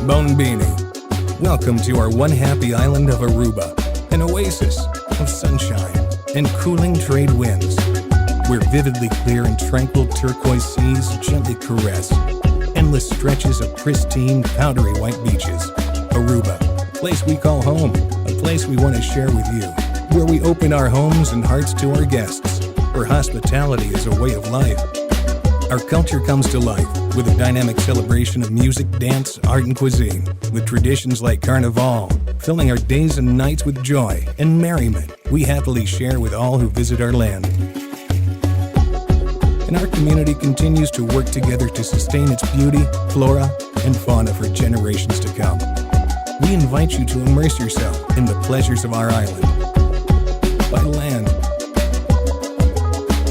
Bon Bini. Welcome to our one happy island of Aruba, an oasis of sunshine and cooling trade winds, where vividly clear and tranquil turquoise seas gently caress endless stretches of pristine, powdery white beaches. Aruba, a place we call home, a place we want to share with you, where we open our homes and hearts to our guests, where hospitality is a way of life. Our culture comes to life with a dynamic celebration of music, dance, art, and cuisine, with traditions like Carnival, filling our days and nights with joy and merriment we happily share with all who visit our land. And our community continues to work together to sustain its beauty, flora, and fauna for generations to come. We invite you to immerse yourself in the pleasures of our island by land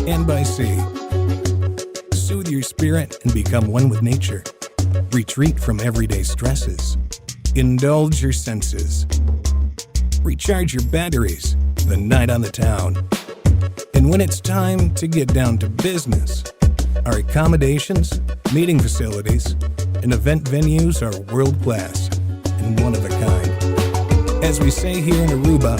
and by sea. Soothe your spirit and become one with nature. Retreat from everyday stresses. Indulge your senses. Recharge your batteries. The night on the town. And when it's time to get down to business, our accommodations, meeting facilities, and event venues are world class and one of a kind. As we say here in Aruba,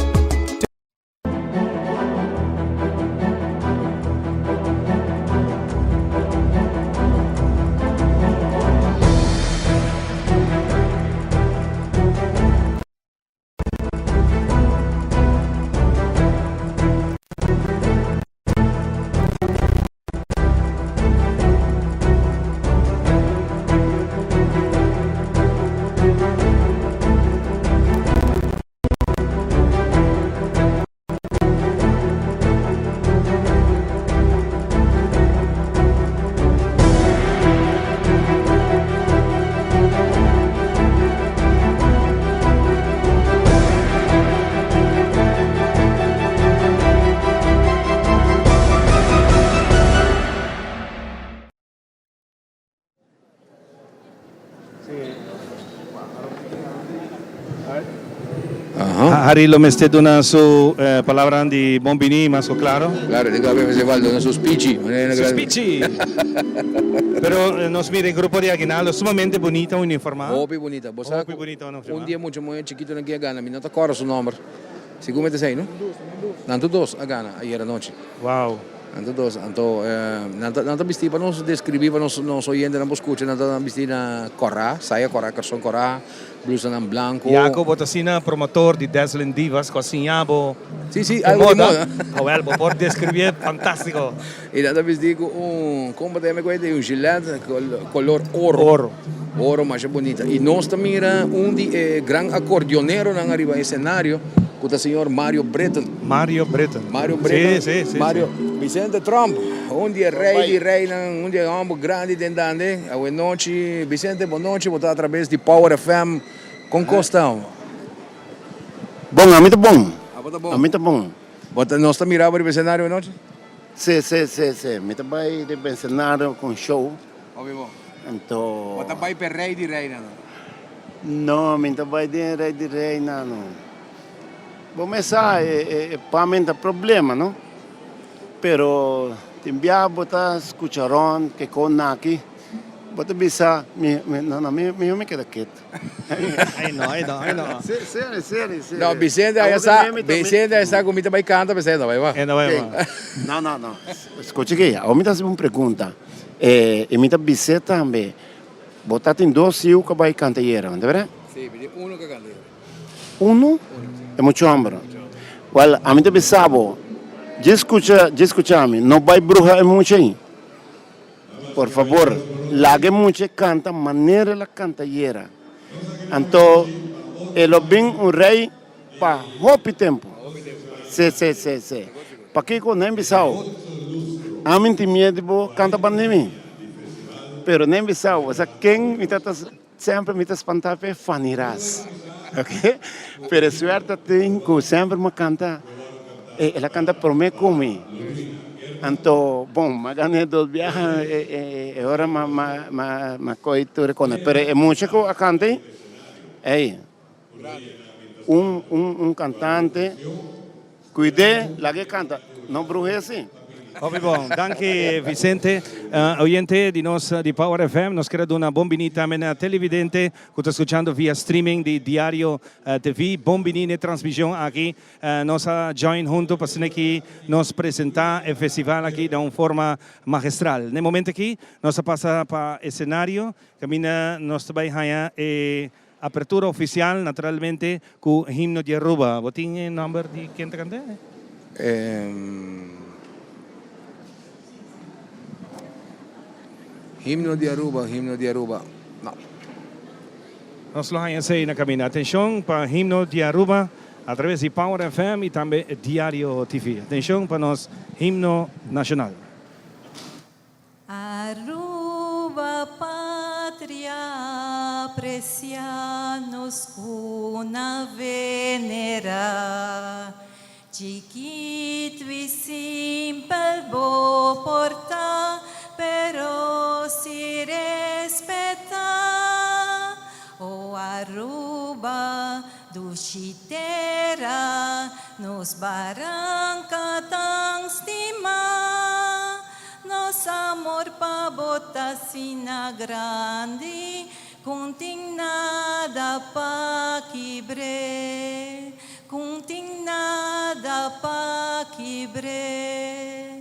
Harry lo mester duna su palabranan di bon bini mas ku klaro. Klaro, tin ku haber festival duna su spichi. Su spichi! Pero nos mira e grupo di Aguinaldo sumamente bunita uniformá. Hopi bunita. Bo sa ku un di e mucha muhé chikitonan ki a gana, mi no ta kòrda su nòmber. Sigur mi ta esei, no? Nan tur dos a gana ayer anochi. Wow! Nan tur dos. Anto nan ta nan ta bisti pa nos deskribí pa nos nos oyentenan por skucha, nan ta bisti na kòrá, saya kòrá, karson kòrá, blusanan blanko. Ya ku bo ta asina promotor di Dazzling Divas ku a siña bo Sí, sí, e algu di moda. moda. Awel, bo por deskribí fantástiko. I nan ta bisti ku un, kon bo ta yama e ku e? Un gilet kolor oro. Oro. Oro masha bunita. I nos ta mira un di e gran akordioneronan ariba e senario ku ta señor Mario Britten. Mario Britten. Mario Britten. Sí, sí, sí. Mario, Vicente Tromp, un di e rei di reinan, un di e hòmber grandi den Dande. Awe nochi, Vicente, bon nochi, bo ta atrabes di Power FM. Kon kos ta? Bon, ami ta bon. Abo ta bon? Ami ta bon. Bo ta, nos ta mira bo riba e senario awe nochi? Sí, sí, sí, sí. Mi ta bai riba e senario ku un show. Hopi bon. Anto. Bo ta bai p'e rei di reinan? No, mi ta bai den rei di reinan no. Bo mes sa e pa mi ta problema no. Pero tin bia bo ta skucha rond ke kon aki, bo ta bisa mi no no mi mihor mi keda ketu. Ay no, ay no, ay no. Serio, serio, serio. No, Vicente a sa, Vicente a sa ku mi ta bai kanta, p'esei e no bai wak. E no bai wak. No, no, no. Skucha aki, awor mi ta hasi un pregunta. E mi ta bis'é tambe, bo ta tin dos yiu ku a bai kanta ayera, no ta berdad? Si, mi tin uno ku a kanta ayera. Uno? E muchu hòmber. Wèl, ami ta bisa bo, dje skucha, dje skucha mi, no bai bruha e mucha ei. Por fabor, laga e mucha kanta manera el a kanta ayera. Anto e lo bin un rei pa hopi tempu. Si, si, si, si. Pakiko no bisao? Ami tin miedu di bo kanta banda di mi. Pero no bisao, bo sa ken mi ta ta semper mi ta spanta p'e Fanny Ras. Ok, pero e suerte tin ku semper mi a kanta, el a kanta prome ku mi. Anto, bon, mi a gana e dos biaha, e ora mi a kohe tur e kona. Pero e mucha ku a kanta ei, ey. Un un un cantante cuid'é laga e canta no bruh'é si. Hopi bon. Danki Vicente. Oyente di nos di Power FM, nos kere duna bon bini tambe na televidente ku ta skuchando via streaming di Diario TV. Bon bini n'e transmision aki. Nos a join hunto pa asina ki nos presenta e festival aki den un forma magistral. N'e momento aki nos a pasa pa escenario caminda nos ta bay haya e apertura oficial naturalmente cu himno di Aruba. Bo tin e nomber di ken ta canta? Himno di Aruba, himno di Aruba, no. Nos lo haña esei na caminda. Atencion pa himno di Aruba a traves di Power FM y tambe Diario TV. Atencion pa nos himno nacional. Aruba patria aprecia nos cuna venera Chikitu i simpel bo por ta, pero si respetá. O Aruba, dushi tera, nos baranka tan stimá. Nos amor pa bo ta asina grandi, Kun tin nada pa kibr'é, kun tin nada pa kibr'é.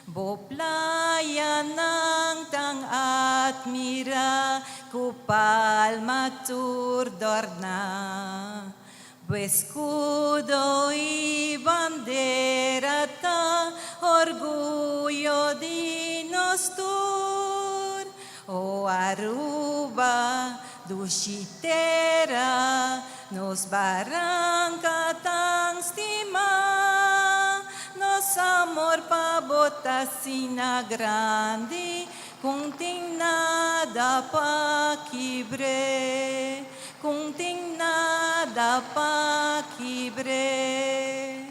Bo playanan tan atmirá ku palma tur dòrná. Bo eskudo i bandera ta orguyo di nos tur. O Aruba, dushi tera, nos baranka tan stimá. Nos amor pa bo ta asina grandi, ku n'tin nada pa kibr'é, ku n'tin nada pa kibr'é.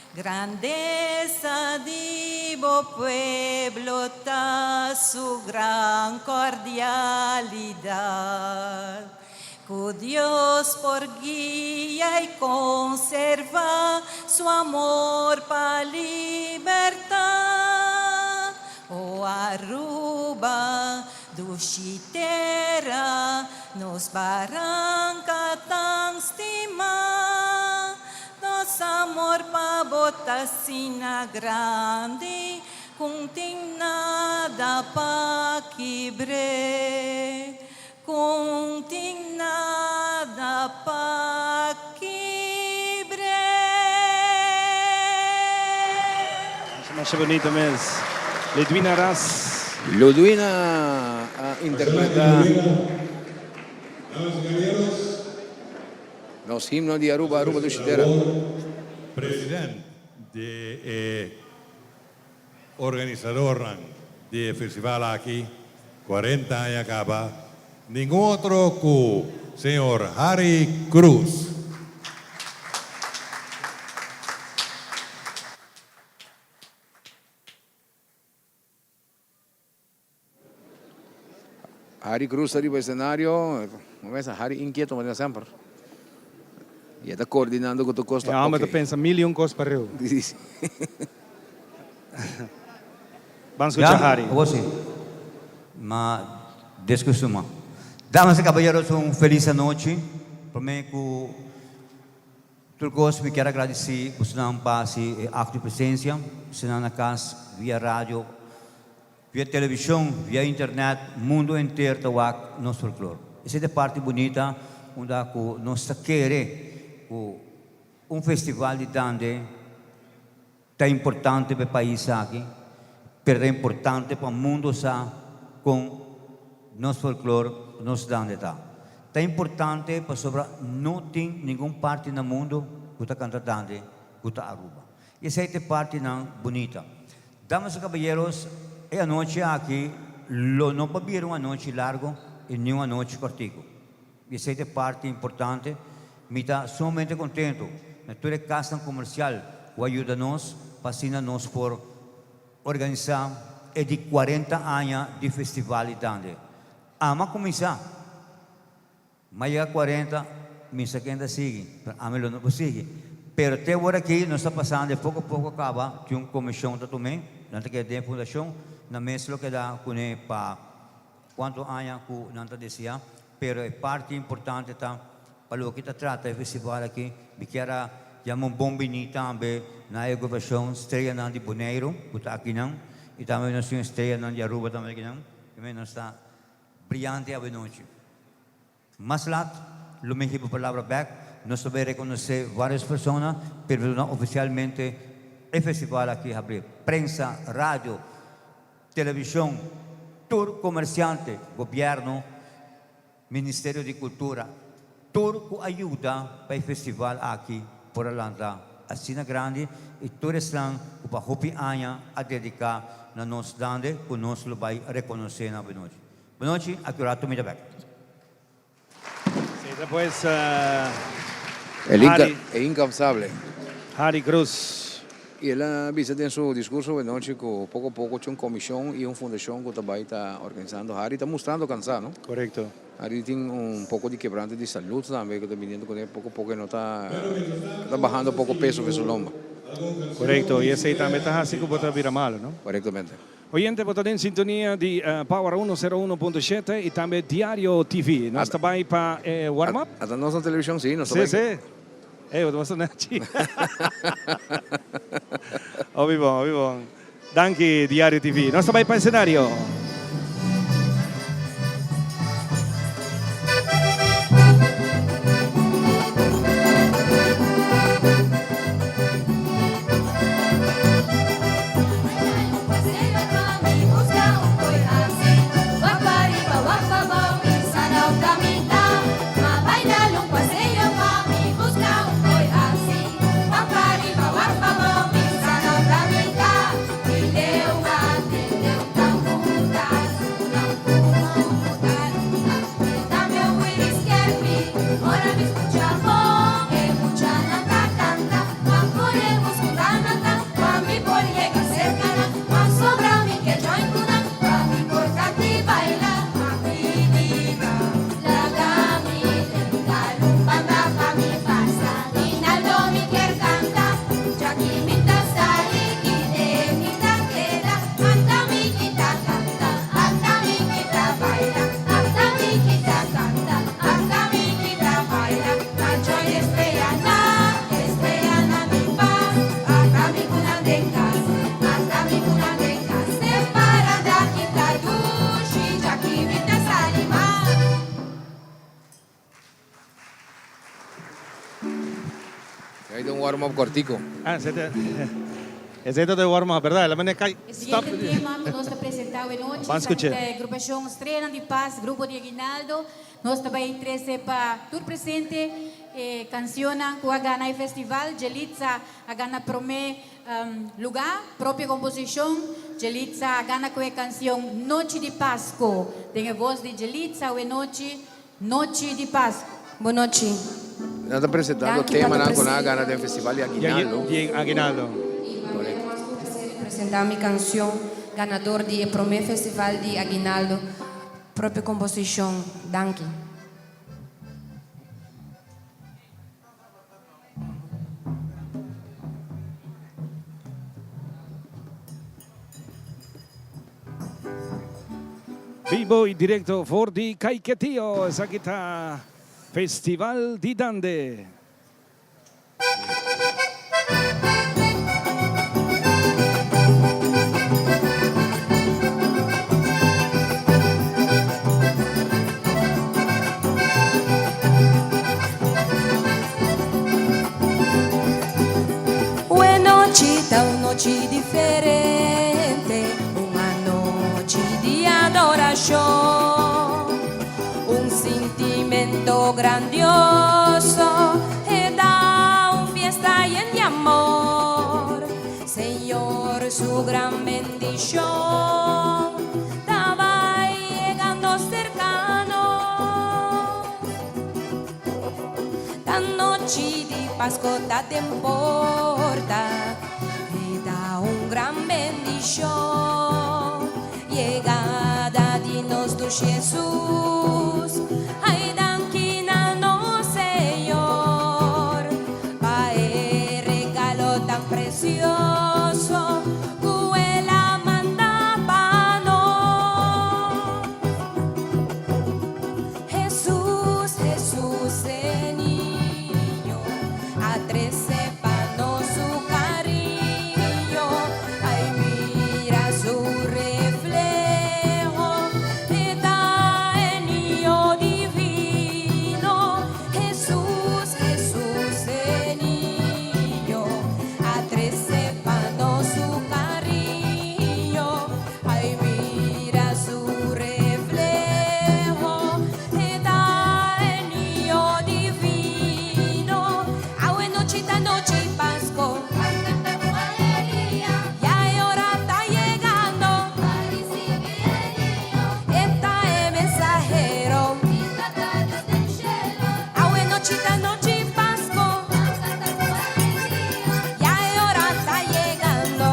Grandesa di bo pueblo ta su gran cordialidad. Cu Dios por guia y conserva su amor pa libertad. O Aruba, dushi tera, nos baranca tan stima. Nos amor pa bo ta asina grandi ku n'tin nada pa kibr'é, ku n'tin nada pa kibr'é. Masha bonito mes. Ludwina Ras. Ludwina a interpreta. Nos himno di Aruba, Aruba dushi tera. President di e organisadornan di e festival aki, cuarenta aña caba, ningun otro cu señor Harry Cruz. Harry Cruz ta riba escenario, bo mester Harry inquieto manera semper. Y e ta coordinando cu tur cos ta E homber ta ok. pensa mil y un cos pa riu. Sí. Ban scucha Ya, Harry. awor sí. Ma descostuma. Damas y caballeros, un feliz anochi. Prome cu Tur kos mi kier a gradisí bosonan pa hasi e akto di presensia, bosonan na kas, via radio, via televishon, via internet, mundu henter ta wak nos folklor. Esei ta e parti bunita unda ku nos ta kere ku un festival di dande ta importante pa e pais aki, pero ta importante pa mundo sa con nos folklor, nos dande ta. Ta importante pasobra no tin ningun parti na mundo cu ta canta dande cu ta Aruba. Y esey ta e partinan bunita. Damas y caballeros, e anochi aki lo no pa bira un anochi largo y ni un anochi cortico. Y esey ta e parti importante. Mi ta sumamente contento na tur e casnan comercial cu a yuda nos pa asina nos por organisa e di cuarenta aña di festival di Dande. Ama cuminsa, ma yega cuarenta mi sa ken ta sigui, pero ami lo no por sigui. Pero te awor aki nos ta pasando e poko poko kaba tin un komishon ta tum'é, nan ta keda den e fundashon, nan mes lo keda kuné pa kuantu aña ku nan ta deseá. Pero e parti importante ta pa loke ta trata e festival aki, mi kier a yama un bon biní tambe na e agrupashon Streanan di Boneiru ku ta akinan i tambe nos tin Streanan di Aruba tambe akinan, i nos ta briyante awe nochi. Mas lat lo mi hiba palabra bek, nos ta bay reconoce varios persona, pero mi ta duna oficialmente e festival aki habri. Prensa, radio, television, tur comerciante, gobierno, Ministerio di Cultura, tur cu a yuda pa e festival aki por a lanta asina grandi y tur esnan cu pa hopi aña a dedica na nos dande cu nos lo bay reconoce na abenochi. Bunochi, aki un rato mi ta bek. Sí, ta pues El inca, Harry. e incansable. Harry Cruz. Y el a bisa den su discurso buenochi cu poco poco tin un comision y un fundacion cu ta bay ta organisando. Harry ta mustrando cansa, no? Correcto. Harry tin un poco di quebrante di salud tambe cu ta biniendo cune. Poco poco e no ta, ta bahando poco peso fe su lomba. Correcto, y esey tambe ta haci cu bo ta bira malo, no? Correctamente. Oyente bo ta den sintonia di Power uno sero uno punto shete y tambe Diario TV. Nos ta bay pa e warm up. Ata nos na television si, nos ta bay. Si, si. Ey, bo ta mostra nechi. Hopi bon, hopi bon. Danki Diario TV. Nos ta bay pa escenario. Ahí ta un warm up cortico. Ah, esei ta esei ta warm up, berdad? La manera kai E stop. siguiente tema ku nos ta presentá awe nochi Ban ta skuch'é. e agrupashon Streanan di Pas, Grupo di Aguinaldo. Nos ta bai trese pa tur presente e kansionnan ku a gana e festival. Jelitza a gana promé lugá, propio komposishon. Jelitza a gana ku e kansion Nochi di Pasko. Den e vos di Jelitza awe nochi, Nochi di Pasku. Bon nochi. Nan ta presentando Danki pa ta temanan ku nan a presente. gana den festival di Aguinaldo. Di Aguinaldo. I pa mi ta mas ku placer di presenta mi kansion ganador di e prome festival di Aguinaldo, propio komposishon. Danki. Bibo y directo for di Caiquetio, esaki ta Festival di Dande. Ue nochi ta un nochi diferente, un anochi di adorashon, un sintimento grandioso e da un fiesta yen di amor. Señor su gran bendishon ta bai yegando serka nos. Ta nochi di Pasko ta den porta, e ta un gran bendishon. Yegada di nos dushi Hesus, ai danki na nos Señor pa e. Precioso cu El a manda pa nos. Hesus, Hesus e Niño, a trece pa nos su cariño. Ay, mira su refleho, e ta e Niño divino. Hesus, Hesus e Niño, a trece pa nos su cariño. Ay, mira su refleho, e ta e Niño divino. Awe nochi ta nochi Pasco, ya e ora ta yegando. E ta e mensahero. Awe nochi ta nochi Pasco, ya e ora ta yegando.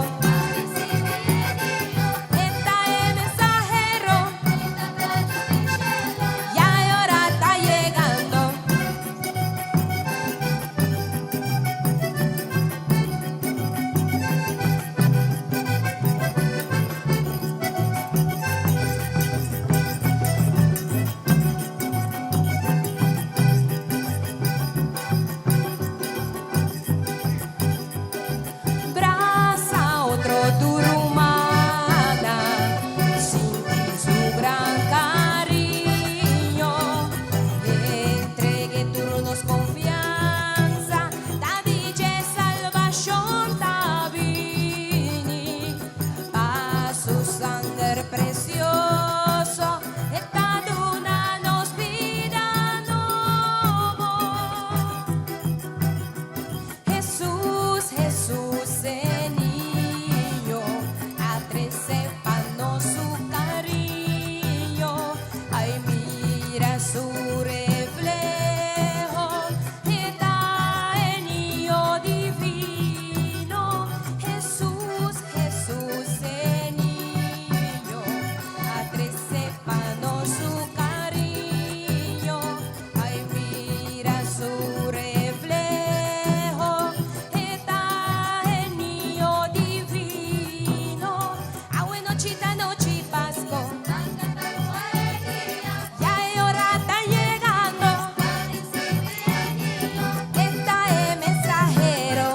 E ta e mensahero. Ya e ora ta yegando. Brasa otro tur ruman, sinti su gran cariño, entrega tur nos confiansa, ta di dje salvacion ta bini, pa su sanger precioso, e ta duna nos bida nobo. Hesus, Hesus e Niño, a trece pa nos su cariño. Ay, mira su refleho, e ta e Niño divino. Hesus, Hesus e Niño, a trece pa nos su cariño. Ay, mira su refleho, e ta e Niño divino. Awe nochi ta nochi Pasco, ya e ora ta yegando. E ta e mensahero.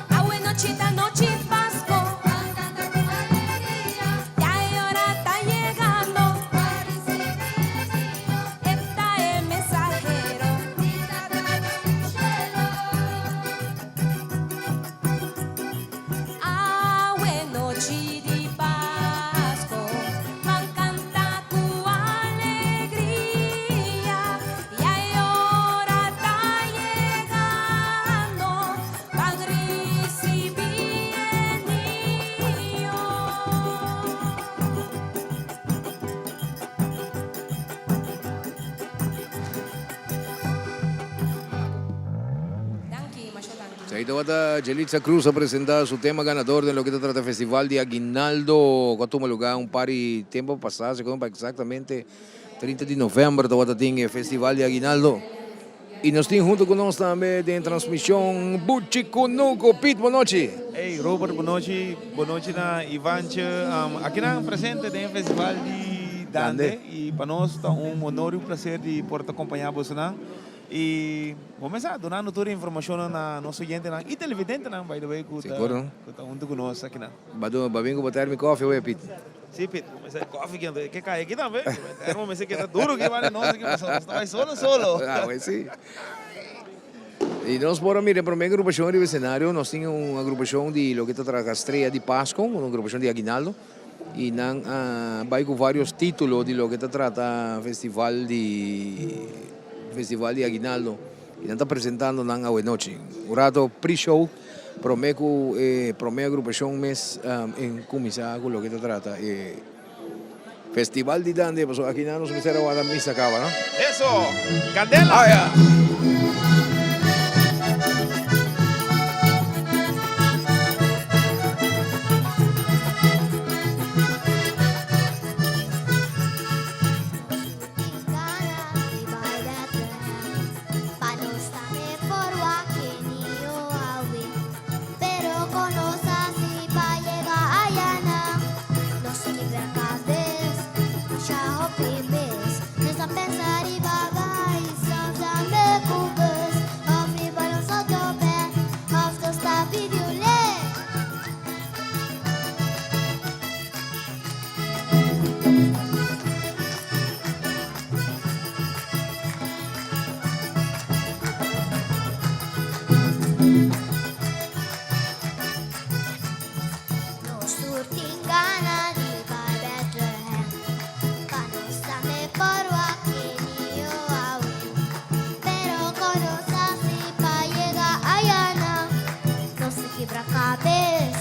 Awe nochi ta nochi Pasco, ya e ora ta yegando. E ta e mensahero. Awe nochi di Pasco, ban canta cu alegria. Ya e ora ta yegando, ban ricibi e Niño. Danki, masha danki. Esey tabata Jelitza Cruz a presenta su tema ganador den loke ta trata Festival di Aguinaldo cu a tuma lugar un par di tempo pasa, segun pa exactamente 30 di november tabata tin e Festival di Aguinaldo. Y nos tin hunto cu nos tambe den transmision Buchi Cunucu. Piet, bon nochi. Hey Robert, bon nochi. Bon nochi na Ivantje. Akinan presente den Festival di Dande y pa nos ta un honor y un placer di por ta acompaña bosonan. Y bo mester a dunando tur e informacionnan na nos oyentenan y televidentenan by the way cu ta cu ta hunto cu nos akinan. Ba duna ba bin cu bo termi koffie awe Piet. Si Piet, bo mester koffie ki anto e ke cay aki tambe. Termo mester keda duro aki banda nos aki pasobra nos ta bay solo solo. Awe si. Y nos por a mira e prome agrupacion riba escenario, nos tin un agrupacion di loke ta traha Estrella di Pasco, un agrupacion di Aguinaldo. Y nan a bay cu varios titulo di loke ta trata festival di festival di Aguinaldo y nan ta presentando nan awe nochi. Un rato pre-show prome cu e prome agrupacion mes en cuminsa cu loke ta trata e festival di Dande pasobra aki nan nos mester a wada misa caba no. Eso! Candela! kibra kabes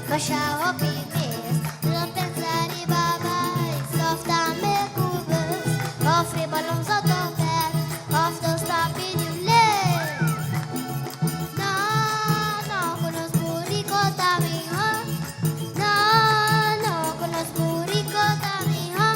masha hopi mes. No pensa riba bai sòf tambe ku bus òf riba nos autobèt òf nos ta pidi un lei. No, no, ku nos buriko ta mihó. No, no, ku nos buriko ta mihó.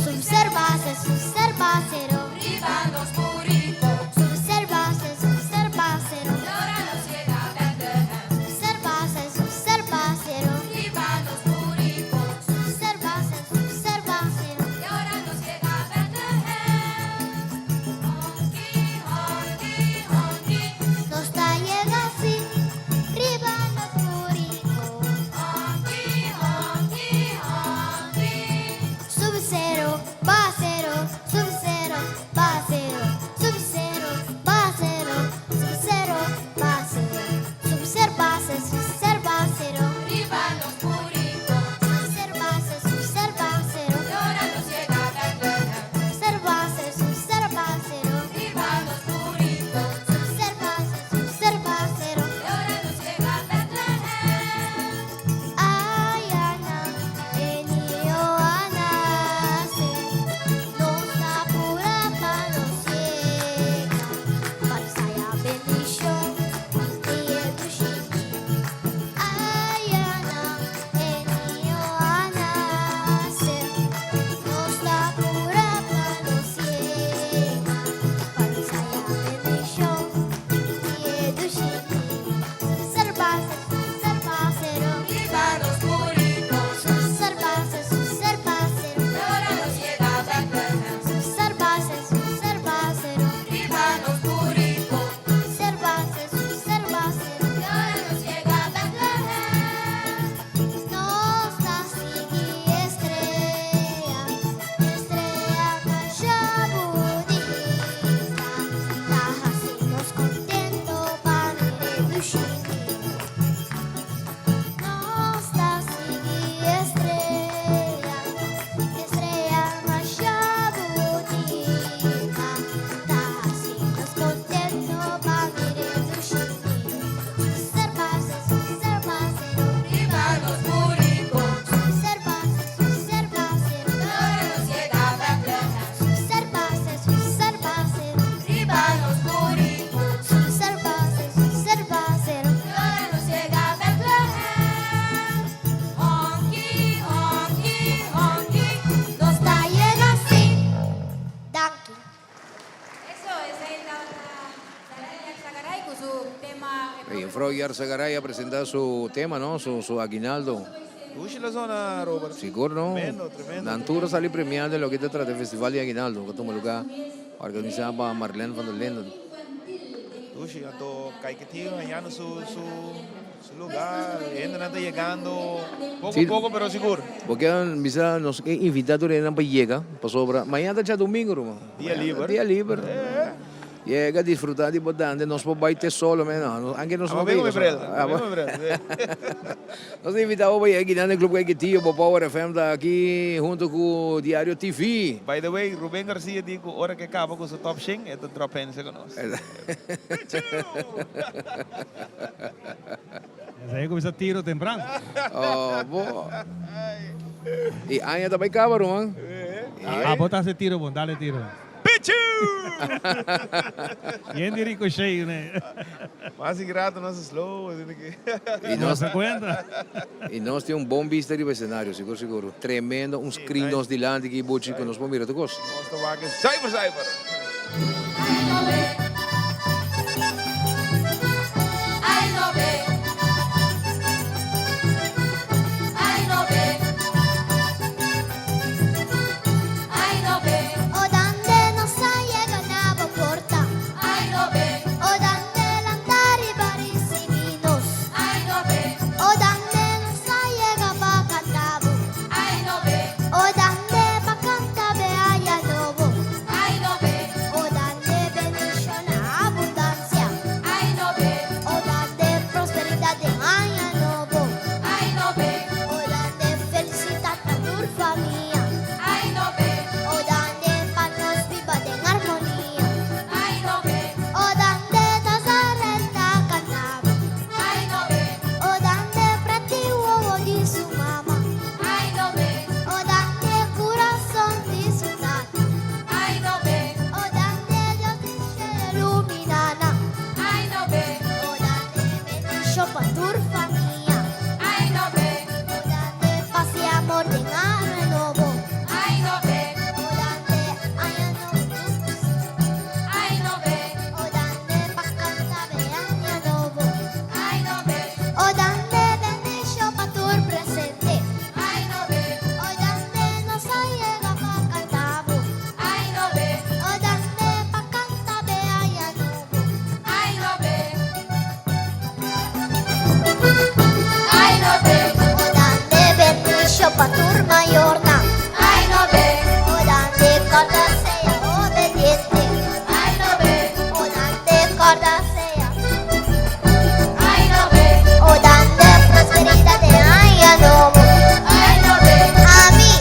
Su ser base, su ser basero. Riba nos buriko. Su ser base, su ser basero. Y ora nos yega Bethlehem. Su ser base, su ser basero. Riba nos buriko. Su ser base, su ser basero. Y ora nos yega Bethlehem. Honky, honky, honky. Nos ta yega si, riba nos buriko. Honky, honky, honky. Subi sero, baha sero, subi sero, baha sero, subi sero, baha sero, subi sero, baha sero, subi ser base, subi ser baha sero. Riba nos buriko. Subi ser base, subi ser baha sero. Y ora nos yega Bethlehem. Subi ser base, subi ser baha sero. Riba nos buriko. Subi ser base, subi ser baha sero. Y ora nos yega Bethlehem. Ayana, e niño a nace, nos ta pura pa nos yega, pa nos haya bendicion di e dushi. Ayana, e niño a nace, nos ta pura pa nos yega, pa nos haya bendicion di e dushi. Ser base, ser basero. Riba nos buriko. Ser base, ser basero. Y ora nos yega Bethlehem. Ser base, ser basero. Riba nos buriko. Ser base, ser basero. Y ora nos yega Bethlehem. Nos ta sigui e strea, strea masha bunita. Ta hasi nos contento pa mira e dushi. Nos ta sigui e strea, strea masha bunita. Ta hasi nos contento pa mira e dushi. Ser base, ser basero. Riba nos buriko. Ser base, ser basero. Y ora nos yega Bethlehem. Ser base, ser basero. Riba nos buriko. Ser base, ser basero. Y ora nos yega Bethlehem. Honky, honky, honky. Nos Ta yega si. Danki. Eso, esey tabata Saray Yarzagaray cu su tema. E Fro Yarzagaray a presenta su tema, no? Su, su aguinaldo. Dushi la zona, Robert. Sigur, no? Tremendo, tremendo. Nan tur a sali premia den loke ta trata e Festival di Aguinaldo, cu a tuma lugar organisa pa Marlene van der Linden. Dushi, anto Caiquetio hañando su, su, su lugar. Hendenan ta yegando poco Sí. poco, pero sigur. Bo ke bisa nos ke invita tur hendenan pa yega pasobra mañana ta djadomingo ruman. Dia liber. Dia liber. Yega disfruta di bo dande nos por bai te solo men no anke nos no Abo bin bay ku mi bril, abo bin ku mi bril. Nos ta invita bo pa yega kinan den Club Caiquetio bo Power FM ta aki hunto ku Diario TV. By the way, Ruben Garcia di ku ora ke kaba ku su top shen e ta drop pense ku nos. Esei a kuminsá tiro tempran. Oh, bo. E aña ta bai kaba, ruman. Abo ta hasi tiro bon, dale tiro. Pichu! Yen di ricochet ne. Mas ingrato nos a slow asina ki. Y nos ta cuenta. Y nos tin un bon bista riba escenario, sigur sigur. Tremendo, un screen nos dilanti ki buchi cu nos por mira tur cos. Nos ta wak zuiver zuiver. O dande nos a yega na bo porta. O dande lanta riba ricibi nos. O dande nos a yega pa canta bo. O dande pa canta be aña nobo. O dande bendiciona. tur famia. Ai no be. O dande pas y amor den aña nobo. Ai no be. O dande aña nobo. Ai no be. O dande pa canta be aña nobo. Ai no be. O dande bendición pa tur presente. Ai no be. O dande nos a yega pa canta bo. Ai no be. O dande pa canta be aña nobo. Ai no be. Ai no be. O dande bendición pa tur mayornan. Ai no be. O dande corda sea obediente. Ai no be. O dande corda sea. Ai no be. O dande prosperidad de aña nobo. Ai no be. Ami,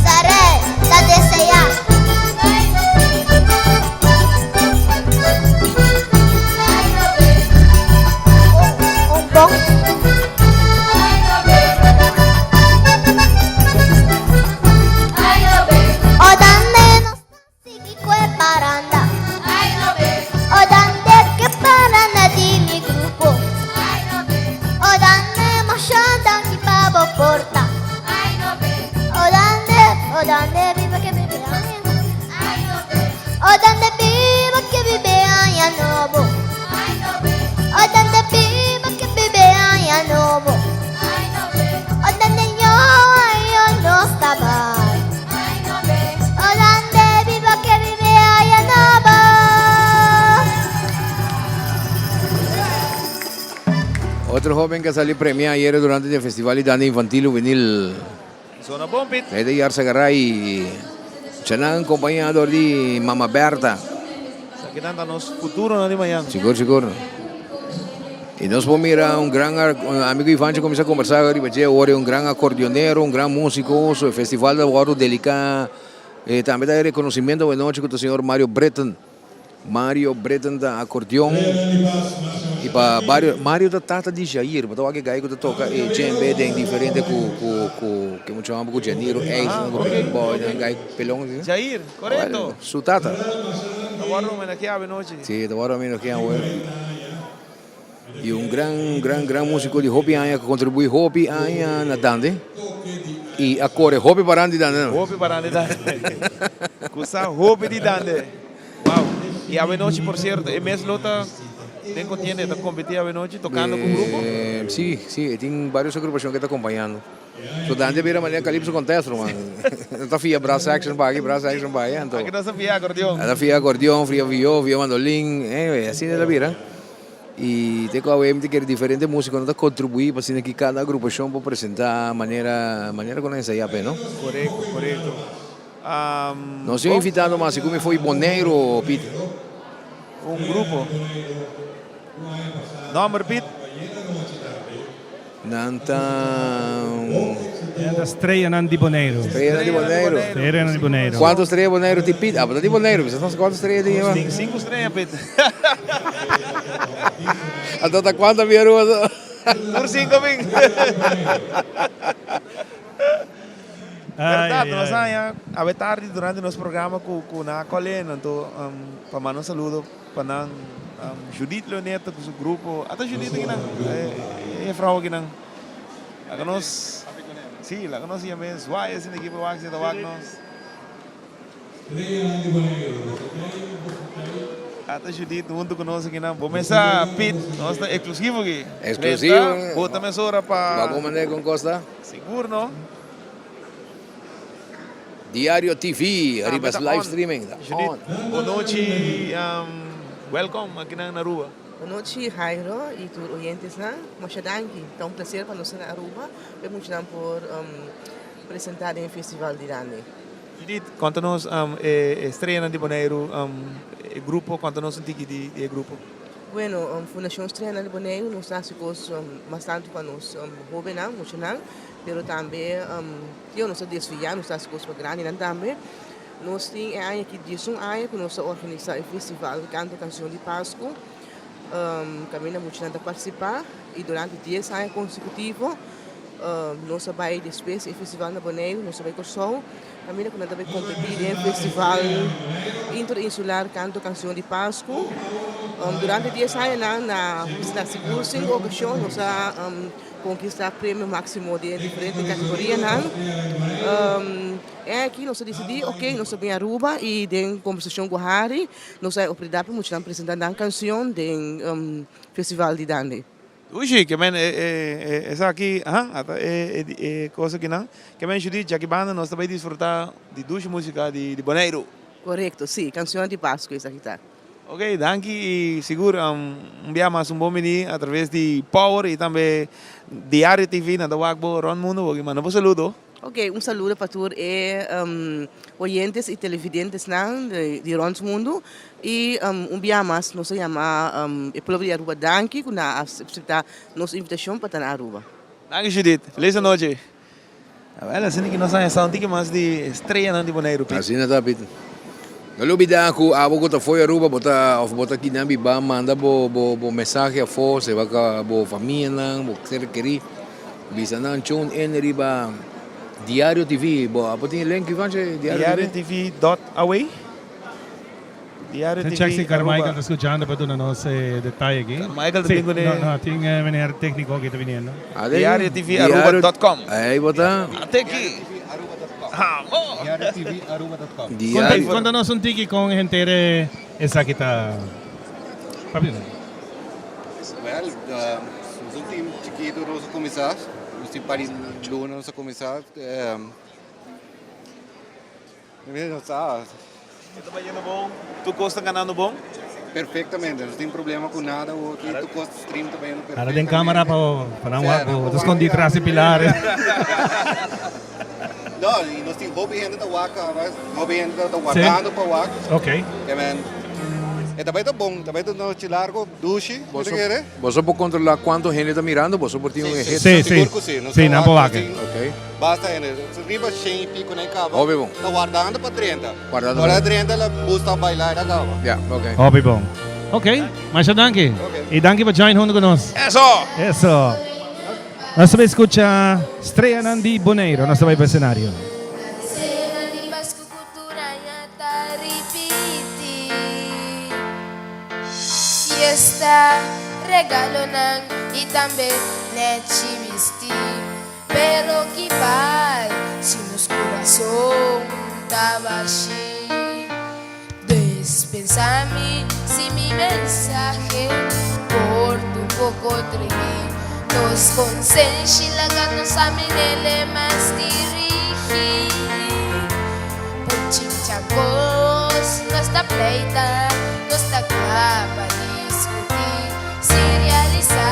Sarel, ta desea. Ai no be. Ai no be. Un bon Ai no be. Ai no be. O dande nos sigui kue paranda. Ai no be. O dande ke paranda di mi grupo. Ai no be. O dande masha danki pa bo porta. Ai no be. O dande, o dande viva que vive aña. Ai no be. O dande viva que vive aña nobo. Ai no be. O dande viva que vive aña nobo. Ai no be. O dande yo, yo no estaba. Ai no be. O dande viva que vive aña nobo. Otro joven que salió premiado ayer durante el Festival de Dande Infantil Juvenil. Zona bon, Pete. Hij de Yarsagaray. Chanan acompañado de Mama Berta. Aki nan ta nos futuro na di mañan. Sigur, sigur. Y nos por mira un gran un amigo Ivancho comienza a conversar arriba che, ahora un gran acordeonero, un gran músico, su festival de Guaro Delica. Eh, también da reconocimiento de noche con el señor Mario Bretton. Mario Bretton da acordeón. Y pa varios, Mario da tata di Jair, maar toch que que toca e djembe den diferente ku ku ku que mucho amo ku Janiro, Eis, ku Boy, den gai pelón. Jair, correcto. Su tata. Awor homenageá anochi. Si, awor homenageá. Y un gran, gran, gran musico di hopi aña cu a contribui hopi aña na Dande. Y a core hopi paranda di Dande. Hopi paranda di Dande. Cu sa hopi di Dande. Wow. Y anochi, por cierto, e mes lo ta den contienda, ta competi anochi tocando cu grupo? Eh, si, si, tin varios agrupacion cu ta acompañando. So Dande bira manera Calypso Contestro, man. Ta fia brass action pa aki, brass action pa aya. Aki nos ta fia acordeon. Ta fia acordeon, fia viola, fia mandolin, eh, asina ta bira. Y te cu awe mi kere diferente musiconan ta contribui pa asina ki cada agrupacion por presenta manera manera cu nan ensaya pe no. Corecto, corecto. Nos tin un invitado mas cu mi fo'i Boneiru, Piet. Un grupo. Nomber, Piet? Nan ta. Nan ta streanan di Boneiru. Streanan di Boneiru. Streanan di Boneiru. Cuanto strea Boneiru tin Piet? Abo ta di Boneiru, bisa nos cuanto strea tin. Nos tin cinco strea Piet. Anto ta cuanto mi Aruba? Tur cinco bin. Berdad, nos haña awe tardi durante nos programa cu cu nan a call in, anto pa manda un saludo pa nan Judith Leoneta cu su grupo. Ata Judith akinan, e vrouw akinan. Laga nos, si, laga nos yam'é zwaai asina aki pa wak si e ta wak nos. Ata Judith hunto cu nos akinan. Bo mesa Piet, nos ta exclusivo aki. Exclusivo. Bo ta mesora pa. Bo a comand'é con costa? Sigur no. Diario TV riba live streaming. Judith, bon nochi, welcome akinan na Aruba. Bon nochi Jairo y tur oyentesnan. Masha danki. Ta un placer pa nos ta na Aruba pa e muchanan por presenta den e festival di Dande. Judith, konta nos e Streanan di Boneiru, e grupo, konta nos un tiki di e grupo. Bueno, Fundacion Streanan di Boneiru nos ta haci cos mas tanto pa nos hobennan, muchanan, pero tambe tio nos ta desvia, nos ta haci cos pa grandinan tambe. Nos tin e aña aki diesun aña cu nos ta organisa e festival Canto Cancion di Pascu, caminda muchanan ta participa y durante dies aña consecutivo. Nos a bai despues e festival na Boneiru, nos a bai Kòrsou, kaminda ku nan ta bai kompetí den e festival interinsular Kanto Kansion di Pasku. Durante di es añanan na na sigur sinku okashon nos a konkistá premio máksimo den e diferente kategorianan. E aña aki nos a disidí, oke, nos ta bin Aruba i den kombersashon ku Harry nos a e oportunidat pa muchanan presentá nan kansion den festival di Dande. Ushi, ke men e esaki, aha, ata e e kos akinan. Ke men Judith, djaki banda nos ta bai disfruta di dushi musika di Boneiru. Korekto, si, kanshon di Pasku esaki ta. Ok, danki i sigur un bia mas un bon bini a traves di Power i tambe Diario TV nan ta wak bo rònt mundu, bo ke manda bo saludo. Ok, un saludo pa tur e oyentes y televidentesnan di rond mundo y un bia mas nos a yama e pueblo di Aruba danki cu nan a acepta nos invitacion pa ta na Aruba. Danki Judith, feliz anochi. Awel asina ki nos a hesa un tiki mas di estrellanan di Boneiru, Pete. Asina ta, Pete. No lubida cu abo cu ta fo'i Aruba bo ta of bo ta kinan biba manda bo bo mensahe afo seba ka bo famianan, bo ser keri. Bisa nan tune in riba Diario TV. Bo a por tin e link Ivanche? Diario TV dot away. Diario Te TV check si Carmichael Aruba. ta escuchando pa duna nos e detaye aki. Carmichael ta Sí, bin cu no, ne. no, tin e meneer tecnico aki ta biniendo. Ade, Diario TV Aruba dot com. Ahí bo ta. Ate aki. Hamo. Diario. Conta nos un tiki con henter e esaki ta papia. Well, nos un team chiquito nos a cuminsa, nos tin par di luna nos a cuminsa, no sa. E ta bayendo bon? Tur cos ta ganando bon? Perfectamente, no tin problema cu nada awor aki, tur cos stream ta bayendo perfectamente. Ara den camera pa nan wak bo ta scondi tras di pilar. No, y nos tin hopi hende ta wak caba, hopi hende ta wardando pa wak. Ok. E ta bay ta bon, ta bay ta nochi largo. Dushi, bo ta kere? Boso por controla cuanto hende ta mirando? Boso por tin un heads up? Sí, sí. Sigur cu sí. Nos Sí, ta nan por wak, wak. nos tin Ok. Basta hende. Riba shen y pico nan caba. Hopi bon. Ta wardando pa drenta. Wardando Ora pa drenta la bus ta baila y ta caba. Ya, ok. Hopi bon. Ok, masha danki. Ok. Y danki pa join hunto cu nos. Eso! Eso. Nos ta bay scucha Streanan di Boneiro. Nos ta bay pa escenario. Fiesta, regalonan y tambe nechi bisti. Pero ki bal si nos curason ta bashi? Despensa mi si mi mensahe por ta un poco tribi. Nos consenshi laga nos aminele mas dirigi. Puchincha cos nos ta pleita, nos ta cla pa discuti. Si realisa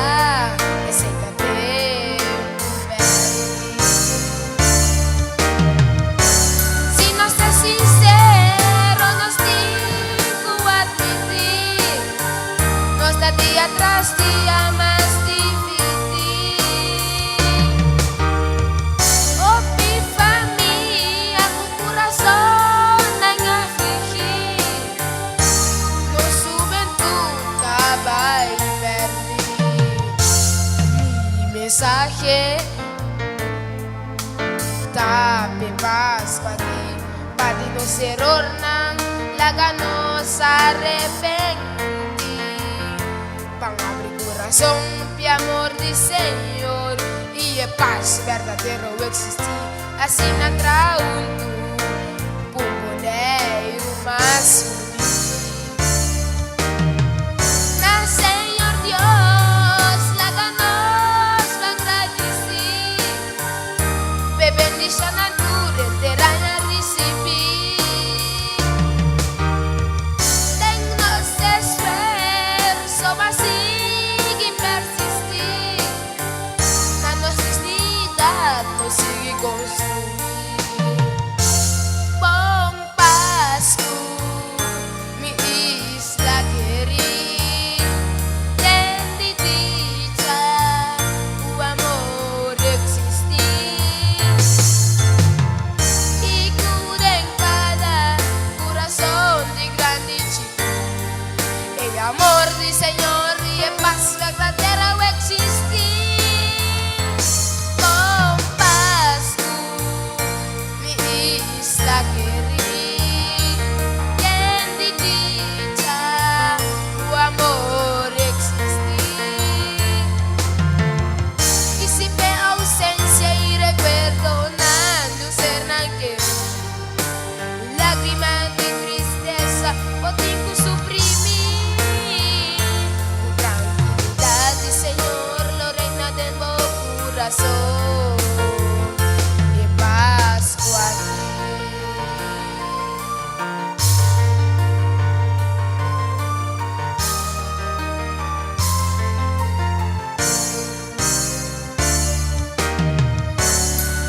esey ta tempo perdi. Si nos ta sincero nos tin cu admiti, nos ta dia tras dia mas dividi. Hopi famia ku kurason nan afligí, nos hubentud ta bai pèrdí. Mi mensahe ta p'e pas pa ti, pa di nos erornan laga nos arepentí. Pan abri kurason p'e amor di Señor i e pas berdadero eksistí. Asina tra huntu p'un Boneiru mas uní. Na Señor Dios laga nos ban gradisí p'e bendishonnan tur henter aña risibí. Den nos esfuerso pa sigui persistí, na nos dignidat nos sigui construí. Bon Pasku, mi isla kerí, den di dicha ku amor eksistí. I ku den kada kurason di grandi chikí e amor di Señor i e pas berdadero eksistí. Bon. kurason e Pasku aki.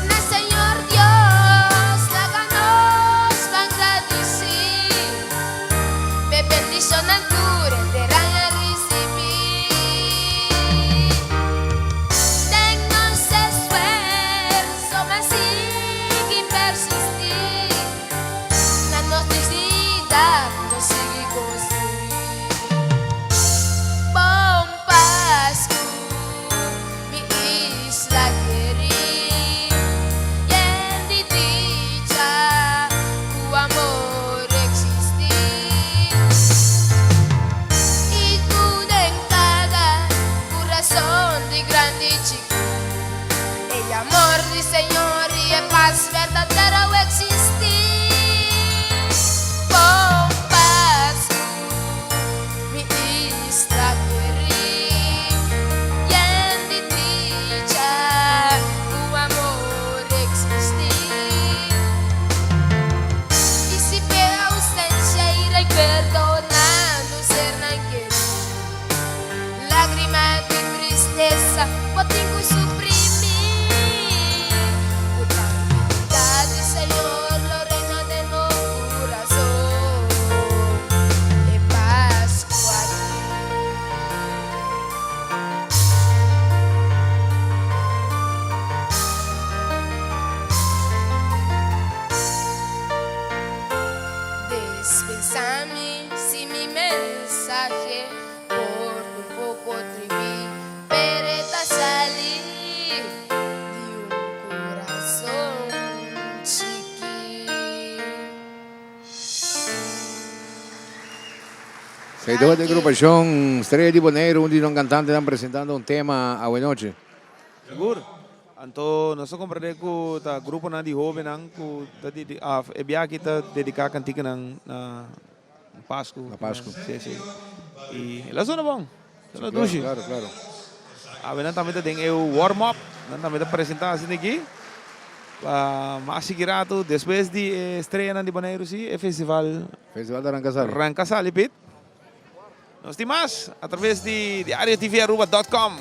Na Señor Dios laga nos ban gradisí p'e bendishonnan tur henter aña risibí. Den nos esfuerso mas sigui persistí, na nos dignidat nos sigui konstruí. Bon Pasku! Mi isla kerí, yen di dicha ku amor eksistí. I ku den kada kurason di grandi i chikí, e amor di Señor i e pas berdadero eksistí. Bon Pasku! Mi isla kerí, yen di dicha ku amor eksistí. I si p'e ausensia i rekuerdonan un sernan kerí, lágrima di tristesa bo tin ku suprimí. Ku trankilidat di Señor lo reina den nos kurason. E Pasku aki. Despensa mi si mi mensahe por ta un poko tribi, pero e ta sali di un kurason chikí. Seguidor di agrupashon Strella di Boneiru, un di nan kantantenan presentando un tema awe nochi. Sigur. Anto nos a komprendé ku ta gruponan di hóbennan ku ta dediká, e biaha aki ta dediká kantikanan na Pasku. Na Pasku. Sí, sí. I el a sona bon. Sona dushi. Klaro, klaro. Awe nan tambe ta den e warm up. Nan tambe ta presentá asina aki. Pa mas sigui ratu despues di e estreanan di Boneiru si e festival. Festival ta ranka sali. Ranka sali Pit. Nos tin mas a traves di diarioTVAruba dot com.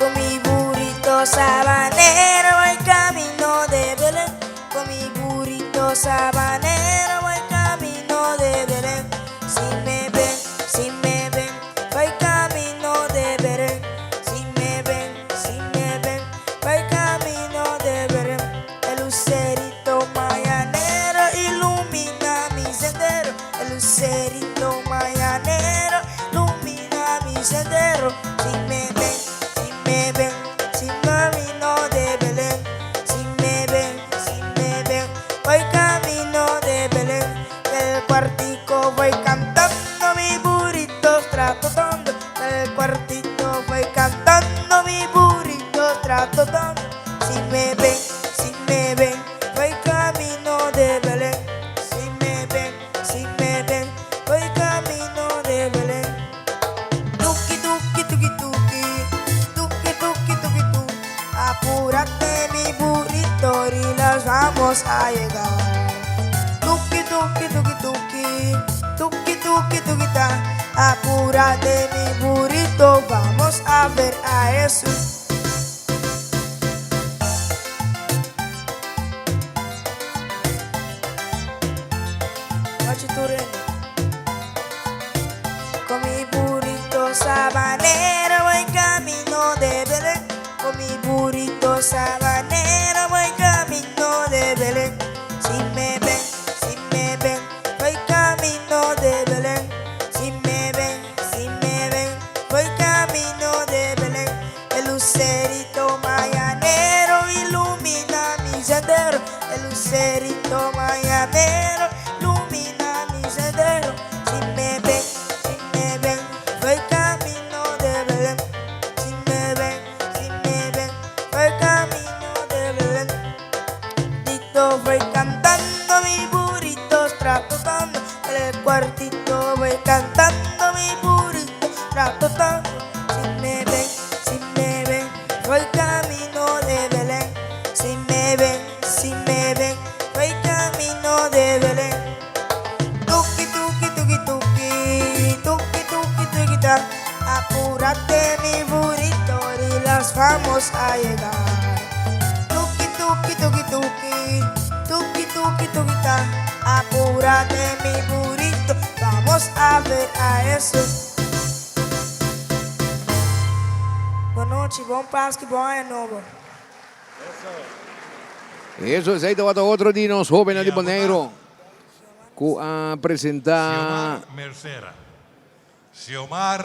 Con mi burrito sabanero voy camino de Belén. Con mi burrito sabanero voy camino de Belén. Si me ven, si me ven, voy camino de Belén. Si me ven, si me ven, voy camino de Belén. El lucerito mañanero ilumina mi sendero. El lucerito mañanero ilumina mi sendero. Si me ven, si me ven, si camino de Belén. Si me ven, si me ven, voy camino de Belén. Del cuartico voy cantando mi burrito tratando. Del cuartito voy cantando mi burrito tratando. Si me ven, si me ven, voy camino de Belén. Si me ven, si me ven, voy camino de Belén. Tuki, tuki, tuki, tuki, tuki, tuki, tuki, tu. Apúrate mi burrito y las vamos a llegar. Tuki, tuki, tuki, tuki, tuki, tuki, tuki, ta. Apúrate mi burrito, vamos a ver a Jesús. Con mi burrito sabanero voy camino de Belén. Con mi burrito sabanero voy camino de Belén. Si me ven, si me ven, voy camino de Belén. Si me ven, si me ven, voy camino de Belén. El lucerito. mi burrito, trato tanto. Si me ven, si me ven, voy camino de Belén. Si me ven, si me ven, voy camino de Belén. Tuki, tuki, tuki, tuki, tuki, tuki, tuki, ta. Apúrate mi burrito y las vamos a llegar. Tuki, tuki, tuki, tuki, tuki, tuki, tuki, ta. Apúrate mi burrito, vamos a ver a Jesús. Bon nochi, bon Pasco y bon Aña Nobo. Eso esey tabata otro di nos hobennan di Boneiru ku a presenta. Xiomar Mercera. Xiomar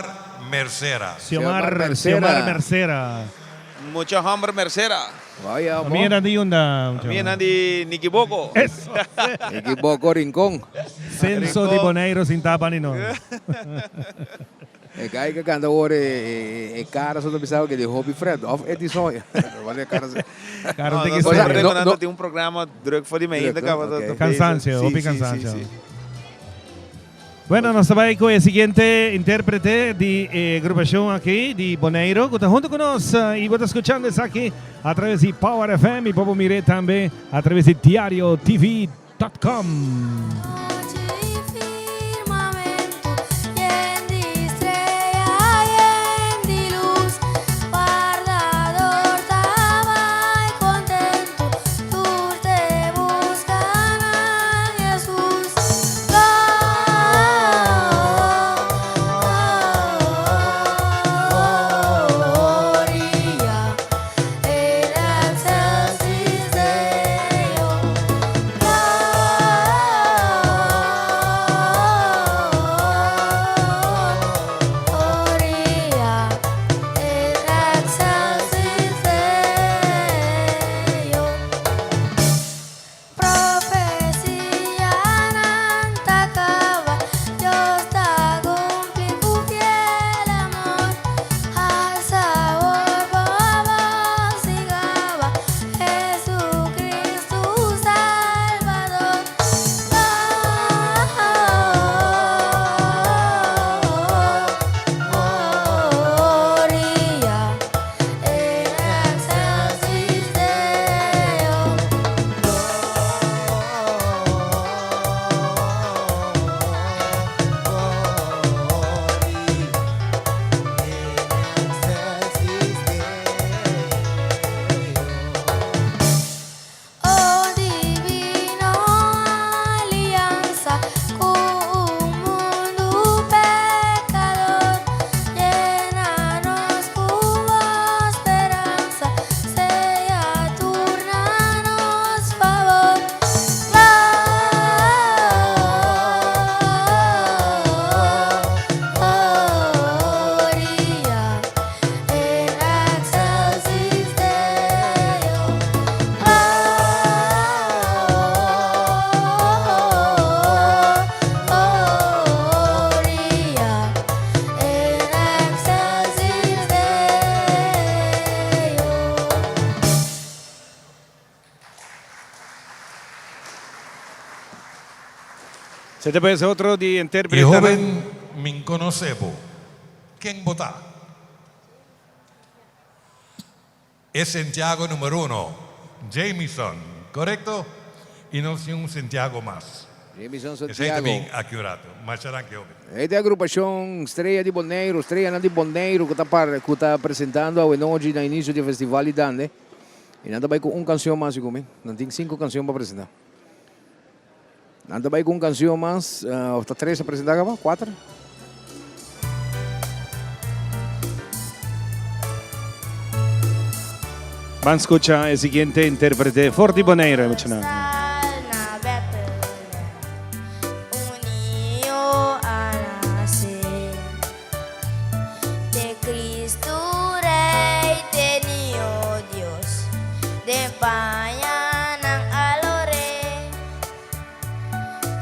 Mercera. Xiomar Xiomar Mercera. Mucha homber Mercera. Vaya, A mi eran di unda. A mi eran di Nikiboko. Eso. Nikiboko Rincon. Censo di Boneiru sin tapa ni no. E guy que canta awor e e cara so ta bisa que di Hobby Fred of Eddie Sawyer. Wale e cara Cara No, te no, que no, ser. no, no, tin un programa druk for di me ainda caba ta- ta bezig. Cansancio, Sí, hopi sí, sí, cansancio. sí. Bueno, nos ta bai cu e siguiente interprete di e agrupacion aki di Boneiro cu ta hunto cu nos y bo ta scuchando esaki a traves di Power FM y bo por mire tambe a traves di Diario TV dot com. Se te parece otro di E intérprete. hoben min conoce bo. Ken bo ta? E Santiago numero uno, Jamison, corecto? Y nos tin un Santiago mas. Jamison Esey ta Santiago. bin aki un rato. Masha danki hoben. E ta agrupacion Estrella di Boneiru, Streanan di Boneiru cu ta par cu ta presentando awenochi na inicio di e festival di Dande. Y nan ta bay cu un cancion mas sigur mi. Nan tin cinco cancion pa presenta. Nan ta bai ku un kanshon mas, of ta tres a presentá kaba? Kuater? Ban skucha e siguiente intérprete for di Bonaire, muchanan.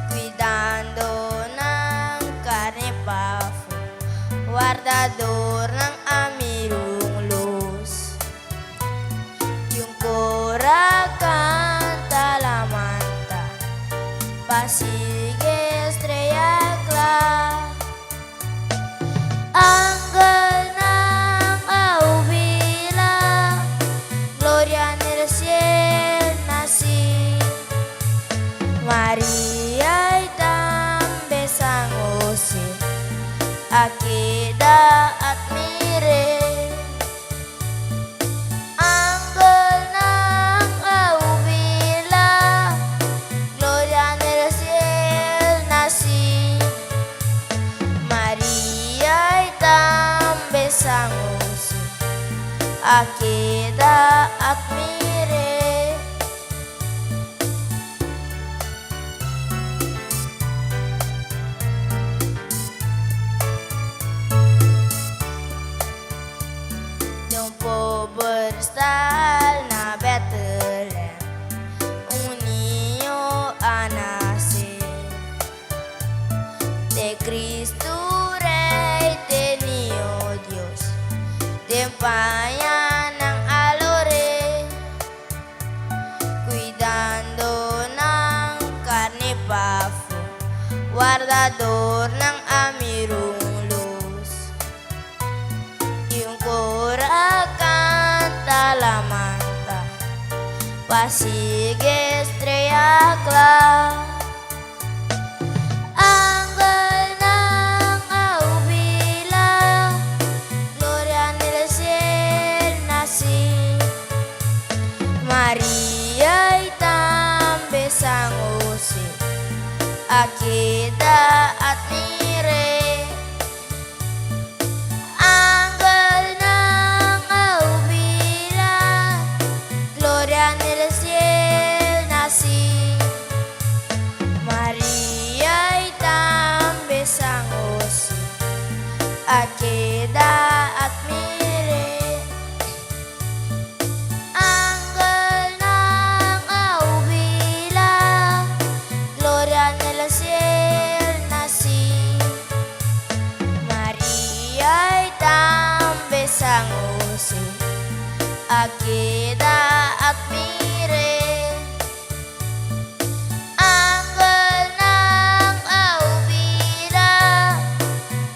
Cuidando nan carne pafo, wardadornan a mira un luz. Y un cora canta lamanta, pa sigui estrella cla. A keda admir'é. Angelnan a hubila, Gloria n'el ciel nací. Maria y tambe San José a keda admir'é. Den un pober stal na Bethlehem, un niño a nace. Te Cristo Rey, te niño Dios, den paña nan a lor'é. Kuidando nan karni pafó, wardadornan a mira un lus. I un kor a kanta lamanta pa sigui e strea kla. Angelnan a hubila, gloria n'el ciel nací. Maria i tambe San José a keda admir'é. Angelnan a hubila, gloria n'el ciel nací. Maria i tambe San José a keda admir'é. Angelnan a hubila, gloria n'el ciel nací. Maria i tambe San José a keda admir'é. Angelnan a hubila,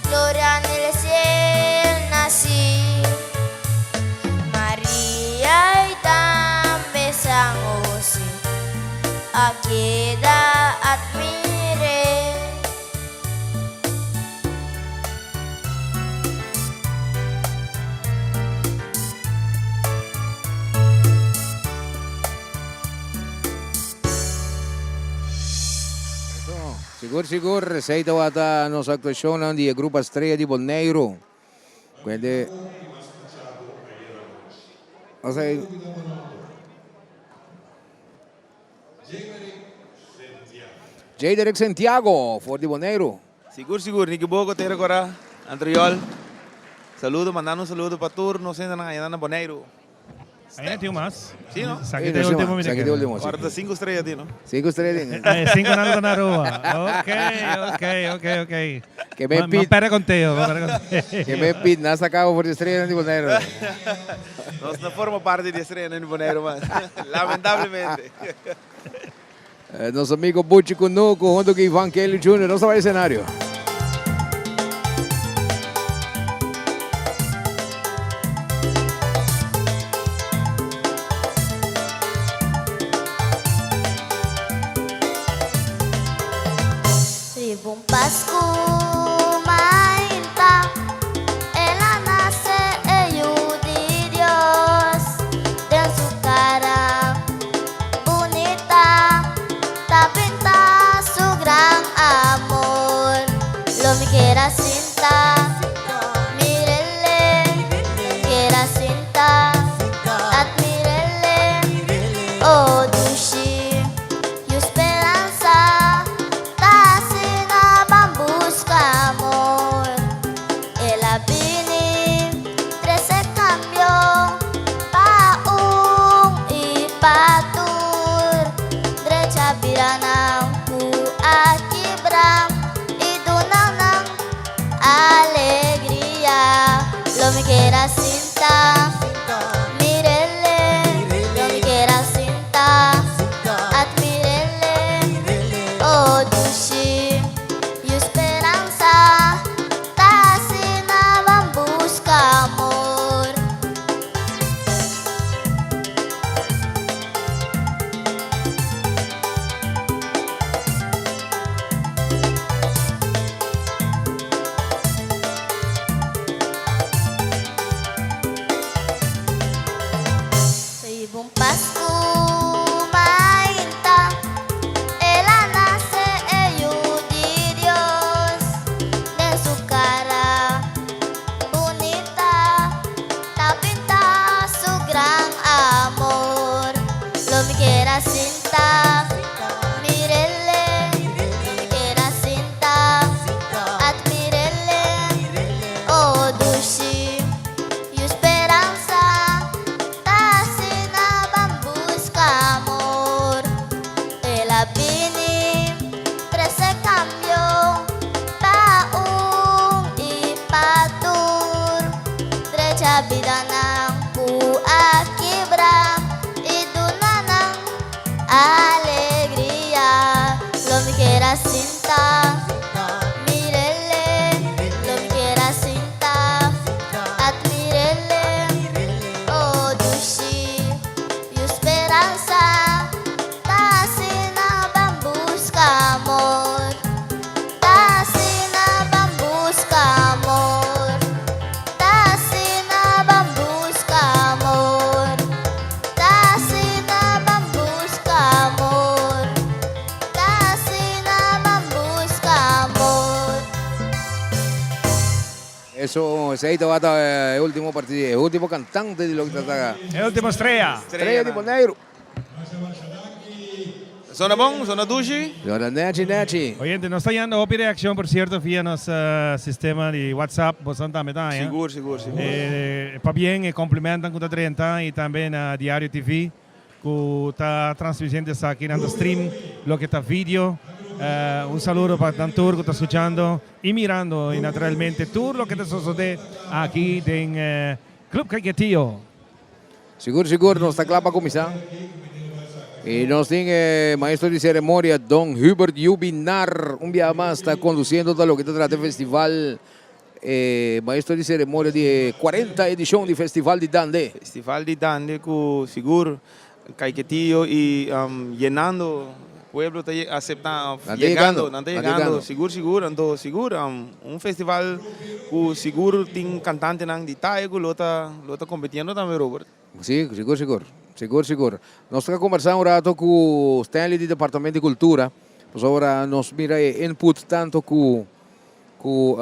gloria n'el ciel nací. Maria i tambe San José a keda admir'é. Sigur sigur, esei tabata nos actuacionnan di e grupo Estrella di Boneiru. Kuende Osei. Jaderick Santiago for di Boneiru. Sigur sigur, Nicky Boco te recorda Antriol. Saludo, mandando un saludo pa tur nos hendenan allá na Boneiru. Ainda tin un mas. Sí, no? Saki te último mi Saki te último, sí. Ahora ta cinco estrella tin, no? Cinco estrella tin. Eh, cinco nan ta na Aruba. Ok, ok, ok, ok. Que me Ma, pit. ma perde conteo, ma perde conteo. Que me pit, nan sa cabo for di estrella di Boneiru. Nos no forma parte di estrella di Boneiru mas. Lamentablemente. Eh, nos amigo Buchi Kunuku junto cu Ivan Kelly Jr. Nos ta bai escenario. Riba un Pasku mainta, el a nase e Yu di Dios. Den su kara bunita ta pinta su gran amor. Lo mi kier a sinta, mir'ele, kier a sinta, admir'ele, oh dushi. Yu speransa ta asina ban buska amor. El a bini trese kambio pa un i pa tur. Drecha biranan ku a kibra i duna nan alegria. Lo mi kier a sinta, mir'ele. Lo mi kier a sinta, admir'ele. Oh dushi, yu speransa ta asina ban buska amor. Kura bidanan ku a kibra i duna nan alegria. Lo mi kier a sinta, mir'ele, lo mi kier a sinta, admir'ele. Oh dushi, yu speransa, ta asina ban buska amor. Ta asina ban buska amor. Ta asina ban buska amor. Ta asina ban buska amor. Ta asina ban buska amor. Eso, esey tabata e ultimo partida, e ultimo cantante di loke ta ta. E ultimo strea. Strea di Boneiru. Zona bon, zona dushi. Zona nechi nechi. Oyente, nos ta yanda hopi reaccion por cierto via nos sistema di WhatsApp, bosan tambe ta haña. Sigur, sigur, sigur. Pabien e complimentan cu ta drenta y tambe na Diario TV cu ta transmitiendo esaki, nan ta stream loke ta video. Un saludo pa nan tur cu ta scuchando y mirando y naturalmente tur loke ta sosode aki den Club Caiquetio. Sigur sigur nos ta kla pa kuminsá. I nos tin e maestro di seremonia Don Hubert Jubinar un biaha mas ta kondusiendo ta loke ta trata e festival e maestro di seremonia di e 40 edishon di Festival di Dande. Festival di Dande ku sigur Caiquetio y yenando pueblo ta acepta of yegando nan ta yegando sigur sigur anto sigur un festival cu sigur tin cantantenan di taya cu lo ta lo ta competiendo tambe Robert. Si sigur sigur sigur sigur nos ta conversa un rato cu Stanley di departamento di cultura pasobra nos mira e input tanto cu Cu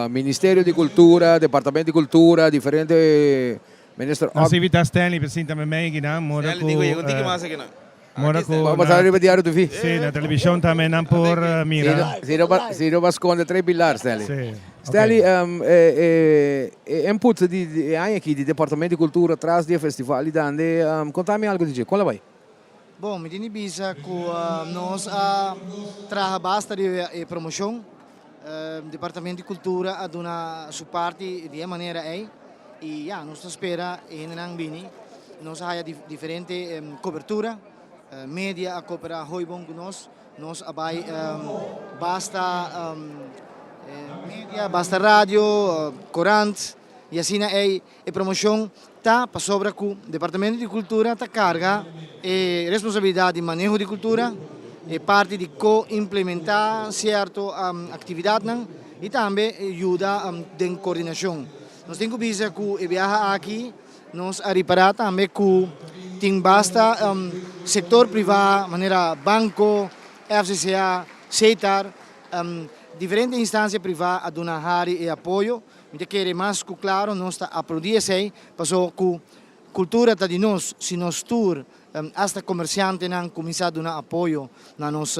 Ministerio di Cultura, Departamento di Cultura, diferente Minister Nos invita Stanley pa sinta memey aki nan, mora Stanley tin cu yega un tiki mas aki nan. Mora cu Bo ta riba Diario TV. Si, na television tambe nan por mira. Si no si no ba sconde tres pilar, Stanley. Si, Stanley, e e input di e aña aki di Departamento di Cultura tras di e festival di Dande, conta mi algo di dje, con la bay? Bon, mi tin di bisa ku nos a traha basta riba e promoshon. Departamento di Kultura a duna su parti di e manera ei i ya, nos ta spera e hendenan bini. Nos a haya diferente kobertura, media a koperá hoy bon ku nos. Nos a bai basta media, basta radio, korant i asina ei E promocion ta pasobra cu Departamento di Cultura ta carga e responsabilidad di maneho di cultura, e parti di co-implementa cierto actividadnan y tambe yuda den coordinacion. Nos tin cu bisa cu e biaha aki nos a ripara tambe cu tin basta sector priva manera banco, FCCA, Setar, diferente instancia priva a duna Harry e apoyo. Mi ta kere mas ku klaro nos ta aplaudí esei, paso ku kultura ta di nos, si nos tur, asta komersiantenan kuminsá duna apoyo na nos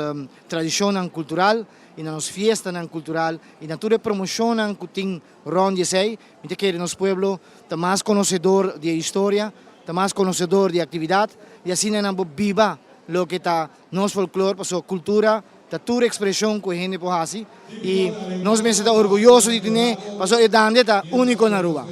tradishonnan kultural i na nos fiestanan kultural i na tur e promoshonnan ku tin rònt di esei, mi ta kere nos pueblo ta mas konosedor di e historia, ta mas konosedor di e aktividat i asina nan por biba loke ta nos folklor, paso kultura Ta tur expresion cu e hende por haci y nos mester ta orguyoso di tene pasobra e dande ta unico na Aruba.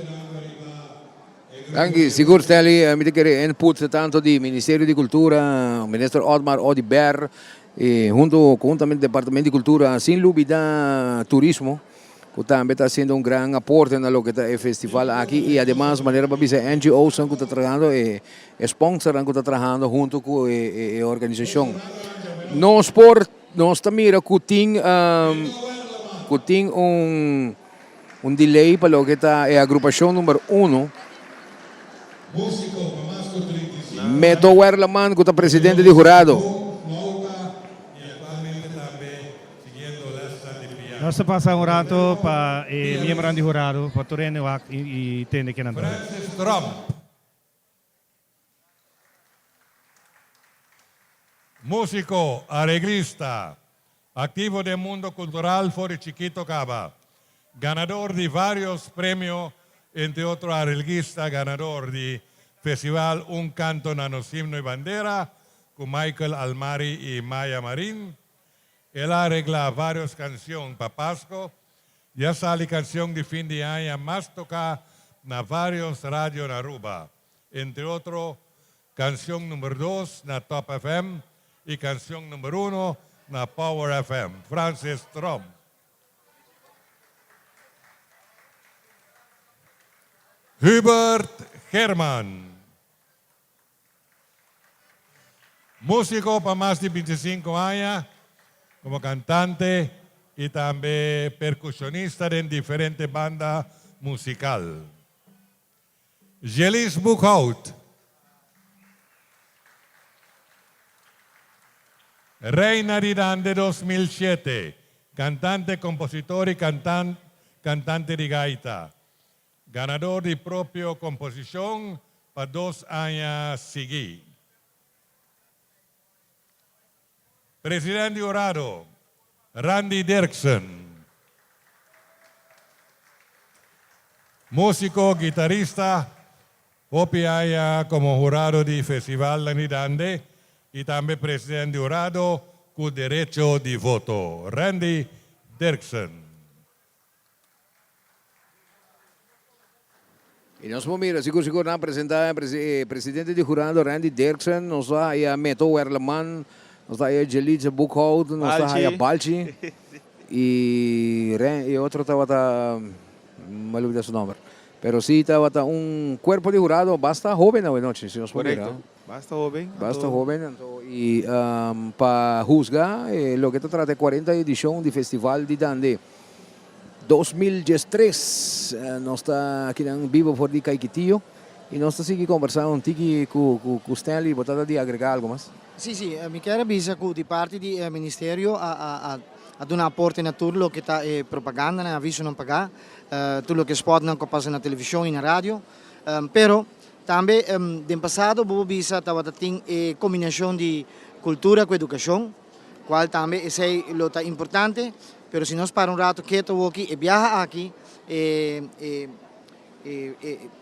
Danki. Sigur Stanley, mi ta kere input tanto di Ministerio di Cultura, Minister Otmar Oduber y hunto conhuntamente Departamento di Cultura sin lubida Turismo cu tambe ta haciendo un gran aporte na loke ta e festival aki y ademas manera bo a bisa e NGO's cu ta trahando e E sponsornan ku ta trahando huntu ku e organisashon. Nos por, nos ta mira ku tin ku tin un un delay pa loke ta e agrupashon number uno. Meto Werleman ku ta presidente di hurado. Nos ta pasa un rato pa e miembronan di hurado pa tur hende wak i tende ke nan ta bisa. Músiko, areglista, aktivo den mundo kultural for di chikito kaba. Ganador di vários premio, entre otro areglista ganador di Festival Un Canto na Nos Himno y Bandera ku Michael Almari y Maya Marin. El a areglá vários kansion pa Pasko i a sali kansion di fin di aña mas toká. na varios radio na Aruba, entre otro cancion number dos na Top FM y cancion number uno na Power FM. Francis Tromp. Hubert Herman. Musico pa mas di 25 aña, como cantante y tambe percusionista den diferente banda musical. Jelis Boekhout. Reina di Dande 2007, cantante, compositor y cantante di gaita. Ganador di propio composicion pa dos aña sigui. Presidente di hurado, Randy Dirksen. Musico, guitarista, hopi aña como hurado di Festival di Dande y tambe presidente di hurado cu derecho di voto. Randy Dirksen. Y nos por mira, sigur sigur nan presenta e presidente di hurado Randy Dirksen, nos ta haya Meto Werleman, nos ta haya Jelitze Boekhout, nos ta haya Balchi y e otro tabata, mi a lubida su nomber. Pero si tabata un cuerpo di hurado basta hoben awe nochi, si nos por mira. Correcto, basta hoben. Basta hoben anto y pa huzga loke ta trata e cuarenta edicion di Festival di Dande. 2013 nos ta akinan bibo for di Caiquetio y nos ta sigui combersa un tiki cu Stanley. Bo ta di agrega algo mas? Si, si. Mi kier a bisa cu di parti di e ministerio a duna aporte na tur loke ta e propagandanan, avisonan paga, tur loke spotnan cu a pasa na television y na radio. Pero tambe den pasado bo por bisa tabata tin e combinacion di cultura cu educacion. Cual tambe esey lo ta importante, pero si nos para un rato keto awoki e biaha aki, e e e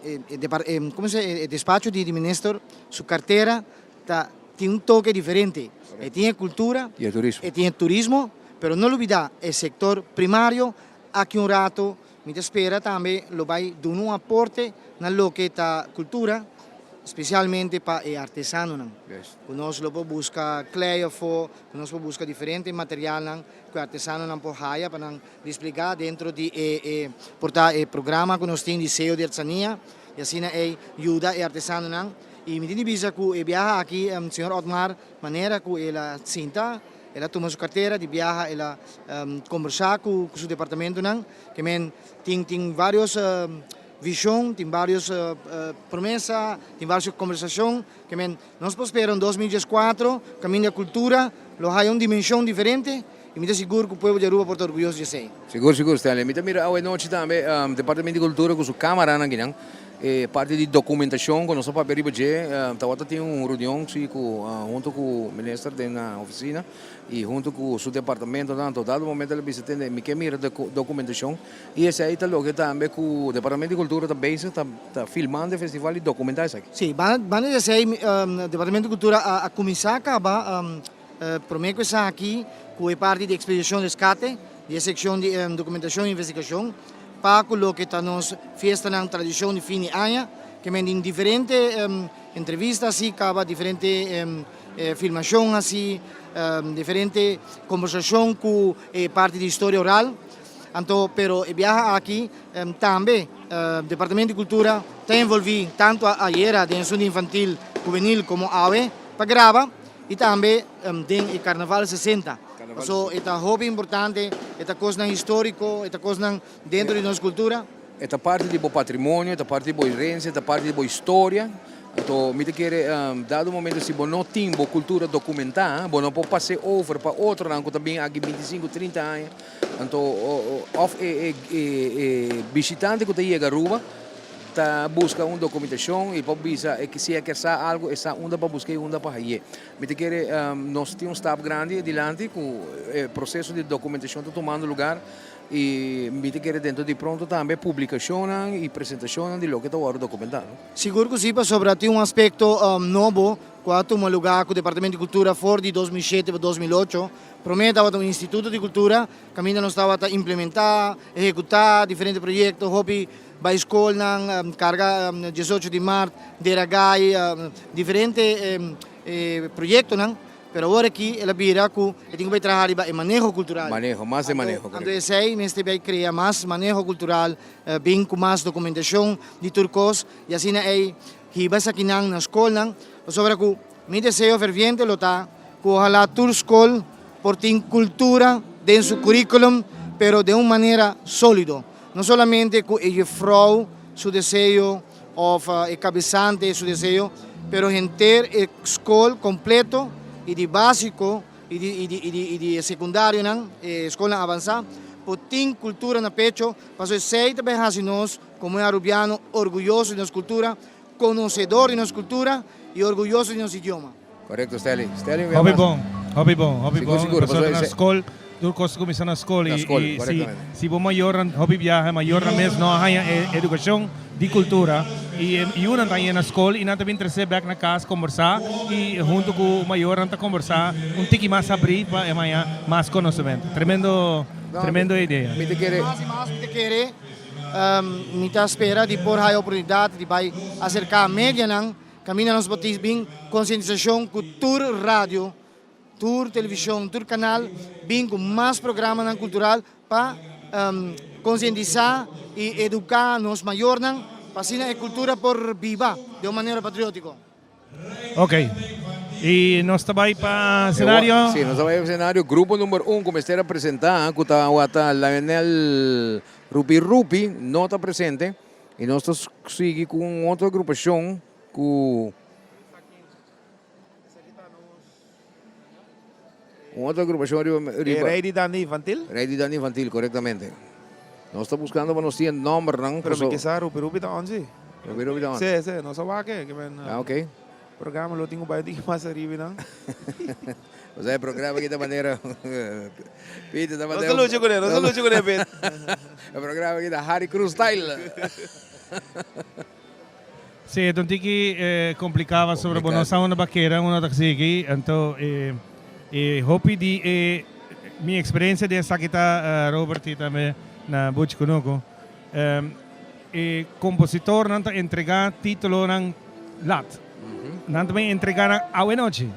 e e depar e como se e despacho di di minister su cartera ta tin un toke diferente. E tin e cultura, Y e turismo. e tin e turismo, pero no lubida e sector primario aki un rato Mi ta spera tambe lo bai duna un aporte na loke ta cultura, specialmente pa e artesanonan. Cu nos lo por busca klei afo, cu nos por busca diferente materialnan cu e artesanonan por haya pa nan desplega dentro di e e por ta e programa cu nos tin di Seo di Artesania y asina ey yuda e artesanonan. Y mi tin di bisa cu e biaha aki señor Otmar manera cu el a sinta, El a tuma su cartera di biaha, el a combersa cu su departamentonan, ke men tin tin varios vision, tin varios promesa, tin varios combersacion, ke men nos por spera un 2014 caminda cultura lo haya un dimension diferente y mi ta sigur cu pueblo di Aruba por ta orguyoso di esey. Sigur, sigur Stanley. Mi ta mira awe nochi tambe Departamento di Cultura cu su camaranan akinan. E parti di documentacion cu nos a papia riba dje, tawata tin un reunion si cu hunto cu minister den na oficina y hunto cu su departamentonan. Anto dado momento el a bisa tende mi ke mira documentacion y esey ta loke tambe cu Departamento di Cultura ta bezig ta ta filmando e festival y documenta esaki. Si, banda di esey Departamento di Cultura a cuminsa caba prome cu esaki cu e parti di Expedicion Rescate di e seccion di Documentacion y Investigacion. Pa cu loke ta nos fiestanan tradicion di fin di aña, ke men tin diferente entrevista haci caba, diferente filmacion haci, diferente conversacion cu e parti di historia oral. Anto, pero e biaha aki tambe Departamento di Cultura ta envolvi tanto ayera den asunto infantil, hubenil como awe pa graba y tambe den e Carnaval 60. Paso e ta hopi importante, e ta kosnan históriko, e ta kosnan dentro di nos kultura. E ta parti di bo patrimonio, e ta parti di bo herensia, e ta parti di bo historia. Anto mi ta kere dado momento si bo no tin bo kultura dokumentá, bo no por pas'é over pa otronan ku ta bin aki bintisinku, trinta aña. Anto òf e e bishitante ku ta yega Aruba ta buska un dokumentashon i por bisa si e ke sa algu e sa unda pa busk'é i unda pa hañ'é. Mi ta kere nos tin un stap grandi dilanti ku e proseso di dokumentashon ta tumando lugar i mi ta kere dentro di pronto tambe publikashonnan i presentashonnan di loke ta wòrdu dokumentá. Sigur ku si, pasobra tin un aspekto nobo. ku a tuma lugá ku Departamento di Kultura for di 2007 pa 2008. Promé tabata un instituto di kultura kaminda nos tabata implementá, ehekutá diferente proyekto, hopi bai skolnan, karga 18 di mart, dera gai, diferente proyektonan. Pero awor aki el a bira ku e tin ku bai traha riba e maneho kultural. Maneho, mas e maneho, Anto esei mester bai krea mas maneho kultural, bin ku mas dokumentashon di tur kos i asina ei hiba esakinan na skolnan. Pasobra ku mi deseo ferviente lo ta ku ohalá tur skol por tin kultura den su kurikulum, pero den un manera sólido. No solamente ku e jefrou su deseo òf e kabesante su deseo, pero henter e skol kompleto i di básiko i di i di i di i di e sekundarionan, e skolnan avansá, por tin kultura na pecho, pasobra esei ta bai hasi nos komo e arubiano orguyoso di nos kultura, konosedor di nos kultura i orguyoso di nos idioma. Korekto Stanley. Stanley Hopi bon, hopi bon, hopi Sigur, bon. sigur, Pasobra pasobra na esei- skol, tur kos ta kuminsá na skol Na i skol, i si korektamente. si bo mayornan hopi biaha, mayornan mes no a haña e edukashon di kultura i e yunan ta haña na skol i nan ta bin tresé bèk na kas kombersá i huntu ku mayornan ta kombersá un tiki mas abrí pa e haña mas konosementu. Tremendo, No, tremendo idea. mi ta kere. Mas i mas mi ta kere, mi ta spera di por haña oportunidat di bai aserká medianan Kaminda nos por tin bin konsientisashon ku tur radio, tur televishon, tur kanal bin ku mas programanan kultural pa konsientisá i eduká nos mayornan pa asina e kultura por biba den un manera patriótiko. Ok. I nos ta bai pa senario? Si, nos ta bai pa senario. Grupo number un ku mester a presentá ku ta awata Lionel Rupi Rupi no ta presente. I nos ta sigui ku un otro agrupashon ku un otro agrupashon riba E Rey di Dande Infantil? Rey di Dande Infantil, korektamente. Nos ta buskando pa nos tin e nòmbernan. Pero mi ke sa Rupi Rupi ta on si. Rupi Rupi ta on? Si, si, nos a wak e. Ah, ok. Programa lo tin ku bai un tiki mas ariba nan. Osea e programa aki ta manera Pete ta Nos ta lucha kuné, nos ta lucha kuné Pete. E programa aki ta Harry Cruz style. Si, e ta un tiki kompliká pasobra bo no sa unda bo a keda, unda ta sigui. Anto e hopi di e mi eksperensia den esaki ta Robert i tambe na Buchi Kunuku. E kompositornan ta entregá títulonan lat. Nan ta bin entregá nan awenochi.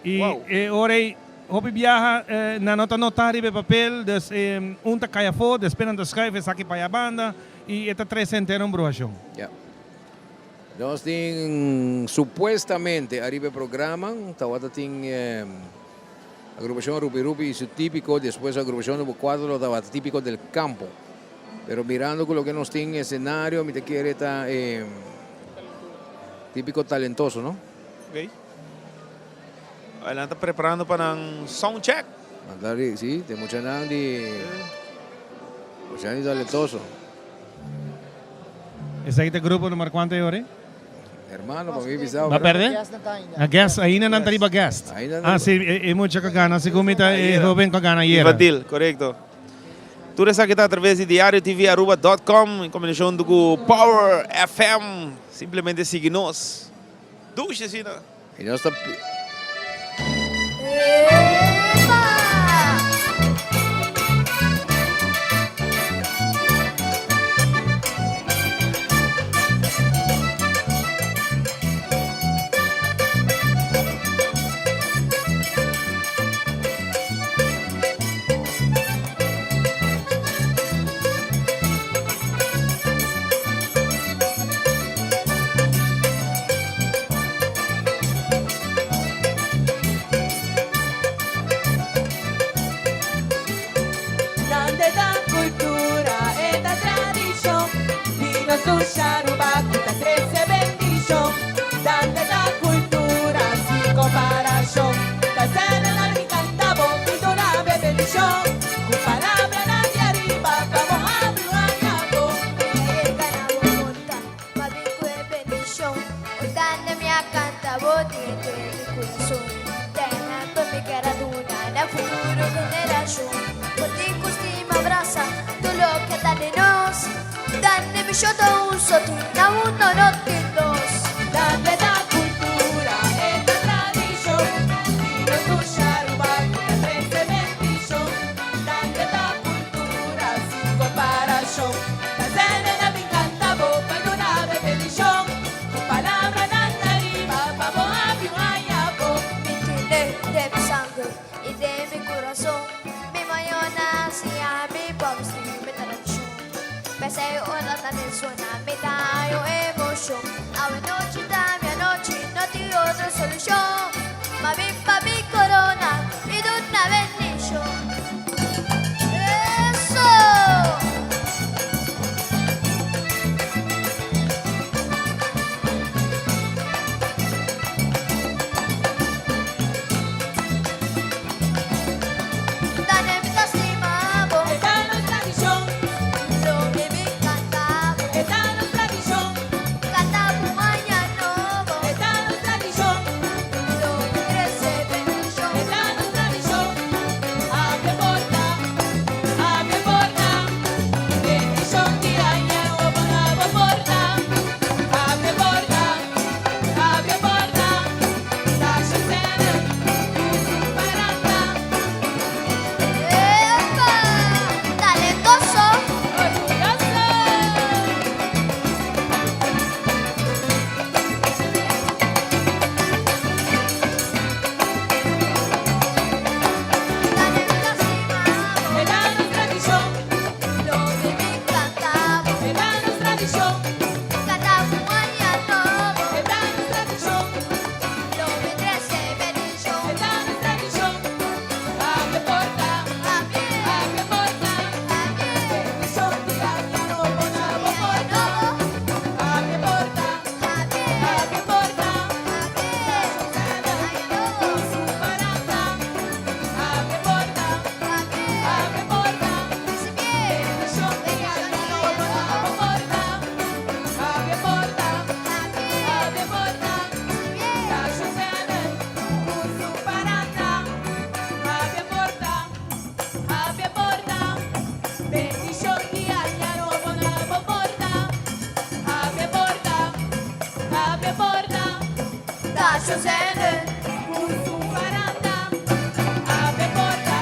I e ora ei hopi biaha nan no ta notá riba e papel, dus un ta kai afó, despues nan ta schuif esaki pa e banda i e ta trese henter un bruhashon. Ya. Nos tin supuestamente ariba e programa tawata tin agrupashon Rupi Rupi i su típiko, despues agrupashon number kuater lo tabata típiko del campo. Pero mirando ku loke nos tin esenario mi ta kere ta e típiko talentoso, no? Ok. Nan ta preparando pa nan sound check. Nan ta ri, si, te muchanan di muchanan di talentoso. Esaki ta grupo number cuanto e ora? Hermano, pa mi bisa. Ba perde? A guest, ainda nan ta riba guest. Ah, si, e mucha cu gana, segun mi ta e hoben cu a gana ayera. Infantil, corecto. Tur esaki ta a traves di diarioTVAruba.com en combinacion cu Power FM. Simplemente sigui nos. Dushi asina. Y nos ta. Dande ta cultura e ta tradicion di nos dushi Aruba cu ta trece bendicion. Dande ta cultura sin comparacion. Ta cena na mi canta bo cultura be bendicion. Cu palabranan di ariba pa bo habri un aña bo. Pa bin ku e bendishon. O dande mi a kanta bo tin e mi kurason. Te ehèmpel mi ker a duna na futuro generashon. Bo tin ku stima brasa tur loke ta di nos. Dande mi sho ta un so tin na mundo no tin dos. Dande ta kultura e ta. sona, mi ta haña un emoshon. Awe nochi ta mi anochi, no tin otro solushon. Ma bin pa mi korona i duna bendishon. Eso! Dane mi ta stima bo. E ta nos tradishon. Lo mi bin kanta bo. E ta nos tradishon. Kanta bo un aña nobo. E ta nos tradishon. Lo mi trese bendishon. E ta nos tradishon. Abre porta, abre porta. Bendishon di aña nobo na bo porta. Abre porta, abre porta. Tasha Zenon ku su paranda. Epa! Talentoso! Orguyoso! Dane mi ta stima bo. E ta nos tradishon. Lo mi bin kanta bo. E ta nos tradishon. Kanta bo un aña nobo. E ta nos tradishon. Lo mi trese bendishon. E ta nos tradishon. Abre porta, abre porta. Bendishon di aña nobo na bo porta. Abre porta, abre porta. Ku su paranda. Abre porta, abre porta. Bendishon di aña nobo na bo porta. Abre porta, abre porta. Tasha Zenon ku su paranda. Abre porta, abre porta. Bendishon di aña nobo na bo porta. Abre porta, abre porta. Tasha Zenon. Ku su paranda. Abre porta,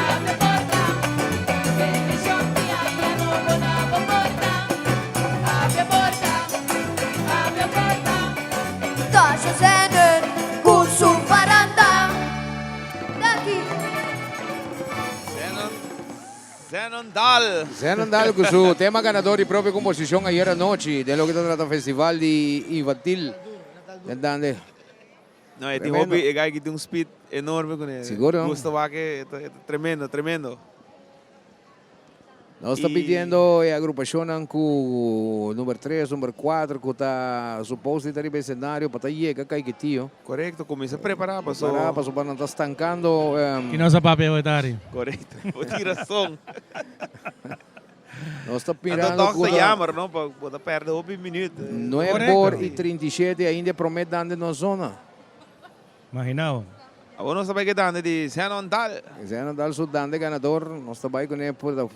abre porta. Bendishon di aña nobo na bo porta. Abre porta, abre porta. Tasha Zenon ku su paranda. Danki. Zenon, Zenon Dal. Zenon Dal ku su tema ganador di propio komposishon ayera nochi den loke ta trata festival di infantil den Dande. No, e tin Tremendo. hopi, e guy ki tin un speed enorme kuné. Sigur, no? Gusta wak e, e ta tremendo, tremendo. Nos ta pidiendo e agrupashonnan ku number tres, number kuater ku ta supos di ta riba esenario pa ta yega Caiquetio. Korekto, kuminsá prepará paso. Prepará paso pa nan ta stankando. Ki nos a papia hoy tardi. Korekto, bo tin rason. Nos ta Anto mirando tòg ku ta ta. jammer no, pa bo ta pèrdè hopi minüt. Nuebe or i 37 ainda e promé dande nos zona. Imagina bo. Awor nos ta bai ku e dande di Zenon Dal. Zenon Dal su dande ganador. Nos ta bai kuné por ta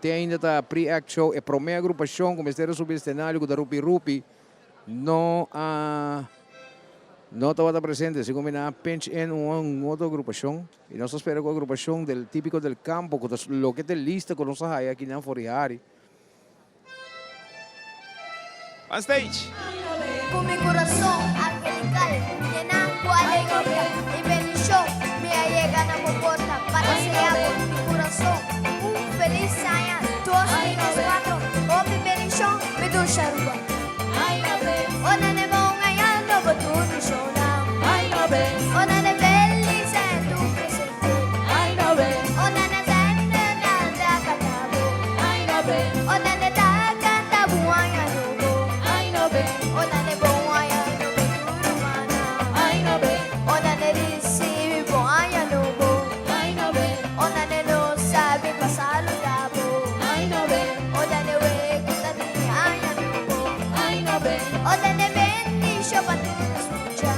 te ainda ta pre-act show. E promé agrupashon ku mester a subi escenario ku ta Rupi Rupi no a no tabata presente. Segun mi nan a pinch in un otro agrupashon. I nos ta spera ku agrupashon del Típico del Campo ku ta loke ta e lista ku nos a haya akinan for di hari. On stage. Ku mi kurason angelikal yená ku alegria i bendishon, mi a yega na bo porta pa deseá bo di kurason un felis aña 2024. Hopi bendishon, mi dushi Aruba. Ora ne bon aña nobo tur bishonnan. Ora ne felis en tu presente. Ora ne zende nan ta kanta bo. Ora ne ta kanta bo aña nobo. Ora ne bon aña nobo tur rumannan. Ora ne risibi bon aña nobo. Ora ne no sabi pa saluda bo. Ora ne wegu ta di aña nobo. Ora ne bendishon pa tur escucha.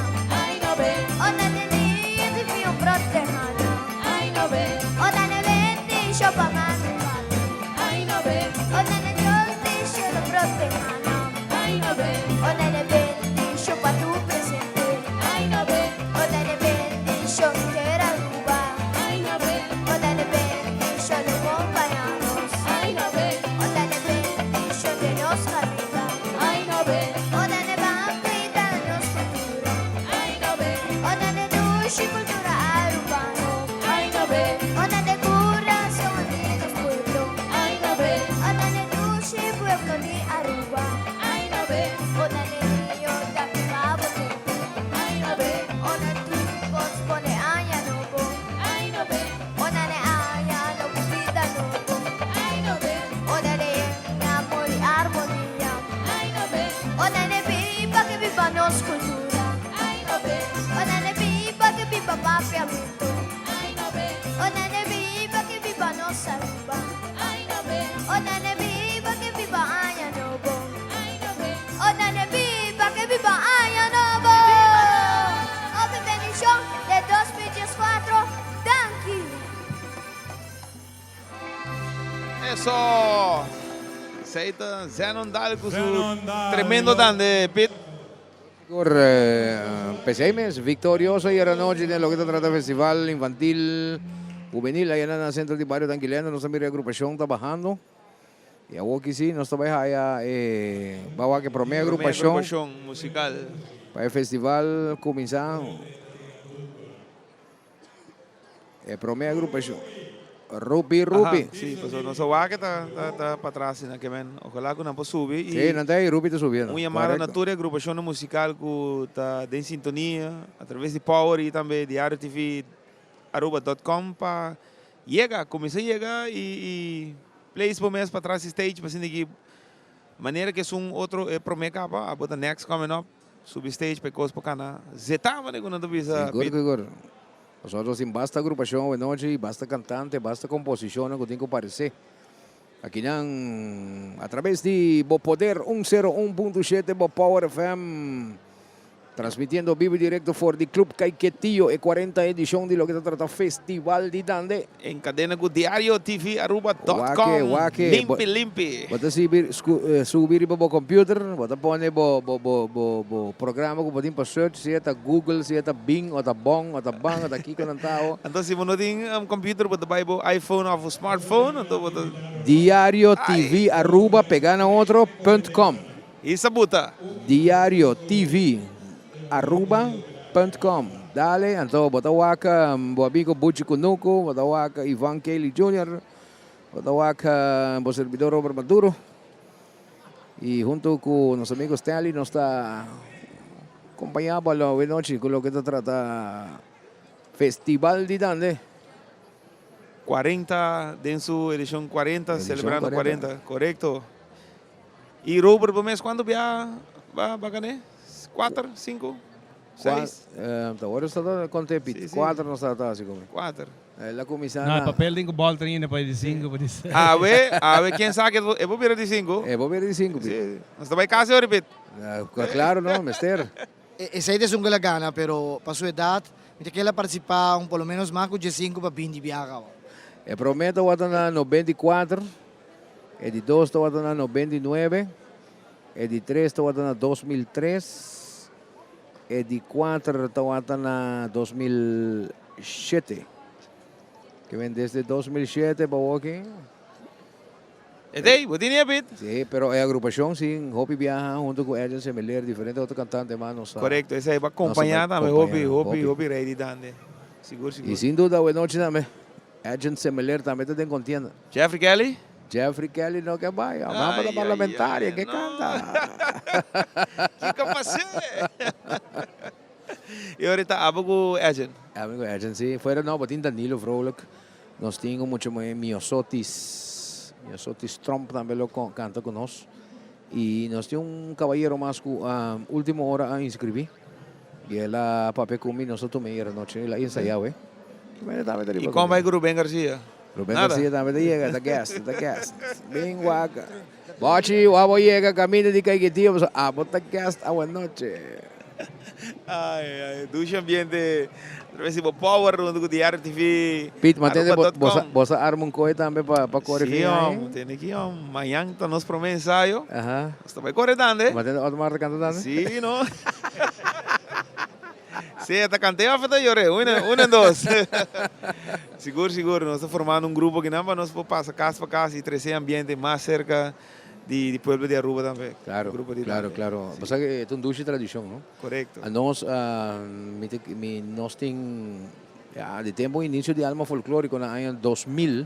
Ora ne dia divino protehana. Ora ne bendishon pa mami papi. Ora ne Dios di cielo protehana. Ora ne bendishon pa tu presente. Ora ne bendishon tera Aruba. Ora ne bendishon lo acompañanos. Ora ne bendishon den nos camina. Ora ne ban cuida nos. papiamento. O nene biba que biba nos Aruba. O nene biba que biba aña nobo. O nene biba que biba aña nobo. Hopi bendicion de 2014. Danki. Eso! Esey ta Zenon Daal cu su tremendo dande, Pit. Sigur, p'esey mes, victorioso ayer anochi den loke ta trata Festival Infantil Juvenil aya na Centro di Bario Tanquileno. Nos ta mira e agrupacion ta bahando. Y awoki si nos ta bay haya e bawak e prome agrupacion. Prome agrupacion musical. Pa e festival cuminsa. E prome agrupashon. Rupi, Rupi. Aha, si, pasobra nos a wak ta, ta, ta patras asina ke men. Ojalá ku nan por subi i. Si, nan ta ei, Rupi ta subiendo. Un yamada na tur e agrupashonnan musikal ku ta den sintonia a traves di Power i tambe Diario TV Aruba dot com pa yega, kuminsá yega i i place bo mes patras di stage pa sinti ki manera ku esun otro e prome kaba abo ta next coming up. Subi stage pa e kos por kana zetá manera ku nan ta bisa. Sigur, sigur. Nosotros tin basta agrupashon awe nochi, basta kantante, basta komposishonnan ku tin ku paresé. Akinan a traves di bo poder 101.7 bo Power FM transmitiendo bibo y directo for di Club Caiquetio e 40 edishon di loke ta trata Festival di Dande. En cadena cu Diario TV Aruba dot com. Wak, wak. Limpi, limpi. Bo ta sibi, subi riba bo computer, bo ta pone bo, bo, bo, bo, bo programa cu bo tin pa search, sea ta Google, sea ta Bing, o ta Bong, o ta Bang, o ta kico nan ta awo. Anto si bo no tin computer, bo ta bay bo iPhone of bo smartphone, anto bo ta. Diario TV Aruba pega na otro punt com. Isa buta. Diario TV Aruba punt com. Dale, anto bo ta wak bo amigo Buchi Kunuku, bo ta wak Ivan Kelly Junior, bo ta wak bo servidor Robert Maduro y hunto cu nos amigo Stanley nos ta compaña bo awe nochi cu loke ta trata Festival di Dande. 40 den su edicion 40, celebrando 40, corecto. Y Robert bo mes cuanto bia ba ba gané? Cuater, cinco, seis? Ta ora nos ta conté pit. Cuater nos ta haci come. Cuater. El a cuminsa No, na. e papel tin cu bolter ainda pa e di cinco pa di seis. Awe, awe ken sa ke e por bira di cinco. E por bira di cinco pit. Si, nos ta bay casi ora pit. Claro no, mester. Esey ta esun cu el a gana, pero pa su edad mi ta kere el a participa un por lo menos mas cu diescinco pa binti biaha caba. E prome tawata na 94. E di dos tabata na 99, e di tres tabata na 2003, e di kuater tabata na 2007. Ke men desde 2007 pa woki. E tei, bo tini e pit? Sí, pero e agrupashon si hopi biaha hunto ku Edjean Semeleer, diferente otro kantante mas nos ta. Korekto, esei pa kompañá tambe hopi, hopi, hopi rei di dande. Sigur, sigur. I sin duda awe nochi tambe. Edjean Semeleer tambe ta den kontienda. Jeffrey Kelly? Jeffrey Kelly no ke bai. Mama ta parlamentaria, ke kanta? Kiko pas'é? I ora ta abo ku Edjean? Abo ku Edjean, si. Fuera no, bo tin Danilo Vrolijk. Nos tin un mucha muhé Miosotis, Miosotis Tromp tambe lo kanta ku nos. I nos tin un kabayero mas ku ultimo ora a inskribí. I el a papia ku mi, nos a tuma ayer anochi, el a ensayá awe. I kon bai ku Ruben Garcia? Ruben Garcia tambe ta yega, ta guest, ta guest. Bin wak. Bochi, wak bo yega kaminda di Caiquetio, pasobra abo ta guest awanochi. Ai, ai, dushi ambiente. Atraves di bo power hunto ku Diario TV. Piet, ma tende bo, bo sa, bo sa arma un koe tambe pa, pa kore Sí, fin aña? hom, tende ki hom. Mañan ta nos prome ensayo. Aha. Nos ta bai kore tande. Ma tende Otmar ta kanta tande? Sí, no. Sí, e ta kant'é of e ta yor'é? Un en, un en dos. Sigur, sigur, nos ta formando un grupo akinan pa nos por pasa kas pa kas i trese ambiente mas serka di di pueblo di Aruba tambe. Claro, Grupo di claro, Dande. claro. Sí. Bo sa ke ta un dushi tradishon, no? Korekto. Anos, mi ta, mi, nos tin, ya, di tempo inicio di Alma Folklorico na aña 2000,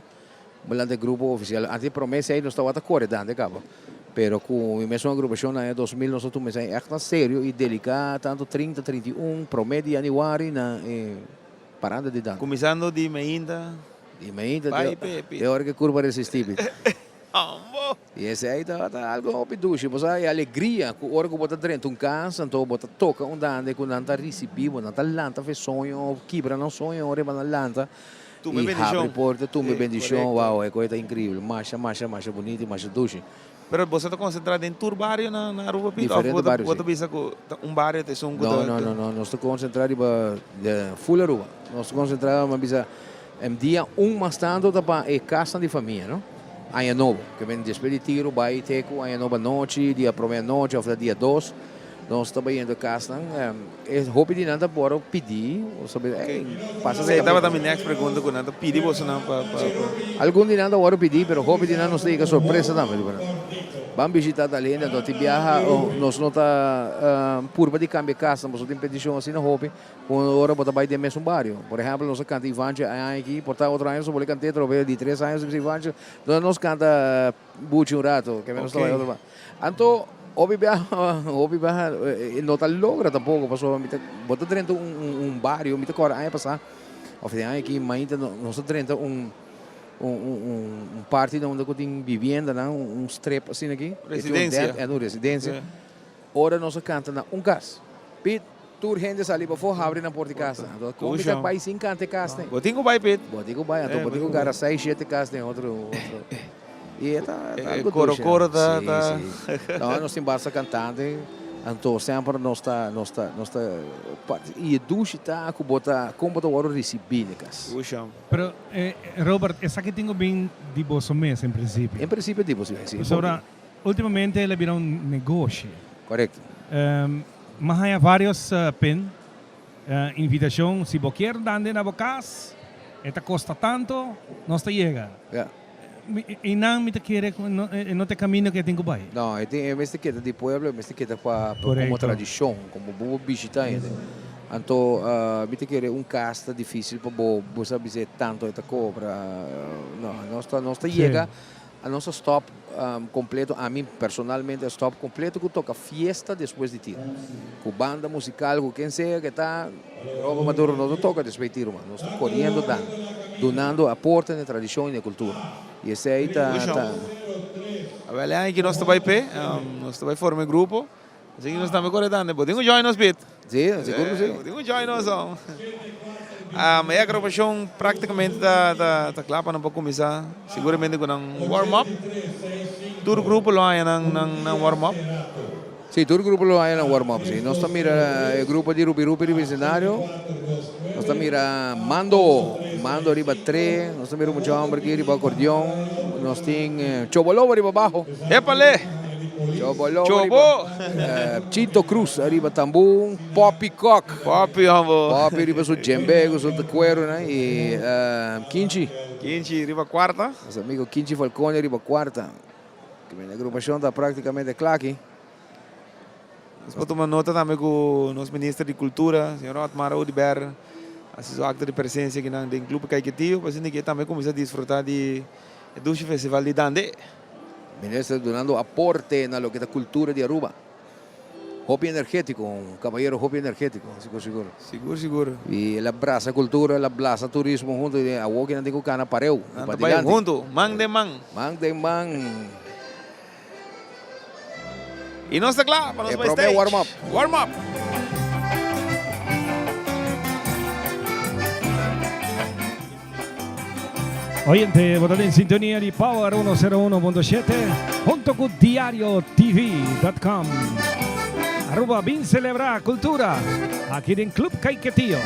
bo lanta e grupo oficial. Antes prome esei nos tabata kore Dande kaba. Pero ku mi mesun agrupashon na aña 2000 nos a tuma esei ègt na serio i dediká tantu 30, 31, prome di yanüari na e paranda di Dande. Kuminsando di meinta. Di meinta Bai te, pe, pi. te ora ke kurpa resistí, pi. Ambo! I esei tabata algo hopi dushi. Bo sa e alegria ku ora ku bo ta drenta un kas, anto bo ta toka un dande ku nan ta risibí bo, nan ta lanta fe soño, kibra nan soño ora e nan lanta Tumba i bendishon. habri porta, tumba Sí, bendishon. korekto. Wow, e koe ta inkreibel. Masha, masha, masha bunita i masha dushi. Pero boso ta konsentrá den tur bario na na Aruba, Piet? Òf Diferente bo ta bario, bo ta sí. bisa ku ta un bario ta esun ku No, ta no, no, no. Nos ta konsentrá riba full Aruba. Nos ta konsentrá, mi a bisa, dia un mas tantu ta pa e kasnan di famia, no? Aña nobo. Ke men despues di tiro bai te ku aña nobo anochi, dia promé anochi òf ta dia dos, nos ta bayendo e kasnan. E hopi di nan ta por pidi, bo sabi, ey, pasa Esei serka mi. tabata mi next pregunta ku nan ta pidi bosonan pa pa pa. Algun di nan ta wòrdu pidi, pero hopi di nan nos ta yega sorpresa tambe riba nan. Ban bishita tal hende, anto tin biaha nos no ta purba di kambia kasnan, pasobra tin petishon asina hopi. Ku ora bo ta bai den mesun bario. Por ehèmpel, nos a kanta Ivancho e aña aki, por ta otro aña nos a bolbe kant'é atrobe, di tres aña nos a bisa Ivancho, donde nos kanta Buchi un rato, ke nos ta bai otro ba. Anto, hopi biaha, hopi biaha e no ta logra tampoko, pasobra mi ta, bo ta drenta un un bario, mi ta kòrda aña pasá, òf e aña aki mainta nos a drenta un un un parti na unda ku tin bibiendanan, un strip asina aki. Residensia. E un residensia. Ora nos a kanta na un kas, Pit, tur hende sali pafó, habri nan por di kas. Anto, kon mi ta bai sin kanta e kas den? Bo tin ku bai, Pit. Bo tin ku bai, anto bo tin ku gara seis, shete kas den otro, otro. I e ta, ta algu Koro, dushi. koro ta, ta. Si, si. No, nos tin basta kantante, anto semper nos ta, nos ta, nos ta parti. I e dushi ta ku bo ta, kon bo ta wòrdu risibí na e kas. Dushi. Pero, Robert, esaki tin ku bin di boso mes en prinsipio. En prinsipio di boso mes, si. Pasobra Ultimamente el a bira un negoshi. Correcto. Mi a haña varios pin, invitacion, si bo kier dande na bo cas, e ta costa tanto, nos ta yega. Ja. Y nan mi ta kere cu e no ta e camino cu e tin cu bay. No, e tin, e mester keda di pueblo, e mester keda pa, pa como tradicion, como bo bishita hende. Anto mi ta kere un cas ta dificil pa bo, bo sa bisa e tanto e ta cobra. No, nos ta, nos ta yega. A nos a stop completo, ami personalmente a stop completo cu toca fiesta despues di tiro. Cu banda musical, cu ken sea que ta, Robert Maduro no ta toca despues di tiro mas. Nos ta coriendo dan, dunando aporte na e tradicion y na e cultura. Y esey ta, ta. Awel e aña aki nos ta bay p'e, nos ta bay forma e grupo. Así que nos tambe core dande. Bo tin cu join nos, Piet? Sí, sigur cu sí. Bo tin cu join nos, hom. E agrupacion practicamente ta, ta, ta cla pa nan por cuminsa. Seguramente cu nan warm up. Tur grupo lo haya nan, nan, nan warm up. Sí, tur grupo lo haya nan warm up, sí. Nos ta mira e grupo di Rupi Rupi riba escenario. Nos ta mira Mando, Mando riba tre. Nos ta mira un mucha homber aki riba acordeon. Nos tin Chobolobo riba bajo. Epale! Chobo Chobo! Chito Cruz ariba tambú, Poppy Kok. Poppy hombo. Poppy riba su djembe ku su cuero nan y Kinchi. Kinchi riba cuarta. Nos amigo Kinchi Falcone riba cuarta. Ki men agrupacion ta practicamente cla aki. Nos por tuma nota tambe ku nos minister di Cultura, señor Otmar Oduber, hasi su acto di presencia aki nan den Club Caiquetio, pa asina ke e tambe cuminsa disfruta di e dushi festival di Dande. Minister dunando aporte na loke ta cultura di Aruba. Hopi energetico, un caballero hopi energetico, sigur sigur. Sigur sigur. Y el a brasa cultura, el a blasa turismo hunto y awor ki nan tin cu cana pareu Nan ta bay hunto, man den man. Man den man. Y nos ta cla pa nos E bay prome stage. warm up. Warm up. Oyente, bo ta den sintonia di Power 101.7 hunto cu diariotv.com. Aruba bin celebra cultura aki den Club Caiquetio.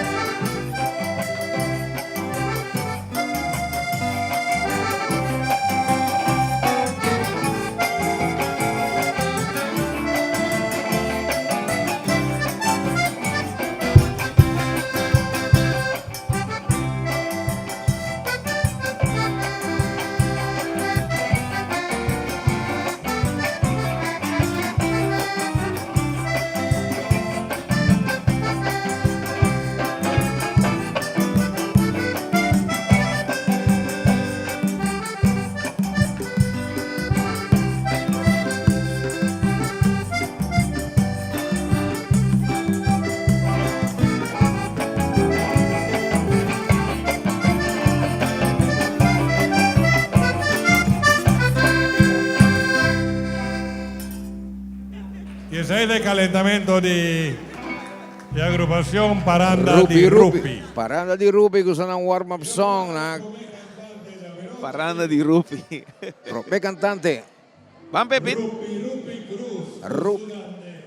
Y esey ta e calentamiento di e agrupacion Paranda Rupi di Rupi. Rupi. Paranda di Rupi ku sa nan warm up song na. Paranda di Rupi. Prome cantante. Ban Pepit.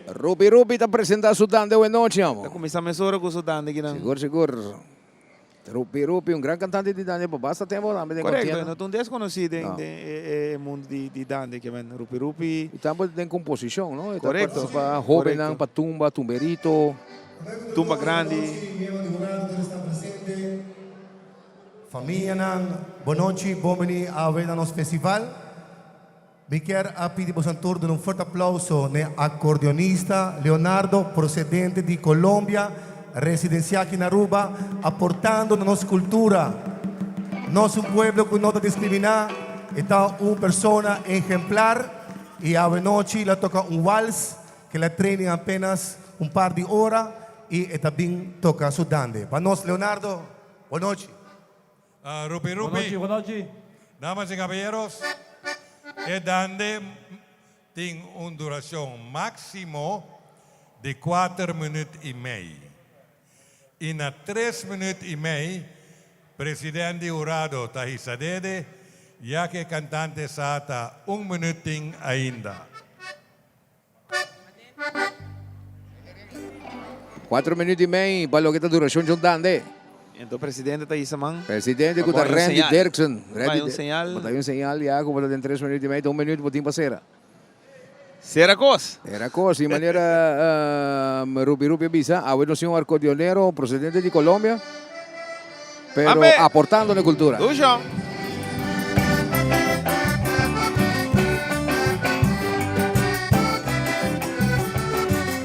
Rupi Rupi ta presenta su dande awe nochi amo. Ta cuminsa mesora cu su dande kinan. Sigur sigur. Rupi Rupi un gran cantante di dande pa basta tempo tambe den Correcto, contienda. no ta un desconoci den No. den e e mundo di di dande ke men Rupi Rupi. Y tambe den composicion no. E ta Correcto, participa hobennan correcto. pa tumba, tumberito. Tumba grandi. Famianan, bonochi, bon bini awe na nos festival. Mi kier a pidi boso tur duna un fuerte aplauso n'e acordeonista Leonardo, procedente di Colombia, residencia aki na Aruba, aportando na nos cultura. Nos un pueblo cu no ta discrimina, e ta un persona ejemplar y awe nochi lo a toca un wals cu el a train den apenas un par di ora y e ta bin toca su dande. Pa nos Leonardo, bonochi. Rupi Rupi. Bonochi, bonochi. Damas y caballeros, e dande tin un duracion maximo di cuater minuut y mei. Y na tres minuut y mei, president di hurado ta hisa dede, ya cu e cantante sa ta un minuut tin ainda. Cuatro minuut y mei pa loke ta duracion djon dande. Enton presidente ta hisa man. Presidente cu ta Randy Dirksen. Bay un señal. Bo ta un señal ya cu bo ta den tres minuut y mei ta un minuut bo tin pa cera. Cera cos. Cera cos y manera Rupi Rupi a bisa awe nos tin un acordeonero procedente di Colombia pero aportando na cultura. Dushon.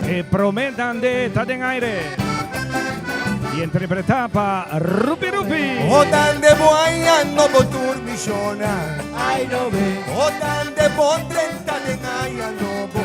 E prome dande ta den aire y interpreta pa Rupi Rupi. O dande bo aña no bo tur mishona. Ay no be. O dande bon drenta den aña nobo.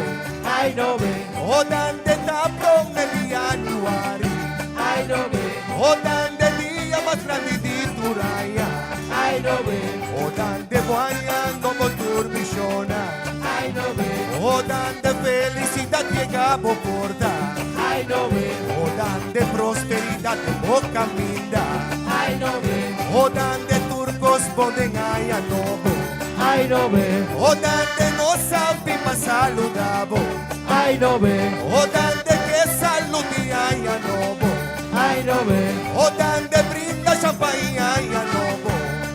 Ay no be. O dande ta prome di januari. Ay no be. O dande dia mas grandi di tur aña. Ay no be. O dande bo aña nobo tur mishona. Ay no be. O dande felicidad yega bo porta. Ay no be. O dande prosperidad den bo caminda. Ay no be. O dande tur cos bon den aña nobo. Ay no be. O dande nos sabi pa saluda bo. Ay no be. O dande ke salud di aña nobo. Ay no be. O dande brinda champagne aña nobo.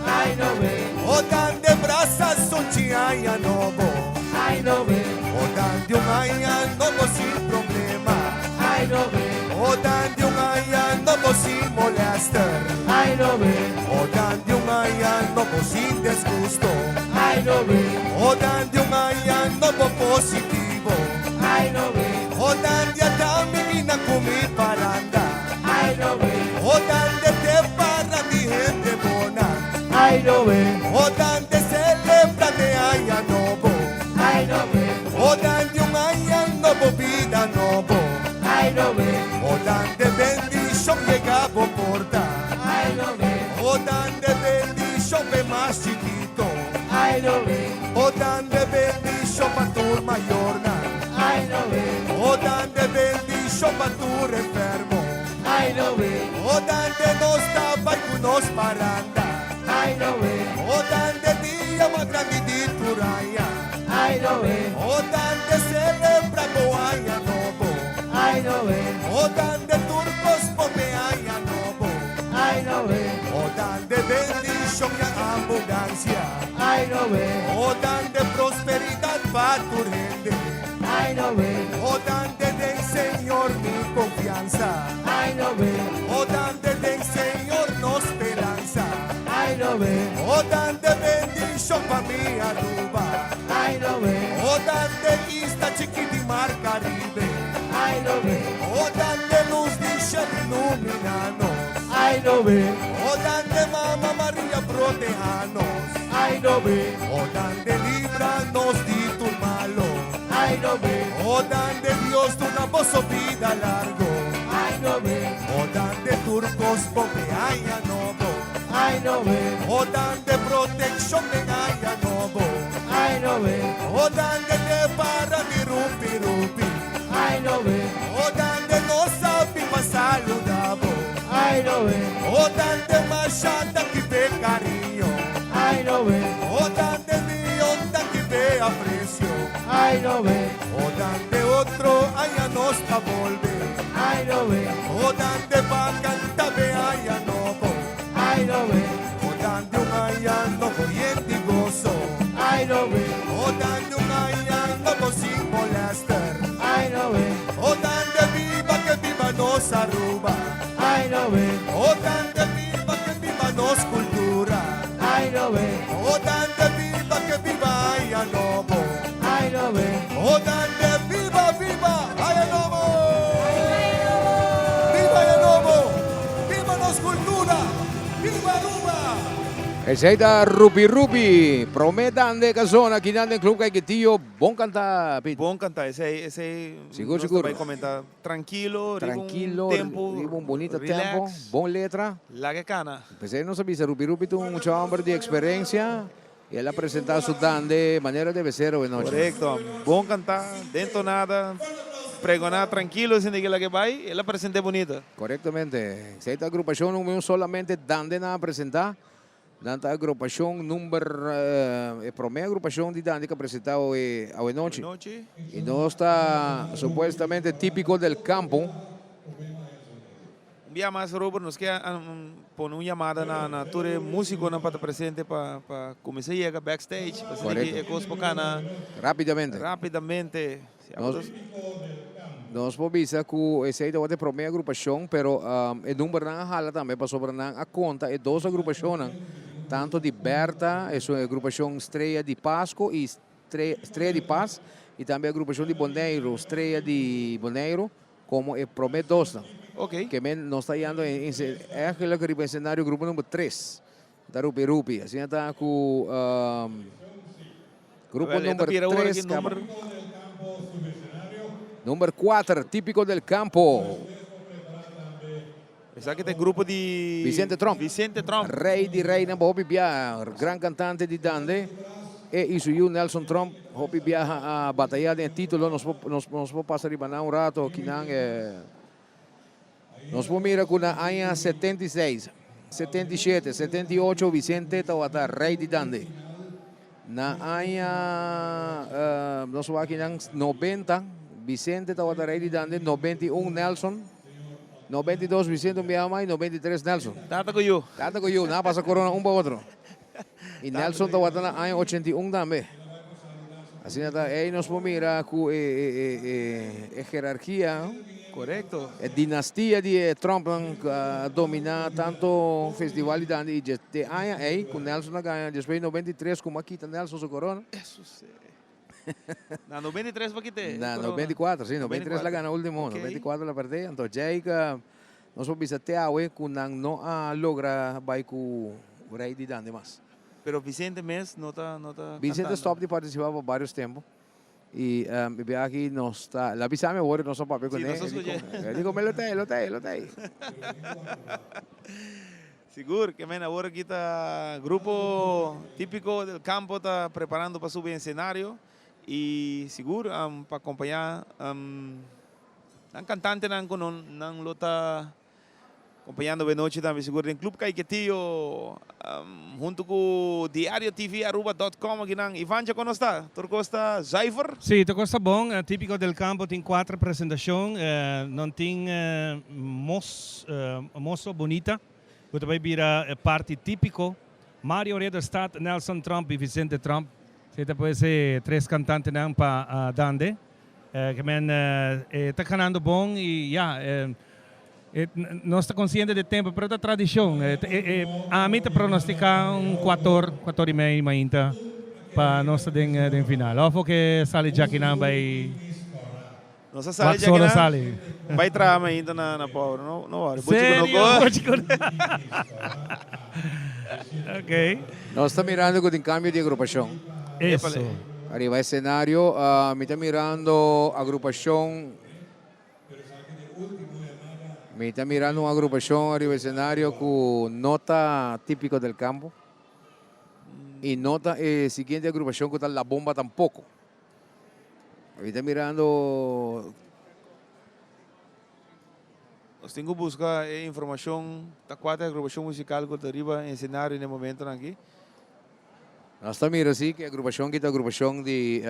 Ay no be. O dande brasa sunchi aña nobo. Ay no be. O dande un aña nobo sin problema. Ay no be. O dande un aña nobo sin molester. Ay no be. O dande un aña nobo sin disgusto. Ay no be. O dande un aña nobo positivo. Ay no be. O dande ata mi bina cu mi paranda. Ay no be. O dande te para mi hende bona. Ay no be. O dande celebra de aña nobo. Ay no be. O dande un aña nobo bida nobo. Ay no be. O dande bendicion yega bo porta. Ay no be. O dande bendicion pe mas chikito. Ay no be. O dande bendicion pa tur mayornan. Ay no be. O dande bendicion pa tur enfermo. Ay no be. O dande nos ta bay cu nos paranda. Ay no be. O dande dia mas grandi di tur aña. Ay no be. O dande celebra bo aña nobo. Ay no be. O dande tur cos bon den aña nobo. Ay no be. O dande bendicion y abundancia. Ay no be. O dande prosperidad pa tur hende. Ay no be. O dande den Señor mi confianza. Ay no be. O dande den Señor nos speranza. Ay no be. O dande bendicion pa mi Aruba. Ay no be. O dande isla chikito di Mar Caribe. Ay no be. O dande luz di cielo ilumina nos. Ay no be. O dande Mama Maria proteja nos. Ay no be. O dande libra nos di tur malo. Ay no be. O dande Dios duna boso bida largo. Ay no be. O dande tur cos bon den aña nobo. Ay no be. O dande proteccion den aña nobo. Ay no be. O dande te para di Rupi Rupi. Ay no ve. O dande masha danki p'e cariño. Ay no ve. O dande miyon danki p'e aprecio. Ay no ve. O dande otro aña nos ta bolbe. Ay no ve. O dande pa canta be aña nobo. Ay no ve. O dande un aña nobo yen di goso. Ay no ve. O dande un aña nobo sin molester. Ay no ve. O dande biba ke biba nos Aruba. Ay no ve. O dande biba ke biba nos cultura. Ay no ve. O dande biba ke biba aña nobo. Ay no ve. O dande biba biba aña nobo. Biba aña nobo. Biba nos cultura. Biba Aruba. Esey ta Rupi Rupi, prome dande ka zona akinan den Club Caiquetio. Bon canta, Pete. Bon canta, esey, esey Sigur, nos ta sigur. bay comenta. Tranquilo, riba un Tranquilo, tempo, riba un bonito relax. tempo, bon letra. Laga e cana. Pesey nos a bisa Rupi Rupi ta un mucha homber di experiencia y el a presenta su dande manera debe ser awe nochi. Correcto, bon canta, den tonada, pregona tranquilo sin di ke laga e bay, el a presente bonito. Correctamente. Esey ta agrupacion numero solamente dande nan a presenta. Nan ta agrupacion number, e prome agrupacion di dande cu a presenta awe awe nochi. Nochi. Y nos ta supuestamente Tipico del Campo. Un bia mas Robert nos ke pone un yamada na na tur e musiconan pa ta presente pa pa cuminsa yega backstage pa asina ki e cos por cana Rapidamente. rapidamente. Nos, nos por bisa ku esei tabata e promé agrupashon, pero e numbernan a hala tambe pasobra nan a konta e dos agrupashonnan, tanto di Bertha, esun e agrupashon Strea di Pasco i Strea di Pas, i tambe e agrupashon di Boneiru, Strea di Boneiru, komo e promé dosnan. Ok. Ke men nos ta yando eigenlijk riba esenario grupo number tres. Ta rupi rupi. Asina ta ku grupo Wel, e ta number bira ora 3 ki kaba. number Number 4, Típico del Campo. Esaki ta e grupo di Vicente Tromp. Vicente Tromp. Rey di reynan pa hopi biaha. Gran cantante di dande. E y su yu Nelson Tromp hopi biaha a bataya den e titulo. Nos por nos nos por pasa riba nan un rato kinan e. Nos por mira ku na aña 76, 77, 78 Vicente tabata rey di dande. Na aña nos wak akinan 90 Vicente tabata rey di dande, 91 Nelson, 92 Vicente un biaha mas y 93 Nelson. Tata ku yu. Tata ku yu, nan a pasa korona un pa otro. Y Nelson tabata na aña 81 tambe. Asina ta ey nos por mira cu e jerarquia. Correcto. E dinastia di e Trumpnan a domina tanto festival di dande y dje aña ey cu Nelson a gana despues di 93 como a kita Nelson su corona. Eso si. Na 93 pa kite Na corona. 94 si, 93 la gana ultimo, Ok. 94 la perde. Anto djey Nos por bisa te awe ku nan no a logra bai ku Rey di Dande mas. Pero Vicente mes no ta no ta Vicente cantando. stop di participa pa varios tempo y e bia aki nos ta la bisa mi awor nos a papia Sí, kuné nos a e di scucha. con e di con lo ta lo ta lo ta. Sigur ke men awor aki ta grupo Tipico del Campo ta preparando pa subi escenario y sigur pa acompaña Nan cantantenan cu nan lo ta acompañando awe nochi tambe sigur den Club Caiquetio hunto cu Diario TV Aruba dot com akinan. Ivancha con nos ta? Tur cos ta zuiver? Sí, tur cos ta bon. Tipico del Campo tin cuater presentacion. Nan tin mos, moso bunita cu ta bay bira parti tipico. Mario Ridderstaat, Nelson Tromp y Vicente Tromp. Esey ta pues e tres cantantenan pa dande. Ke men e ta ganando bon y ya nos ta consciente di tempo pero ta tradicion. Ami ta pronostica un cuator, cuator y mei mainta pa nos ta den final. Of bo ke sali djakinan bay Nos a sali wak solo djakinan sali. bay traha mainta na Power. No no worry. Bo chico no Serio? go. Bo chico no. Ok. Nos ta mirando cu tin cambio di agrupacion. Eso. Ariba escenario mi ta mirando agrupacion Mi ta mirando un agrupacion ariba escenario cu no ta Tipico del Campo y no ta e siguiente agrupacion cu ta La Bomba tampoco. Mi ta mirando. Nos tin ku buska e informashon ta kua ta e agrupashon musikal ku ta riba esenario na e momentonan aki. Nos ta mira si ku e agrupashon aki ta agrupashon di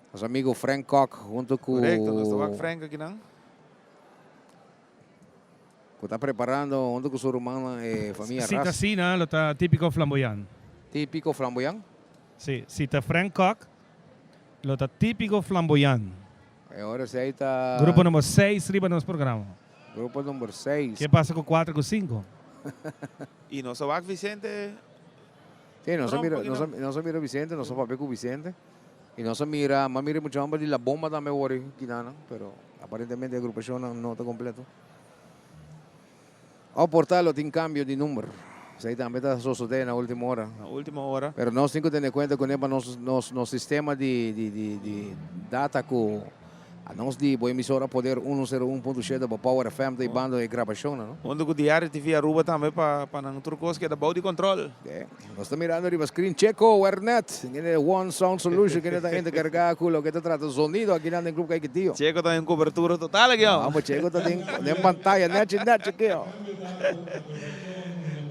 nos amigo Frank Kock hunto ku. Korekto, nos ta wak Frank akinan. Ku ta preparando hunto ku su rumannan e famia Si ta Ras. asina lo ta Típico Flamboyan. Típico Flamboyan? Si, si ta Frank Kock lo ta Típico Flamboyan. E ora esei ta. Grupo number seis riba nos programa. Grupo number seis. Ke pasa ku kuater ku sinku? I nos a wak Vicente. Sí, nos a mira, nos a, nos a mira Vicente, nos a papia ku Vicente. I nos a mira, m'a mira mucha homber di La Bomba tambe wor kinanan, pero aparentemente e agrupashonnan no ta kompleto. O por ta lo tin kambio di number. Esei tambe ta sosodé na último ora. Na último ora. Pero nos tin ku tene kuenta kuné pa nos nos nos sistema di di di di data ku a nos di bo emisora Poder 101.7 bo Power FM ta hibando e grabashonnan, no? Hunto ku Diario TV Aruba tambe pa pa nan tur kos keda bou di kòntròl. E, nos ta mirando riba screen Checo Wernet, kende One Sound Solution, kende ta encarga ku loke ta trata zonido akinan den Club Caiquetio. Checo ta den cobertura total aki, ho. Amo Checo ta den den pantaya nechi nechi aki, ho.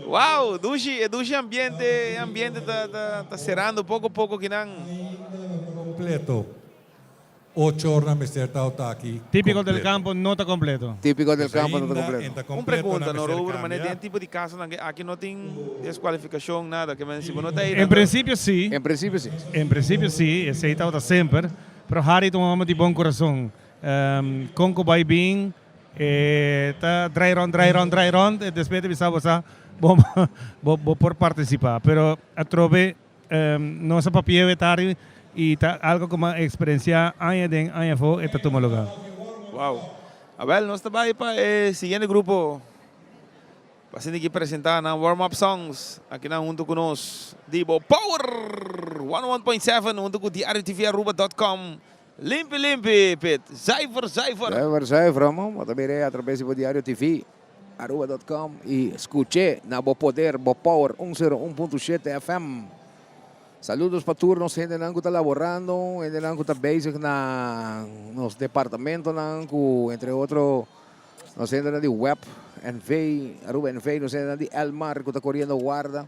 Wow, dushi, e dushi ambiente, e ambiente ta ta ta cerando poco poco akinan. Completo. Ocho or nan mester ta ota aki Típico del completo. campo no ta completo. Típico del Pues campo no ta ainda completo. en ta Un completo pregunta, nan no mester Robert, mane cambia. den tipo di casonan ke aki no tin descualificacion nada, ke men si bo no ta ei En nan ta. principio si. En principio si. En principio si, esey tabata semper. Pero Harry ta un homber di bon corazon. Con cu bay bin e ta draai rond, draai rond, draai rond, e despues ta bisa bo sa bo bo por participa. Pero atrobe Nos a papia e tardi y ta algo cu mi a experiencia aña den aña afo e ta tuma lugar. Wow. Awel, nos ta bay pa e siguiente grupo. Pa asina ki presenta nan warm up songs akinan hunto cu nos di bo Power 101.7 hunto cu Diario TV Aruba dot com. Limpi limpi Pit. Zuiver zuiver. Zuiver zuiver amo. Bo ta mira e atrabes di bo Diario TV Aruba dot com y scuche na bo poder bo power 101.7 FM. Saludos pa tur nos hendenan cu ta laborando, hendenan cu ta bezig na nos departamentonan cu entre otro nos hendenan di web NV, Aruba NV, nos hendenan di Elmar cu ta coriendo guarda.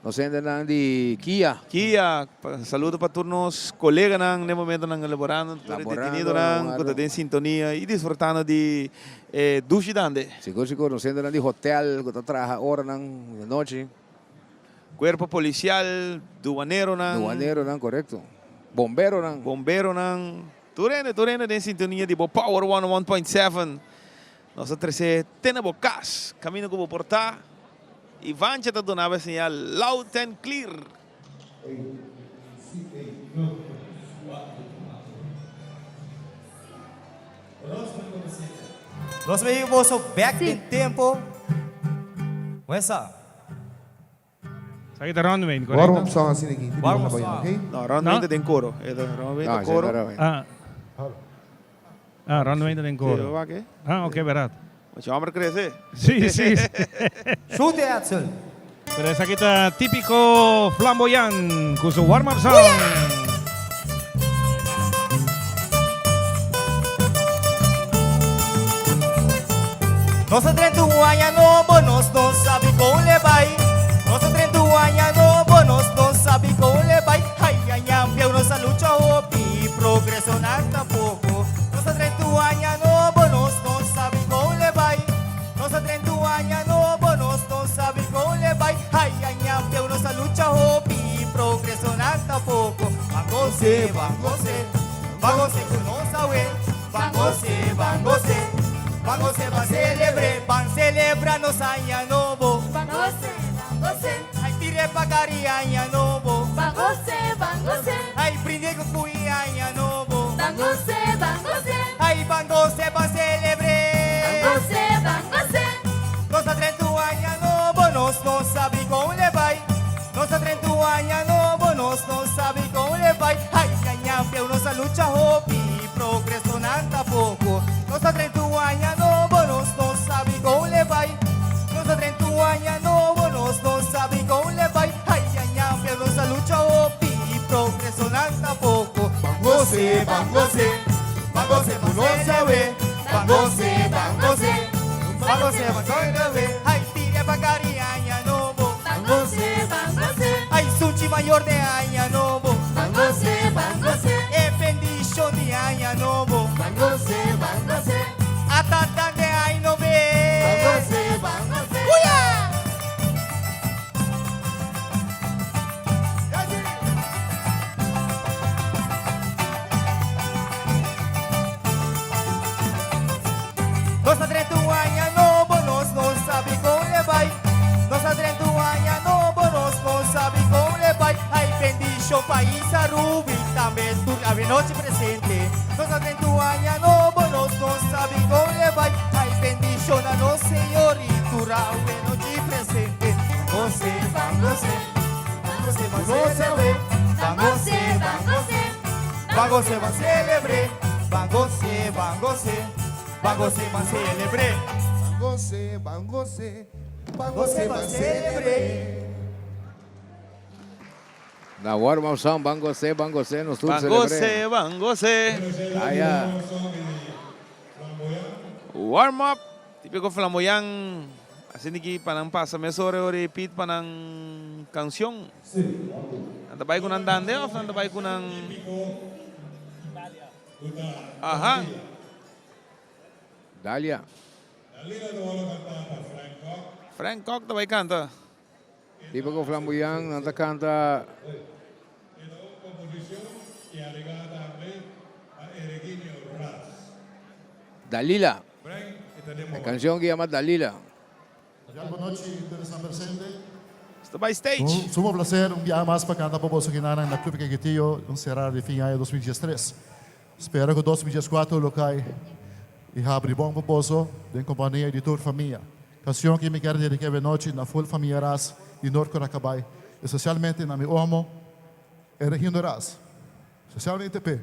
Nos hendenan di Kia. Kia, saludo pa tur nos coleganan n'e momentonan laborando, tur e detenidonan cu ta den sintonia y disfrutando di e dushi dande. Sigur sigur, nos hendenan di hotel cu ta traha oranan di anochi. Cuerpo policial, duaneronan. Duaneronan, corecto. Bomberonan. Bomberonan. Tur hende, tur hende den sintonia di bo Power 101.7. Nos a trece te na bo cas, camino cu bo por ta. Ivancha ta duna bo e señal loud and clear. Nos ta hiba boso bek den tempo. Wesa. Esaki ta Ronwayne, correcto? Warm up song asina aki. Warm up song. No, Ronwayne ta den coro. Ronwayne ta coro. Ah, ah Ronwayne ta den coro. Sí, wak, eh? Ah, ok, berat. Mucho hombre crece. Sí, sí. Shoot Edsel. Pero esaki ta típico flamboyant cu su warm up song. Nos a drenta un aña nobo, nos no sabi con le bai. Nos a drenta un aña nobo, nos no sabi con le bai. Ay, aña pieu nos a lucha hopi, progreso nan tampoco. Nos a drenta un aña nobo, nos no sabi con le bai. Nos a drenta un aña nobo, nos no sabi con le bai. Ay, aña pieu nos a lucha hopi, progreso nan tampoco. Ban goce, ban goce, ban goce cu nos awe. Ban goce, ban goce, ban goce, ban celebre, ban celebra nos aña nobo. Ban goce, ban goce. Ay tire pa cari aña nobo. Ban goce, ban goce. Ay brinde cu cui aña nobo. Ban goce, ban goce. Ay ban goce, ban celebre. Ban goce, ban goce. Nos a drenta un aña nobo, nos no sabi con le bay. Nos a drenta un aña nobo, nos no sabi con le bay. Ay, aña pieu nos a lucha hopi, progreso nan tampoco. Nos a drenta un aña nobo, nos no sabi con le bay. Nos a drenta un aña nobo, nos no sabi con le bay. Ay, aña pieu nos a lucha hopi, progreso nan tampoco. Ban goce, ban goce, ban goce, ban goce, ban goce, ban goce. gos'é, ban selebr'é. Ai, tira Bacari aña nobo. Ban gos'é, ban gos'é. Ai, sunchi mayor den aña nobo. Ban gos'é, ban gos'é. E bendishon di aña nobo. Ban gos'é, ban gos'é. Ata dande ai nobe. Ban gos'é, ban gos'é. Uya! Nos a drenta un aña nobo, nos no sabi kon le bai. Nos a drenta un aña nobo, nos no sabi kon le bai. Ai bendishon pais Aruba i tambe tur avenochi presente. Nos a drenta un aña nobo, nos no sabi kon le bai. Ai bendishon a nos Señor i tur avenochi presente. Ban gos'é, ban gos'é, ban gos'é, ban celebr'é. Ban gos'é, ban gos'é, ban gos'é, ban celebr'é. Ban gos'é, ban gos'é. Ban gos'é, ban selebr'é. Ban gos'é, ban gos'é, ban gos'é, ban selebr'é. Na warm up song, ban gos'é, ban gos'é, nos tur Ban selebr'é. gos'é, ban gos'é. Aya. Warm up, típiko flamboyan. Asina ki pa nan pasa mesora e repeat pa nan kanshon. Nan ta bai ku nan dande òf nan ta bai ku nan. Aha. Dalia. Frank Kok ta bai kanta. Tipo ku Flamboyan nan ta kanta. Dalila. E kanshon ki yama Dalila. Bon nochi tur esnan presente. Sta bai stage. Un sumo placer un biaha mas pa canta pa boso kinanan na Club Keketio un sera di fin aña 2013. Spera cu 2014 lo cay y habri bon pa boso den compania di tur famia. Cancion ki mi kier dedica e nochi na full famia Ras di Noord Curacabay, especialmente na mi omo Erregindo Ras. Especialmente p'e.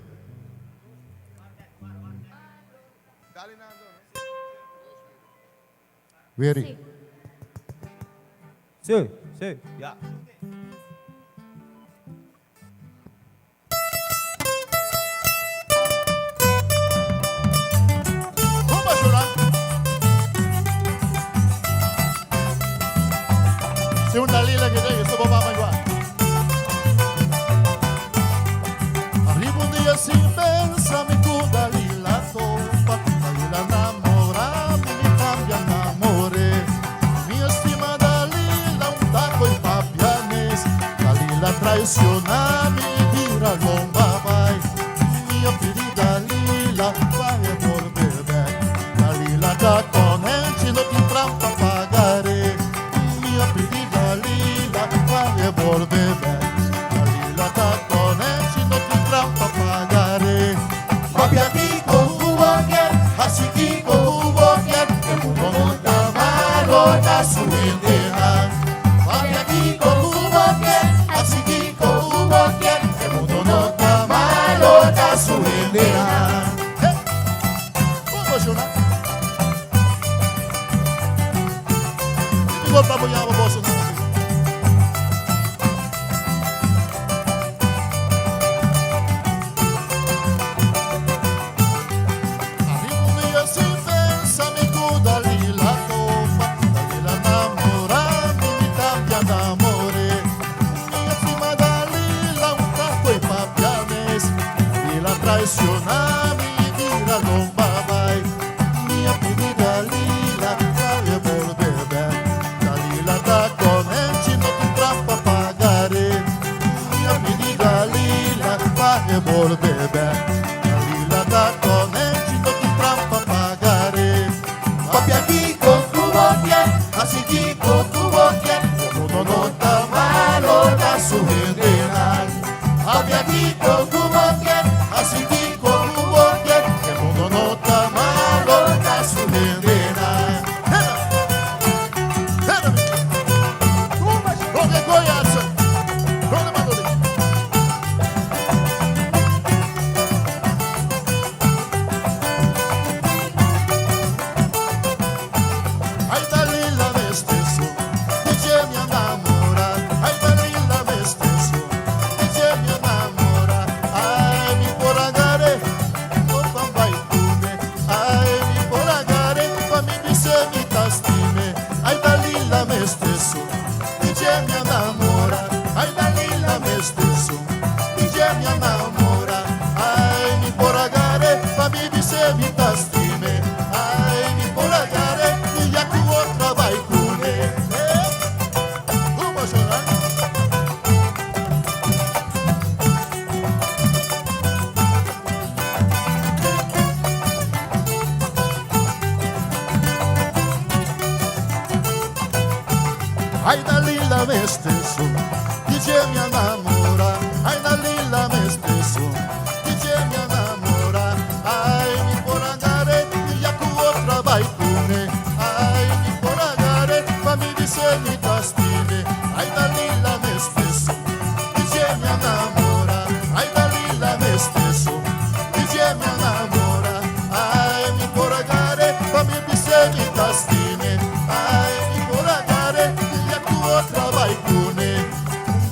Wery. Sí, sí, ya. Rumba Shula. Si un Dalila que llegue, esto papá me igual. Arriba un dia sin pensa mi cu Dalila topa, Dalila namora mi, mi cambia namore. Mi estima Dalila un taco y papianes, Dalila traiciona mi bira lomba bay. Mi a pidi Dalila pa e bolbe bek, Dalila ta conenchi no tin trampa pagare. Mi a pidi Dalila pa e bolbe bek, Dalila ta conenchi no tin trampa pagare. Papia kiko ku bo kier, hasi kiko ku bo kier, e mundo no ta malo na su hendenan. Papia kiko ku bo kier, hasi kiko ku bo kier, e mundo no ta malo na su hendenan. Hey! Como shona? Típico pa bo yama boso nan aki. Arriba un dia sin pensa mi cu Dalila topa, Dalila namora mi, mi tapia namore. Mi a stima Dalila un taco y papia mes, Dalila traiciona mi y bira lomba bay. Mi a pidi Dalila pa e bolbe bek, Dalila ta conenchi no tin trampa pagare. Mi a pidi Dalila pa e bolbe bek, Dalila ta conenchi no tin trampa pagare. Papia kiko ku bo kier, hasi kiko ku bo kier, e mundo no ta malo na su hendenan. Papia kiko ku bo kier, hasi kiko ku bo kier, e mundo no ta malo na su hendenan. Hena! Hena! Roque Goiás! Ronde Mandolin! Ay Dalila mester su, di dje mi a namora. Ay Dalila mester su. Ay Dalila mesteso, DJ mi enamora. Ay Dalila mesteso, DJ mi enamora. Ay mi por agare, ya ku otra bai kune. Ay mi por agare, pa mi dice mi tastine. Ay Dalila mesteso, DJ mi enamora. Ay Dalila mesteso, DJ mi enamora. Ay mi por agare, pa mi dice mi tastine. Ay mi por agare, ya ku otra bai kune.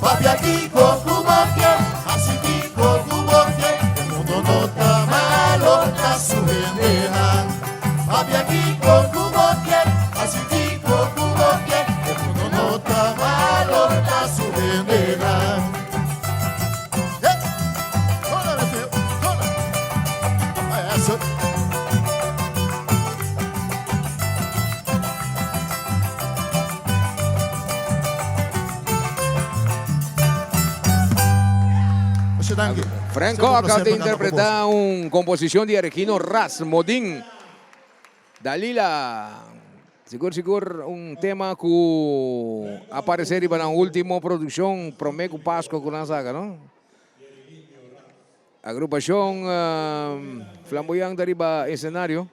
Papia kiko kuboke, así kiko kuboke, el mundo no está malo, está su venena. Papia kiko kuboke, así kiko kuboke, el mundo no está malo, está su venena. Eh, hola, mi tío, hola. Ay, eso. Franco acaba de interpretar un composición de Regino Rasmodín. Dalila. Sigur sigur un tema ku a aparesé riba nan último produkshon promé ku Pasko ku nan saka, no? Agrupashon Flamboyant ta riba esenario.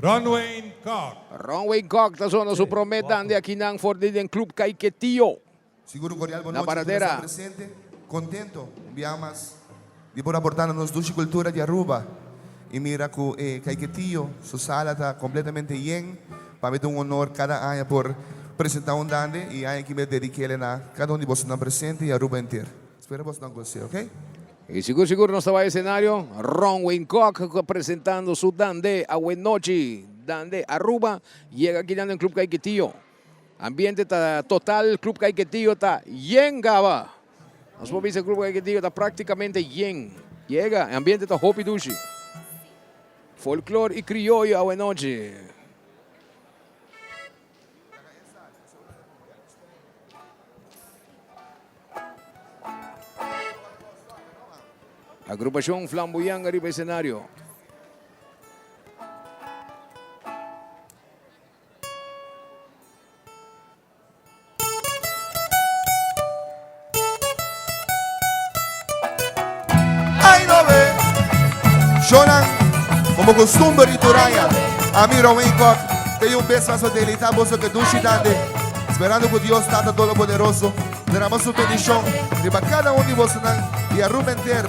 Ron Wayne Kock. Ron Wayne Kock ta zona su promé dande akinan for di den Club Caiquetio. Sigur un cordial Na bonochi tur Paradera. esnan presente. Contento un bia mas di por aporta na nos dushi cultura di Aruba y mira cu e Caiquetio su sala ta completamente yen. Pa mi ta un honor cada aña por presenta un dande y aña aki mi a dediquele na cada un di bosonan presente y Aruba enter. Spera bosonan goce, ok? Y sigur sigur nos ta bai escenario, Ron Wayne Kock presentando su dande Awenochi, Dande Aruba, yega aki nan den Club Caiquetio. Ambiente ta total, Club Caiquetio ta yen gaba. Nos por bisa Club Caiquetio ta practicamente yen. Yega, e ambiente ta hopi dushi. Folklor y crioyo awenochi. Agrupacion Flamboyang ariba escenario. Ay no ve. Shonan, como costumbre di tur aña, ami Romain Kock te un bes mas pa deleita boso ke dushi dande, sperando ku Dios Tata Todopoderoso derama su bendishon riba kada un di bosonan i Aruba enter.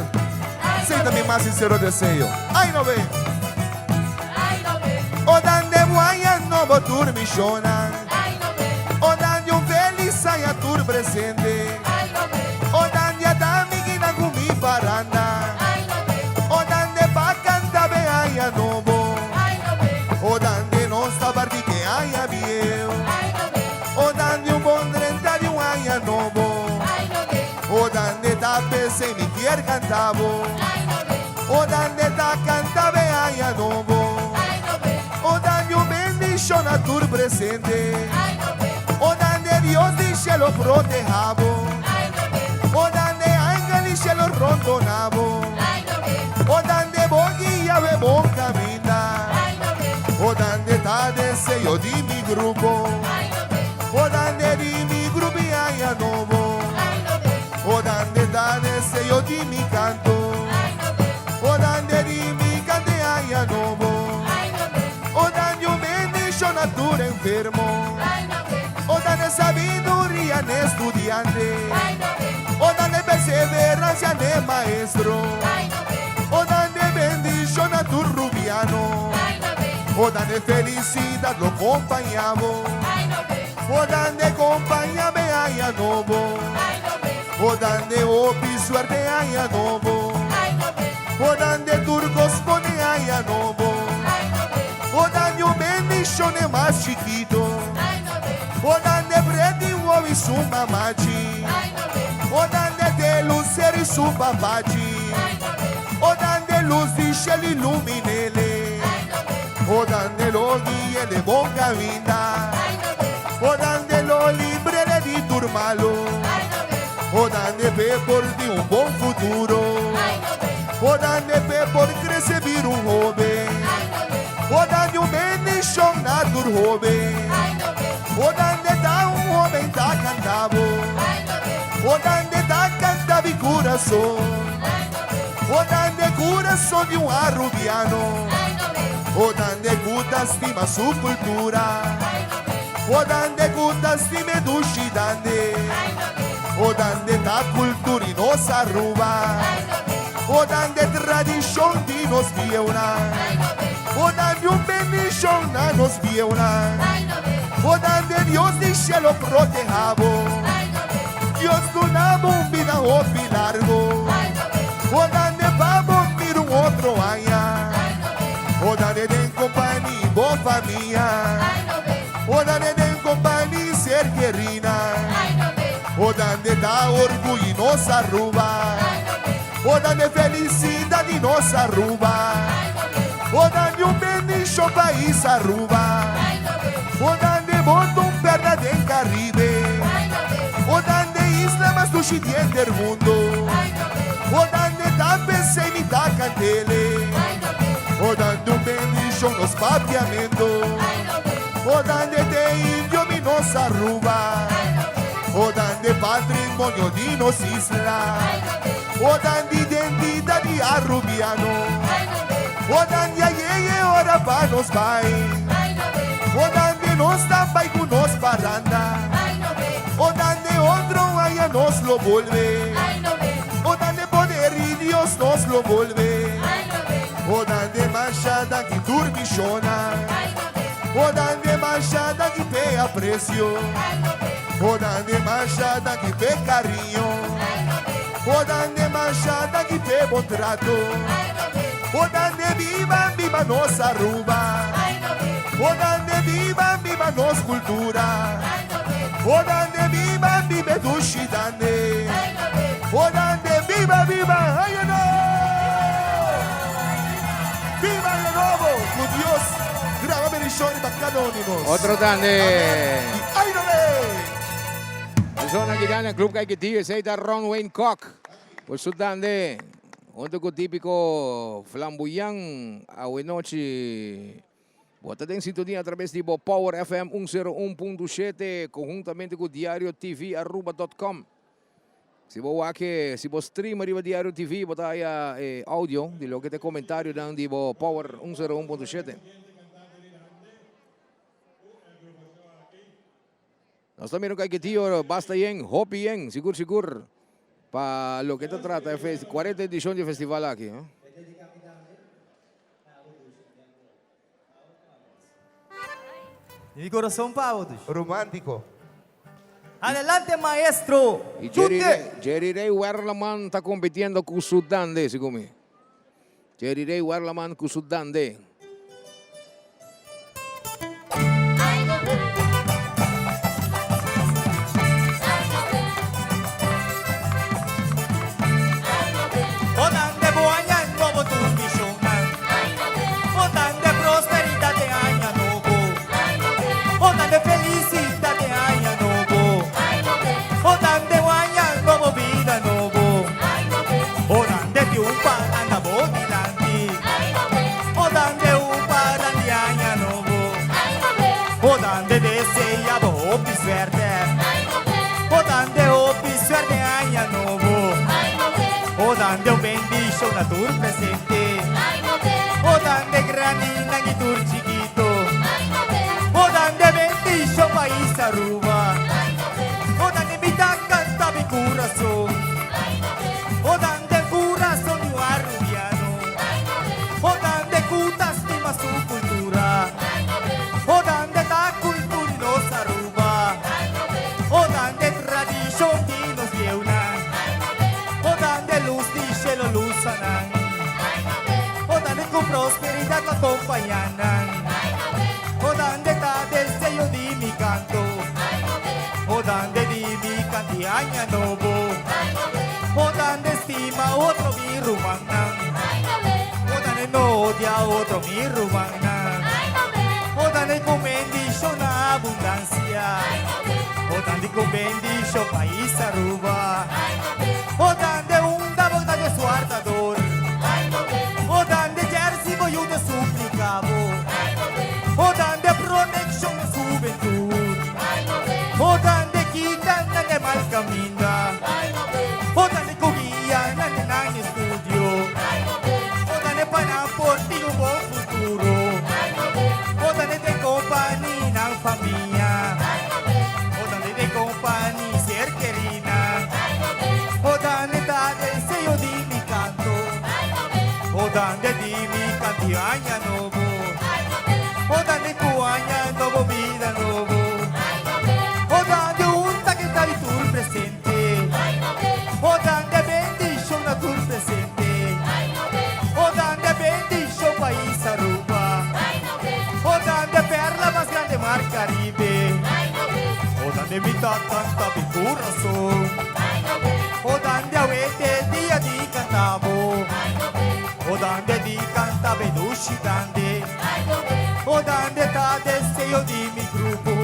Esei ta mi mas sinsero deseo. Ay no ve. O dande buaña nobo tur mi shonan. O dande un felis aña tur presente. O dande a ta amiguinan ku mi paranda. O dande pa kanta be aña nobo. O dande nos ta parti ke aña bieu. O dande un bon drenta di un aña nobo. O dande ta p'esei mi kier kanta bo. O dande ta kanta be aña nobo. O dande un bendishon na tur presente. O dande Dios di shelo proteha bo. O dande angel di shelo rondona bo. O dande bo guia be bon kaminda. O dande ta deseo di mi grupo. O dande di mi grupo i aña nobo. O dande ta deseo di mi kanto. O dande di mi kante aña nobo. O dande un bendishon na tur enfermo. O dande sabiduria n'e studiante. O dande perseverancia n'e maestro. O dande bendishon na tur rubiano. O dande felicidad lo compaña bo. O dande compaña be aña nobo. O dande hopi suerte aña nobo. O dande tur cos pone aña nobo. O dande un bendishon e mas chikito. O dande preti wowi su mamachi. O dande te lucero y su papachi. O dande luz di shelo iluminele. O dande lo guiele bon caminda. O dande lo librele di tur malo. O dande pe por tin un bon futuro. O dande pe por crece bira un hoben. O dande un bendishon. bendishon na tur hoben. O dande ta un hoben ta kanta bo. O dande ta kanta mi kurason. O dande kurason di un arubiano. O dande ku ta stima su kultura. O dande ku ta stima e dushi dande. O dande ta kultura di nos Aruba. O dande tradishon di nos bieunan. O dande un bendishon na nos bieunan. O dande Dios di shelo proteha bo. Dios duna bo un bida hopi largo. O dande pa bo mira un otro aña. O dande den kompani bo famia. O dande den kompani ser kerinan. O dande ta orguyo nos Aruba. O dande felicidad di nos Aruba. O dande un bendicion pais Aruba. O dande bo ta un perla den Caribe. O dande isla mas dushi di henter mundo. O dande ta pesey mi ta cantele. O dande un bendicion nos papiamento. O dande te indio mi nos Aruba. O dande patrimonio di nos isla. O dande identidad di Arubiano. O dande a yeye ora pa nos bai. O dande nos ta bai cu nos paranda. O dande otro aña nos lo bolbe. O dande poder di Dios nos lo bolbe. O dande masha danki tur mi shona. O dande masha danki p'e aprecio. O dande masha danki p'e cariño. O dande masha danki p'e bon trato. O dande biba biba nos Aruba. O dande biba biba nos cultura. O dande biba biba e dushi dande. O dande biba biba aña nobo. Biba aña nobo cu Dios graba bendicion riba cada un di nos. Otro dande. Amen y ay no be. Persona ki gana Club Caiquetio esey ta Ron Wayne Kock por su dande hunto cu Tipico Flamboyan awenochi. Bo ta den sintonia a traves di bo Power FM 101.7 conhuntamente cu Diario TV Aruba dot com. Si bo wak e, si bo stream riba Diario TV bo ta haya e audio di loke ta e comentarionan di bo Power 101.7. Nos ta mira un kaiketio basta yen, hopi yen, sigur sigur pa loke ta trata e 40 edicion di e festival aki. Mi corazon pa bo dus. Romantico. Adelante maestro! Y Jerry Rey, Jerry Rey Werleman ta compitiendo cu su dande, segun mi. Jerry Rey Werleman cu su dande. Na tur presente. O dande grandi y tur chikito. O dande bendicion pais Aruba. O dande mi ta canta mi curason. O dande curason di un arubiano. O dande cu ta stima su cultura. O dande ta cultura di nos Aruba. O dande tradicion di nos bieunan. O dande luz di cielo lusanan. O dande cu prosperidad lo acompañanan. O dande ta deseo di mi canto. O dande di mi canti aña nobo. O dande stima otro mi rumannan. O dande no odia otro mi rumannan. O dande cu bendicion na abundancia. O dande cu bendicion pais Aruba. O dande unda bo ta Dios wardador. O dande jersey bo yuda suplica bo. O dande. di aña nobo. O dande ku aña nobo bida nobo. O dande un taketa di tur presente. O dande bendishon na tur presente. O dande bendishon pais Aruba. O dande perla mas grande mar Caribe. O dande mi ta canta mi curason. O dande awete dia di canta bo. O dande di canta be dushi dande. O dande ta deseo di mi grupo.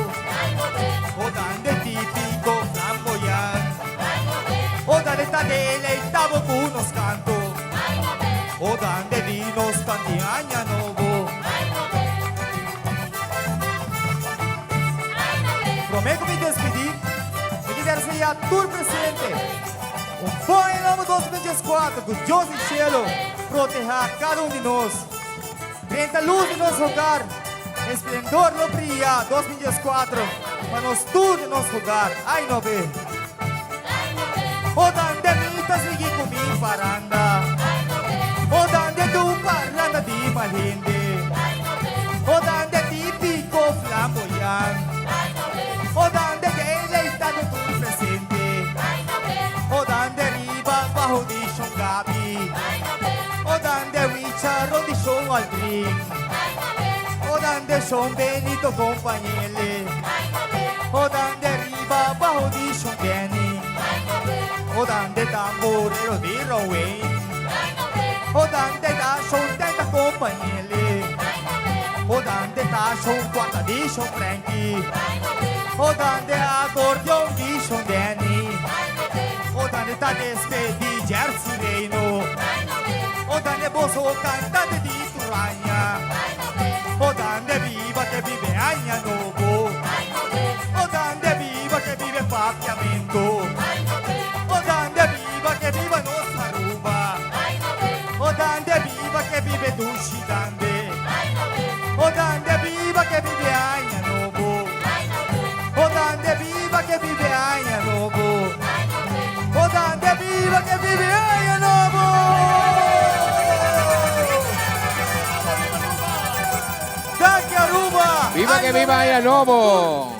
O dande tipico flamboyant. O dande ta deleitabo cu nos canto. O dande di nos canti aña nobo. Prome cu mi despidi, mi kier desea tur presente un bon aña nobo 2014 cu Dios di cielo proteha cada un di nos. Drenta luz di nos hogar, esplendor lo bria 2014 pa nos tur den nos hogar. Ay no be. O dande mi ta sigui cu mi paranda. O dande tu parlanda di mal hende. O dande tipico flamboyant. O dande deleitado tur presente. O dande riba baho di Shon Gabi. O dande Wicharon di Shon Aldrin. O dande Shon Benito compañele. O dande riba baho di Shon Danny. O dande tamborero di Rowen. O dande ta Shon Tenta compañele. O dande ta Shon Cuarta di Shon Frankie. O dande acordeon di Shon Danny. O dande ta despedi Jersey Reino. O dande boso cantante di Turaña. O dande viva que vive aña nobo. O dande viva que vive papiamento. O dande viva que viva nos Aruba. O dande viva que vive dushi dande. O dande viva que vive aña nobo. O dande viva que vive aña nobo. O dande viva que vive aña nobo. Danki Aruba. Viva que viva Aña Nobo.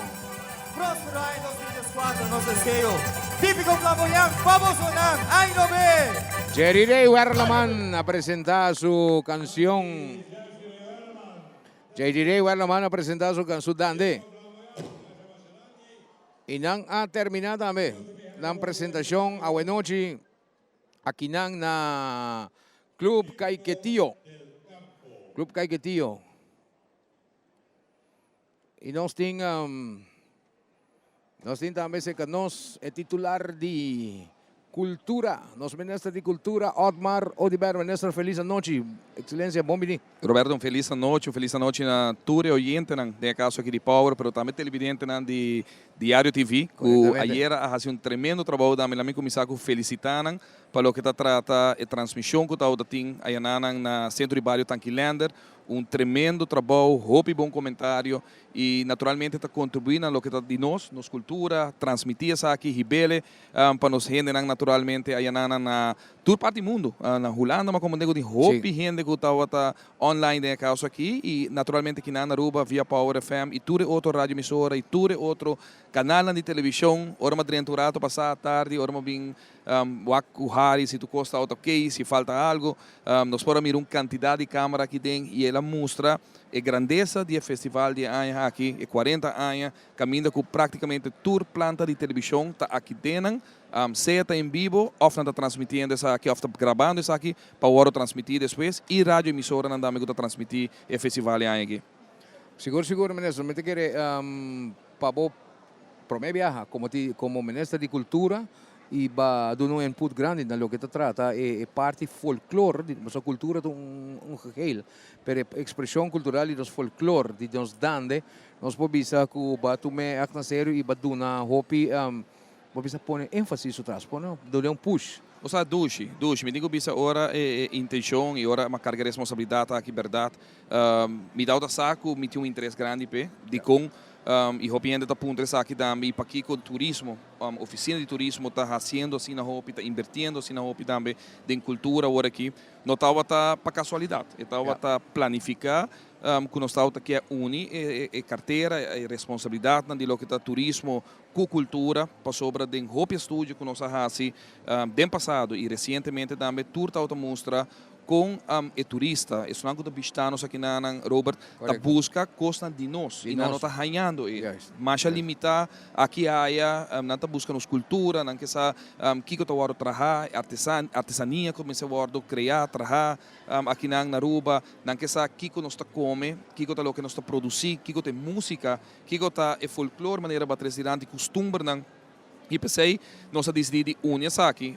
Próspero aña 2014, nos deseo. Típico flamboyant, vamos sonar. Ay no be. Jerry Ray Werleman a presenta su canción. Jerry Ray Werleman a presenta su canción Dande. Y nan a termina tambe nan presentacion awenochi akinan na Club Caiquetio. Club Caiquetio. Y nos tin um, nos tin tambe cerca nos e titular di Cultura, nos minister di Cultura, Otmar Oduber. Minister, feliz anochi. Excelencia, bon bini. Roberto, un feliz anochi, un feliz anochi na tur e oyentenan, den e caso aki di Power, pero tambe televidentenan di Diario TV, cu ayera a haci un tremendo trabou. Dame la mi cuminsa cu felicita nan pa loke ta trata e transmision cu tawata tin ayananan na Centro di Bario Tanki Leander. Un tremendo trabou, hopi bon comentario y naturalmente ta contribui na loke ta di nos, nos cultura, transmiti esaki, hibele pa nos hendenan naturalmente ayananan na tur parti mundo. Na Hulanda mi a comprende cu tin hopi hende cu tawata online den e caso aki y naturalmente kinan na Aruba via Power FM y tur e otro radioemisora y tur e otro canalnan di television. Ora mi a drenta un rato pasa tardi, ora mi a bin wak cu Harry si tur cos ta ok, si falta algo. Nos por a mira un cantidad di camera aki den y el a mustra e grandeza di e festival di e aña aki, e cuarenta aña, caminda cu practicamente tur planta di television ta aki dennan, sea ta en bibo of nan ta transmitiendo esaki of ta grabando esaki pa worde transmiti despues y radio emisoranan tambe cu ta transmiti e festival e aña aki. Sigur sigur minister, mi ta kere pa bo prome biaha como ti como minister di cultura y ba duna un input grandi na loke ta trata e parti folklor di pasobra cultura ta un un geheel pero e expresion cultural di nos folklor di nos dande nos por bisa cu ba tum'e echt na serio y ba duna hopi Bo bisa pone énfasis su tras, pone duna un push. Bo sa dushi, dushi. Mi tin ku bisa ora e intenshon i ora m'a karga e responsabilidat aki bèrdat, mi tabata sa ku mi tin un interes grandi p'e. Dikon? Y hopi hende ta puntra esaki tambe y pakico turismo, oficina di turismo ta haciendo asina hopi, ta invertiendo asina hopi tambe den cultura awor aki. No tabata pa casualidad, e tabata planifica cu nos tabata kier uni e cartera, e responsabilidadnan di loke ta turismo cu cultura, pasobra den hopi estudio cu nos a haci den pasado y recientemente tambe tur tabata mustra Kon e turista, esunnan ku ta bishitá nos akinanan, Robert, ta buska kosnan di nos i nan no ta hañando e. Masha limitá aki aya, nan ta buska nos kultura, nan ke sa kiko ta wòrdu trahá, artesania ku mester wòrdu kreá, trahá akinan na Aruba, nan ke sa kiko nos ta kome, kiko ta loke nos ta produsí, kiko ta e músika, kiko ta e folklor manera Batres dilanti, kustumbernan. I p'esei nos a disidí di uni esaki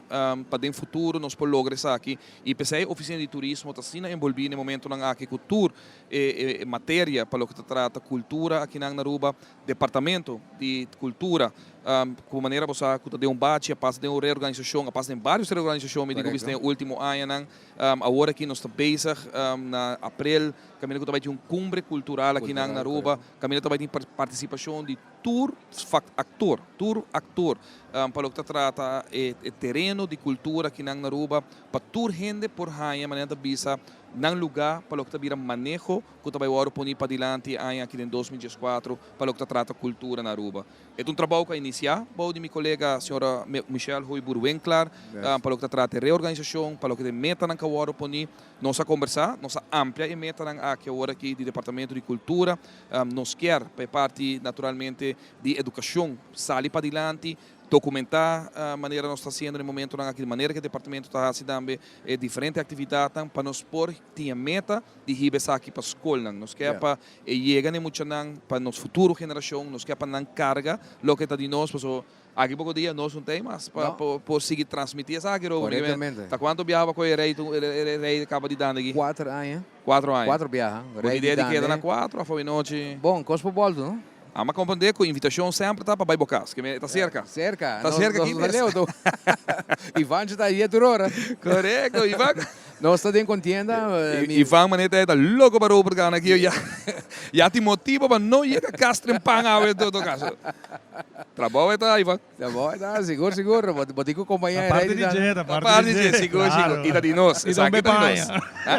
pa den futuro nos por logra esaki. I p'esei Ofisina di Turismo ta asina enbolbí na e momentonan aki ku tur e materia pa loke ta trata kultura akinan na Aruba. Departamento di Kultura ku manera bo sa ku ta den un bachi a pasa den un reorganisashon, a pasa den vários reorganisashon mi di ku bisa den e último añanan. Awor aki nos ta bezig na aprel kaminda ku ta bai tin un kumbre kultural akinan na Aruba kaminda ta bai tin partisipashon di Tur aktor, tur aktor pa loke ta trata e tereno di kultura akinan na Aruba, pa tur hende por haña, manera ta bisa, nan lugá pa loke ta bira maneho ku ta bai wòrdu poni padilanti e aña aki den 2014 pa loke ta trata kultura na Aruba. E ta un trabou ku a inisiá bou di mi kolega señora Michelle Hooyboer-Winklaar pa loke ta trata e reorganisashon, pa loke ta e metanan ku a wòrdu poni. Nos a kombersá, nos a amplia e metanan aki awor aki di Departamento di Kultura. Nos kier pa e parti naturalmente di edukashon sali padilanti, dokumentá manera nos ta hasiendo na e momentonan aki, di manera ku e departamento ta hasi tambe e diferente aktividatnan pa nos por tin e meta di hiba esaki pa skolnan. Nos kier pa e yega na e muchanan, pa nos futuro generashon, nos kier pa nan karga loke ta di nos, pasobra Aki poko dia nos no tei mas pa por sigui transmiti esaki Robert. Correctamente. Ta cuanto biaha bo a coge rey tu e rey caba di dande aki? Cuater aña. Cuatro aña. Cuatro biaha. Bo idea di keda na cuatro of awinochi? Bon, cos por bolto no? Amo a comprende cu invitacion semper ta pa bay bo cas, ke ta cerca. Cerca. Ta cerca aki mes. Nos ta leu tu. Ivan ta ahí tur ora. Correcto, Ivan. Nos ta den contienda. Ivan manera ta loco pa Robert gana aki. Ya, ya tin motibo pa no yega cas trempan awe en todo caso. Trabou e ta, Ivan. Trabou e ta, sigur, sigur. Bo tin cu compaña e rey di dje, ta parti di dje. Sigur, sigur. Y ta di nos. Esaki ta di nos.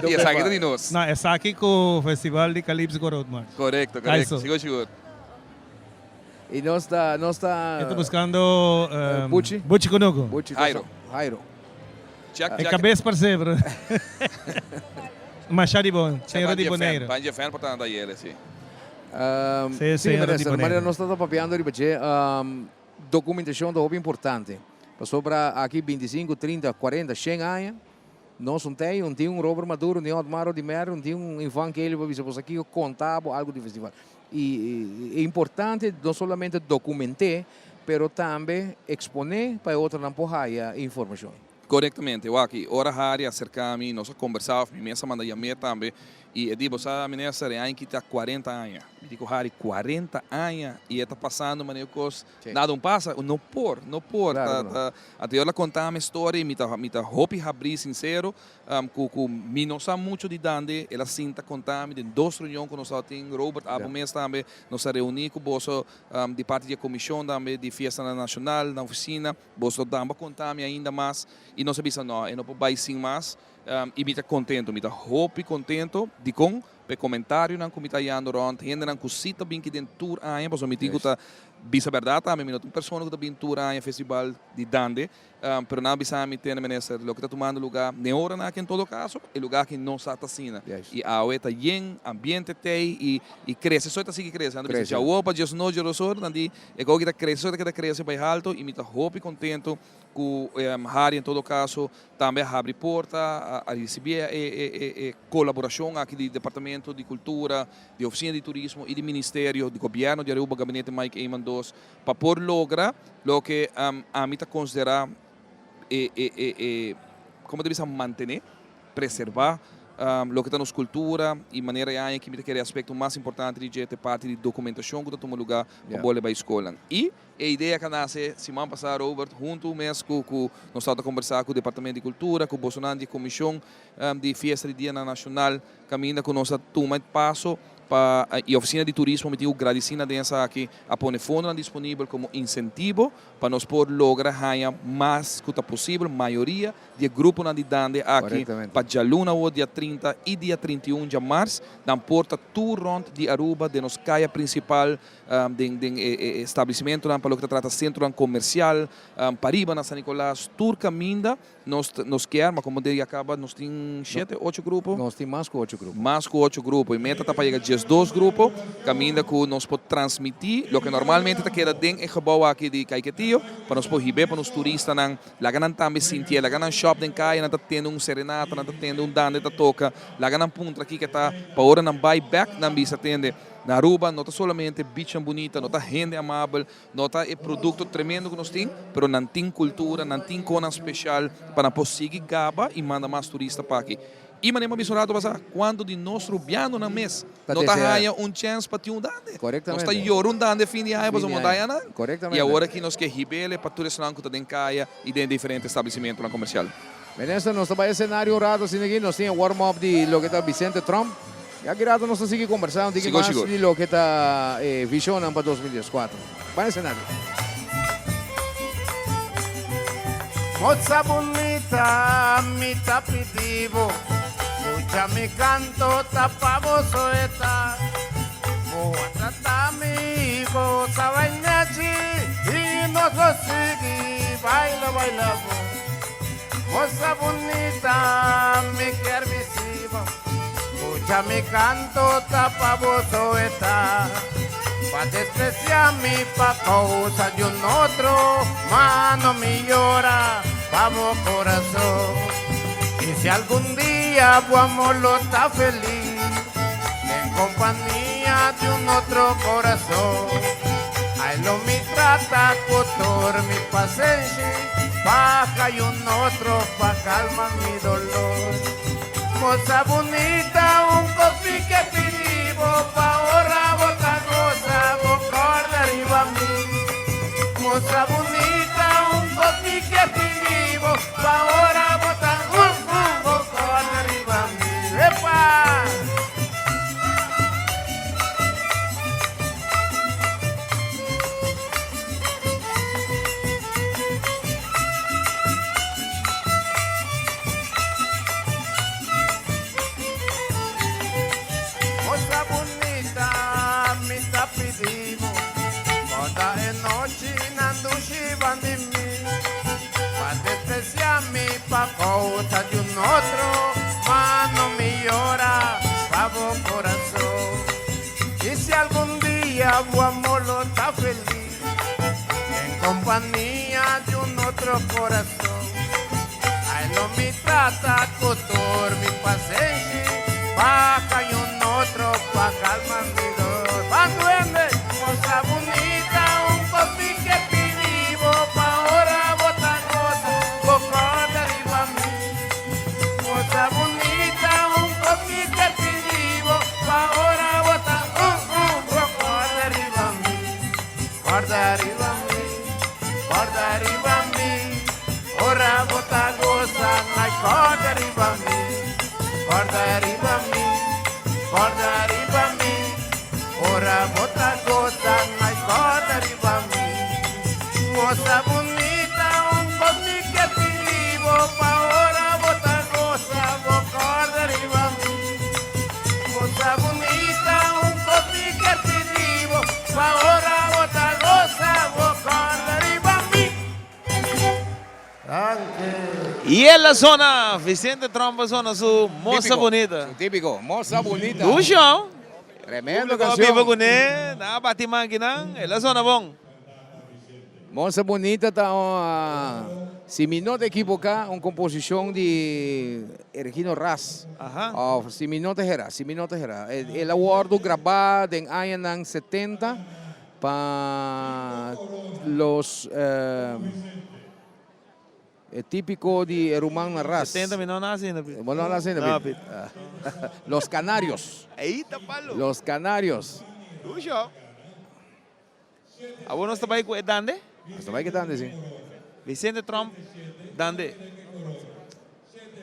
Y esaki ta di nos. No, esaki cu Festival di Calypso cu Road March. Corecto, corecto. Sigur, sigur. Y nos ta, nos ta. E ta buscando Buchi. Buchi Cunucu. Buchi. Jairo. Jairo. E cabes parce, bro. Masha di bon, señora di Bonaire. Panji fan por tanda yele, si. Sí, Sí, señora di minister, Bonaire. manera nos ta papiando riba dje, documentacion ta hopi importante. Pasobra aki 25, 30, 40, 100 aña, nos un tei, un tin un Robert Maduro, ni Otmar Odimer, un tin un Ivan Kelly pa bisa boso aki conta bo algo di festival. Y e importante no solamente documente, pero tambe expone pa e otronan por haya informacion. Corectamente, wak, ora Harry a acerca mi, nos a conversa, of mi mes a manda yam'é tambe, y e di, bo sa, minister, e aña aki ta cuarenta aña. Mi di cu Harry, cuarenta aña? Y e ta pasando manera cos, nada un pasa, no por, no por. Claro cu no. Ta, ta, anto el a conta mi e storia y mi ta, mi ta hopi habrí, sincero, Cu cu mi no sa mucho di Dande, el a sinta conta mi den dos reunion cu nos a tin, Robert abo mes tambe, nos a reuni cu boso di parti di e comision tambe di Fiestanan Nacional na oficina, boso damba conta mi ainda mas y nos a bisa no, e no por bay sin mas y mi ta contento, mi ta hopi contento, dicon? Pa e comentarionan cu mi ta hayando rond, hendenan cu si ta bin ki den tur aña, pasobra mi tin cu ta bisa berdad tambe, mi no ta un persona cu ta bin tur aña festival di Dande, Pero nan a bisa mi, Tene minister, loke ta tumando luga n'e oranan aki en todo caso, e luga aki no sa ta asina. Y awe ta yen, ambiente t'ey y y crece so e ta sigui crece. Nan ta bisa djawo pa diesnochi djadoso, nan di e koki ta crece so e ta keda crece bay halto y mi ta hopi contento cu Harry en todo caso tambe a habri porta, a ricibi e e e colaboracion aki di Departamento di Cultura, di Oficina di Turismo y di Ministerio di Gobierno di Aruba, Gabinete Mike Eman dos, Pa por logra loke ami ta considera e e e e como ta bisa mantene, preserva loke ta nos cultura y manera e aña aki mi ta kere e aspecto mas importante di dje ta e parti di documentacion cu ta tuma luga pa bolbe bay scolnan. Y e idea cu a nace siman pasa Robert hunto mes cu cu nos tabata conversa cu Departamento di Cultura cu bosonan di e comision di Fiesta di Dianan Nacional caminda cu nos a tuma e paso. Pa e Oficina di Turismo mi tin cu gradici na den esaki a pone fondonan disponibel como incentivo pa nos por logra haña mas cu ta posibel mayoria di e gruponan di dande aki pa djaluna awor dia 30 y dia 31 djamars nan por ta tur rond di Aruba den nos caya principal den den e establecimentonan pa loke ta trata centronan comercial pariba na San Nicolas tur caminda Nos nos kier, ma como den a caba nos tin shete, ocho grupo. Nos tin mas cu ocho grupo. Mas cu ocho grupo. E meta ta pa yega 12 grupo, caminda cu nos por transmiti loke normalmente ta keda den e gebouw aki di Caiquetio, pa nos por hib'é pa nos turistanan, laga nan tambe sintié, laga nan shop den caya, nan ta tende un serenata, nan ta tende un dande ta toca, laga nan puntra kico ta, pa ora nan bay bek nan bisa tende, na Aruba no ta solamente beachnan bunita, no ta hende amabel, No ta e producto tremendo cu nos tin, pero nan tin cultura, nan tin conan special pa nan por sigui gaba y manda mas turista pa aki. Y manera mi a bisa un rato pasa, cuanto di nos Rubianonan mes no ta haya un chance pa tin un dande? Nos ta yora un dande fin di aña pasobra no ta haya nan. Y awor aki nos ke hib'ele pa tur esnan cu ta den caya y den diferente establecimentonan comercial. Minister, nos ta bai escenario un rato asina aki, nos tin e warm up di loke ta Vicente Tromp. Y aki rato nos ta sigui combersa un tiki mas di loke ta e visionnan pa 2014. Bai escenario. Moza bunita, mi ta pidi bo, Scucha mi canto, ta pa bo so e ta. Bo a trata mi goza bainachi, Y nos lo sigui baila, baila bo. Moza bunita, mi kier bisibo, Scucha mi canto, ta pa bo so e ta. Pa desprecia mi pa causa di un otro, Ma no mi yora pa bo corazon. Y si algun dia bo amor lo ta feliz, Den compania di un otro corazon, Ay lo mi trata cu tur mi pasenshi, Pa cay un otro pa calma mi dolor. Moza bunita, un cos mi ke pidi bo, Pa ora bo ta goza, bo corda riba mi. Moza bunita, un cos mi ke pidi bo, Pa ora bo ta goza, bo corda riba mi. Epa! Moza bunita, mi ta pidi bo, Corda e nochi nan dushi bandi mi, Pa desprecia mi pa causa di un otro, Ma no mi yora pa bo corazon. Y si algun dia bo amor lo ta feliz, En compania di un otro corazon, Ay lo mi trata cu tur mi pasenshi, Pa cay un otro pa calma mi dolor. Ban duende, moza bunita, un cos mi ke pidi bo, Pa ora bo ta goza, bo corda riba mi. Moza bunita, un cos mi ke pidi bo, Pa ora bo ta uh uh, bo corda riba mi. Corda riba mi, corda riba mi, ora bo ta goza, ai corda riba mi, corda riba mi, corda riba mi, ora bo ta goza, ai corda riba mi. Moza bunita, un cos mi ke pidi bo, pa ora bo ta goza, bo corda riba mi. Moza bunita, un cos mi ke pidi bo, Pa ora bo ta goza bo corda riba mi. Danki. Y el a zona, Vicente Tromp a zona su Moza Típico, Bonita. Su típico, Moza Bonita. Dushi hon. Tremendo Público a canción. biba kuné, nan a bati mankinan, el a zona bon. Moza Bonita ta un, si mi no ta ekiboká, un komposishon di Ergino Ras. Òf si mi no ta herá, si mi no ta herá. El a wòrdu grabá den añanan 70 pa los e típiko di e rumannan Ras. 70 mi no a nase ainda, Pit. Bo no a nase ainda, No, Pit? Pit. Los Canarios. Ei ta palo. Los Canarios. Dusho. Awor nos ta bai ku e dande? Nos ta bai ku e dande, si. Vicente Tromp, dande.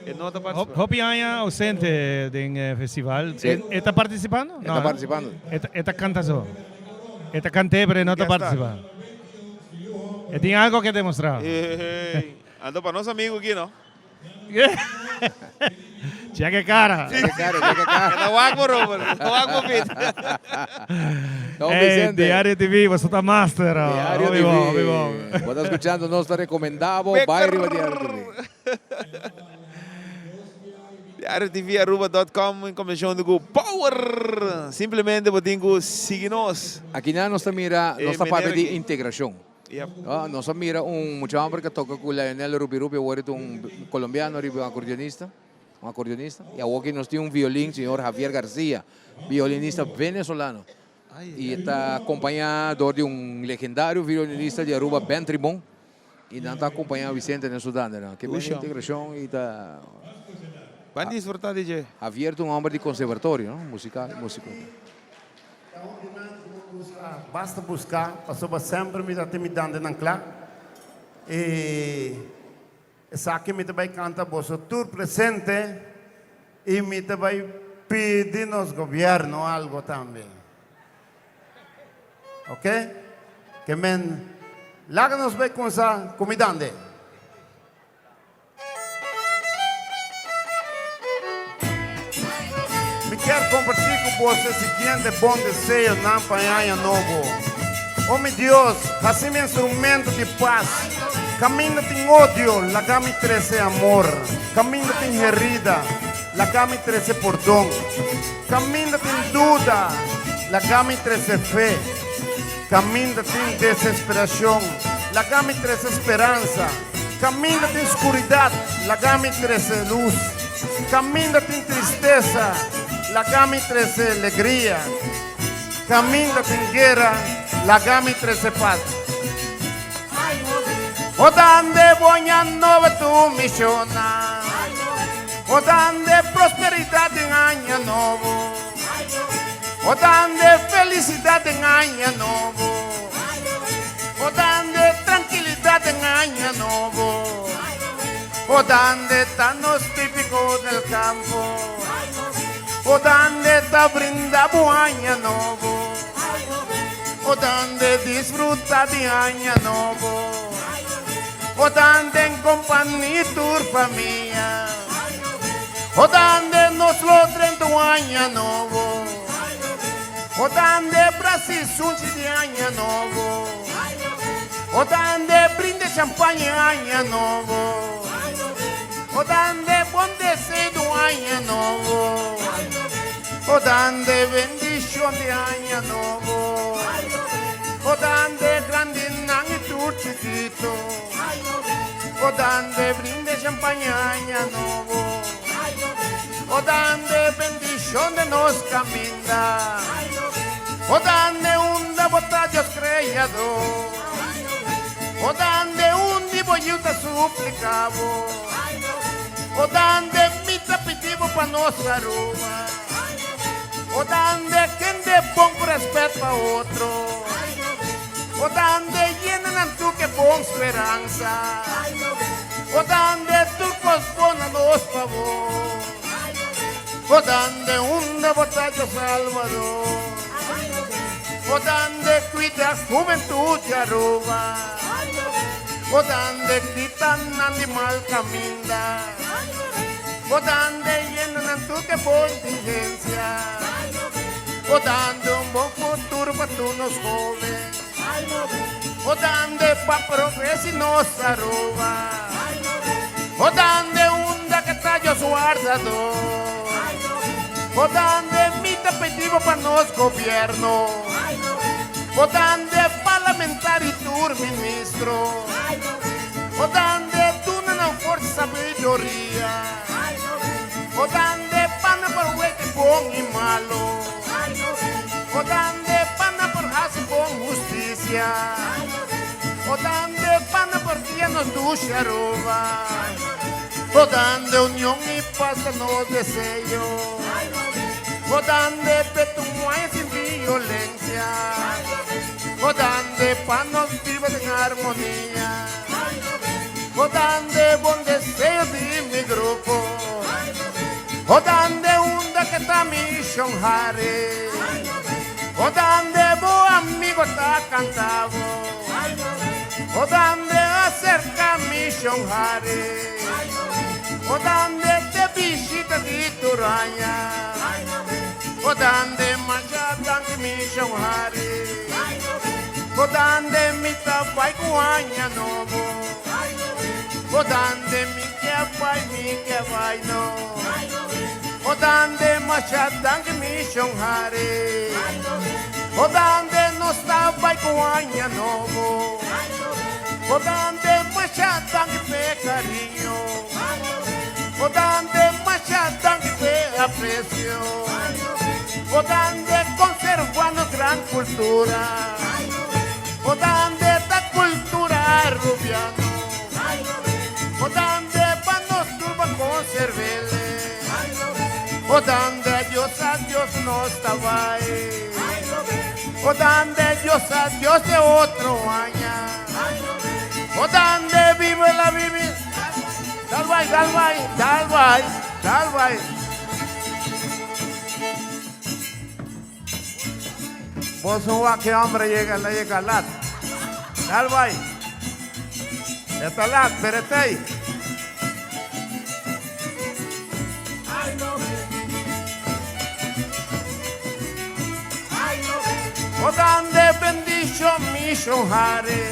E no ta participando. Hopi aña ausente den e festival. Sí. E ta participando? E ta participando. E ta canta so. E ta cant'é pero e no ta participa. E tin algo ke demostra. Hey, anto pa nos amigo aki no. Check e cara. Check e cara, check e cara. E ta wak bo Robert, e ta wak bo Pete. Don Hey, Vicente. Diario TV, boso ta master. Diario Hopi TV. bon, hopi bon. Bo ta escuchando, nos ta recomenda bo, bai riba Diario TV. Diario TV Aruba dot com en combinacion cu Power. Simplemente bo tin cu sigui nos. Aki nan nos ta mira, nos ta papia di integracion. Yep. Nos a mira un mucha homber cu a toca cu Lionel Rupi Rupi, awor e ta un colombiano riba un acordeonista, un acordeonista. Y awor aki nos tin un violin, señor Javier Garcia, violinista venezolano. Y e ta acompaña door di un legendario violinista di Aruba, Ben Tribon. Y nan ta acompaña Vicente den su dandenan. Ke ben integracion y ta... Ban disfruta di dje. Javier ta un homber di conservatorio, no? Musical, musico. Basta busca, pasobra semper mi ta tin mi dandenan cla. Y esaki mi ta bay canta boso tur presente y mi ta bay pidi nos gobierno algo tambe. Ok? Ke men laga nos bay cunsa cu mi dande. Mi kier comparti cu boso e siguiente bon deseonan pa e aña nobo. O mi Dios, haci mi instrumento di paz. Caminda tin odio, laga mi trece amor. Caminda tin herida, laga mi trece pordon. Caminda tin duda, laga mi trece fe. Caminda tin desesperacion, laga mi trece speransa. Caminda tin scuridad, laga mi trece luz. Caminda tin tristesa, laga mi trece legria. Caminda tin guera, laga mi trece paz. O dande boña nobo tu misiona. O dande prosperidad den aña nobo. O dande felicidad den aña nobo. O dande trankilidat den aña nobo. O dande ta nos típiko del kampo. O dande ta brinda bo aña nobo. O dande disfruta di aña nobo. O dande en kompani tur famia. O dande nos lo drenta un aña nobo. O dande brasi sunchi di aña nobo. O dande brinde champaña aña nobo. O dande bon deseo di un aña nobo. O dande bendicion di aña nobo. O dande grandinan y tur chikito. O dande brinde champaña aña nobo. O dande bendicion den nos caminda. O dande unda bo ta Dios Creador. O dande undi bo yiu ta suplica bo. O dande mi ta pidi bo pa nos Aruba. O dande kende bon cu respet pa otro. O dande yena nan tur ke bon speransa. O dande tur kos bon na nos fabor. O dande unda bo ta Dios Salvador. O dande cuida hubentud di Aruba. O dande kita nan di mal caminda. O dande yena nan tur ke bon diligencia. O dande un bon futuro pa tur nos hoben. O dande pa progresi nos Aruba. O dande unda ke ta Dios wardador. O dande mi ta pidi bo pa nos gobierno. O dande parlamentario y tur ministro. O dande duna nan forsa y sabiduria. O dande pa nan por wete bon y malo. O dande pa nan por haci bon husticia. O dande pa nan por guia nos dushi Aruba. O dande union y paz ta nos deseo. O dande petumoaya sin violencia. O dande pa nos biba den armonia. O dande bon deseo di mi grupo. O dande unda que ta mi shon Harry. O dande bo amigo ta cantabo. O dande acerca mi shon Harry. O dande te visita di Turaña. O dande masha danki mi shon Harry. O dande mi ta bai ku aña nobo. O dande mi ke bai, mi ke bai no. O dande masha danki mi shon Harry. O dande nos ta bai ku aña nobo. O dande masha danki p'e cariño. O dande masha danki p'e aprecio. O dande conserva nos gran cultura. O dande ta cultura rubiano. O dande pa nos turba conservele. O dande adios adios nos ta bai. O dande Dios adios de otro año. O dande vive la vive. Dal bai, dal bai, dal bai, dal bai. Boso wak e hombre yega la yega lat. Dal bai. E ta lat, pero e t'ei. O dande bendicion mi shon Harry.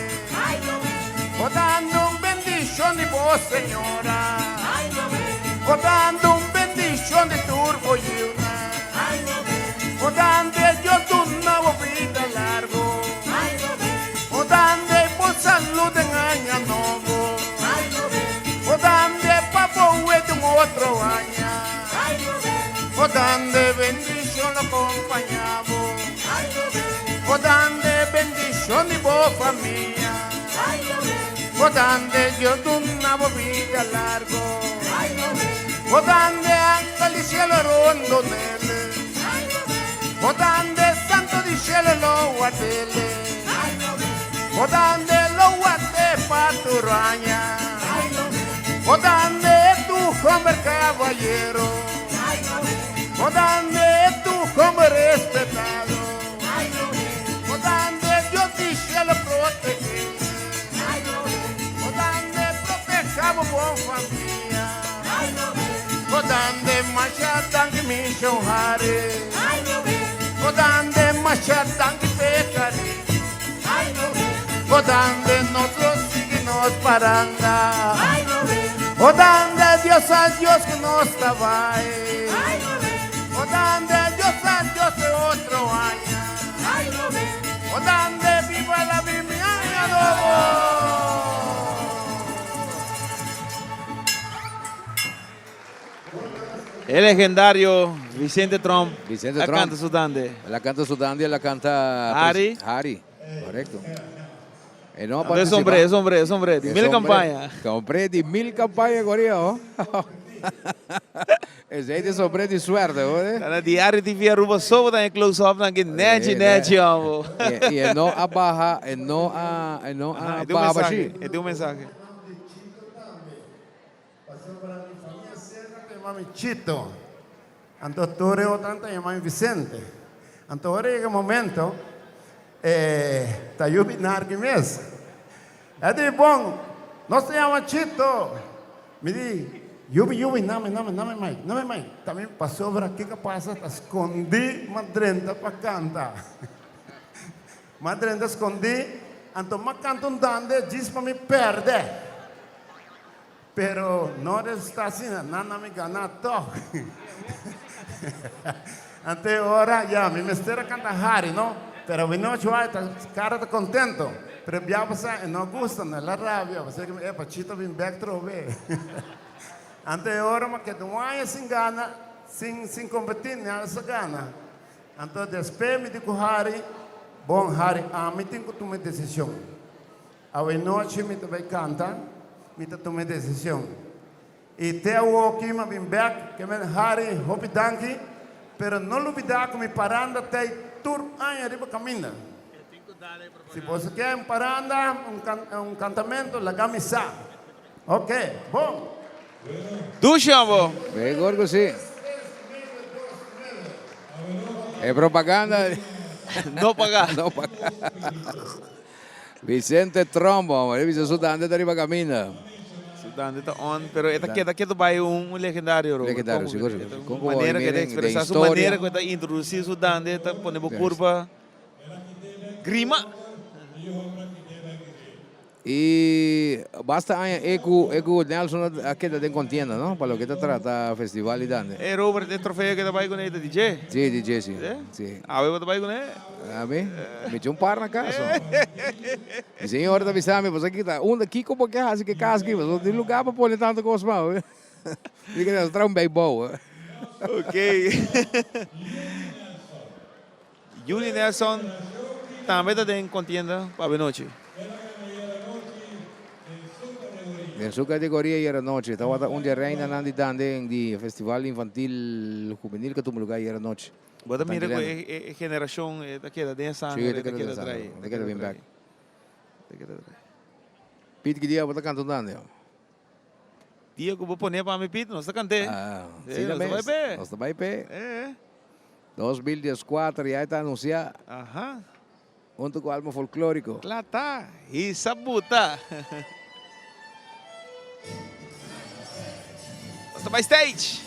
O dande un bendicion di bo señora. O dande un bendicion di tur bo yiunan. O dande Dios duna bo bida largo. O dande bo salud den aña nobo. O dande pa bo wet un otro aña. O dande bendicion lo compaña bo. O dande bendicion di bo famia. O dande Dios duna bo bida largo. O dande angel di cielo rondonele. O dande santo di cielo lo guardele. O dande lo guarde pa tur aña. O dande tu hombre caballero. O dande tu hombre respetado. O dande Dios di cielo protege. O dande protejamos bon famia. O dande masha danki mi shon Harry. O dande masha danki p'e cariño. O dande nos lo sigui nos paranda. O dande Dios a Dios cu nos ta bai. O dande Dios a Dios de otro aña. O dande viva la mi aña nobo. E legendario Vicente Tromp Vicente a Tromp. canta su dande. El a canta su dande, el a canta Harry. Harry, correcto. E no a Es participa. hombre, es hombre, es hombre. Di Es mil hombre. campaña. Hombre di mil campaña, Corea, oh. Esey di sombre di suerte, oh. Na Diario TV Aruba so bo ta e close up nan ki nechi nechi amo. Y e no a baha, e no a, e no a E tin un baha mensahe, bashi. e tin un mensahe. Pasobra mi famia cerca ta yama mi Chito, anto tur e otronan ta yama mi Vicente. Anto ora yega e momento, e ta yubi narki mes. E di, Bon, nos ta yama Chito. Mi di, Yubi, yubi, name, name, name mai, name mai. Ta mi pasobra kiko pasa ta scondi m'a drenta pa canta. M'a drenta scondi, anto m'a canta un dande djis pa mi perde. Pero no resulta asina, nan a mi gana tog. Anto e ora, ya, mi mester a canta hari, no? Pero awinochi wak ta cara ta contento. Pero bia pasa e no gusta, no, el a rabia, pasobra cu mi, epa, Chito bin bek trobe. Anto e ora mi a keda un aña sin gana, sin sin competi, ni a sa gana. Anto despues mi di cu Harry, Bon, Harry, ami tin cu tuma e decision. Awe nochi mi ta bai canta, mi ta tuma e decision. Y te awoki mi a bin bek, ke men Harry, hopi danki, pero no lubida cu mi paranda ta ey tur aña riba caminda. Si boso ke un paranda, un cantamento, laga mi sa. Ok, bon. Dushi abo. Mejor ku si. E propaganda. No paga. No paga. Vicente Trombo, e bisa su dande ta riba caminda. Su dande ta on, pero e ta keda ketu bai un legendario, Robert. Legendario, sigur, sigur. Con cu manera cu e ta expresa, su manera cu e ta introduci su dande ta pone bo curpa grima. Y basta aña e cu e cu Nelson a keda den contienda no pa loke ta trata festival di dande. E Robert e trofeo ke ta bai cune ta di dje? Si di dje si si. Awe bo ta bai cune? Ami? Mi tin un par na cas no. Mi señora ta bisa mi pasobra kita unda kico bo ke haci ke cas aki pasobra no tin lugar pa pone tanto cos mas. Mi ke traha un bijbouw. Ok. Juni Nelson tambe ta den contienda pa avenochi. Den su categoria ayer anochi tabata un di e reinanan di dande di Festival Infantil Juvenil cu a tuma lugar ayer anochi. Bo ta mira cu e generacion ta keda den e sanger, ta keda trae. Ta keda bin bek. Piet ki dia bo ta canta un dande? Dia ku bo pone pa mi pit, nos ta kant'é. Ah, si na mes. Nos ta bai p'e. Eh. 2014 ya e ta anunsiá. Aha. Huntu ku Alma Folklóriko. Kla ta. Hisa buta. Nos ta bai stage.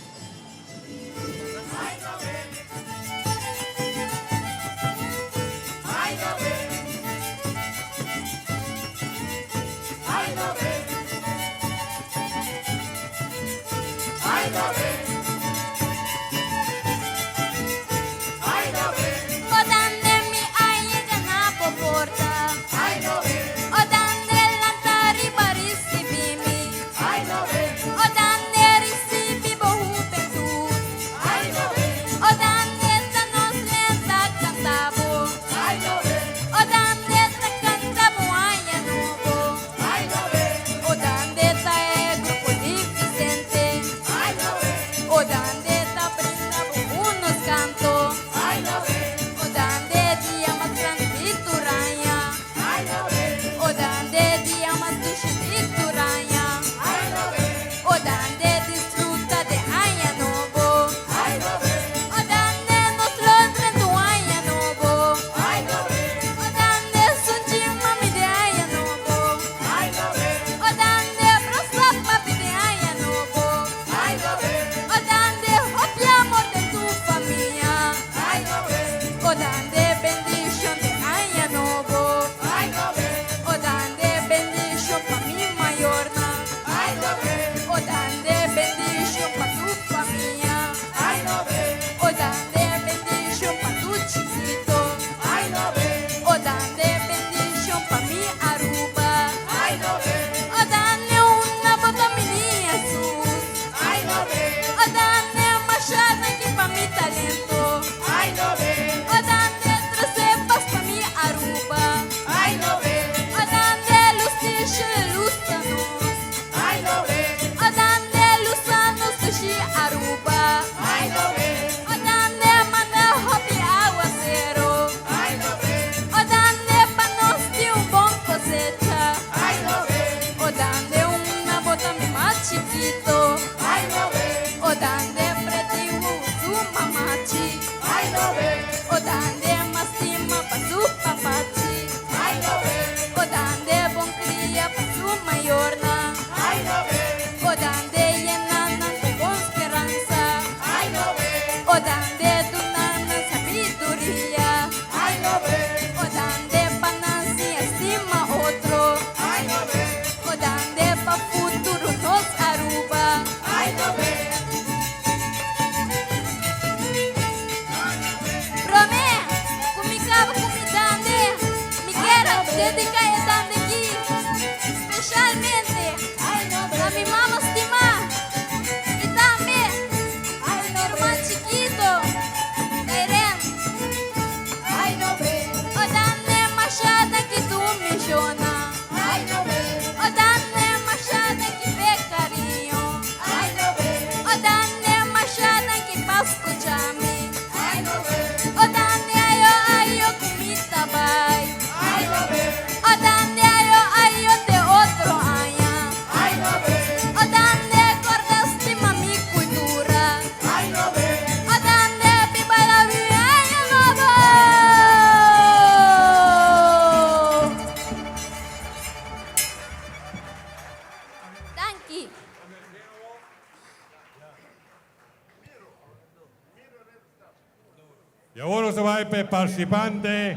Y awor nos ta bai pa e participante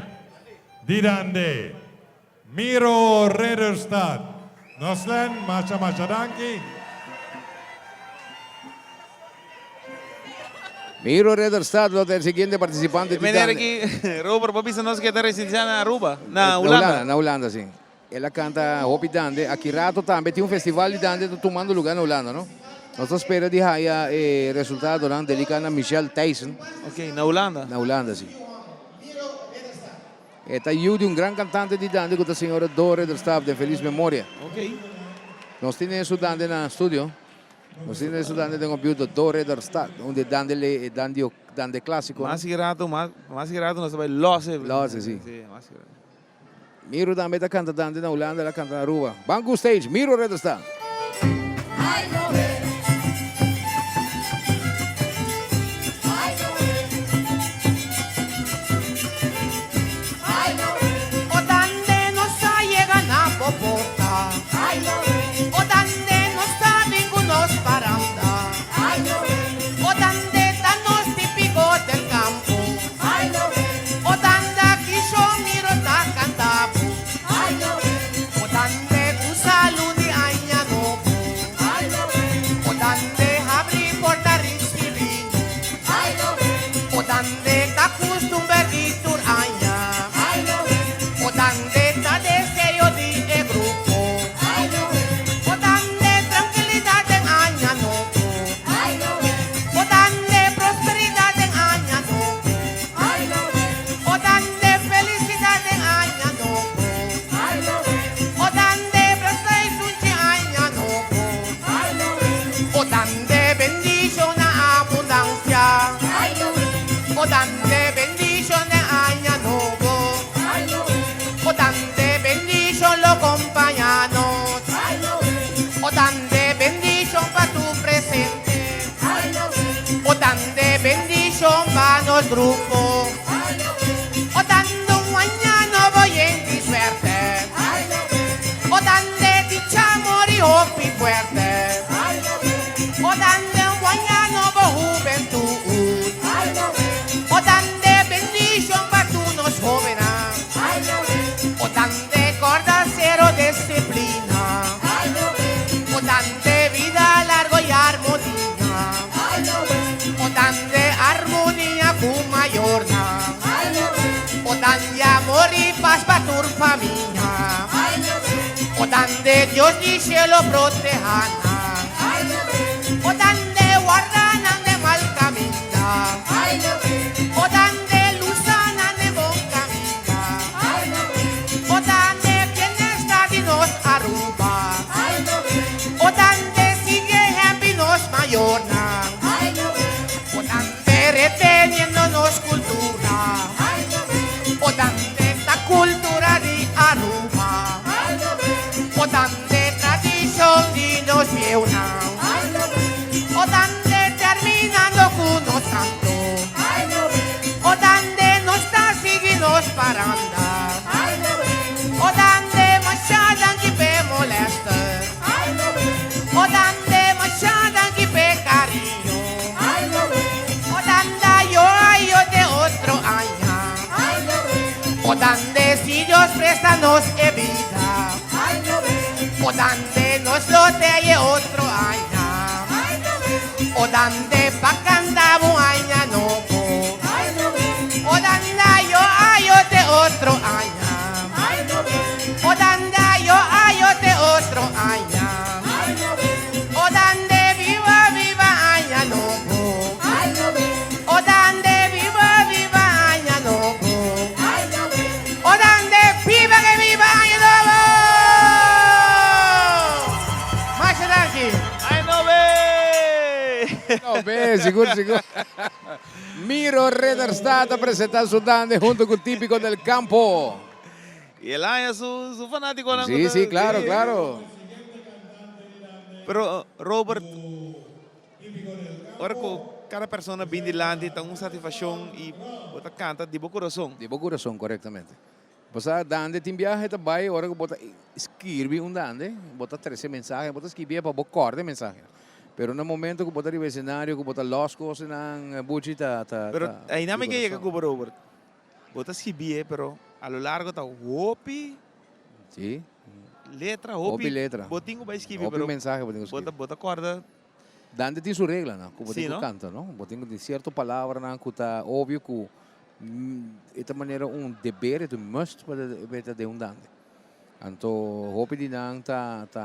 di Dande, Miro Ridderstad. Noslen, masha masha danki. Miro Ridderstad lo ta e siguiente participante di Meneer Dande. aki, Robert, bo bisa nos ke ta residencia na Aruba, na Na Hulanda. Na Hulanda, si. El a canta hopi dande. Aki rato tambe tin un festival di dande ta tumando lugar na Hulanda, no? Nos ta spera di haya e resultadonan dedica na Michelle Thijssen. Ok, na Hulanda. Na Hulanda, si. E ta yiu di un gran cantante di dande cu ta señora Dore Ridderstaaf den feliz memoria. Ok. Nos tin su dande na studio. Nos tin su dande den computer, Dore Ridderstaaf, un di e dande le, e dandio, dande clasico. Mas ki rato, mas, mas ki rato nos ta bay lose. Lose, si. Si, mas ki rato. Miro tambe ta canta dande na Hulanda, el a canta na Aruba. Ban cu stage, Miro Ridderstaaf. O dande nos a yega na bo porta. O dande nos ta bin cu nos paranda. O dande ta nos tipico del campo. O danda kisho miro ta canta bo. O dande cu salud di aña nobo. O dande habri porta ricibi nos. O dande ta custumber di tur aña. O dande ta deseo di e grupo. O dande tranquilidad den aña nobo. O dande prosperidad den aña nobo. O dande felicidad den aña nobo. O dande brasa y sunchi aña nobo. O dande bendicion na abundancia. O dande bendicion den aña nobo. O dande bendicion lo compaña nos. O dande bendicion pa tur presente. O dande bendicion pa nos grupo. O dande un aña nobo yen di suerte. O dande dicha, amor y hopi fuerte. O dande un aña nobo hubentud. O dande bendicion pa tur nos hobennan. O dande corda cero disciplina. O dande vida largo y armonía. O dande armonía cu mayornan. O dande amor y paz pa tur famia. O dande Dios di cielo proteha nan. O dande warda nan den mal caminda. O dande lusa nan den bon caminda. O dande bienestar di nos Aruba. O dande sigui happy nos mayornan. O dande reteniendo nos cultura. O dande ta cultura di Aruba. O dande tradicion di nos bieunan. O dande terminando cu nos canto. O dande nos ta sigui nos paranda. O dande masha danki p'e molester. O dande masha danki p'e cariño. O dande ayo ayo te otro aña. O dande si Dios presta nos e bida. O dande nos lo te otro aña. O dande pa canta un aña nobo. O dande ayo ayo te otro aña. O dande ayo ayo te otro aña. O dande viva viva aña nobo. O dande viva viva aña nobo. O dande viva que viva aña nobo. Masha danki. Ay no be! No be, sigur, sigur. Miro Ridderstaat a presenta su dande hunto cu Típico del Campo. Y el aña su, su fanaticonan. Si, si, claro, claro. Pero Robert, ora cu cada persona bin dilanti ta un satisfaccion y bo ta canta di bo curason. Di bo curason, corectamente. Bo sa dande tin biahe ta bay ora cu bo ta skirbi un dande, bo ta trece mensahe, bo ta skirbi pa bo corda e mensahe. Pero na momento ku bo ta riba escenario ku bo ta lòs kosnan buchi ta ta Pero ta ainda di mi ke yega kurason. ku bo Robert. Bo ta skibié pero a lo largo ta hopi Sí. letra, hopi, Hopi letra. Bo tin ku bai skibi Hopi pero mensahe bo tin ku bo ta skibi. bo ta kòrda. Dante tin su reglanan ku bo Sí tin ku no? kanta no. Bo tin ku tin sierto palabranan ku ta obvio ku e ta manera un deber, e ta un must pa ta den un dande. Anto hopi di nan ta ta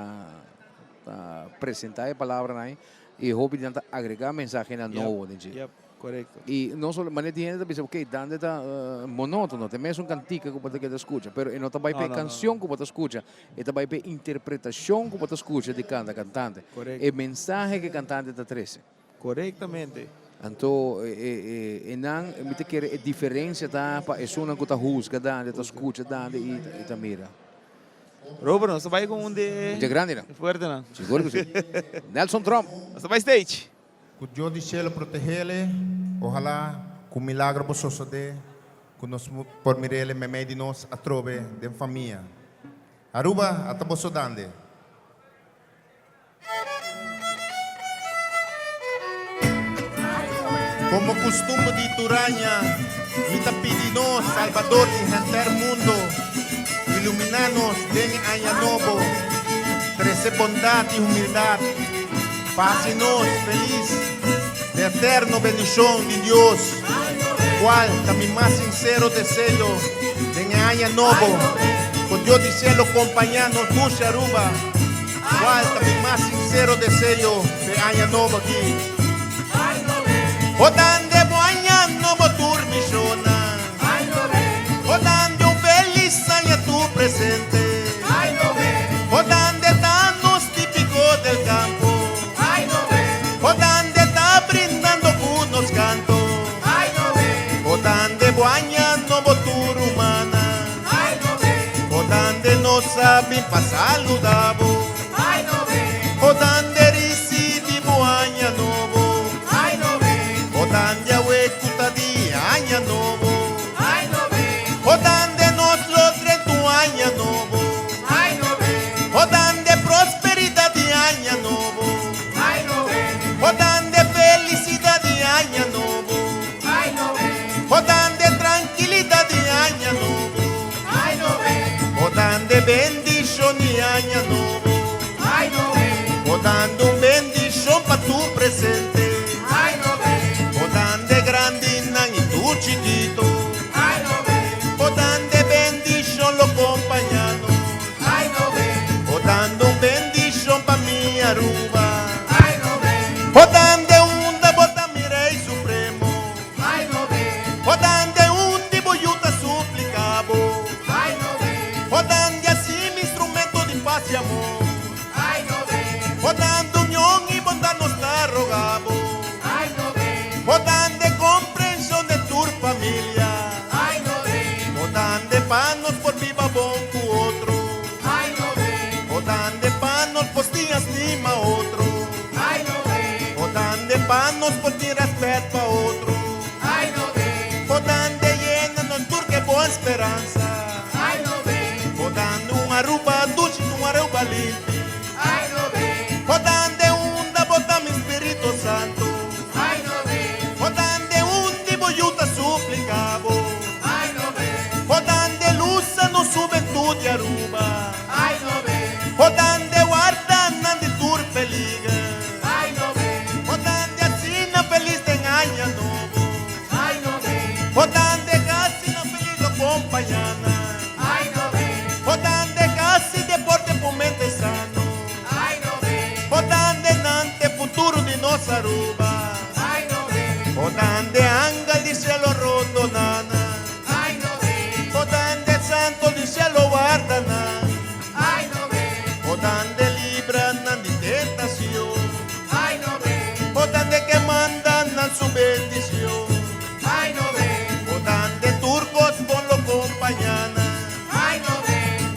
ta presenta e palabranan ei y hopi di nan ta agrega mensahenan nobo den dje. Yep, korekto. Y no solo, manera tin hende ta bisa ok Dande ta monotono, ta e mesun kantika ku bo ta keda skucha, pero e no ta bai pa e kansion ku bo ta skucha, e ta bai pa e interpretashon ku bo ta skucha di kanta kantante, e mensahe ku e kantante ta trese. Korektamente. Anto e nan mi ta kere e diferencia ta pa esunnan ku ta husga dande, ta skucha dande i ta mira. Robert, nos ta bai ku un di Dje grandinan. e fuertenan. Sigur ku si. Nelson Tromp. Nos ta bai stage. Ku Dios di shelu protegele, ojalá ku milagro por sosodé, ku nos por mirele meimei di nos atrobe den famia. Aruba a ta boso dande. Como custumber di tur aña, mi ta pidi nos Salbador di henter mundo, ilumina nos den e aña nobo, trece bondad y humildad, pa haci nos feliz de eterno bendicion di Dios, cual ta mi mas sincero deseo den e aña nobo, cu Dios di cielo compaña nos dushi Aruba. Cual ta mi mas sincero deseo p'e aña nobo aki? O dande bo aña nobo tur mishona. O dande un felis aña tu presente. O dande ta nos tipico del campo. O dande ta brindando cu nos canto. O dande bo aña nobo tur humana. O dande nos a bin pa saluda bo. O dande ricibi bo aña nobo. O dande awe cu ta di aña nobo. O dande nos lo drenta un aña nobo. O dande prosperidad di aña nobo. O dande felicidad di aña nobo. O dande trankilidat di aña nobo. O dande bendishon di aña nobo. O dande un bendishon pa tur presente. O dande grandinan i tur chikito. O dande bendishon lo kompañá nos. O dande un bendishon pa mi Aruba. O dande unda bo ta mi Rey Supremo. O dande un di bo yu ta suplica bo. O dande asi mi instrumento di paz y amor. O dande union y bondad nos ta roga bo. O dande comprension den tur familia. O dande pa nos por biba bon cu otro. O dande pa nos por siña stima otro. O dande pa nos por tin respet pa otro. O dande yena nos tur ke bon speransa. O dande un Aruba dushi un Aruba limpi. O dande unda bo ta mi Spirito Santo. O dande un di bo yu ta suplica bo. O dande lusa nos hubentud di Aruba. O dande warda nan di tur peliger. O dande asina felis den aña nobo. O dande casi nan felis lo compaña nan. O dande casi deporte p'un mente sano. O dande nan t'e futuro di nos Aruba. O dande angel di cielo rondona nan. O dande santo di cielo warda nan. O dande libra nan di tentacion. O dande ke manda nan su bendicion. O dande tur cos bon lo compaña nan.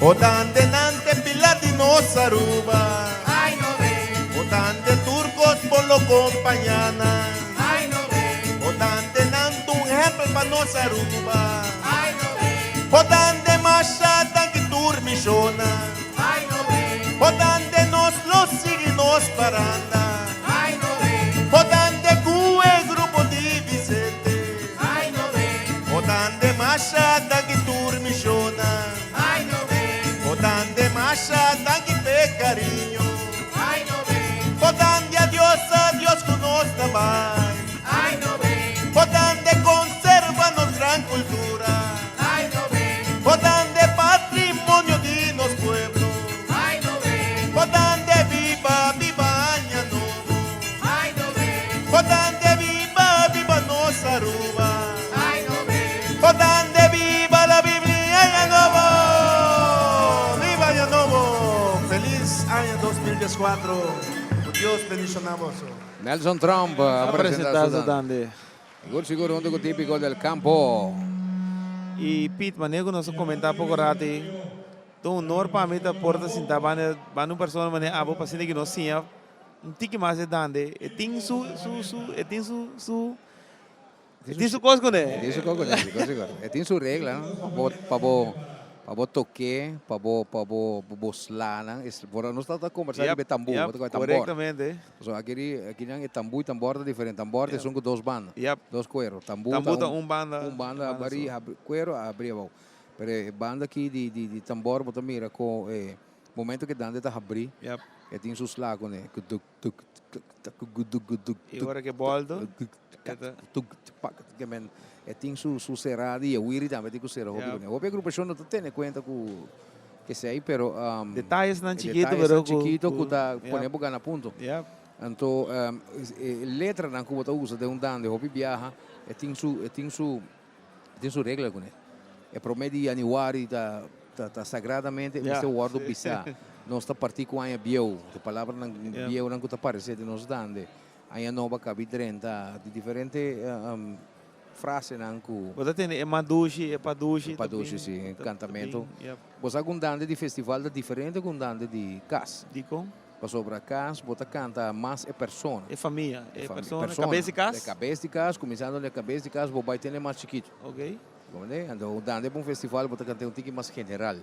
O dande nan t'e pilar di nos Aruba. O dande tur cos bon lo compaña nan. O dande nan t'un ehempel pa nos Aruba. O dande masha danki tur mishona. O dande nos lo sigui nos paranda. Masha danki tur mi shownan. Bo dande masha danki p'e cariño. Bo dande adios adios cu nos ta bay. Bo dande conserva nos gran cultura. Bo dande patrimonio di nos pueblo. Bo dande biba biba aña nobo. Bo dande biba biba nos Aruba. Bo dande biba la Biblia aña nobo. Biba aña nobo. Feliz aña 2014. Cu Dios bendiciona boso. Nelson Tromp a A presenta presenta su su dande. dande. Sigur sigur hunto cu Tipico del Campo. Y Piet, manera cu nos a comenta poco rato ey, ta un honor pa mi ta por ta sinta banda banda un persona manera abo pa asina cu nos siña un tiki mas e dande. E tin su su su e tin su su e tin su cos cune. E tin su cos cune, sigur sigur. E tin su regla pa bo pa bo pa bo toke, pa bo pa bo bo slanan. Por nos tabata conversa riba e tambú, Yep, bo ta kohe tambor. Correctamente. So aki ri aki nan e tambú y tambor ta diferente. Tambor ta esun cu dos banda, dos cuero. Tambú Tambú ta ta un banda, un banda un banda habri so. habri cuero habri abou. Pero e banda aki di di di tambor bo ta mira cu e momento cu e dande ta habri e tin su sla cune guduk duk tuk tak guduk guduk Y tuk ora cu e boldo tuk e tak ta tuk pak ke men e tin su su sera di e wiri tambe tin cu sera hopi cune. Hopi agrupacion no ta tene cuenta cu Esei, pero Detayesnan e chikito, detayesnan pero ku chikito ku ku ta yep. pone bo gana punto. Yep. Anto e letranan ku bo ta usa den un dande hopi biaha e tin su e tin su e tin su regla kuné. E promé di yanüari ta ta ta sagradamente Ya, mester wòrdu si. bisá. Nos ta partí ku aña bieu, e palabranan Yep. bieunan ku ta paresé den nos dande. Aña nobo a kabi drenta di diferente frasenan ku. Bo ta tende e madushi, e padushi. E padushi, si, e kantamento. Yep. Bo sa ku un dande di festival ta diferente ku un dande di kas. Dikon? Pasobra kas bo ta kanta mas e persona. E famia, e E persona, persona. kabes di kas? E kabes di kas, kuminsando na e kabes di kas bo bai tene mas chikitu. Ok. Comprende? Anto un dande pa un festival bo ta kanta un tiki mas general.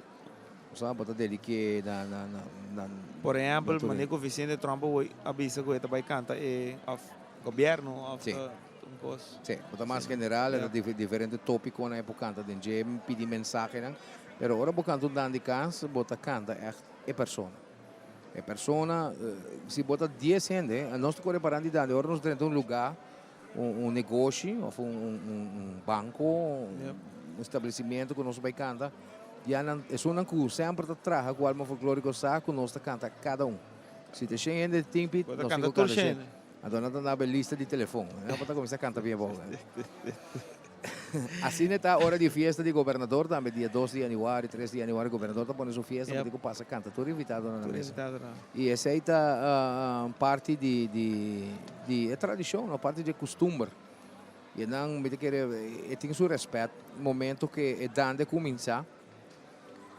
Bo sa, bo ta dedik'é na na na na. Por ehèmpel, na tur manera ku Vicente Tromp awor a bisa ku e ta bai kanta e òf gobièrnu òf Sí. un kos. Sí, bo ta mas general, e ta diferente tópikonan e por kanta den dje, pidi mensahenan. Pero ora bo kanta un dan di kas, bo ta kanta ègt e persona. E persona, si bo ta dies hende, nos ta kore paran di dande, ora nos drenta un lugá, un negoshi òf un banko, un establesimentu ku nos bai kanta, ya nan, esunnan ku semper ta traha ku Alma Folklóriko sa ku nos ta kanta kada un. Si ta shen hende tin pit, Bo ta nos tin kanta ku tur kanta shen. shen. Anto nan ta daba e lista di telefon. Nan por ta kuminsá kanta bien bou. Asina ta ora di fiesta di gobernador tambe, dia dos di yanüari, tres di yanüari, gobernador ta pone su fiesta, bo tin ku pasa kanta tur invitadonan na Tur mesa. invitadonan. I esei ta parti di di di e tradishon, no? Parti di e kustumber. I nan mi ta kere e tin su rèspèt momento ku e dande kuminsá.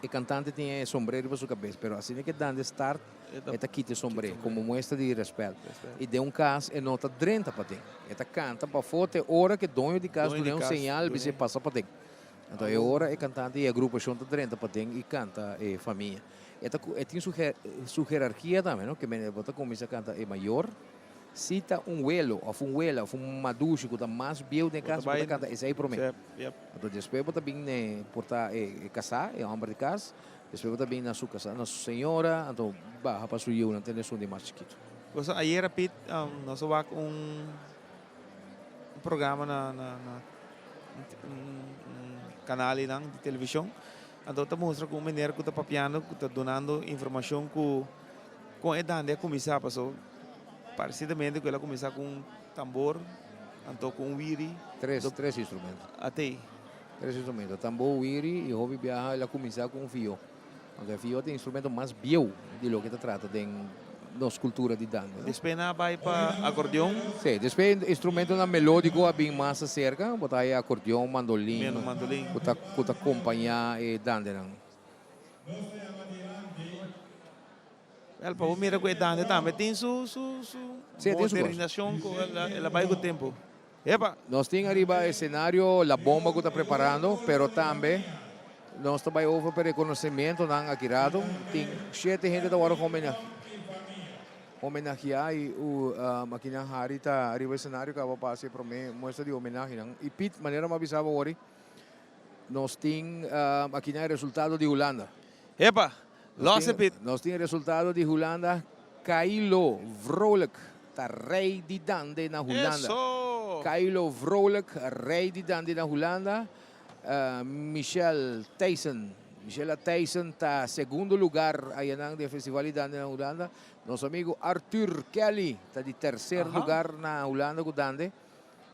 E cantante tin e sombré riba su cabes, pero asina ke dande start, e ta kita e sombré como muestra di respet. Y den un cas e no ta drenta paden, e ta canta pafó te ora ke doño di cas duna un señal bis'é pasa paden. Anto e ora e cantante y e agrupacion ta drenta paden y canta e famia. E ta e tin su su herarkia tambe no, ke bo ta cuminsa canta e mayor. Si ta un welo of un wela of un madushi ku ta mas bieu den e kas, bo ta kanta esei promé. Anto despues bo ta bin n'e por ta e kasá, e hòmber di kas, despues bo ta bin na su kasá, na su señora, anto baha pa su yiunan te n'esun di mas chikitu. Bo sa ayera Piet nos a wak un programa na na na un kanal einan di televishon, anto ta mustra ku un meneer ku ta papiando ku ta dunando informashon ku Kon e dande a kuminsá? Paso paresidamente ku el a kuminsá ku un tambor, anto ku un wiri. Tres, tres instrumento. Atei. Tres instrumento, tambor, wiri i hopi biaha el a kuminsá ku un fió. Anto e fió ta e instrumento mas bieu di loke ta trata den nos kultura di dande, no? Despues nan a bai pa akordeon. Sí, despues instrumentonan melódiko a bin mas aserka, bo ta haya akordeon, mandolin, Mandolin. ku ta ku ta kompañá e dandenan. Wel, pa bo mira ku e dande tambe tin su su su Sí, tin su kos. modernisacion ku el a el a bai ku tempu. Epa! Nos tin ariba escenario La Bomba ku ta preparando, pero tambe nos ta bai over pa e reconocimentonan aki rato. Tin shete hende ta wòrdu homena homenageá i u akinan Harry ta ariba escenario kaba pa hasi e promé muestra di homenahenan. I Piet, manera mi a bisa bo wòri. Nos tin aki na e resultado di Hulanda. Epa, los e pit. Nos tin e resultado di Hulanda. Kailo Vrolijk ta rey di dande na Hulanda. Eso! Kailo Vrolijk, rey di dande na Hulanda. Michelle Thijssen, Michella Thijssen ta segundo lugar ayanan den Festival di Dande na Hulanda. Nos amigo Arthur Kelly ta di tercer lugar na Hulanda cu dande.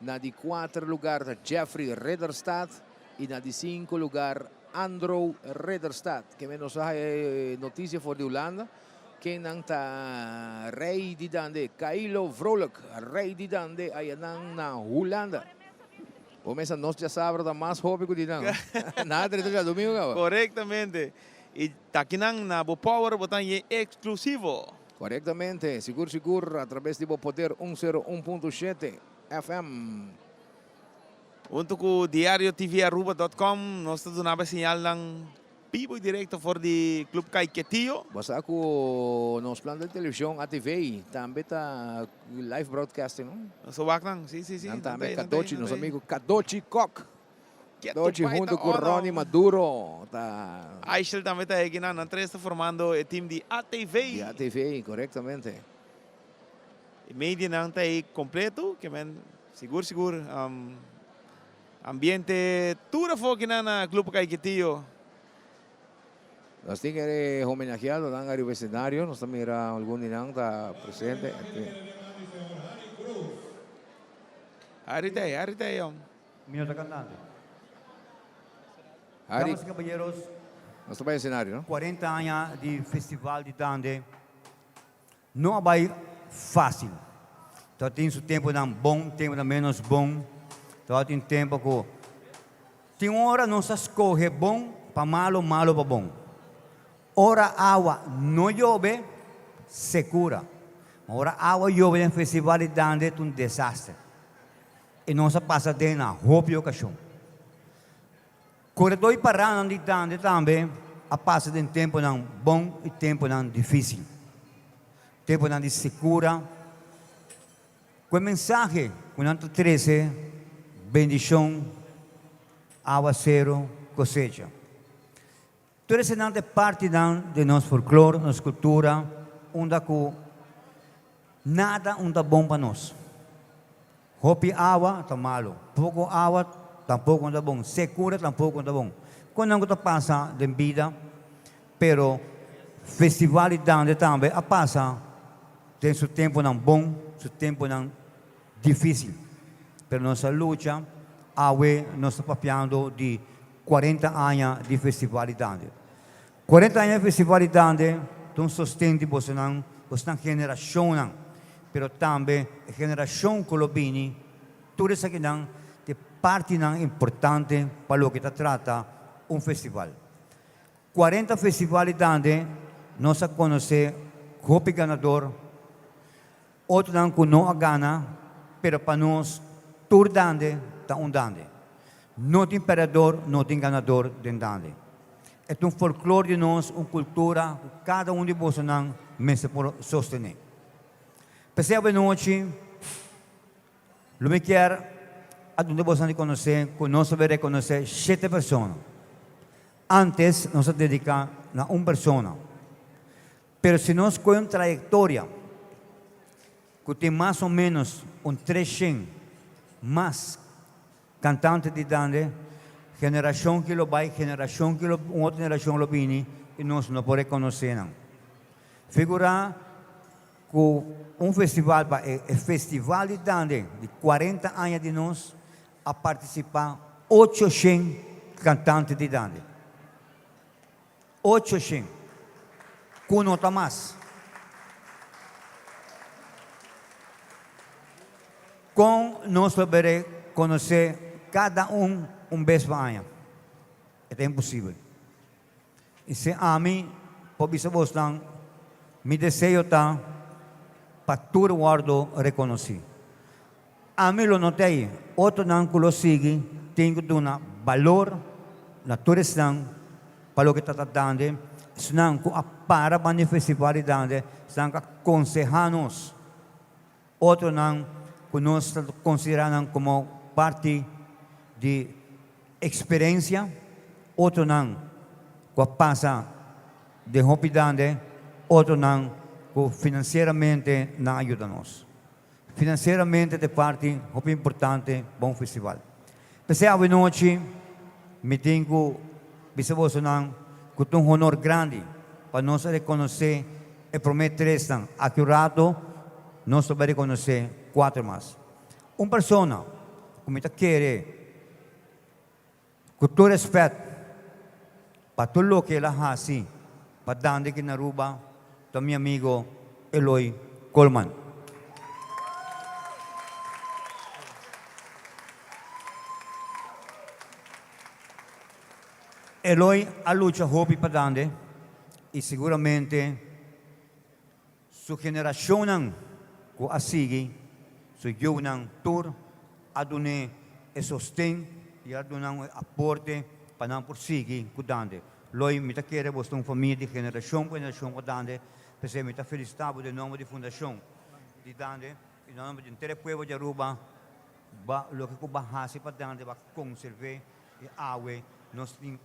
Na di cuater lugar ta Jeffrey Ridderstaat y na di cinco lugar Androw Ridderstaat. Ke men nos a haya e noticia for di Hulanda. Kennan ta rey di dande? Kailo Vrolijk, rey di dande ayanan na Hulanda. Bo mesa nos djasabra ta mas hopi ku di nan. Nan a drenta djadumingu kaba. Korektamente. I takinan na bo power bo ta hañ'é eksklusivo. Korektamente. Sigur sigur a traves di bo poder un sero un punto shete FM. Hunto ku Diario TV Aruba dot com nos ta duna bo e señalnan Bibo y directo for di Club Caiquetio. Bo sa cu nos plan di television ATV tambe ta live broadcasting no? Nos a wak nan, si si si. Nan tambe Cadochi, nos amigo Cadochi Kok. Cadochi hunto cu Ronnie Maduro ta. Aishel tambe ta heki nan, nan tres ta formando e team di ATV. Di ATV, corectamente. E medianan ta ey completo, ke men sigur sigur. Ambiente tur afó kinan na Club Caiquetio. Nos tin e homenajeadonan ariba escenario. Nos ta mira algun di nan ta presente. Harry ta ei, Harry ta ei om. Mi no ta cantante. Harry. Damas y caballeros. Nos ta bai escenario, no? 40 aña di Festival di Dande. No a bai fácil. Tabatin su temponan bon, temponan ménos bon. Tabatin tempo ku tin ora nos a skohe bon pa malo, malo pa bon. Ora awa no yobe, sekura. Ma ora awa yobe den festival di Dande ta un desaster. I nos a pasa den na hopi okashon. Koredó i paranan di Dande tambe a pasa den tempunan bon i tempunan difísil, tempunan di sekura. Ku e mensahe ku nan ta trese bendishon, awaseru, kosecha. Tur esenan ta e partinan di nos folklor, nos kultura, unda ku nada un ta bon pa nos. Hopi awa ta malu, poko awa tampoko no ta bon, sekura tampoko no ta bon. Kon nan ku ta pasa den bida, pero festival di Dande tambe a pasa den su tempunan bon, su tempunan difisil. Pero nos a lucha, awe nos ta papiando di Cuarenta aña di Festival di Dande. Cuarenta aña di Festival di Dande ta un sosten di bosonan, bosonan generacionnan, pero tambe e generacion cu lo bini, tur esakinan ta e partinan importante pa loke ta trata un festival. Cuarenta Festival di Dande nos a conoce hopi ganador, Otronan ku no a gana, pero pa nos tur dande ta un dande. No tin pèrdèdor, no tin ganador den dande. E ta un folklor di nos, un kultura ku kada un di bosonan mester por sostené. P'esei awenochi lo mi kier a duna bosonan di konosé ku nos a bai rekonosé shete persona. Antes nos a dediká na un persona. Pero si nos kohe un trayektoria ku tin mas o ménos un treshen mas kantante di dande, generashon ki lo bai, generashon ki lo un otro generashon lo bini i nos no por rekonosé nan. Figurá ku un festival pa e e festival di dande di kuarenta aña di nos a partisipá ochoshen kantante di dande. Ochoshen, ku no ta mas. Kon nos lo bere konosé kada un un bes pa aña? E ta imposibel. I si ami por bisa bosnan, mi deseo ta pa tur wòrdu rekonosí. Ami lo no ta ei. Otronan ku lo sigui tin ku duna balor na tur esnan pa loke ta ta dande, esnan ku a para banda e festival di dande, esnan ku a konsehá nos. Otronan ku nos ta konsiderá nan komo parti di eksperensia. Otronan ku a pasa den hopi dande, otronan ku finansieramente nan a yuda nos. Finansieramente ta e parti hopi importante pa un festival. P'esei awenochi mi tin ku bisa bosonan ku ta un honor grandi pa nos a rekonosé e promé tresnan. Aki un rato nos lo bai rekonosé kuater mas. Un persona ku mi ta kere Ku tur respet pa tur loke el a hasi pa dande aki na Aruba ta mi amigo Eloy Koolman. Eloy a lucha hopi pa dande y seguramente Su generashonnan ku a sigui, su yunan tur a dun'é e sosten i a duna un aporte pa nan por sigui ku Dande. Loy, mi ta kere bo ta un famia di generashon pa generashon ku Dande, p'esei mi ta felisitá bo den nomber di Fundashon di Dande i na nomber di henter e pueblo di Aruba ba loke ku bo a hasi pa Dande, bo a konserv'é i awe nos tin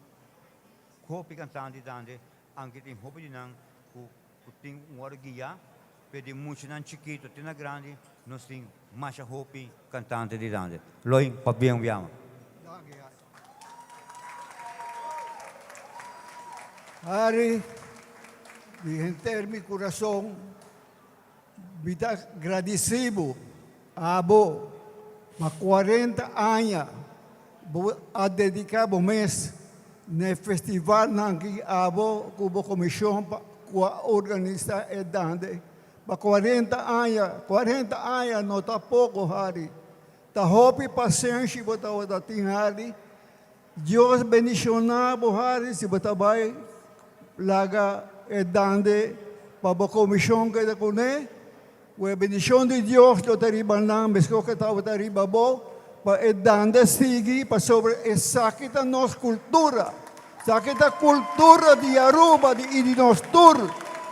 hopi kantante di Dande, anke tin hopi di nan ku Ku tin un wòrdu guiá, pero di muchanan chikito te na grandi nos tin masha hopi kantante di dande. Loy, pabia un biama. Harry, di henter mi kurason mi ta gradisí bo, abo, pa kuarenta aña bo a dediká bo mes Na e festivalnan aki abo ku bo komishon pa ku a organisá e dande pa kuarenta aña, kuarenta aña no ta poko Harry, ta hopi pasenshi bo tabata tin Harry, Dios bendishoná bo Harry si bo ta bai laga e dande pa bo komishon keda kuné. Ku e bendishon di Dios lo ta riba nan meskos ku e tabata riba bo, pa e dande sigui, pasobra esaki ta nos kultura. Esaki ta kultura di Aruba di i di nos tur.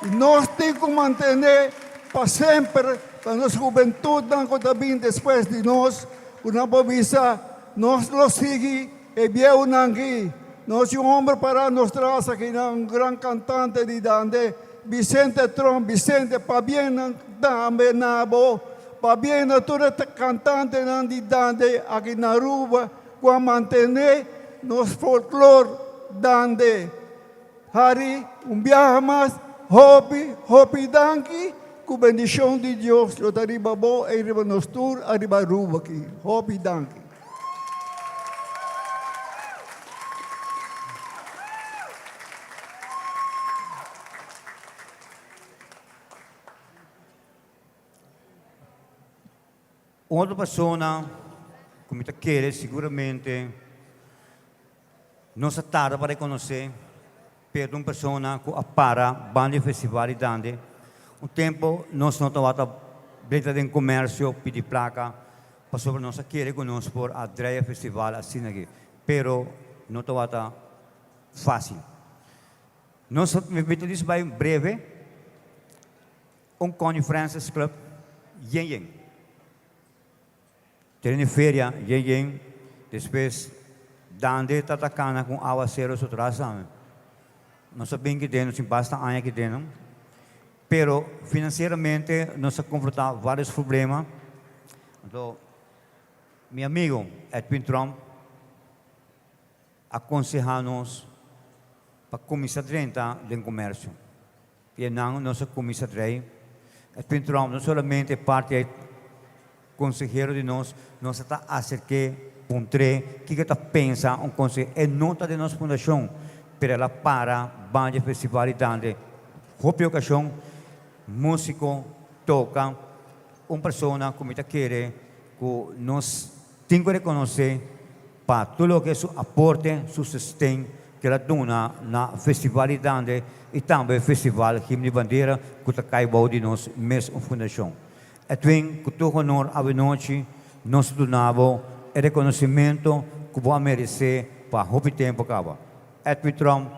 I nos tin ku mantené pa semper pa nos hubentutnan ku ta bin despues di nos, ku nan por bisa, Nos lo sigui e bieunan aki. Nos tin un homber pará nos tras akinan, un gran kantante di dande, Vicente Tromp. Vicente, pabien nan tambe na bo. Pabien na tur e kantantenan di dande aki na Aruba ku a mantené nos folklor dande. Harry, un biaha mas, hopi, hopi danki. Ku bendishon di Dios lo ta riba bo i riba nos tur ariba Aruba aki. Hopi danki. Un otro persona ku mi ta kere siguramente no sa tarda pa rekonosé, pero ta un persona ku a para banda di festival di Dande. Un tempu nos no tabata drenta den komersio pidi plaka pasobra nos a kere ku nos por a draai e festival asina aki, pero no tabata fásil. Nos mi ta bisa bai breve. Un Connie Francis Club yen yen. Terene feria yen yen, despues Dande ta ta cana cu awacero su tras tambe. Nos a bin kiden, nos tin basta aña kiden, pero financieramente nos a confronta varios problema. Anto mi amigo Edwin Tromp a conseha nos pa cuminsa drenta den comercio. I nan nos a kuminsá drei. E pinturan no solamente parti e konsehero di nos, nos a ta aserk'é, puntr'é kiko e ta pensa un konseho. E no ta den nos fundashon, pero el a para banda di e festival i dande hopi okashon músiko toka. Un persona ku mi ta kere ku nos tin ku rekonosé pa tur loke su aporte, su sosten ku el a duna na Festival di Dande i tambe Festival Himno di Bandera ku ta kai bou di nos mes un fundashon. Edwin, ku tur honor awenochi nos ta duna bo e rekonosementu ku bo a meresé pa hopi tempu kaba. Edwin Tromp.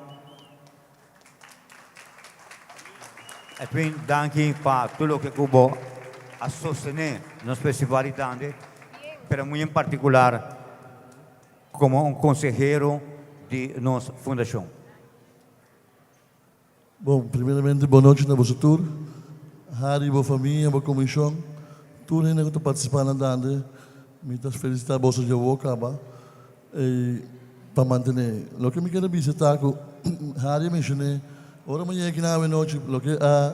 Edwin, danki pa tur loke ku bo a sostené nos festival di Dande, pero muy en partikular komo un konsehero. di nos fundashon. Bon, primeramente bon nochi na boso tur, Harry, bo famia, bo komishon, tur hende ku ta partisipá na Dande, mi ta felisitá boso djawo kaba i pa mantené. Loke mi kere bisa ta ku Harry a menshoné, ora mi yega aki awe nochi, loke a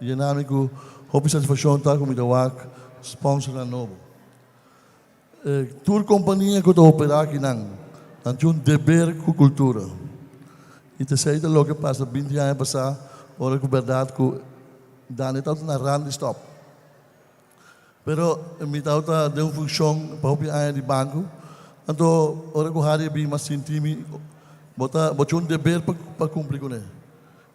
yena mi ku hopi satisfakshon ta ku mi ta wak sponsornan nobo. Tur kompania ku ta operá akinan, nan tin un deber ku kultura. I ta esei ta loke pasa binti aña pasá ora ku bèrdat ku Dani tabata na rand di stòp. Pero mi tabata den un funshon pa hopi aña di banko, anto ora ku Harry a bin mi a sinti mi bo ta bo tin un deber pa kumpli kuné.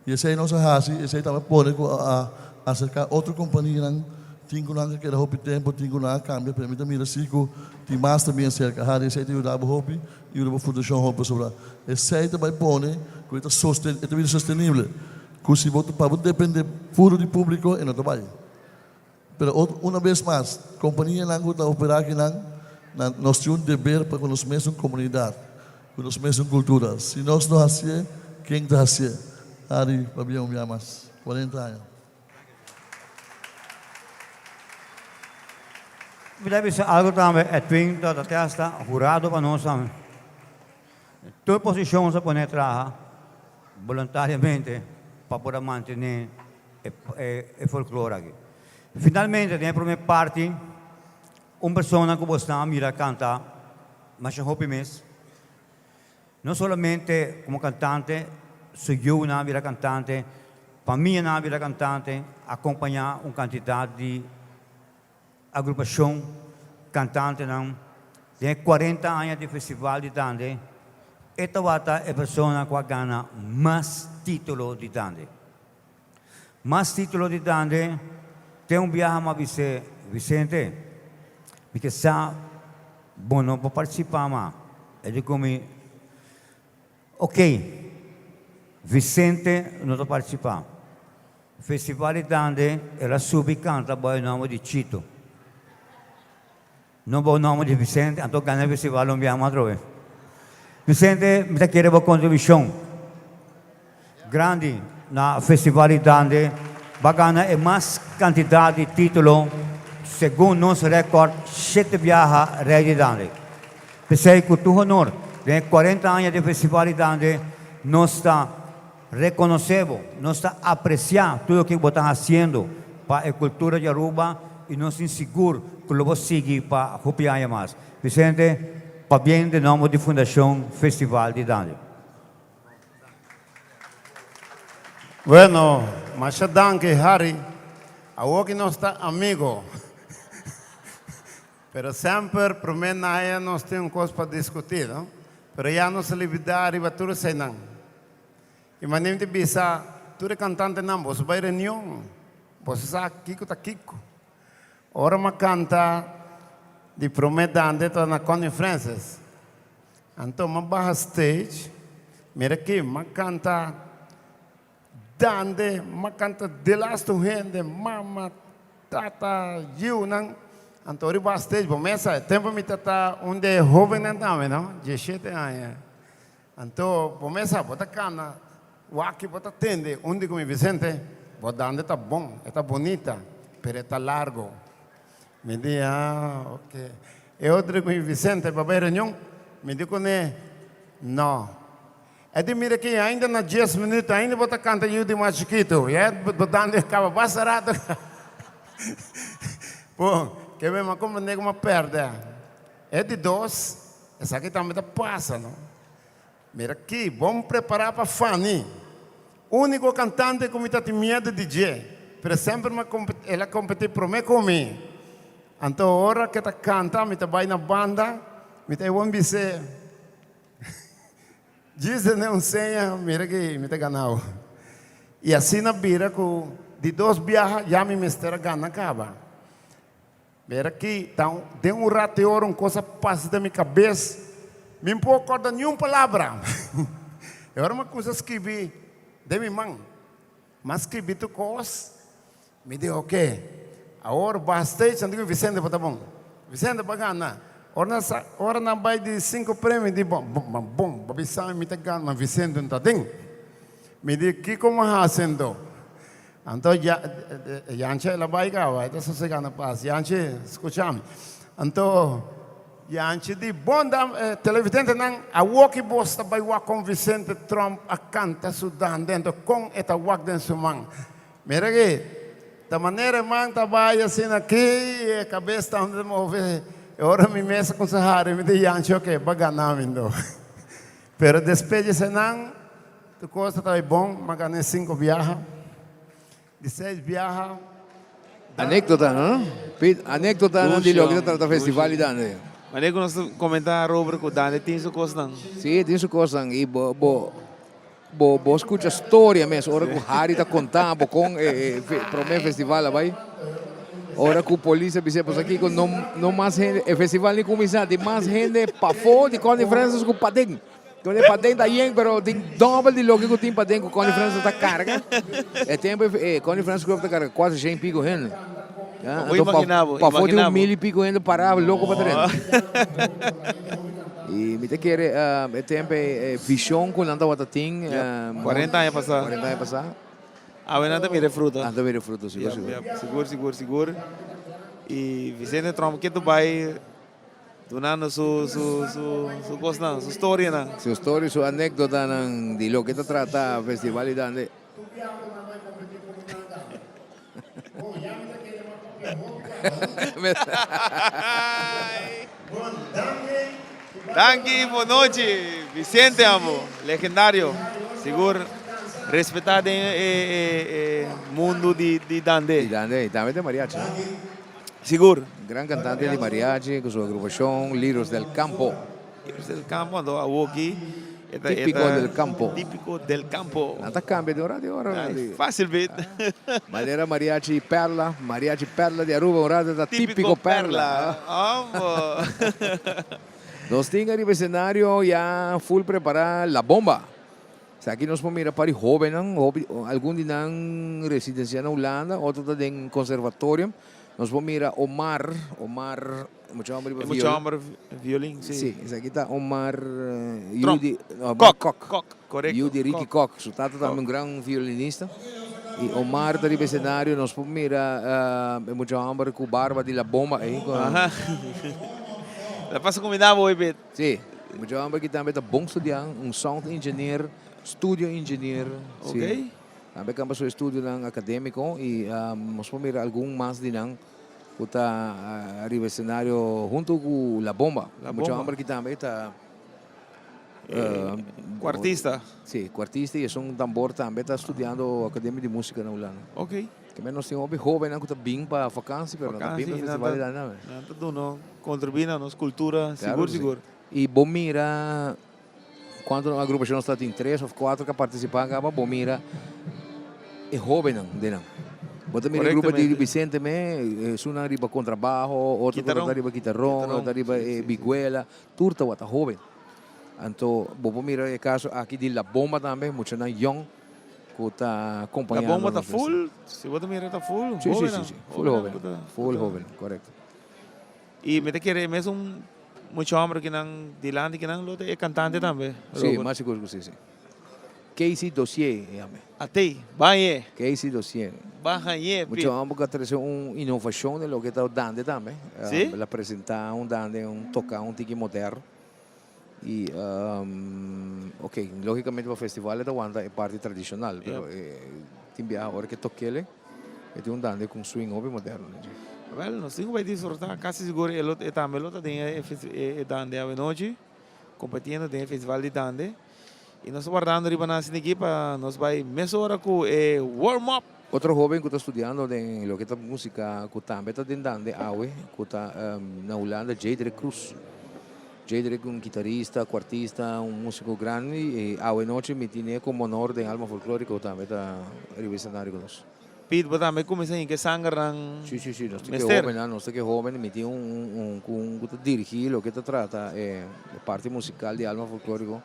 I esei nos a hasi, esei tambe pone ku a aserká otro kompanianan, tin ku nan a keda hopi tempu, tin ku nan a kambia, pero mi ta mira si ku tin mas ta bin aserka. Harry, esei ta yuda bo hopi, yuda bo fundashon hopi, pasobra esei ta bai pone ku e ta sosten, e ta bira sostenible, ku si bo ta pa bo depende puru di públiko e no ta bai. Pero otro, una bes mas, kompanianan ku ta operá akinan, nan, nos tin un deber pa ku nos mesun komunidat, ku nos mesun kultura. Si nos no hasié, ken ta hasié? Harry, pabia un bia mas. Kuarenta aña. Mi ta bisa algo tambe, Edwin ta ta testa hurado pa nos tambe. Tur posishon nos a pone traha boluntariamente pa por a mantené e folklor aki. Finalmente den e prome parti un persona ku bo sta a mira kanta masha hopi mes, no solamente komo kantante, su yunan a bira kantante, famianan a bira kantante, akompañá un kantidat di Agrupashon kantantenan den e kuarenta aña di festival di Dande, e tabata e persona ku a gana mas título di Dande. Mas título di Dande, te un biaha mi a bis'é, Vicente, mi ke sa bo no por partisipá mas. E di ku mi, Ok, Vicente no ta partisipá. Festival di Dande el a subi canta bao e nomber di Chito. No bao nomber di Vicente, anto gana e festival un biaha mas atrobe. Vicente, mi ta kere bo contribucion grandi na Festival di Dande. Bo a gana e mas cantidad di titulo, segun nos record, shete biaha Rey di Dande. P'esey cu tur honor, den e cuarenta aña di Festival di Dande nos ta. Reconoce bo, nos ta aprecia tur loke bo ta haciendo pa e cultura di Aruba y nos tin sigur cu lo bo sigui pa hopi aña mas. Vicente, pabien den nomber di Fundacion Festival di Dande. Bueno, masha danki Harry. Awoki nos ta amigo. Pero semper prome naya nos tin un cos pa discuti, no? Pero ya nos a libida riba tur eseinan. I manera mi ta bisa tur e cantantenan, boso bai reunion, boso sa kico ta kico. Ora mi a canta di prome dande ta na Connie Francis. Anto mi a baha stage, mira aki, mi a canta Dande, m'a canta delaste un hende, mama, tata, yiunan. Anto riba stage, bo mesa, e tempo mi ta ta un de e hobennan tambe, no? Dieshete aña. Anto, bo mesa, bo ta cana, wak bo ta tende, un di cu mi, Vicente, bo dande ta bon, e ta bunita, pero e ta largo. Mi di, ah, ok. E otro di cu mi, Vicente, bo bay reunion? Mi di cune, no. E di mira ki ainda na dies minuto ainda bo ta canta yu di mas chikitu. Ya bo dando e caba basta rato. Bon, ke mi a comprende como a perde. E di dos, esaki tambe ta pasa no. Mira ki, bon prepara pa Fanny. Unico cantante cu mi ta tin miedo di dje, pero semper mi a el a competi prome cu mi. Anto ora ke ta canta mi ta bay na banda, mi ta e won bis'e. Djis tene un seña, mira ki mi ta ganao. I asina bira ku di dos biaha ya mi mester a gana kaba. Mira ki ta den un rato e ora un kos a pasa den mi kabes, mi no por kòrda niun palabra. E ora mi a kuminsá skibi den mi man, mi a skibi tur kos, Mi di oke, awor baha stage, anto ku Vicente bo ta bon. Vicente bo a gana. Ora nan sa, ora nan bai di sinku premio di bon, bon, ma bon, bo bisa mi mi ta gana, ma Vicente no ta den. Mi di, kiko mi hasi anto? Anto ya, Yanchi el a bai kaba, e ta sosega na pas. Yanchi, skucha mi. Anto Yanchi di, bon dam, televidentenan, awoki bos ta bai wak kon Vicente Tromp a kanta su dande, anto kon e ta wak den su man. Mira aki, ta manera e man ta bai asina aki i e kabes ta unda ta move. E ora mi mes a kumsa hari, mi di Yanchi, oke, bo a gana mi ndo. Pero despues di esenan, tur kos ta bai bon, mi a gana e sinku biaha. Di seis biaha. Anekdota, no? Pete, anekdotanan di loke ta trata festival di Dande. Manera ku nos ta komentá, Robert, ku Dande tin su kosnan. Sí, e tin su kosnan. I bo, bo, bo, bo skucha storia mes ora ku Harry ta konta bo kon e, e promé festival a bai. Ora ku polis a bis'é, Pasobra kiko no, no mas hende, e festival ni kuminsá, tin mas hende pafó di Connie Francis ku paden. Donde paden ta yen, pero tin dobbel di loke ku tin paden ku Connie Francis ta karga. E tempo e Connie Francis Club ta karga 400 i piko hende. Ja, Bo anto pa, imagina bo, pafó tin imagina un bo. mil i piko hende pará loko pa drenta. No. I mi ta kere e tempo e vision ku nan tabata tin, Yep, 40 aña pasá. 40 aña pasá. Awe nan ta mira e fruta. Nan ta mira e fruta, sigur, Yep, sigur. yep, sigur, sigur, sigur. I Vicente Tromp ke ta bai Dunando su su su su cosnan, su storianan. Su storia, su anecdotanan di loke ta trata Festival di Dande. Danki bo nochi Vicente amo, legendario, sigur respeta den e e e mundo di di Dande. Di Dande y tambe den mariachi. Sigur. Gran cantante di mariachi cu su agrupacion Liros del Campo. Liros del Campo, anto awoki e ta Tipico del Campo. Tipico del Campo. Nan ta cambia di un rato di ora. Ay, facil bit. Manera Mariachi Perla, Mariachi Perla di Aruba un rato ta Tipico Perla. Amo. Nos tin ariba escenario ya full prepara La Bomba. Esaki nos por mira par di hobennan, hopi, algun di nan residencia na Hulanda, otro ta den conservatorio. Nos por mira Omar, Omar, e mucha homber riba E mucha violin. homber violin, si. Si, esaki ta Omar yu Tromp. di, no, Omar Kok, Kok. Kok, korekto, Yu di Ricky Kok. Kok. Su tata tambe Kok. un gran violinista. Y Omar ta riba escenario, nos por mira e mucha homber cu barba di La Bomba ey. Aha. La pasa cuminda bo hoy, Pet. Si, mucha homber aki tambe ta bon studia, un sound engineer, studio engineer. Si. Ok. Tambe kamba su estudionan academico y nos por mira algun mas di nan cu ta ariba escenario hunto cu La Bomba. La Mucha Bomba. homber aki tambe ta Cuartista. Si, cuartista y esun tambor tambe ta studiando Academia di Musica na Hulanda. Ok. Ke men nos tin hopi hobennan ku ta bin pa vakansi pero nan ta bin pa festival di Dande tambe. Nan ta duna kontribuí na nos kultura sigur sigur. I bo mira kuantu agrupashon nos ta tin tres òf kuater ku a partisipá kaba bo mira e hobennan den nan. Bo ta mira e grupo di Vicente me esunnan riba kontrabaho otro ku ta riba kitaron otro ta riba e biguela tur tabata hoben. Anto bo por mira e kaso aki di La Bomba tambe muchanan yòn. Cu ta acompañando La bomba ta nos festa. full, si bo ta mira ta full, Sí, sí, hobennan, sí, sí, full hobennan hoben, cu ta, full cu ta. hoben, correcto. Y mi ta kere e mesun mucha homber kinan dilanti kinan lo ta e cantante tambe, Sí, Robert. mas sigur cu sí, sí. Casey Dossier e yama. Atey, bañ'e. Casey Dossier. Bañ'e, Mucha Piet. homber cu a trece un innovacion den loke ta dande tambe. Sí? El a presenta un dande, un toca un tiki moderno. Y ok, logicamente pa festival e ta wanta e parti tradicional, pero e tin biaha ora ke tokele e tin un dande cu un swing hopi moderno den dje. Wel, nos tin cu bay disfruta, casi sigur e lo e tambe lo ta den e e dande awenochi, competiendo den e festival di dande. Y nos ta wardando riba nan asina aki pa nos bay mesora cu e warm up. Otro hoben cu ta studiando den loke ta musica cu tambe ta den dande awe cu ta na Hulanda, Jadrick Cruz. Jadrick un guitarista, cuartista, un musico grandi y awe nochi mi tine como honor den Alma Folklorico tambe ta riba e escenario cu nos. Piet, bo tambe cuminsa hinca e sangernan Sí, sí, sí, nos ta ke mester. hobennan, nos ta ke hoben, mi tin un un un cu ta dirigi loke ta trata e parti musical di Alma Folklorico,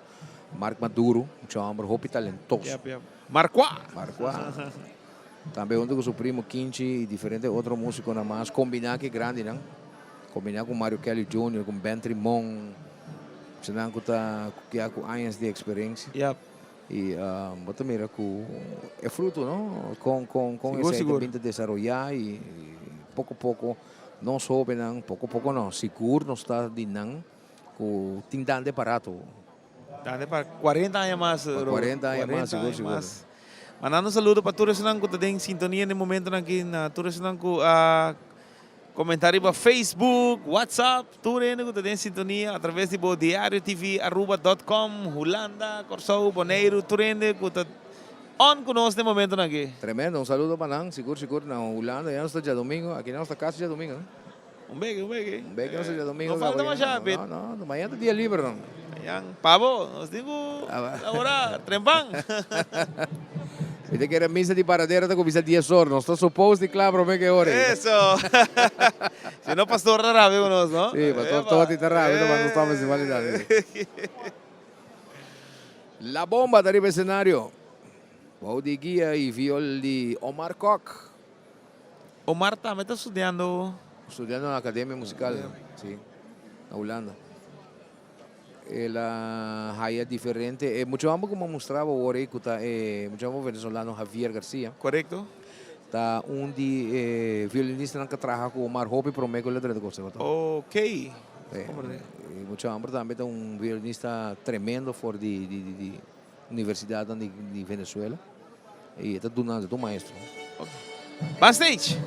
Mark Maduro, mucha homber hopi talentoso. Yep, yep. Marcua! Marcua. Tambe hunto cu su primo Kinchi y diferente otro musiconan mas, combina cu e grandinan. Kombiná ku Mario Kelly Junior, ku Ben Trimon, esnan ku ta ya ku añas di eksperensia. I bo ta mira ku e fruto, no? Kon kon kon esei ta bin ta desaroyá i poko poko nos hóbennan, poko poko no, sigur nos ta di nan ku tin dande pa rato. Dande pa 40 aña mas, Pa 40 aña mas, sigur sigur. Mandando un saludo pa tur esnan ku ta den sintonia den momentonan aki, na tur esnan ku a comenta riba Facebook, WhatsApp, tur hende ku ta den sintonia a traves di bo Diario TV Aruba dot com, Hulanda, Kòrsou, Boneiru, tur hende ku ta on ku nos den momentonan aki. Tremendo, un saludo pa nan, sigur sigur na Hulanda, ya nos ta djadomingo, aki nos ta kasi djadomingo. Un beke, un beke. Un beke nos ta djadomingo. No falta masha, Pit. No, no, no, mañana ta dia liber no. Mañan, pa bo, nos tin ku labora trempan. Mi ta kere misa di Paradera ta kuminsa dies or, nos ta suppose di kla prome ke ora ei. Eso. Si no pastor ta rabia ku nos, no? Si, pastor Toti ta rabia ta nos ta festival di. La Bomba ta riba escenario. Bou di guia y viol di Omar Kok. Omar tambe ta studiando. Studiando na Academia Musical, si, na Hulanda. El a haya diferente, e mucho homber cu mi a mustra bo awor ey cu ta e mucho homber venezolano Javier Garcia. Corecto. Ta un di e violinistanan cu a traha cu Omar hopi prome cu el a drenta conservatorio. Ok. E mucho homber tambe ta un violinista tremendo for di di universidadnan di Venezuela. Y e ta duna, e ta un maestro. Backstage.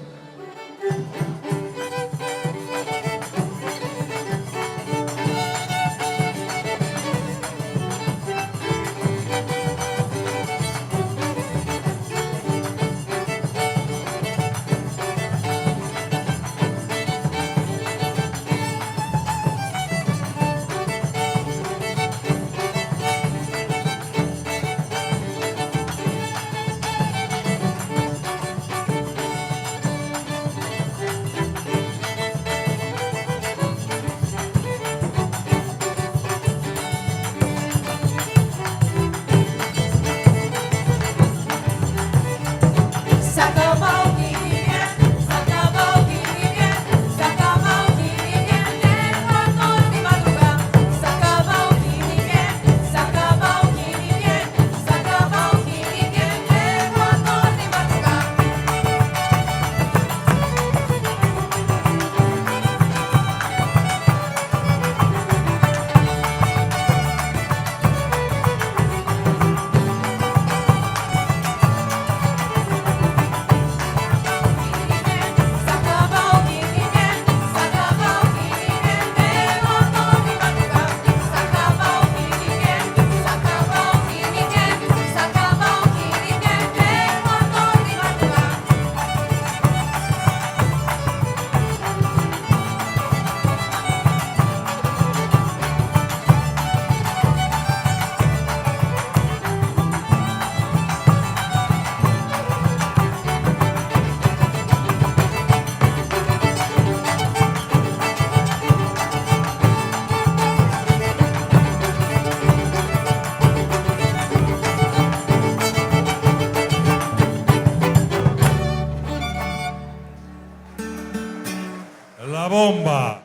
La Bomba.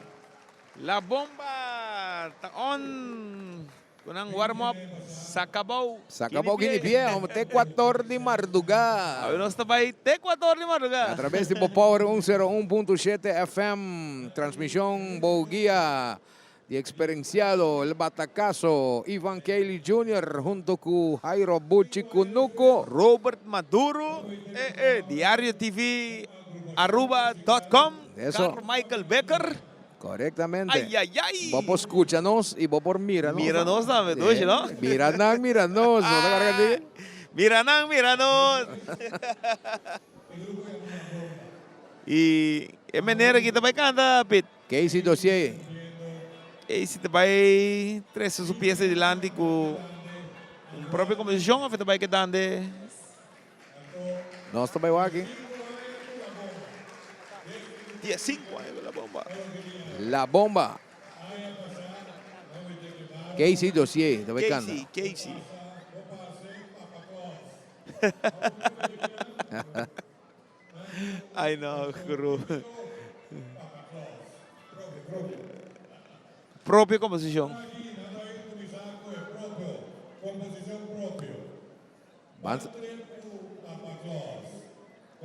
La Bomba ta on ku nan warm up Sakabou Sakabou Guinea Pie, hombre, te cuator di marduga. Awe nos ta bai te cuator di marduga. A traves di bo Power 101.7 FM, transmision bo guia di experenciado El Batacazo, Ivan Kelly Junior hunto cu Jairo Buchi Cunuco. Robert Maduro, eh eh, Diario TV Aruba dot com, Eso. Carmichael Becker. Correctamente. Ay, ay, ay. Bo por scucha nos y bo por mira nos. Mira nos tambe, dushi, no? Mira nan, mira nos. No ta carga di? Mira nan, mira nos. Y e meneer aki ta bay canta, Piet. Casey Dossier. Casey ta bay trece su pieza dilanti cu un propio composicion of e ta bay kedande? Nos ta bay wak aki. Diesinco aña cu La Bomba. La Bomba. Casey Dossier ta bay canta. Casey, Casey. Ay no, guru. Propio komposishon. Ban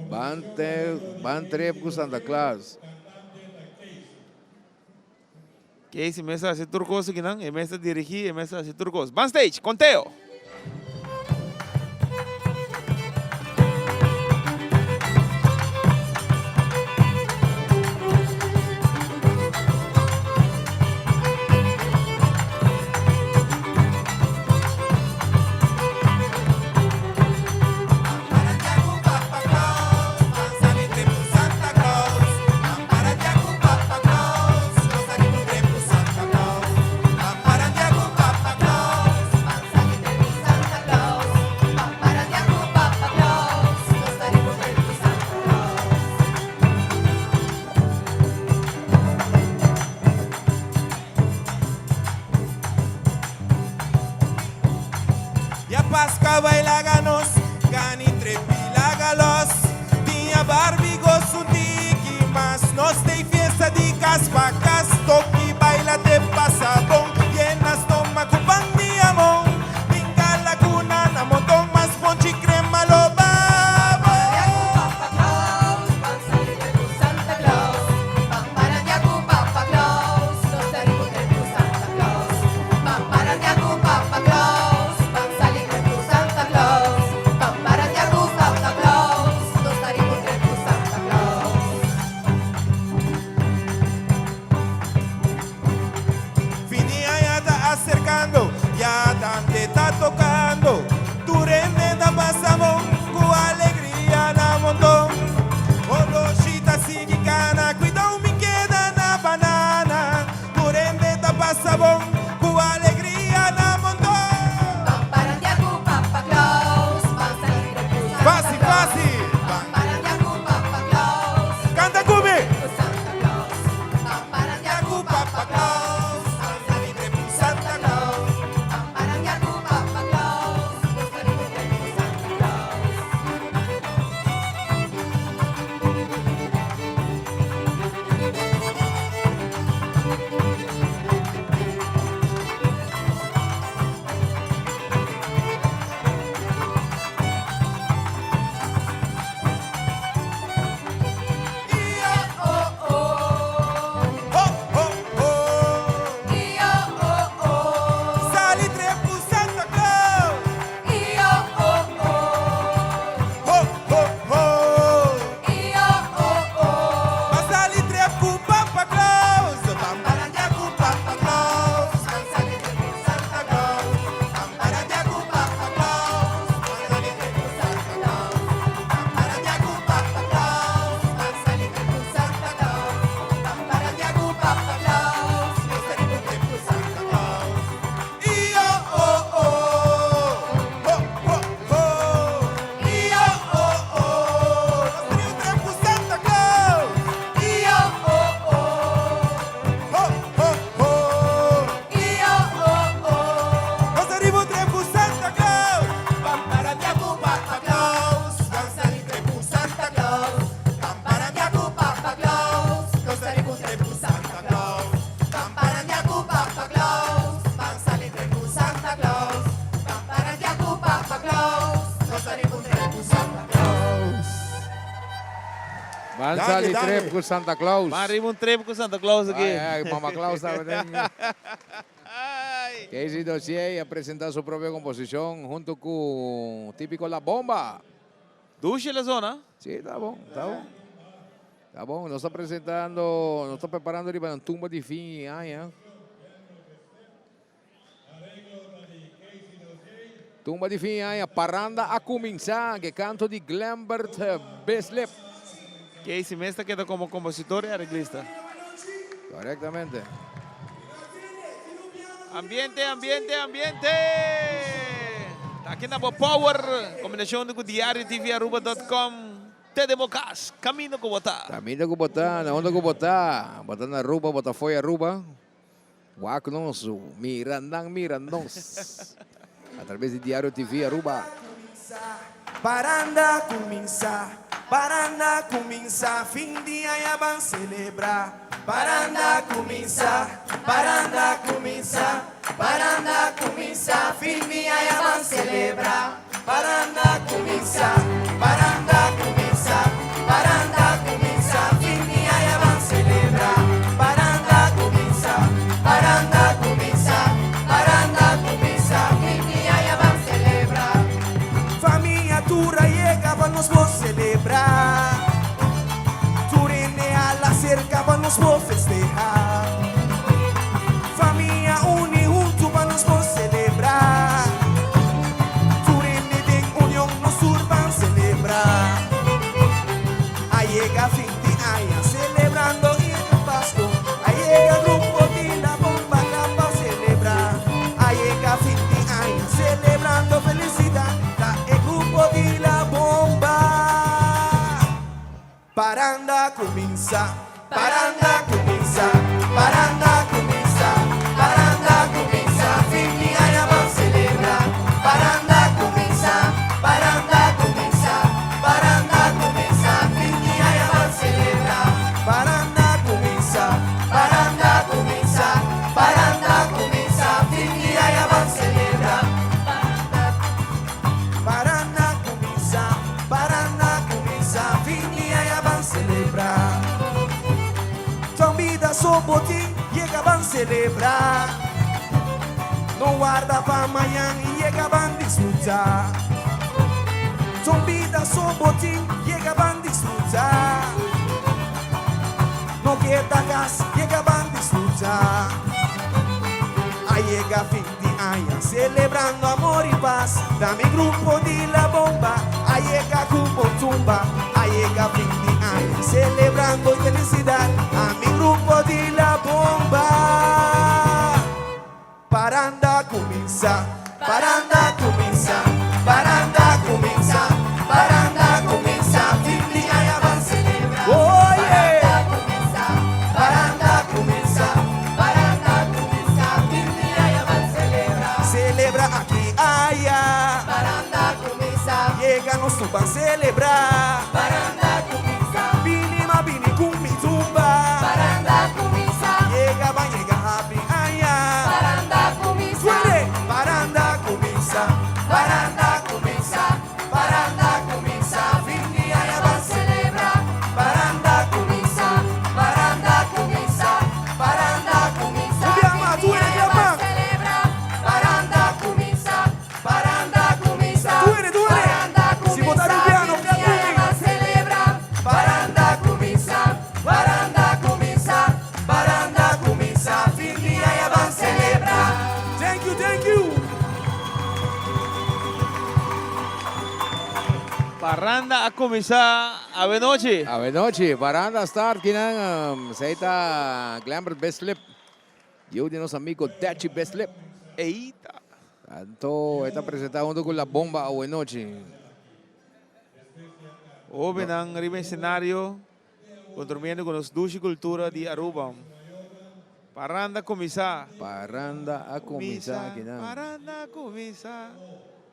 Ban te ban trep ku Santa Claus. Casey mes a hasi tur kos akinan, e mes ta dirigí, e mes ta hasi tur kos. Ban stage, konteo! Ya Pascua bai laga nos gani trepi laga los Tiña Barbie goza un tiki mas Nos tei fiesta di cas pa cas Toki baila te pasa bon Yena stoma cu pan di amon Brinca la cuna na monton Mas ponchi crema lo babo. Fin di aña ta aserkando, ya Dande ta tokando. Tur hende ta pasa bon, ku alegria na monton. Oloshi ta sigui kana, kuidou mi keda na banana. Tur hende ta pasa bon, ku alegria na monton. Fácil, fácil. Kanta ku mi. Sali trep ku Santa Claus. Ho, ho, ho. Ba sali trep ku Papa Claus. Ban barandia ku Papa Claus. Ban sali trep ku Santa Claus. Ban barandia ku Papa Claus. Ban sali trep ku Santa Claus. Ban barandia ku Papa Claus. Ban sali trep ku Santa Claus. Ban barandia ku Papa Claus. Nos ta riba trep ku Santa Claus. Io oh oh. Ho ho ho. Io oh oh. Nos ta riba trep ku Santa Claus. Io oh oh. Ho ho ho. Io oh oh. Nos ta riba trep ku Santa Claus. Ban barandia ku Papa Claus. Ban sali trep ku Santa Claus. Ban barandia ku Papa Claus. Nos ta riba trep ku Santa Claus. Ban barandia ku Papa Claus. Ban sali trep ku Santa Claus. Ban barandia ku Papa Claus. Nos ta riba trep ku Santa Claus. Ban sali trep ku Santa Claus. Ban riba un trep ku Santa Claus aki. Ay, ay, Mama Claus tambe. Casey Dossier a presenta su propio composicion hunto cu Tipico La Bomba. Dushi la zona. Sí, ta bon, ta bon. Ta bon, nos ta presentando, nos ta preparando riba nan tumba di fin di aña. Tumba di fin di aña, paranda a cuminsa, ke canto di Glembert Bislip. Casey mes ta keda como compositor y arreglista. Correctamente. Ambiente, ambiente, ambiente! Ta aki na bo Power, combinacion di cu Diario TV Aruba dot com, te den bo cas, caminda cu bo ta. Caminda cu bo ta, na unda cu bo ta, bo ta na Aruba, bo ta fo'i Aruba. Wak nos, mira nan, mira nos. A traves di Diario TV Aruba. Paranda cuminsa, paranda cuminsa, fin di aña ban celebra. Paranda cuminsa, paranda cuminsa, paranda cuminsa, fin di aña ban celebra. Paranda cuminsa, paranda cuminsa, paranda cuminsa, fin di aña ban celebra. Paranda cuminsa, paranda cuminsa, paranda cuminsa, fin di aña ban celebra. Famia tur a yega pa nos por celebra. Tur hende hala cerca pa nos por festeha. Famia uni hunto pa nos por celebra. Tur hende den union nos tur ban celebra. A yega fin di aña celebrando y Pasco. A yega grupo di La Bomba pa celebra. A yega fin di aña celebrando felicidad. Ta e grupo di La Bomba. Paranda cuminsa, paranda cuminsa, paranda cuminsa, paranda cuminsa, fin di aña ban celebra. Paranda cuminsa, paranda cuminsa, paranda cuminsa, fin di aña ban celebra. Paranda cuminsa, paranda cuminsa, paranda cuminsa, fin di aña ban celebra. Paranda cuminsa, paranda cuminsa, fin di aña ban celebra. Ta un bida so bo tin, yega ban celebra. No warda pa mañan, yega ban disfruta. Ta un bida so bo tin, yega ban disfruta. No keda cas, yega ban disfruta. A yega fin di aña, celebrando amor y paz. Ta mi grupo di La Bomba, a yega cu tumba. A yega fin di aña, celebrando felicidad. Ta mi grupo di La Bomba. Paranda cuminsa, paranda cuminsa, paranda cuminsa, paranda cuminsa, fin di aña ban celebra. Oh yeah! Paranda cuminsa, paranda cuminsa, fin di aña ban celebra. Celebra aki aya. Paranda cuminsa. Yega nos ban celebra. Paranda cuminsa. Bini ma bini cu mi tumba. Paranda cuminsa. Yega ban yega happy aña. Paranda cuminsa. Suene. Paranda cuminsa. Paranda cuminsa. Paranda cuminsa. Fin di aña ban celebra. Paranda cuminsa. Paranda cuminsa. Paranda cuminsa. Fin di aña ban celebra. Paranda cuminsa. Paranda cuminsa. Paranda cuminsa. Fin di aña ban celebra. Paranda cuminsa. Paranda cuminsa. Paranda cuminsa. Fin di aña ban celebra. Thank you, thank you. Paranda a cuminsa awe nochi. Awe nochi, Paranda start kinan esey ta Glambert Bislip, yiu di nos amigo Dechi Bislip. Eita. Anto e ta presenta hunto cu La Bomba awe nochi. Hobennan riba escenario contribuyendo cu nos dushi cultura di Aruba. Paranda a cuminsa. Paranda a cuminsa kinan. Paranda a cuminsa.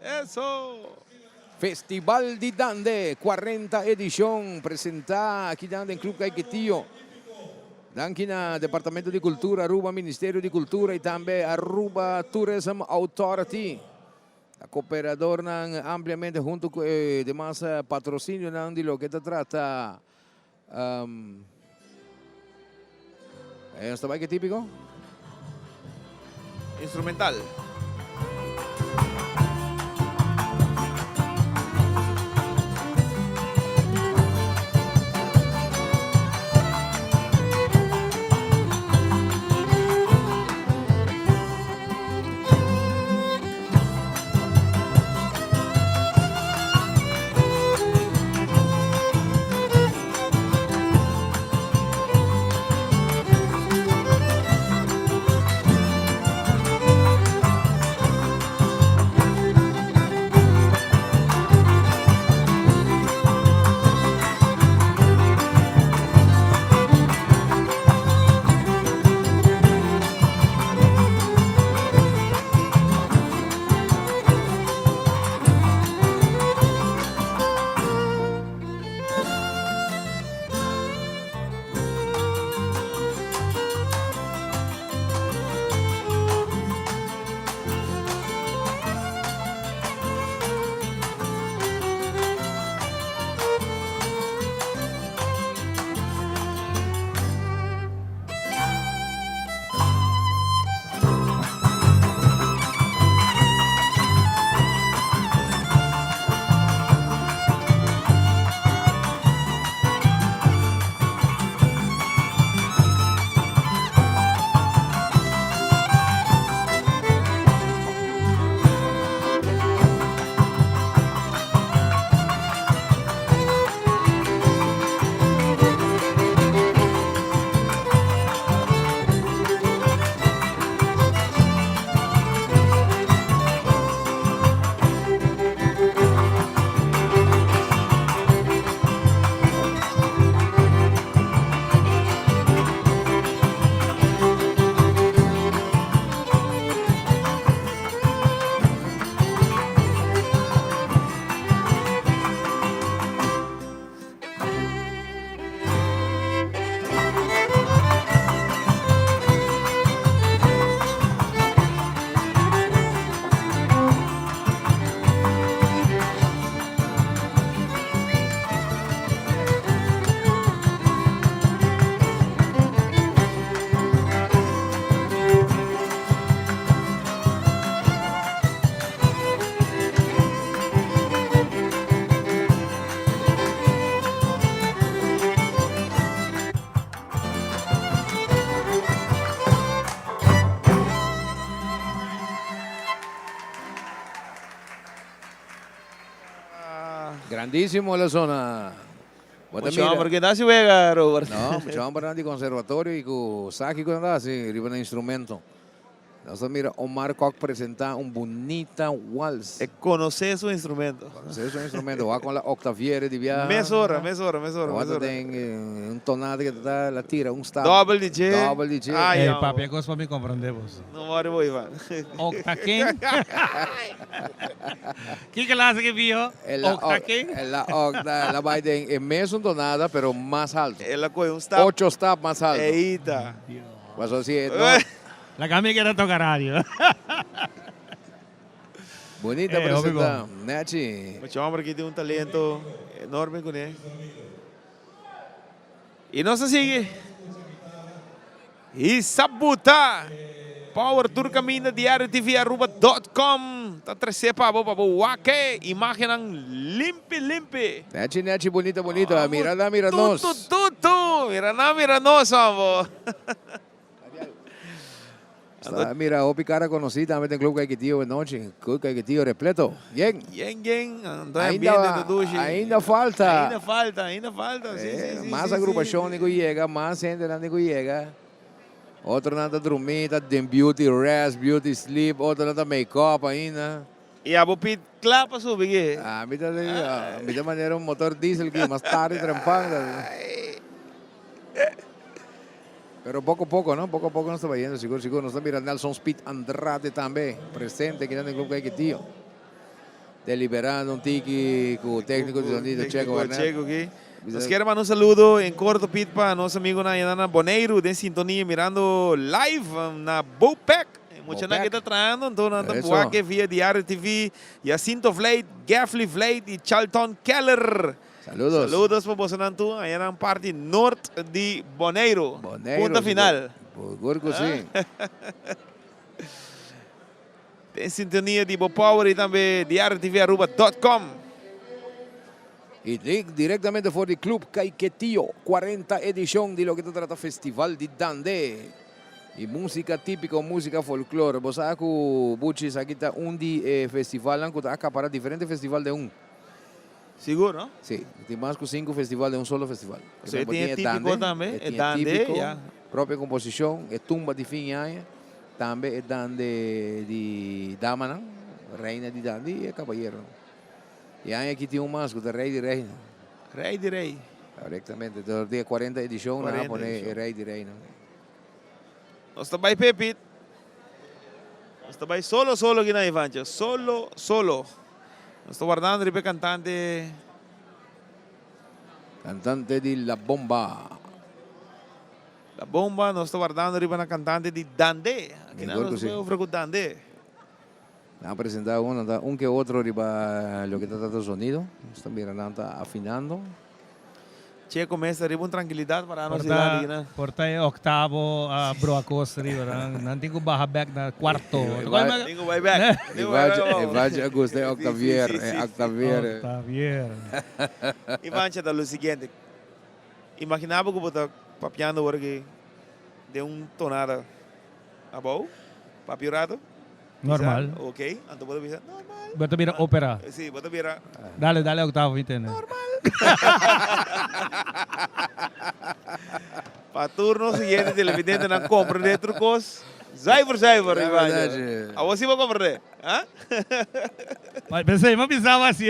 Eso! Festival di Dande, 40 edicion, presenta akinan den Club Caiquetio. Danki na Departamento di Cultura Aruba, Ministerio di Cultura y tambe Aruba Tourism Authority. Ta cooperadornan ampliamente hunto cu e demas patrocinionan di loke ta trata um, Esta bai ke típico? Instrumental. Grandísimo la zona. Bo ta Mucho mira. homber que ta hasi wega, Robert. No, mucho hombernan di conservatorio y cu sa kico nan ta hasi riba nan instrumento. Nos ta mira Omar Kok presenta un bunita wals. E conoce su instrumento. Conoce su instrumento. Wak con la octaviere di biaha. Mesora, mesora, mesora, Wak ta mesora. den un tonada que ta la tira un stap. Dobbel di dje. Dobbel di dje. Ay, Ey, amo. papi, e cos pa mi comprende bos. No worry bo, Ivan. Octa ken? Ki clase ke bio? El la Octa ken? El la octa, el a bai den e mesun tonada, pero mas alto. El a coge un stap. Ocho stap mas alto. Eita. Paso así, no. Laga mi keda toca radio. Bonita Eh, hopi presenta, bon. Nechi. Mucho homber aki tin un talento enorme kuné. Y nos a sigui. Y sabuta. Power tur caminda diario TV Aruba dot com ta trece pa bo pa bo wak e imagennan limpi limpi. Nechi Nechi bonita bonita. Mira nan mira nos. Tutu tutu. Mira nan mira nos hombo. Está, mira, hopi cara conocí tambe den Club Caiquetio anochi. Club Caiquetio repleto. Yen. Yen, yen. Ando Ainda ambiente va, do dushi. ainda falta. Ainda falta, ainda falta. Sí, Eh, sí, sí, mas sí, agrupacion sí. ni cu yega, mas hendenan ni cu yega. Otronan ta drumi, ta den beauty rest, beauty sleep, otronan ta make up ainda. Y abo pit cla pa subi ki? Ah, mi ta, ah, mi ta manera un motor diesel ki mas tarde trempan. Pero poco poco, no? Poco poco nos ta bayendo, sigur sigur. Nos ta mira Nelson Speed Andrade tambe presente aki nan den Club Caiquetio. Deliberando un tiki cu tecnico di sonido Checo Arnett. Checo aki. Nos kier manda un saludo en corto Piet pa nos amigonan ayá na Boneiru den sintonia mirando live na Bopec. Muchanan Bopec. ke ta trahando, enton nan ta Eso. buake via Diario TV. Jacinto Vleit, Geffly Vleit y Charlton Keller. Saludos. Saludos pa bosonan tur allá na parti nort di Boneiru. Boneiru, Punta final. Sigur ku si. Den sintonia di Bo Power y tambe diarioTVAruba.com. Y directamente for di Club Caiquetio, 40 edicion di loke ta trata Festival di Dande. Y musica tipico, musica folklore. Bo sa cu Buchi esaki ta un di e festivalnan cu ta acapara diferente festival den un. Sigur, no? Sí, tin mas ku sinku festival den un solo festival. Osea, e tin e típiko tambe, e dande, típiko, ya. Propio komposishon, e tumba di fin aña, tambe e dande di damanan, reina di dande i e kabayeronan. E aña aki tin un mas ku ta rei di reina. Rei di rei. Korektamente, dor di e kuarenta edishon nan a Kuarenta pone e edishon. rei di reina. Nos ta bai Pepit. Nos ta bai solo solo aki na Ivancho, solo solo. Nos ta wardando riba e cantante. Cantante di La Bomba. La Bomba, nos ta wardando riba na cantante di Dande. Aki nan Mejor nos cu si. por ofrece cu Dande. Nan a presenta un, nan ta un ke otro riba loke ta trata sonido. Nos ta mira nan ta afinando. Checo mes ta riba un trankilidat para nos Por ta, dilanti kinan. por ta e octavo a broa cos riba. Nan, nan tin cu baha bek na cuarto. Tin cu bai bek. Tin cu bai bek. Ivancha a gusta e octavier, e octavier. Octavier. Ivancha ta lo siguiente. Imagina bo cu bo ta papiando ora ki den un tonada abou, papia un rato. Normal. Bisa, ok, anto bo ta bisa, normal. Bo ta bira opera. Si, bo ta bira. Dale, dale octavo, mi tende. Normal. Pa turno siguiente televidentenan comprende tur cos. Zuiver, zuiver, Ja, Ivan. verdad, Abo si bo comprende? Ha? Ma pensei, ma pensaba así.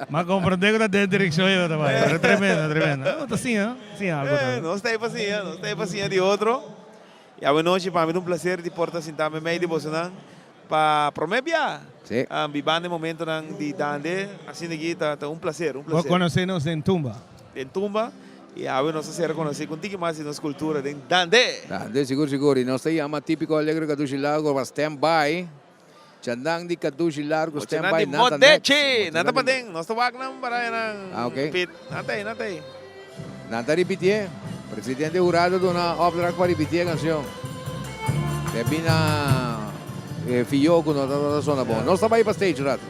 Ma comprende que ta den dirección yo ta bai. Pero tremendo, tremendo. No, ta siña, siña algo Eh, también. nos ta ahí pa siña, nos ta ahí pa siña di otro. Y awenochi pa mi ta un placer di por ta sinta meimei di bosonan pa prome bia. Sí. Bibando e momentonan di Dande, asina aki ta ta un placer, un Bo placer. conoce nos den tumba. Den tumba y awe nos a ser conoci cu un tiki mas di nos cultura den Dande. Dande, sigur sigur. Y nos ta yama Tipico Alegre Cadushi Largo pa stand by. Chandan di Cadushi Largo stand Chandan by di nan ta next. Modechi! Nan ta paden, nos ta wak nan para nan. Ah, ok. Pit, nan ta ey, nan ta ey. Nan ta ripitié. Presidente Jurado duna opdracht pa ripitié e canción. Debí na e fio cu no ta sona bon. Nos ta bay pa stage un rato.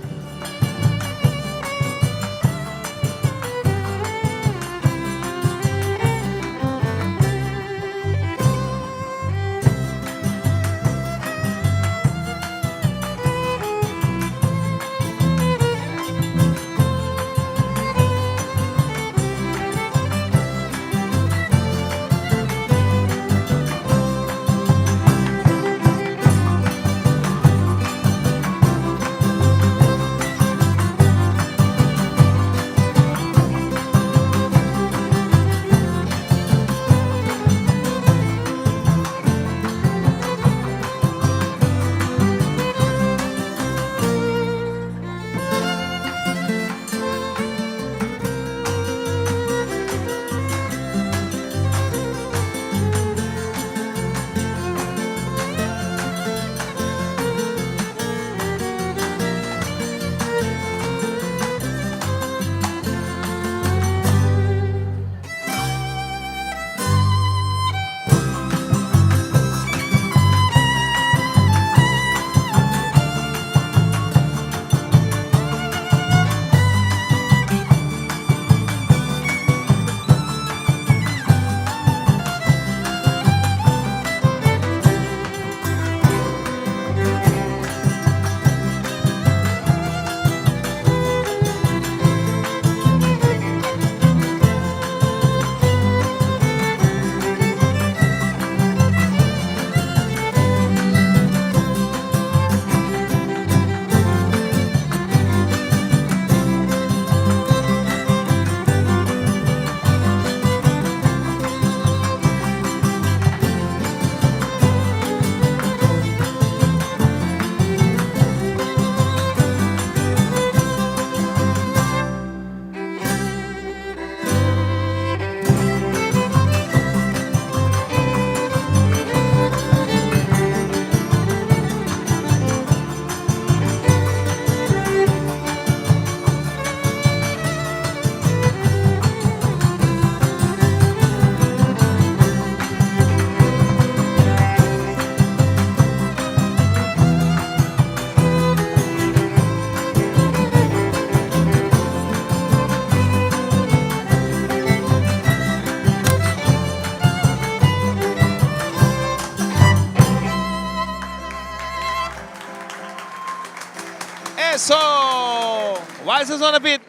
Eso! Walsa zona Piet.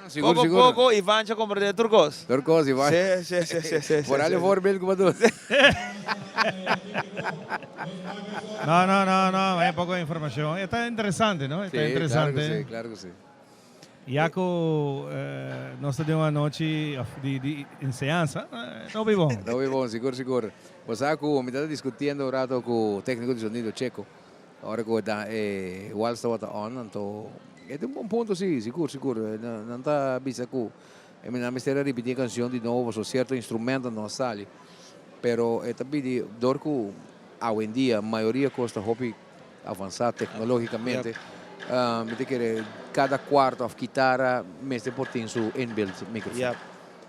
Sigur, Poco sigur. poco Ivancho a comprende tur cos. Tur cos, Ivan. Sí, sí, sí, sí, sí, Por sí, ale sí. voorbeeld cu bo duna. No, no, no, no, un poco de informacion. E ta interesante, no? E ta Sí, interesante. claro cu sí, claro cu sí. Ya cu nos ta den un anochi di di enseñansa, no bay bon. No bay bon, sigur, sigur. Bo sa cu mi ta discutiendo un rato cu tecnico di sonido Checo. Ora cu e wals tabata on, anto e ta un bon punto si, sigur, sigur. Nan ta bisa cu nan mester a ripiti e cancion di nobo pasobra cierto instrumento no a sali. Pero e ta pidi dor cu awendia mayoria cos ta hopi avansa tecnologicamente, mi ta kere cada cuarto of kitara mester por tin su inbuilt microfoon.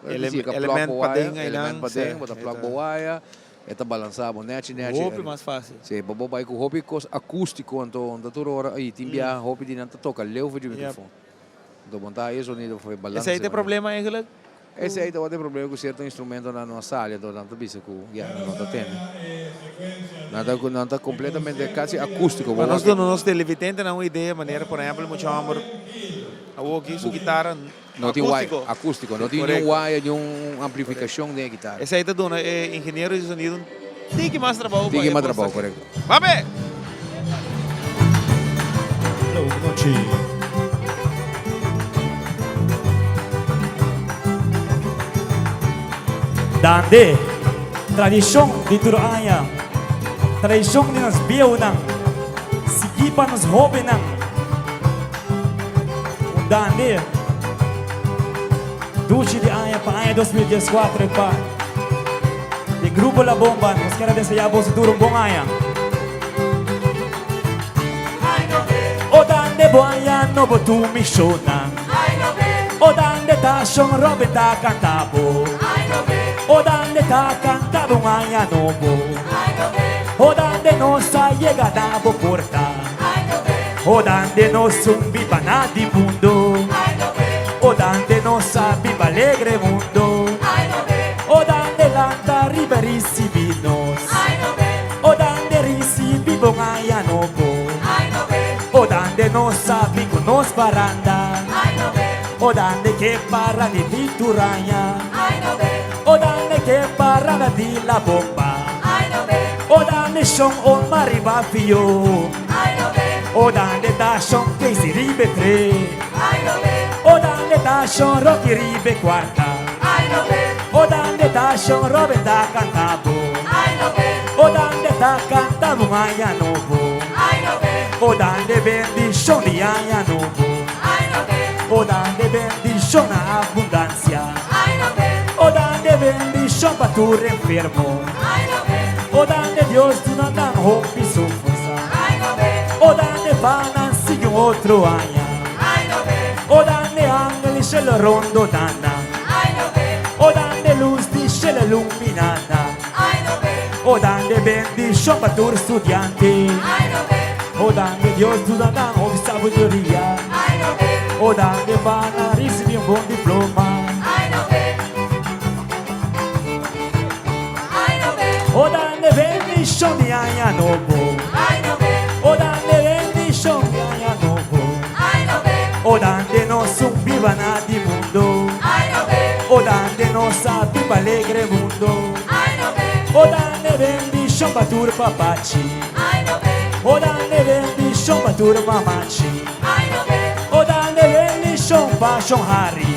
Element paden einan. Element paden, bo ta plug bo waya. E ta balansa bo nechi nechi. Hopi mas facil. Si, bo bo bai ku hopi kos akústiko anto ta tur ora i tin biaha hopi di nan ta toka leu for dje mikrofon. Anto bon ta e sonido for e balansa. Esei ta e problema eigenlijk? Esei tabata e problema ku sierto instrumentonan no a sali anto nan ta bisa ku ya nan no ta tende. Nan ta nan ta kompletamente kasi akústiko. Pa nos duna nos televidentenan un idea manera por ehempel mucha homber awoki su kitara. No tin waya, acústico. No tin niun waya, niun amplificacion den e guitarra. Esey ta duna e ingeniero di sonido un tiki mas trabou. Tiki mas trabou, correcto. Babe! Hello, bon nochi. Dande, tradishon di tur aña, tradishon di nos bieunan, sigui pa nos hobennan. Un dande dushi di aña pa aña 2014 pa di Grupo La Bomba. Nos kier a desea boso tur un bon aña. O dande bo aña nobo tu mishona. O dande ta shon Robin ta canta bo. O dande ta canta bo un aña nobo. O dande nos a yega na bo porta. O dande nos un biba na di mundo. O dande nos a biba alegre mundo. O dande lanta riba ricibi nos. O dande ricibi bon aña nobo. O dande nos a bin cu nos baranda. O dande ke para di Pituraña. O dande ke parada di La Bomba. O dande shon Omar riba fio. O dande ta shon Casey ribe tre. O dande ta shon Rocky ribe cuarta. O dande ta shon Robin ta canta bo. O dande ta canta bo un aña nobo. O dande bendicion di aña nobo. O dande bendicion na abundancia. O dande bendicion pa tur enfermo. O dande Dios duna nan hopi su forsa. O dande pa nan sigui un otro aña. O dande angel di shelo rondo na nan. O dande luz di shelo lumina nan. O dande bendicion pa tur studiante. O dande Dios duna nan hopi sabiduria. O dande pa nan ricibi un bon diploma. O dande bendicion di aña nobo. O dande bendicion di aña nobo. O dande nos un biba na di mundo. O dande nos a biba alegre mundo. O dande bendicion pa tur papachi. O dande bendicion pa tur mamachi. O dande bendicion pa Shon Harry.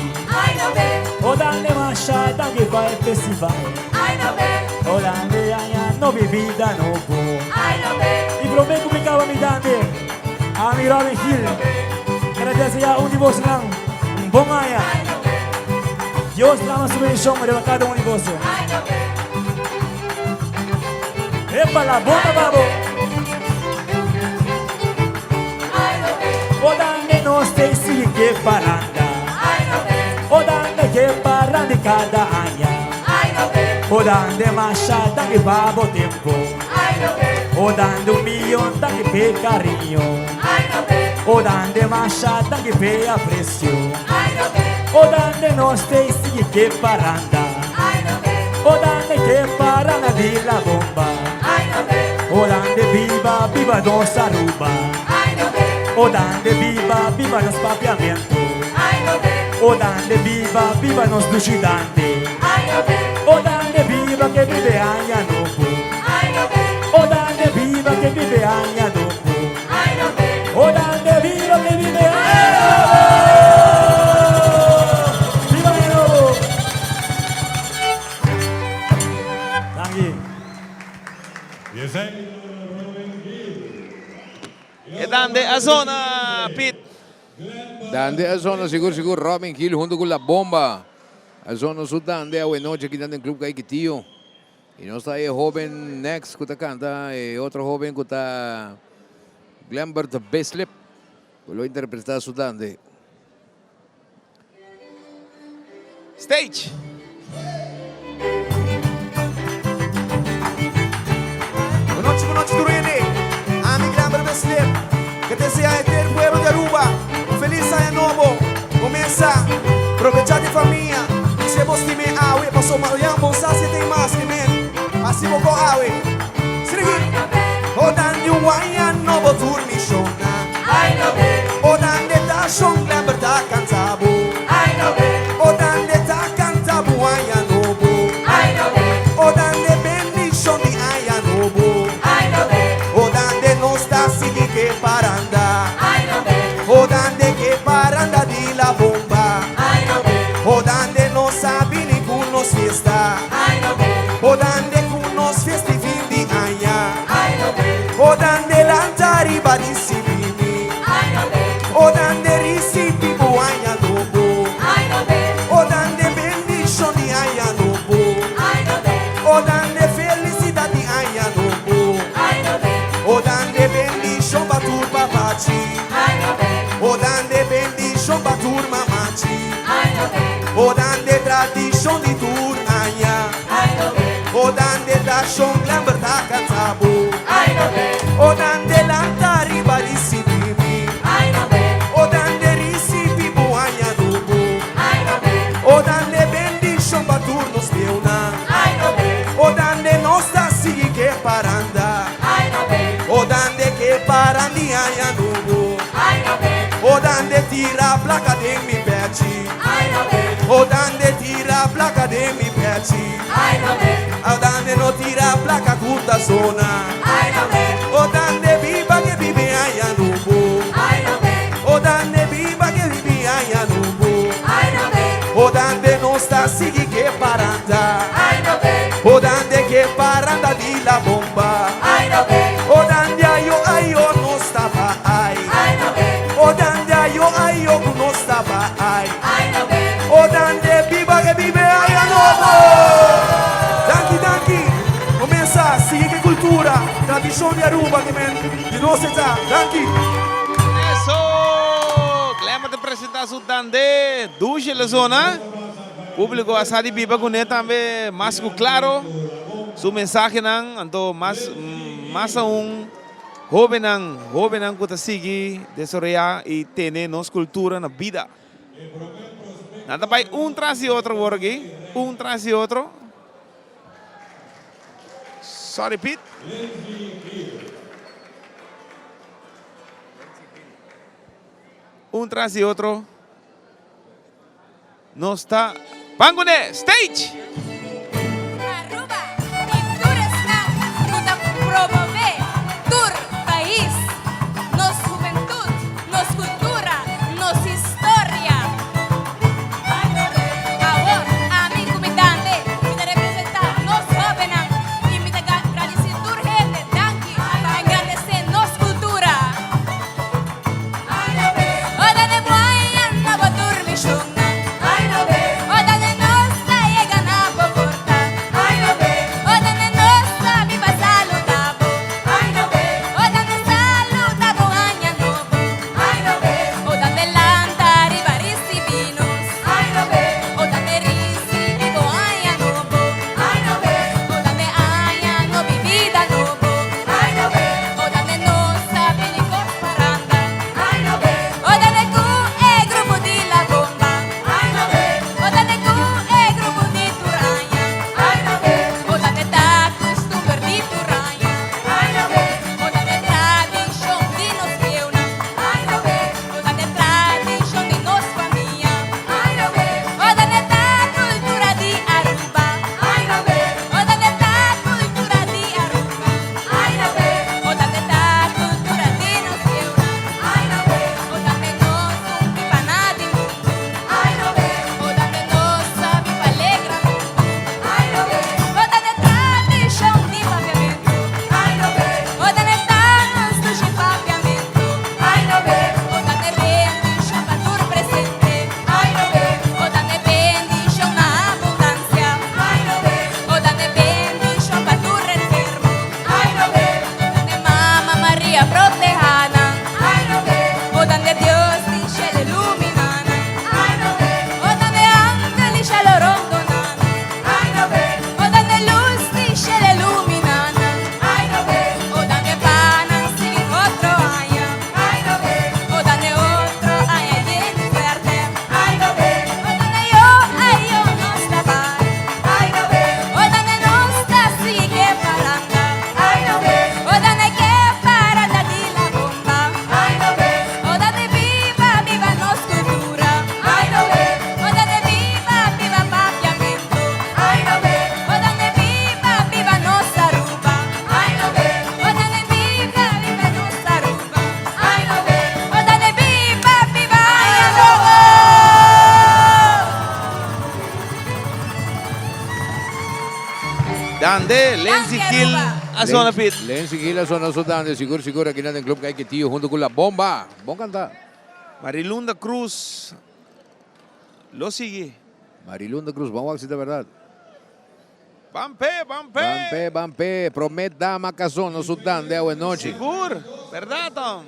O dande masha danki pa e festival. O dande aña nobo y bida nobo. Y prome cu mi caba mi dande ami Robin Gil. Quier desea un di bosonan un bon aña. Dios drama su bendicion riba cada un di boso. Epa la bona babo. O dande nos te sigui ke paranda. O dande ke paranda cada aña. O dande masha danki pa bo tempo. O dande un millon danki p'e cariño. O dande masha danki p'e aprecio. O dande nos te sigui ke paranda. O dande ke paranda di La Bomba. O dande biba, biba nos Aruba. O dande biba, biba nos papiamento. O dande biba, biba nos dushi dande. O dande biba ke bibe aña nobo. O dande biba ke bibe aña nobo. O dande biba ke bibe aña nobo. Biba aña nobo. Danki. E dande a zona, Piet. Dande a zona sigur sigur Robin Hill hunto cu La Bomba a zona su dande awe nochi aki den Club Caiquetio. Y nos ta e hoben next cu ta canta e otro hoben cu ta Glembert Bislip cu lo interpreta su dande. Stage. Bon nochi, bon nochi tur hende. Ami Glamber Beslip ke desea henter pueblo di Aruba un feliz aña nobo. Comienza probecha di famia y se bo stime awe paso mañan bon sa si tin mas ke men. Haci bo ko awe. Srigi. O dan di un aña nobo tur mishona. O dan de ta shon Glamber ta canta bo. O dan de ta canta bo aña nobo. O dan de bendicion di aña nobo. O dan de nos ta sigui ke paranda. O dan de ke paranda di la bomba. O dan de nos a bini cu nos fiesta. O dan de cu nos fiesta y fin di aña. O dan de lanta riba di sibimi. O dan de ricibi bo aña nobo. O dan de bendicion di aña nobo. O dan de felicidad di aña nobo. O dan de bendicion pa tur papachi. O dan de bendicion pa tur mamachi. O dan de tradicion di tur aña. O dan de dashon Glamber ta canta bo. O dan de lanta riba di sibimi. O dan de ricibi bo aña nobo. O dan de bendicion pa tur nos leuna. O dan de nos ta sigui ke paranda. O dan de ke parandi aña nobo. O dan de tira placa den mi pechi. O dan de tira placa den mi pechi. O dan de no tira placa cu ta zona. O dan de biba ke bibe aña nobo. O dan de biba ke bibe aña nobo. O dan de nos ta sigui ke paranda. O dan de ke paranda di la bomba. O dan de ayo ayo nos taba ay. O dan de ayo ayo nos taba ay. O dan de biba ke bibe aña nobo. Danki danki. Cuminsa sigui ke cultura, tradicion di Aruba ke men di nos eta. Danki. Eso! Glenbert ta presenta su dande dushi la zona. Publico a sa di biba cune tambe mas cu claro su mensahenan anto mas mas aun hobennan hobennan cu ta sigui desaroya y tene nos cultura na bida. Nan ta bay un tras di otro awor aki, un tras di otro. Sorry Piet. Un tras di otro. Nos ta ban kuné stage! Aruba y tur esnan cu ta promove tur pais, nos hubentud, nos cultura, nos historia. Awor, ami cu mi dande, mi ta representa nos hobennan y mi ta gradici tur hende, danki pa engrandece nos cultura. Ora de boy anda bo tur mi shunnan. Ora de nos ta yega na bo. Dande, Lenzi Gil a zona pit. Lenzi Gil a zona su dande, sigur sigur aki nan den Club Caiquetio hunto cu La Bomba. Bon canta. Marilunda Cruz lo sigui. Marilunda Cruz, bon wak si ta berdad. Ban p'e, ban p'e. Ban p'e, ban p'e. Prome dama ka zona su dande awe nochi. Sigur, berdad Tom.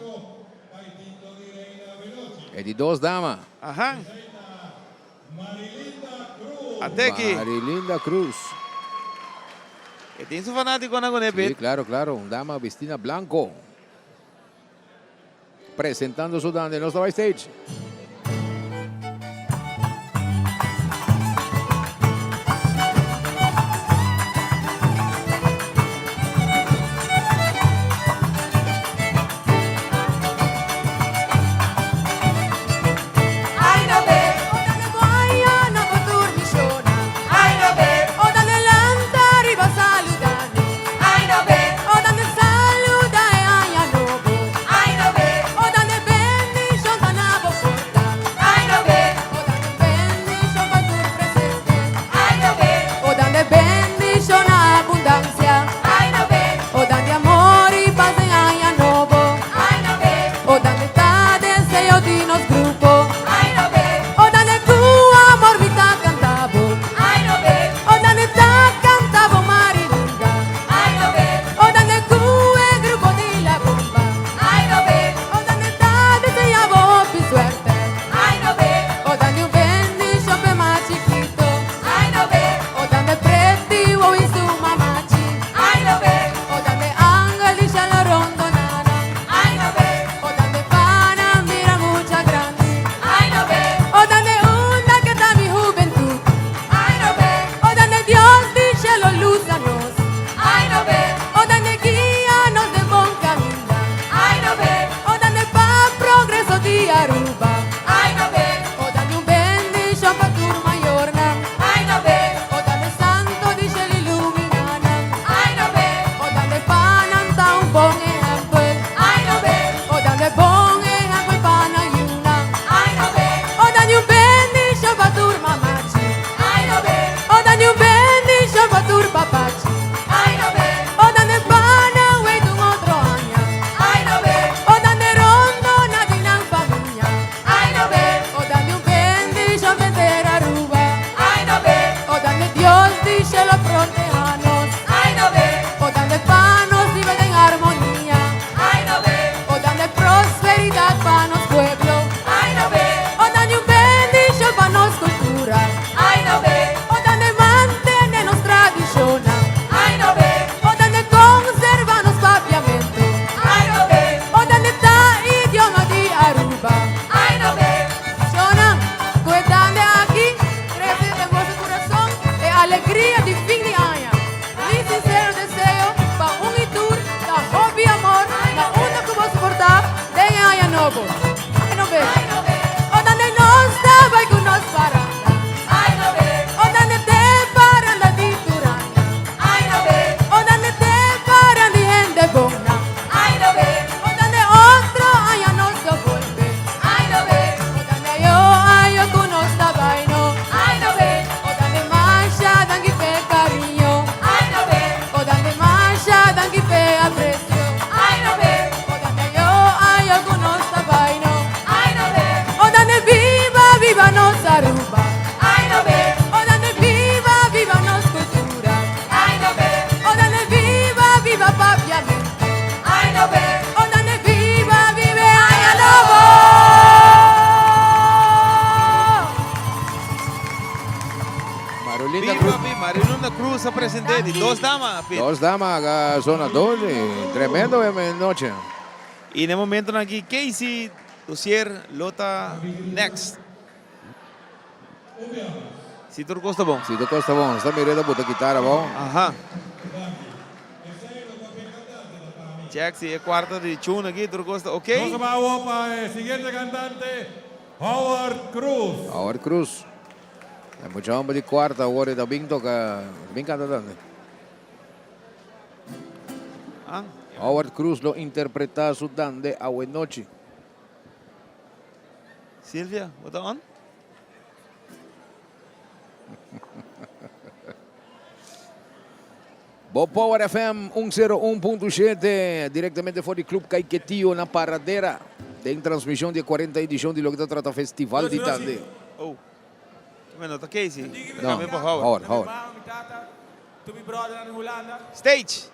E di dos dama. Ahan. Ateki. Marilinda Cruz. E tin su fanaticonan cu ne pit. Si, claro, claro. Un dama bisti na blanco. Presentando su dande. Nos ta bay stage. Dos dama a zona dos y tremendo noche. Y na e momentonan aki Casey Dosier lo ta next. Si tur cos ta bon. Si tur cos ta bon. Sta mir'e ta buta kitara bon. Aha. Check si e cuarto di tune aki tur cos ta ok. Nos a baha awor pa e siguiente cantante, Howard Cruz. Howard Cruz. E mucha homber di cuarta awor e ta bin toca, bin canta tambe. Howard Cruz lo interpreta su Dande awe nochi. Silvia, bo ta on? Bo Power FM 101.7 directamente for di Club Caiquetio na Paradera den transmision di e 40 edicion di loke ta trata Festival di Tande. Oh. No ta Casey. No, Howard, Howard. Stage.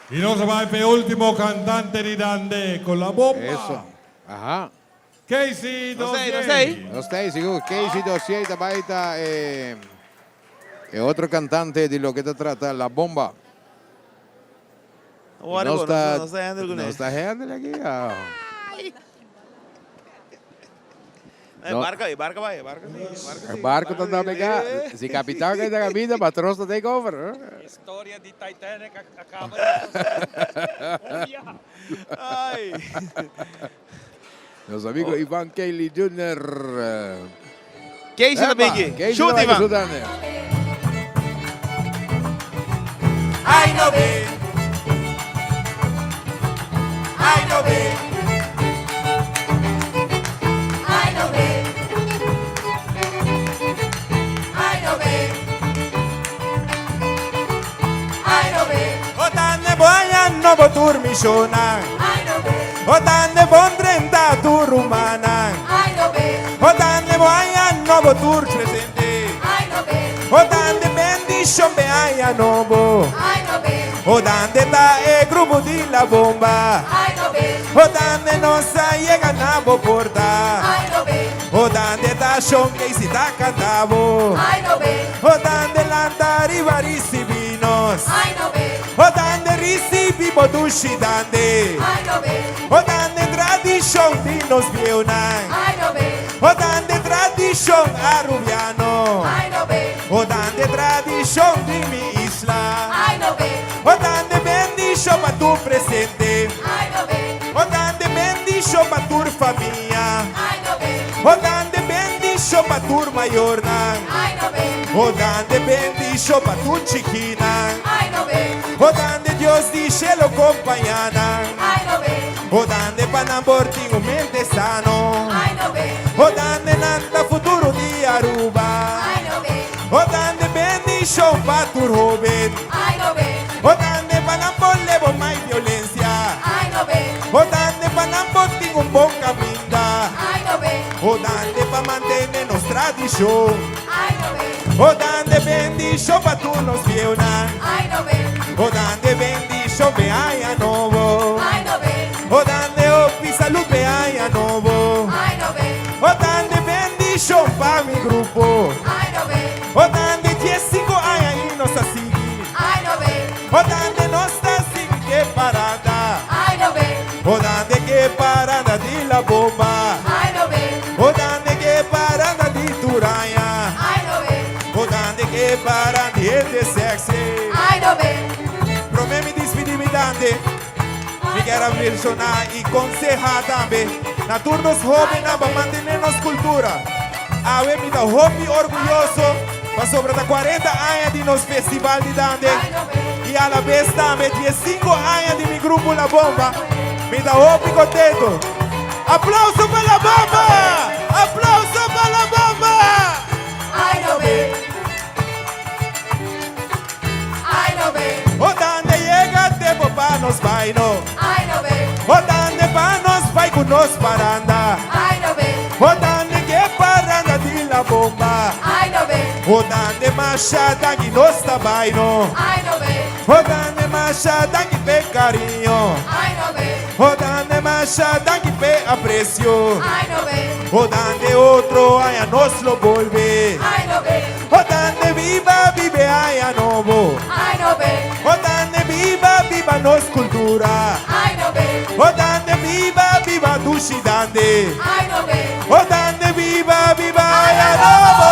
Y nos bai p'e ultimo cantante di Dande con la bomba. Eso. Aha. Casey Dossier. Nos ta ei sigur. Casey Dossier ta bai ta e e otro cantante di loke ta trata La Bomba. Nos ta nos ta handle kuné. Nos ta handle aki. E barco, e barco bai, e barco si, e barco si. E barco ta navega. Si capitan a ta caminda, patron ta take over. Historia di Titanic a caba di sucede. Un biaha. Ay. Nos amigo Ivan Kelly Jr. Casey ta biki. Shoot Ivan. Ay no be. Ay no be. mi shonnan. O dande bon drenta tur rumannan. O dande bo aña nobo tur presente. O dande bendishon be aña nobo. O dande ta e grupo di La Bomba. O dande nos a yega na bo porta. O dande ta shon Casey ta canta bo. O dande lanta riba ricibi nos. O dande ricibi bo dushi dande. O dande tradishon di nos bieunan. O dande tradishon arubiano. O dande tradishon di mi isla. O dande bendishon pa tur presente. O dande bendishon pa tur famia. O dande bendishon pa tur mayornan. O dande bendishon pa tur chikinan. O dande Dios di shelo kompañá nan. O dande pa nan por tin un mente sano. O dande nan ta futuro di Aruba. O dande bendishon pa tur hoben. O dande pa nan por lebo mai violencia. O dande pa nan por tin un bon caminda. O dande pa mantene nos tradishon. O dande bendishon pa tur nos bieunan. O dande bendishon pe aña nobo. O dande hopi salud pe aña nobo. O dande bendishon pa mi grupo. O dande diesinco aña y nos ta sigui. O dande nos ta sigui ke paranda. O dande ke paranda di La Bomba. O dande ke paranda di Turaña. O dande ke paranda di hende sexy. Prome mi dispidi mi dande. Mi kier a menciona y conseha tambe na tur nos hobennan pa mantene nos cultura. Awe mi ta hopi orguyoso pasobra ta cuarenta aña di nos festival di Dande y a la bes tambe diescinco aña di mi grupo La Bomba. Mi ta hopi contento. Aplauso pa La Bomba! Aplauso pa La Bomba! O dande yega tempo pa nos bai no. O dande pa nos bai ku nos paranda. O dande ke paranda di La Bomba. O dande masha danki nos ta bai no. O dande masha danki p'e cariño. O dande masha danki p'e aprecio. O dande otro aña nos lo bolbe. O dande biba biba e aña nobo. O dande biba biba nos cultura. O dande biba biba dushi dande. O dande biba biba aña nobo.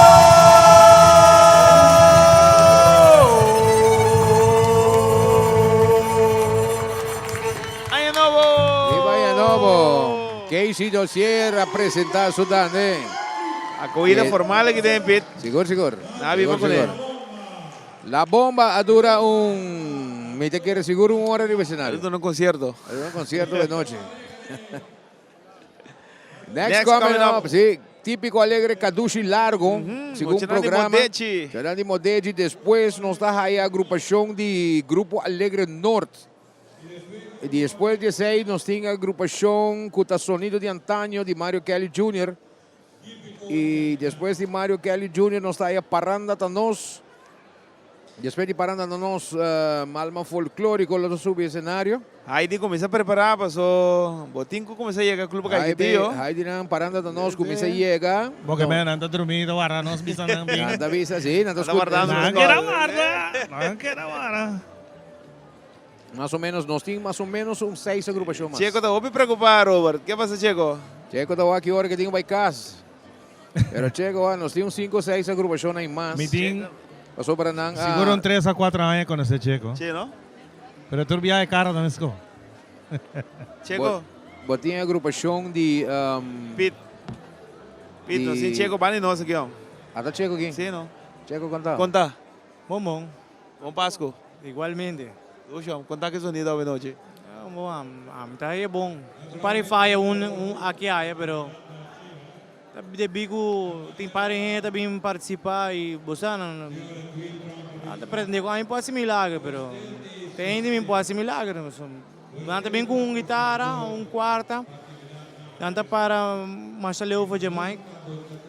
Aña nobo! Biba aña nobo! Casey Dossier a presenta su dande. Acogida formal aki den Pit. Sigur, sigur. Na biba Sigur, con sigur. La Bomba a dura un, mi ta kere sigur un ora riba escenario. A dura un concierto. A dura un concierto de noche. Next, Next coming coming up, up. sí, Típico Alegre Cadushi Largo, segun Muchanan di programa. Modechi. Muchanan di Modechi, despues nos ta haya agrupacion di Grupo Alegre Noord. Y despues di esey nos tin agrupacion cu ta Sonido di Antaño di Mario Kelly Junior. Y despues di Mario Kelly Junior nos ta haya Parranda Ta Nos. Despues di Parranda Ta Nos, Malma Folklorico lo ta subi escenario. Heidi cuminsa prepara paso bo tin cu cuminsa yega Club Caiquetio. Heidi nan Parranda Ta Nos cuminsa yega. Bo ke men nan ta drumi ta warda nos bisa nan bin. Nan ta bisa si, nan ta Nan ta wardando Nan nos keda call. warda, nan keda warda. Mas o menos, nos tin mas o menos un seis agrupacion mas. Checo ta hopi preocupa, Robert. Ke pasa, Checo? Checo ta wak ki ora ke tin ku bai kas. Pero Checo, ah, nos tin un cinco o seis agrupacionnan y mas. Mi tin Pasobra nan a. sigur un tres a cuatro aña conoce Checo. Che, no? Pero tur biaha e cara ta mesco. Checo. Bo tin agrupacion di. Pit. Pit, nos tin Checo banda di nos aki, hom. Ata Checo aki? Si, no? Checo, conta. Conta. Bon, bon. Bon Pasco. Igualmente. Lucian, conta ki sonido awe nochi? Bon, ami ta haye bon. Un par di faya un un aki aya, pero ta debí ku tin par di hende ta bin partisipá i bo sa nan ta pretendé ku ami por hasi milagro, pero tin hende mi por hasi milagro. Nan ta bin ku un guitara, un kuarta. Nan ta para masha leu for dje mic.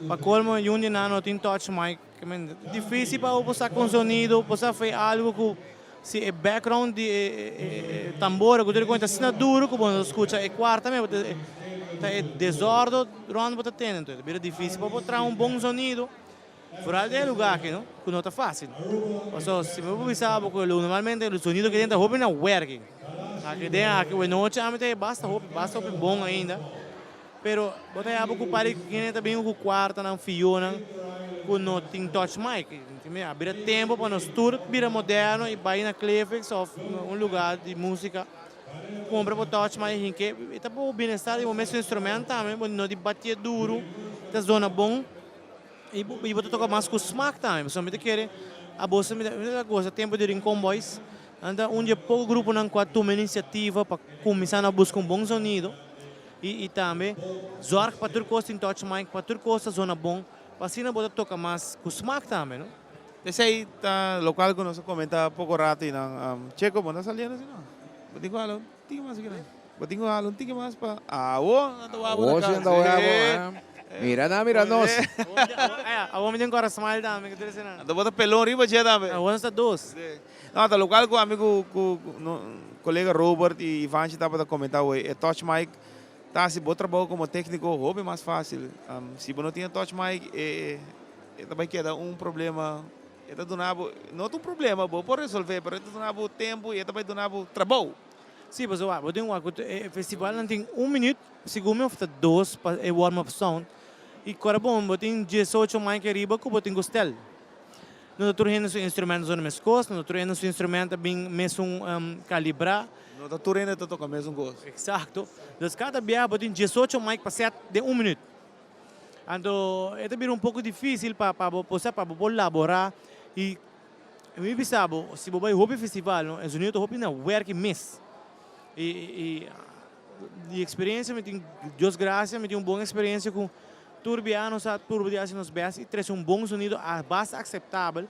Pa kolmo yun di nan no tin touch mic. Difícil pa bo saka un sonido, bo sa fe algo ku si e background di e tambor ku tur e kos ta asina duro ku bo no ta skucha e kuarta mes, ta e desordo rònt bo ta tende. Entonces ta bira difícil pa bo traha un bon sonido. Foral den e lugar aki no, ku no ta fácil. Pasobra si mi por bisa bo ku normalmente e sonido aki den ta hopi na werki. Aki den aki wenochi ami ta basta hopi, basta hopi bon ainda. Pero bo ta haya bo ku par di hende ta bin ku kuartanan, fionan ku no tin touch mic. A bira tempo pa nos tur bira moderno i bai na Clefix òf un lugar di músika kumpra bo touch mic hinke. E ta pa bo bienestar di bo mes instrument tambe, bo no di batié duru, ta zona bon. I bo ta toka mas ku smak tambe, pasobra mi ta kere abos mi ta gosa tempu di Rincon Boys, nan ta un di e poko gruponan ku a tuma inisiativa pa kuminsá na buska un bon sonido i tambe zòrg pa tur kos tin touch mic, pa tur kos ta zona bon, pa asina bo ta toka mas ku smak tambe, no? Esei ta lokual ku nos a komentá poko rato i nan, Cheko, bo no ta saliendo asina? Bo tin ku hala un tiki mas aki nan. Bo tin ku hala un tiki mas pa awo nan ta wak bo na Awo si nan ta wak bo, eh. Mira nan, mira nos. Awo mi tin kora smile tambe, ke tur esei nan. Anto bo ta pelon riba dje tambe. Awo nos ta dos. No, ta lokual ku ami ku ku kolega Robert i Ivanchi tabata komentá awe, e touch mic ta hasi bo trabou komo tékniko hopi mas fásil. Si bo no tin e touch mic e ta bai keda un problema, e ta duna bo, no ta un problema, bo por resolvé, pero e ta duna bo tempu i e ta bai duna bo trabou. Sí, pasobra wak, bo tin wak ku e festivalnan tin un minüt, segun mi òf ta dos pa e warm up sound. I kora bon, bo tin diesocho mic ariba ku bo tin ku stel. No ta tur hende su instrumento zona meskos, no ta tur hende su instrumento a bin mesun kalibrá. No ta tur hende ta toka mesun kos. Eksakto. Dus kada biaha bo tin diesocho mic pa sèt den un minüt. Anto e ta bira un poko difísil pa pa bo, osea pa bo por laborá i Mi bisa bo, si bo bai hopi festival no, e zonido ta hopi na werki mes. I i di experiencia mi tin, Dios gracia mi tin un bon experiencia cu tur bia nos a purba di haci nos best y trece un bon zonido a basta aceptabel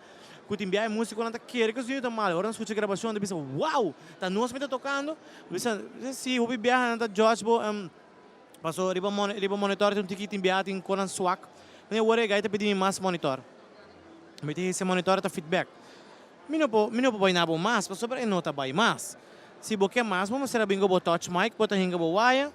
cu tin bia e musiconan ta kere cu e zonido ta malo. Ora nan scucha e grabacion nan ta bisa wow, ta nos mi ta tocando? Mi bisa si, hopi biaha nan ta judge bo paso riba riba monitor tin un tiki tin bia tin conan swak. Mi awor e guy ta pidi mi mas monitor. Mi ta hese monitor ta feedback. Mi no por mi no por bai na bo mas pasobra e no ta bai mas. Si bo ke mas bo mester a bin ku bo touch mic bo ta hinka bo waya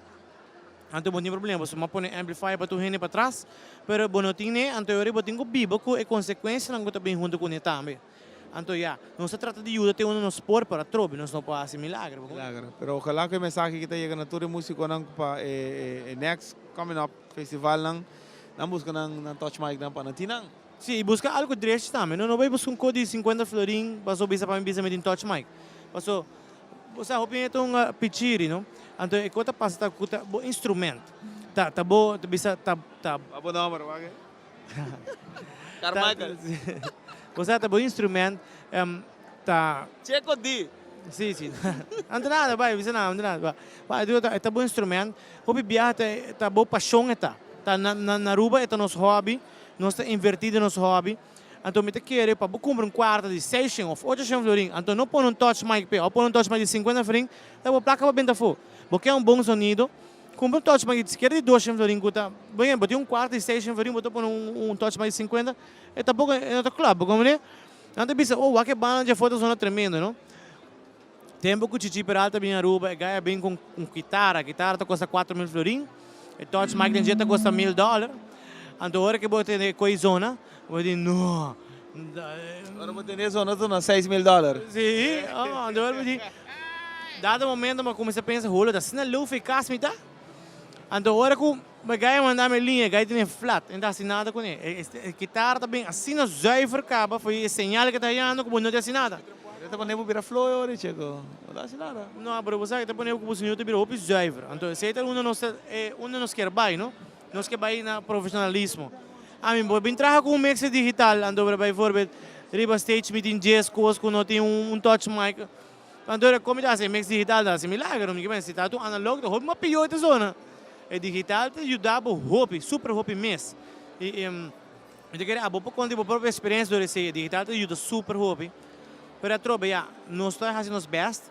anto bo no tin problema pasobra mi a pone amplifier pa tur hende patras pero bo no tin ne anto e ora bo tin ku biba ku e konsekuensianan ku ta bin huntu kuné tambe. Anto ya, nos ta trata di yuda te unda nos por pero atrobe nos no por hasi milagro. Milagro. Pero ojalá ku e mensahe aki ta yega na tur e musikonan pa e next coming up festivalnan nan buska nan touch mic nan pa nan tin nan. Sí, i buska algu drechi tambe. No, no bai buska un kos di sinkuenta florin paso bisa pa mi bisa mi tin touch mic. Paso, bo sa hopi hende ta hunga pichiri, no? Anto e kos ta pasa ta ku ta bo instrument. Ta ta bo ta bisa ta ta. Wak bo nomber, wak e. Carmichael. Bo sa ta bo instrument ta. Checo di. Sí, sí. Anto nada, bai, bisa nada, anto nada. Bai, digo ta bo instrument. Hopi biaha ta ta bo pashon e ta. Ta na na Aruba e ta nos hobby. Nos ta inverti den nos hobby. Anto mi ta kere pa bo kumpra un kuarta di seishen of ochoshen florin, anto no pone un touch mic p'e, of pone un touch mic di sinkuenta florin, ta bo plaka pa benta afó. Bo ke un bon sonido, kumpra un touch mic di sikiera di doshen florin ku ta, bo bo tin un kuarta di seishen florin bo ta pone un touch mic di sinkuenta, e tampoko e no ta klòp, bo komprende? Nan ta bisa, oh wak e banda dje afó ta sona tremendo, no? Tempo ku Chichi Peralta bin Aruba, e guy a bin ku un kitara. Kitara ta kosta 4000 florin. E touch mic den dje ta kosta mil dollar. Anto ora ke bo tende e koi zona, bo di no. Ora bo tende e zona ta na 6000 dollar. Si, anto ora bo di, dado momento bo kuminsa pensa, holo ta asina leu for e kas mi ta? Anto ora ku e guy a manda mi e liña, e guy tene flat, e no ta hasi nada kuné. E kitara ta bin asina zuiver kaba for e señal ke ta hayando ku bo no ta hasi nada. E ta pone bo bira flow e ora cheko. No ta hasi nada. No, pero bo sa ke ta pone bo ku bo señor ta bira hopi zuiver. Anto esei ta unda nos ta, unda nos kier bai, no? Nos ke bai na profesionalismo. Ami bo bin traha ku un mixer digital, anto bo bijvoorbeeld riba stage mi tin djes kos ku no tin un touch mic. Anto ora komi ta hasi e mix digital ta hasi milagro. Mi ke pensa si ta tu analog ta hopi mas pió e ta zona. E digital ta yuda bo hopi, super hopi mes. I mi ta kere abo por konta di bo propio eksperensia dor esei. E digital ta yuda super hopi. Pero atrobe ya, nos ta hasi nos bèst.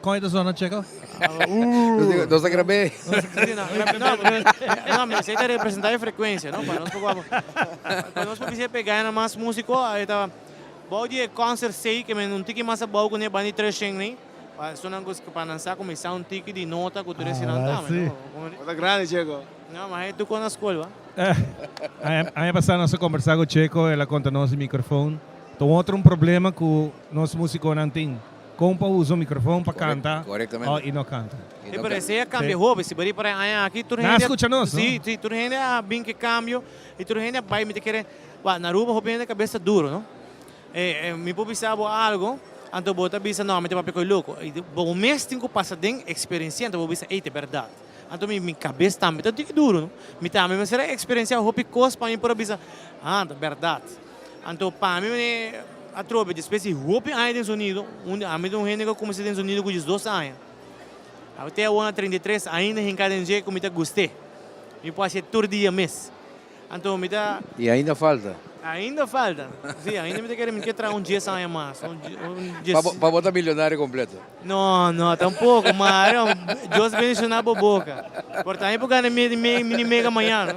Kon e ta zona, Checo? Nos ta grab'é. No, no, mi esei ta representá e frekuensia, no? Pa nos por pa nos por bisa e pegá na mas músiko, e ta bou di e concert sei ke men un tiki mas abou ku ne banda di treshen nei, pa esunnan ku pa nan sa kuminsá un tiki di nota ku tur eseinan tambe, no? Bo ta grandi, Checo. No, ma e tuko na skol, ba. Aña pasá nos a kombersá ku Checo, el a konta nos di mikrofon. Ta un otro un problema ku nos músikonan tin. Kon pa usa un microfoon pa canta Correctamente. y no canta. E pero esey a cambia hopi, si bo para e aña aki tur Nan a hende scucha nos, no? Si, si, tur hende a bin ke cambio y tur hende a bay mi ta kere, wak na Aruba hopi hende cabeza duro no. E mi por bisa bo algo, anto bo ta bisa no mi ta papia koe loco, y bo mes tin cu pasa den experiencia anto bo bisa ey ta berdad. Anto mi mi cabes tambe ta tiki duro no, mi tambe mester a experiencia hopi cos pa mi por a bisa ah ta berdad. Anto pa mi mane atrobe despues di hopi aña den sonido, un ami ta un hende ku a kuminsá den sonido ku diesdos aña. Awe te awor na 33 ainda hinká den dje ku mi ta gust'é. Mi por hasié tur dia mes. Anto mi ta. I ainda falta. Ainda falta. Si, ainda mi ta kere mi ke traha un dies aña mas. Un dies. Pa bo pa bo ta milionario kompleto. No, no, tampoko, Mario. Dios bendishoná bo boka. Por ta mi por gana mi mini mega mañana.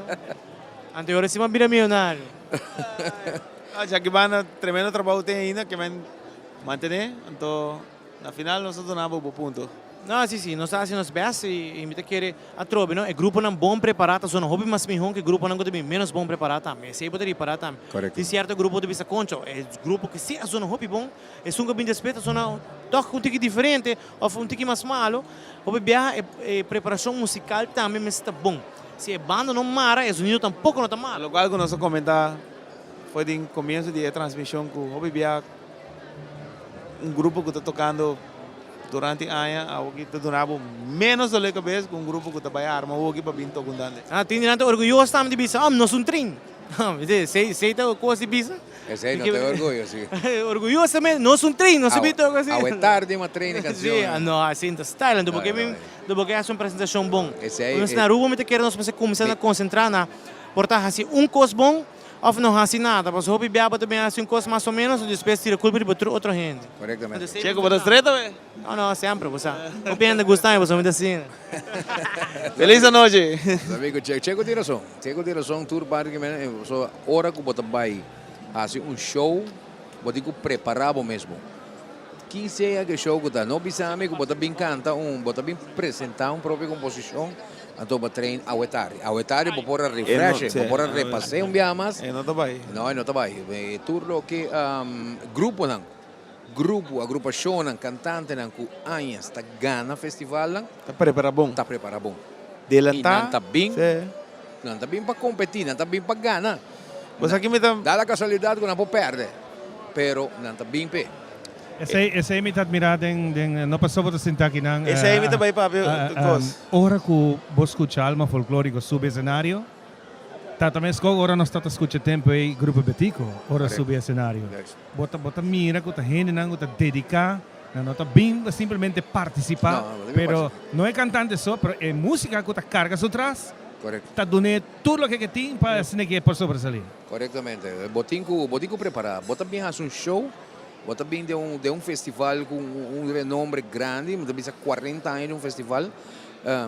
Anto e ora si mi a bira milionario. No, Jackie Banda tremendo trabou ten ainda ke men mantene, anto na final nos ta duna bo bo punto. No, si, si, nos ta hasi nos best y mi ta kere atrobe, no, e gruponan bon prepara ta zona hopi mas mihon ke gruponan ku ta bin menos bon prepara tambe, esei bo ta ripara tambe. Korekto. Tin sierto grupo ta bisa concho, e grupo ke si a zona hopi bon, esun ku a bin despues ta zona tok un tiki diferente of un tiki mas malo, hopi biaha e preparashon musikal tambe mester ta bon. Si e banda no mara, e zonido tampoco no ta mara. Locual cu nos a comenta for di comienzo di e transmision cu hopi bia un grupo cu ta tocando durante aña awoki ta duna bo menos dolor di cabeza cu un grupo cu ta bay arma awoki pa bin toca un dande. Ah, tin di nan ta orguyoso tambe di bisa, oh, nos un trin. Esey ta cos di bisa. Esey no ta orguyo, si. Orguyosamente, nos un trin, nos a bin toca así. Awe tardi ma train e cancion. Si, no, así ta style, anto porque mi, anto porque haci un presentacion bon. Nos na Aruba mi ta kere nos mester cuminsa na concentra na por ta haci un cos bon of no haci nada, pasobra hopi bia bo ta bin haci un cos mas o menos, despues tira culpa riba tur otro hende. Correctamente. Checo, bo ta streta we? No, no, semper, bo sa. Hopi hende gusta mi, pasobra mi ta asina. Feliz anochi. Amigo Checo, Checo tin razon. Checo tin razon tur parti ke men, pasobra ora ku bo ta bai hasi un show, bo tin ku prepará bo mesmo. Ki sea ke show ku ta, no bisa mi ku bo ta bin kanta un, bo ta bin presentá un propio komposishon, anto bo train awe tardi. Awe tardi bo por a refresh, bo por a repas'é un biaha mas. E no ta bai. No, e no ta bai. Tur loke gruponan. Grupo, agrupashonnan, kantantenan ku añas ta gana festivalnan. Ta prepará bon. Ta prepará bon. Delantá. I nan ta bin, Sí. nan ta bin pa kompetí, nan ta bin pa gana. Bo sa ki mi ta. Da la kasualidat ku nan por pèrdè, pero nan ta bin p'e. Esei, esei mi ta admirá den, den, no pasobra bo ta sinta akinan. Esei mi ta bai papia kos. Ora ku bo skucha Alma Folklóriko subi esenario, Ta ta meskos ora nos ta ta skucha tempu ei Grupo Betico ora subi esenario. Bo ta bo ta mira ku ta hendenan ku ta dediká, nan no ta bin pa simplemente partisipá, pero no e kantante so, pero e músika ku ta karga su tras. Correcto. Ta dun'é tur loke ke tin pa asina ke e por sobresalí. Correctamente. Bo tin cu bo tin cu prepara. Bo ta bin haci un show, bo ta bin den un den un festival cu un renombre grandi, mi ta bisa cuarenta aña di un festival,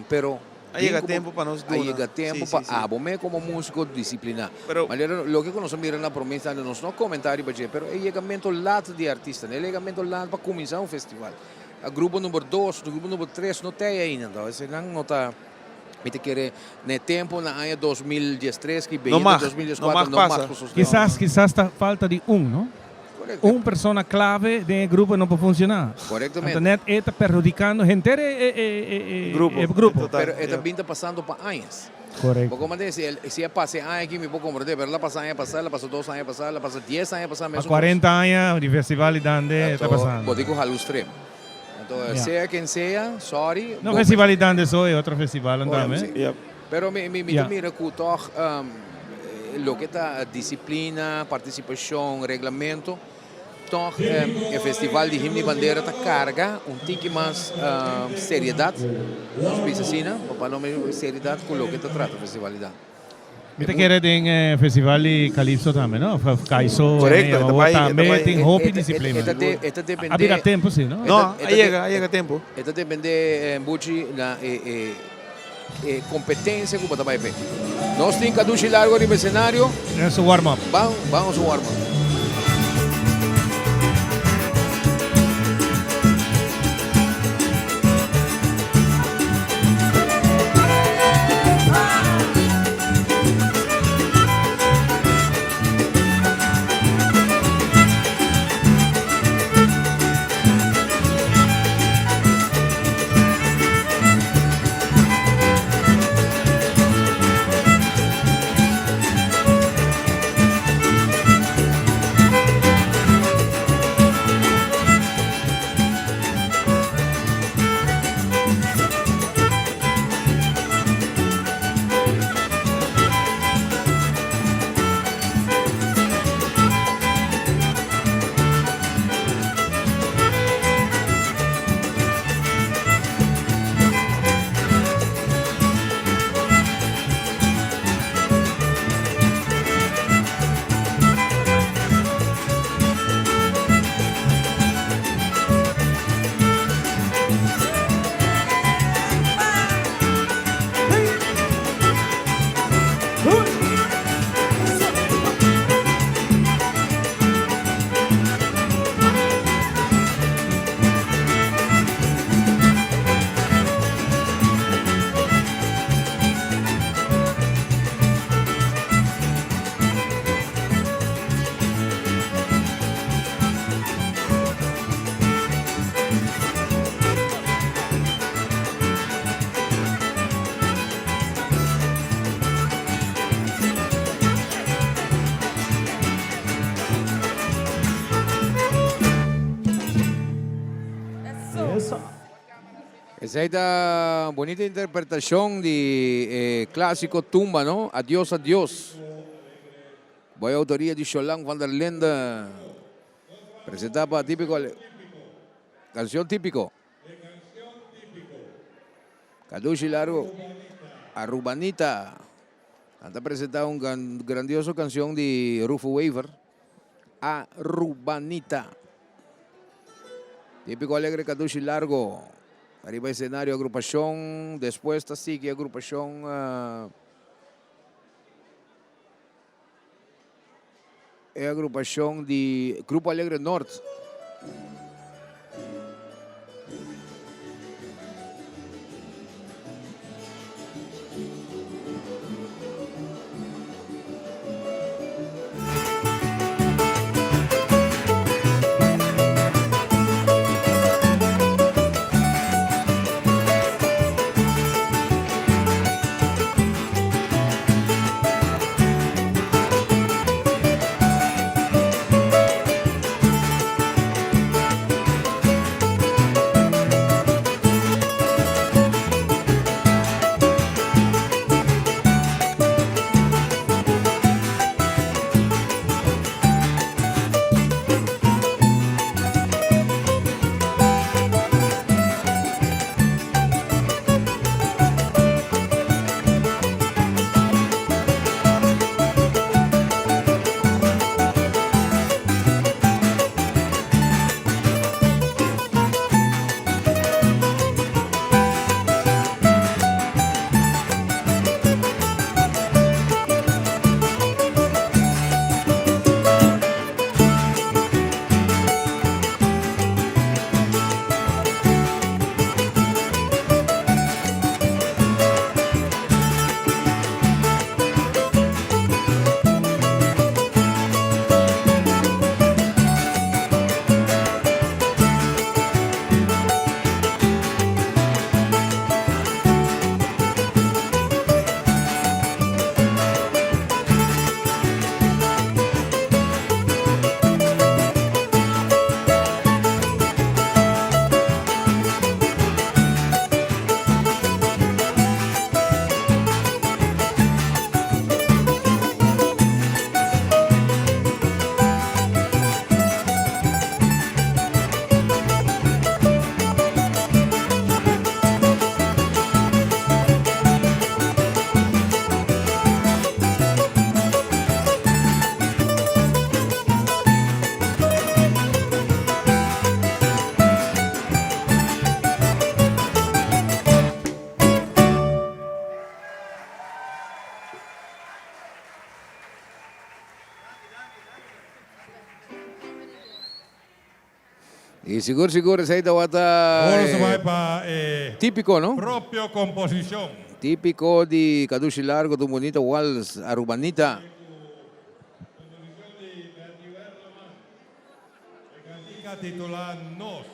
pero A yega tempo pa nos duna. A yega tempo pa abo me como musico disciplina. Pero Manera loke cu nos a mira na prome instante nos no a comenta riba dje, pero e yegamento laat di e artistanan, e yegamento laat pa cuminsa un festival. A grupo number dos, grupo number tres no ta ey ainda, entonces nan no ta. Mi ta kere na e tempo na aña 2013 ki No bini mag, 2014 no mag pasa. no mag sosode. Kisas, kisas ta falta di un, no? Correcto. Un persona clave den e grupo no por funciona. Correctamente. Anto net e ta perhudicando henter e, e, e, e, Grupo, e grupo. en total. Pero e ta ja. bin ta pasando pa añas. Correcto. Bo comprende? Si el, si a pasa e aña aki mi por comprende, pero el a pasa aña pasa, el a pasa dos aña pasa, el a pasa dies aña pasa Pa mesun cos. 40 aña di festival di Dande ta Anto pasando. bo tin cu hala un strep. Anto, Ja. sea ken sea, sorry. No bo festival di Dande so, e otro festivalnan Ora, tambe. sí. Yep. Pero mi, mi, mi Ja. ta mira ku toch loke ta disiplina, partisipashon, reglamento, toch e festival di Himno y Bandera ta karga un tiki mas seriedat, nos bisa asina, pa no mi seriedat ku loke ta trata festival di Dande. Mi ta kere den e festival di Calypso tambe, no? Of Kaiso, Correcto, e ta bai, e ta tambe bai. tin hopi disciplina. E ta de, e ta depende. A bira tempo si, no? No, a yega, a yega tempo. E ta depende, Buchi, na e, e, e competencia cu bo ta bai pe. Nos tin Kadushi Largo riba escenario. Den su warm up. Ban, ban su warm up. Esei ta un bonita interpretacion di e clasico tumba, no? Adios, adios. Bo e autoria di Sholan van der Linde. Presenta pa Tipico Cancion Tipico. Cadushi Largo Arubanita. Nan ta presenta un grandioso cancion di Rufo Wever, Arubanita. Tipico Alegre Cadushi Largo. Ariba escenario agrupacion, despues ta sigui agrupacion. E agrupashon di Grupo Alegre Nort. Y sigur sigur esey tawata Awor nos ta bai pa e Típico no? propio composicion. Típico di Cadushi Largo ta un bonita wals Arubanita. E cantica titula Nos.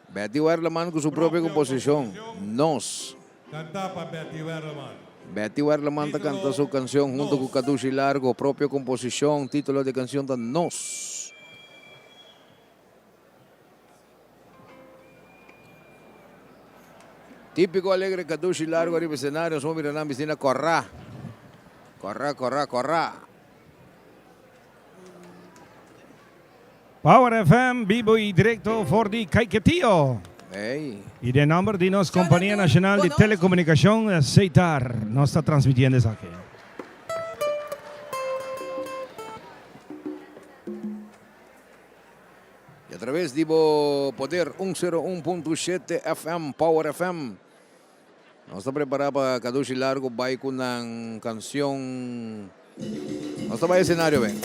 Betty Werleman cu su propio composicion Nos. Canta pa Betty Werleman. Betty Werleman ta canta su cancion hunto cu Cadushi Largo, propio composicion, titulo di e cancion ta Nos. Típico alegre Cadushi Largo ariba escenario, nos por mira nan bisti na corra. Corra, corra, corra. Power FM bibo y directo for di Caiquetio. Ey. Y den nomber di nos Compania Nacional di Telecomunicacion, Setar, nos ta transmitiendo esaki. Y a traves di bo poder 101.7 FM, Power FM. Nos ta prepara pa Kadushi Largo bai ku nan kansion. Nos ta bai escenario ben.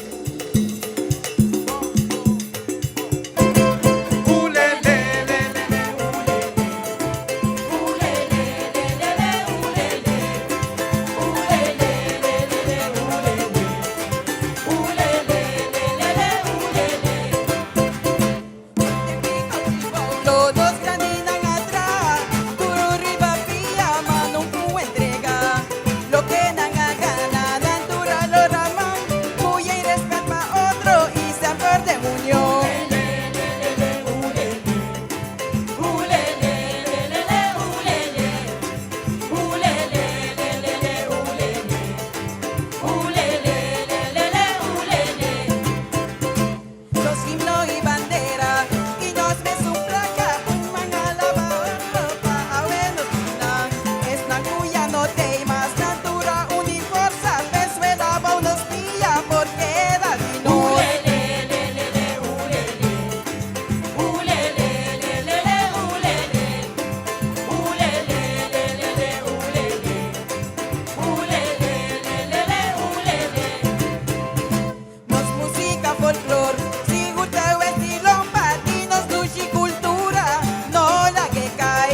Nos himno y bandera y nos mesun placa Un man alaba otro pa awe nos nan Esnan cu ya no tey mas nan tur a uni forsa Venezuela bou nos pia porque da di nos. Nos musica folklor, sigur ta westi lomba di nos dushi cultura, no lag'e cay,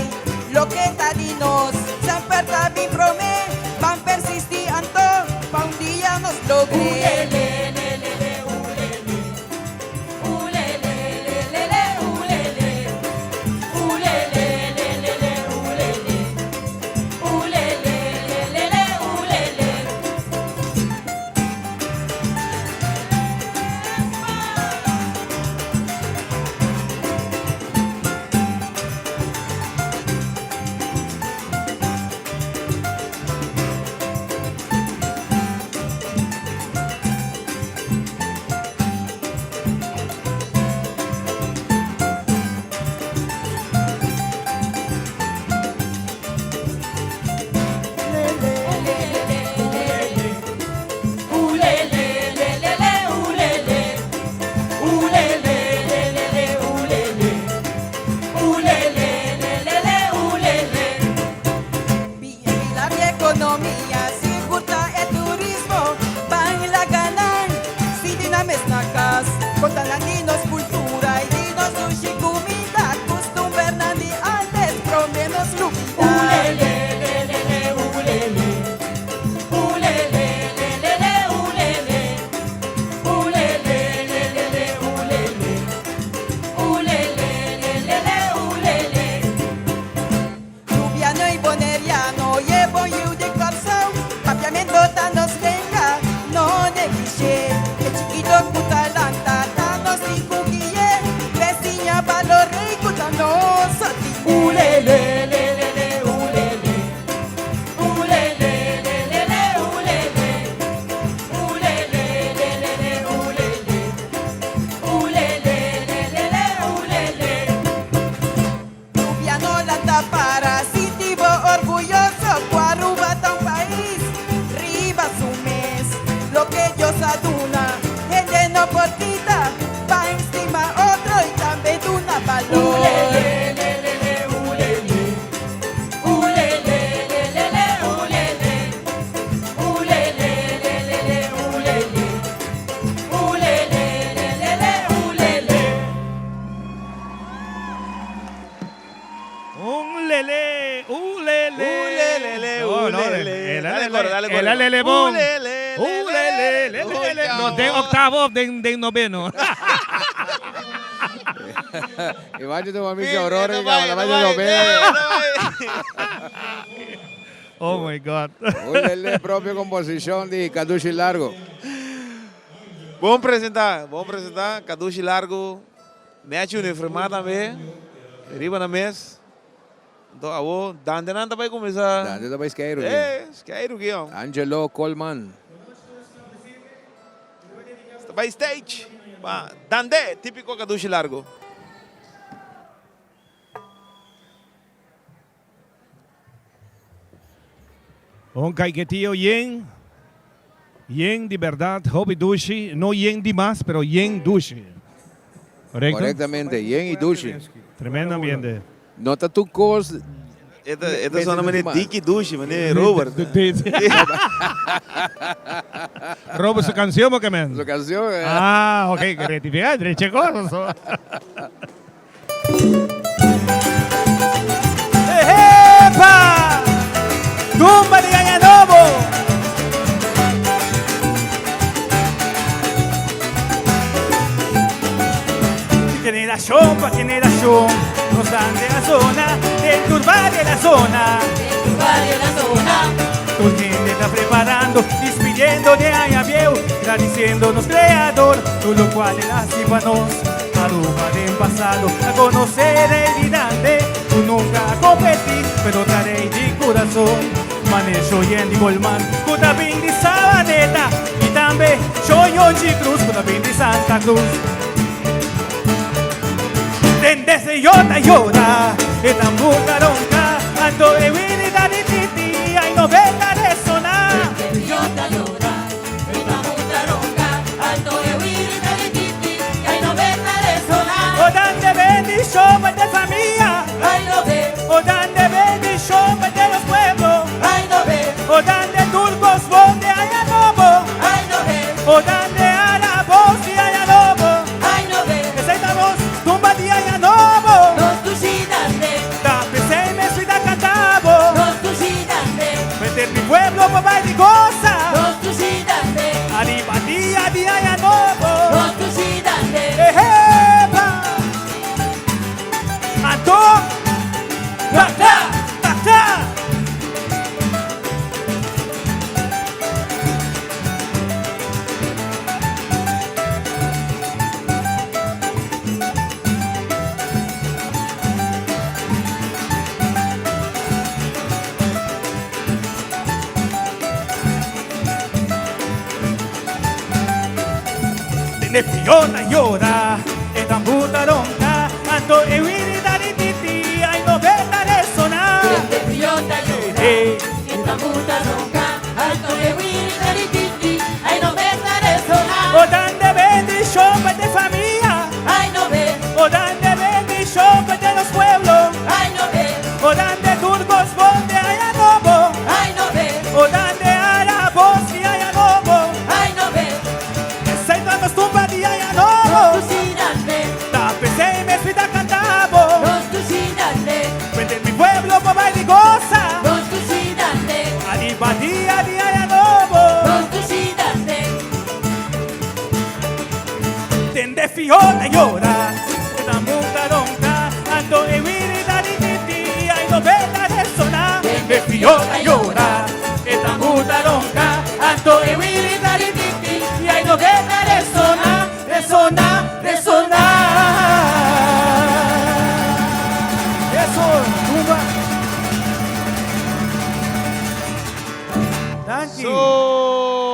loke ta di nos semper ta bin prome, ban persisti anto pa un dia nos logre. Pilar di economia, sigur ta e turismo, ban laga nan sinti nan mes na cas, conta nan di nos cultura y di nos dushi cumida, custumbernan di antes prome nos lubida. Rubiano y Boneriano, y e bon yiu di Kòrsou. Dale coro, dale coro. El alele bon. Ulele, Ulele, le, le, le. No, den octavo of den, den noveno. Ivancho ta mami si Aurora y gaba la vaya noveno. Oh my God. Ulele, propio composición di Cadushi Largo. Bon presenta, bon presenta. Cadushi Largo. Nechi uniformá tambe. Riba na mes. Anto awo Dante nan ta bai kuminsá. Dante ta bai skeiru ki. Eh, skeiru ki hom. Angelo Coleman. Ta bai stage pa Dante, típiko kadushi largo. Un kaiketio yen, yen di berdad, hopi dushi, no yen di mas, pero yen dushi. Korekto? Korektamente, yen i dushi. Tremendo ambiente. No ta tur kos. E ta e ta sona manera diki dushi, manera Robert. Robert su canción bo ke men? Su canción, eh. Ah, ok, rectifica, drecha cosas. Epa! Tumba di Aña Nobo! Di generacion pa generacion nos dan de la zona, del turba de la zona. Del turba de la zona. Tur hende ta preparando, despidiendo de aña bieu, gradiciendo nos Creador, tur locual el haci pa nos. Aruba den pasado a conocer el gigante Cu nunca a competi pero ta rey di curazon Manejo Yendy Golman cu ta bin di Sabaneta Y tambe Choyonchi Cruz cu ta bin di Santa Cruz Tende se yo ta yora e tambur ta ronca Anto e wiri ta di titi ay no beta resona Tende yo ta yora O dande bendicion pa de famia O dande bendicion pa de nos pueblo O dande tur cos bon de aña nobo O dande arabos di aña nobo Esey ta nos tumba di aña nobo Ta pesey mes mi ta canta bo Mester mi pueblo pa bay di gosa. Ariba dia di aña nobo. Ehepa! Anto, ta ta, ta ta. Tene Fiona yora, e tambú ta ronca, anto e wiri ta di titi, ay no beta resona. Tene Fiona yora, e tambú ta ronca, anto e wiri ta di titi, ay no beta resona. O dande bendicion pa de famia, ay no be. O dande bendicion pa de nos pueblo, ay no be. O dande tur cos bon de aña nobo. Ay no be. O dande arabos di aña nobo. Ay no be. Esey ta nos tumba di aña nobo. Nos dushi Ta pesey mes mi ta canta bo. Nos dushi Wende mi pueblo por bay di goza. Nos dushi Ariba dia di aña nobo. Nos dushi Tende fiota yora, e tambun ta ronca, anto e wiri ta di titi, ay no beta resona. Tende fiota yora, e tambun ta ronca, anto e wiri ta di titi, ay no beta resona, resona, resona. Eso, tumba. Danki.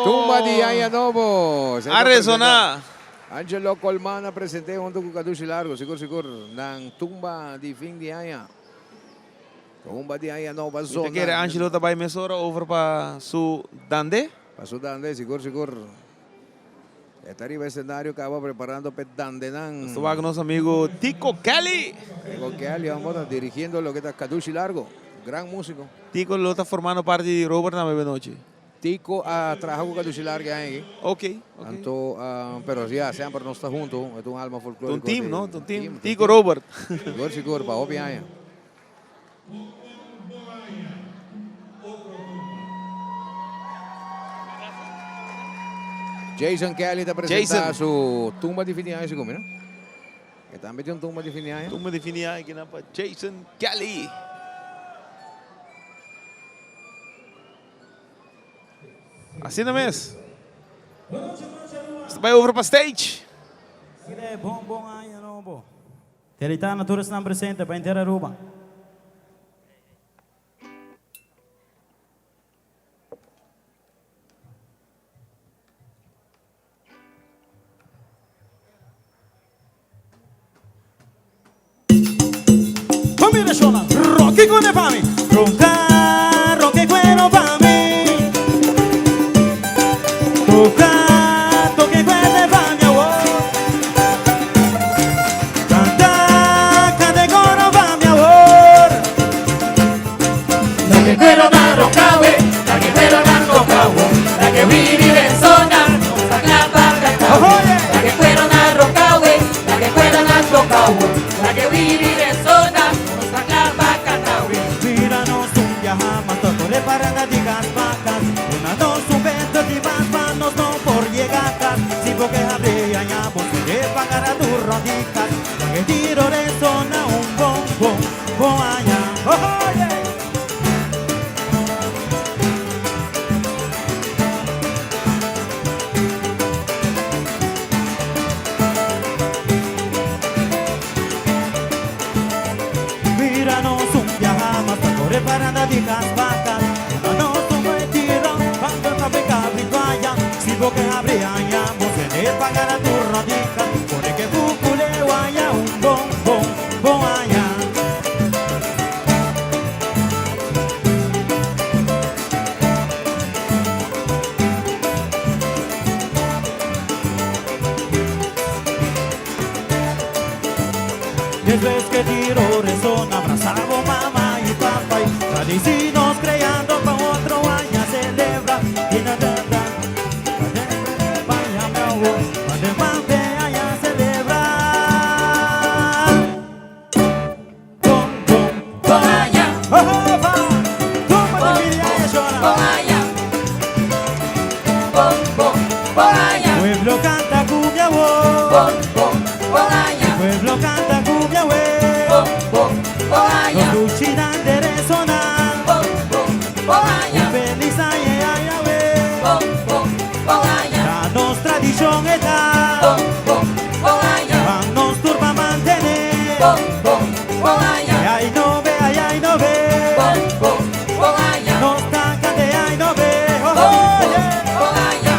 Tumba di Aña Nobo. A resoná. Angelo Colman a present'é hunto ku Kadushi Largo. Sigur sigur nan tumba di fin di aña. Tumba di aña nobo a Mi ta zona. kere Angelo ta bai mesora over pa su dande. Pa su dande, sigur sigur. E ta riba escenario kaba preparando p'e dandenan. Nos ta wak nos amigo Tico Kelly. Tico Kelly homber ta dirigiendo loke ta Kadushi Largo. Gran musico. Tico lo ta formando parti di Robert tambe benochi. Tico a traha cu Kadushi Largo e aña aki. Ok, ok. Anto, pero ya, semper nos ta hunto. E ta un alma folklorico. Ta un team, no? Ta un team. Tico Robert. Sigur, sigur, pa hopi aña. Jason Kelly ta presenta Jason. su tumba di fin di aña segun mi no. E tambe tin un tumba di fin di aña. Tumba di fin di aña kinan pa Jason Kelly. Asina mes. Nos ta bai over pa stage. Bon bon aña nobo. Felicita na tur esnan presente pa henter Aruba. Mira shona, rocky con de pa mi. Ronca, roque cuero pa mi. Toca, toque cuero pa mi awor. Canta, cante coro pa mi awor. La que cuero na rocawe, la que cuero na tocawo, la que viri resona, nos aclapa cacao. La que cuero na rocawe, la que cuero na tocawo, la que viri resona, nos aclapa cacao. Míranos un viaja más todo reparada digas vacas. Una dos un vento di más manos no por llegar. Si porque habría ya vos de pagar a tu rodicas. La que tiro resona un bom bom bom allá. Oh, oh, yeah. Míranos un viaja más tanto reparada digas vacas. Una nos un buen tiro, cuando no ve cabrito allá. Si porque habría ya vos de pagar a tu rodicas. Por que bucule guaya un bom bom bom allá. Después que tiro resona, abrazamos mamá y papá y tradiciones creando pa' otro año celebra. Y na da da, vaya mi amor, pa' de más de allá celebra. Bom, bom, bom allá. Oh, oh, va. Toma de mi allá llora. Bom allá. Bom, bom, bom allá. Pueblo canta cumbia, oh. Bom, bom, bom allá. Pueblo canta cumbia, wey. Bom, bom, bom allá. Los luchinan de resonar. Bom, bom, bom allá. Feliz año, allá, wey. Bom, bom, bom allá. La nostra tradición está. Bom, bom, bom allá. Vamos turba mantener. Bom, bom, bom allá. Ay, no ve, ay, ay, no ve. Bom, bom, bom allá. Nos tacan de ay, no ve. Oh, Bom, oh, bom, yeah. bom allá.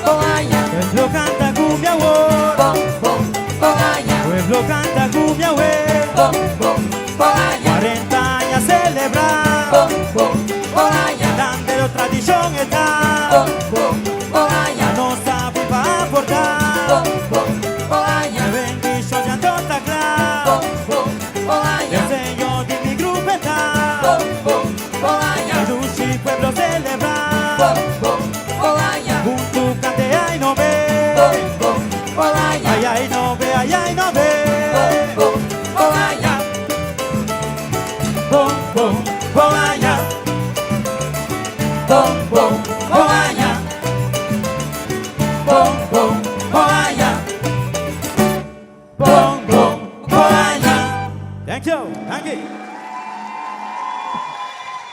Bom allá. Pueblo canta cumbia, oh. Bom, bom, bom allá. Pueblo canta cumbia, wey. Bom, bom, bom allá. 40 años celebrar. Bom, bom, bom allá. Dande la tradición está. Bom, bom, bom allá. No sabe pa aportar. Bom, bom, bom allá. La bendición ya no está clara. Bom, bom, bom allá. El Señor de mi grupo está. Bom, bom, bom allá. Luchi pueblo celebrar. Bom, bom, bom allá. Junto cante ay no ve. Bom, bom, bom allá. Ay ay no ve, ay ay no ve. Bom, bom, bom allá. Bom, bom, bom allá. Bom, bom, bom allá. Bom, bom, bom allá. Bom, bom, bom allá. Thank you, thank you.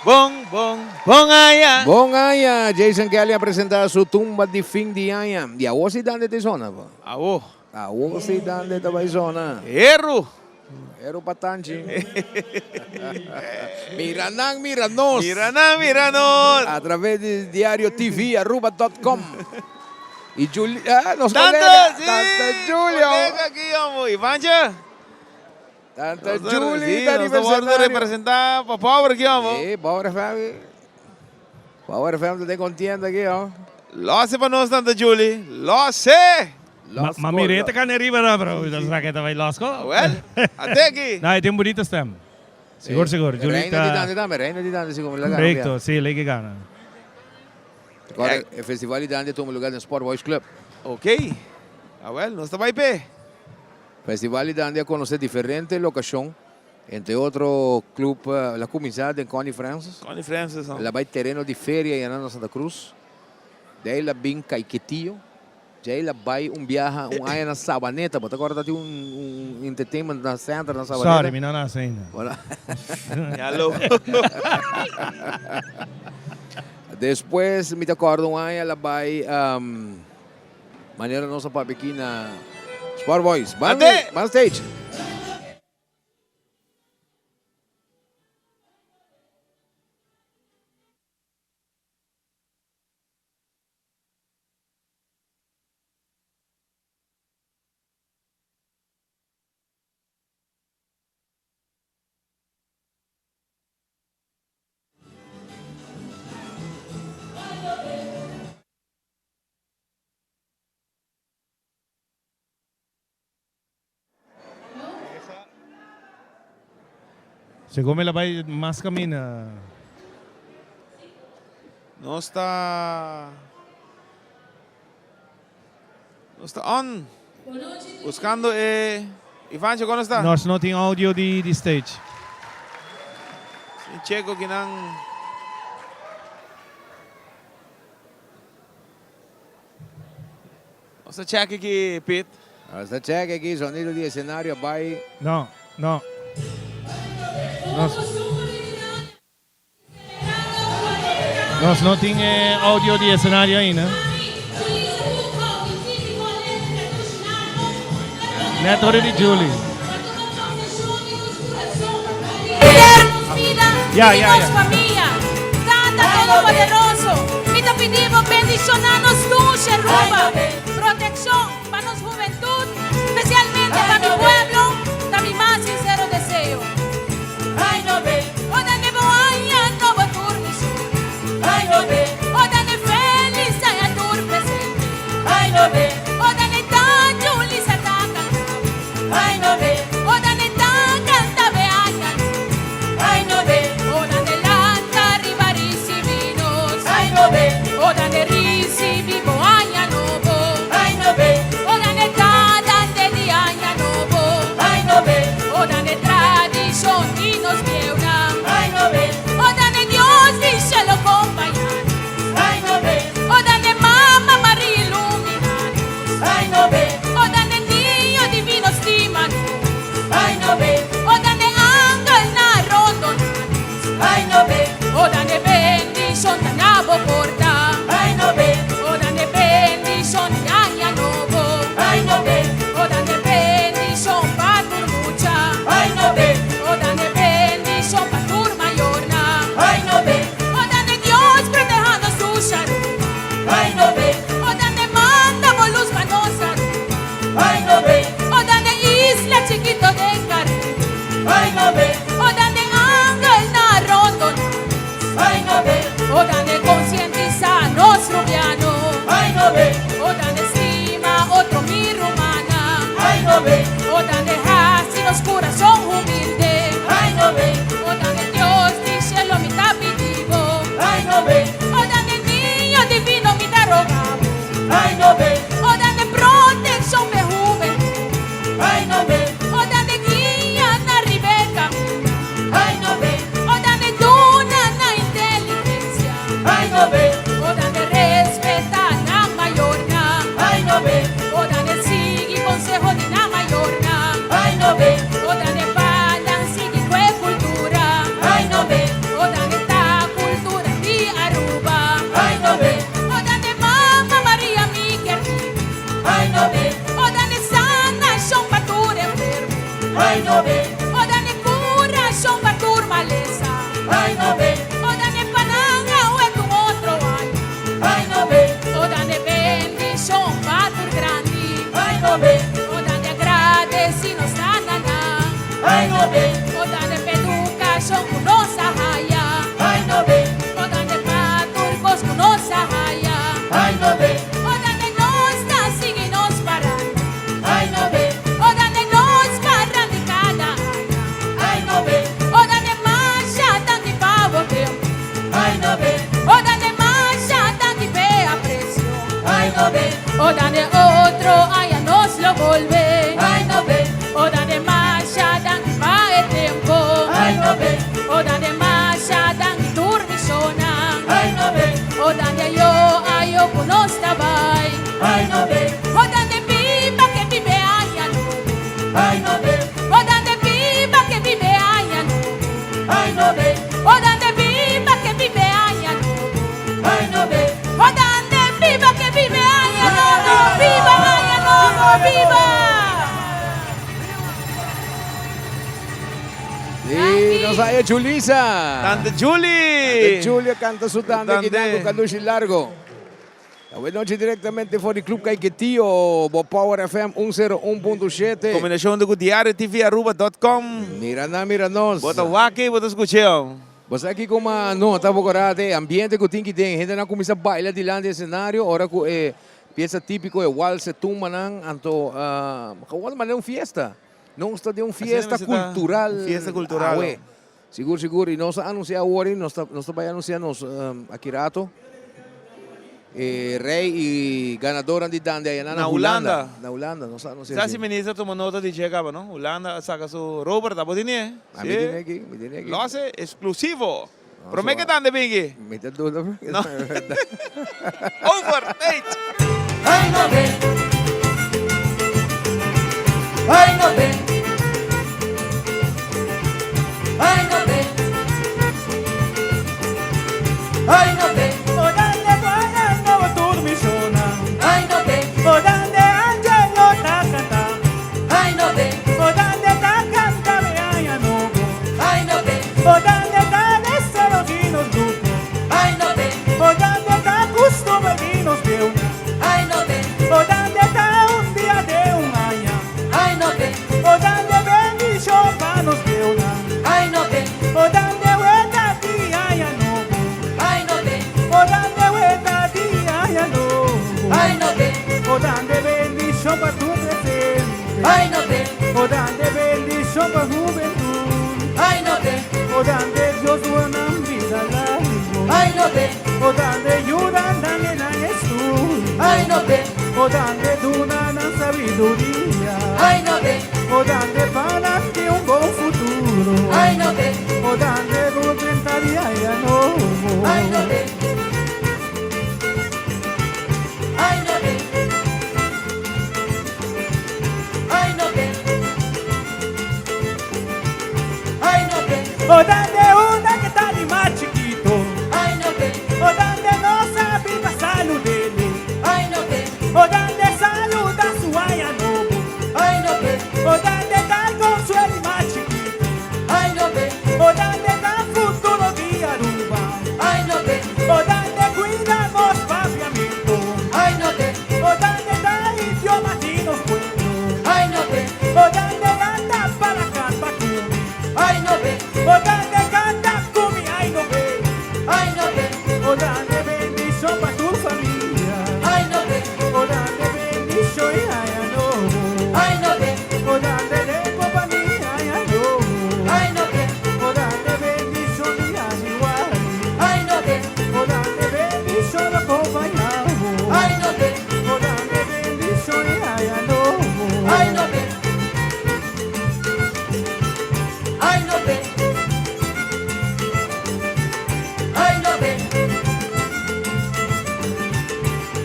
Bon, bon, bon aña. Bon aña. Jason Kelly a presenta su tumba di fin di aña. Y awo si dande te zona. po. Awo. Awo si dande te bay zona. Eru. Eru patanchi. mira nan, mira nos. Mira nan, mira nos. A través de diario TV aruba.com. Y Juli, ah, nos Tanta, colega, sí, Tanta Julio. Colega aquí, amo. Ivancha. Tanta Nos Julie, sí, está nos está guardando aniversario. representar pa Power aquí, amo. Sí, Power FM. Power FM te contienda aquí, oh. Lo hace pa nos, Tanta Julie. Lo hace. Ma, ma mirete kan arriba na, bro. Dat is raket bij Lasco. Wel, ate aquí. No, e tin un bunita stem. Sigur, sigur. Reina di Julita. Dande tambe, Reina di Dande, sigur. Correcto, sí, lei que gana. Awor e festival di Dande a tuma lugar den Sport Boys Club. Ok. Awel, nos ta bai p'e. Festival di Dande a conoce diferente locacion, entre otro club, el a cuminsa den Connie Francis. Connie Francis, no. El a bai tereno di feria y na Santa Cruz. De ahí el a bin Caiquetio. Djei el a bai un biaha, un aña na Sabaneta. Bo ta corda tin un entertainment na center na Sabaneta? Sorry, mi no nace ainda. Bueno. Ya lo. Despues mi ta corda un aña el a bai manera nos a papia aki na Sport Boys. Ban, ban stage. Segun mi la bai mas camina. Nos ta Nos ta on buscando e Ivancho con nos ta? Nos no tin audio di di stage. Sin checo kinan. Nos ta check aki, Piet. Nos ta check aki, sonido di escenario a bay. No, no. Nos, nos no tin e audio di escenario ainda. Net ora di Julie. Ya, ya, ya. Familia, Tata Todopoderoso, mi ta pidi Bo bendiciona nos dushi Aruba, proteccion pa nos hubentud, specialmente pa mi pueblo, ta mi mas sincero deseo. Ora ne bo aña nobo tur mision, ora ne feliz aña tur presente, ora ne ta Julissa ta canta. Ora ne ta canta be aña Ora ne lanta riba ricibi nos Ora ne ricibi bo aña nobo Ora ne ta dande di aña nobo Ora ne tradicion di nos bieunan Ora ne Dios di cielo compaña nos Ora ne Mama Maria ilumina nos Ora ne Niño Divino stima nos Ora ne angelnan rondona nos Ora ne bendicion ta na bo porta Ora ne bendicion di aña nobo Ora ne bendicion pa tur mucha Ora ne bendicion pa tur mayornan Ora ne Dios proteha nos dushi Aruba Ora ne manda bo luz pa nos Aruba Ora ne isla chikito den Caribe Ora ne angelnan rondona nos. O dande otro aña nos lo bolbe. Ay no be. O dande masha danki pa e tempo. Ay no be. O dande masha danki tur mi shonnan. Ay no be. O dande ayo ayo ku nos ta bai. Ay no be. O dande biba ke bibe aña nobo. Ay no be. O dande biba ke bibe aña nobo. Ay no be. O dande biba ke bibe aña nobo. Ay no be. O dande biba ke bibe aña nobo. Biba aña nobo. Biba. Y nos haya Julisa. Tante Julie. Tante Julie canta su tanda Tante. aquí con Cadushi Largo. Buenas noches directamente for di Club Caiquetio, bo Power FM 101.7. Combinacion di Diario TV Aruba.com. Mira na, mira nos. Bo ta wak, bo ta scucha. Bo sa kico ma no ta poco rate, ambiente cu tin ki den, hendenan cuminsa baila dilanti escenario, ora cu e pieza tipico, e wals, e tumbanan, anto gewoon manera un fiesta. Nos ta den un fiesta cultural. Fiesta cultural. Awe. Sigur, sigur. Y nos a anuncia awor y nos ta, nos ta bay anuncia nos aki rato. E rey y ganadornan di Dande ayanan na Na Hulanda. Hulanda. Na Hulanda, nos a anuncia Sa así. si minister tuma nota di dje caba, no? Hulanda a saca su Robert, abo tene, eh? Ah, mi tene aki, mi tene aki. Lo hace exclusivo. Prome ke Dande bingi? Mi ta duda. No. Over, tijd. Ay no be. Ay no be. Ay no be. Ay no be. O dande guaya no turmisiona. Ay no be. O dande angelo ta canta. Ay no be. O dande ta canta me aña nobo. Ay no be. O dande ta deseo di nos grupo. Ay no be. O dande ta costumbre di nos deuna. Ay no be. O dande ta un dia de un aña. Ay no be. O dande bendición pa nos deuna. Ay no be. O dande vuelta di aña nobo. Ay no be. O dande vuelta di aña nobo. Ay no be. O dande bendición pa tu presente. Ay no be. O dande bendición pa juventud. Ay no be. O dande Dios duna vida largo. Ay no be. O dande ayuda nan en nan estudio. Ay no be. O dande duna nan sabiduría. Ay no be. O dande para ti un buen futuro. Ay no be. O dande un 30 día ya no. Ay no be. Ay no be. Ay no be. Ay no be. O dande una que está ni más chiquito. Ay no be. O dande no sabe pasar dele. Ay no be. O dande saluda su aña nobo. Ay no be. O dande tal consuelo y más chiquito. Ay no be. O dande tal futuro de Aruba. Ay no be. O dande cuidamos papiamento. Ay no be. O dande tal idioma de nos pueblos. Ay no be. O dande canta para canta cumi. Ay no be. O dande canta cumi. Ay no be. Ay no be. O dande bendición pa tu familia. Ay no be. O dande bendición y ay no. Ay no be. O dande de compañía ay no. Ay no be. O dande bendición y ay igual. Ay no be. O dande bendición acompañado. Ay no be. O dande bendición y ay no. Ay no be. Ay no be. Ay no be.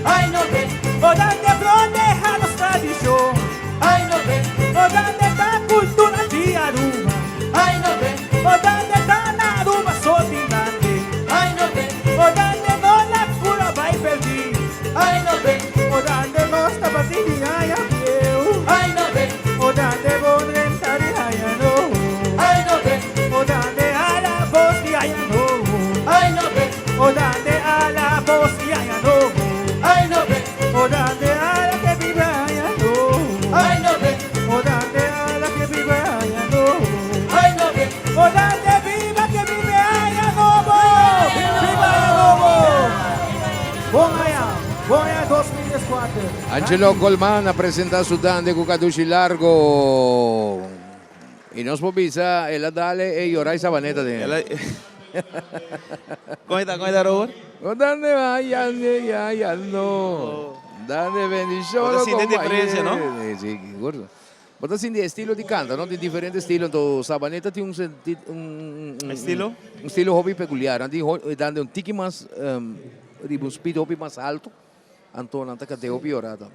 Ay no be. O dande proteja nos tradición. Ay no be. O dande ta cultura de Aruba. Ay no be. O dande ta na Aruba sotinante. Ay no be. O dande no la cura vai perder. Ay no be. O dande no está batida ay eu. Ay no be. O dande bon rentar ay no. Ay no be. O dande a la voz y ay no. Ay no be. O dande a la voz y ay no. Ay no be. O dande a la que vive ay no. Ay no be. O dande a la que vive ay no. Ay no be. O dande viva que vive ay no. Viva ay no. Bon allá, bon allá 2004. Angelo Colman a presenta su dande cu Cadushi Largo. Y nos por bisa, el a dale e Yoray Sabaneta den. Con esta, con esta, Robert? O dande va, ya, ya, ya, no. Dande bendicion. Bo ta sinti diferencia, no? Si, sigur. Bo ta sinti estilo di canta, no? Tin diferente estilo. Anto Sabaneta tin un senti, un, un, Estilo? Un estilo hopi peculiar. Nan tin dande un tiki mas, riba un speed hopi mas alto. Anto nan ta cant'e hopi ora tambe.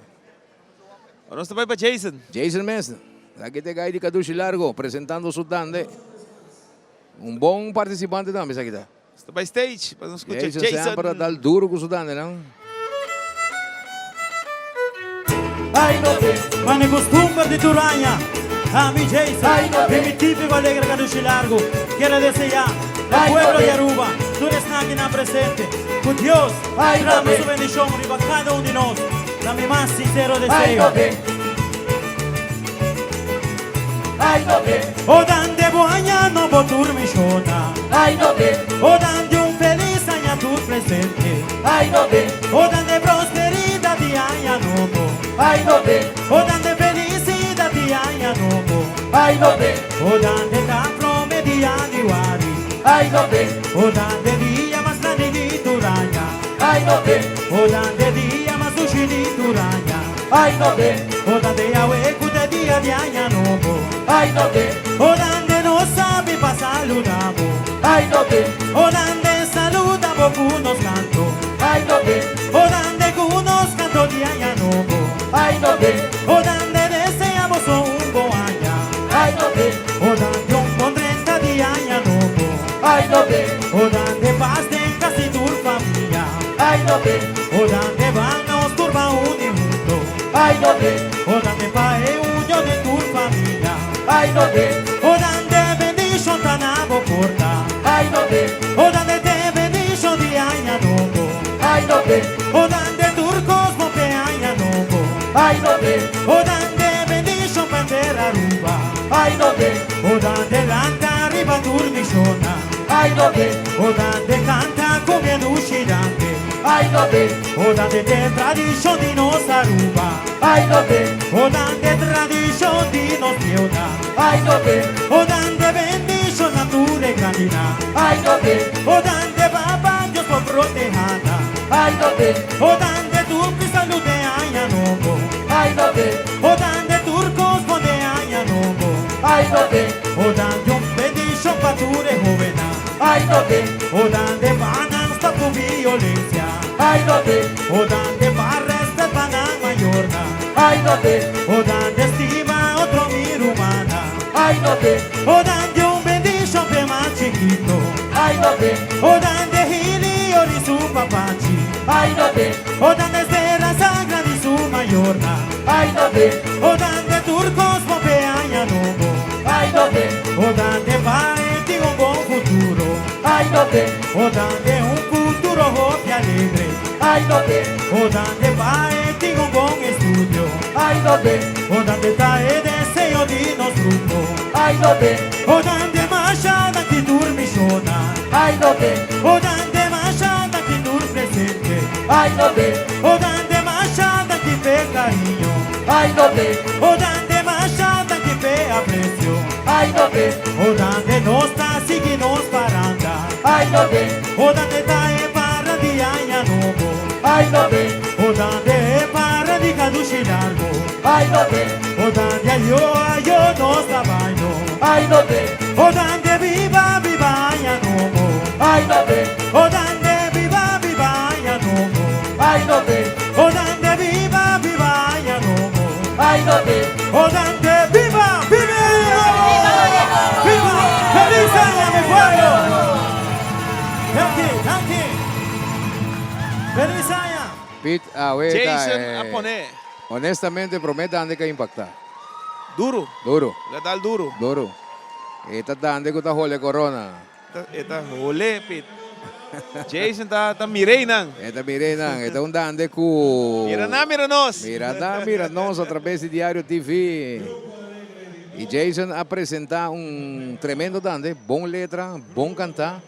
Ora nos ta bai pa Jason. Jason mes. Aki ta e guy di Kadushi Largo presentando su dande. Un bon participante tambe esaki ta. Nos ta bai stage pa nos scucha Jason Jason. semper ta dal duro cu su dandenan. Ay no be. Mane costumber di tur aña, ami Jason, di mi típico alegre Kadushi Largo, kier a desea e pueblo di Aruba, tur esnan kinan presente, cu Dios drama su bendicion riba cada un di nos, ta mi mas sincero deseo. O dande bo aña no bo tur mishona. O dande un felis aña tur presente. O dande prosperidad di aña nobo. O dande felicidad di aña nobo. O dande ta prome dia di wari. O dande dia mas grandi di tur aña. O dande dia mas dushi di tur aña. O dande awe ku ta dia di aña nobo. O dande nos sabi pa saluda bo. O dande saluda bo ku nos kanto. O dande ku nos kanto di aña nobo. O dande desea boso un bon aña. O dande un bon drenta di aña nobo. O dande pas den kas di tur famia. O dande ban nos tur ba uni hunto. O dande pa e union den tur famia. O dande bendishon ta na bo porta. O dande te bendishon di aña nobo. O dande tur kos bon p'e aña nobo. O dande bendishon pa henter Aruba. O dande lanta riba tur mishonnan. O dande kanta ku mi dushi dande. O dande t'e tradishon di nos Aruba. O dande tradishon di nos bieunan. O dande bendishon na tur e grandinan. O dande Papa Dios por proteha nan. O dande tur ku salud den aña nobo. O dande tur kos bon den aña nobo. O dande un bendishon pa tur e hobennan. O dande pa nan stop ku violencia. O dande pa respet pa nan mayornan. O dande stima otro mi rumannan. O dande un bendishon p'e mas chikito. O dande Hilio di su papachi. O dande speransa grandi su mayornan. O dande tur kos bon p'e aña nobo. O dande pa e tin un bon futuro. O dande un futuro hopi alegre. O dande pa e tin un bon estudio. O dande ta e deseo di nos grupo. O dande masha danki tur mishona. O dande masha danki tur presente. O dande masha danki p'e cariño. O dande masha danki p'e aprecio. O dande nos ta sigui nos paranda. O dande ta e para di aña nobo. O dande e para di Kadushi Largo. O dande ayo ayo nos ta bailo. O dande biba biba aña nobo. O dande biba biba aña nobo. O dande biba biba aña nobo. O dande biba biba aña nobo. Biba feliz aña mi pueblo. Thank you, thank you. Feliz aña. Piet, awe ta Jason eh, a pone. Honestamente prome dande ka impacta. Duro. Duro. El a dal duro. Duro. E ta dande ku ta hole corona. E ta hole, Piet. Jason ta ta mir'ey nan. E ta mir'ey nan. E ta un dande ku. Mira nan, mira nos. Mira nan, mira nos a traves di Diario TV. Y Jason a presenta un tremendo dande. Bon letra, bon canta.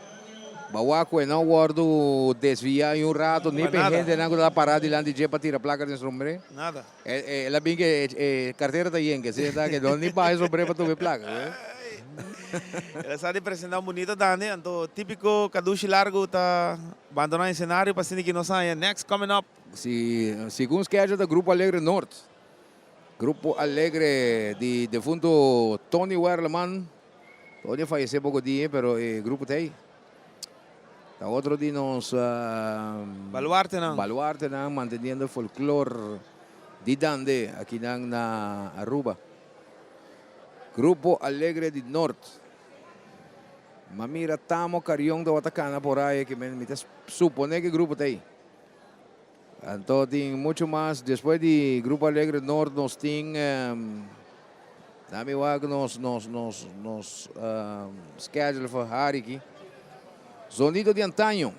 Ba wak ku e no wordu desvia y un rato ni Pa pe nada. hendenan ku ta para dilanti dje pa tira plaka den sombré. Nada. E, e, el a bin ke e, e kartera ta yen, ke si ta ke no ni baha e sombré pa tuma e plaka. El a sa di presenta un bunito dande, anto tipico Kadushi Largo ta bandona escenario pa asina ki nos haña next coming up. Si, segun schedule ta Grupo Alegre Noord. Grupo Alegre di defunto Tony Werleman. Tony a fayece poco dia pero e grupo ta ey. Ta otro di nos Baluartenan. Baluartenan manteniendo e folklor di Dande akinan na Aruba. Grupo Alegre di Noord. M'a mira Tamo Carion tabata cana por ay aki men mi ta supone cu e grupo ta ey. Anto tin mucho mas despues di Grupo Alegre Noord nos tin dami wak nos nos nos nos schedule for hari aki. Zonido di Antaño.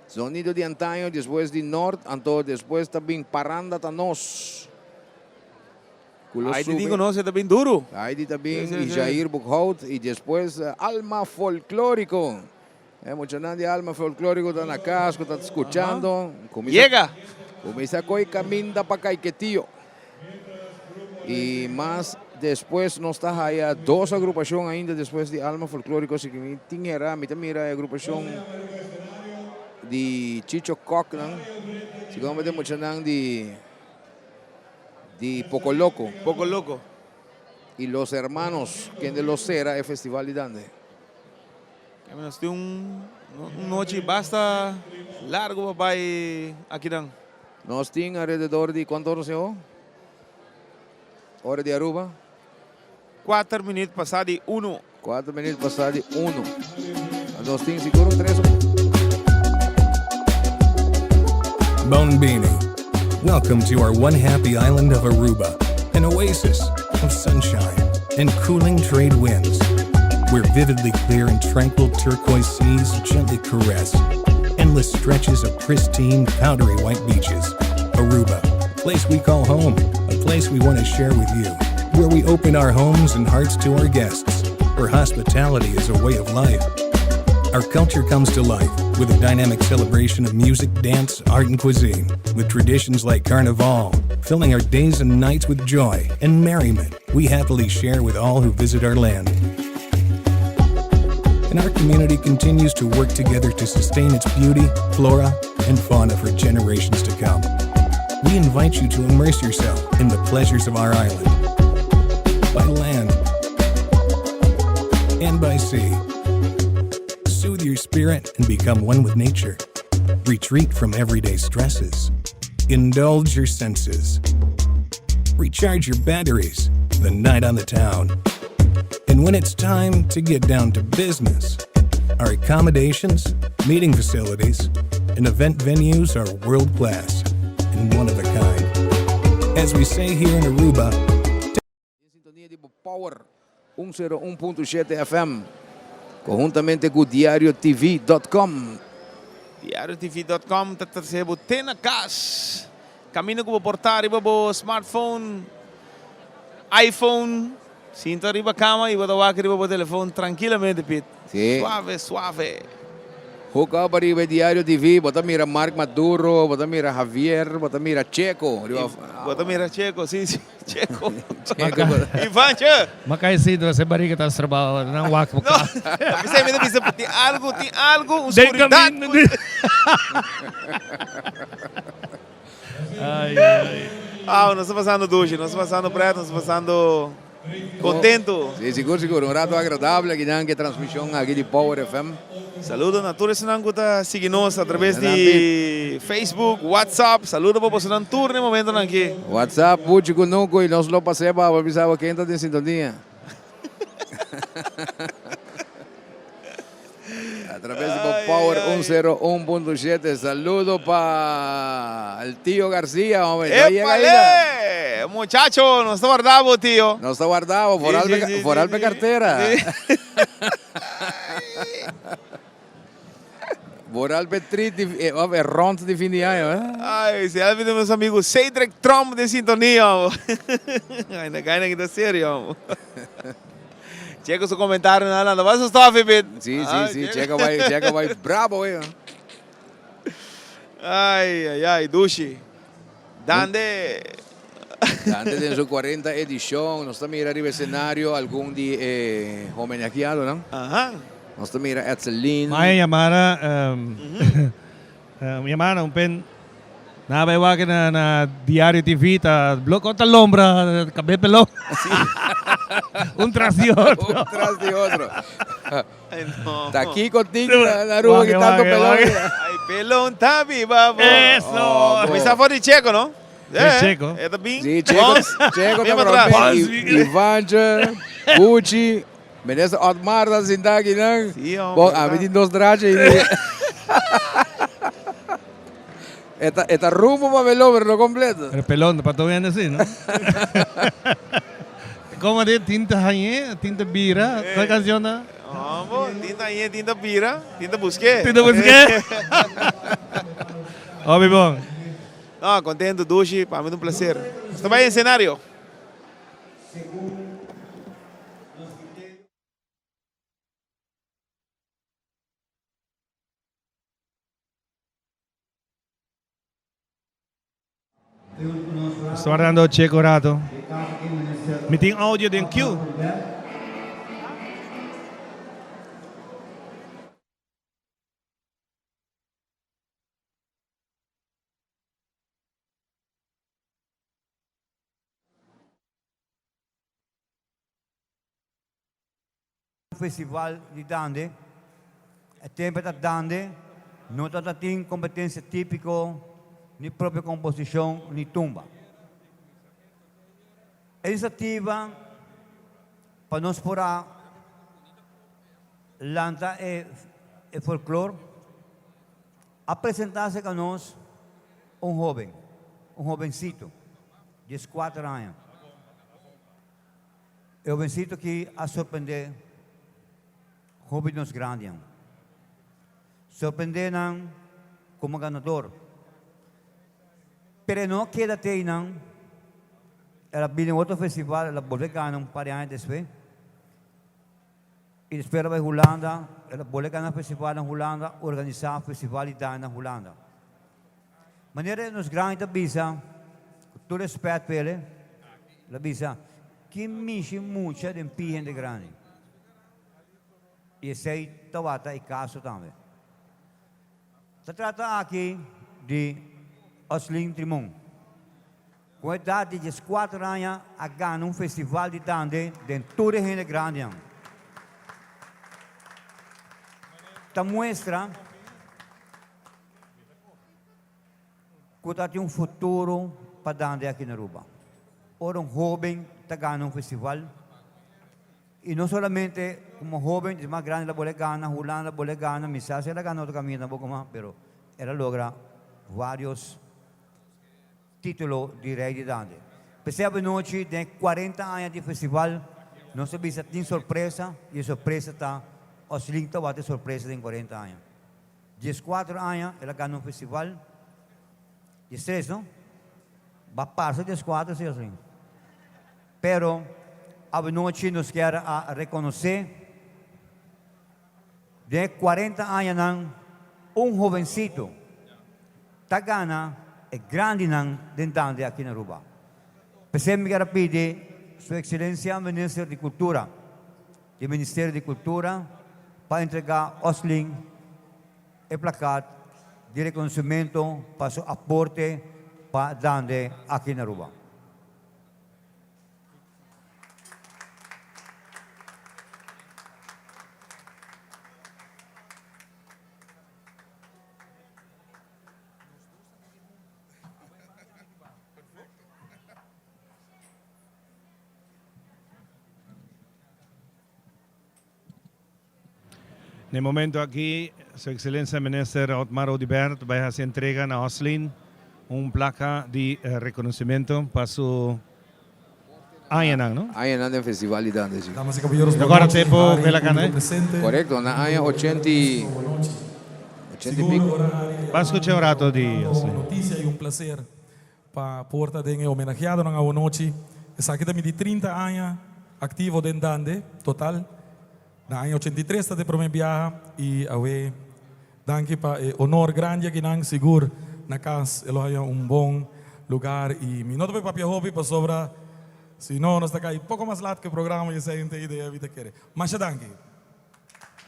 Zonido di Antaño despues di Noord anto despues ta bin Paranda ta nos. Cu lo Haiti subi. tin conoce ta bin duro. Haiti ta bin Sí, sí, y sí. Jair Boekhout y despues Alma Folklorico. E muchanan di Alma Folklorico ta na cas cu ta scuchando. Cuminsa, Yega! Cuminsa coy caminda pa Caiquetio. Y mas despues nos ta haya dos agrupacion ainda despues di Alma Folklorico. Así que mi tin hera, mi ta mira e agrupacion di Chicho Kok nan. Siguramente muchanan di di Poco Loco. Poco Loco. Y Los Hermanos, kende lo cera e festival di Dande. Nos tin un nochi basta largo pa bai akinan. Nos tin alrededor di cuanto ora señor? Ora di Aruba? Cuater minuut pasa di uno. Cuater minuut pasa di uno. Nos tin sigur un tres. Bon Bini. Welcome to our one happy island of Aruba, an oasis of sunshine and cooling trade winds, where vividly clear and tranquil turquoise seas gently caress endless stretches of pristine, powdery white beaches. Aruba, a place we call home, a place we want to share with you, where we open our homes and hearts to our guests, where hospitality is a way of life. Our culture comes to life with a dynamic celebration of music, dance, art, and cuisine, with traditions like Carnival, filling our days and nights with joy and merriment we happily share with all who visit our land. And our community continues to work together to sustain its beauty, flora, and fauna for generations to come. We invite you to immerse yourself in the pleasures of our island by land and by sea. Soothe your spirit and become one with nature. Retreat from everyday stresses. Indulge your senses. Recharge your batteries. The night on the town. And when it's time to get down to business, our accommodations, meeting facilities, and event venues are world class and one of a kind. As we say here in Aruba, Sintonia di bo Power 101.7 FM conhuntamente cu diariotv.com. Diariotv.com ta trece bo te na cas. Caminda cu bo por ta riba bo smartphone, iPhone, sinta riba cama y bo ta wak riba bo telefon trankilamente Piet. Sí. Suave, suave. Hook up ariba e Diario TV, bo ta mira Mark Maduro, bo ta mira Javier, bo ta mira Checo. Riba, Bo ta mira Checo, sí, sí, Checo. Checo. Ivan, che. Ma kai si dor se bariga ta strobao nan wak bo ka. No, p'esei mi ta bisa tin algo, tin algo, un Den skuridat. kaminda. Ai, ai. Ah, nos ta pasando dushi, nos ta pasando pret, nos ta pasando contento. Sí, sigur, sigur. Un rato agradable aki nan ke transmision aki di Power FM. Saludo na tur esunnan ku ta sigui nos a traves di Facebook, WhatsApp. Saludo pa bosonan tur na e momentonan aki. WhatsApp, Buchi Kunuku y nos lo pas'é pa bo bisa bo ken ta den sintonia. A través di bo Power 101.7. Saludo pa el tío Garcia, hombre. No llega ¡Épale! Muchacho, nos ta warda bo, tío. Nos ta warda bo, foral Sí, sí, foral sí, pe sí. cartera. Sí. Foral pe treat di, eh, of, eh, rond di fin di año, eh. Ay, si albi de nos amigo Cedric Trump den sintonia, hombre. Ay, na gaina ki ta serio, hombre. Checo su comentario na landa. Basta stof, Pit. Sí, sí, sí. Checo bai, Checo bai bravo, eh. Ay, ay, ay, dushi. Dande. Dande den su 40 edicion, nos ta mira riba escenario algun di e homenajeadonan. Aha. Nos ta mira Etselin. Maya yamada, un yamada un pen na bay wak na na Diario TV ta blok con ta lombra cabe pelon. Un tras di otro. Un tras di otro. Ta kico tin na Aruba ki tanto pelon. Ay pelon ta biba bo. Eso. Cuminsa for di Checo no? Sí, Checo. E ta bin. Sí, Checo. Checo ta broma. Ivantje, Gucci. Minister Otmar ta sinta aki nan. Sí, hombre. Bon, ami tin dos drache ahí. E ta, e ta rumbo pa pelon, pero no completo. Pero pelon pa todo hende sí, no? Como di tinta hañé, tinta bira, cuál canción ta? Hombo, tinta hañé, tinta bira, tinta busqué. Tinta busqué. Hopi bon. No, contento, dushi, pa mi ta un placer. Nos ta bay escenario. Sta wardando Checo rato. Mi tin audio den queue. Festival di Dande, e tempo ta Dande no tabata tin competencia tipico, ni propio composicion, ni tumba. E iniciativa pa nos por a lanta e folklor a presenta acerca nos un hoben, un hobencito, diescuater aña. E hobencito aki a sorprende hopi di nos grandinan. Sorprende nan como ganador. Pero e no a keda te einan, el a bini otro festival, el a bolbe gana un par di aña despues. Y despues el a bay Hulanda, el a bolbe gana festival na Hulanda, organisa festival di dande na Hulanda. Manera nos grandi ta bisa, ku tur respet p'el, el a bisa, Ki mishi mucha den pi hende grandi. I esei tawata e kaso tambe. Ta trata aki di Oslin Trimon. Ku edat di dieskuater aña a gana un festival di dande den tur e hende grandinan. Ta muestra. Cu ta tin un futuro pa dande aki na Aruba. Ora un hoben ta gana un festival, y no solamente como hoben, es mas grandi la bole gana, Hulanda bole gana, mi sa si el a gana otro caminda tampoco mas, pero el a logra varios titulo di Rey di Dande. P'esei abanochi den e cuarenta aña di festival nos ta bisa tin sorpresa y e sorpresa ta Oslin tabata e sorpresa den cuarenta aña. Dieskuater aña el a gana un festival. Diestres, no? Ba pasa dieskuater si así. Pero awanochi nos kier a rekonosé den e kuarenta añanan un hovencito ta gana e grandinan den dande aki na Aruba. P'esei mi kier a pidi Su Excelencia Minister di Cultura di Ministerio di Cultura pa entrega Oslin e plakat di reconocimento pa su aporte pa dande aki na Aruba. Na e momento aki Su Excelencia Minister Otmar Oduber ta bay haci entrega na Oslin un placa di reconocimento pa su añanan, no? Añanan den festival di Dande, si. Damas y caballeros, Bo guarda tempo cu el a cana, eh? Corecto, na aña ochenta y ochenta y pico. Ban scucha un rato di Oslin. Noticia y un placer Pa por ta den e homenajeadonan awonochi. Esaki ta mi di 30 aña aktivo den Dande, total. Na aña 83 ta e prome biaha i awe danki pa e honor grandi akinan. Sigur na kas e lo haña un bon lugar y mi no ta bay papia hopi pasobra si no nos ta cay poco mas lat cu e programa y esey no ta e idea mi ta kere. Masha danki.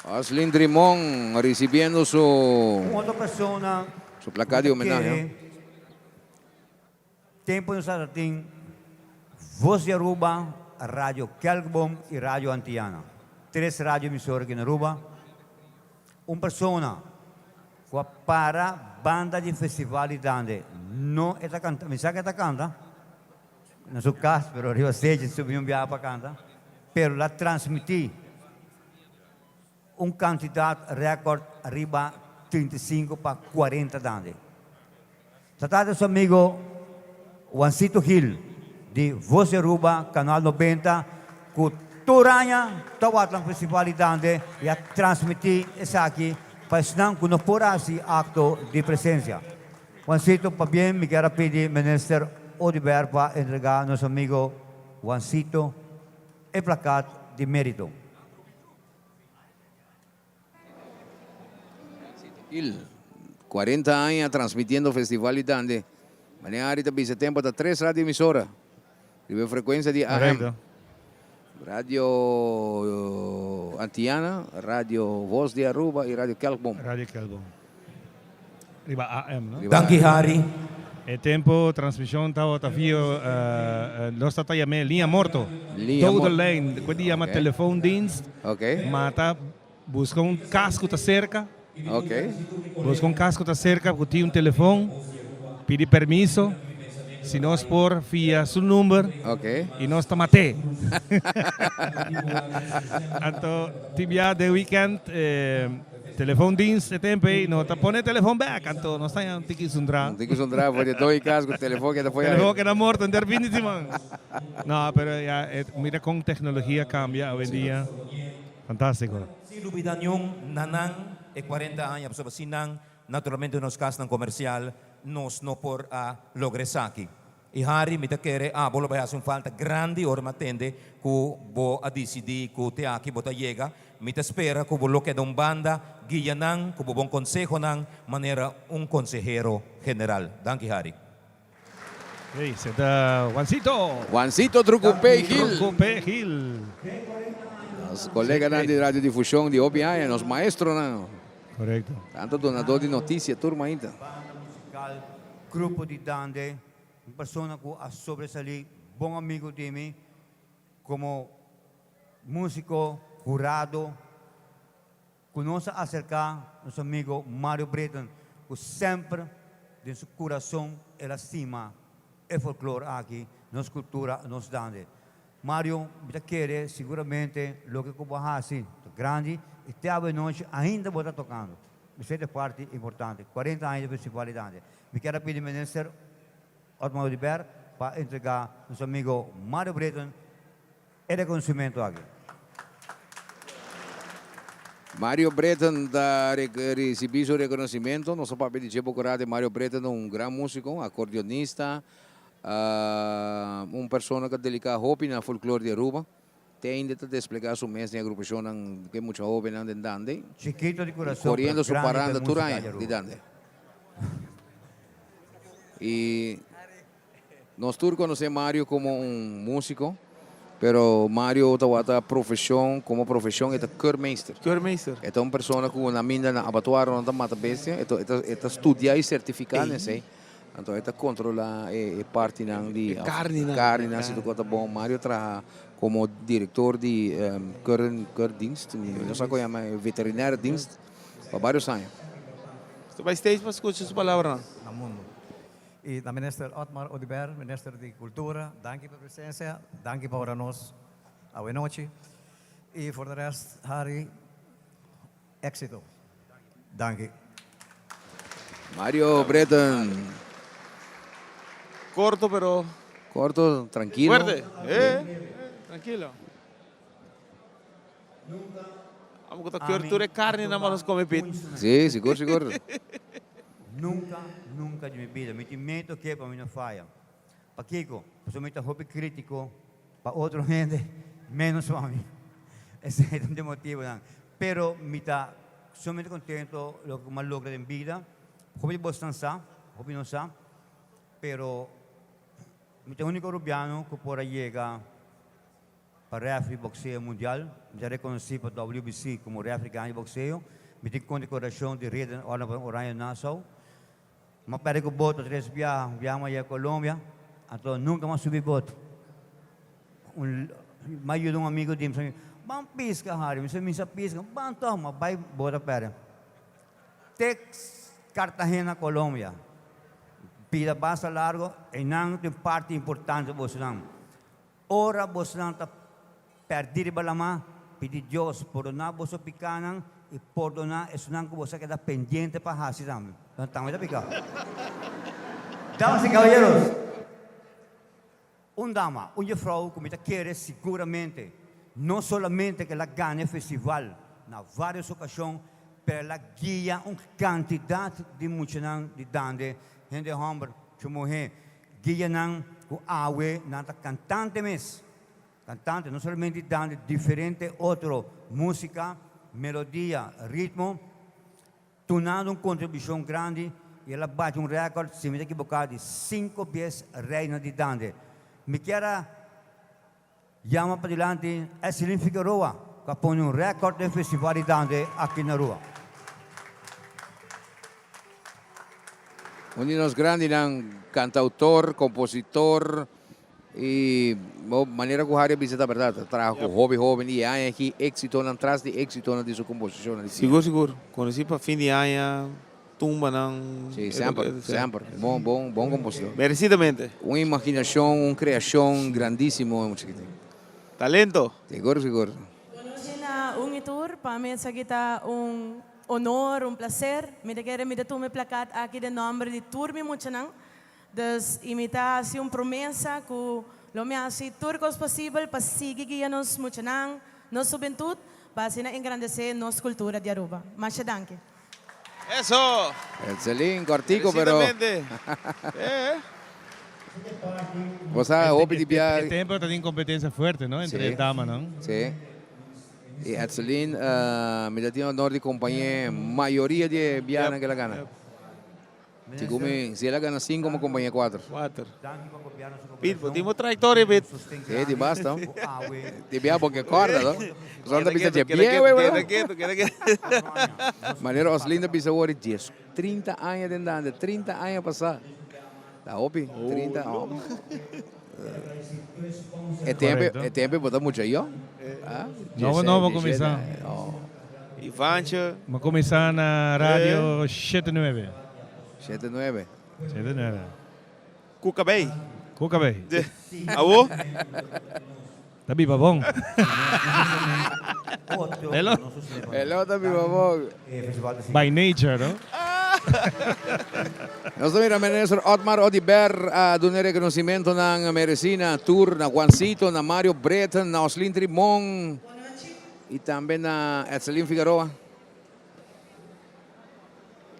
Oslin Drimon ricibiendo su Un otro persona su placa di cu ta homenahe. kere Tempo nos tabata tin Voz di Aruba, Radio Kelkboom y Radio Antiana. Tres radio emisora aki na Aruba. Un persona cu a para banda di festival di Dande no e ta canta, mi sa cu e ta canta na su cas pero riba stage subi un biaha pa canta, pero la transmiti Un kantidat rèkòrt riba 35 pa 40 dande. Ta trata di su amigo Juancito Gil di Voz di Aruba, Canal 90, ku tur aña ta wak nan festival di dande i a transmití esaki pa esnan ku no por hasi akto di presensia. Juancito, pabien mi kier a pidi Minister Oduber pa entregá nos amigo Juancito e plakat di mérito. Gil, 40 aña transmitiendo Festival di Dande. Manera Ari ta bisa tempo ta tres radio emisora riba e frecuencia di AM. Correcto. Radio Antiana, Radio Voz di Aruba y Radio Kelkboom. Radio Kelkboom. Riba AM, no? Riba Danki Harry. E tempo transmision tabata via nos ta ta yam'é liña morto. Liña Dode morto. lijn, ku di yama Ok. telefoondienst. Ok. Ma ta buska un kas ku ta serka. Ok. Buska un kas ku ta serka ku tin un telefon, pidi permiso si nos por fia su number Ok. i nos ta mat'é. Anto tin bia den weekend Telefoondienst e tempo ei no ta pone telefon bek, anto nos ta un tiki zundra. Un tiki zundra for di doi cas cu telefon keda fo'i Telefon keda morto henter fin di siman. No, pero ya mira con tecnologia cambia awendia. Fantastico. Sin lubida niun na nan e 40 aña pasobra sin nan naturalmente nos casnan comercial nos no por a logra esaki. I Harry, mi ta kere abo lo bai hasi un falta grandi ora mi a tende ku bo a disidí ku te aki bo ta yega. Mi ta spera ku bo lo keda un banda guia nan ku bo bon konsehonan manera un konsehero general. Danki Harry. Hey, se ta Juancito. Juancito Trucupé Gil. Trucupé Gil. Nos coleganan di radiodifusion di hopi aña, nos maestronan. Correcto. Tanto donador di noticia tur mainta. Banda musical Grupo di Dande, un persona cu a sobresali, bon amigo di mi, como musico, hurado, cu nos a acerca nos amigo Mario Britten, cu semper den su curason el a stima e folklor aki, nos cultura, nos Dande. Mario, mi ta kere siguramente loke cu bo a haci ta grandi y te awe nochi ainda bo ta tocando. Esey ta e parti importante, 40 aña di Festival di Dande. Mi kier a pidi Minister Otmar Oduber pa entrega nos amigo Mario Britten e reconocimento aki. Mario Britten ta ricibi su reconocimento. Nos a papia di dje poco rato. Mario Britten ta un gran musico, un acordeonista, un persona cu a dedica hopi na folklore di Aruba. Te ainda ta desplegá su mes den agrupashonnan ku e mucha hóbennan den Dande. Chikito di kurason, Koriendo pero su grandi pa e paranda tur músika di aña di Aruba. Dande. I nos tur konosé Mario komo un músiko, pero Mario tabata profeshon, komo profeshon e ta keurmeester. Keurmeester. E ta un persona ku na minda na abatuar no ta mata bestia, e ta e ta e ta studiá i sertifiká na esei. Anto e ta controla e partinan di E carninan. carninan si tur ta bon. Mario traha como director di keurdienst, mi no sa con yama, veterinaire dienst pa varios aña. Ta bay stage pa scucha su palabranan. Na mundo. Y na Minister Otmar Oduber, Minister di Cultura, danki pa presencia, danki pa ora nos awe nochi. Y for de rest, Harry, Éxito. Danki. Mario Breton. Corto pero. Corto, tranquilo. Fuerte. Eh, tranquilo. Amo cu ta keur tur e carne nan pa nos come pit. Sí, sigur, sigur. Nunca, nunca di mi bida mi tin miedo ke pa mi no faya. Pakiko? Pasobra mi ta hopi critico pa otro hende, menos pa mi. Esei ta un di e motibonan. Pero mi ta sumamente contento loke cu mi a logra den bida. Hopi di bosnan sa, hopi no sa, pero. Mi ta e úniko Rubiano ku por a yega pa rèfri bokseo mundial. Mi ta rekonosí pa WBC komo rèfri grandi di bokseo. Mi tin kondekorashon di Ridder Orden van Oranje Nassau. Mi a pèrdè ku boto tres biaha, un biaha mi a yega Colombia, anto nunka mi a subi boto. Un mi a yuda un amigo di mi, ban piska Harry, mi sa mi sa piska, ban tòg, mi a bai boto a pèrdè. Te Cartagena, Colombia. Bida basta largo, einan tin parti importante bosonan. Ora bosonan ta pèrdí riba lamá, pidi Dios pordoná boso pikánan i pordoná esunnan ku boso a keda pendiente pa hasi tambe. Nan tambe ta piká. Damas i kabayeros, un dama, un jefrou ku mi ta kere siguramente no solamente ku el a gana e festival na vários okashon, pero el a guia un kantidat di muchanan di dande, hende hòmber ku muhé, guia nan ku awe nan ta kantante mes. Kantante, no solamente di dande, diferente otro músika, melodia, ritmo. Tunando un kontribushon grandi i el a bati un rèkòrt, si mi ta ekiboká, di sinku bes reina di dande. Mi kier a yama padilanti Esselin Figueroa ku a pone un rèkòrt den festival di dande aki na Aruba. Un di nos grandinan, kantautor, kompositor i bo manera ku Harry a bisa ta bèrdat, ta traha ku hopi hoben i e aña aki éksitonan tras di éksitonan di su komposishonnan di Sigur sigur, konosí pa fin di aña tumbanan. Sí, semper, semper. Bon, bon, bon kompositor. Meresidamente. Un imaginashon, un kreashon grandísimo e mucha aki tin. Talento. Sigur, sigur. Bonochi na un i tur. Pa mi esaki ta un honor, un placer. Mi ta kere mi ta tuma e plakat aki den nomber di tur mi muchanan. Dus i mi ta hasi un promesa ku lo mi hasi tur kos posibel pa sigui guia nos muchanan, nos hubentud, pa asina engrandesé nos kultura di Aruba. Masha danki. Eso! Etselin, kortiko pero. Merecidamente. Eh. Bo sa hopi di bia. E tempo ta tin competencia fuerte no entre e damanan. Si. Y Etselin mi ta tin honor di compañe mayoria di e bianan ke el a gana. Si ku mi, si el a gana sinku mi compañe kuater. Kuater. Pit, bo tin bo trayectoria Pit. Si, di basta. Di bia bo ke korda to. Pasobra nan ta bisa dje bieu e Keda ketu, keda ketu. Manera Oslin ta bisa awor djes 30 aña den dande, 30 aña pasá. Ta hopi, 30 oh. E tempo, e tempo bo ta mucha yong. Ah, Nobo, nobo kuminsá. Ivancho. Mi a kuminsá na radio shete nuebe. Shete nuebe. Shete nuebe. Ku kabei. Ku kabei. Awo? Ta biba bon. Hello. Hello ta biba bon. By nature, no? Nos ta mira Minister Otmar Oduber a duna e reconocimentonan mereci na tur, na Juancito, na Mario Britten, na Oslin Trimon y tambe na Etselin Figueroa.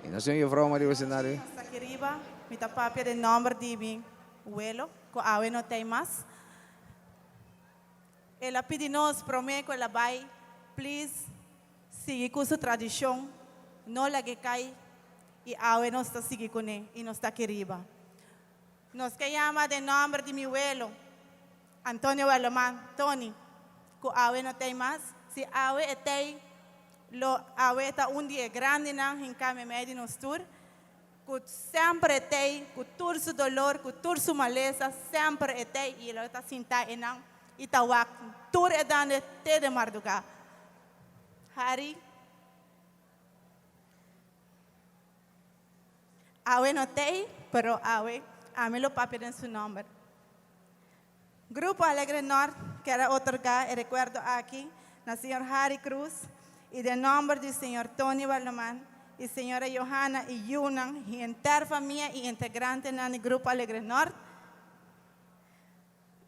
Y nos tin Juffrouw Maria Bicentenario. Hasta aki riba mi ta papia den nomber di mi welo cu awe no t'ey mas. El a pidi nos prome cu el a bay, please sigui cu su tradicion, no lag'e cay y awe nos ta sigui cune y nos ta aki riba. Nos ke yama den nomber di mi welo, Antonio Werleman, Tony, cu awe no t'ey mas, si awe e t'ey lo awe ta un di e grandinan hinca memey di nos tur, Ku semper e t'ei, ku tur su dolor, ku tur su malesa, semper e t'ei i lo ta sintá einan i ta wak tur e dande te den mardugá. Harry, Awe no t'ei, pero awe ami lo papia den su nòmber. Grupo Alegre Nort kier a otorgá e rekuerdo aki na señor Harry Cruz i den nòmber di señor Tony Werleman i señora Johanna i yunan i henter famia i integrantenan di Grupo Alegre Nort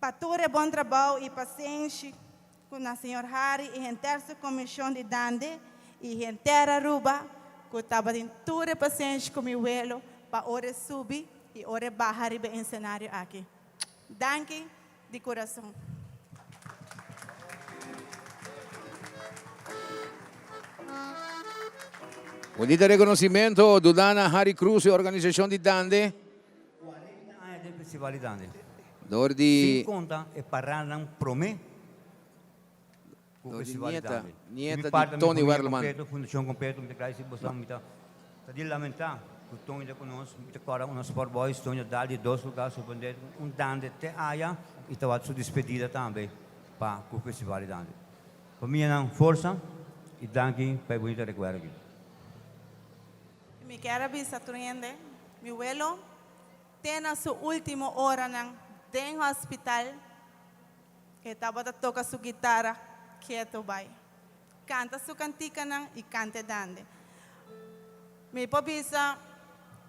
pa tur e bon trabou i pasenshi ku na señor Harry i henter su komishon di Dande i henter Aruba ku tabatin tur e pasenshi ku mi welo pa ora e subi i ora e baha riba e ensenario aki. Danki di kurason. Bunita reconocimento duna na Harry Cruz y organisacion di Dande. 40 aña den Festival di Dande. Dor di Sin konta e paranan promé ku Dor di festival di nieta, Dande. Di mi nieta di parti, mi Tony famia Werleman. kompleto, fundashon kompleto, mi ta gradisí boso, mi ta ta di lamentá ku Tony ta ku nos, mi ta kòrda un Sport Boys, Tony a dal di dos lugá sorprendé un Dande te aya i tabata su dispedida tambe pa ku festival di Dande. Famianan forsa i danki pa e bunita rekuerdo aki. Mi kier a bisa tur hende, mi welo te na su ultimo oranan den hospital e tabata toca su guitara keto bai, canta su canticanan y cante dande. Mi por bisa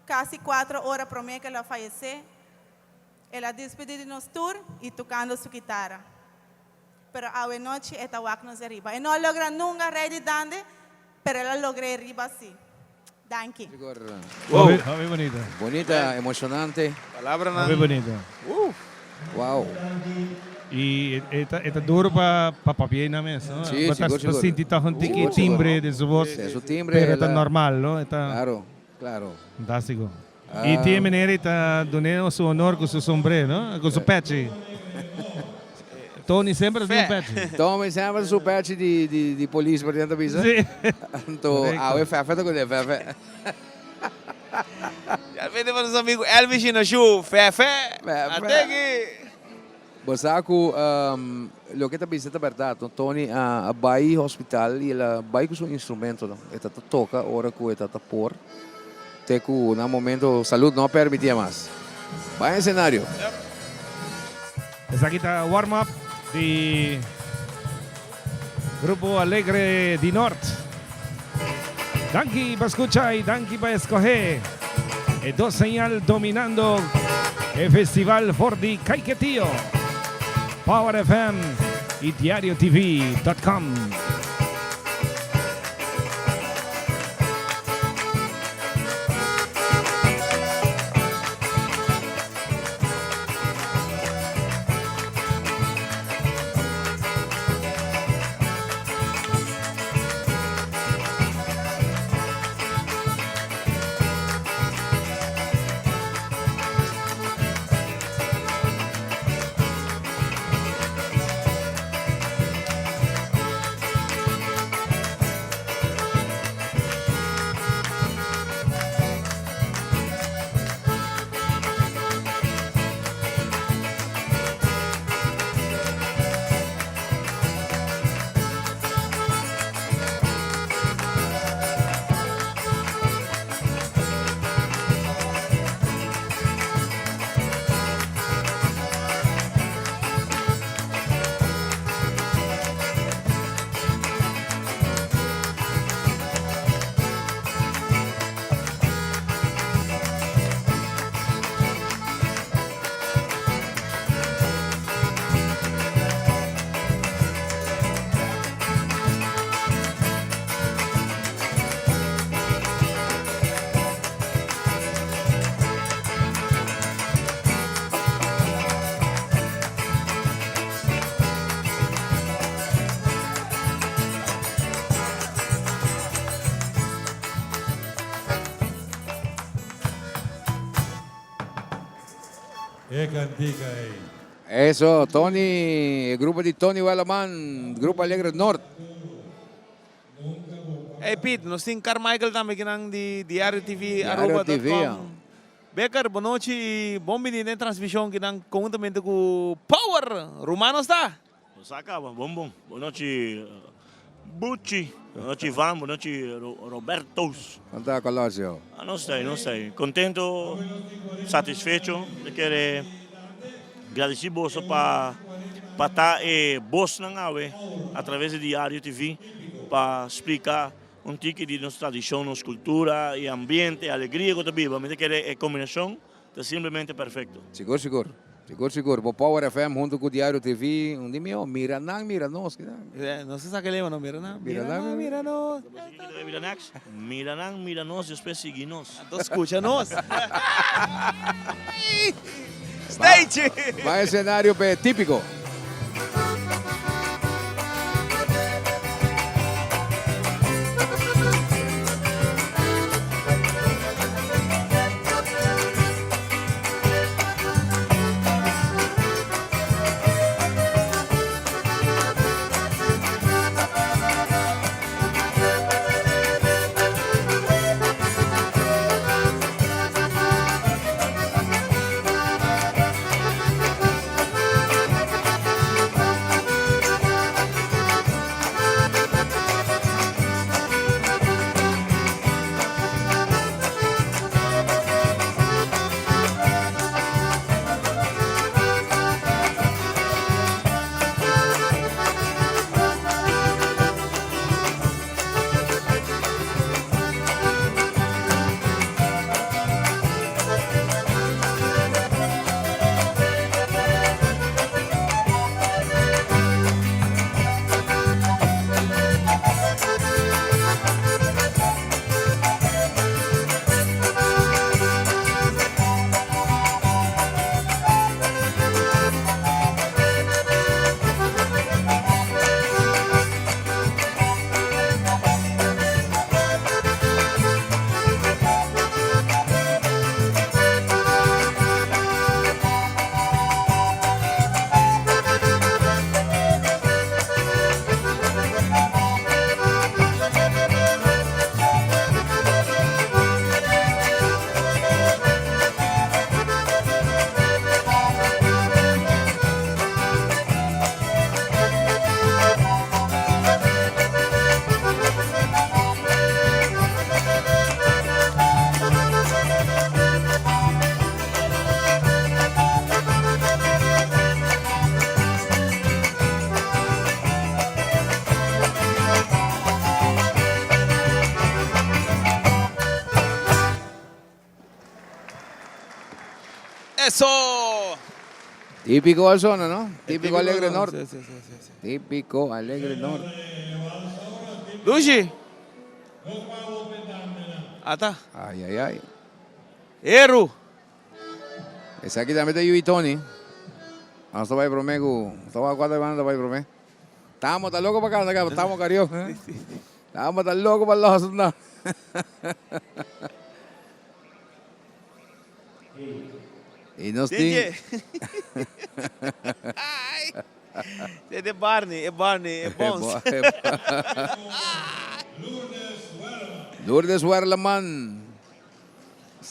casi cuatro ora prome cu el a fayece, el a despedi di nos tur y tocando su guitara. Pero awe nochi e ta wak nos ariba. E no a logra nunca rey di dande, pero el a logra e riba si. Danki. Wow. Hopi bonita. Bonita, emocionante. Palabranan. Hopi bonita. Uf. Wow. Y e ta e ta duro pa pa papia einan mes, no? Sí, Bo ta sigur, bo sigur. sinti toch un tiki Sigur, sigur. timbre den su voz. Sí, su timbre, Pero ta el a- normal, no? E ta Claro, claro. Fantástico. Ah. Y tin e meneer ei ta dun'é su honor cu su sombré, no? Cu su pechi. Tony semper tin un pechi. Tony semper su pechi di di di polis por ta bisa. Sí. Anto awe Fefe ta kuné Fefe. Ya vende pa nos amigo Elvis Shinashu Fefe. Fefe. Ateki. Bo sa ku loke ta bisa ta bèrdat no. Tony a bai hospital i el a bai ku su instrumentonan. E ta ta toka ora ku e ta ta por te ku na momento salud no a permitié mas. Bai esenario. Esaki ta warm up di Grupo Alegre di Nort. Danki pa skucha i danki pa eskohé e dos señal dominando e festival for di Caiquetio, Power FM i diariotv dot com. E cantica ey. Eso, Tony, e grupo di Tony Wellerman, Grupo Alegre Noord. Ey Piet, nos tin Carmichael tambe kinan di Diario TV Diario Aruba dot TV, ya. com. Becker, bonochi y bon bini den transmision kinan conhuntamente cu Power. Ruman nos ta? Nos a caba, bon bon. Bonochi Buchi, bonochi Ivan, bonochi Roberto's. Con ta Colosio? Ah, nos ta ahí, nos ta ahí. Contento, satisfecho. Mi kere gradici boso pa pa ta e bosnan awe a traves di Diario TV pa splica un tiki di nos tradicion, nos cultura y ambiente, alegria cu ta biba. Mi ta kere e combinacion Ta simplemente perfecto. Sigur sigur. Sigur sigur. Bo Power FM hunto cu Diario TV un di mihor. Mira nan mira nos. Nos ta saca e lema no mira nan. Mira nan mira nos. Mira next. Mira nan mira nos despues sigui nos. Anto scucha nos. Stage! Ba escenario p'e tipico. Eso! Típico al zona, no? Típico Típico Alegre zona, Norte. sí, sí, sí, sí, sí. Típico Alegre Norte. Dushi! Ata. Ay, ay, ay. Eru! Esaki tambe ta Yui Tony. Nos ta bai prome ku. Ta bai kuater banda ta bai prome. Tamo ta loko pa kanta kaba. Tamo karaoke. Tamo ta loko pa los no. I nos tin. E de Barney, e Barney, e Bones. Lourdes Werleman.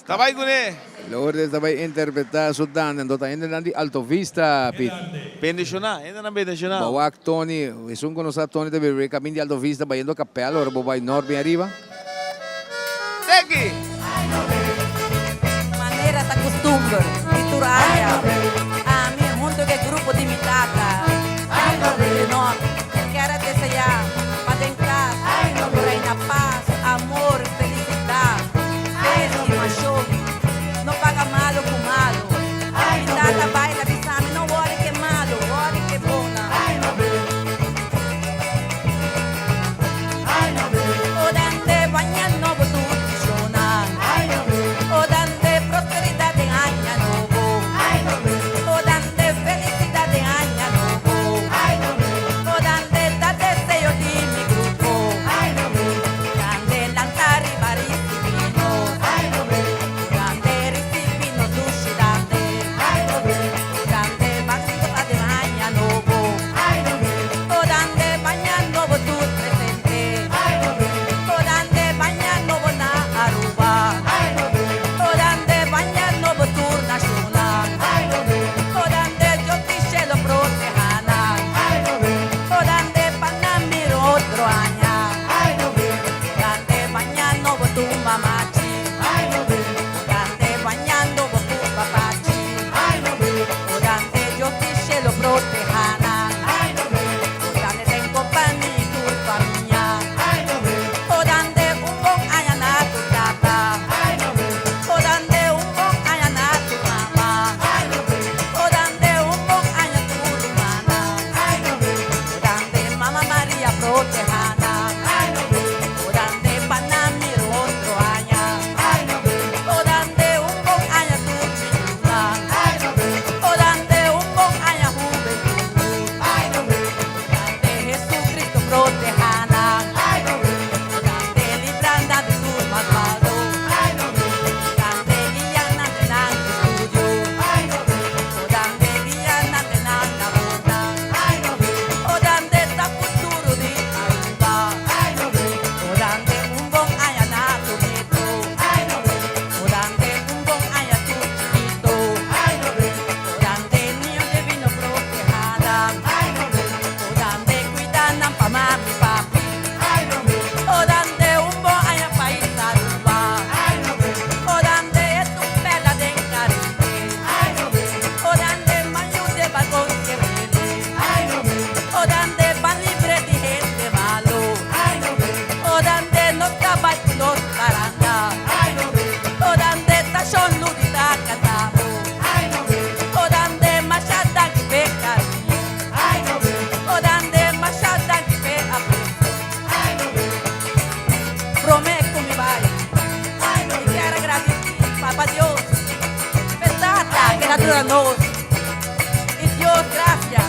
Ta bai kuné. Lourdes ta bai interpretá su dande. Anto ta hendenan di Alto Vista, Piet. Bendishoná, hendenan bendishoná. Bo wak Tony, esun ku no sa Tony ta bebe kamin di Alto Vista bayendo Kapèl ora bo bai nort bin ariba. Teki! Manera ta kustumber di tur aña, ami hunto ku e grupo di mi tata, Lenor, kier a deseá pa den kas ku reina pas, amor, felisidat, fe, stimashon. No paga malu ku malu. Mi tata bai ta bisa mi no wòri ke malu, wòri ke bon nan. O dande baña nobo tur visionan. O dande prosperidad den aña nobo. O dande felicidad den aña nobo. O dande ta deseo di mi grupo. Dande lanta riba ricibi nos. Dande ricibi nos dushi dande. Dande ban goza den aña nobo. O dande baña nobo tur presente. O dande baña nobo na Aruba. O dande baña nobo tur nacional. O dande Dios di cielo proteja nan. O dande pa nan mira otro aña. Dande baña nobo tu mamachi. Dande baña nobo tu papachi. O dande Dios di cielo proteja nan. O dande den compañía tu familia. O dande un bon aña na tu tata. O dande un bon aña na tu mama. O dande un bon aña tu hermana. O dande mama Maria proteja nan. O dande pa nan mira otro aña. O dande un bon aña tu chiquita. O dande un bon aña juventud. Dande Jesucristo proteja nan. Dande libra nan di tur malvado. Dande guia nan den nan estudio. Dande guia nan den nan labor. O dande ta futuro di Aruba. O dande un bon aña na tu nieto. O dande un bon aña tu chiquito. O dande niño divino proteja nan. O dande cuida nan pa mami papi. O dande un bon aña pais Aruba. O dande ta un perla den Caribe. O dande mayu de balcón que O dande ban libre di hende malo. O dande nos cabal nos paranda. O dande ta shon ludita cantabo. O dande machada que pecaria. O dande machada que pe aprecio. Prometo mi bai. Y quiero agradecer, Papá Dios. Petata que la dura nos. Y Dios, gracias.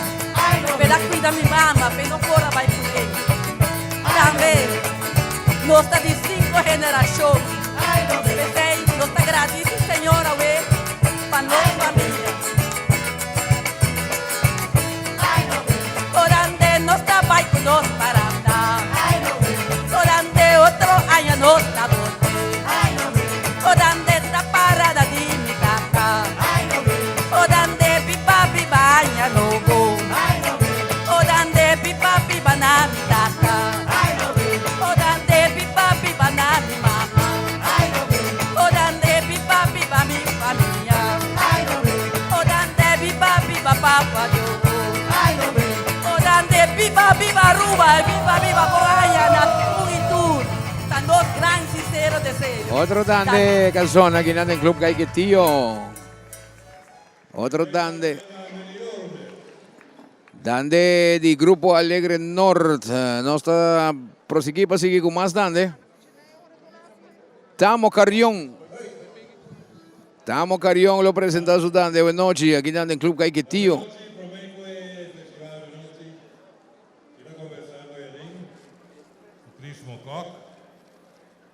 Pela cuida mi mama, pe no por bai con Tambe, nos ta di cinco generacion. Pesey, nos ta gradici Señor awe pa nos famia. O dande nos ta bai cu nos paranda. O dande otro aña nos ta bolbe. O dande ta parada di mi tata. O dande biba biba aña nobo. O dande biba biba na mi tata. O dande biba biba na mi mama. O dande biba biba mi famia. O dande biba biba papa Dios. O dande biba biba Aruba, biba biba Boraya, na juventud. Ta nos gran sincero deseo. Otro dande canción aki na Club Caiquetio. Otro dande. Dande di Grupo Alegre Noord. Nos ta prosigui pa sigui ku mas dande. Tamo Carrion. Tamo Carrion lo presenta su dande awe nochi aki nan den Club Caiquetio.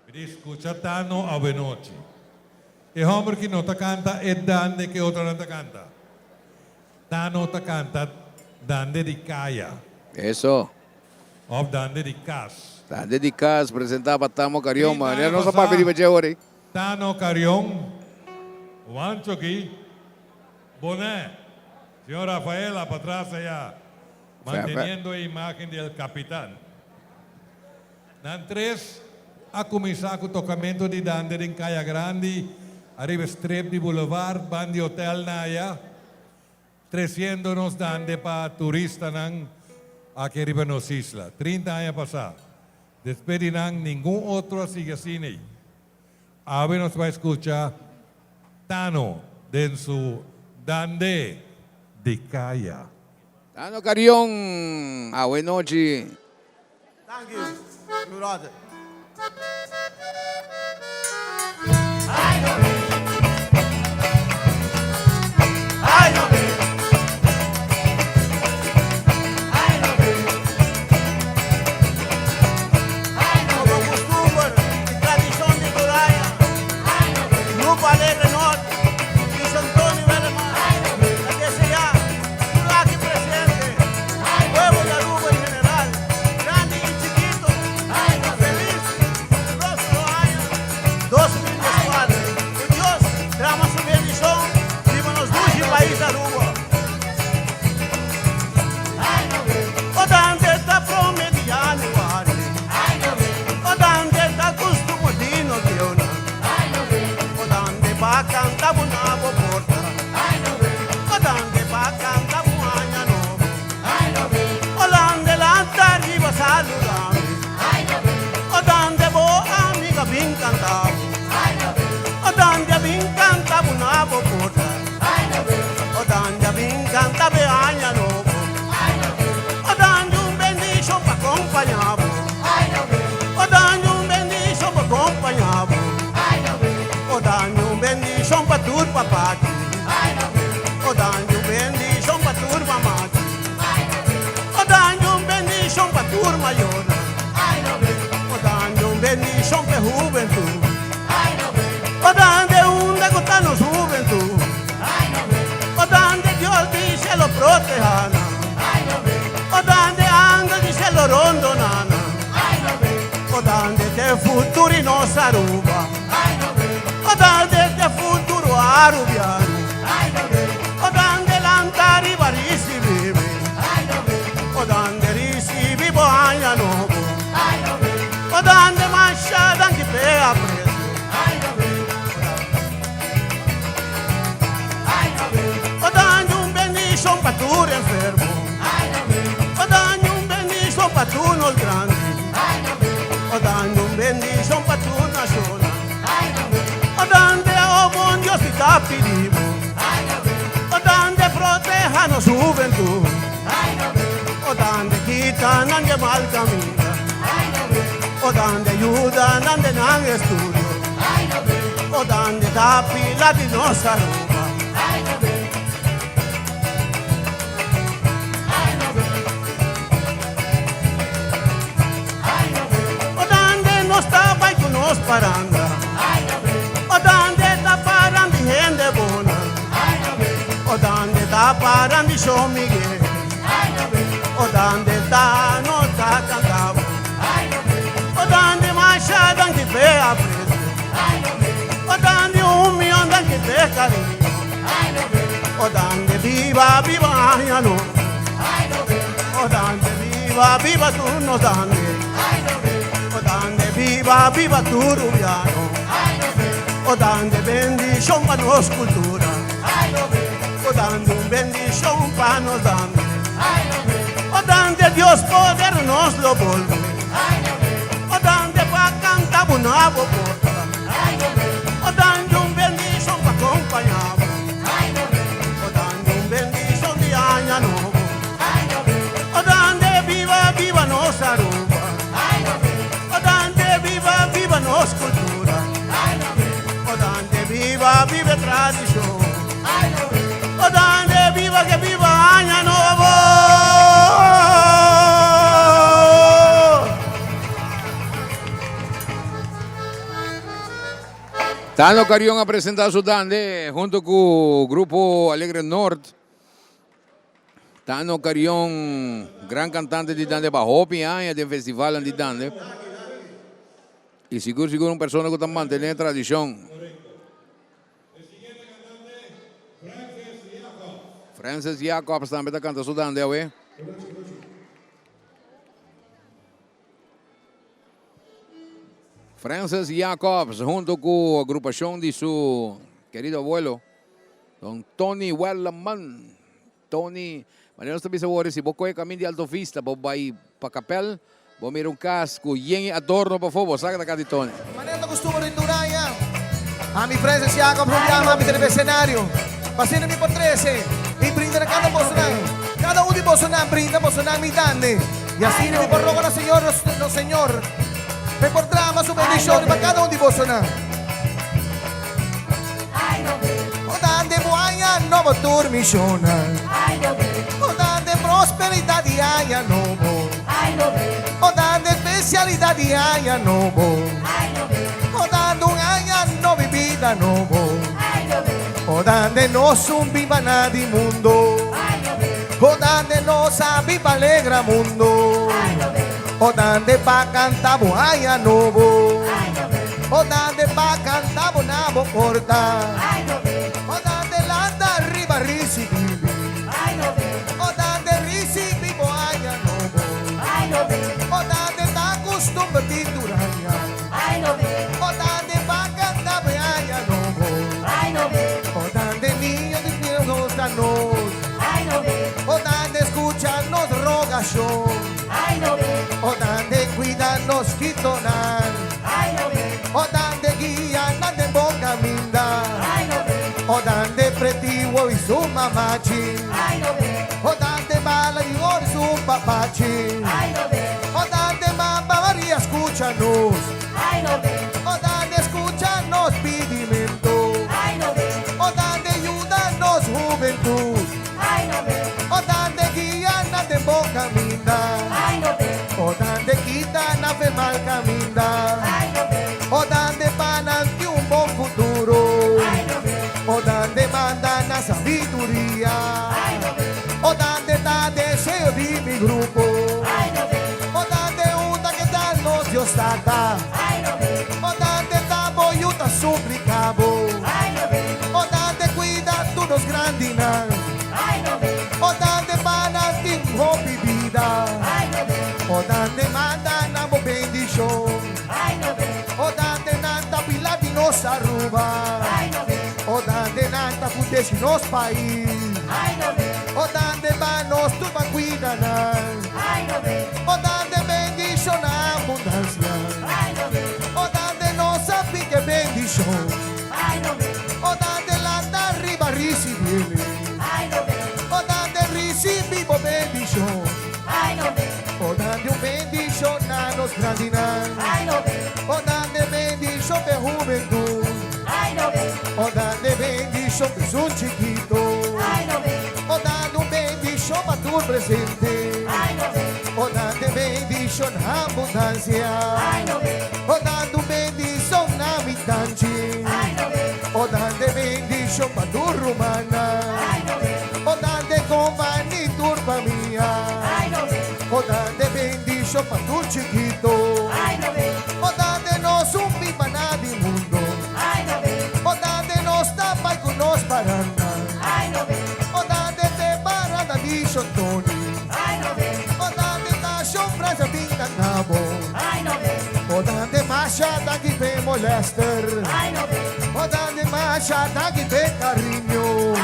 Mi di scucha Tano awenochi. E homber ki no ta canta e dande ke otronan ta canta. Tano ta canta dande di caya. Eso. Of dande di cas. Dande di cas presenta pa Tamo Carion. Manera nos a papia riba dje ora ei. Tano Carion, Juancho ki, Bonet, Señor Rafaela patras aya, manteniendo e imagen di el capitan. Nan tres a kuminsá ku tokamentu di dande den Kaya Grandi, ariba e strip di Boulevard, ban di Hotel Naya, tresiendo nos dande pa turistanan aki riba nos isla. 30 aña pasá. Despues di nan ningun otro a sigui asina ei. Awe nos bai skucha Tano den su Dande di Kaya. Tano Carion, awe nochi. Thank you, brother. Como costumbre y tradición de Coraya, Grupo Alegre Norte, Luis Antonio Velemar, la DCA, aquí presente, pueblo de Aruba en general, grande y chiquito, feliz próximo año 2024. Que Dios drama su bendición, viva nos dulce país Aruba. O dande ta prome di januari, o dande ta costumo di no diona, o dande pa canta una porta, o dande pa canta un año nuevo, o dande lanta arriba saludame, o dande bo amiga bin cantavo, o dande bin cantavo una porta, o dande bin canta be año nuevo. O dande un bendición pa acompañar. O dande un bendición pa acompañar. O dande un bendición pa tu papá. O dande un bendición pa tu mamá. O dande un bendición pa tu mayor. O dande un bendición pa juventud. O dande un de nos juventud. O dande Dios dice lo protejana. O dande ángel dice lo rondonana. O dande te futuro y nos Aruba. O dande te futuro arubiano. O dande lantari varisi vive. O dande risivi año nuevo. O dande masha danki pe aprecio. O dande un bendición pa tu enfermo. O dande un bendición pa tu nos grande. O dande un bendición pa tu nación. O dande oh buen Dios y te pedimos. O dande proteja nos juventud. O dande quitan ande mal camino. O dande ayuda ande nan estudio. O dande da pila di nos Aruba. O dande no estaba y con nos paranda. O dande ta parando gente bona. O dande ta parando San Miguel. O dande ta no ta cantavo. O dande machado que pe aprecio. O dande un millón que pe cariño. O dande viva, viva año no. O dande viva, viva tu nos dande. O dande viva, viva tu rubiano. O dande bendición pa nos cultura. O dande un bendición pa nos dande. O dande Dios poder nos lo volve. O dande pa cantar una porta. O dande un bendición pa acompañar. O Dande biba, biba e tradishon. O dande biba ke biba aña nobo. Tano Carion a presenta su dande hunto cu Grupo Alegre Noord. Tano Carion, gran cantante di dande pa hopi aña den festivalnan di dande. Y sigur sigur un persona cu ta mantene tradicion. Francis Jacobs tambe ta canta su dande awe. Francis Jacobs hunto cu agrupacion di su querido abuelo, don Tony Werleman. Tony, manera nos ta bisa awor, si bo coge camin di Alto Vista, bo bay pa Capel, bo mira un cas cu yen e adorno pafó, bo sa cu ta cas di Tony. Manera ta custumber di tur aña, ami Francis Jacobs lo yama mi ta riba escenario pa asina mi por trece y brinda na cada bosonan, cada un di bosonan brinda bosonan mi dande y asina mi por roga na Señor nos Señor pa e por drama su bendicion riba cada un di bosonan. O dande bo aña nobo tur misionnan. O dande prosperidad di aña nobo. O dande especialidad di aña nobo. O dande un aña nobo y bida nobo. O dande nos un biba na di mundo. O dande nos a biba alegra mundo. O dande pa canta bo aña nobo. O dande pa canta bo na bo porta. O dande lanta riba ricibi mi. O dande ricibi bo aña nobo. O dande ta custumber di tur aña. O dande pa canta bo aña nobo. O dande niño di Dios ta nos. O dande escucha nos rogacion. O dande cuida nos chikitonan. O dande guia nan den bon caminda. O dande pretiwo y su mamachi. O dande bala di oro y su papachi. O dande mama Maria scucha nos. O dande scucha nos pidimento. O dande yuda nos hubentud. O dande guia nan den bon caminda. O dande kita nan fe mal caminda. O dande pa nan tin un bon futuro. O dande manda nan sabiduria. O dande ta deseo di mi grupo. O dande unda ke ta nos Dios Tata. O dande ta bo yu ta suplica bo. O dande cuida tur nos grandinan. O dande pa nan tin hopi bida. O dande manda nan bo bendicion. O dande nan ta pilar di nos Aruba. O dande nan ta fundeshi nos pais. O dande pa nos tur ban cuida nan. O dande bendicion na abundancia. O dande nos a pidi e bendicion. O dande lanta riba ricibiele. O dande ricibi bo bendicion. O dande un bendicion na nos grandinan. O dande bendicion p'e hubentud. O dande bendicion p'esun chikito. O dande un bendicion pa tur presente. O dande bendicion na abundancia. O dande un bendicion na mi tanchi. O dande bendicion pa tur rumannan. O dande compani tur famia. O dande bendicion pa tur chikito. O dande nos un biba na di mundo. O dande nos ta bai cu nos paranda. O dande te paranda di Shon Tony. O dande ta Shon Francia bin canta bo. O dande masha danki p'e molester. O dande masha danki p'e cariño.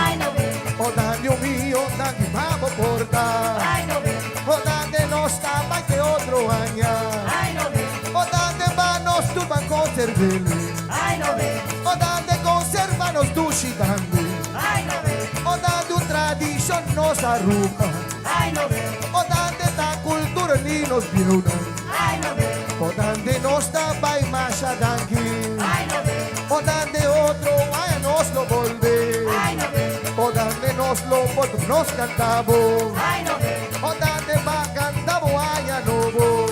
O dande o mio danki pa bo porta. O dande nos ta bai te otro aña. O dande ba nos tur ban conservele. O dande conserva nos dushi dande. O dande un tradicion nos Aruba. O dande ta cultura ni nos bieunan. O dande nos ta bai masha danki. O dande otro. nos canta bo. O dande pa canta bo aña nobo.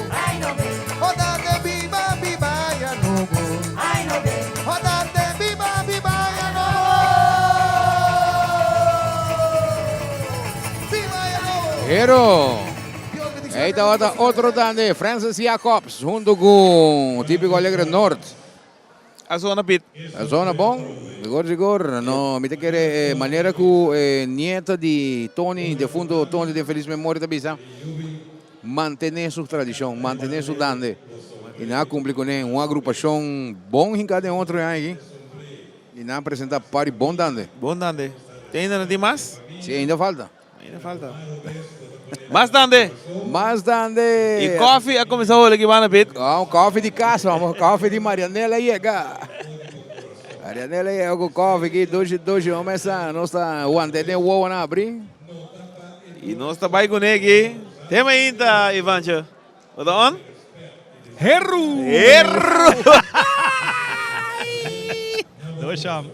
O dande biba, biba aña nobo. O dande biba, biba aña nobo. Biba aña nobo. Pero ey tabata otro dande, Francis Jacobs hunto cu Tipico Alegre Noord. A zona pit. A zona bon, sigur sigur. No, mi ta kere e manera cu e nieta di Tony, defunto Tony den feliz memoria ta bisa, mantene su tradicion, mantene su dande. Y nan a cumpli cune, un agrupacion bon hinca den otro e aña aki. Y nan a presenta par di bon dande. Bon dande. Te ainda no tin mas? Si, ainda falta. Ainda falta. Mas dande. Mas dande. Y koffie a cuminsa hole aki banda pit. Ah, un koffie di casa, vamos, koffie di Marianela yega. Marianela yega cu koffie aki, dushi dushi, vamos mesa, nos ta wanta den wowo na abri. Y nos ta bay cune aki. Tema ainda, Ivancho. Bo ta on? Heru! Heru! Dusham.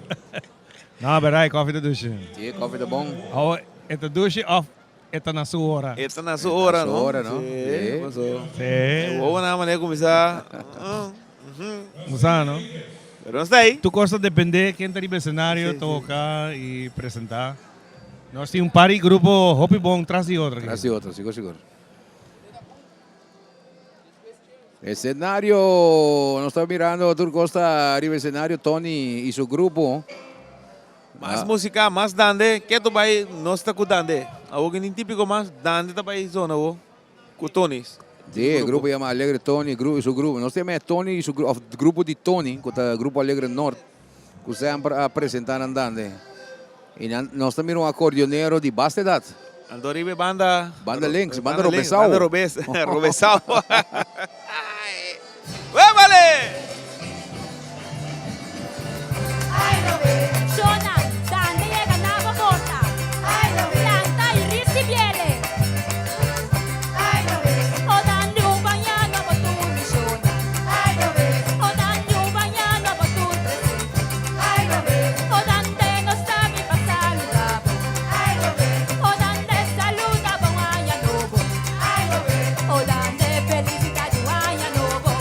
No, berdad, e koffie ta dushi. Si, e koffie ta bon. Awo, e ta dushi of e ta na su ora? E ta na su ora, no? Na su ora, no? Si, paso. Si. E wowonan manera cuminsa. Bo sa, no? Pero nos ta ahí. Tur cos ta depende ken ta riba escenario, toca y presenta. Nos tin un par di grupo hopi bon tras di otro aki. Tras di otro, sigur, sigur. Escenario, nos ta mirando tur cos ta riba escenario, Tony y su grupo. Mas musica, mas dande, keto bay nos ta cu dande. Awor ki nin tipico mas, dande ta bay zona awor cu Tony. Si, e grupo yama Alegre Tony y su grupo. Nos ta yama Tony y su grupo, of grupo di Tony, cu ta grupo Alegre Noord, cu semper a presenta nan dande. Y nan, nos ta mira un acordeonero di basta edad. Anto riba e banda. Banda links, banda robesao. Banda robes, robesao. Webale! Shona, dande yega na bo porta. Planta y ricibiele. O dande un bañano bo tur mi shona. O dande un bañano bo tur presente. O dande nos ta bin pa saluda bo. O dande saluda bo un aña nobo. O dande felicidad un aña nobo.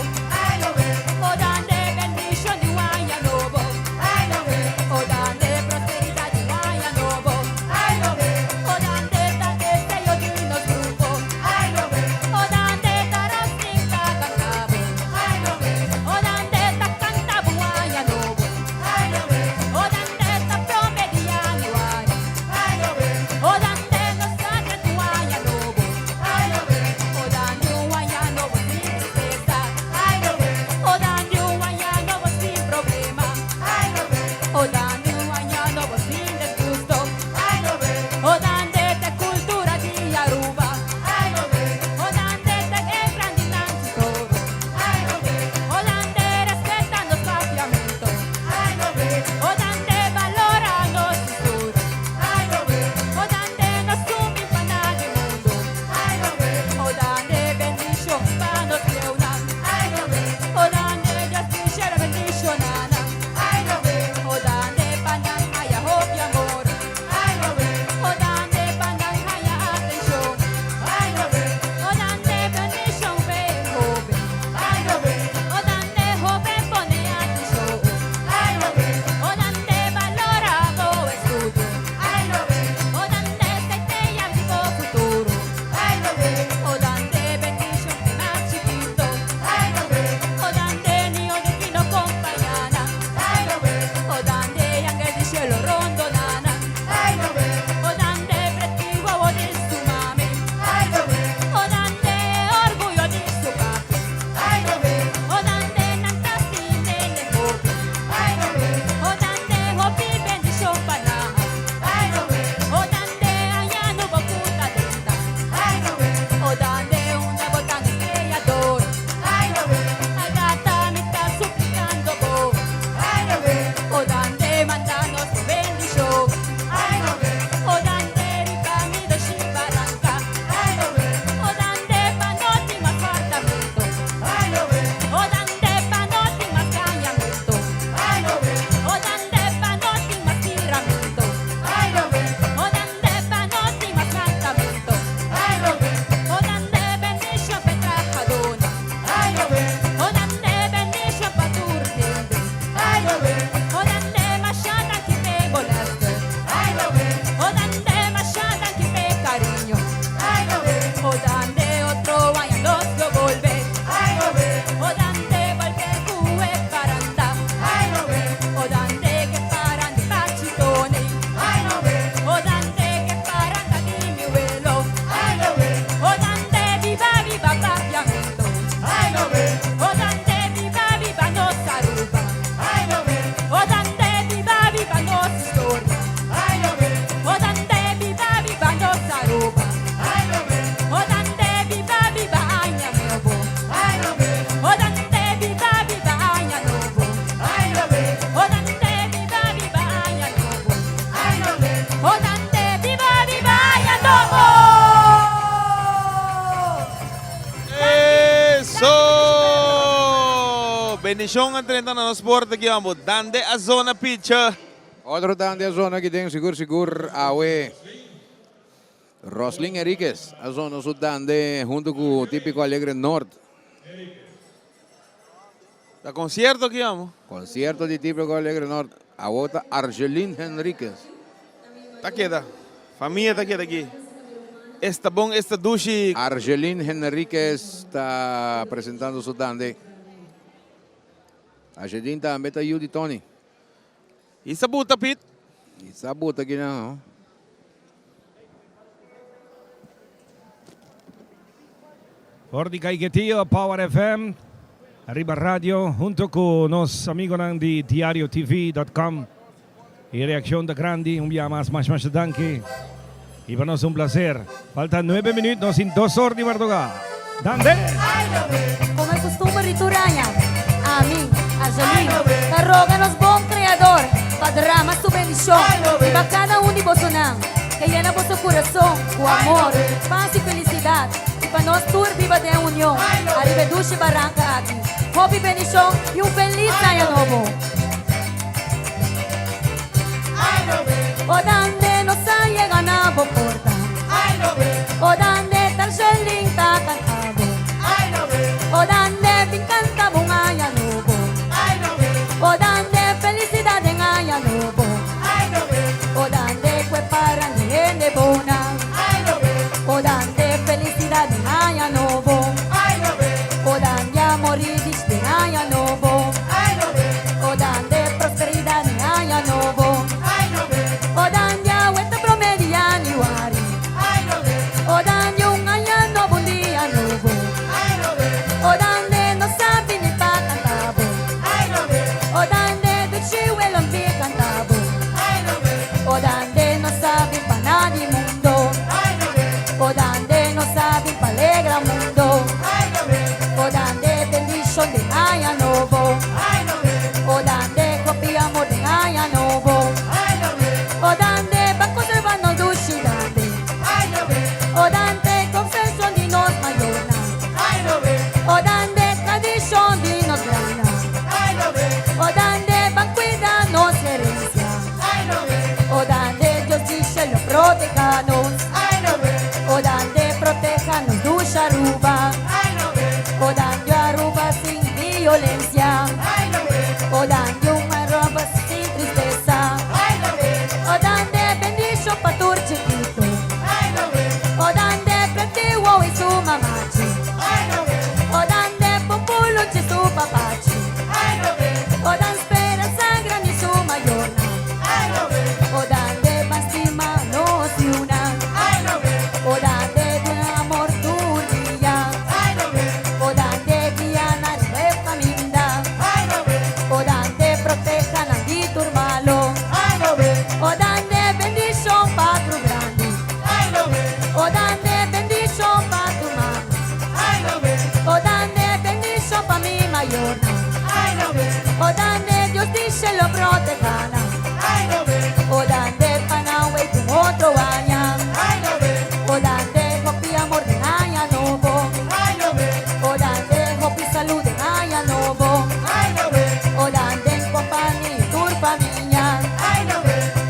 Bendishon a drenta na nos porta aki amo. Dande a zona picha. Otro dande a zona aki den sigur sigur awe. Roslin Henriquez a zona su dande hunto cu Tipico Alegre Noord. Ta concierto aki amo. Concierto di Tipico Alegre Noord. Awo ta Argelin Henriquez. Ta keda. Famia ta keda aki. Esta bon, esta dushi. Argelin Henriquez ta presentando su dande. Argelin tambe ta yu di Tony. Y sa buta Piet. Y sa buta aki nan ho. For di Caiquetio, Power FM, ariba radio, hunto cu nos amigonan di Diario TV dot com. E reaccion ta grandi, un bia mas, masha masha danki. Y pa nos un placer. Falta nuebe minuut, nos tin dos or di marduga. Dande! Como e custumber di tur aña, ami, Argelin, ta roga nos bon Creador pa drama su bendicion riba cada un di bosonan, ke yena boso curason cu amor, paz y felicidad, y pa nos tur biba den union ariba e dushi baranca aki. Hopi bendicion y un feliz aña nobo! O dande nos a yega na bo porta O dande Targelin ta canta bo O dande bin canta bo un aña nobo O dande felicidad den aña nobo O dande cu e paran di hende bona O dande felicidad den aña nobo O dande amor y dich den aña nobo. O dande prosperidad den aña nobo. O dande awe ta prome di januari. O dande un aña nobo un dia nobo. O dande nos a bini pa canta bo. O dande duchi welon bi canta bo. O dande nos a bin pa na di mundo. O dande nos a bin pa alegra mundo. O dande bendicion den aña nobo. O dande hopi amor den aña nobo. O dande pa conserva nos dushi dande. O dande confesion di nos mayornan. O dande tradicion di nos grannan. O dande ban cuida nos herencia. O dande Dios di cielo proteha nos. O dande proteha nos dushi Aruba. O dande Aruba sin violencia. O dande un Aruba sin tristeza. O dande bendicion pa tur chikito. O dande pretiwo y su mamachi. O dande pupuluchi su papachi. O dan speranza grandi su mayornan. O dande ban stima nos yunan. O dande duna amor tur dia. O dande guia nan riba e caminda. O dande proteha nan di tur malo. O dande bendicion pa tur grandi. O dande bendicion pa tur mama. O dande bendicion pa mi mayornan. O dande Dios di cielo proteha nan. O dande pa nan wei un otro aña. O dande hopi amor den aña nobo. O dande hopi salud den aña nobo. O dande en compania y tur familia.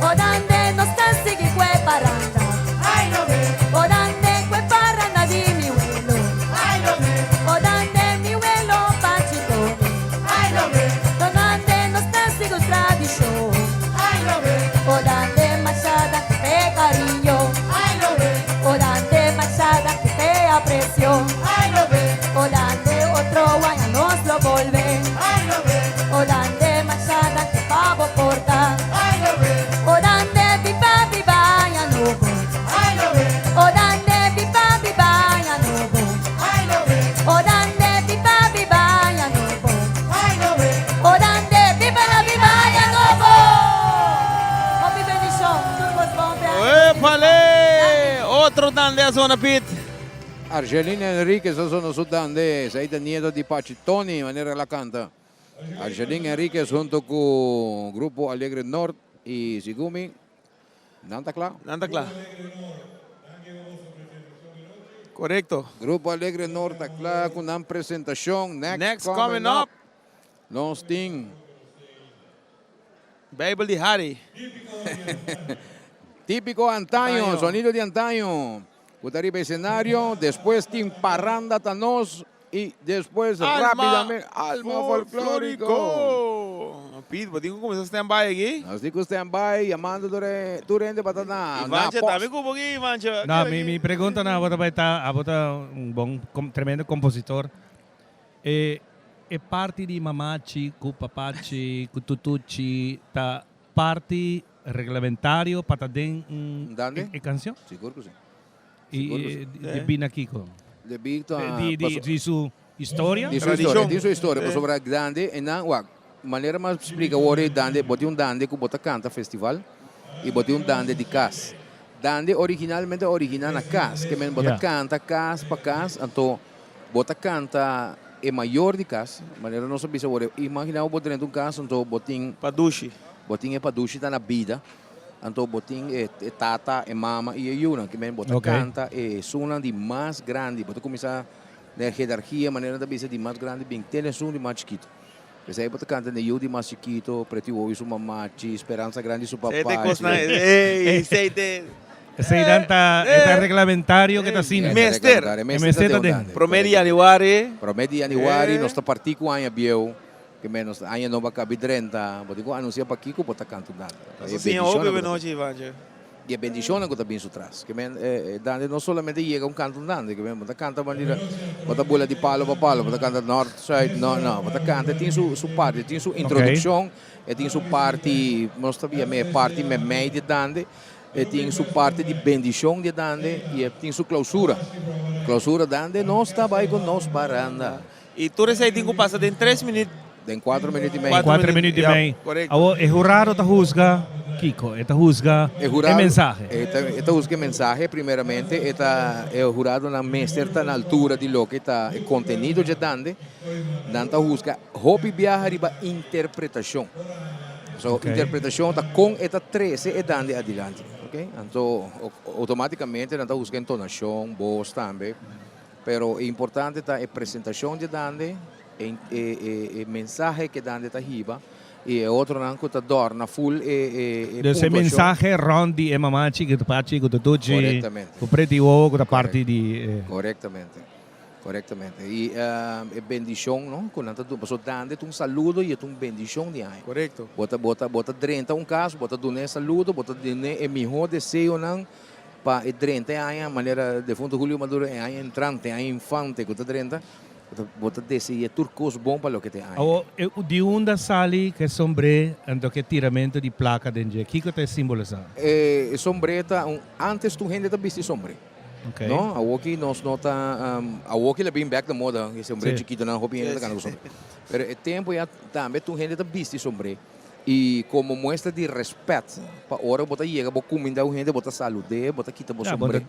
O dande nos ta sigui cu e paranda. O dande cu e paranda di mi welo. O dande mi welo Pachitoni. Donande nos ta sigui tradicion. O dande masha danki p'e cariño. O dande masha danki p'e aprecio. O dande otro aña nos lo bolbe. O dande masha danki pa bo porta. O dande biba biba aña nobo. O dande biba biba aña nobo. O dande biba biba aña nobo. O dande biba la biba aña nobo. Hopi bendicion. Tur bos bon pe aña. Epale! Otro dande a zona Piet. Argelina Enriquez a zona su dande. Esey ta nieto di Pachi Tony, manera el a canta. Argelina Enriquez hunto cu Grupo Alegre Noord y Sigumi. Nan ta cla? Nan ta cla. Correcto. Grupo Alegre Noord ta cla cu nan presentacion. Next, Next coming up. Nos tin. Bijbel di Harry. Típico antaño, sonido di antaño. Cu ta riba escenario, despues tin Parranda ta nos y despues rapidamente Alma Folklorico. Piet, bo tin cu cuminsa stand by aki. Nos tin cu stand by, yamando tur e tur hende pa ta na na Ivancha, post. tambe cu bo aki, Ivancha. No, mi mi pregunta na abo ta bay ta, abo ta un bon tremendo compositor. E e parti di mamachi cu papachi cu tutuchi ta parti reglamentario pa ta den un Dande? e cancion? Sigur cu si. Y Sigur cu si. debí na kico? Debí ta Di di di su historia? Di su historia, di su historia pasobra dande e nan wak manera mi a splica awor e dande bo tin un dande cu bo ta canta festival y bo tin un dande di cas. Dande originalmente a origina na cas ke men bo ta canta cas pa cas anto Bo ta canta e mayor di cas, manera nos a bisa awor, imagina bo drenta un cas anto bo tin. Padushi. Bo tin e padushi ta na bida, anto bo tin e tata, e mama y e yunan, kimen bo ta canta e esunnan di mas grandi, bo ta cuminsa na e jerarkia, manera nan ta bisa di mas grandi bin te na esun di mas chikito. P'esei bo ta canta na e yu di mas chikito, Preti Wowi su mamachi, Speransa Grandi su Esei ta e papachi. cosnan, ey, esei ta e. Esei nan ta, e ta reglamentario ke ta asina. Mester. E mester ta den. Prome di januari. Prome di januari nos ta parti ku aña bieu, ke men nos aña nobo a kabi drenta, bo tin ku anunsia pakiko bo ta kanta un dande. Nos a siña hopi bo nochi, Ivancho. Di e bendishonnan ku ta bin su tras. Ke men e dande no solamente yega un kanta un dande, ke men bo ta kanta manera bo ta bula di palo pa palo, bo ta kanta nort, sùit, no, no, bo ta kanta e tin su su parti, e tin su introdukshon, e tin su parti, nos ta yam'é e parti memei di e dande, e tin su parti di bendishon di e dande i e tin su klousura. Klousura dande nos ta bai ku nos baranda. I tur esei tin ku pasa den tres minüt. Den kuatro minüt i mei. Kuatro minüt i mei. Awor e hurado ta husga kiko? E ta husga e mensahe. E ta husga e mensahe primeramente. E ta e huradonan mester ta na altura di loke ta e kontenido dje dande. Nan ta husga hopi biaha riba interpretashon. So interpretashon ta kon e ta trese e dande adilanti. Anto outomatikamente nan ta husga entonashon, bos tambe. Pero e importante ta e presentacion di Dande, e e e mensahe ke Dande ta hiba y e otronan cu ta dorna full e e e Dus e puntuacion. mensahe rond di e mamachi cu ta pachi cu ta tuchi Correctamente. cu preti wowo cu ta parti di e. Correctamente. Correctamente. Y e bendicion no cu nan ta duna pasobra Dande ta un saludo y e ta un bendicion di aña. Correcto. Bo ta bo ta bo ta drenta un cas bo ta duna e saludo bo ta duna e miho deseonan. Pa e drenta e aña, manera defunto Julio Maduro, e aña entrante, e aña infante ku ta drenta, bo ta dese'é tur kos bon pa loke ta e aña. Awor, di unda sali ku e sombré anto ku e tiramento di plaka den dje? Kiko ta e simbolisá? E sombré ta un, antes tur hende ta bisti sombré. No? Awoki nos no ta, awoki la bin bèk na moda, e sombré chikitonan, hopi hende ta gana ku sombré. Pero e tempu ya tambe tur hende ta bisti sombré. I komo muestra di rèspèt, pa ora bo ta yega bo kuminda un hende bo ta salud'é, bo ta kita bo sombré.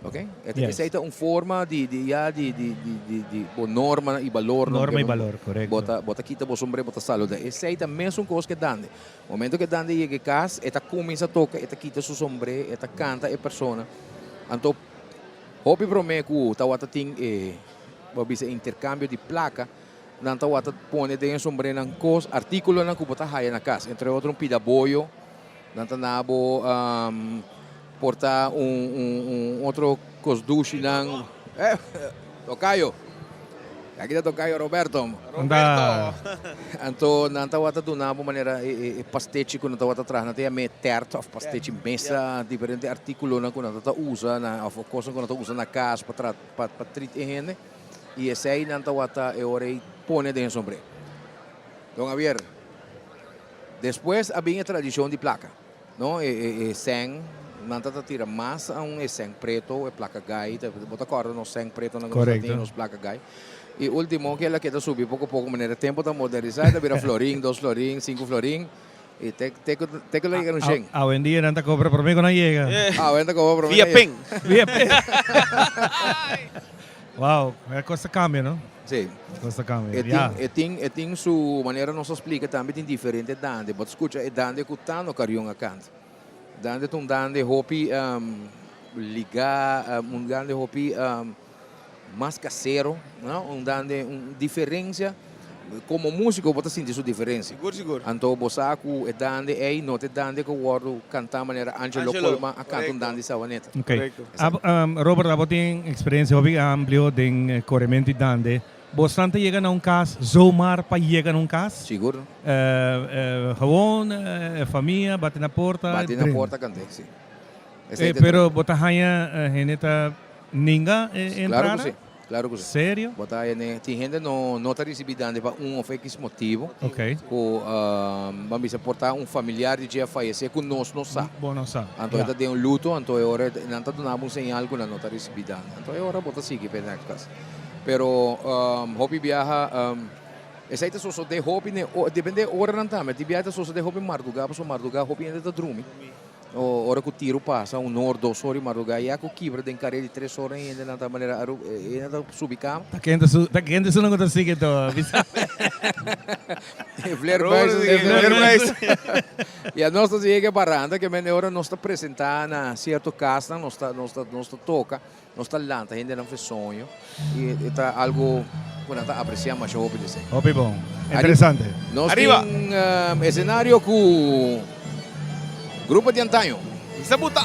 Ok? Esei ta un forma di di ya di di di di bo norma i balornan. Norma i balor, korekto. Bo ta bo ta kita bo sombré, bo ta salud'é. Esei ta mesun kos ku e dande. Momento ku e dande yega e kas, e ta kuminsá toka, e ta kita su sombré, e ta kanta e persona. Anto hopi promé ku tawata tin e bo a bisa interkambio di plaka, Nan tawata pone den e sombrenan kos, artíkulonan ku bo ta haya na kas, entre otro un pida boyo, nan ta na bo por ta un otro kos dushinan. Eh, tokayo! Aki ta tokayo Roberto. Roberto! Anto nan tawata duna bo manera e pastechi ku nan tawata traha, nan ta yam'é tèrt òf pastechi mesa, diferente artíkulonan ku nan ta usa na òf kosnan ku nan ta usa na kas pa tra pa trit e hende. Y esey nan tawata e ora ey pone den e sombré. Don Javier, despues a bin e tradicion di placa, no? E, e, e seng, nan ta ta tira mas aun e seng preto, e placa gai, ta, bo ta corda nos seng preto nan cu nos ta tin, nos placa gai. Y ultimo ke la keda subi poco poco manera e tempo ta modernisa, e ta bira florin, dos florin, cinco florin. Y te, te, cu, te cu la yega un shen. Awendia nan ta cobra prome cu nan yega. Awendia ta cobra prome Via cu nan yega. pen. Via pen. Wow, e cos ta cambia, no? Sí. E cos ta cambia, E tin, ya. e tin, e tin su manera nos a splica tambe tin diferente dande. Bo ta scucha e dande cu Tano Carrion a canta. Dande ta un dande hopi liga, un dande hopi mas casero, no? Un dande, un diferencia. Komo músiko bo ta sinti su diferensia. Sigur, sigur. Anto bo sa ku e dande ei no ta e dande ku wòrdu kantá manera Angelo Angelo, Colma a kanta un korekto. dande Sabaneta. Ok. Korekto. Ab, Robert, abo tin eksperensia hopi amplio den korementu di dande. Bosnan ta yega na un kas zomaar pa yega na un kas? Sigur. Gewoon e famia bati na porta. Bati na porta kant'é, si. Esei ta Pero bo ta haña hende ta ninga e Claro entrada? ku si, claro ku si. Serio? Bo ta haña ne, tin hende no no ta risibí dande pa un òf ekis motibu. Ok. Ku ban bisa por ta un familiar di dje a fayesé ku nos no sa. Bo no sa, Anto e ya. ta den un luto, anto e ora nan ta duna bo un señal ku nan no ta risibí dande. Anto e ora bo ta sigui pa e next kas. Pero hopi biaha esei ta sosodé hopi ne depende oranan tambe. Tin biaha ta sosodé hopi mardugá pasobra mardugá hopi hende ta drumi. Ora ku tiru pasa un or, dos or di mardugá ya ku kibra den kare di tres or e hendenan ta manera aru e hendenan ta subi kama. Ta kende su ta kende su nan ku ta sigui to bisa. E vleermuis. E vleermuis. Ya nos ta sigui ke baranda ke men e ora nos ta presentá na sierto kasnan nos ta nos ta nos ta toka. Nos ta lanta hendenan fe soño y e ta algo cu nan ta aprecia masha hopi di esey. Hopi bon. Interesante. Nos Arriba. tin escenario cu Grupo di Antaño. Bisa buta.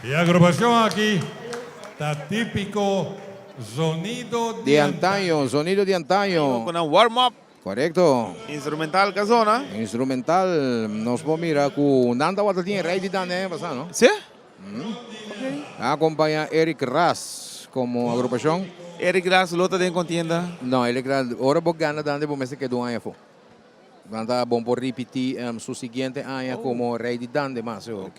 E agrupacion aki ta tipico Zonido Di antaño, Zonido di antaño. Cu nan warm up. Corecto. Instrumental ca zona. Instrumental, nos por mira cu nan tabata tin e rey di dande aña pasa, no? Si? A acompaña Eric Ras como agrupacion. Eric Ras lo ta den contienda? No, Eric Ras, ora bo gana dande bo mester keda un aña afo. Nan ta bon por ripiti su siguiente aña como rey di dande mas e ora.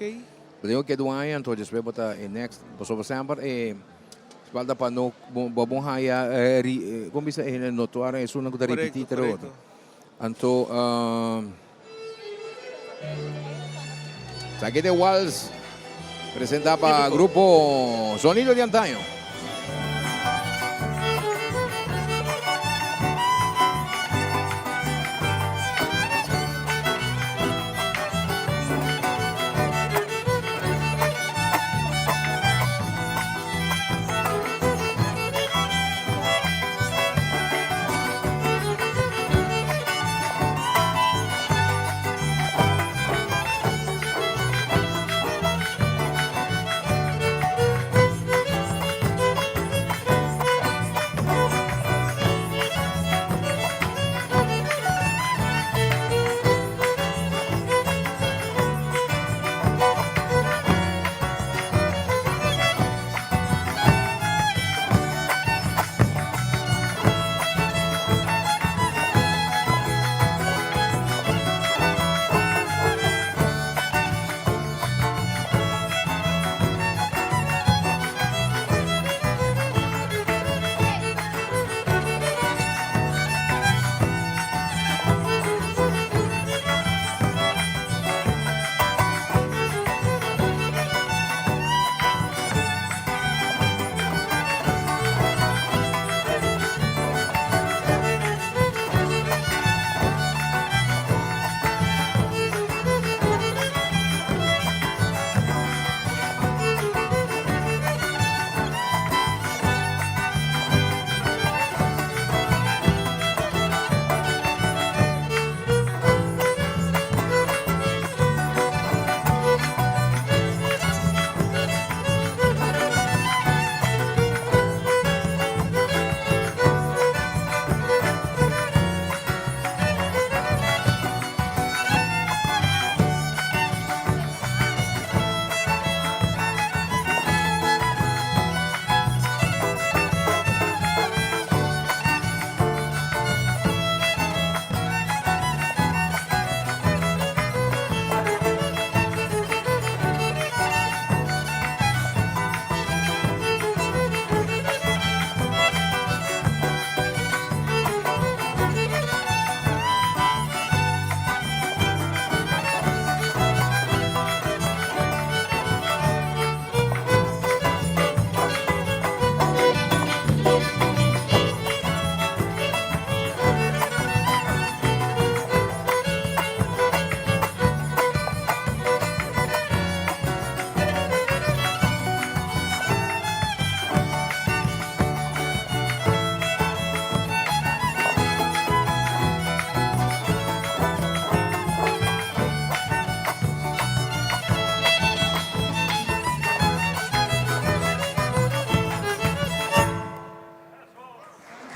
Bo tin cu keda un aña anto despues bo ta e next. Pasobra semper e falta pa no bo bon haya como bisa e hende notuar esunnan cu ta ripiti ter otro. Anto esaki ta e wals presenta pa grupo Sonido di Antaño.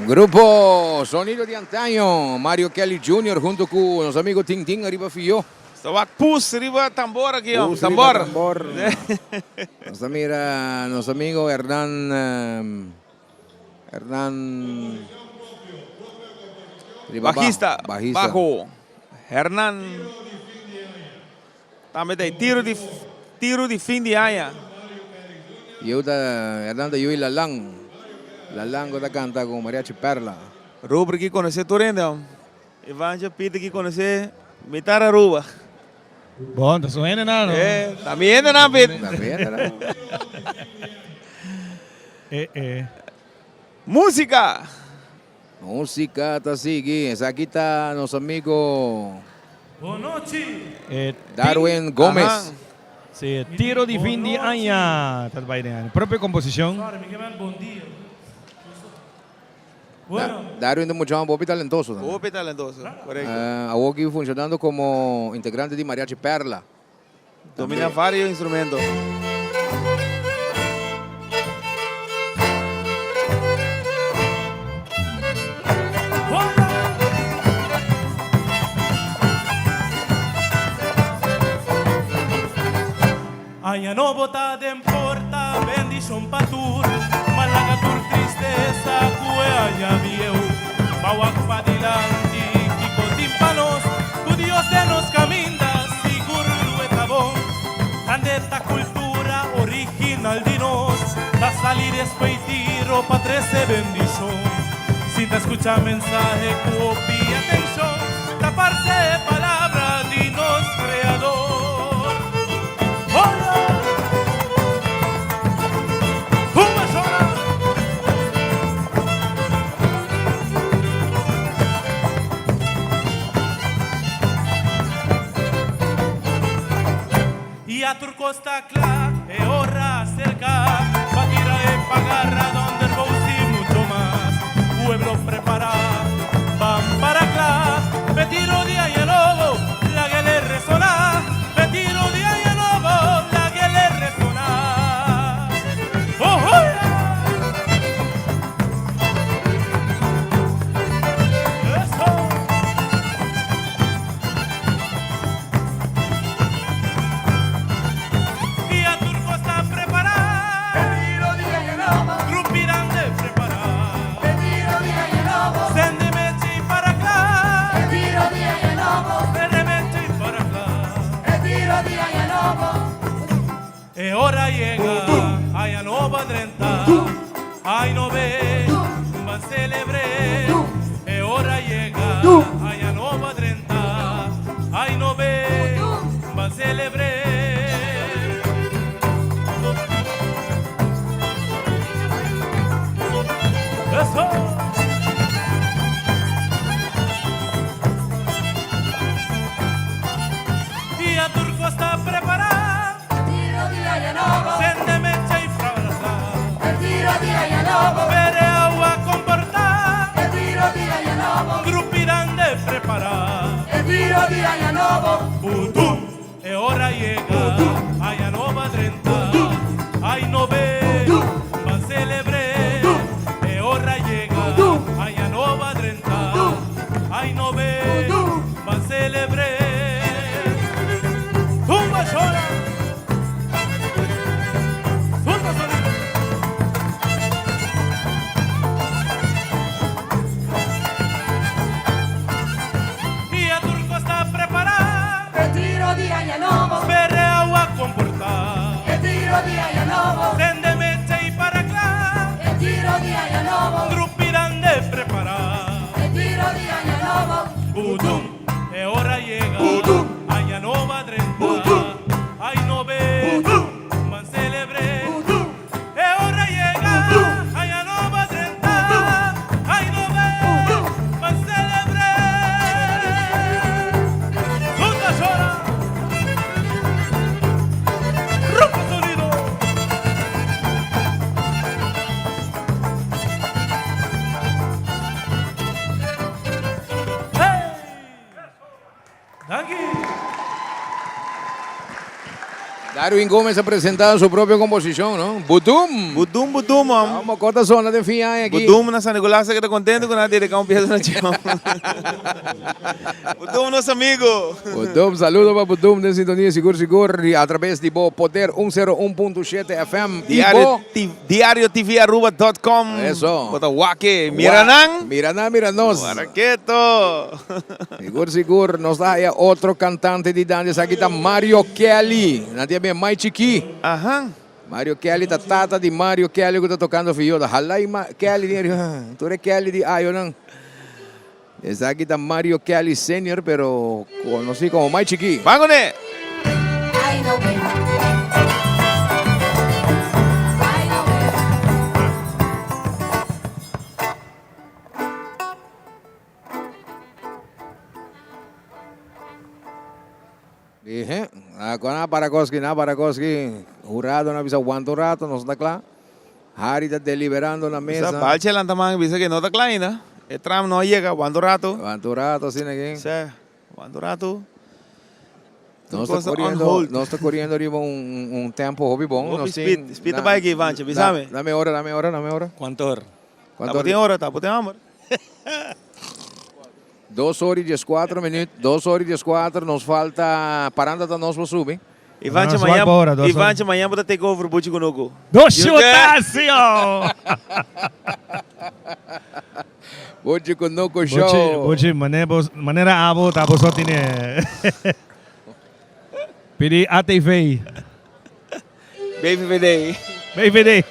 Grupo Sonido di Antaño, Mario Kelly Jr. hunto cu nos amigo Tin Tin ariba fio. Ta wak pus riba tambor aki hom, Pus riba tambor. tambor. Nos ta mira nos amigo Hernan Hernan riba bajo, Bajista, bajista. bajo. Hernan tambe ta e tiro di tiro di fin di aña. Yu ta Hernan ta yu Lalan. Lalan cu ta canta cu Mariachi Perla. Rubrik ki conoce tur hende hom. Ivancho Pieter ki conoce mitar Aruba. Bon, ta su hende nan, no? Eh, ta mi hende nan, Piet. Ta mi hende nan. Eh, eh. Musica! Musica ta sigui. Esaki ta nos amigo Darwin Gomez. Aha. Sí, tiro di fin di aña ta bay den aña. Propio composicion. Darwin ta mucha hopi talentoso tambe. Hopi talentoso, correcto. Awor aki funcionando como integrante di Mariachi Perla. Domina varios instrumento. Aña nobo ta den porta, bendishon pa tur, ma laga tur tristesa ku e aña bieu. Ba wak padilanti, kiko tin pa nos, ku Dios den nos kaminda, sigur lo e ta bon. Tande ta kultura original di nos, ta sali despues tiro pa trese bendishon. Sinta skucha mensahe ku hopi atenshon, ta parse e palabra di nos Kreador. Hola! Tumba shora! I a tur kos ta kla, e ora a serka, pa tira e pagarra donder bous i mucho mas. Pueblo prepara, ban para kla, p'e tiro di aña nobo, laga el e resoná, p'e tiro di aña nobo, laga el e resoná. Oh, oh, Eso! Y a tur cos ta prepara. Grupi dande prepara. Sende mechi para cla. Sende mechi para cla. E ora yega, aña nobo a drenta. Ay no be, ban celebr'é. E ora yega, aña nobo a drenta. Ay no be, ban celebr'é. Eso! Y a tur cos ta prepara. Sende mecha y frasa. Bere awa comporta. Grupi dande prepara. Putum, e ora yega, aña nobo a drenta. Ay no be, ban celebr'é. E ora yega, aña nobo a drenta. Ay no be, ban celebr'é. Tumba chora. Tumba sonido. Y a tur cos ta prepara. Bere awa comporta. Darwin Gomez a presenta su propio composicion, no? Budum! Budum, budum, hom. Vamos, corta zona den fin aña aki. Budum na San Nicolas a keda contento cu nan a dedica un pieza na dje, hom. Budum nos amigo. Budum, saludo pa Budum den sintonia sigur sigur di a traves di bo Poder 101.7 FM y bo. Diario TV Aruba dot com. Eso. Bo ta wak e. Mira nan. Mira nan, mira nos. Waraketo. Sigur sigur nos ta haya otro cantante di dande esaki ta Mario Kelly. Nan tin a bien Mai Chiki. Aha. Mario Kelly ta tata di Mario Kelly cu ta tocando viola. Hala y Kelly den ariba. Tur e Kelly di ayonan. Esaki ta Mario Kelly Senior pero conoci como Mai Chiki. Ban cune! Dije, a na para koski, na para koski. Hurado na bisa wanta un rato, nos no ta kla. Harry ta deliberando na mesa. Bisa Balche lanta man bisa ke no ta kla ainda. E tram no a yega, wanta un rato. Wanta un rato asina aki. Sí, wanta un rato. Nos ta coriendo, nos ta coriendo riba un un tempo hopi bon. Hopi speed, speed ta bai aki Ivanche, bisame. Dame ora, dame ora, dame ora. Cuanto ora? Tapo tin ora, tapo tin hamber. Dos ora y diescuatro minuut, dos ora y diescuatro, nos falta, paranda ta nos por subi. Ivanche mañan, Ivanche mañan bo ta take over Buchi Kunuku. Dos Otasio! Buchi Kunuku show. Buchi, Buchi, manera abo ta bo so tine. Pidi ATV. BVVD. BVD.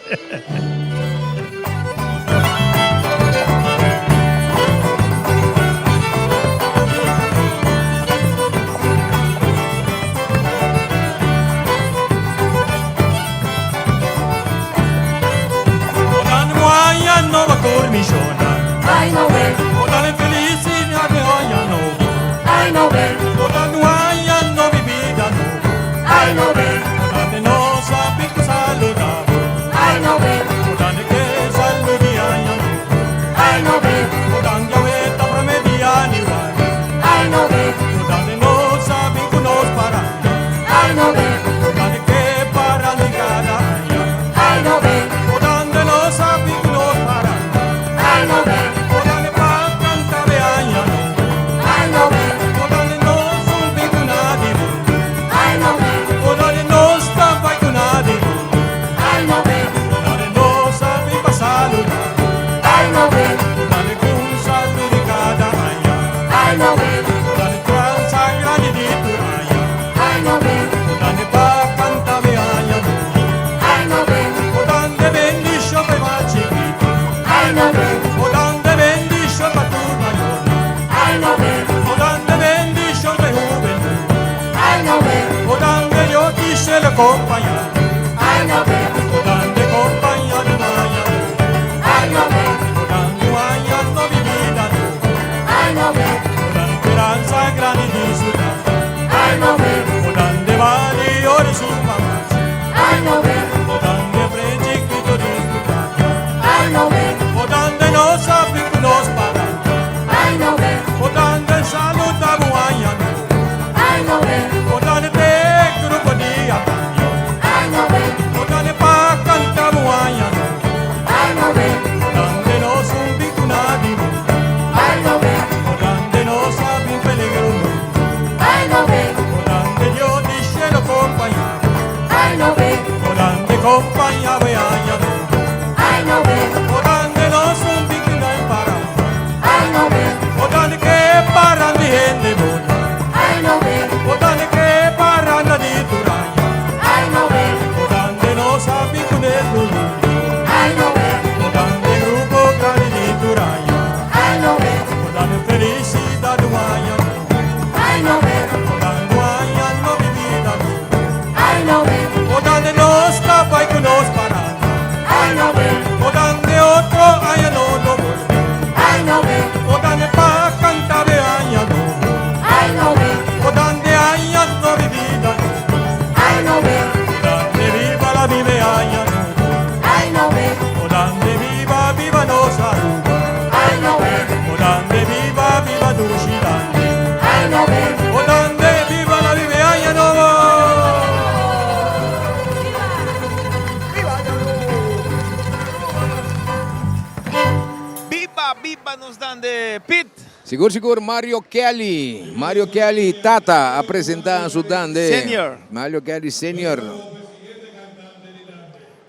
Dande, Pit! Sigur sigur Mario Kelly, Mario Kelly tata a presenta su dande. Senior. Mario Kelly senior.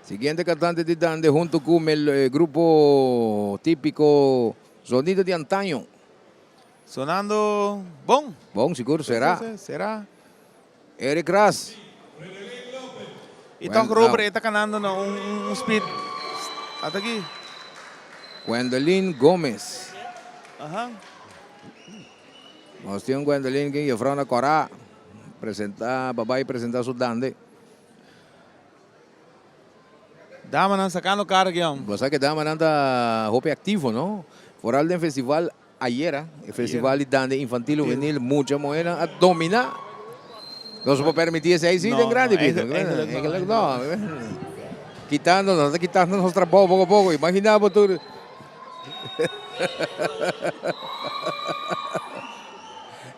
Siguiente cantante di dande hunto cu mel grupo tipico Sonido di Antaño. Sonando bon. Bon sigur será. Será. Eric Ras. Y toch Robert e ta canando na un un speed. Ata aki. Gwendolyn Gomez. Aha. Nos tin un Gwendolyn ken juffrouw na Cora presenta pa bay presenta su dande. Damanan sacando cara aki hom. Bo sa ke damanan ta hopi activo no. Vooral den festival Ayera e festival di dande infantil juvenil mucha muhernan a domina. Nos por permiti esei si den grandi Pito? Eigenlijk no. Kitando nos ta kitando nos trabou poco poco. Imagina bo tur.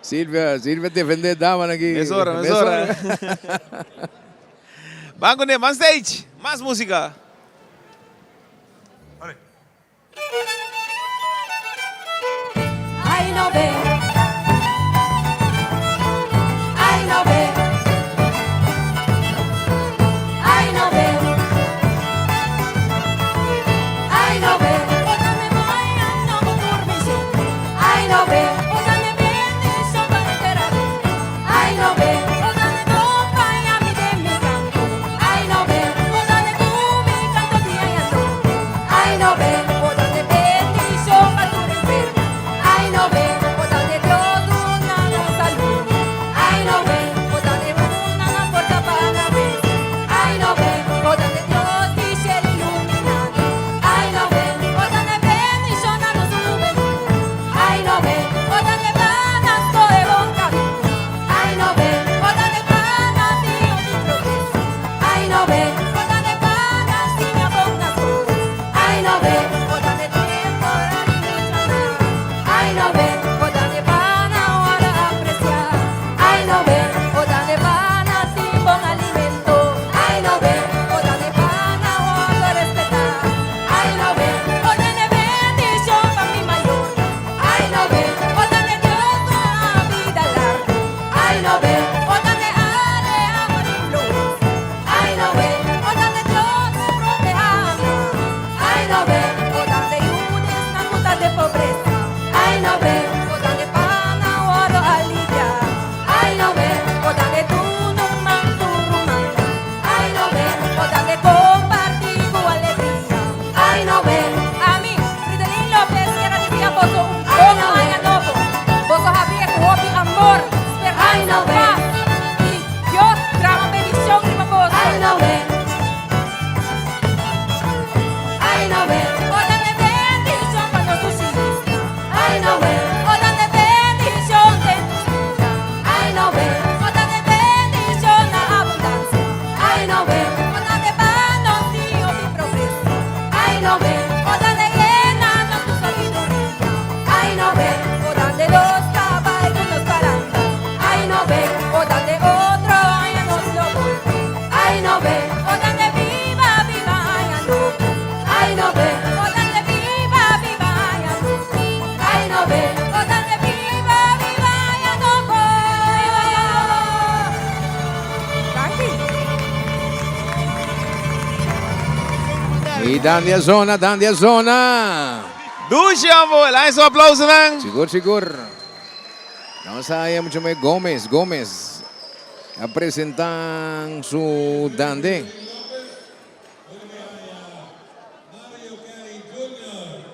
Silvia, Silvia defende damanan aki. Mesora, mesora. Ban kuné, ban stage. Mas música. Ay no be. Ay no be. Ay no be. Ay no be. Ay no be. Ay no be. Ay no be. Ay no be, o dande bendicion pa tur enfermo. Ay no be, o dande Dios duna nos salud. Ay no be, o dande duna nan forsa pa nan vense. Ay no be, o dande Dios di cielo ilumina nos. Ay no be, o dande bendiciona nos hubentud. Ay no be, o dande pa nan scohe bon camino. Ay no be, o dande pa nan tin hopi progreso. Ay no be, o dande pa nan siña bon na scol. Ay no be, o dande temporal y muchanan. Ay no be, o dande pa nan ora aprecia. Ay no be, o dande pa nan tin bon alimento. Ay no be, o dande pa nan ora respeta. Ay no be, o dande bendicion pa mi mayornan. Ay no be, o dande Dios duna bida largo. Ay no be, o dande ale amor influencia. Ay no be, o dande Dios proteha nos. Ay no be, o dande yuda esnan cu ta den pobresa. Ay no be, o dande pa nan wordo alivia. Ay no be, o dande duna un man tur ruman. Ay no be, o dande comparti cu alegria. Ay no be. Ami, Fridelin Lopez, kier a desea boso un bon aña nobo. Boso habria cu hopi amor, speransa, paz y Dios drama bendicion riba boso. Ay no be. Ay no be. O dande bendicion pa nos dushi isla. Ay no be. O dande bendicion den nos bida. Ay no be. O dande bendicion na abundancia. Ay no be. O dande pa nos tin hopi progreso. Ay no be. O dande yena nos cu sabiduria. Ay no be. O dande nos cabay cu nos paranda. Ay no be. O dande otro aña nos lo bolbe. Ay no be. O dande biba, biba aña nobo. Ay no be. O dande biba, biba aña nobo. Ay no be. O dande biba, biba aña nobo. Danki. Y dande a zona, dande a zona. Dushi ambo, laat su aplausonan. Sigur, sigur. Nos a mucho me Gómez, Gómez a presentan su dande.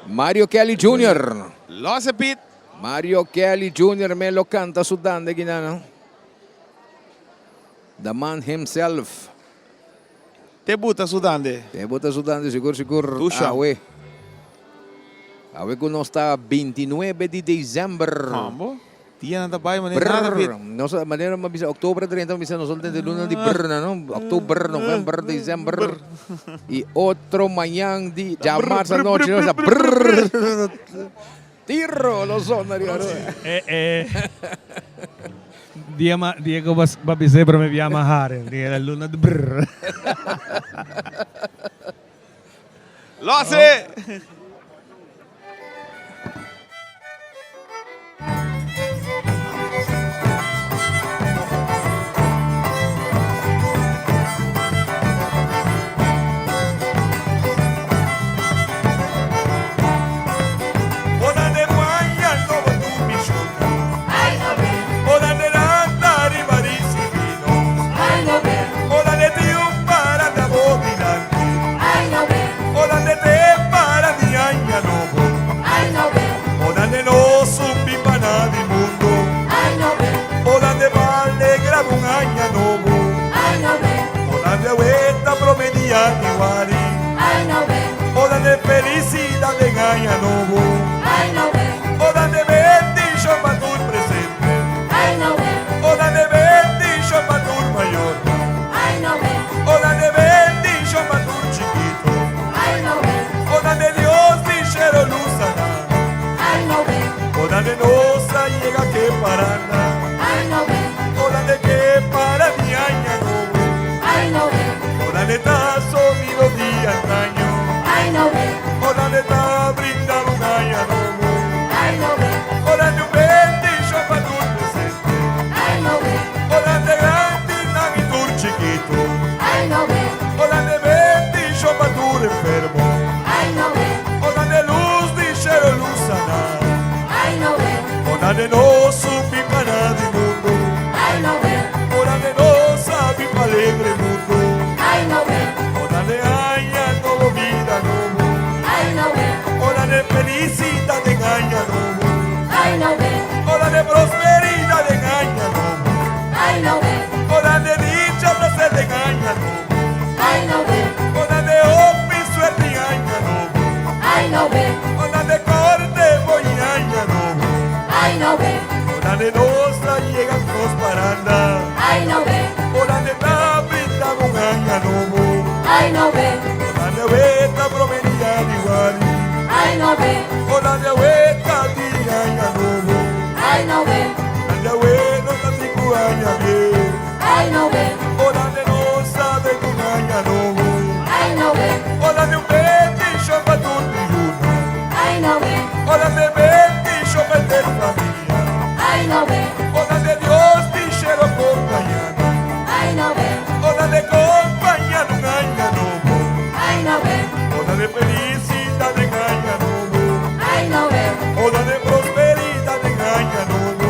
Mario Kelly Jr. Lose Pit. Mario Kelly Jr. me lo canta su dande guinano. The man himself. Te buta su dande. Te buta su dande, sigur, sigur. Dusha. Awe. Awe cu nos ta 29 di december. Hambo. Dia nan ta bay manera nada Brr. Pit. Nos manera mi a bisa october 30 mi bisa nos den luna di brr na no. October, november, december. Y otro mañan di ya marzo anochi nos ta brr. Tiro lo zona di Aruba. Eh, eh. Dia ma, dia ku bas ba bis'é promé bia ma haren, di e luna di brr. Lose! januari. O dande felicidad den aña nobo. O dande bendición pa tur presente. O dande bendición pa tur mayor. O dande bendición pa tur chikito. O dande Dios di shelo lus a na. O dande nos a yega ke paranda. O dande ke para di aña nobo. O dande ta sonido di antaño. O dande ta brinda un aña nobo. O dande un bendicion pa tur presente. O dande grandinan y tur chikito. O dande bendicion pa tur enfermo. O dande luz di shelo lus a na. O dande nos subi para di mundo. O dande nos sabi pa alegre mundo. O dande aña nobo bida nobo. O dande felicidad den aña nobo. O dande prosperidad den aña nobo. O dande dicha placer den aña nobo. O dande hopi suerte aña nobo. O dande corte voy aña nobo. O dande nos la llegan nos paranda. O dande ta brinda un aña nobo. O dande weta promenida di wari. O dande weta di aña nobo. Dande we no ta triku aña bien. O dande nos sabe un aña nobo. O dande un bendición pa tur tribuno. O dande bendición pa ter familia. O dande Dios di shelo acompañando. O dande acompañando un aña nobo. O dande felicidad den aña nobo. O dande prosperidad den aña nobo.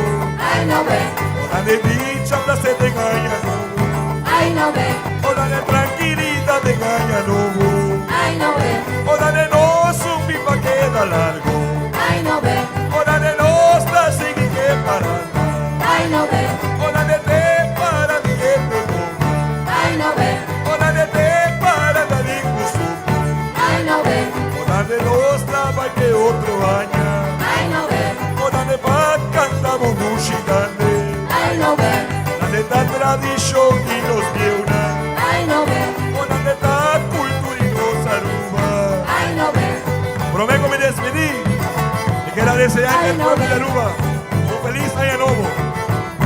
O dande dicha placer den aña nobo. O dande tranquilidad den aña nobo. O dande nos un pipa queda largo. O dande nos la sigue que paranda. O dande te para di este O dande te para da di cusupo. O dande nos la va que otro año. O dande pa cantamos dushi dande. O dande ta tradición y nos vieuna. O dande ta cultura y nos Aruba. Prome cu mi despedi. Mi kier desea al pueblo di Aruba un feliz aña nobo.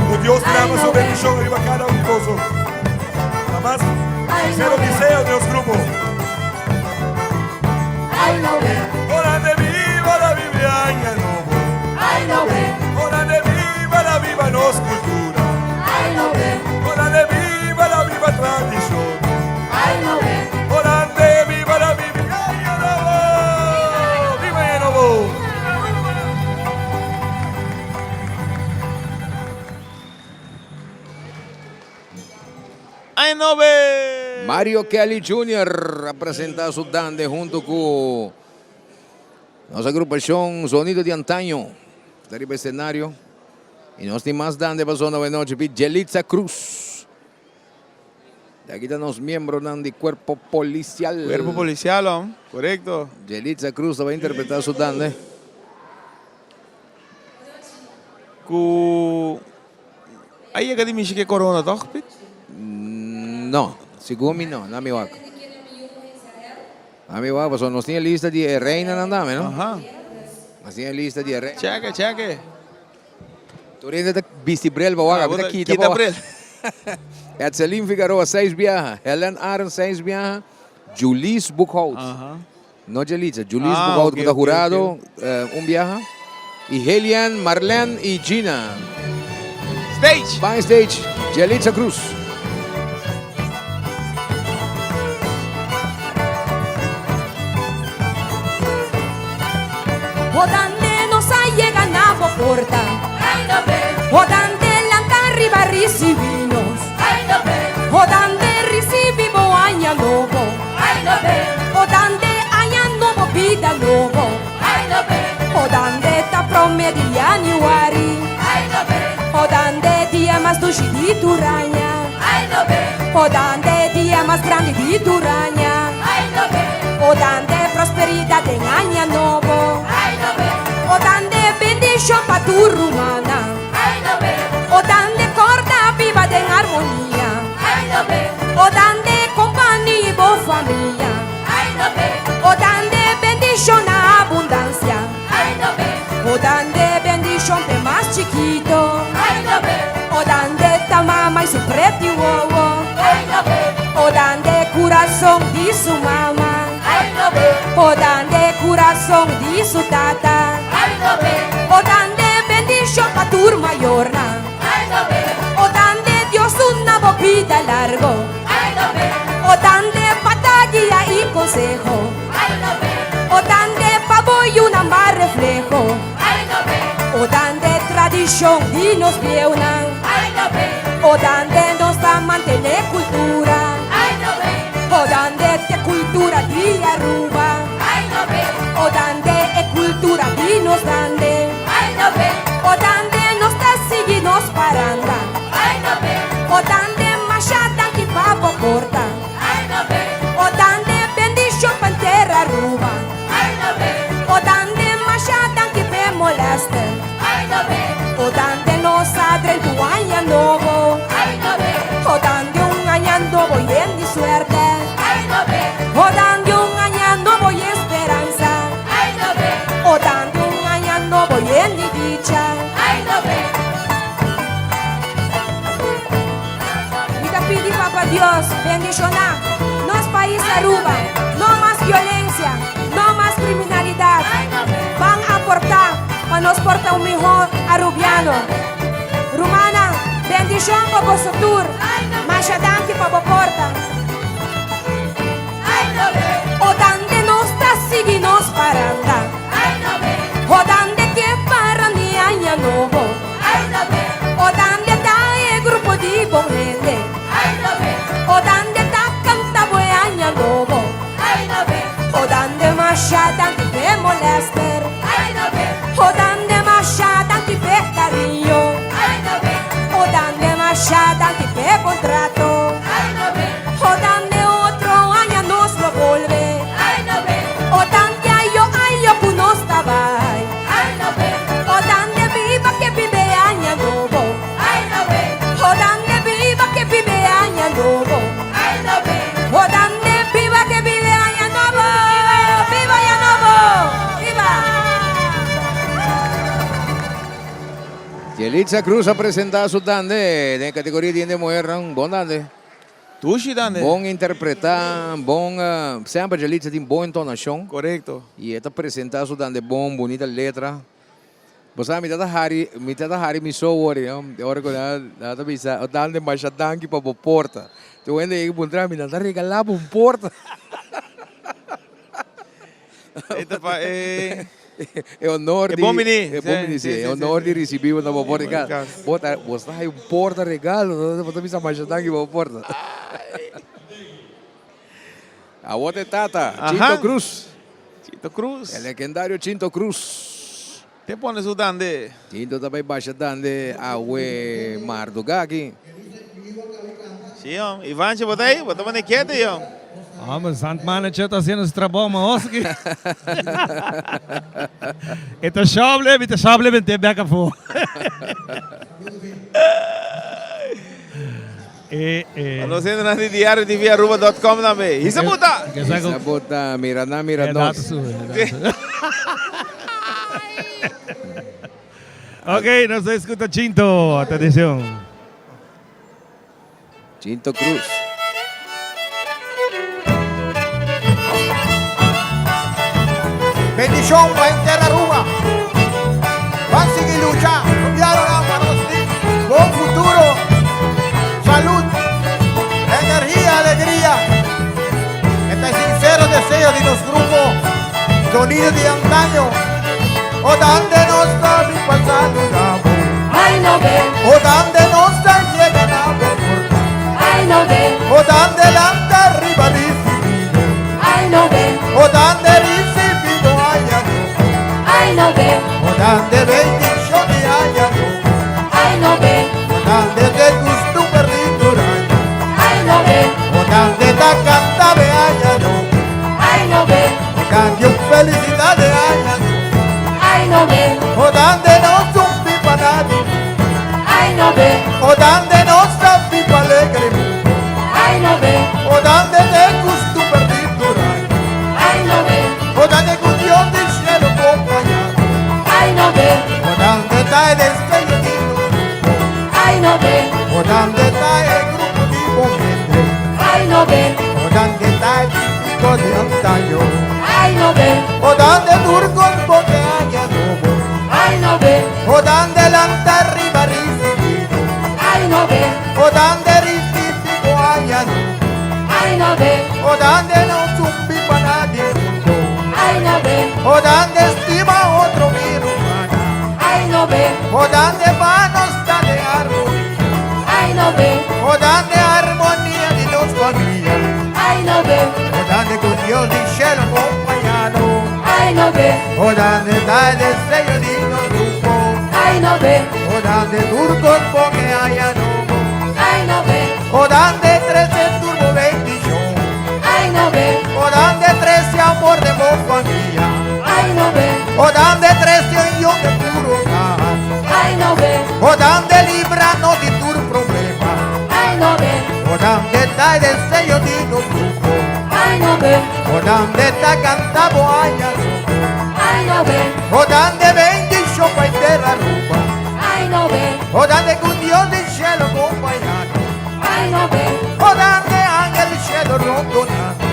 Cu Dios drama su bendicion riba cada un di boso. Nada mas, sincero deseo di nos grupo. Ora de viva la viva aña nobo. Ora de viva la viva nos cultura. Ora de viva la viva tradicion. Ora de viva la viva aña nobo. Viva aña nobo. Aña nobo! Mario Kelly Jr. a presenta su dande hunto cu nos agrupacion Sonido de Antaño. Ta riba escenario. Y nos tin mas dande pa zona awe nochi. Pi Jelitza Cruz. Di aki ta nos miembronan di Cuerpo Policial. Cuerpo Policial, hom. Corecto. Jelitza Cruz ta bay interpreta su dande. Cu a yega di mishi ke corona toch, Piet? No, segun mi no, na mi wak. Na mi wak, pasobra nos tin e lista di e reinanan tambe, no? Aha. Nos tin e lista di e reinanan. Cheke, cheke. Tur hende ta bisti bril pa wak, ami ta kita pa wak. Kita bril. Etselin Figaroa seis biaha, Helen Arends seis biaha, Julies Boekhout. Aha. No Jelitza, Julies Ah, Boekhout ok, ku ta ok, hurado ok. un biaha. Y Helian, Marlene y Gina. Stage! Ban stage, Jelitza Cruz. O dande nos a yega na bo porta. O dande lanta riba ricibi nos. O dande ricibi bo aña nobo. O dande aña nobo bida nobo. O dande ta prome di januari. O dande dia mas dushi di tur aña. O dande dia mas grandi di tur aña. kurason di su mama. O dande kurason di su tata. O dande bendishon pa tur mayornan. O dande Dios duna bo bida largo. O dande pa ta guia i konseho. O dande pa bo yunan ba refleho. O dande tradishon di nos bieunan. O dande nos ta mantené kultura. O dande t'e kultura di Aruba. O dande e kultura di nos dande. O dande nos ta sigui nos paranda. O dande masha danki pa bo porta. O dande bendishon pa enter Aruba. O dande masha danki p'e molèster. O dande nos a drenta un aña nobo. O dande un aña nobo yen di suerte. O dande un aña nobo yen speransa. O dande un aña nobo yen di dicha. Mi ta pidi Papa Dios bendishoná nos pais Aruba. No mas violencia, no mas criminalidad. Ban aportá pa nos por ta un mihó Arubiano. Rumannan, bendishon pa boso tur. Masha danki pa bo porta. O dande nos ta sigui nos paranda. O dande ke para ni aña nobo. O dande ta e grupo di bon hende. O dande ta canta bo e aña nobo. O dande masha danki p'e molester. O dande masha danki p'e cariño. O dande masha danki p'e bon trato. O dande otro aña nos lo bolbe. O dande ayo ayo cu nos ta bay. O dande biba ke biba e aña nobo. O dande biba ke biba e aña nobo. O dande biba ke biba e aña nobo. Biba aña nobo. Biba. Yelitza Cruz a presenta su dande den categoria di hende muhernan. Bon dande. Dushi dande. Bon interpreta, bon, semper Yelitza tin bon entonacion. Corecto. Y e ta presenta su dande bon, bunita letra. Bo sa mi ta ta hari, mi ta ta hari mi so wor, ora cu nan ta bisa, o dande masha danki pa bo porta. Tur hende yega puntra mi, nan ta regala bo un porta. E ta pa e. E honor E di bon bini. E bon bini, si. E honor di ricibi bo na bo porta di cas. Bo ta, bo ta hay un porta regalo, bo ta bisa masha danki pa bo porta. Awor ta e tata, Chinto Cruz. Chinto Cruz. E legendario Chinto Cruz. Te pone su dande. Chinto ta bay basha dande awe marduga aki. Si, jong. Ivancho, bo ta ahí? Bo ta pone kete, jong. Hombre, Sant Manager ta haciendo su trabou, ma oski. E ta shoble, mi ta shoble bente bek afo. E, e. Pa nos hendenan di Diario TV Aruba dot com tambe. Hisa buta! Hisa buta, mira nan, mira nos. Ok, nos ta escuta Chinto. Atencion. Chinto Cruz. Bendicion pa henter Aruba. Ban sigui lucha, gobiernonan pa nos tin bon futuro, salud, energia, alegria. E ta e sincero deseo di nos grupo Sonido di Antaño. O dande nos ta bin pa saluda bo. O dande nos ta yega na bo porta. O dande lanta riba ricibido. O dande ricibido aña nobo. O dande bendicion di aña nobo. O dande te custumber di tur aña. O dande ta canta be aña nobo. O dande un felicidad de aña nobo. O dande nos un pipa nadi. O dande nos ta pipa alegre mundo. O dande te custumber di tur aña. O dande cu Dios di cielo acompañado. O dande ta e destello di nos grupo. O dande ta e grupo di bon hende. O dande. dande lanta riba risibido. Ai no be. O dande risibido aña nobo. Ai no be. O dande no zumbi pa nadie mundo. Ai no be. O dande estima otro mi rumana. Ai no be. O dande pa nos ta de armonía. Ai no be. O dande armonía di nos famia. Ai no be. O dande con Dios di cielo acompañado. Ai no be. O dande da el deseo di nos grupo. Ai no be. O dande turcos porque haya nobo. Ai no be. O dande 13 turbo bendición. Ai no be. O dande 13 amor de vos familia. Ai no be. O dande 13 unión de puro hogar. Ai no be. O dande líbranos de tu problema. Ai no be. O dande da el deseo di nos grupo. Ai no be. O dande ta cantabo haya nobo. Ai no be. O dande bendición pa terra ruba. Ai no be. O dande con Dios del cielo acompañado. Ai no be. O dande ángel del cielo rondonado.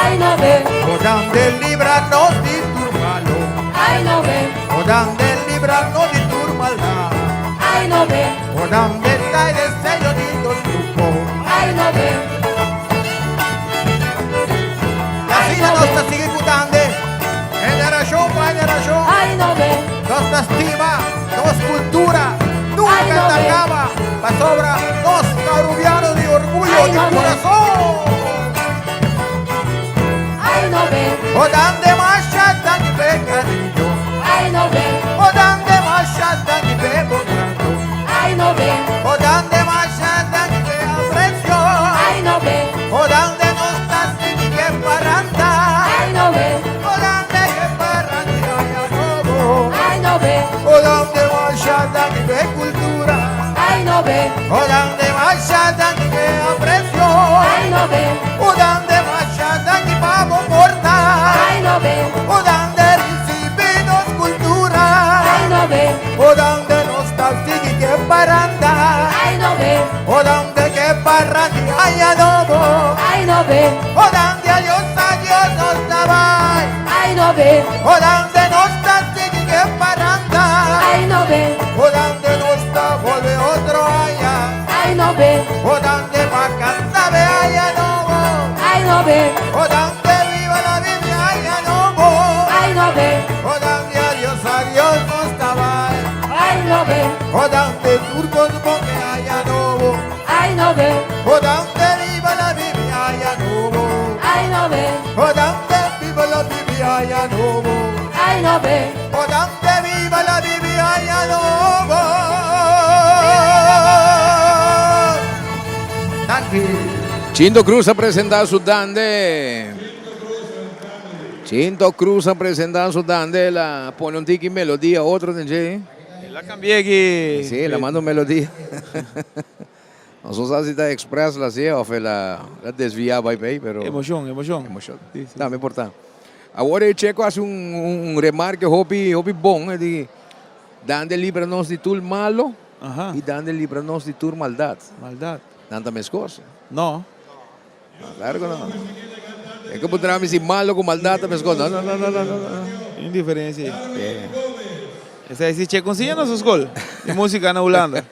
Ai no be. O dande líbranos de tu malo. Ai no be. O dande líbranos de tu maldad. Ai no be. O dande está el deseo de los grupos. Ai no be. Y así la nostra sigue cutande. Generación pa generación. Ai no be. Nostra estima, nos cultura, nunca Ay, no te ve. acaba. Pa sobra, nos carubianos de orgullo Ay, de no ve. corazón. Ai no be. O dande masha dangi be cariño. Ai no be. O dande masha dangi be bondato. Ai no be. O dande masha dangi be aprecio. Ai no be. O dande nos tasti que paranda. Ai no be. O dande que paranda ya nobo. Ai no be. O dande masha dangi be cultura. Ai no be. O dande masha dangi be aprecio. Ai no be. O dande masha dangi vamos portar. Ai no be. O dande recibimos cultura. Ai no be. O dande nos tasti que paranda. Ai no be. O dande que paranda ay adobo. Ai no be. O dande adiós adiós nos dabai. Ai no be. O dande nos tasti que paranda. Ai no be. O dande nos da volve otro allá. Ai no be. O dande pa cantabe ay adobo. Ai no be. O dande viva la Biblia ay adobo. Ai no be. O dande adiós adiós nos dabai. Ai no be. O dande turcos porque ay adobo. Ai no be. O dande viva la Biblia ay adobo. Ai no be. O dande viva la Biblia ay adobo. Ai no be. O dande viva la Biblia ay adobo. Thank you. Chinto Cruz a presenta su dande. Chinto Cruz a presenta su dande. La pone un tiki melodía, otro de La cambié aquí. Sí, la mando melodía. Nosotros así está express la hacía o la desviaba y pero. Emoción, emoción. Emoción. No, me importa. Ahora el Checo hace un remarque hopi, hopi bon, di, dande líbranos de tu malo y dande líbranos de tu maldad. Maldad. Nanta mes cosas. No. Claro que no. Es que podrá si malo con maldad, mes cosas. No, no, no, no, no, no. Indiferencia. Esa es Checo, consíguenos sus gol. De música na Holanda.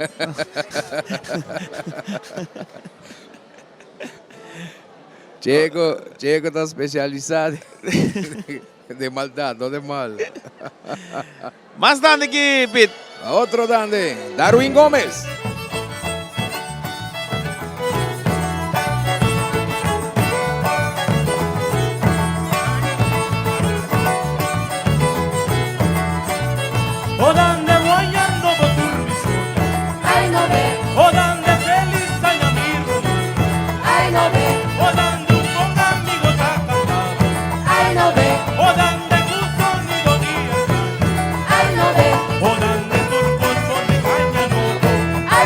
Checo, Checo está especializado de maldad, no de mal. Más dande que Pit. Otro dande, Darwin Gómez. O dande guayando boturbiso, Ai no be. o dande feliz ay amigo, Ai no be. o dande un buen amigo ta cantado, Ai no be. o dande gusto ni día, Ai no be. o dande turcos pone caña nobo, Ai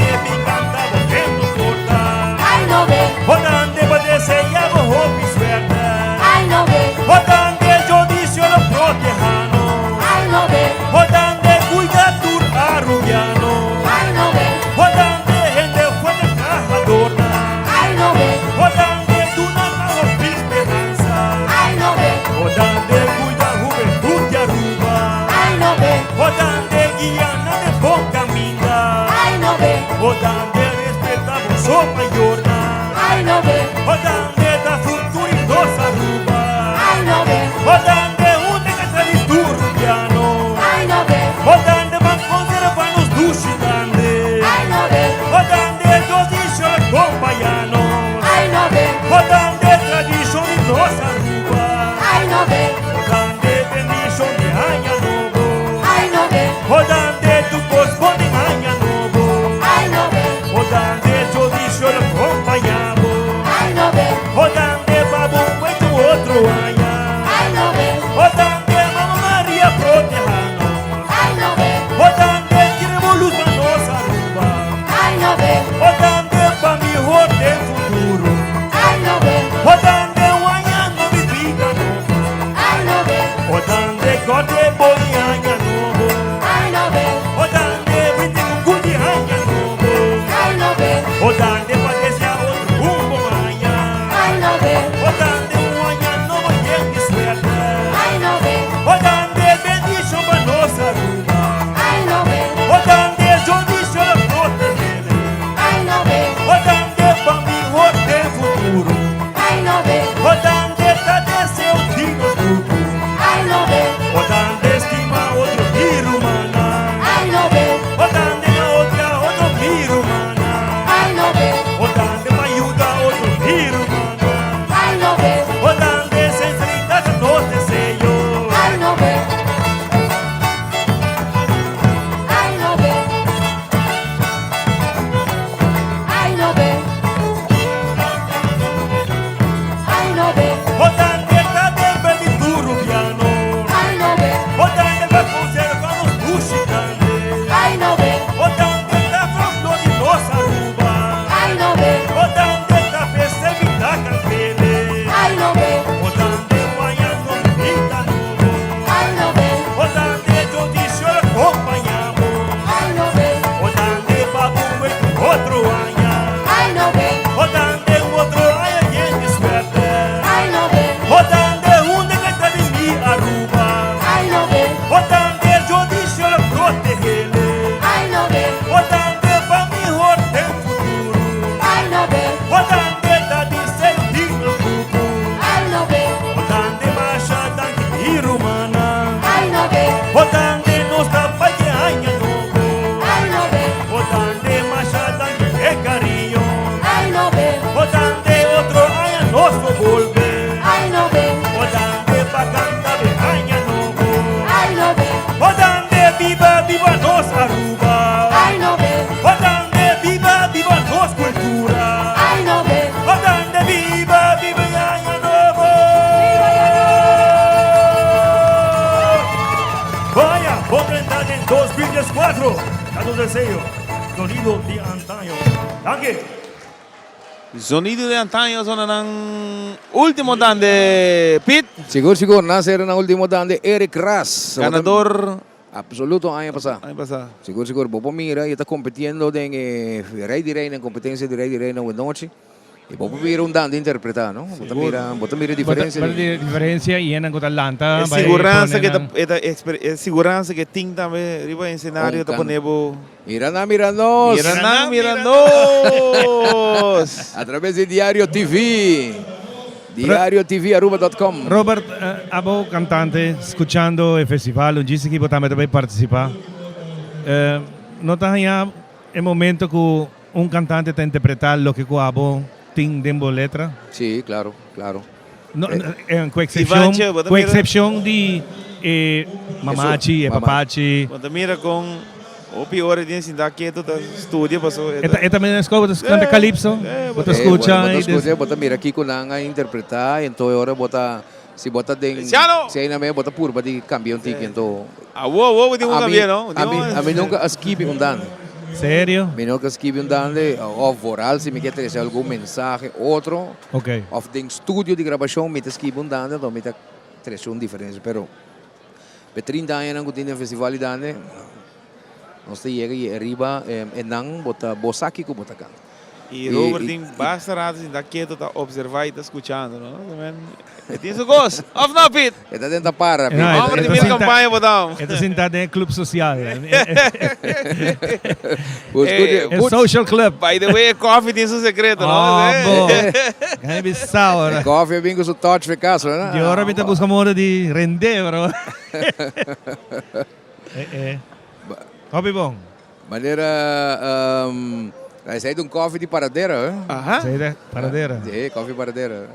nos Aruba. Ai no be. O dande bendishon di aña nobo. Ai no be. O dande tur kos bon den aña nobo. Ai no be. O dande tradishon lo kompañá bo. Ai no be. O dande pa bo wet un otro aña. Ai no be. O dande Mama Maria protehá nos. Ai no be. O dande kirebo lus pa nos Aruba. Ai no be. O dande pa mihor den futuro. Ai no be. O dande un aña nobo i bida nobo. Ai no be. O dande God e bon aña nobo. Ai no be. O dande brinde un good aña nobo. Ai no be. O dande pa deseá otro un bon aña. Ai no be. O dande un aña nobo yen di suerte. Ai no be. O dande bendishon pa nos Aruba. Ai no be. O dande judisio lo protegele. Ai no be. O dande pa mihor den futuro. Ai no be. O dande ta deseo di nos grupo. Ai no be. O dande stima otro mi rumannan. Ai no be. O dande na odia otro mi rumannan. Ai no be. O dande pa yuda otro mi rumannan. Ai no be. O dande sinceridad ta nos deseo. Ai no be. Ai no be. Ai no be. Ai no be. O dande ta dember di tur rubiano. Ai no be. O dande pa conserva nos dushi dande. Ai no be. O dande ta folklor di nos Aruba. Ai no be. O dande ta festividad cantele. Ai no be. O dande un aña nobo bida nobo. Ai no be. O dande tradicion acompañá bo. Ai no be. O dande pa bon wet un otro aña. Ai no be. O dande un otro aña yen di suerte. Ai no be. O dande unda cu ta di mi Aruba. Ai no be. O dande tradicion protegele. Ai no be. O dande pa mihor den futuro. Ai no be. O dande ta deseo di nos grupo. Ai no be. O dande masha danki mi rumannan. Ai no be. O dande nos ta bay den aña nobo. Ai no be. O dande masha danki e cariño. Ai no be. O dande otro aña nos lo bolbe. Ai no be. O dande pa canta den aña nobo. Ai no be. O dande biba biba nos Aruba. Ai no be. O dande biba biba nos cultura. Ai no be. O dande biba biba aña nobo. Vaya, bon en 2014. Ta nos deseo. Sonido di antaño. Danki. Sonido di antaño zona nan ultimo dande Pete. Sigur sigur nan ser nan ultimo dande Eric Ras. Ganador absoluto aña pasá. Aña pasá. Sigur sigur bo por mira y ta competiendo den e Rey di Reina en competencia di Rey di Reina Wenochi. Y bo por mira un dande interpreta no. Bo ta mira bo ta mira e diferencia. Bo ta mira e diferencia y hendenan cu ta lanta E siguransa que ta e ta e siguransa que tin tambe riba e escenario ta pone bo. Mira nan mira nos. Mira nan mira nos. A través di Diario TV. Diario TV Aruba dot com. Robert, abo cantante scuchando e festival un djis aki bo tambe ta bay participa. No ta haña e momento cu un cantante ta interpreta loke cu abo tin den bo letra? Sí, claro, claro. No, cu excepcion, Ivantje, bo ta cu mira excepcion di e mamachi, e Mama. papachi. Bo ta mira con hopi ora tin sinta keto ta studia paso e E ta, e ta mira na school, bo ta canta calypso, bo ta Eh, bo scucha bo ta y des scucha, bo ta mira kico nan a interpreta, enton e ora bo ta, si bo ta den, Luciano! si ayina me bo ta purba di cambia un tiki, enton Awo, awo bo tin cu Ami, cambia, no? ami, ami nunca a skibi un dande. Serio? Mi nunca a skibi un dande, of vooral si mi ke trece algun mensahe otro. Ok. Of den studio di grabacion mi ta skibi un dande, enton mi ta trece un diferencia. Pero pe trinta añanan cu tin den festival di dande, nos ta yega y ariba e nan bo ta, bo sa kico bo ta canta. Y Robert tin basta rato sinta keto ta observa y ta scuchando, no? E tin su cos. Of no, Piet? E ta den ta para, Piet. No, Homber di mil campaña bo ta. E ta sinta den e club social. E social club. By the way, e coffee tin su secreto, no? Oh, bo. Gana bisa ora. E coffee a bin cu su touch fe cas, no? Di ora mi ta busca modo di rende, bro. Eh, eh. Hopi bon. Manera, esei ta un coffee di Paradera, eh? Aha. Esei ta Paradera. Sí, coffee Paradera.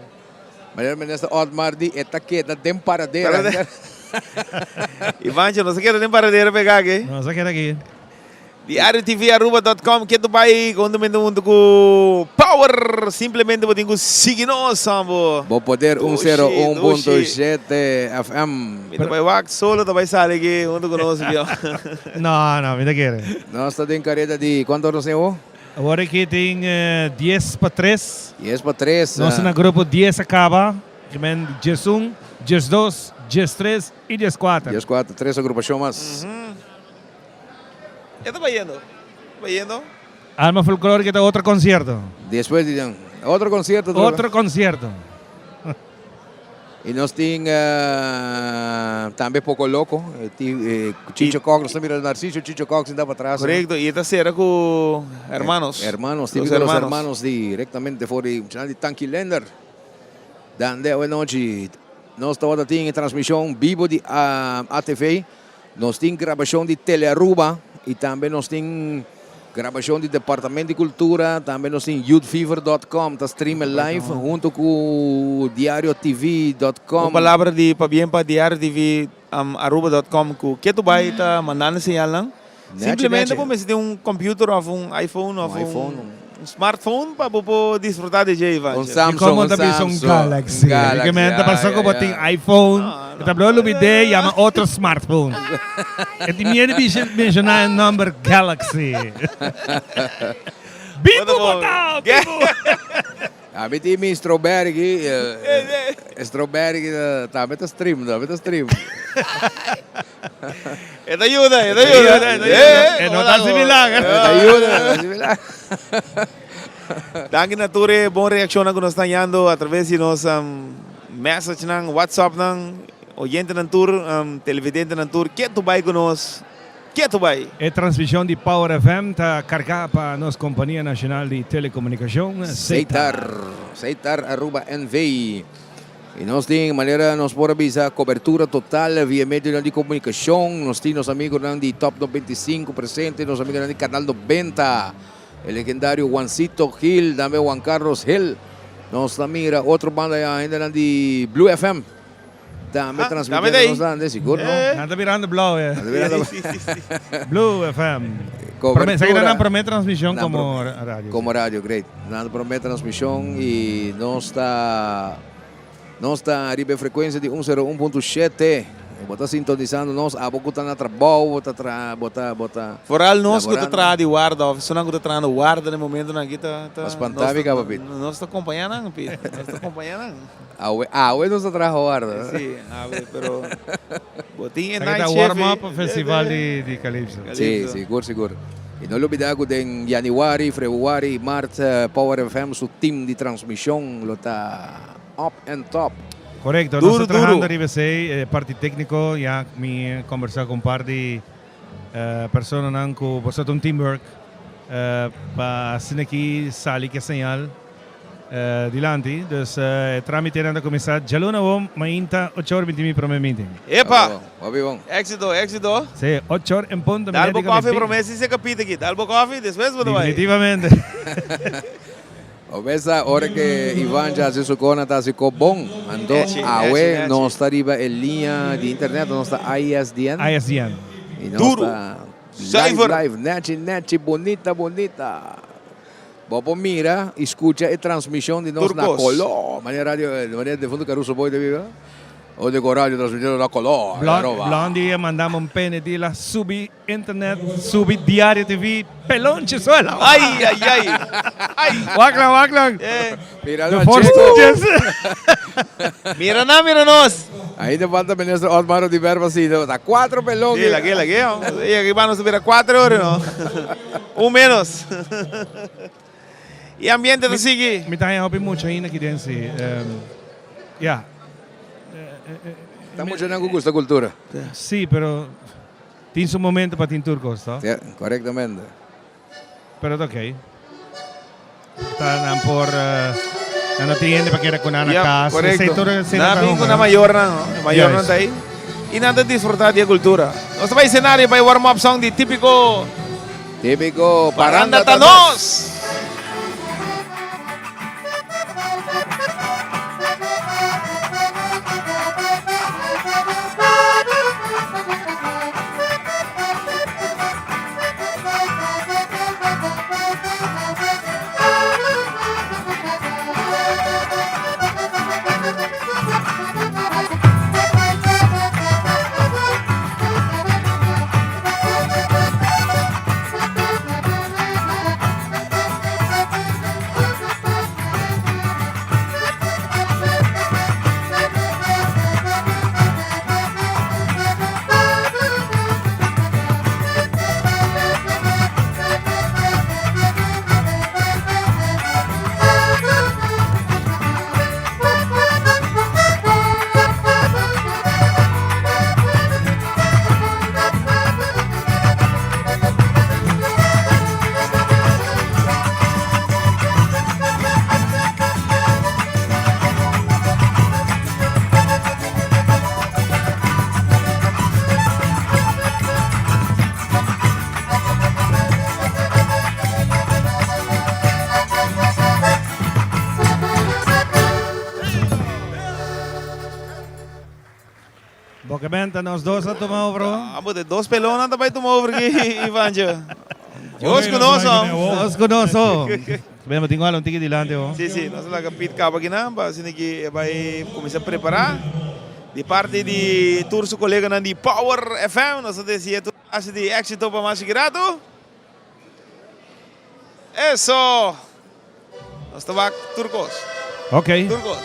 Manera minister Otmar di e ta keda den paradera. Ivancho, nos a keda den paradera pega aki. Nos a keda aki. Diario TV Aruba dot com ke tu bai conhuntamente hunto cu Power. Simplemente bo tin cu sigui nos, hombo. Bo poder un sero un punto shete FM. Mi ta bai wak solo ta bai sali aki hunto cu nos aki. No, no, mi ta kere. Nos ta den careda di cuanto nos tin awo? Awor aki tin dies pa tres. Dies pa tres. Nos ta na grupo dies a caba. Ki men 11, 12, 13 y 14. 14, tres agrupacion mas. E ta bayendo, ta bayendo. Alma Folklorica ta otro concierto. Despues di nan, otro concierto. Otro concierto. Y nos tin tambe Poco Loco, Chicho Cox, nos ta mira Narciso Chicho Cox sinta patras. Correcto, y e ta cera cu Hermanos. Hermanos, típico los hermanos directamente for di canal di Tanki Lender. Dande awe nochi nos tabata tin e transmision bibo di ATV. Nos tin grabashon di Telearuba y tambe nos tin grabashon di Departamento di Cultura, tambe nos tin youthfever dot com ta stream live hunto cu diario tv dot com. Un palabra di pabien pa diario tv aruba dot com cu ketu bay ta mandando señalnan. Simplemente bo mester tin un computer of un iPhone of un smartphone pa bo por disfruta di dje, Ivan. Un Samsung, Como un ta bisa un Samsung. Galaxy. Un Galaxy, Ke men ta pasa ku bo tin iPhone, e ta blo lubidé yama otro smartphone. E tin miedo di bisa menshoná e nomber Galaxy. Bibu bo ta, bibu! Ami tin mi strawberry aki, e strawberry aki tambe ta stream, tambe ta stream. E ta yuda, e ta yuda. E no ta hasi milager. E ta yuda, e ta hasi milager. Danki na tur e bon reaccionnan cu nos ta hañando a traves di nos messagenan, whatsappnan, oyentenan tur, televidentenan tur. Ketu bai cu nos, ketu bai. E transmision di Power FM ta carga pa nos Compania Nacional di Telecomunicacion, Setar. Setar Aruba NV. Y nos tin, manera nos por a bisa, cobertura total via medionan di comunicacion. Nos tin nos amigonan di Top 95 presente, nos amigonan di Canal 90, el legendario Juancito Gil, tambe Juan Carlos Gil. Nos ta mira otro banda ya, hendenan di Blue FM. Tambe Ah, transmitiendo tambe nos dande, sigur, no? Nan ta mirando blauw, eh. Nan ta mirando blauw. Blue FM. Cobertura. Esaki ta nan prome transmision Nan como prome radio. Como radio, great. Nan prome transmision y nos ta nos ta riba e frecuencia di un sero un punto shete. Bo ta sintonisando nos, abo cu ta na trabou, bo ta tra, bo ta, bo ta Vooral nos cu ta laborando. traha di warda of esunnan cu ta trahando warda na e momentonan aki ta, ta, Bo spanta mi caba, Piet. Nos ta compaña nan, Piet. Nos ta compaña nan. Awe, awe nos ta traha warda. Sí, awe, pero bo tin e Esaki night ta shift. warm up pa festival di, di Calypso. Sí, sigur, sigur. Y no lubida cu den januari, februari y maart Power FM su team di transmision lo ta up and top. Correcto, nos Duro, ta trahando duro. riba esey, e parti tecnico, ya mi conversa cu un par di personanan cu boso ta un teamwork pa asina aki sali cu e señal. Dilanti, dus e tramitenan ta kuminsá djaluna awor mainta ocho or binti mi promé meeting. Epa! Hopi bon. Éxito, éxito. Sí, ocho or en punto mi Dal bo neti ku mi koffie pidi. promé si se kapita aki. Dal bo koffie, despues bo ta bai. Definitivamente. Bo pensa ora ke Ivan dja hasi su kona ta hasi ko bon. Anto Nechi, awe nechi, nechi. nos ta riba e liña di internet, nos ta ISDN. ISDN. I nos Duro. ta live, Zuiver. live, nechi, nechi, bonita, bonita. Bo por mira y scucha e transmision di nos Tur na cos. color. Manera radio, manera defunto Caruso Boy ta biba. O de radio transmitiendo na color. Blon, Aruba. Blondie a mandami un pene di la subi internet, subi Diario TV, pelonchi suela. Ay, ay, ay. Ay. Wakla, wakla. Eh. Mira The na Four Checo. Stooges. Mira na, mira nos. Ainda falta minister Otmar Oduber pa sino. Ta cuatro pelon. Sí, lagué, lagué. Y aquí van a subir a 4 horas, no? Un menos. Y ambiente ta sigui. Mi ta haña hopi mucha ainda aki den si. Ya. Ta mucha nan cu gusta cultura. Sí, pero tin su momento pa tin tur cos, to? Sí, correctamente. Pero ta ok. Ta nan por, nan no tin hende pa keda cu nan na Ya, cas. correcto. Esey tur esey Nan ta bin cu hunga, nan no? mayornan, no? E mayornan Juist. ta ahí. Y nan ta disfruta di e cultura. Nos ta bay escenario pa e warm up song di Típico. Típico Paranda Paranda ta ta nos! nos! Bokementa nos dos a tuma over ho. Abo de dos pelonnan ta bai tuma over aki Ivantje. Dios ku nos ho. Dios ku nos ho. Bem, bo tin ku hala un tiki dilanti ho. Si, si. Nos a laga Piet kaba akinan pa asina ki e bai kuminsá prepará. Di parti di tur su koleganan di Power FM nos ta dese'é tur clase di éksito pa mas chikiratu. Eso! Nos ta wak tur kos. Ok. Tur kos.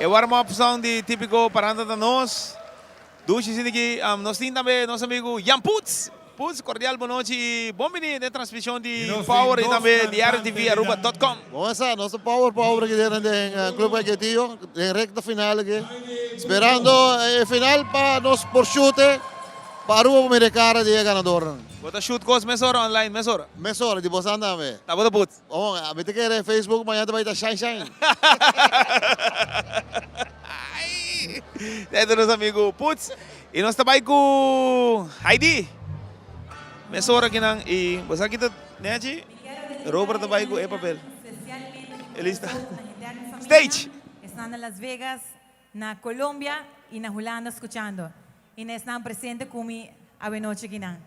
E warm up song di Tipico Paranda ta nos. Dushi sinti ki nos tin tambe nos amigu Jan Putz. Putz, cordial bonochi y bon bini den transmision di Power y tambe Diario TV Aruba dot com. Bon esa, nos ta power power aki den den Club Caiquetio, den recta final aki. Esperando e final pa nos por shute pa Aruba por mira e cara di e ganadornan. Bo ta shoot cos mesora online mesora? Mesora, di bosan tambe. Ta bo ta put? Bon, mi ta kere Facebook mañana ta bay ta shine shine. Esei ta nos amigo Putz. Y nos ta bay cu Heidi. Mesora kinan y bo sa kita nechi? Robert ta bay cu e papel. E lista. Stage! Esnan na Las Vegas, na Colombia y na Hulanda scuchando. Y na esnan presente cu mi awenochi kinan.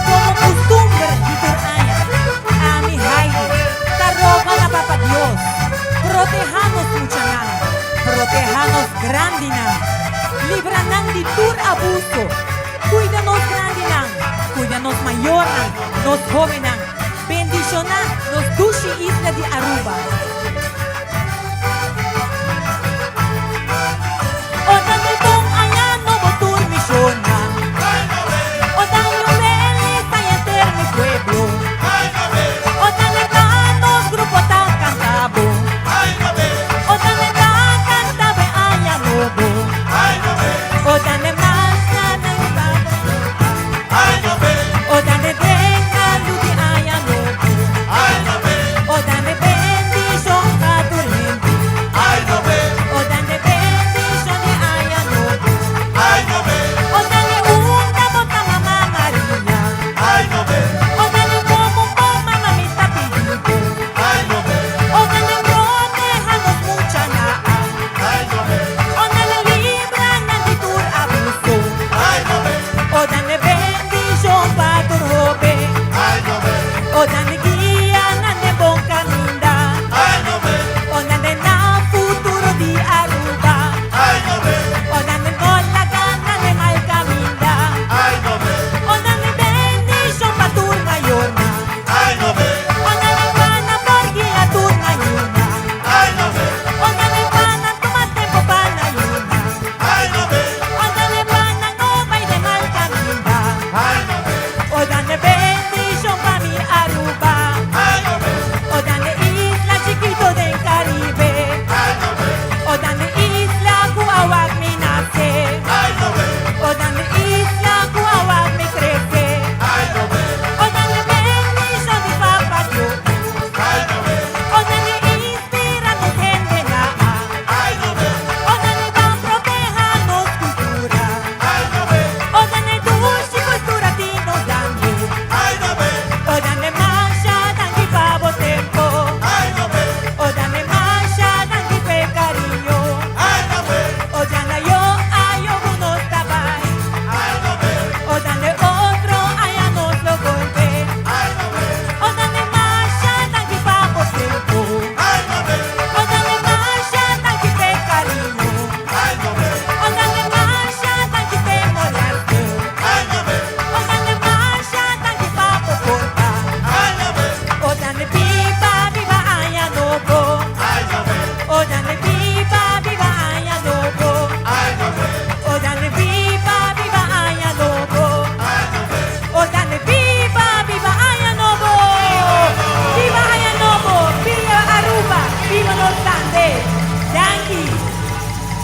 Como custumber di tur aña, ami Heidi ta roga na Papa Dios, proteha nos muchanan, proteha nos grandinan, libra nan di tur abuso, cuida nos grandinan, cuida nos mayornan, nos hobennan, bendiciona nos dushi isla di Aruba. O dande bon aña nobo tur mi shona. O dande un feliz aña enter mi pueblo. O dande ta.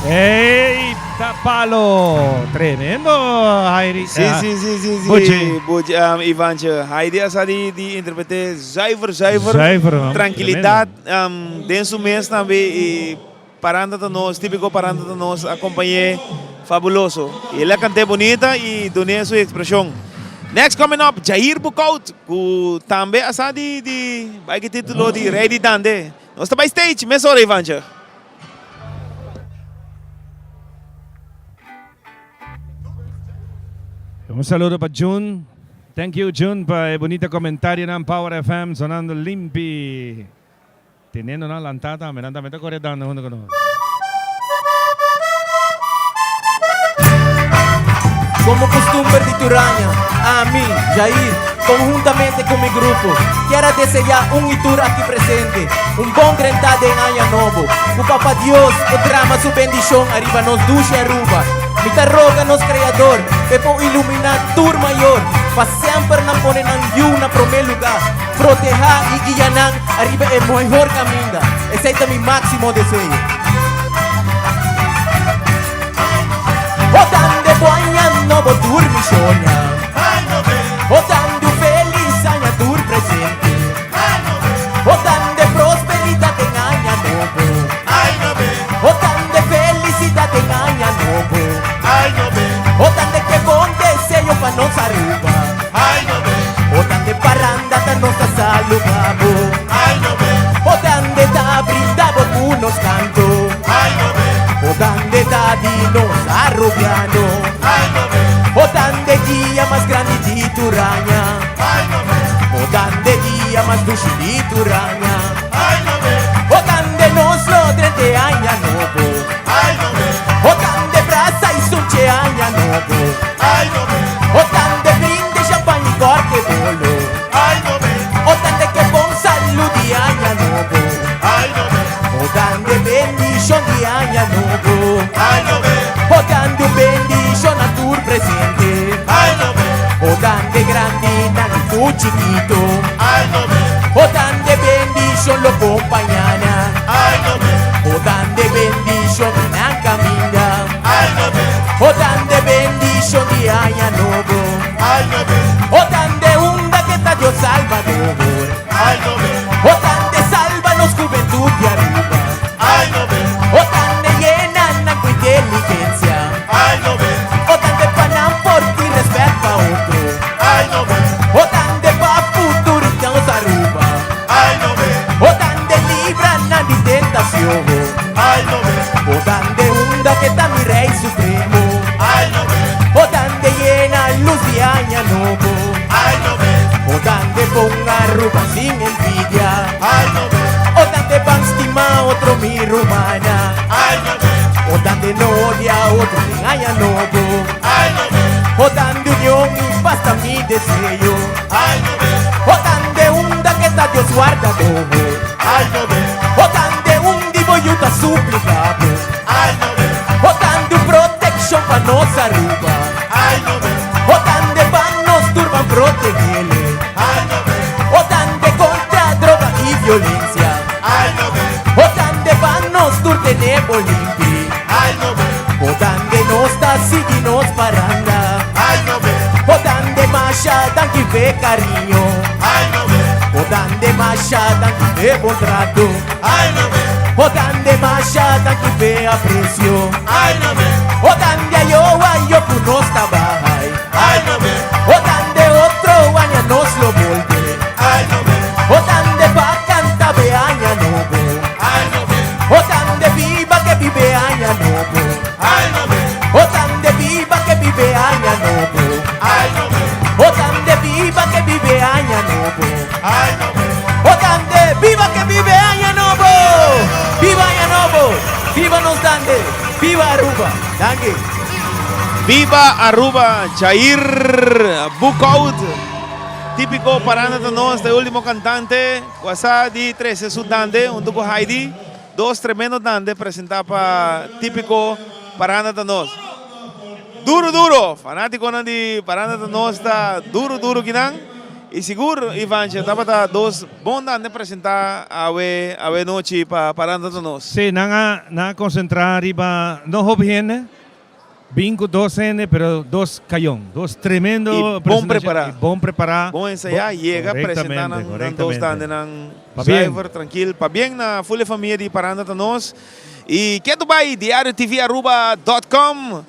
Ey, ta palo! Tremendo, Heidi. Sí, sí, sí, sí, sí. Buchi. Buchi, um, Ivantje. Heidi a sa di, di interpreté zuiver, zuiver. Zuiver, man. Tranquilidad, um, den su mes tambe y paranda ta nos, típico paranda ta nos, acompañé fabuloso. Y el a canté bonita y doné su expresión. Next coming up, Jair Boekoud, cu tambe a sa di, di, bai ki título di Rey di Dande. Nos ta bai stage mesora, Ivantje. Un saludo pa June. Thank you June pa e bunita comentarionan Power FM sonando limpi. Teniendo nan lantá tambe, nan tambe ta kore dando hunto ku nos. Como costumber di tur aña, ami, Jair, conhuntamente cu mi grupo, kier a desea un y tur aki presente un bon drenta den aña nobo. Cu Papa Dios por drama su bendicion ariba nos dushi Aruba. Mi ta roga nos Creador p'e por ilumina tur mayor, pa semper nan pone nan yu na prome luga, proteha y guia nan ariba e mehor caminda. Esey ta mi maximo deseo. O tande bo aña nobo tur mi soña. O tande un feliz aña tur presente. O tande prosperidad den aña nobo. O tande felicidad den aña nobo. O tande ke bon deseo pa nos Aruba. O tande paranda ta nos ta saluda bo. O tande ta brinda bo ku nos canto. O tande ta di nos Arubiano. O tande dia mas grandi di tur aña. O tande dia mas dushi di tur aña. O tande nos lo drente aña nobo. O tande brasa y sunche aña nobo. O tande brinde champagne y corte bolo. O tande ke bon salud di aña nobo. O dande bendicion di aña nobo. O dande un bendicion na tur presente. O dande grandi nan y tur chikito. O dande bendicion lo compaña nan. O dande bendicion den nan caminda. O dande bendicion di aña nobo. O dande unda ke ta Dios Salvador. O dande salba nos hubentud di Aruba. O dande yena nan cu inteligencia. O dande pa nan por tin respet pa otro. O dande pa futuro di nos Aruba. O dande libra nan di tentacion. O dande unda ke ta mi Rey Supremo. O dande yena luz di aña nobo. O dande bon Aruba sin envidia. O dande ban stima otro mi rumana. O dande no odia otro den aña nobo. O dande union y paz ta mi deseo. O dande unda ke ta Dios guardador. O dande un di bo yu ta suplica bo. O dande un proteccion pa nos Aruba. O dande ban nos tur ban protegele. O dande contra droga y violencia. O dande ban nos tur tene bo limpi. O dande nos ta sigui nos paranda. O dande masha danki p'e cariño. O dande masha danki p'e bon trato. O dande masha danki p'e aprecio. O dande ayo ayo cu nos ta bay. O dande otro aña nos lo bolbe. O dande pa canta be aña nobo. O dande biba ke bibe aña nobo. O dande biba ke bibe aña nobo. O dande biba ke bibe aña nobo. O dande biba ke bibe aña nobo. Biba aña nobo. Biba nos dande. Biba Aruba. Danki. Biba Aruba, Jair Boekhout. Típico paranda ta nos, ta e ultimo cantante cu a sa di trece su dande hunto cu Heidi. Dos tremendo dande presenta pa Típico Paranda ta nos. Duro duro! Fanaticonan di Paranda ta nos ta duro duro kinan. Y sigur Ivancha tabata dos bon dande presenta awe awe nochi pa Paranda Ta Nos. Sí, nan a nan a concentra riba no hopi hende, bin cu dos hende pero dos cayon, dos tremendo Y bon presentacion prepara. y bon prepara. Bon ensaya, yega presenta Correctamente, nan nan dos correctamente. dandenan Pabien. zuiver, trankil. Pabien na ful e famia di Paranda Ta Nos. Y ketu bay Diario TV Aruba dot com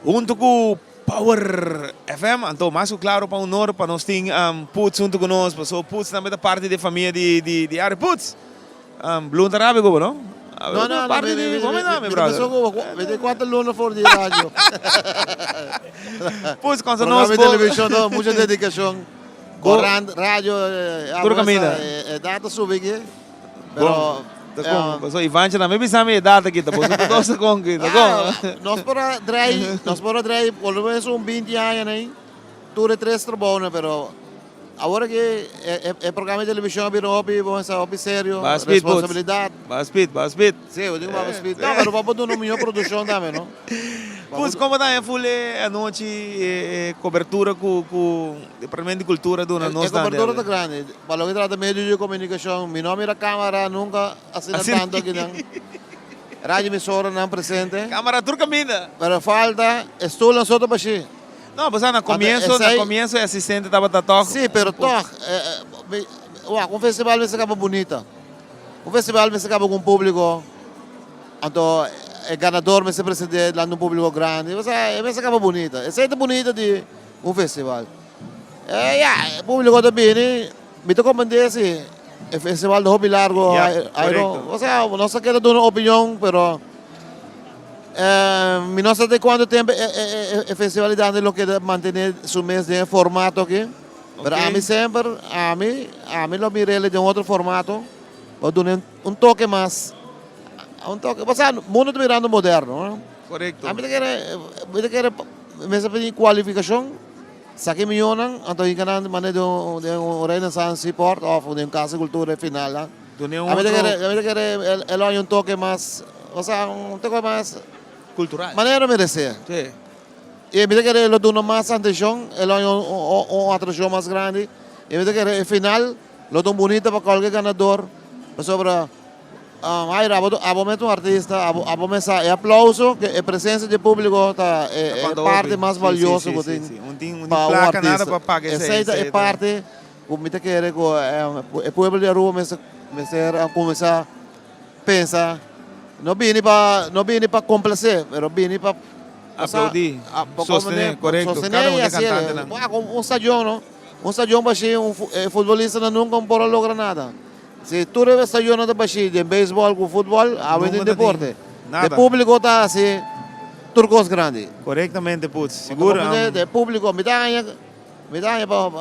hunto cu Power FM, anto mas ku klaro pa honor pa nos tin Puts huntu ku nos, paso Puts tambe ta parti di e famia di di di Harry Puts. Blue ta rabia ku bo no? No, no, no, Parti mi, di mi, bo mi, mi, mi, brother. mi, mi, mi, mi, mi, luna for di radio. Puts, konsa nos Programa di bo televishon, no, mucha dedikashon. Bo Korant, radio, Tur kaminda. E data subi aki. Pero, Bon, ta kon. Paso Ivancha tambe bisa mi e data aki ta bon. Su dos ta kon aki, ta kon. Nos por a draai, nos por a draai por lo menos un 20 aña nei, tur e tres trabounan, pero awor aki e e programa di televishon a bira hopi, bo mester hopi serio, Ba speed, Boots. responsabilidat. Ba speed, ba speed. Si, bo tin ku ba speed. No, pero bo por duna un mihó produkshon tambe, no? Pues como ta e full e anochi e cobertura cu cu Departamento di Cultura duna nos E cobertura ta grandi. Pa loke trata medio di comunicacion mi no a mira camara nunca asina tanto akinan. Radio emisoranan presente. Camara tur caminda. Pero falta e stoelnan so ta bashi. No, pasobra na comienzo na comienzo e asistente tabata toch. Si, pero toch wak un festival mester caba bunita. Un festival mester caba cu un publico. Anto e ganador mester presente delante un publico grandi. Osea e mester caba bunita. Esey ta bunita di un festival. E ya, e publico ta bini, mi ta comprende si e festival ta hopi largo. Ya, I don't, corecto. osea nos ta keda duna opinion, pero mi no sa te cuanto tempo e e e festival di Dande lo keda mantene su mes den e formato aki. Pero Ok. ami semper, ami, ami lo mir'el den otro formato, pa duna un toke mas, un toke, pasá mundo ta birando moderno, no? Korekto. Ami ta kere, mi ta kere mester pidi kualifikashon, saki miyonan, anto hinka nan mane den un den un Renaissance Seaport òf den un Casa di Cultura e final nan. Dune un Ami ta otro. kere, ami ta kere el haña un toke mas, osea un toke mas. Kultural. Manera meresé. Sí. I mi ta kere lo duna mas atenshon, el haña un un atrashon mas grandi. I mi ta kere e final. Lo ta un bunita pa cualke ganador pasobra Mayra abo abo mes ta un artista abo abo mes sa e aplauso ke e presencia di publico ta e e parti mas valioso ku tin pa un artista esei ta e parti ku mi ta kere ku e pueblo di Aruba mester mester a cuminsa pensa no bini pa no bini pa complace pero bini pa Aplaudi, sostene, corecto, cada un di e cantantenan. Un stadion no. Un stadion bashí, un e futbolistanan nunka por a logra nada. Si tur e stadionnan ta bashí den beisbòl ku futbòl, awe den deporte. De públiko ta hasi tur kos grandi. Korektamente Putz, sigur. De públiko, mi ta haña, mi ta haña pa,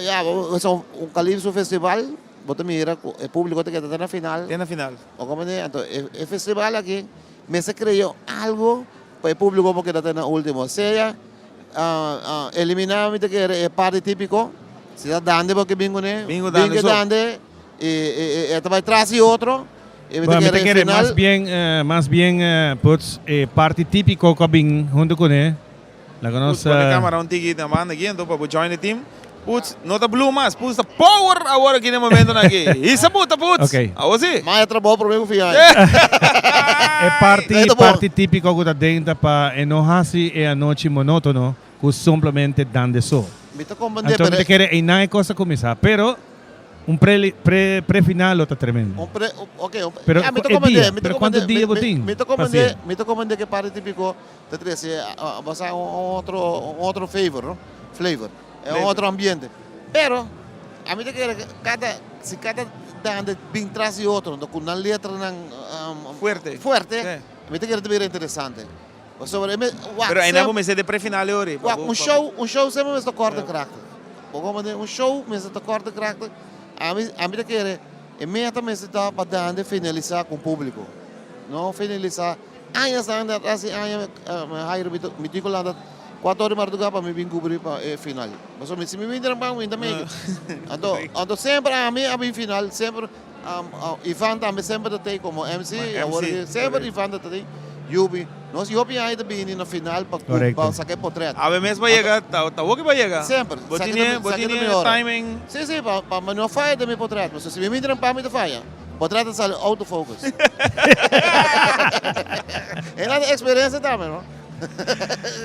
ya, un Calypso Festival, bo ta mira ku e públiko ta keda te na final. Te na final. Bo komprende? Anto e festival aki mester krea algu pa e públiko por keda te na último. Sea. Eliminá mi ta kere e parti típiko. Si ta dande bo ke bin kuné. Bin ku dande Bin ku so. dande i e ta bai tras di otro. I mi ta Bueno, mi ta kere e kere final. mas bien, mas bien Puts, e parti típiko ku a bin huntu kuné. Laga nos. Puts, pone kamera un tiki na banda aki anto pa bo join e team. Puts, no ta blue mas, Puts ta power awor aki den momentonan aki. Hisa buta Puts. Ok. Awor si. Maya trabou prome ku fin aña. E parti, Ey ta bon. parti típiko ku ta den ta pa e no hasi e anochi monótono ku simplemente dande so. Mi ta comprende, Anto mi pero ta kere einan e kos a kuminsá, pero un pre, pre, prefinal lo ta tremendo. Un pre, ok, un, Pero ya, mi ta e comprende, dia, mi ta pero kuantu comprende, dia bo mi, tin mi ta pa comprende, hasié? mi ta comprende ku e parti típiko ta trese, bo sa, un otro, un otro favor, no? Flavor. E un otro ambiente. Pero, ami ta kere kada, si kada dande bin tras di otro, ku nan letranan Fuerte. fuerte, mi ta kere ta bira interesante. Pasobra e me, wak, Pero ainda sem- bo mester de prefinal e ori. wak, un show, un show semper mester kort en krachtig. Bo comprende? Un show mester ta kort en krachtig. Ami, ami ta kere e meta mester ta pa dande finalisa ku publiko. No finalisa añas anda atras di aña, Jairo, mi ta, mi tin ku lanta Cuatro ora di marduga pa mi bin cubri pa e final. Pasobra mi si mi bin trempan mi ta meke. Anto, anto semper ami a bin final, semper Ivan tambe semper ta tei como MC, MC, awor semper correcto. Ivan ta tei, Yubi. Nos i hopi aña ta bini na final pa pa saka e potret. Awe mes bo a yega, ta awor ki bo a yega? Semper. Bo tine bo tine timing. Si, si, pa pa no faya den mi potret. Pasobra si mi mira pa mi ta faya. Potret ta sali out of focus. E nan experiencia tambe, no?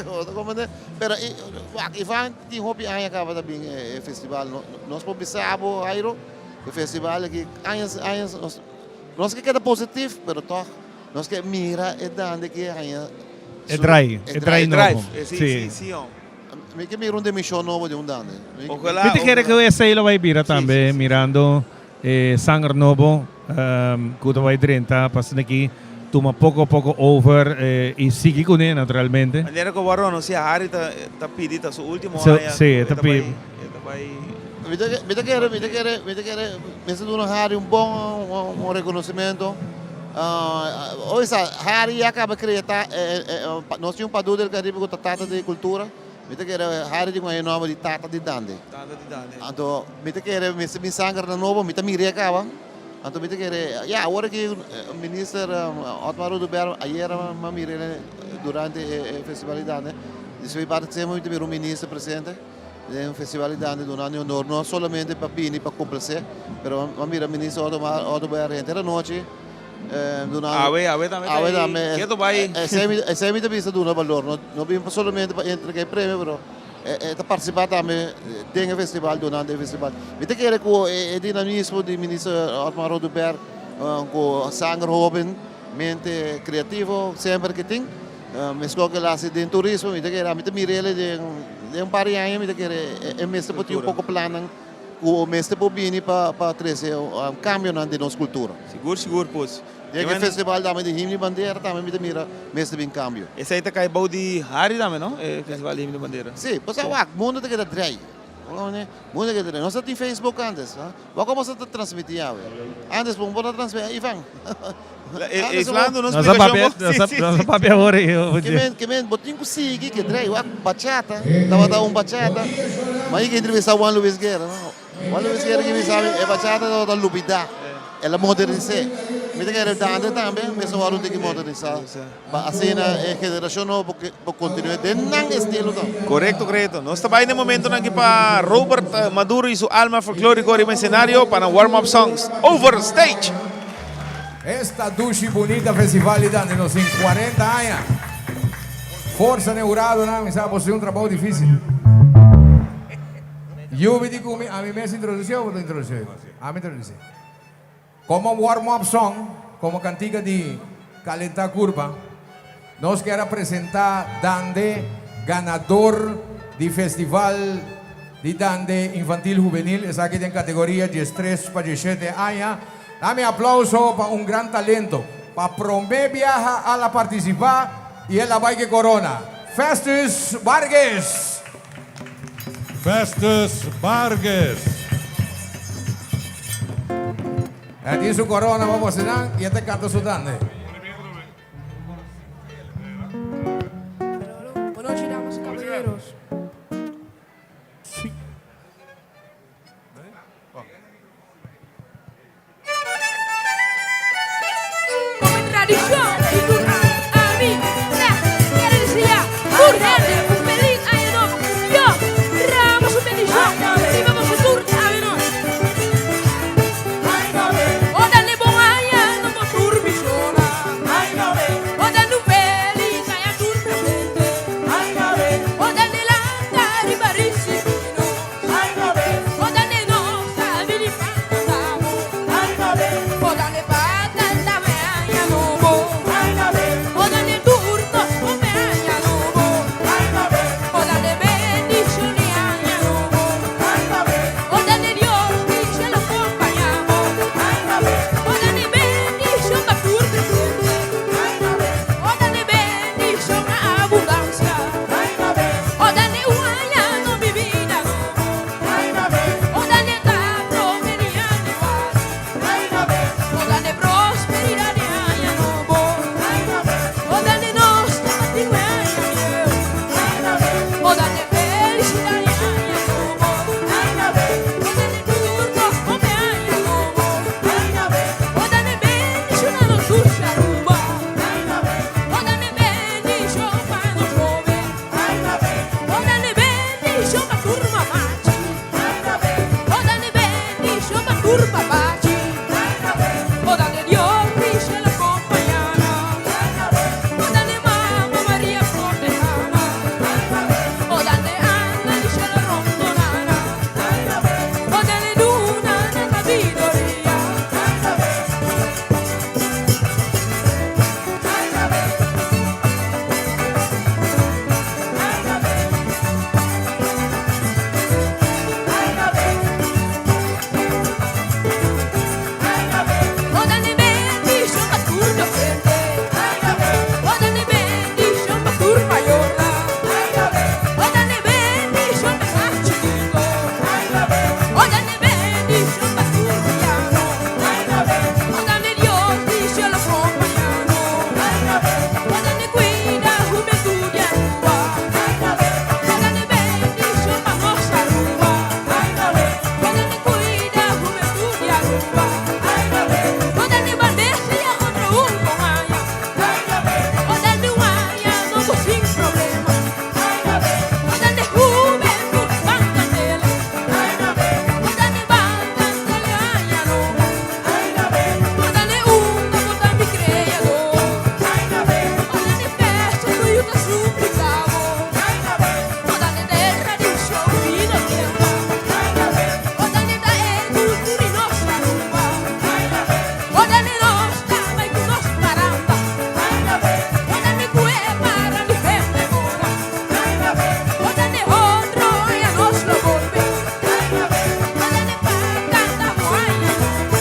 Bo ta comprende? Pero wak, Ivan tin hopi aña caba ta bin e festival. Nos por bisa bo, Jairo, e festival aki añas, añas, nos ke keda positif, pero toch. Nos ke mira e dande ke haña E draai, e draai nobo. Si, si, hom. Mi ke mira un demishon nobo di un dande. Mi ta kere ku esei lo bai bira tambe mirando e sanger nobo ku ta bai drenta pa asina aki tuma poko poko over i sigui kuné naturalmente. Manera ku bo a ronosia Harry ta pidi ta su ultimo aña ku e ta bai. Mi ta kere, mi ta kere, mi ta kere mester duna Harry un bon un reconocimento. Oye sa, Harry ya caba crea ta, nos tin un Padu del Caribe cu ta tata di cultura. Mi ta kere Harry tin un e nomber di tata di Dande. Tata di Dande. Anto mi ta kere mester bin sanger na nobo, mi ta mir'é caba. Anto mi ta kere, ya awor aki Minister Otmar Oduber ayer mi a mir'é durante e festival di Dande. Di su parte semper mi ta mira un minister presente. Den festival di Dande duna ni honor no solamente pa bini pa complacer, pero a mira minister Otto Oduber henter anochi duna Awe, awe tambe ta awe ei. tambe. Keto bai. Esei mi ta bisa duna balor, no no bin solamente pa entrega e premio, pero e ta participa tambe den e festival, dunando e festival. Mi ta kere cu e dinamismo di minister Otmar Oduber cu sanger hoben, mente creativo semper ke tin. Meskos ke el hasi den turismo, mi ta kere, ami ta mira el den den un par di aña, mi ta kere e mester por tin un poko plannan ku mester por bini pa pa trese kambionan den nos kultura. Sigur, sigur pues. Den e festival tambe di Himno i Bandera tambe mi ta mira mester bin kambio. Esei ta kai bou di Harry tambe no, e festival di Himno i Bandera? Si, pasobra wak, mundu ta keda drei. Mundu ta keda drei. Nos ta tin Facebook antes. Wak komo sa ta transmiti awe. Antes bo por a transmiti, Ivan. Islando no splikashon bo. Nos a papia awor e. Ke men, ke men, bo tin ku sigui ke drei. Wak bachata, tabata un bachata. Ma i ke entrevista Juan Luis Guerra, no? Juan Luis Guerra ke bisa mi e bachata tabata lubida. El a modernis'é. Mi ta kere Dande tambe mester wòrdu un tiki modernisá. Pa asina e generashon nobo por kontinu'é den nan estilo tambe. Korekto, korekto. Nos ta bai na e momentonan aki pa Robert Maduro i su Alma Folkloriko riba esenario pa nan warm up songs. Over stage! Esta dushi bunita festival di dande nos tin 40 aña. Forsa n'e huradonan, mi sa boso tin un trabou dificil. Yubi di cu mi, ami mes introduci o bo ta introduci? Ami introduci. Como warm up song, como cantica di calenta curpa, nos kier a presenta Dande ganador di festival di Dande Infantil Juvenil, esaki den categoria 13 pa 17 aña. Dami aplauso pa un gran talento. Pa prome biaha al a participa y el a bay ke corona. Festus Vargas! Festus Vargas! E tin su corona pa bosenan y e ta canta su Dande. Buenas noches, damas y caballeros. Como tradicion di tur ami ta kere desea tur hende un feliz aña nobo. Cu Dios drama su bendicion riba boso tur awe nochi. O dale bon aña nobo tur mi shona. Aruba. O dande bandeja ya otro un bon aña. O dande un aña nobo sin problema. O dande juventud ban candela. O dande ban candela aña nobo. O dande un bo ta mi creador. O dande festa cu yu ta suplicabo. O dande de tradicion di nos tierra. O dande ta e cultura di nos Aruba. O dande nos ta bay cu nos paranda. O dande cu e para di hende mora. O dande otro aña nos lo bolbe. O dande pa canta bo aña nobo.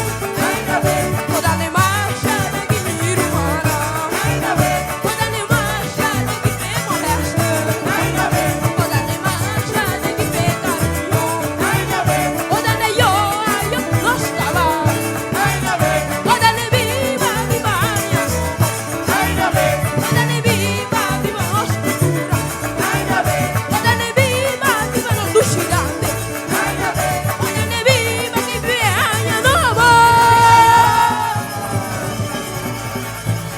O dande masha danki mi rumannan. O dande masha danki p'e molester. O dande masha danki p'e cariño. O dande yo ayo nos ta bay. O dande biba biba aña nobo. O dande biba biba nos cultura. O dande biba biba nos dushi dande. O dande biba ki biba aña nobo.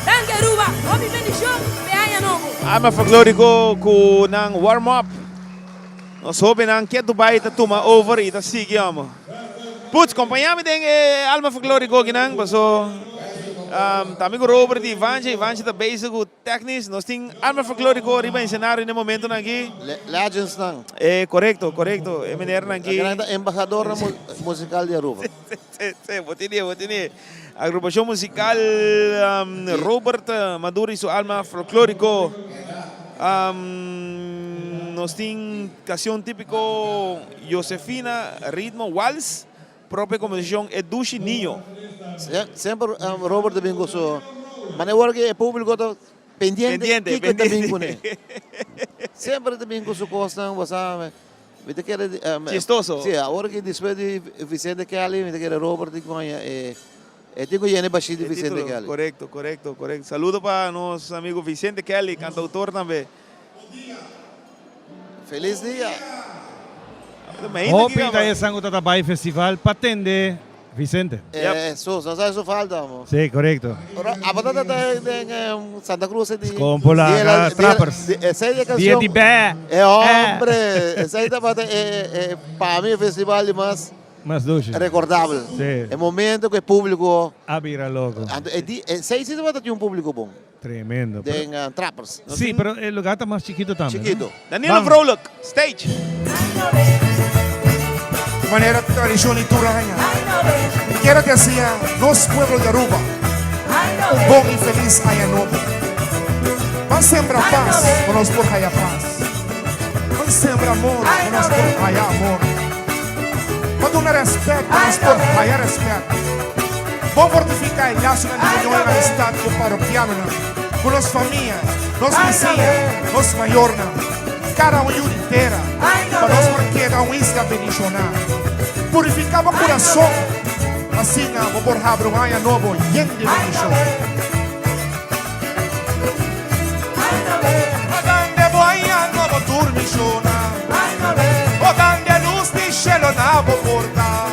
Danki Aruba, hopi bendicion p'e aña nobo. Alma Folklorico cu nan warm up. Nos hobennan ketu bay ta tuma over y ta sigui amo. Putz, compaña mi den e Alma Folklorico akinan paso ta amigo Robert y Ivanche. Ivanche ta bezig cu technisch. Nos tin Alma Folklorico riba escenario n'e momentonan aki. Legends nan. E corecto, corecto. E menernan aki. Akinan ta embahadornan musical di Aruba. Si, si, bo tene, bo tene. Agrupacion musical Robert Maduro y su Alma Folklorico. Nos tin cancion tipico Josefina, ritmo wals, propio composicion E Dushi Niño. Semper Robert ta bin cu su manera ora cu e publico ta pendiente Pendiente, kico e ta bin pendiente. cune. Semper e ta bin cu su cosnan, bo sa. Mi ta kere Chistoso. Si, awor ki despues di Vicente Kelly, mi ta kere Robert tin ku haña e e tin ku yena e bashí di E Vicente título, Kelly. Korekto, korekto, korekto. Saludo pa nos amigo Vicente Kelly, kantautor tambe. Felis dia. Hopi ta esan ku ta ta bai festival pa tende Vicente. Eh, so, no sabe su falta, amo. Sí, correcto. Pero abo ta ta den Santa Cruz di Scompolaga, Trappers. Esey de Dia canción. di bè. Eh, hombre, esey tabata e pa mi festival di mas Mas dushi. recordabel. Sí. E momento cu e publico A bira loco. Anto e di esey si tabata tin un publico bon. Tremendo. Den Trappers. Sí, pero e lugar ta mas chikito tambe, no? Chikito. Danilo Vamos. Vrolijk, stage. Di manera tradicion y tur aña, mi kier a deseá nos pueblo di Aruba un bon y feliz aña nobo. Ban sembra paz pa nos por haya paz. Ban sembra amor pa nos por haya amor. Ban duna respet pa nos por haya respet. Bon fortifiká e lasonan di union i amistat ku parokianonan, ku nos famia, nos bisiña, nos mayornan, kada un yu di tera, pa nos por keda un isla bendishoná. Purifiká bo kurason, asina bo por habri un aña nobo yen di bendishon. Odande bo aña nobo tur mishona. Odande lus di shelo na bo porta.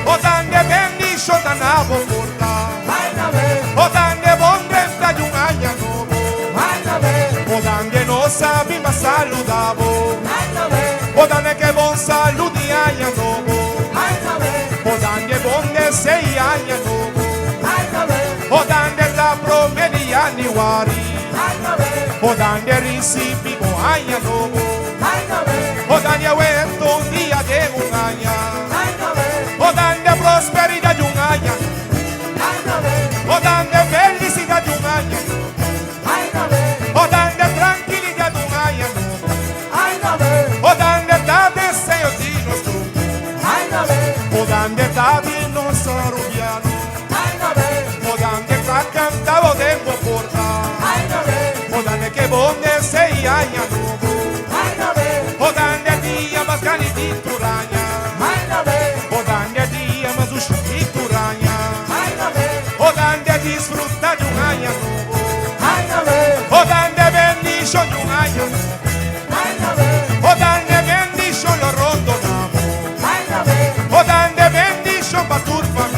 Odande bendishon ta na bo porta. Odande bon drenta di un aña nobo. Odande nos a bin pa saluda bo. Odande ke bon salud di aña nobo. Odande bon deseo di aña nobo. Odande ta prome di januari. Odande ricibi bo aña nobo. Odande awe ta un dia den un aña. Odande prosperidad di un aña. Odande felicidad di un aña. Odande tranquilidad di un aña nobo. Odande ta deseo di nos grupo. Odande ta di nos arubiano. Odande ta cantado den bo porta. Odande ke bon deseo aña nobo. Odande dia mas grandi di tur aña. Odande dia mas dushi di tur aña. Odande disfruta di un aña nobo. Odande bendicion di un aña nobo. Odande bendicion lo rondonabo. Odande bendicion pa tur famia.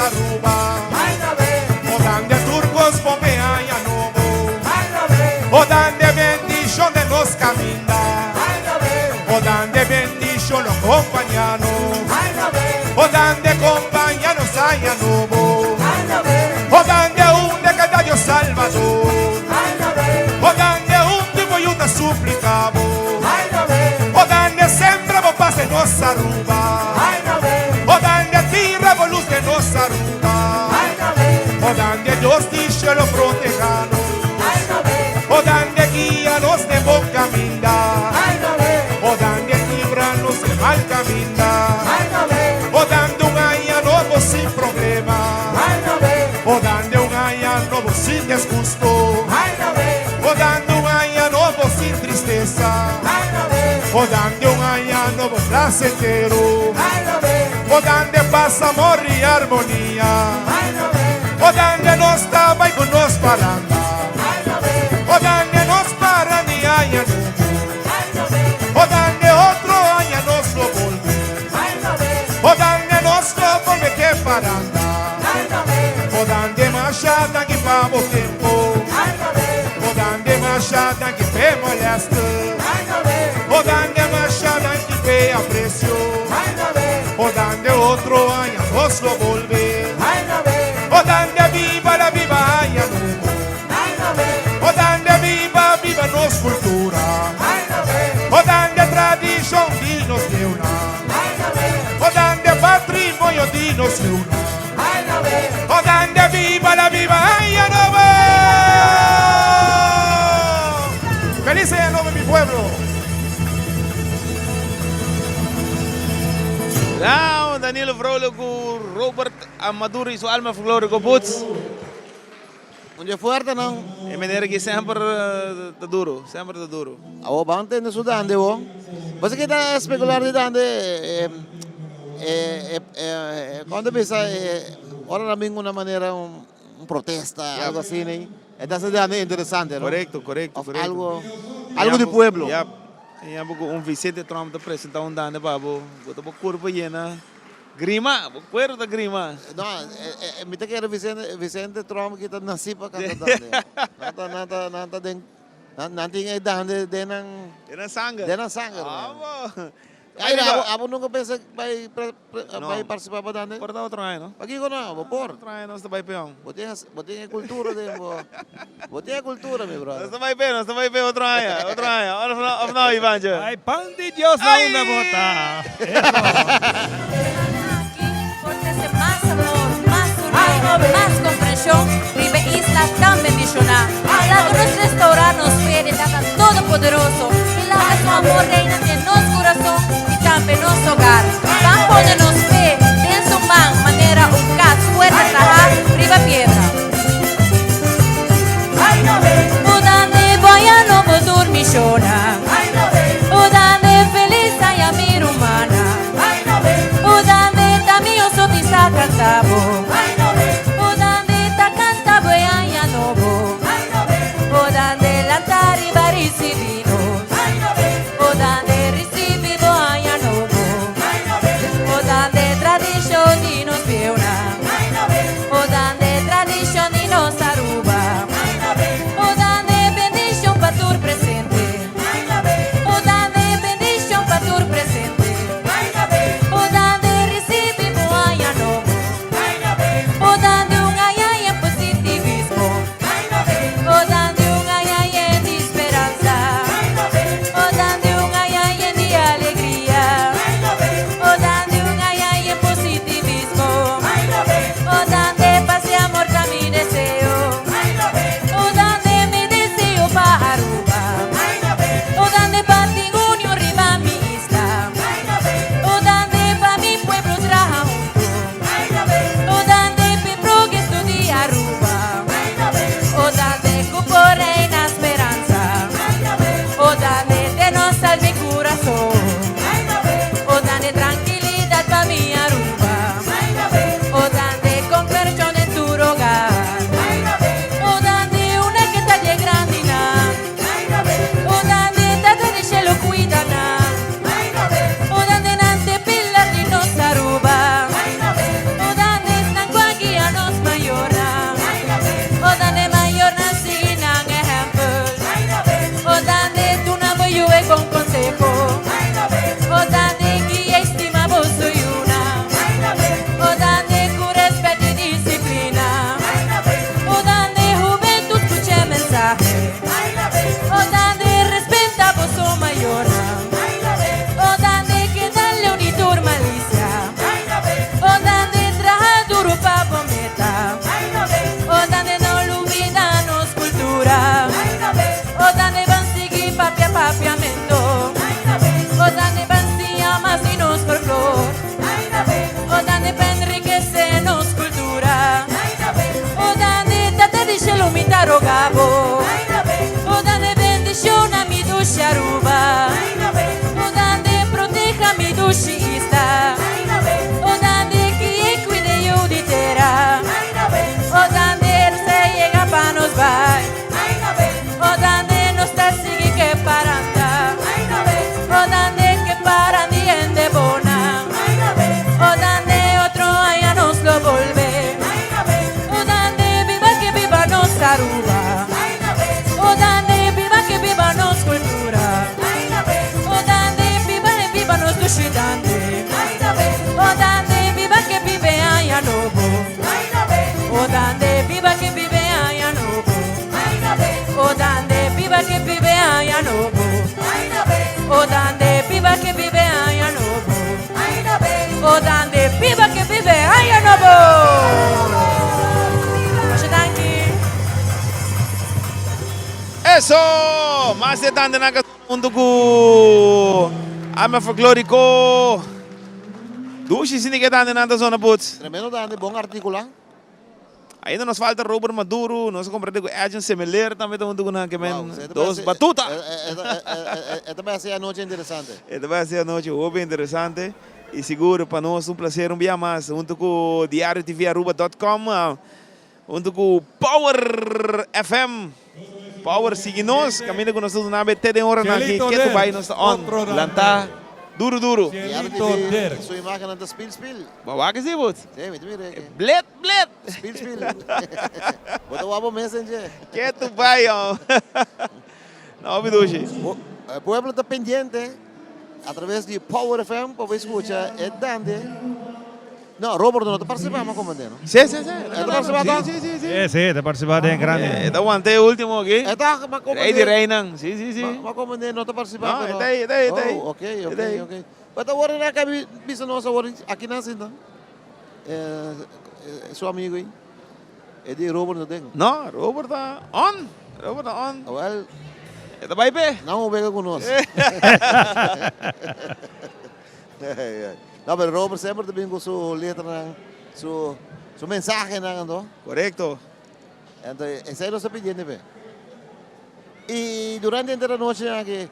Aruba. O dande tur cos bon pe aña nobo. O dande bendicion den nos caminda. O dande bendicion lo compaña nos. O dande compaña nos aña nobo. O dande unda cada Dios Salvador. O dande un tipo y una suplica bo. O dande sembra bo paz den nos Aruba. O dande tira bo luz den nos Aruba. O dande Dios di cielo proteja nos. O dande guia nos den bon caminda. O dande libra nos den mal caminda. O dande un aña nobo sin problema. O dande un aña nobo sin disgusto. O dande un aña nobo sin tristesa. O dande un aña nobo placentero. O dande paz, amor y armonía. O dande nos taba y con nos paranda. O dande nos para ni aña nobo. O dande otro aña nos lo volve. O dande nos lo volve que paranda. O dande masha danki pa bo tempo. O dande masha danki pe moleste. O dande masha danki pe aprecio. O dande otro aña nos lo volve. O dande viva la viva aña nobo. O dande viva viva nos cultura. O dande tradicion di nos leuna. O dande patrimonio di nos leuna. O dande viva la viva aña nobo. Feliz año nuevo mi pueblo. Nou, Danilo Vrolijk ku Robert Amaduri su Alma Folklorico Boots. Un dia fuerte, no? E meneer aki semper ta duro, semper ta duro. Awo ban tende su dande bo. Bo sa ke ta especular di dande kon ta bisa ora nan bin una manera un protesta algo asina e ta haci dande interesante no? Correcto, correcto, Of algo algo di pueblo. Yap, y abo cu un Vicente Tromp ta presenta un dande pa bo, bo ta bo curpa yena grima, bo cuero ta grima. No, mi ta kere Vicente, Vicente Tromp ki ta naci pa canta dande. Nan ta, nan ta, nan ta den, nan tin e dande den nan. Den nan sanger. Den nan sanger. Abo. Ay, abo, abo nunca pensa bay, bay participa pa dande? Por ta otro aña, no? Pakiko no? Bo por. Otro aña nos ta bay peon. Bo tin, bo tin e cultura den bo, bo tin e cultura, mi brother. Nos ta bay pe, nos ta bay pe otro aña, otro aña. Of no, of no, Ivancho? Ay, pan di Dios na unda bo ta. Fortece mas amor, mas union, mas comprension riba e isla tan bendiciona. Laga nos restaura nos fe den Tata Todopoderoso y laga su amor reina den nos curason y tambe nos hogar. Ban pone nos fe den su man manera un cas fuerte traha riba piedra. Udande boya no bo durmi shona. Udande feliz aya mi rumana. Udande ta mi oso di sa cantabo. Udande ta canta bo e aña nobo. Udande lantari ba ricibi nos. Udande ricibi bo aña nobo. aña nobo. O dande biba ke biba aña nobo. O dande biba ke biba aña nobo. Masha danki. Eso! Mas de dande nan hunto ku Alma Folklorico. Dushi sinti ke dande nan ta zona puts. Tremendo dande, bon articula. Ainda nos falta Robert Maduro, nos a comprende cu Edjean Semeleer tambe ta hunto cu nan, ke men dos batuta. E ta bay haci anochi interesante. E ta bay haci anochi hopi interesante y sigur pa nos un placer un bia mas hunto cu Diario TV Aruba dot com, hunto cu Power FM. Power sigui nos, caminda cu nos ta duna be te den oranan aki, ketu bay nos ta on, lanta duro duro. Diario TV su imagennan ta spil spil. Bo wak si bo? Sí, mi ta mira aki. Blet blet. Spil spil. Bo ta wak bo mes den dje. Ketu bay oh. No mi dushi. E pueblo ta pendiente a traves di Power FM pa bo escucha e dande. No, Robert no ta participa ma comprende no? Sí, sí, sí. E ta participa toch? Sí, sí, sí. Sí, sí, ta participa den grande. E ta wanta e ultimo aki. E ta, ma comprende. Rey di reynan. Sí, sí, sí. Ma comprende no ta participa No, pero. e ta ahí, e ta ahí, e ta ahí. Oh, ok, ok, ok. But awor nan a bisa nos awor aki nan sinta. Su amigo ahí. E di Robert no den. No, Robert ta on. Robert ta on. Wel. E ta bai pe. Nan un wega cu nos. No, pero Robert semper ta bin cu su letranan, su su mensahenan anto. Corecto. Anto esey nos ta pidiendo pe. Y durante henter anochi aki,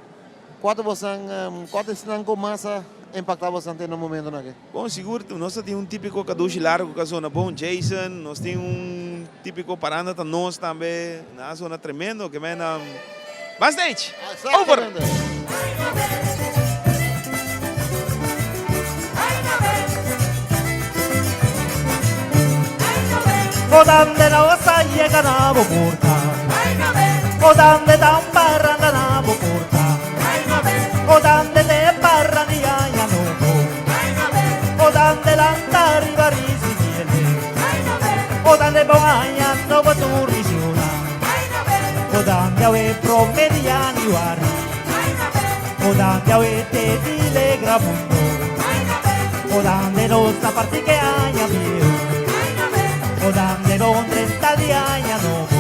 cua ta bosan, cua ta esnan cu mas a impacta bosan te na momentonan aki? Bon, sigur nos ta tin un tipico kadushi largo cu a zona bon, Jason, nos tin un tipico paranda ta nos tambe, nan a zona tremendo, ke men Backstage! Over! O dande nos a yega na bo porta O dande ta un parranda na bo porta O dande te parra di aña nobo O dande lanta riba ricibiele O dande bon aña nobo tur misiona O dande awe prome di januari O dande awe te dilegra mundo O dande nos ta parti ke aña bieu O dande don 30 di aña nobo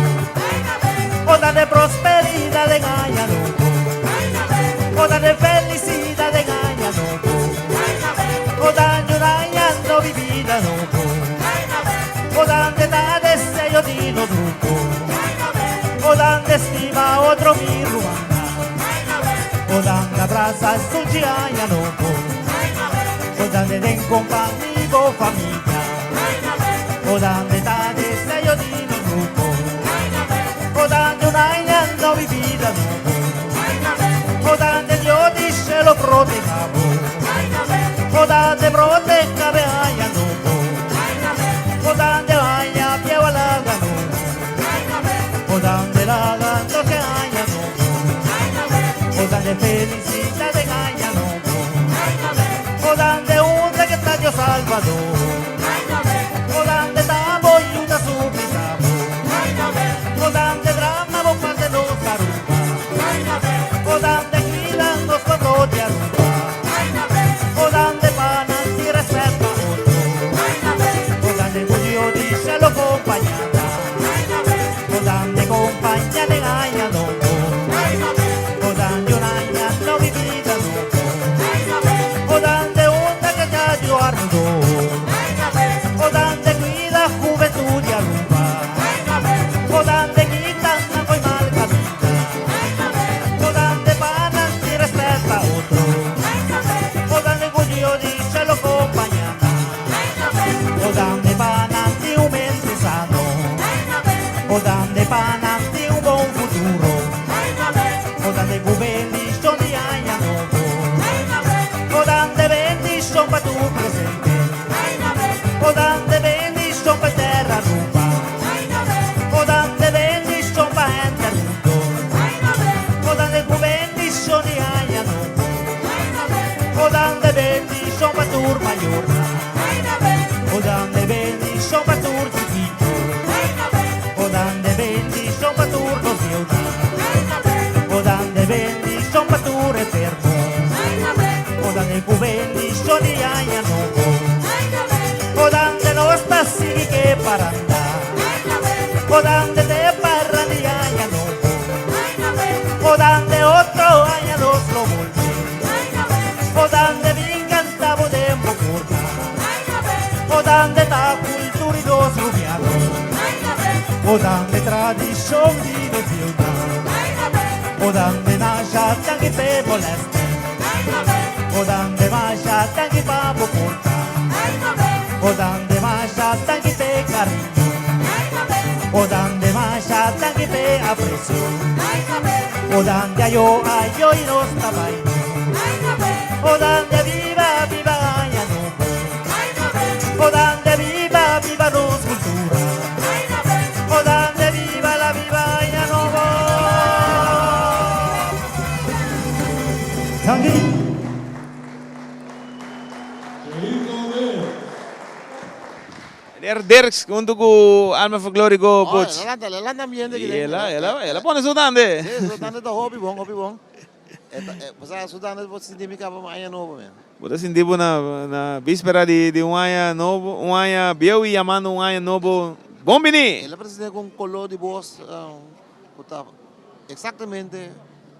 O dande prosperidad den aña nobo O dande felicidad den aña nobo O dande un aña nobo y vida nobo O dande ta deseo di nos grupo O dande estima otro mi rumannan O dande abraza esun di aña nobo O dande den compani bo familia O dande ta deseo di nos grupo O dande un aña nobo y vida nobo O dande Dios di cielo proteha bo O dande proteha be aña nobo O dande aña bieu a laga nobo O dande laga nos ke aña nobo O dande felicidad den aña nobo O dande unda ke ta Dios Salvador O dande ta bo yuda suplica bo O dande drama bo paz den nos Aruba O dande cuida nos pueblo di Aruba O dande pa nan tin respet pa otro O dande cu Dios di cielo compaña O dande compaña den aña nobo O dande un aña nobo y bida nobo O dande unda ke ta Dios armador O dande cuida juventud di Aruba O dande kita nan fo'i mal caminda O dande pa nan tin respet pa otro O dande cu Dios di cielo compaña nan O dande pa nan tin un mente sano O dande pa nan tin un bon futuro O dande cu bendicion di aña nobo O dande bendicion pa tur presente O dande bendicion pa terra Aruba O dande bendicion pa henter mundo O dande cu bendicion di aña nobo O dande bendicion pa tur mayornan O dande bendicion pa tur chikito O dande bendicion pa tur nos vieunan O dande. paranda. O dande te parranda y aña nobo. O dande otro aña dos lo volve. O dande mi cantabo de Bogotá. O dande ta cultura y dos rubianos. O dande tradición y de ciudad. O dande nasha tangi pe moleste. O dande masha tangi pa Bogotá. O dande masha tangi pe cariño. O dande masha tangi pe aprecio. O dande ayo ayo y nos tabaino. O dande viva viva aña nobo. O dande viva viva nos cultura. O dande viva la viva aña nobo. Tangi. Meneer Dirks, hunto cu Alma Folklorico Oh, Butch. el a lanta, el a lanta ambiente Y aquí. el a, el a pone su dande. Sí, su dande ta hopi bon, hopi bon. E ta, e, o su dande bo sinti mi caba un aña nobo, man. Bo ta sinti bo na, na víspera di, di un aña nobo, un aña bieu y yamando un aña nobo. Bon bini! El a presenta cu un color di bos cu ta exactamente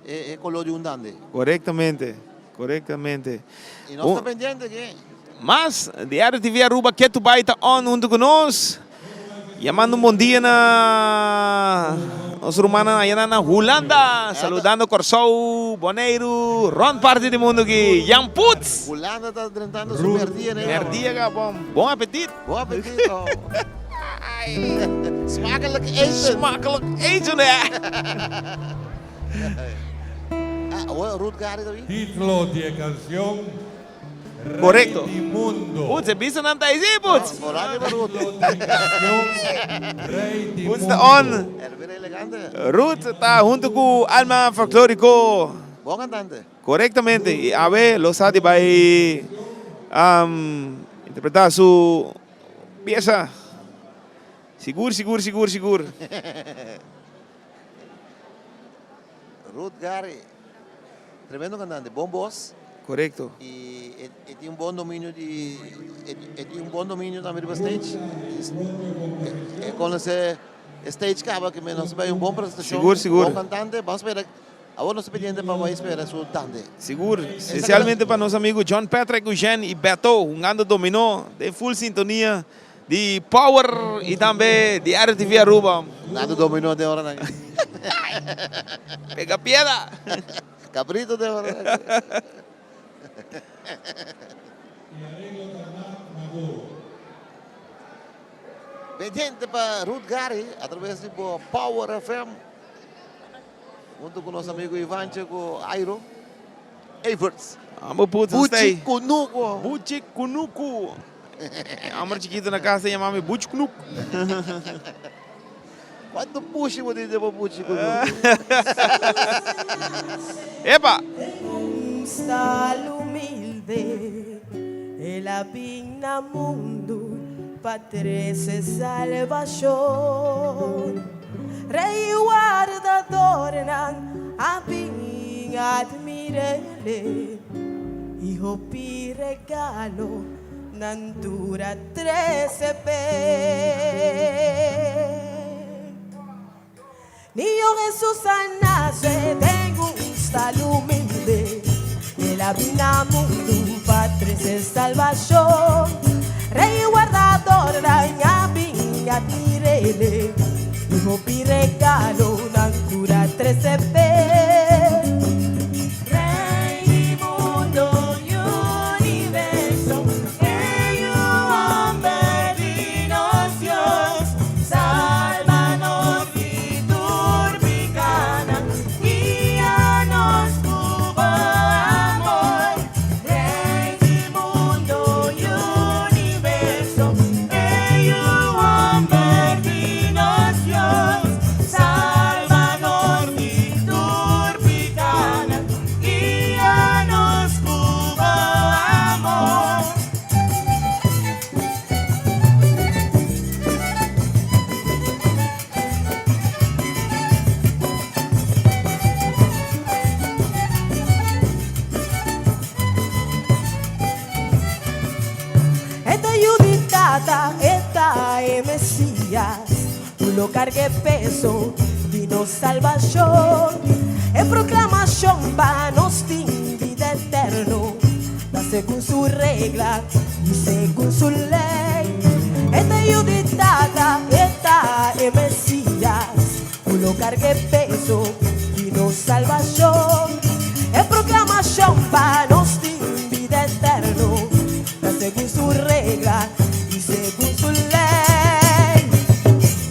e, e color di un dande. Correctamente, correctamente. Y nos ta pendiente que. Mas, Diario TV Aruba ketu bai ta on hunto cu nos. Yamando un bon dia na nos rumannan ayanan na Hulanda, saludando Kòrsou, Boneiru, rònt parti di mundu aki. Jan Putz! Hulanda ta drentando su merdia ne. Merdia ka bon. Bon apetit! Bon apetit! Smakelijk eten! Smakelijk eten hè! Ah, Ruth Gary ta bin? Titulo di e cancion Correcto. Rey di mundo. Putz, e bisa nan ta ahí, sí, Putz. Putz ta on. Ruth ta hunto cu Alma Folklorico. Bon cantante. Correctamente. Y awe lo sa di bay interpreta su pieza. Sigur, sigur, sigur, sigur. Ruth Gary, tremendo cantante, bon voz. Correcto. Y e, e tin un bon dominio di e, e tin un bon dominio tambe riba stage. E, e conoce stage caba que menos bay un bon presentacion. Sigur, sigur. Bon cantante, vamos spera. Awor nos ta pendiente pa bay spera su tande. Sigur, especialmente pa nos amigo John Patrick Eugene y Beto hungando dominó den full sintonia di Power y tambe di RTV Aruba. Hungando dominó den ora nan. Pega piedra. Cabrito den ora nan. Pendiente pa Ruth Gary a traves di bo Power FM. Hunto cu nos amigo Ivancho cu Airo Everts. Amo putz Buchi stay. Cunucu. Buchi Cunucu. Hombre chiquito na casa yama mi Buchi Cunucu. Cuanto pushi bo tin bo Buchi Cunucu? Epa! Un stal humilde, el a bin na mundu pa trese salbashon. Rey wardadornan a bin admir'ele, i hopi regalo nan tur a trese p'e. Niño Hesus a nase den un stal humilde, el a bin na mundu pa trese salbashon. Rey wardadornan a bin admir'ele, I hopi regalonan tur a trese p'e. Rey di mundo y universo, e Yu homber di nos Dios, salba nos di tur picanan, guia nos cu bo amor. Rey di mundo y universo, e Yu homber di nos Dios, salba nos di tur. Ku lo karga e peso di nos salbashon. E proklamashon pa nos tin bida eterno ta segun su regla i segun su lei. E ta e Yu di Tata, e ta e Mesias ku lo karga e peso di nos salbashon. E proklamashon pa nos tin bida eterno ta segun su regla i segun su lei.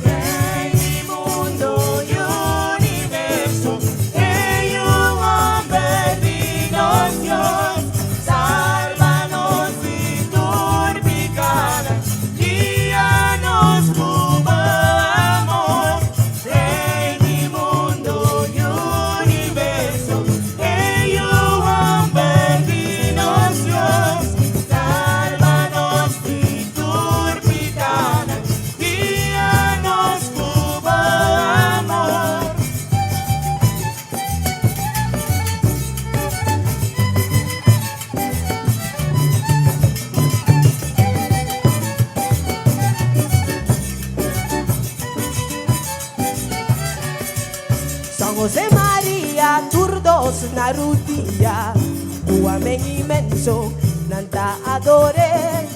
Rei di mundo i universo, e Yu Homber di nos Dios, salba nos di tur picada, guia nos cu bo amor. Rei di mundo i universo, e Yu Homber di nos Dios, salba nos di tur picada, guia nos cu bo amor. San José Maria tur dos na rudia Ku amen inmenso nan ta ador'é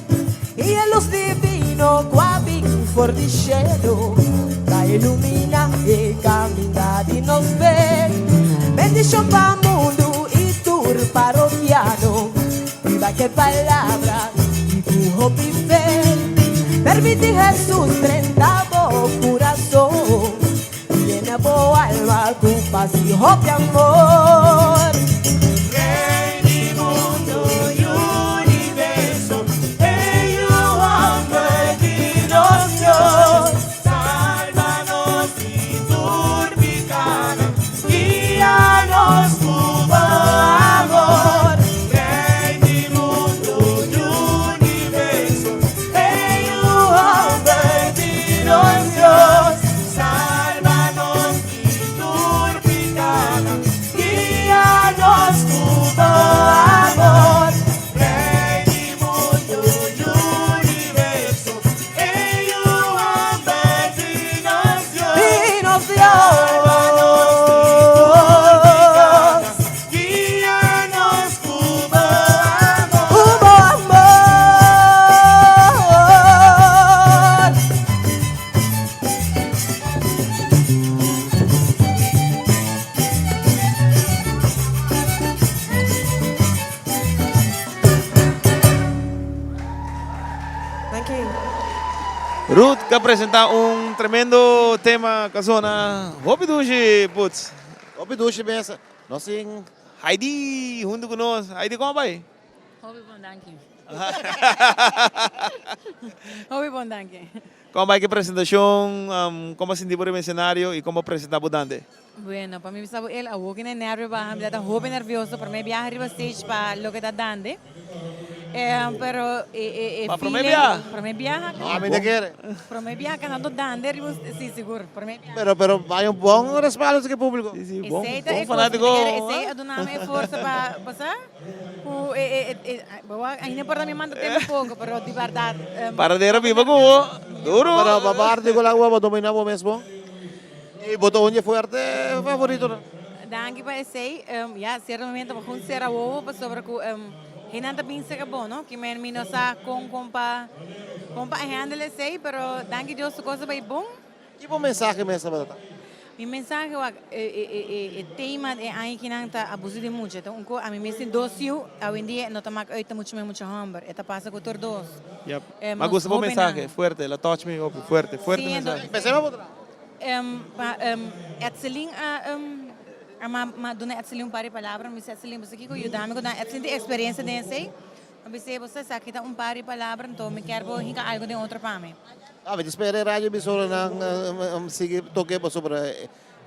I e lus divino ku a bin for di shelu Ta ilumina e kaminda di nos fe Bendishon pa mundu i tur parokiano Biba k'e palabra i ku hopi fe Permiti Hesus drenta bo kurason i yena bo alma ku pas i hopi amor. Rei di mundu i universo, e Yu Homber di nos Dios, salba nos di tur picado, guia nos cu bo amor. Rey di mundo y universo, e Yu Homber di nos Dios, salba nos di tur picado, guia nos cu bo amor. Rey di mundo y universo, e Yu Homber di nos Dios, Di nos Dios. salba nos di tur picado, guia nos cu bo amor. Cu bo amor. Thank you. Ruth ka presenta un tremendo tema ka zona hopi dushi Puts. Hopi dushi mes. Nos tin. Heidi hunto ku nos. Heidi kon a bai? Hopi bon danki. Hopi bon danki. Kon a bai ku e presentashon? Kon bo a sinti bo riba escenario i kon bo a presenta bo Dante? Bueno, pa mi bisa bo el awo kende nervio baha, mi ta hopi nervioso, prome biaha riba stage pa loke ta dande. Pero e e Ma prome feeling, biaha? prome biaha. No, ami ta kere. Prome biaha cantando dande riba si sigur, prome biaha. Pero pero hay un bon respaldo di e publico. Si si, bon, Esey ta bon e cosa, mi ta fanatico. kere esey a duna mi e forsa pa pa sa cu e e e bo ainda por ta mi manda tempo poco, pero di berdad. Paradero biba cu bo, duro. Pero aparte cu lago bo domina bo mesmo. Y bo ta un dje fuerte favoritonan. Danki pa esey. Ya, cierto momento bo con cera wowo pasobra cu hendenan ta bin seca bo, no? Ki men mi no sa con con pa con pa handle esey, pero danki Dios su cosa bay bon. Ki bo mensahe mes tabata ta? Mi mensahe wak e e e e tema e aña kinan ta abuso di mucha. Ta un co ami mes tin dos yu, awendia no ta mak uit ta mucho men mucha homber. E ta pasa cu tur dos. Yep. Ma gusta bo mensahe, fuerte, la touch me hopi, fuerte, fuerte mensahe. Pensema bo traha. Pa Etselin a a duna Etselin un par di palabra, mi bisa Etselin bo sa kiko yuda mi ku nan Etselin tin eksperensia den esei, mi bisa bo sa esaki ta un par di palabra anto mi kier bo hinka algu den otro pa mi. A mi ta spera e radio emisoranan sigui toke pasobra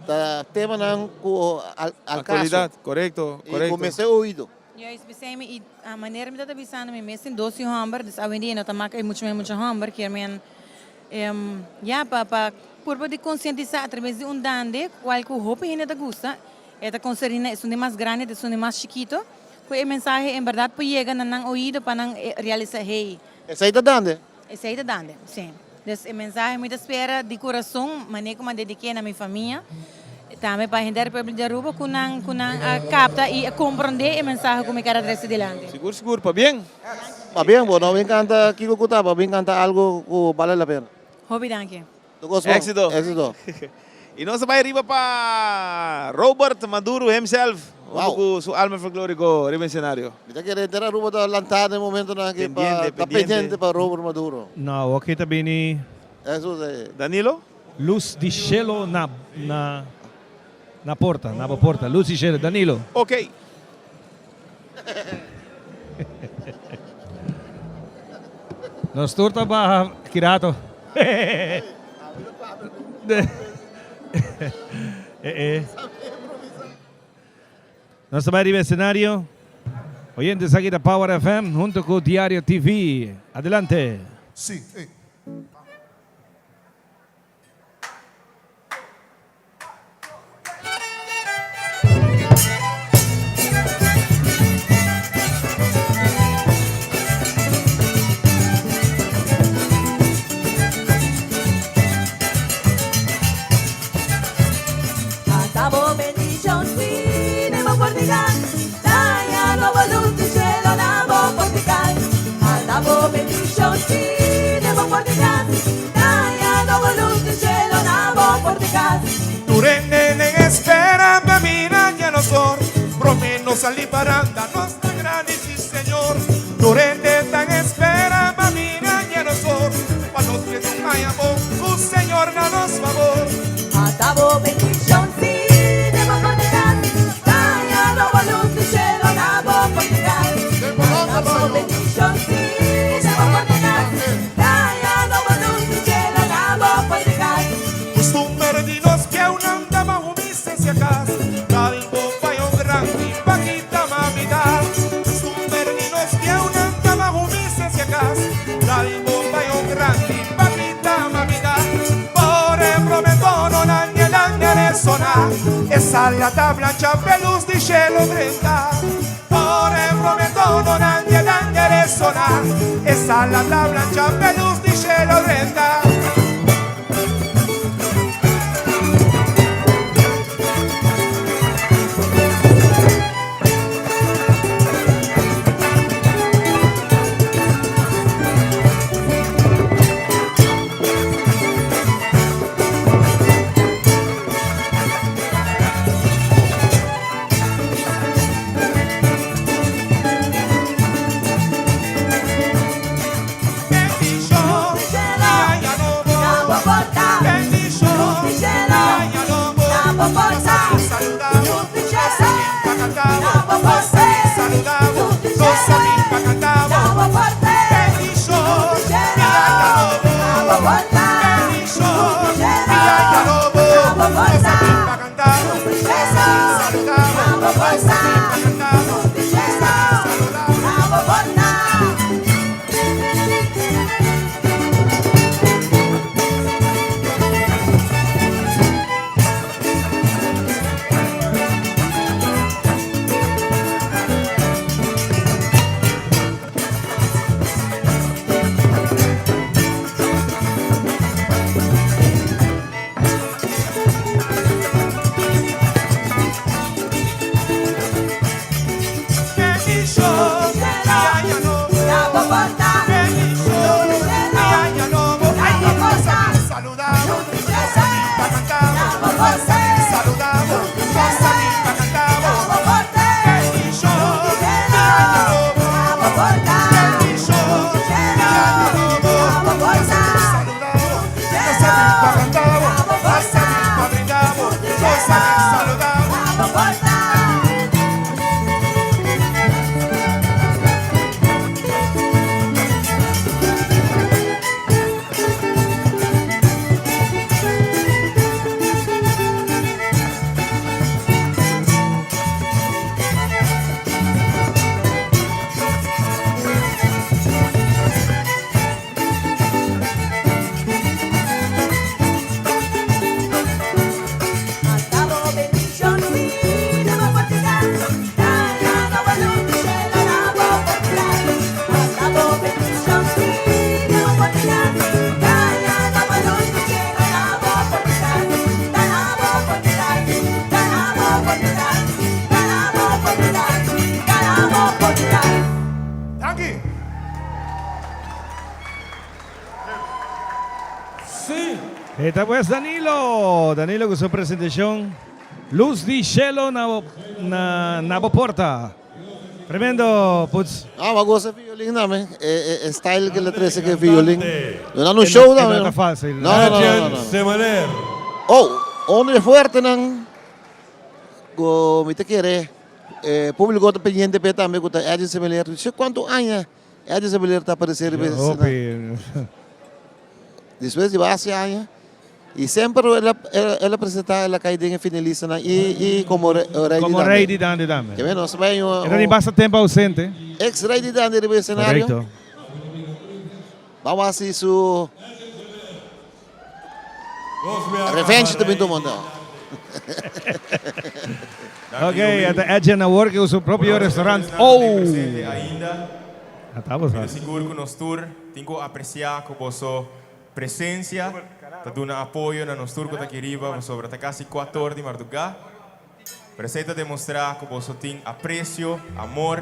ta temanan ku al kaso. Aktualidat, korekto, I korekto. ku mester oido. Juist bisei mi i a manera mi ta bisando mi mes tin dos yu hòmber dus awendia no ta mak e mucha mes mucha hòmber kier men Ya, pa pa purba di konsientisá atraves di un dande kual ku hopi hende ta gusta, e ta konserní na esun di mas grandi te esun di mas chikito, ku e mensahe en bèrdat por yega na nan oido pa nan realisá, hey. Esei ta dande? Esei ta dande, sí. Dus e mensahe mi ta spera di kurason manera ku mi a dediké na mi famia, tambe pa henter pueblo di Aruba ku nan ku nan a kapta i a komprondé e mensahe ku mi ker a trese dilanti. Sigur sigur, pabien. Pabien, bo no bin kanta kiko ku ta, bo bin kanta algo ku bale la pena. Hopi danki. Éxito. Éxito. Y nos a bay riba pa Robert Maduro himself. Wow. Cu su alma folklorico riba escenario. Mi ta kere henter Aruba ta lanta den momentonan aki pa ta pendiente pa Robert Maduro. No, awor ta bini. Eso si. Danilo? Luz di shelo na na na porta, na bo porta. Luz di shelo. Danilo. Ok. Nos tur ta baha kirato. Nos ta bai riba escenario. Oyentes aki ta Power FM hunto cu Diario TV. Adelante. Sí, ey. Ata bo bendicion si den bo portigal, Daña nobo luz di cielo na bo portigal. Ata bo bendicion si den bo portigal, Tur hende den espera pa mira ya nos or Prome nos sali paranda nos ta gradici Señor Tur hende ta en espera pa mira ya nos or Pa nos tres un aña bon cu Señor na nos fabor. Ata bo bendicion si den bo por di cas Daña nobo luz di cielo na bo por di cas Ata bo bendicion si den bo por di cas Custumber di nos bieunan ta baho misencia cas, Tal bo payo grandi pa kita mabida. Custumber di nos bieunan ta baho misencia cas, Tal bo payo grandi pa kita mabida. Por e prome tono nan e dande a resona, E sala ta blancha p'e luz di shelo drenta. Por e prome tono nan e dande a resona, E sala ta blancha p'e luz di shelo drenta. E ta pues Danilo. Danilo ku su presentashon Luz di Shelo na bo na na bo porta. Tremendo Puts. Ah, ma goza violin tambe. E, e, e style que le trece que violin. No na un show tambe. No ta fácil. No, no, no, no, no, no. Semeler. Oh, hombre fuerte nan. Go, mi te kere. Eh, público ta pendiente pe tambe ku ta Edwin Semeler. Dice cuánto aña Edwin Semeler ta aparece riba Hopi. Despues di base aña. Y semper el a, el a presenta, el a cay den e finalistanan y, y como rey di Como dande. rey di dande tambe. Ke nos bay un, E ta tin basta tempo ausente. Ex rey di dande riba e escenario. Correcto. Vamos haci su revenge ta bin tuma. Ok, ata Edgen awor cu su propio restaurant. Oh! Ainda. Ata bo sa. Mi ta sigur cu nos tur tin cu aprecia cu boso Presencia ta duna apoyo na nos tur cu ta aki riba pasobra ta casi cuator di marduga. Pero esey ta demostra cu boso tin aprecio, amor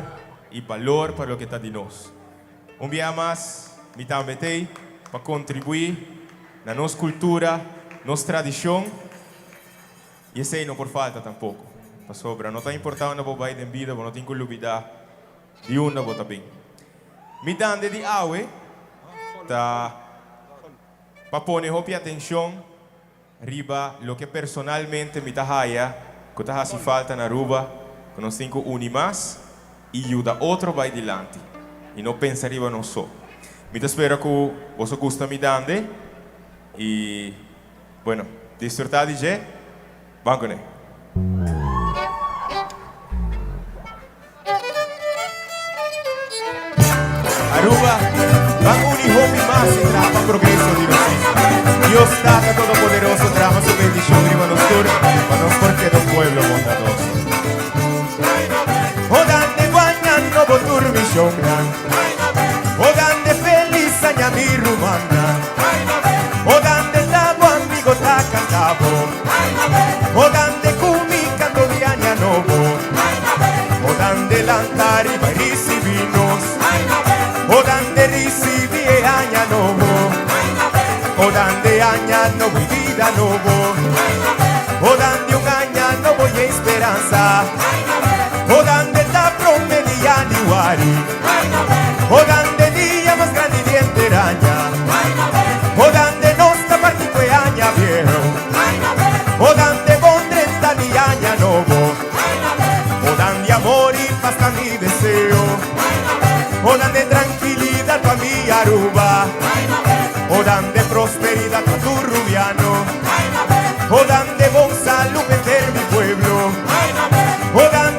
y balor pa loke ta di nos. Un bia mas mi tambe t'ey pa contribui na nos cultura, nos tradicion y esey no por falta tampoco pasobra no ta importa unda bo bay den bida bo no tin cu lubida di unda bo ta bin. Mi dande di awe ta pa pone hopi atencion riba loke personalmente mi ta haya cu ta haci falta na Aruba, cu nos tin cu uni mas y yuda otro bay dilanti y no pensa riba nos so. Mi ta spera cu boso gusta mi dande y bueno, disfruta di dje. Ban cune. Aruba, ban uni hopi mas y traha pa progreso di nos isla. Dios Tata Todopoderoso drama su bendicion riba nos tur pa nos por keda un pueblo bondadoso. O dande guañando bo tur misionnan, O dande feliz aña mi rumannan, O dande ta bo amigo ta canta bo, O dande cu mi canto di aña nobo. O dande lanta riba y ricibi nos. O dande ricibi e aña nobo. O dande aña nobo y vida nobo. O dande un aña nobo y esperanza. O dande ta prome di januari. O dande dia mas grandi di enter aña. O dande nos ta parti cu e aña bieu. O dande bon drenta di aña nobo. O dande amor y paz ta mi deseo. O dande tranquilidad pa mi Aruba. O dande prosperidad pa tur rubiano. O dande bon salud enter mi pueblo. O dande.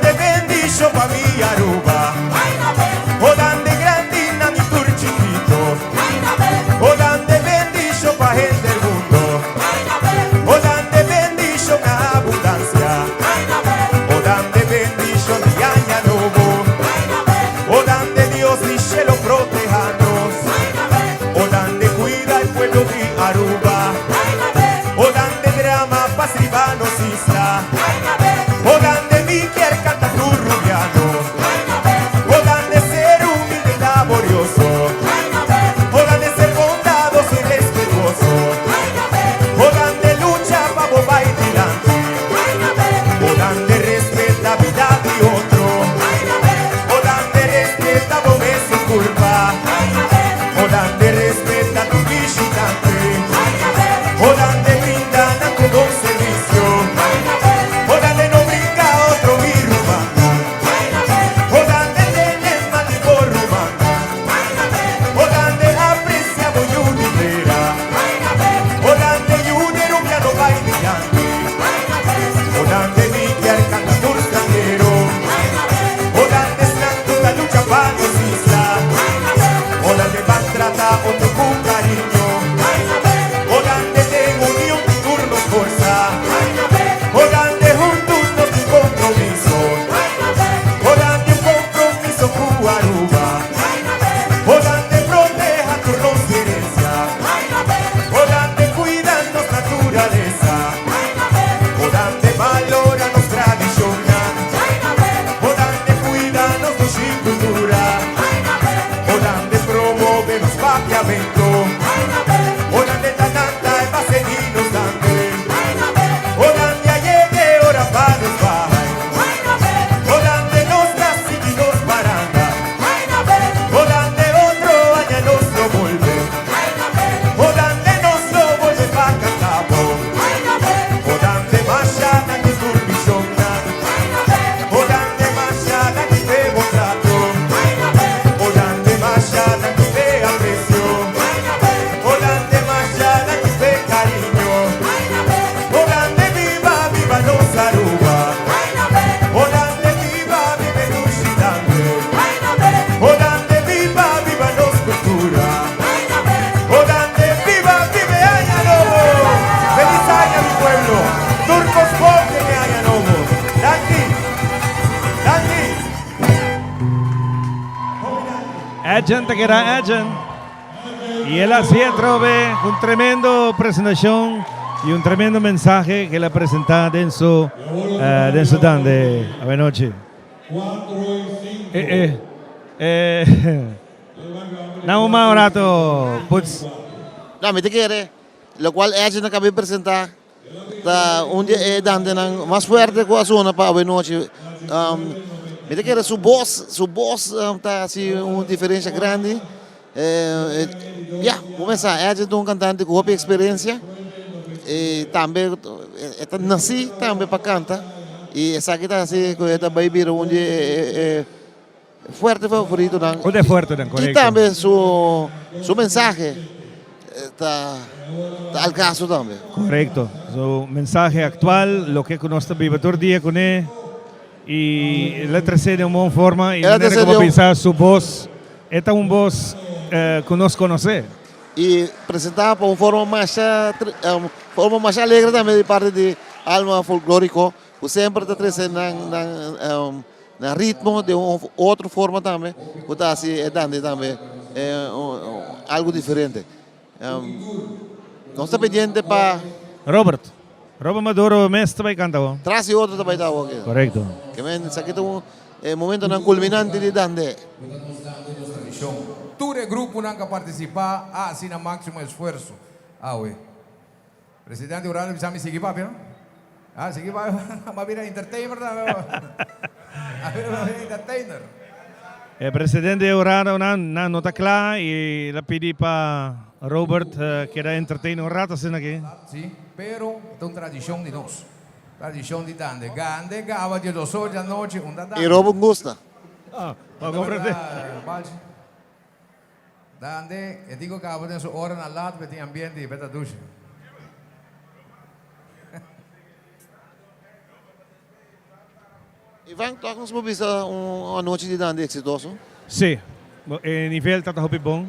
Edjean ta keda Edjean. Y el a haci atrobe un tremendo presentacion y un tremendo mensahe cu el a presenta den su den su dande awenochi. Eh eh eh Nan un man un rato Puts. No, mi ta kere locual Edjean a caba di presenta Ta un di e dantenan mas fuerte ku a sona pa awenochi. Mi ta kere su bos, su bos ta hasi un diferensha grandi. Ya, bo mester sa, Edge ta un kantante ku hopi eksperensia i tambe e ta nasi tambe pa kanta i esaki ta hasi ku e ta bai bira un di e Fuerte favoritonan. Un de fuertenan, korekto. I tambe su su mensahe ta ta al kaso tambe. Korekto. Su mensahe aktual, loke ku nos ta biba tur dia kuné i el a tresé den un bon forma i manera ku bo bisa su bos e ta un bos ku nos konosé. I presentá pa un forma masha forma masha alegre tambe di parti di Alma Folkloriko ku semper ta trese nan nan Na ritmo den un otro forma tambe ku ta hasi e dande tambe algu diferente. Nos ta pendiente pa. Robert. Robert Maduro mes ta bai kanta awo. Tras di otro ta bai ta awo aki. Korekto. Ke men esaki ta un e momentonan kulminante di dande. Tur e gruponan ku a partisipá a hasi nan máksimo esfuerso awe. Presidente Urano bisa mi sigui papia no? Ah, sigui papia, m'a bira entertainer tambe. A bira entertainer. E presidente Urano nan nan no ta kla y el a pidi pa Robert keda entertain un rato asina aki. Si, pero ta un tradicion di nos. Tradicion di dande. Gande gaba dje dos or di anochi un ta dande. Y Robert gusta. Ah, pa comprende. Dande, e tin ku kaba den su ora na lat pe tin ambiente i pe ta dushi. Ivan, tok nos por bisa un anochi di Dande eksitoso? Sí, e nivel tabata hopi bon.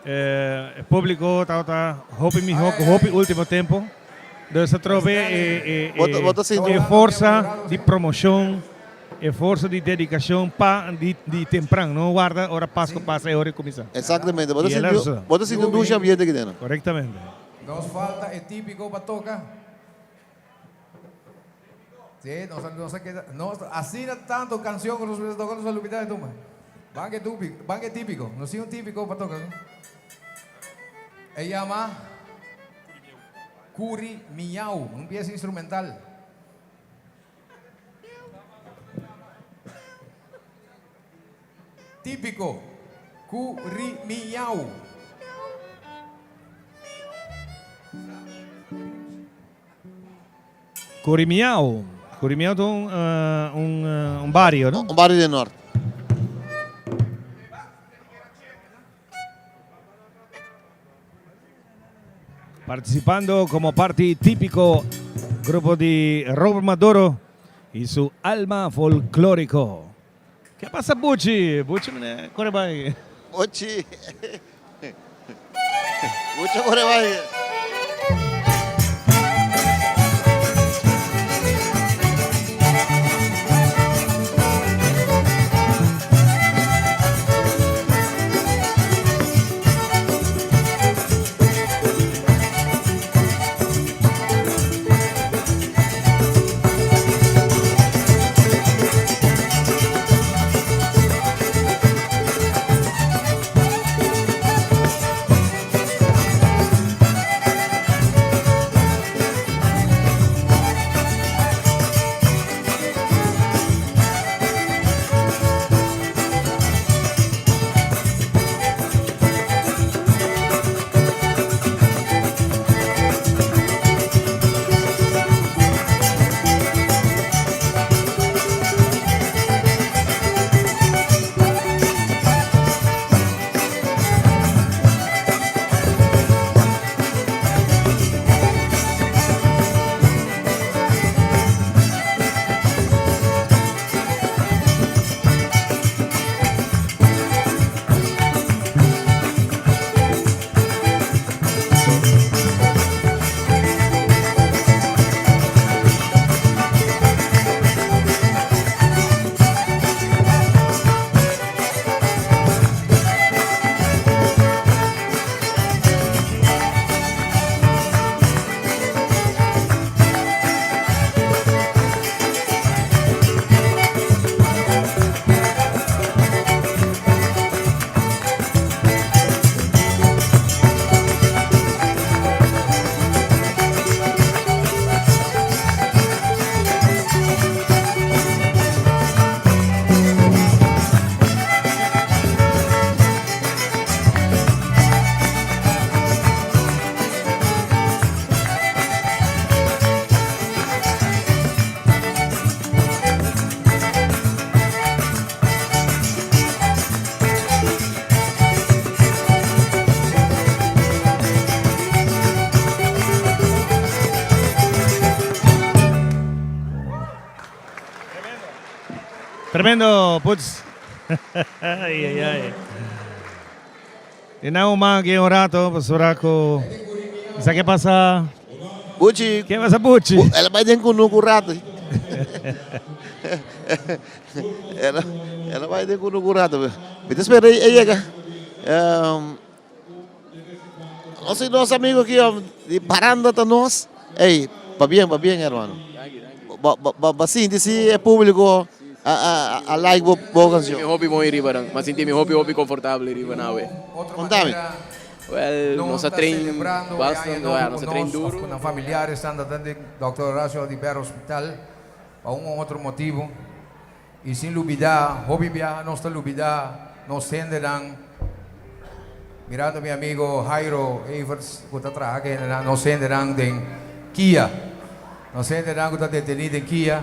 E publico tabata hopi miho ku hopi ultimo tempo. Dus atrobe e e forsa di promocion. E forsa di dedicacion pa di di tempran, no warda ora Pasco pasa e ora e cuminsa. Exactamente, bo ta sinti bo ta sinti un dushi ambiente aki den. Correctamente. Nos falta e tipico pa toca. Si, nos a nos a keda nos asina tanto cancion cu nos mester toca nos a lubida e tumba. Ban ke tupi ban ke tipico. Nos tin un tipico pa toca. E yama Curi Miau, un pieza instrumental. Típiko, ku ri miau. Curimiao. Curimiao ta un un un bario, no? Un bario den nort. Participando como parti típico grupo di Robert Maduro y su Alma Folklórico. Ke pasa Buchi? Buchi mene kore bai. Buchi. Buchi a kore bai. Tremendo, Puts. Ai, ai, ai. E nan un man aki un rato, pasobra cu sa ke pasa. Buchi. Ke pasa Buchi? El a bai den kunuku un rato. El a, el a bai den kunuku un rato. Mi ta spera e yega. Nos y nos amigo aquí di Paranda ta nos. Ey, pabien, pabien hermano. Ba, ba, ba, ba sinti si e publico a, a, a like bo, bo canción. Mi hopi mooi riba dan. Ma sinti mi hopi hopi comfortable riba nawe. Contame. Well, nos a train basta, Nobo nos a cu train nos, duro. of cu nan familiares anda den Dòkter Horacio Oduber Hospital pa un o otro motibo. I sin lubidá, hopi biaha nos ta lubidá nos hendenan, mirando mi amigo Jairo Everts ku ta traha ku hendenan, nos hendenan den kia, nos hendenan ku ta detení den kia,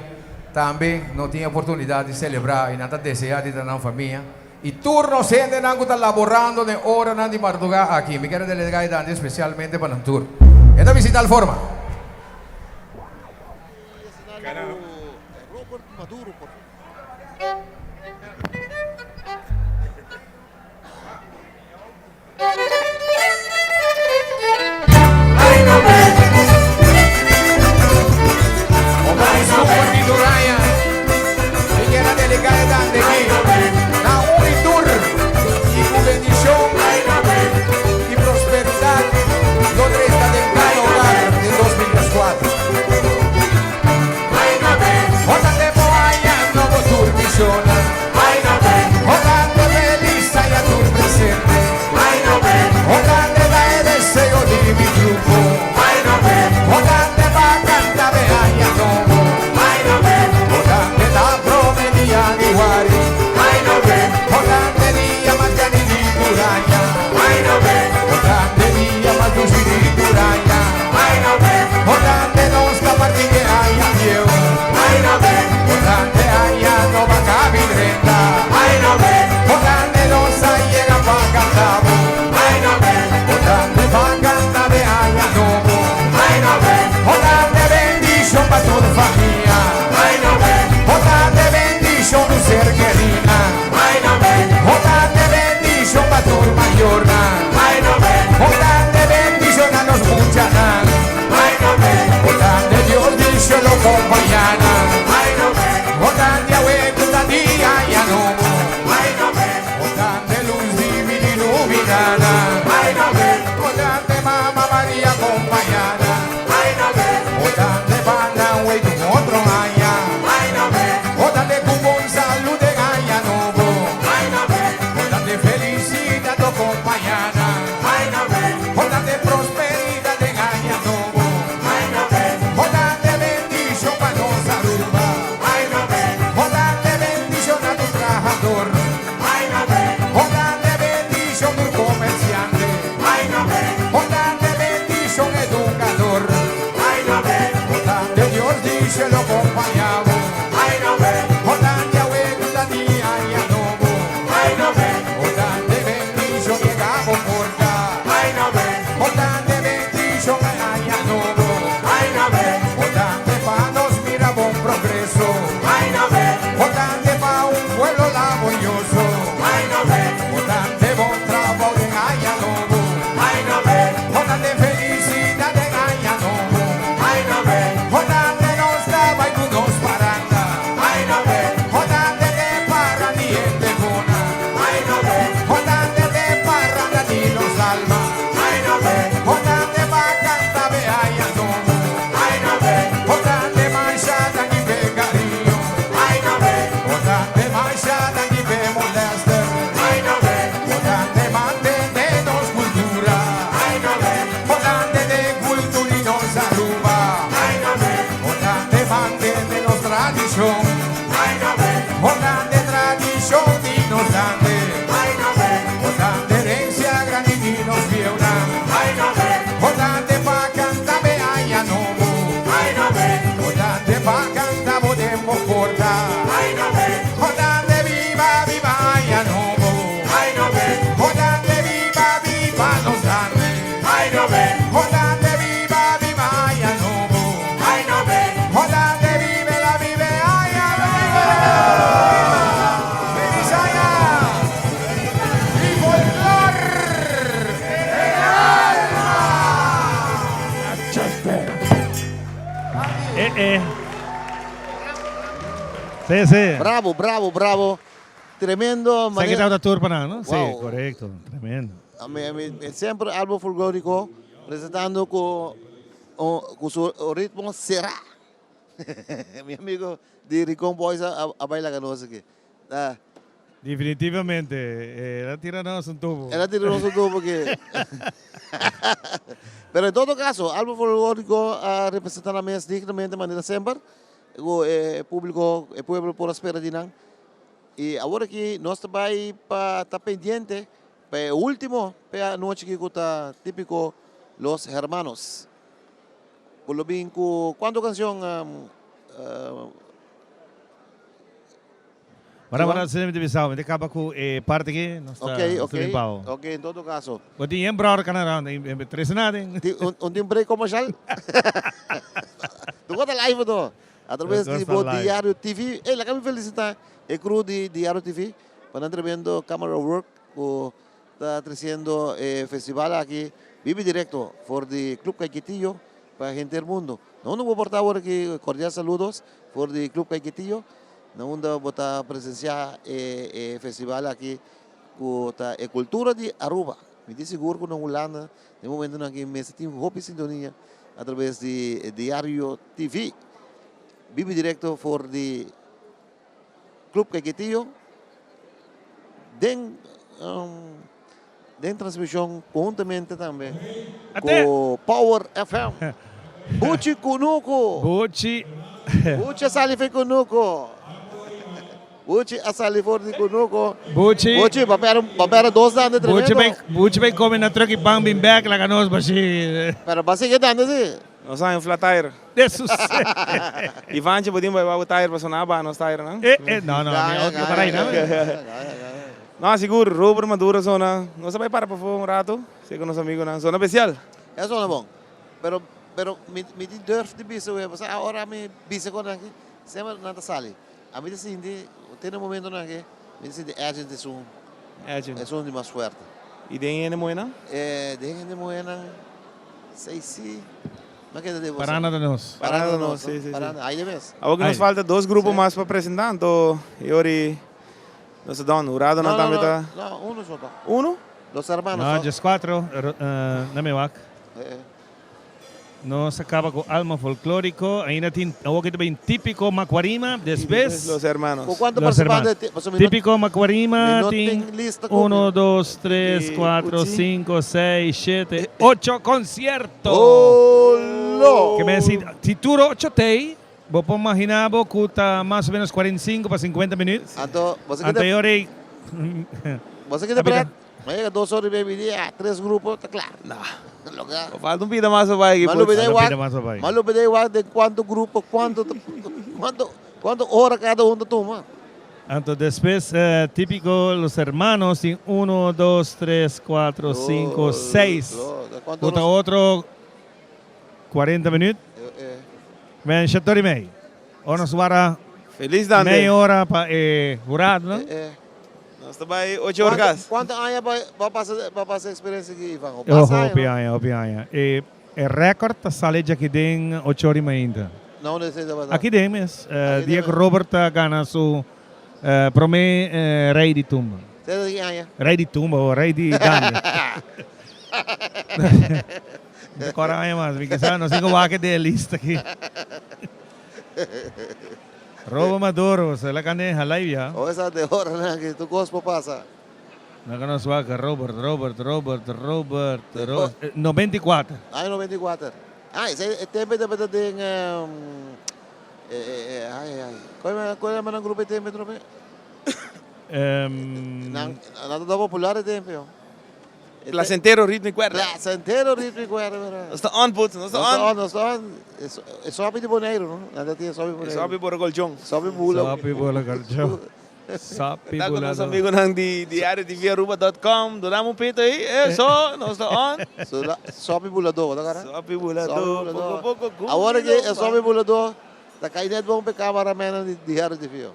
tambe no tin e oportunidat di selebrá i nan ta deseá di ta nan famia. I tur nos hendenan ku ta laborando den oranan di mardugá aki, mi kier a delegá e danki spesialmente pa nan tur. E ta bisita al forma. Robert Maduro por fin. Y prosperidad lo drenta den cada hogar den 2004. Ora te moaya nobo tur misiona. Ora te feliz haya tur presente. Ora te da e deseo di mi grupo. Ora te va canta be aña nobo. Ora te da prome dia di wari. Ora te dia mas grandi di tur aña. Ora te dia mas dushi di tur aña. Ora te nos ta parti di aña bieu. Ora te aña noba cabi drenta. Ora te nos a yega pa canta bo. Ora te pa canta be aña nobo. Ora te bendicion pa tur famia. Ora te bendicion tu ser querida. Ora te bendicion pa tur mayornan. Ora te bendicion na nos muchanan. Ora te Dios dice lo acompañana. Ora te awe cu ta dia aña nobo. Ora te luz divina iluminana. Ora te Mama Maria acompañana. Ora te banda wey cu otro aña. Ora te cu bon salud den aña nobo. Ora te felicidad acompañana. Ora te prosperidad den aña nobo. Ora te bendición pa nos Aruba. Ora te bendición a tu trabajador. Ora te bendición tu comerciante. Ora te bendición educador. Ora te Dios dice lo acompañamos. Ora te abuela día aña nobo. Ora te bendición llegamos por acá. Ora te bendición aña nobo. Ora te pa nos mira bon progreso. Ora te pa un pueblo laborioso. Ora te bon trabajo en aña nobo. Ora te felicidad en aña nobo. Ora te nos daba y nos paranda. Ora te te para ni en bona. Ora te te paranda ni nos alma. Ora te va canta be aña nobo. Ora te mancha ni be cariño. Ora te mancha ni be molester. Ora te mantene nos cultura. Ora te de cultura y nos Aruba. Ora te mantene nos tradición. Ora te tradición y nos dande. Ora te herencia grande y nos vieuna. Ora te pa canta be aña nobo. Ora te pa canta podemos cortar. Ora te viva, viva aña nobo. Ora te viva, viva nos dande. Ora te viva, viva aña nobo. Ora te vive la vive aña nobo. Si, si. Bravo, bravo, bravo. Tremendo Sa ki manera. tabata tur pa nan, no? Si, Wow. korekto. Tremendo. Ami, ami, semper Alma Folklorico presentando ku, ku su ritmo será. Mi amigo di Rincon Boys a, a bai laga nos aki. Ta. Definitivamente, el a tira nos un tubo. El a tira nos un tubo aki. Pero en todo caso, Alma Folklorico a representa nan mes dignamente manera semper. Ku e publico, e pueblo por a spera di nan. Y awor aki nos ta bai pa ta pendiente pa e ultimo p'e anochi aki ku ta Tipico Los Hermanos. Ku lo bin ku cuanto cancion? Ora ora sende mi ta bisa mi ta caba cu e parti aki nos ta Ok, nos ok, ta bin bao. ok, en todo caso. Bo tin yen brother cana round en trece nada. Un un tin break comercial? Tu ta live to? A través Tur di ta bo live. Diario TV. Ey, laga mi felicita e crew di Diario TV pa nan tremendo camera work cu ta treciendo e festival aki bibi directo for di Club Caiquetillo pa henter mundo. Na unda bo por ta awor aki cordial saludos for di Club Caiquetillo. Na unda bo ta presencia e e festival aki cu ta e cultura di Aruba. Mi tin sigur cu na Hulanda den momentonan aki mester tin hopi sintonia a traves di Diario TV. Bibi directo for di Club Caiquetio den den transmision conhuntamente tambe cu Power FM. Buchi Cunucu. Buchi. Buchi a sali for Cunucu. Buchi a sali for di Cunucu. Buchi. Buchi, bo pera, bo pera dos dande tremendo. Buchi bay, Buchi bay come na truck y pan bin bek laga nos bashi. Pero bo a sigui dande si. Nos a haña un flat tire. Desus. Ivanchi bo tin bay wou tire pasobra nan a baha nos tire nan. Eh, eh, no, no, mi otro para ahí, no. No, sigur, Robert Maduro zona. Nos a bay para pafó un rato, si cu nos amigonan. Zona especial. E zona bon. Pero, pero mi, mi tin durf di bisa wea, pasobra ora mi bisa con nan aki, semper nan ta sali. Ami ta sinti, te na momentonan aki, mi ta sinti Agent esun, Agent. esun di mas fuerte. Y den hende muhenan? Eh, den hende muhenan, sei si, no keda den boso. Paranda ta nos. Paranda ta nos, si, si, si. Paranda, ai de mes. Awor cu nos falta dos grupo mas pa presenta, anto e ora Nos ta don, huradonan tambe ta. No, no, uno so ta. Uno? Los hermanos. No, djes cuatro, na mi wak. Nos a caba cu Alma Folklorico, ainda tin, awor ki ta bin Tipico Macuarima, despues. Los hermanos. Cu cuanto Los participante hermanos. ti, pasobra mi no, Tipico mi Macuarima no tin tin lista cu uno, mi. dos, tres, Y cuatro, Uchi. cinco, seis, shete, ocho concierto. Olo! Ke men si, si tur ocho t'ey, Bo por magina bo cu ta mas o menos 45 pa 50 minuut. Anto, bo sa Anto kita. e ora ei. Bo sa kita pret. Ma yega dos ora y media dia, tres grupo, ta cla. No. Loke. Bo falta un pida mas pa bai aki, Ma lo pues. bida Falta un wak, pida mas pa bai. ma lo bida wak den cuanto grupo, cuanto, cuanto, cuanto ora cada un ta tuma. Anto despues tipico los hermanos tin uno, dos, tres, cuatro, cinco, seis. Cuanto Cu ta nos. otro 40 minuut. Men shator y mei. Ora nos wara Feliz dande. mei ora pa e hurado nan. Nos ta bai ocho ora cas. Cuanto aña bo pasa bo pasa experiencia aki Ivan? O Oh, pasa aña hopi no? aña, hopi aña. E e record ta sali dje aki den ocho ora y mainta. Na unda esey tabata? Aki den mes. Aki den Dia cu mes. Robert a gana su prome rey di tumba. Esey ta di ki aña? Rey di tumba o rey di dande. Mi ta kòrda aña mas, mi kisa no sin ku wak den e lista aki. Robo Maduro, se la kande halai ya. O esa de ora nan ki tur kos por pasa. No ka nos wak Robert, Robert, Robert, Robert, Robert, 94. Aña 94. Ah, ese e tempo tabata den ai ai ai. Koi koi nan grupo e tempo trope? Nan nan ta popular e tempo. Placentero ritmo y cuerda. Placentero ritmo y cuerda, verdad. Nos ta on, putz. Nos ta on. Nos ta on, nos ta on. E sopi di Boneiru, no? Nan ta tin sopi Boneiru. E sopi bora colchon. Sopi bula. Sopi bula colchon. Sopi Ta cu bula. nos amigonan di diariotvaruba.com. Dunam un pito ahí. Eh, so, nos ta on. Sopi buladó, bo ta kara? Sopi buladó. Poco poco. Awor ke e sopi buladó ta kai net bon p'e cameramannan di Diario TV.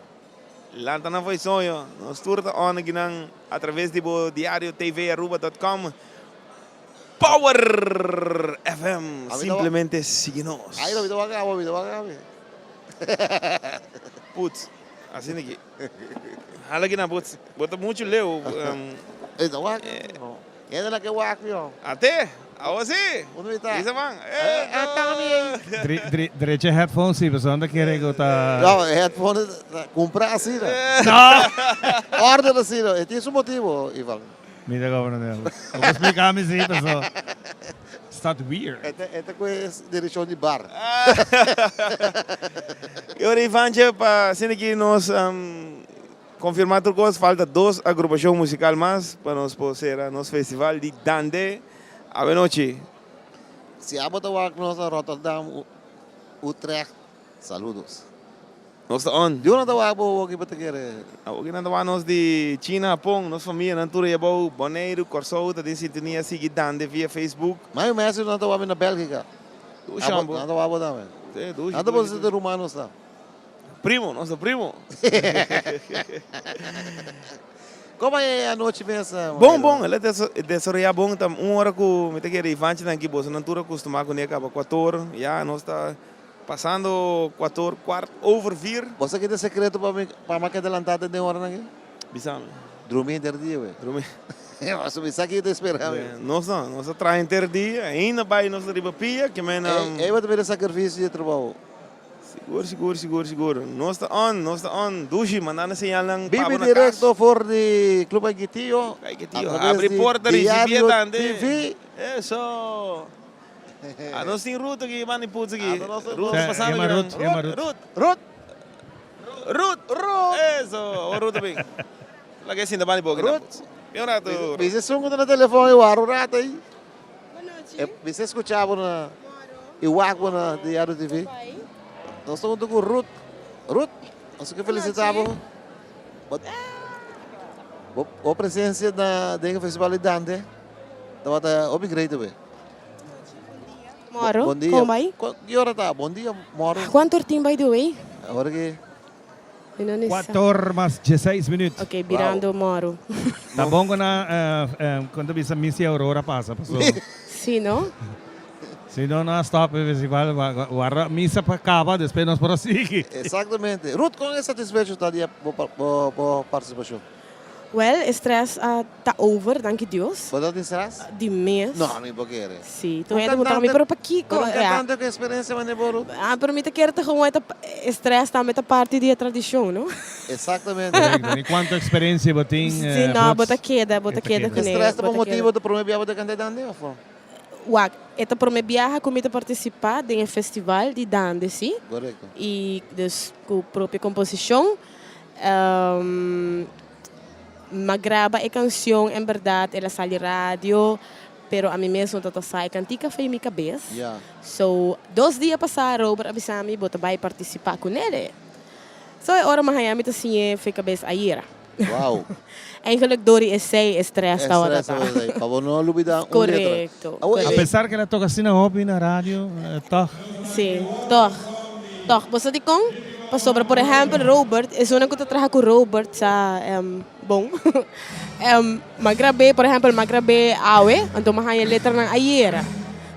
Lanta nan fo'i soño. Nos tur ta on akinan a traves di bo diario tvaruba.com. Power FM. Simplemente sigui nos. Ay, no, mi ta wak awa, mi ta wak awa. Putz. Asina ki. Hala ki na bo, bo ta muchu leu. E ta wak? No. Kende la ke wak yo? Ate, awo si. Unda mi ta? Isa man. Eh, ata mi ei. Dri, dri, drecha headphones si, pasobra nan ta kere ku ta. No, e headphone ta kumpra asina. No! Order asina. E tin su motibo, Ivan. Mi ta comprende. Bo por splika mi si, pasobra staat weird. E ta, e ta ku e direkshon di bar. E ora Ivantje, pa asina ki nos konfirmá tur kos, falta dos agrupashon musikal mas pa nos por sera nos festival di Dande awenochi. Si abo ta wak nos na Rotterdam, Utrecht, saludos. Nos ta on. Di unda ta wak bo awoki bo ta kere? Awoki nan ta wak nos di China, Japon, nos famia nan tur ayabou, Boneiru, Kòrsou ta den sintonia sigui Dande via Facebook. Mai mes nan ta wak mi na Bèlgika. Dushi ambo. Nan ta wak bo tambe. Sí, dushi. Nan ta por si ta ruman nos ta. Primo, nos ta primo. Como e anochi mes? Bon, bon, el a desaroyá bon. Ta un ora ku mi ta kere Ivanchi nan aki boso nan tur a kustumá kuné kaba kuator, ya nos ta. Pasando kuator kwart over vier. Bo sa ki ta e sekreto pa mi pa mi a keda lantá te den oranan aki? Bisa mi. Drumi henter dia we. Drumi. Pasobra mi sa ki ta espera mi. Nos no, nos a traha henter dia, ainda bai nos ta riba pia, ke men. Ei bo ta mira sakrifisio di e trabou. Sigur, sigur, sigur, sigur. Nos ta on, nos ta on. Dushi, manda nan señalnan pa Bibi bo na kas. direkto for di Club Aiquetio. Aiquetio, A traves abri di porta, risibié Diario tande. TV. Eso. Ah, nos tin Ruth aki, manda e puts aki. Ruth ta pasando Yama aki Ruth, yama Ruth. Ruth. Ruth. Ruth. Ruth. Eso, awor Ruth a bin. Laga e sinta banda di boca nan. Ruth. Bin un rato, Ruth. Bisa esun ku ta na telefon e wak un rato ei. Bisa escucha bo na e wak bo na Diario TV. Nos ta hunto ku Ruth. Ruth, nos ke felicita bo. Bo presencia na den e festival di Dande tabata hopi great be. Moro, Bon dia. kon bai? Ki ora ta? Bon dia, Moro. Kuantu or tin by the way? Ora ki. Mi no ni sa. Kuator mas dieseis minuut. Ok, birando Moro. Ta bon ku nan kon ta bisa Missy Aurora pasa paso. Si no? Si no nan a stop e festival warda misa pa kaba despues nos por a sigui. Exactamente. Ruth kon e satisfecho ta di bo partisipashon? Well, e stress a ta over, danki Dios. Bo ta tin stress? Di mes. No, mi por kere. Si, tur hende puntra mi, pero pakiko? Pero un cantante cu experiencia manera bo, Ruth. Ah, pero mi ta kere ta gewoon e e stress tambe ta parti di e tradicion, no? Exactamente. Correcto. Y cuanto experiencia bo tin, Si, no, bo ta keda, bo ta keda cu ne. E stress ta pa motibo ta prome biaha bo ta canta e dande of? Wak, e ta prome biaha cu mi ta participa den e festival di dande, si. Correcto. Y dus cu propio composicion. M'a graba e cancion en berdad el a sali radio pero ami mes no ta sa e cantica fei mi cabes. So dos dia pasa Robert a bisa mi bo ta bay participa cu nele. So e ora m'a haya mi ta siñ'e fei cabes ayera. Wow. Eigenlijk door di esey e stress tawata ta. Pa bo no lubida un letra. Correcto. A pesar cu el a toca asina hopi na radio, toch. Sí, toch. Toch. Bo sa dikon? Pasobra, por ehèmpel, Robert, esunnan ku ta traha ku Robert sa bon. M'a grab'é, por ehèmpel, m'a grab'é awe, anto m'a haña e letranan ayera.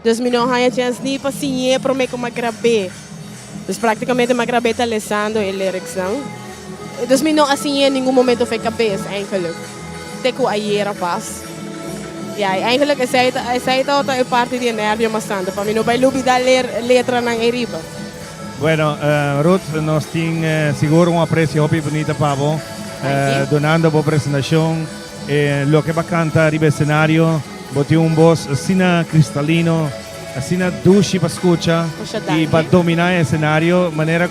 Dus mi no haña chèns ni pa siñ'é promé ku m'a grab'é. Dus práktikamente m'a grab'é ta lesando e lyricsnan. Dus mi no a siñ'é ningun momento f'e kabes, eigenlijk. Te ku ayera pas. Ya, i eigenlijk esei ta, esei tabata e parti di e nervio mas tantu, pa mi no bai lubidá ler letranan ei riba. Bueno, Ruth, nos tin sigur un aprecio hopi bunita pa bo, dunando bo presentacion, loke bo a canta riba escenario, bo tin un bos asina cristalino, asina dushi pa scucha y pa domina e escenario manera,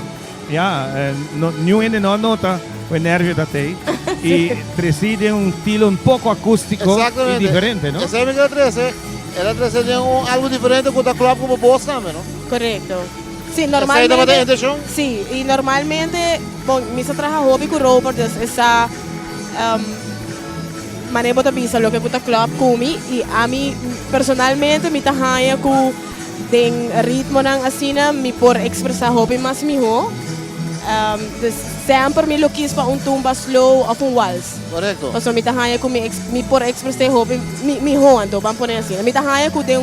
ya, niun hende no a nota cu e nervio ta tey y treci den un estilo un poco acustico y diferente, no? Esey mi quier trece, el a trece den un algo diferente cu ta klop cu bo bos tambe, no? Correcto. Sí, normalmente. Esey tabata e intencion? Sí, y normalmente, bon, mi sa traha hopi cu Robert, dus e sa manera bo ta bisa loke cu ta klop cu mi y ami personalmente mi ta haña cu den ritmonan asina mi por expresa hopi mas miho. Dus semper mi lo kies pa un tumba slow of un wals. Correcto. Pasobra mi ta haña cu mi mi por expres'é hopi miho anto, ban pone asina. Mi ta haña cu den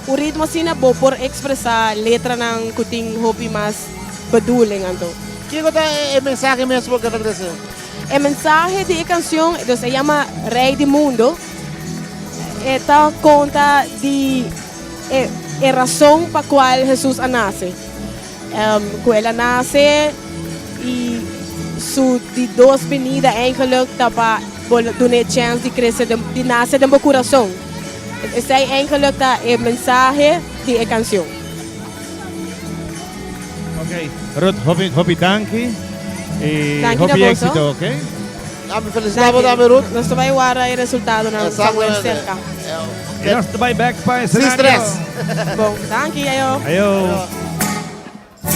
un ritmo asina bo por expresa letranan cu tin hopi mas bedoeling anto. Kiko ta e mensahe mes bo ke ta trese? E mensahe di e kanshon, dus e yama Rei di Mundo, e ta konta di e e rason pa kual Hesus a nase. Ku el a nase i su di dos binida eigenlijk ta pa bo dun'é chèns di krese den di nase den bo kurason. Esei eigenlijk ta e mensahe di e kanshon. Ok, Ruth, hopi, hopi danki y Danki na hopi boso. éxito, ok? Ami felicita bo tambe Ruth. Nos ta bai warda e resultadonan somewhere Exactamente. cerca. Y nos ta bai back pa Sin escenario. stress. Bon, danki, ayo. Ayo.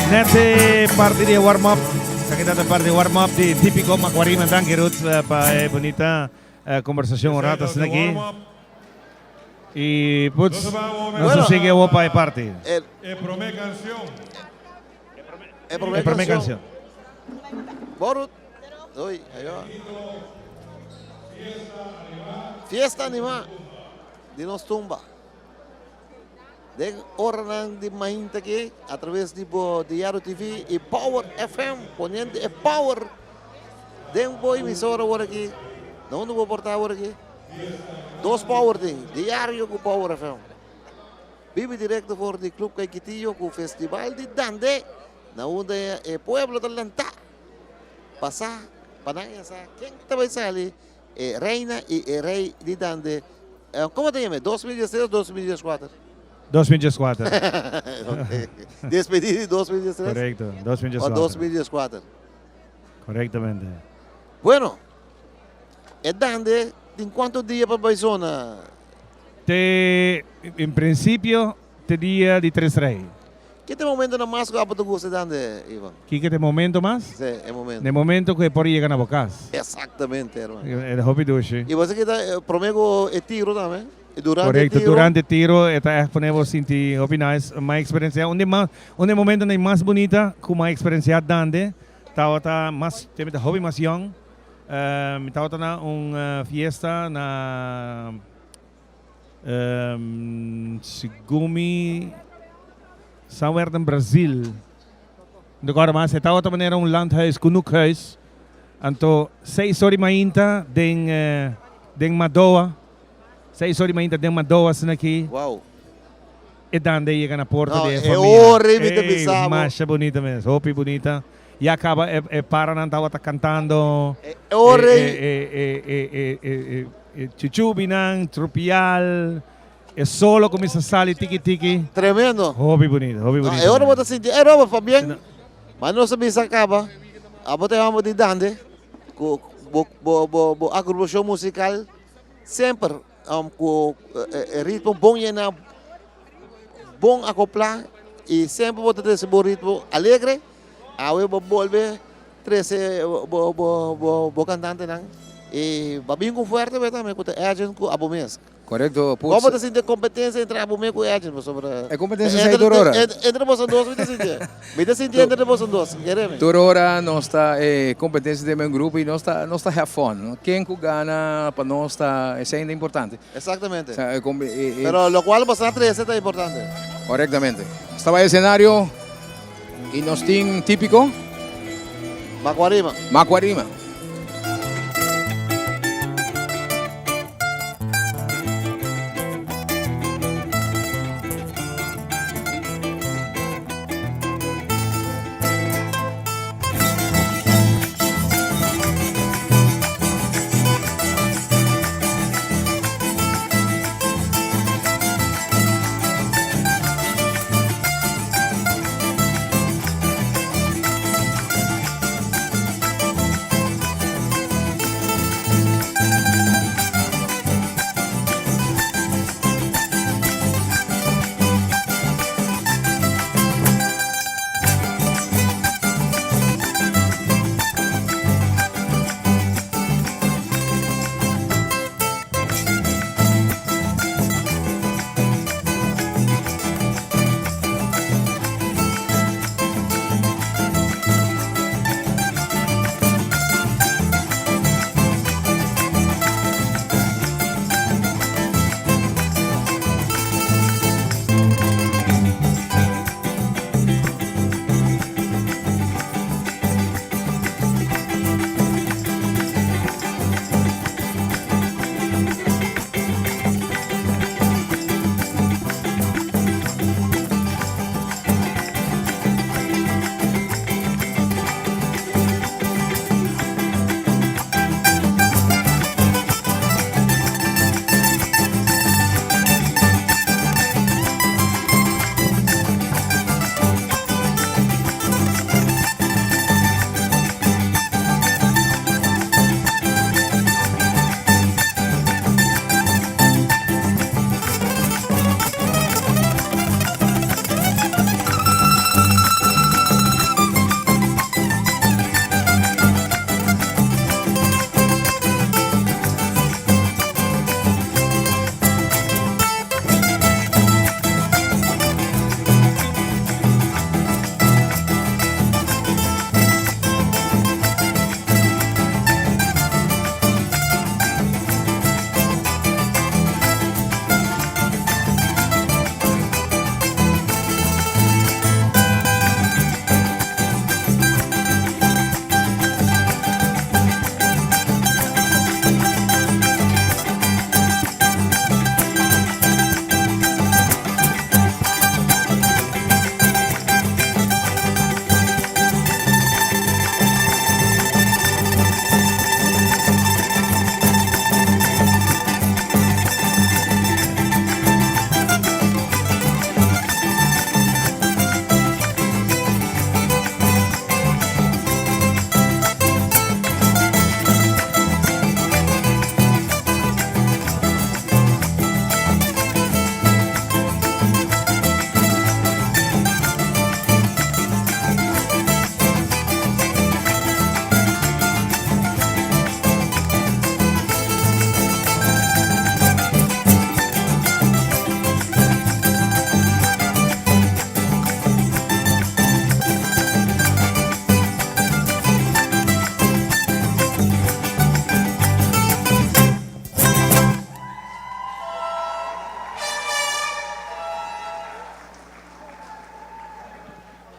Net e parti di e warm up. Esaki ta e parti di warm up di Tipico Macuarima. Danki Ruth eh, pa e bonita eh, conversacion un rato asina aki. Y puts, nos ta sigui awor pa e parti. E prome cancion. E prome E prome cancion. cancion. Bo Ruth. Uy, ayo. Fiesta anima di nos tumba. Den oranan di mainta aki a traves di bo Diario TV y Power FM poniendo e power den bo emisora awor aki. Na unda bo por ta awor aki? Dos power tin, Diario cu Power FM. Bibi directo for di Club Caiquetillo cu Festival di Dande na unda e pueblo ta lanta pasa pa nan ya sa ken ta bay sali e reina y e rey di Dande. Como ta yama? 2013 o 2014? 2014. Ok. Despedí di 2013? Correcto, 2014. O 2014. Correctamente. Bueno, e Dande tin cuanto dia pa bay zona? Te, en principio, te dia di Tres Rey. Ki ta e momentonan mas ku abo ta gusta dande, Ivan? Kiko ta e momento mas? Sí, e momento. Na e momento ku e por yega na bo kas. Exactamente, hermano. E ta hopi dushi. I bo sa ki ta prome ku e tiro tambe? E durante e Korekto, tiro. durante e tiro e ta ègt pone bo sinti hopi nice. Mi a eksperensiá un di mas, un di e momentonan mas bunita ku mi a eksperensiá dande tabata mas, te mi ta hopi mas yòn. Mi tabata na un fiesta na. Segun mi somewhere den Brazil, no recordo mas, e tabata manera un landhuis, konoekhuis, anto seis or di mainta den den Madoa, seis or di mainta den Madoa asina aki. Wow. E dande yega na porta No, di e e famia. ora mi ta Ey, bisa bo. masha bunita mes, hopi bunita. Ya caba e e paranan tabata cantando E ora e e e e e e e chuchubinan, trupial, e solo cuminsa sali tiki tiki. Tremendo. Hopi bunita, hopi No, bunita. e ora bo ta sinti, e Robert, pabien, ma nos a bisa caba, abo ta e homber di dande, cu bo bo bo bo agrupacion musical semper cu e ritmo bon yena, bon acopla y semper bo ta trece bo ritmo alegre. Awe bo bolbe trece bo bo bo bo cantantenan y ba bin cu fuerte be tambe cu ta Edjean cu abo mes. Correcto, Putz. Como ta sinti e competencia entre abo mes cu Edjean pasobra E competencia sa tur ora. Entre boso dos mi ta sinti. Mi ta sinti entre boso dos, kere mi. Tur ora nos ta e competencia den un grupo y nos ta nos ta have fun. Ken cu gana pa nos ta esey ta importante. Exactamente. Sa e e Pero locual boso a trece ta importante. Correctamente. Esta bay escenario. Y nos tin típico? Macuarima. Macuarima.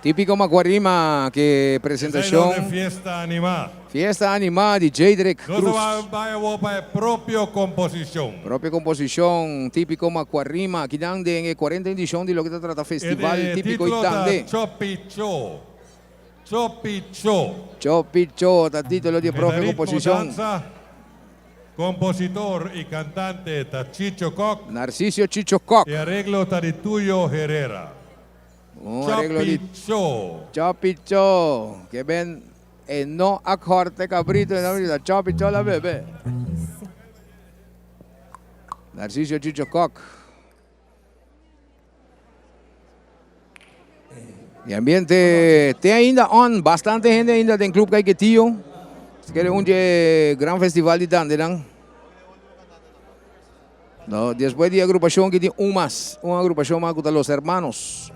Típico Macuarima ke presentacion. Esei lo de Fiesta Animá. Fiesta Animá di Jadrick Nos Cruz. ta bai awor pa e propio composicion. Propio composicion Típico Macuarima akinan den e 40 edicion di loke ta trata Festival E Típico y titulo ta Tande. Chopi Cho. Chopi Cho. Chopi Cho ta titulo di e propio E ta ritmo composicion. danza. Compositor y cantante ta Chicho Kock. Narciso Chicho Kock. E areglo ta di Tuyo Herrera. Un areglo di Chopi Cho. Chopi Cho. Ke ben e no a corte cabrito e no ta Chopi Cho la bebe. Narciso Chicho Kock. E ambiente te ainda on, bastante hende ainda den Club Caiquetio. Si kere un dje gran festival di dandenan. No, despues di agrupacion ki tin un mas, un agrupacion mas ku ta Los Hermanos.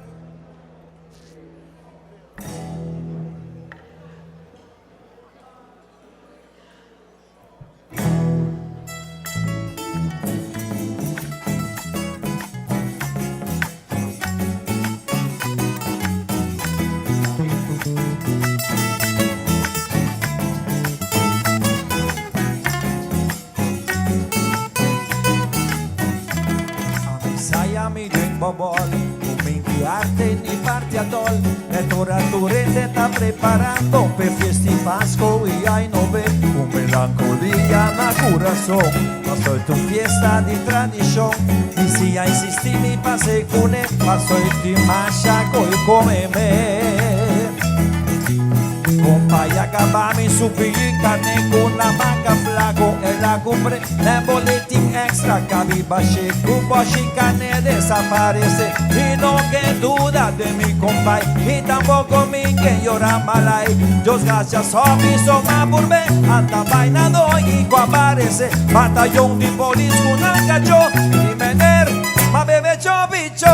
Saya mi den bobol, Cuminti arte ni parti atol. E ora tu rende ta preparando pe fiesta y Pasco y ay no ve un melancolía na corazón. Paso tu fiesta di tradición y si ya insistí mi pase cune, paso y masha coi comeme. Compa ya acaba mi supi carne con la maca flaco en la cumbre en boletín extra cabibache cubo chicane desaparece y no que duda de mi compay y tampoco mi que llora malay Dios gracias hobi soma burbe ata vaina y aparece batallón de polis con cacho y mener ma bebe chobicho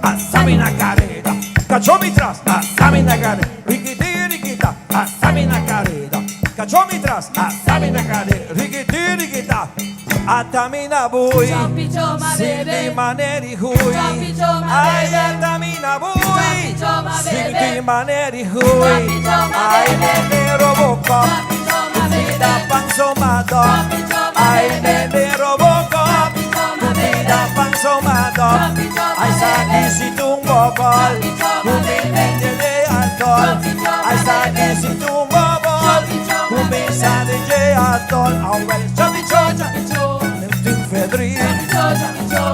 asami na careta cacho mi tras asami na careta riquiti riquita asami na careta cacho mi tras asami na careta riquiti riquita atamina bui Chopicho, ma sin bebe. di maneri hui Chopicho, ma ay bebe. atamina bui Chopicho, ma sin bebe. di maneri hui Chopicho, ma ay bebe. nene robocop Vida pansomado Ay nene robocop Vida pansomado Ay sakisito un bobol Kuminte de alcohol Ay sakisito un bobol Kumisa de je atol Awel chapicho chapicho Neutin fedri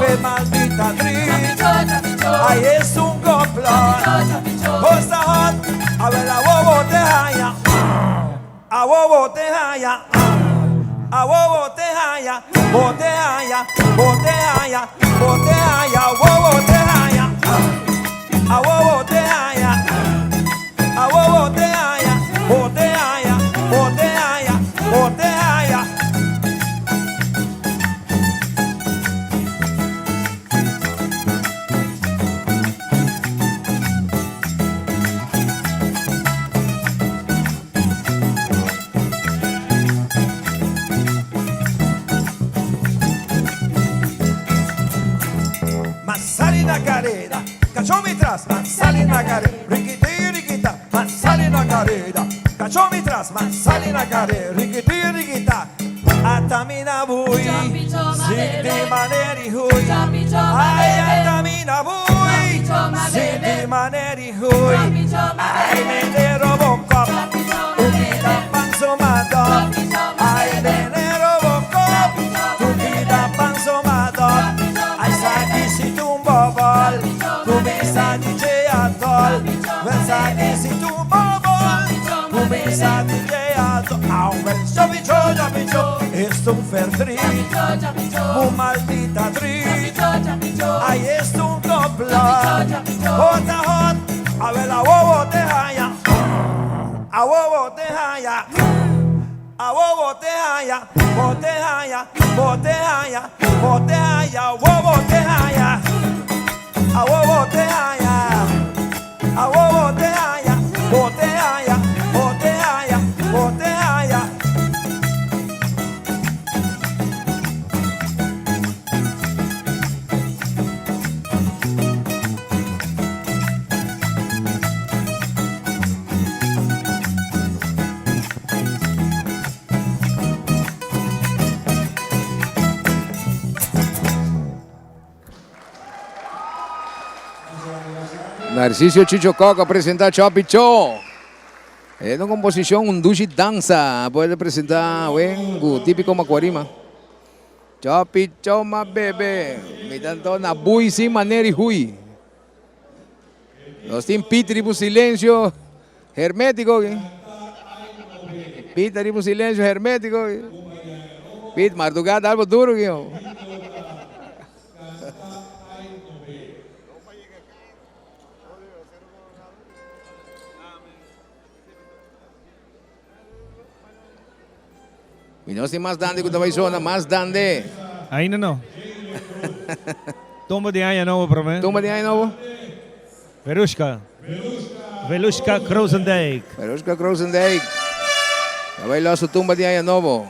Pe maldita dri Ay es un complot Cosa hot A ver la bobo te haya A bobo te haya A bobo te haya Bote haya Bote haya Bote haya Bobo te haya A bobo te haya A bobo te haya Bote haya Bote haya Bote haya Masali na careta, cacho mi tras, masali na careta, riquiti riquita, masali na careta, cacho mi tras, masali na careta, riquiti riquita, atamina bui, Chopicho, ma sin bebe. di maneri hui, Chopicho, ma ay bebe. atamina bui, Chopicho, ma sin bebe. di maneri hui, Chopicho, ma ay bebe. nene robocop, tu vida pansomado, ay nene robocop, tu vida pansomado, ay sakisito un bobol, comienza DJ atol, ven sakisito un bobol, comienza DJ atol, au ven chopicho chopicho, es un ferdri, un maldita tri, ay es un complot, hot hot, a ver la bobo te haya, a bobo te haya. A bobo te haya, bote haya, bote haya, bote haya, bobo te haya. A bobo te haya, a bobo te haya, bote haya, bote haya, bote haya. Narciso Chicho Kok a presenta Chopi Cho. E un composicion, un dushi danza. Puede presenta awe cu Tipico Macuarima. Chopi Cho ma bebe. Mi tanto na bui sin manera y hui. Nos tin Pete riba un silencio hermético aquí. Pete riba un silencio hermético aquí. Pete, mardugada algo duro aquí. Y nos tin mas dande cu ta bay zona, mas dande. Ainda no. Tumba di aña nobo prome. Tumba di aña nobo. Verushka. Velushka Krozendijk. Verushka Krozendijk. Ta bay los su tumba di aña nobo.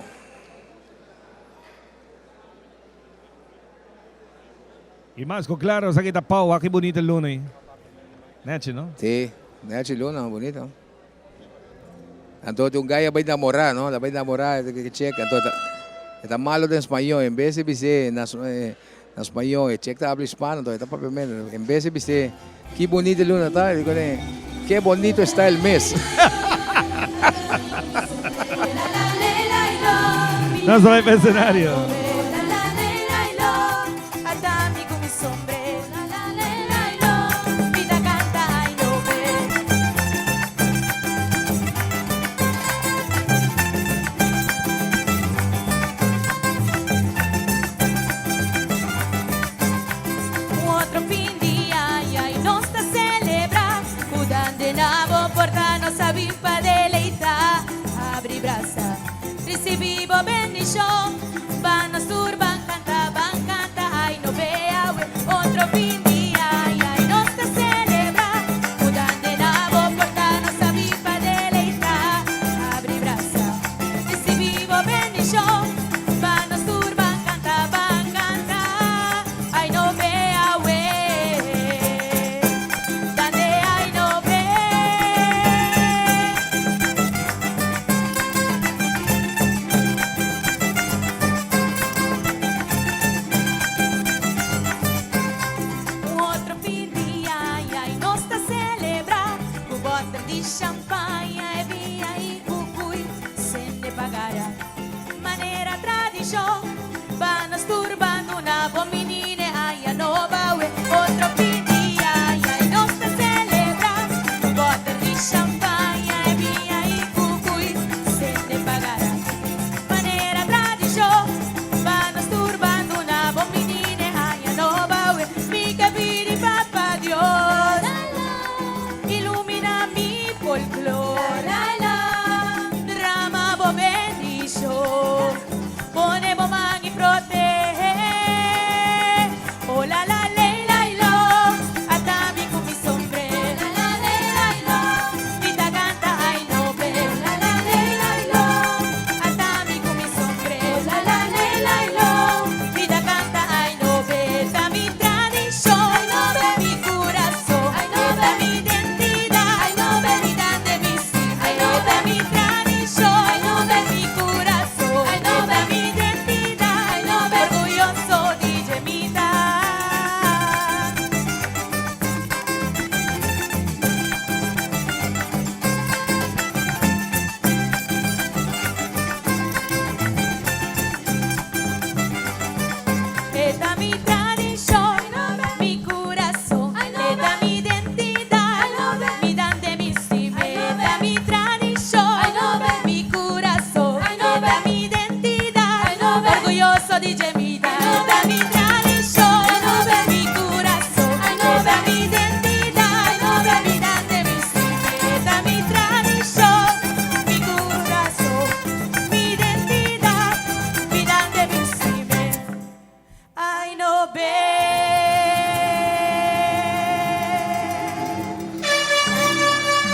Y mas cu claro esaki ta Pau, wak ki bunita luna ey. Nechi no? Si, nechi luna, bunita. Anto tin un guy a bay namora no, a bay namora e chek anto e ta malo den spañol en bes di bis'é na na spañol e chek ta habla hispano anto e ta papia meno en bes di bis'é ki bonito e luna ta e di kuné ke bonito esta el mes. Nos ta bay pa escenario.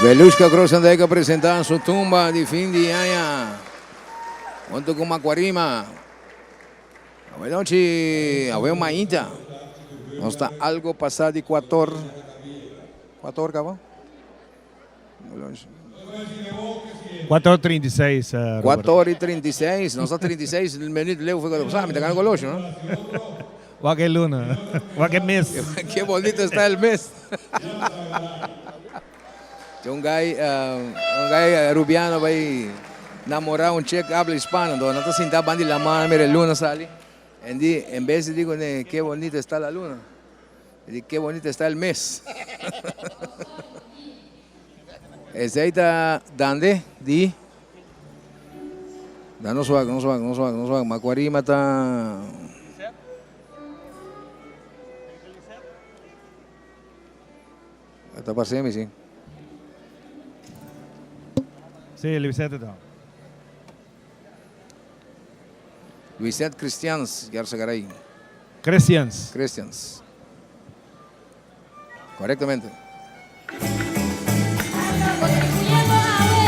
Velushka Krosendijk a presenta su tumba di fin di aña hunto cu Macuarima. Awe nochi, awe mainta. Nos ta algo pasa di cuator. Cuator caba? Cuator 36, Cuator y 36. Nos ta 36 minuut leu for cuando pasa. Mi ta gana colocho, no? Wak e luna. Wak e mes. Ke bonito está el mes. Tin un guy, un guy Arubiano bay namora un chick habla hispano, entonces nan ta sinta banda di lama mira e luna sali, en di en bes di di cune ke bonito está la luna, e di ke bonito está el mes. Esey ta dande di Da nos wak, nos wak, nos wak, nos wak, Macuarima ta. Ta parse mi si. Si, Luisette ta. Luisette Christians, Yarsagaray. Christians. Christians. Korektamente. Contribuyendo awe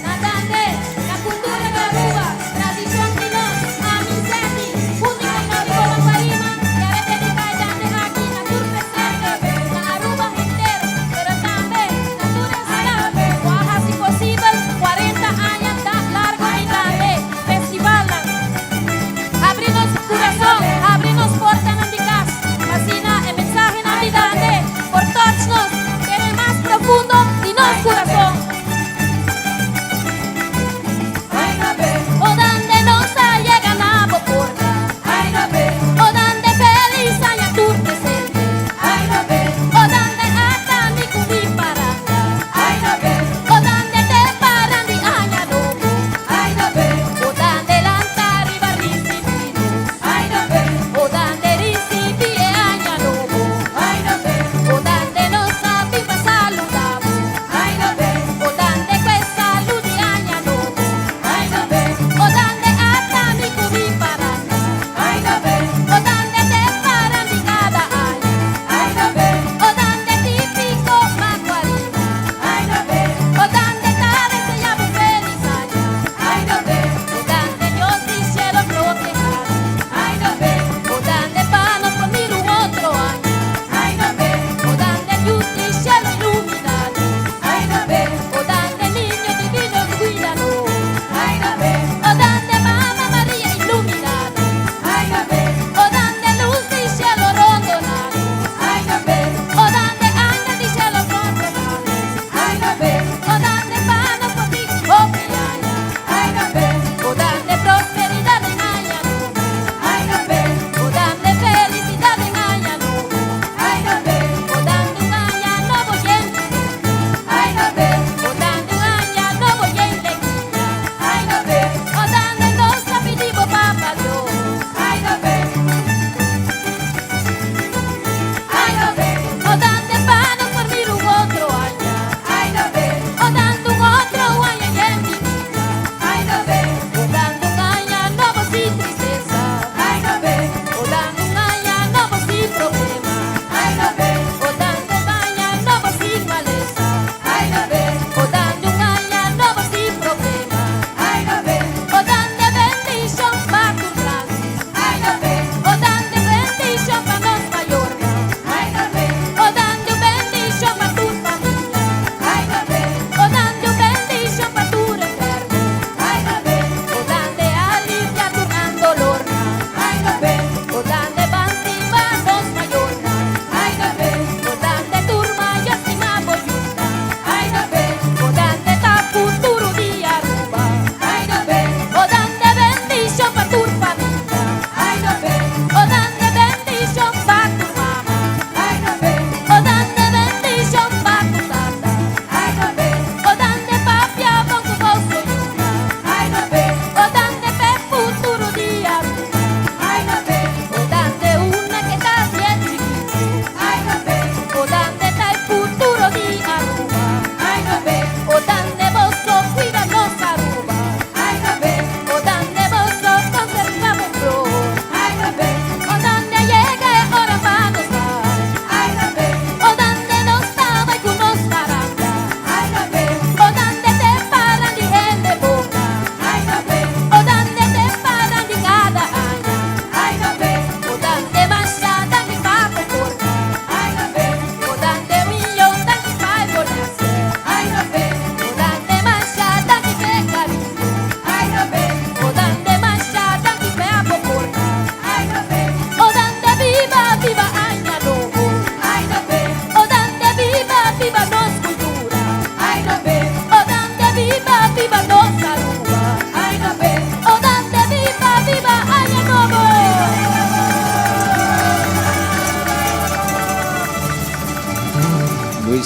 na Dande, na cultura di Aruba, tradicion di nos, ami Sandy, unico Caribo Macuarima, kier dedica e Dande aki na tur presente, na Aruba henter, pero tambe na tur esnan cu a haci posibel 40 aña largo di Dande Festivalnan. Habri nos curason, habri nos portanan di cas, pa asina e mensahenan di Dande por touch nos.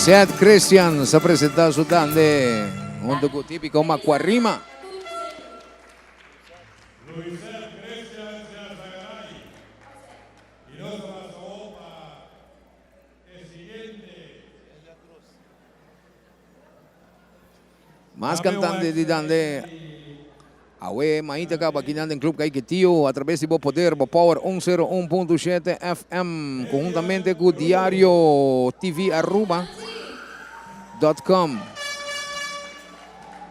Luisette Christian sa presenta su dande hunto cu Tipico Macuarima. Mas cantante di dande awe mainta caba akinan den Club Caiquetio a traves di bo poder, bo power 101.7 FM conhuntamente cu Diario TV Aruba dot com.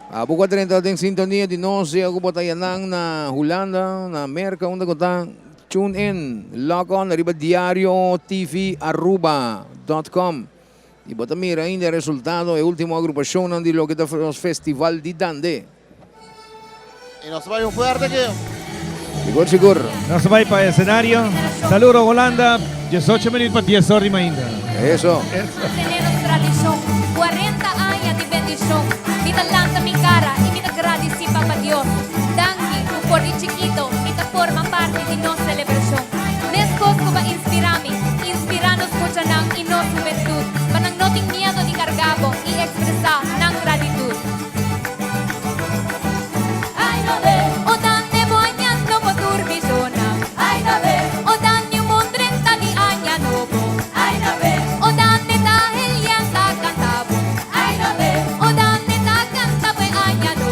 Abo cu a drenta den sintonia di nos sea cu bo ta yanan na Hulanda, na Merca, unda cu ta, tune in, log on riba Diario TV Aruba dot com. Y bo ta mira ainda e resultado, e ultimo agrupacionnan di loke ta nos Festival di Dande. Y nos ta bay un fuerte aki. Sigur, sigur. Nos ta bay pa escenario. Saludo Holanda, 18 minuut pa 10 or di mainta. Eso. Tene nos tradishon, 40 aña di bendishon. Mi ta lanta mi kara i mi ta gradisí Papa Dios. Danki ku for di chikito mi ta forma parti di nos selebrashon. Meskos ku bo a inspirá mi, inspirá nos muchanan i nos hubentut pa nan no tin miedu di kargá bo i ekspresá nan gratitut. O dande bo aña nobo tur misionan. O dande un mun drenta di aña nobo. O dande ta helian ta kanta bo. O dande ta kanta bo e aña nobo.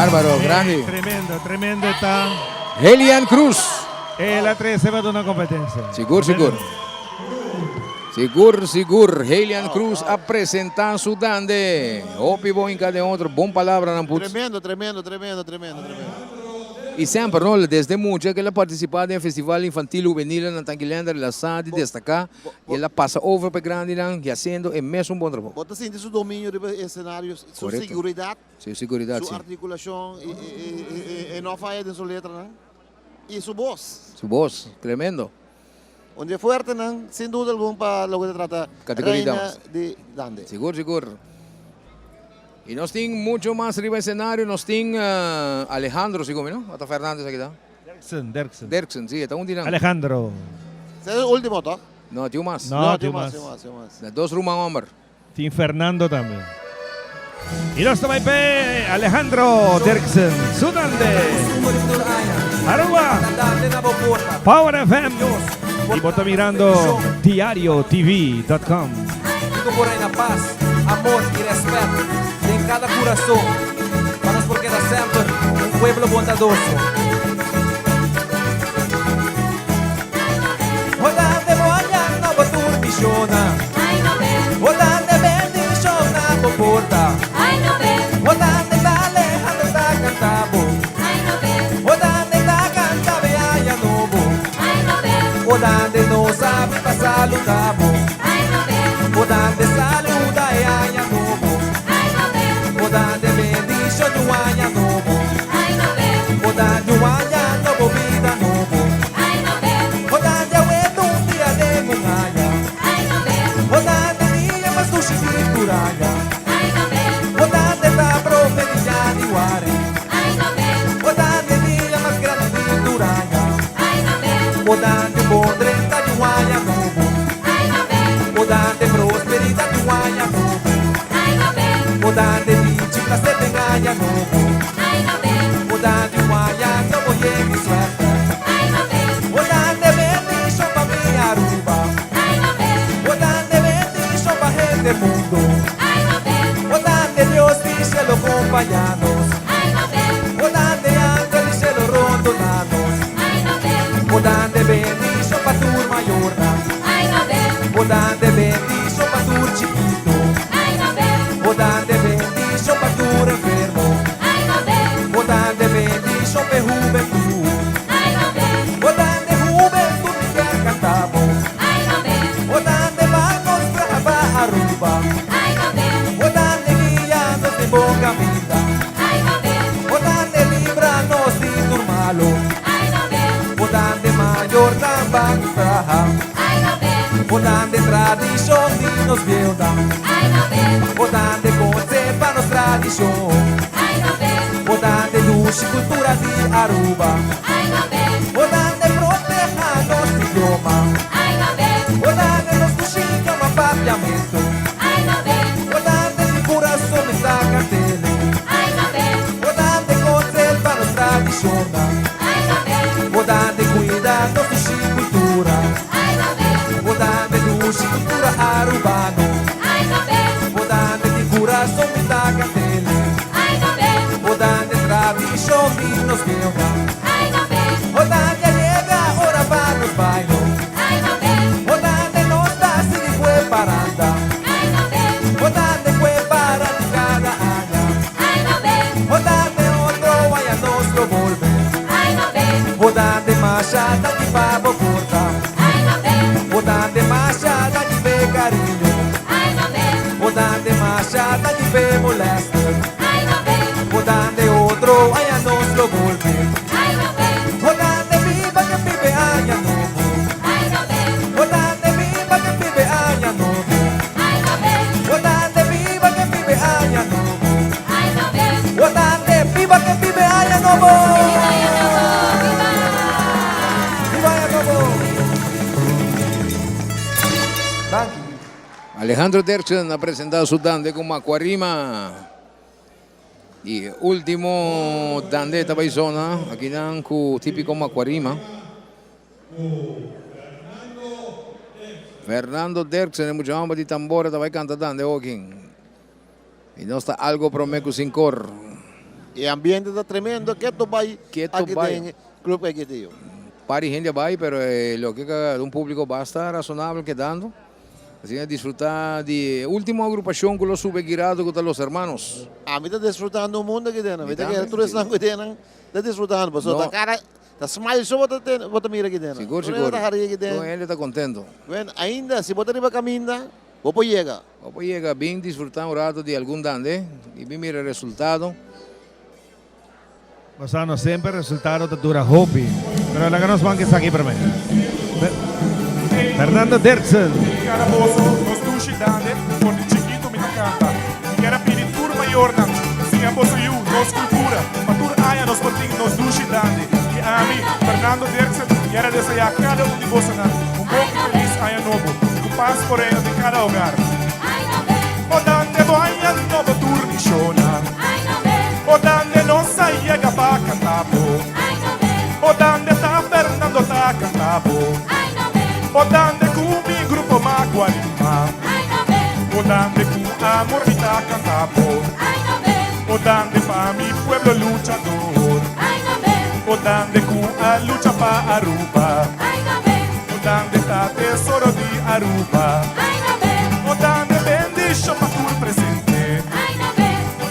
Bárbaro, grandi. Tremendo, tremendo ta. Helian Cruz. El a trece pa duna competencia. Sigur, sigur. Sigur, sigur. Helian Cruz a presenta su dande. Hopi bon hinca den otro. Bon palabranan put. Tremendo, tremendo, tremendo, tremendo, tremendo. Y semper, no, desde mucha que el a participa den Festival Infantil Juvenil na Tanki Leander, el a sa di destaca y el a pasa over pa e grandinan y haciendo e mesun bon trabou. Bo ta sinti su dominio riba e escenario, su Correcto. seguridad, Su seguridad, su si. articulacion y, y, y, y no faya den su letranan y su voz. Su voz, tremendo. Un dje fuertenan, sin duda algun, pa loke ta trata Categoria Reina damas. di Dande. Sigur, sigur. Y nos tin mucho mas riba escenario, nos tin Alejandro, sigur mi no? Ota Fernandez aki ta? Derksen, Derksen. Derksen, si, e ta un di nan. Alejandro. Ese es el ultimo, toch? No, tin un mas. No, tin un mas. Tin mas, tin mas. Na dos ruman homber. Tin Fernando tambe. Y nos ta bai p'e Alejandro Derksen, su dande. Aruba, Power FM y bo ta mirando diariotv.com. Kiko por reina paz, amor y respet den cada curason, pa nos por keda semper un pueblo bondadoso. Holanda bo aña no bo tur misiona. Holanda bendicion na bo porta. Holanda ta Alejandro ta canta bo. Holanda ta canta be aña nobo. Holanda no sabi pa saluda bo. Holanda saluda e aña nobo. Holanda bendicion di un aña nobo. Holanda un aña nobo bida nobo. Holanda awe un dia de un aña. Holanda dia mas dushi di tur aña. Holanda ta prome di januari. Holanda dia mas grandi di tur aña. Holanda un bon drenta di un aña nobo. Holanda prosperidad di un aña nobo. Holanda dichi placer den aña nobo. Holanda un aña nobo yen di suerte. Holanda bendicion pa mi Aruba. Holanda bendicion pa hende mundo. Holanda Dios di cielo acompaña nos. Holanda angel di cielo rondona nos. Holanda bendicion pa tur mayornan. Holanda bendicion pa tur chikito. Holanda bendicion pa tur enfermo. Holanda bendicion pa hubentud. Holanda hubentud mi kier canta bo. Holanda ban nos traha pa Aruba. Holanda guia nos den bon caminda. Holanda libra nos di tur malo. Holanda mayornan ban traha. Holanda tradicion di nos bieunan. Holanda conserva nos tradicion. Holanda dushi cultura di Aruba. Holanda proteha nos idioma. Holanda nos dushi idioma papiamento. Holanda di curason mi ta cantele. Holanda conserva nos tradicionnan. Holanda cuida nos dushi cultura. Holanda dushi cultura arubano. Holanda di curason mi ta cantele. Holanda tradicion di nos bieunan. Holanda yega ora pa nos bailo. Holanda nos ta sigui cu e paranda. Holanda cu e paranda cada aña. Holanda otro aña nos lo bolbe. Holanda masha danki pa bo porta. Holanda masha danki p'e cariño. Holanda masha danki p'e molester. Holanda otro aña nos lo bolbe. Holanda biba ke biba aña nobo. Holanda biba ke biba aña nobo. Holanda biba ke biba aña nobo. Holanda biba ke biba aña nobo. Biba aña nobo. Danki. Alejandro Derksen a presenta su dande cu Macuarima. Y ultimo dande ta bay zona akinan cu Tipico Macuarima. Fernando Derksen e mucha homber di tambora ta bay canta dande hokin. Y nos ta algo prome cu sincor. E ambiente ta tremendo, keto bai Keto aki bai. den Club Caiquetio. Par di hende a bai, pero e loke ka un publico basta razonabel kedando. Asina disfruta di e ultimo agrupacion cu lo sube aki rato cu ta Los Hermanos. Ami ta disfrutando un mundo aki den nan. Mi Mi ta tambe, kere tur esnan cu den nan ta disfrutando. Pasobra No. ta cara, ta smile so bo ta tene, bo ta mira aki den nan. Sigur, Tur hende sigur. ta hari aki den. Tur hende ta contento. Bueno, ainda si bo ta riba caminda, bo por yega. Bo por yega, bin disfruta un rato di algun dande y bin mira e resultado. Pasá no semper resultado ta dura hopi. Pero laga nos ban esaki promé. Fernando Dirksen. Kada boso nos dushi dande for di chikitu mi ta kanta. Mi kier a pidi tur mayornan siña boso yu nos kultura pa tur aña nos por tin nos dushi dande. I ami, Fernando Dirksen, kier a deseá kada un di bosonan un bon i felis aña nobo i ku pas por reina den kada hogar. O dande bo aña nobo tur mishona. O dande nos a yega pa canta bo. O dande ta Fernando ta canta bo. O dande cu mi grupo Macuarima. O dande cu amor mi ta canta bo. O dande pa mi pueblo luchador. O dande cu a lucha pa Aruba. O dande ta tesoro di Aruba. O dande bendicion pa tur presente.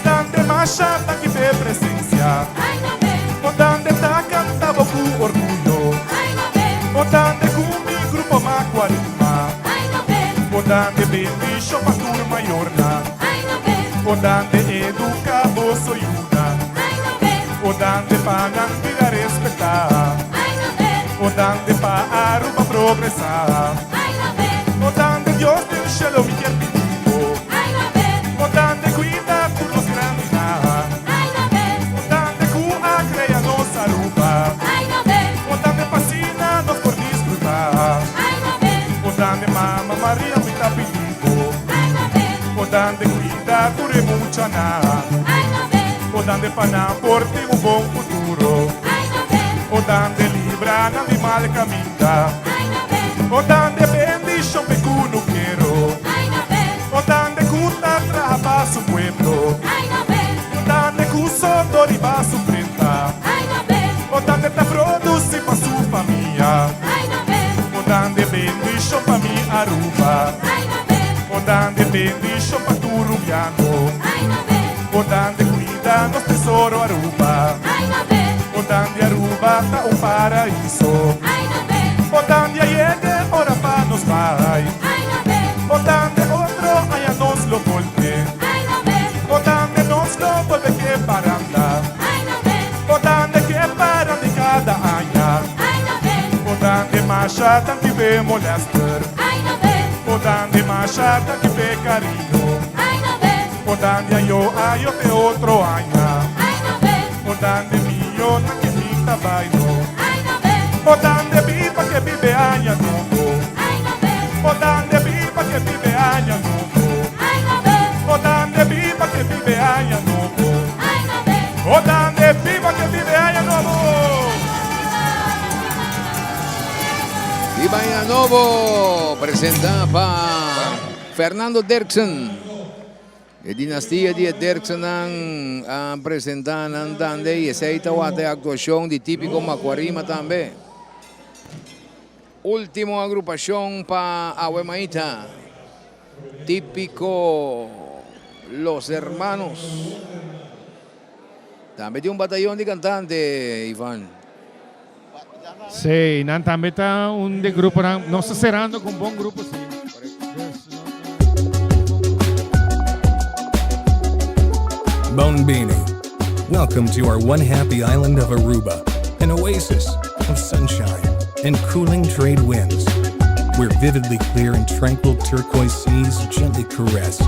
Dande masha danki p'e presencia. O dande ta canta bo cu orguyo. O dande cu mi grupo Macuarima. O dande bendicion pa tur mayornan. O dande educa boso yunan. O dande pa nan bira respeta. O dande pa Aruba progresa. O dande Dios den cielo mi kier pidi bo. O dande cuida tur nos grandinan. O dande cu a crea nos Aruba. O dande p'asina nos por disfruta. O dande Mama Maria mi ta pidi bo. O dande cuida tur e muchanan. O dande pa nan por tin un bon futuro. O dande libra nan di mal caminda. O dande bendicion p'e cunukero. O dande cu ta traha pa su pueblo. O dande cu sodor riba su frenta. O dande ta produci pa su famia. O dande bendicion pa mi Aruba. O dande bendicion pa tur Rubiano. O dande cuida nos tesoro Aruba. O dande Aruba ta un paraiso. O dande a yega ora pa nos bai. O dande otro aña nos lo bolbe. O dande nos lo bolbe ke paranda. O dande ke paranda cada aña. O dande masha danki p'e molester. O dande masha danki p'e cariño. O dande ayo ayo te otro aña. O dande mio na ke pinta bailo. O dande biba ke biba aña nobo. O dande biba ke biba aña nobo. O dande biba ke biba aña nobo. O dande biba ke biba aña nobo. Biba Aña Nobo presenta pa Fernando Dirksen. E dinastia di e Dirksennan a presenta nan dande y esey tawata e actuacion di Tipico Macuarima tambe. Ultimo agrupacion pa Awe Maita, Tipico Los Hermanos. Tambe tin un batayon di cantante, Ivan. Sí, nan tambe ta un di gruponan. Nos ta cerrando cu un bon grupo, sí. Bon Bini. Welcome to our one happy island of Aruba, an oasis of sunshine and cooling trade winds, where vividly clear and tranquil turquoise seas gently caress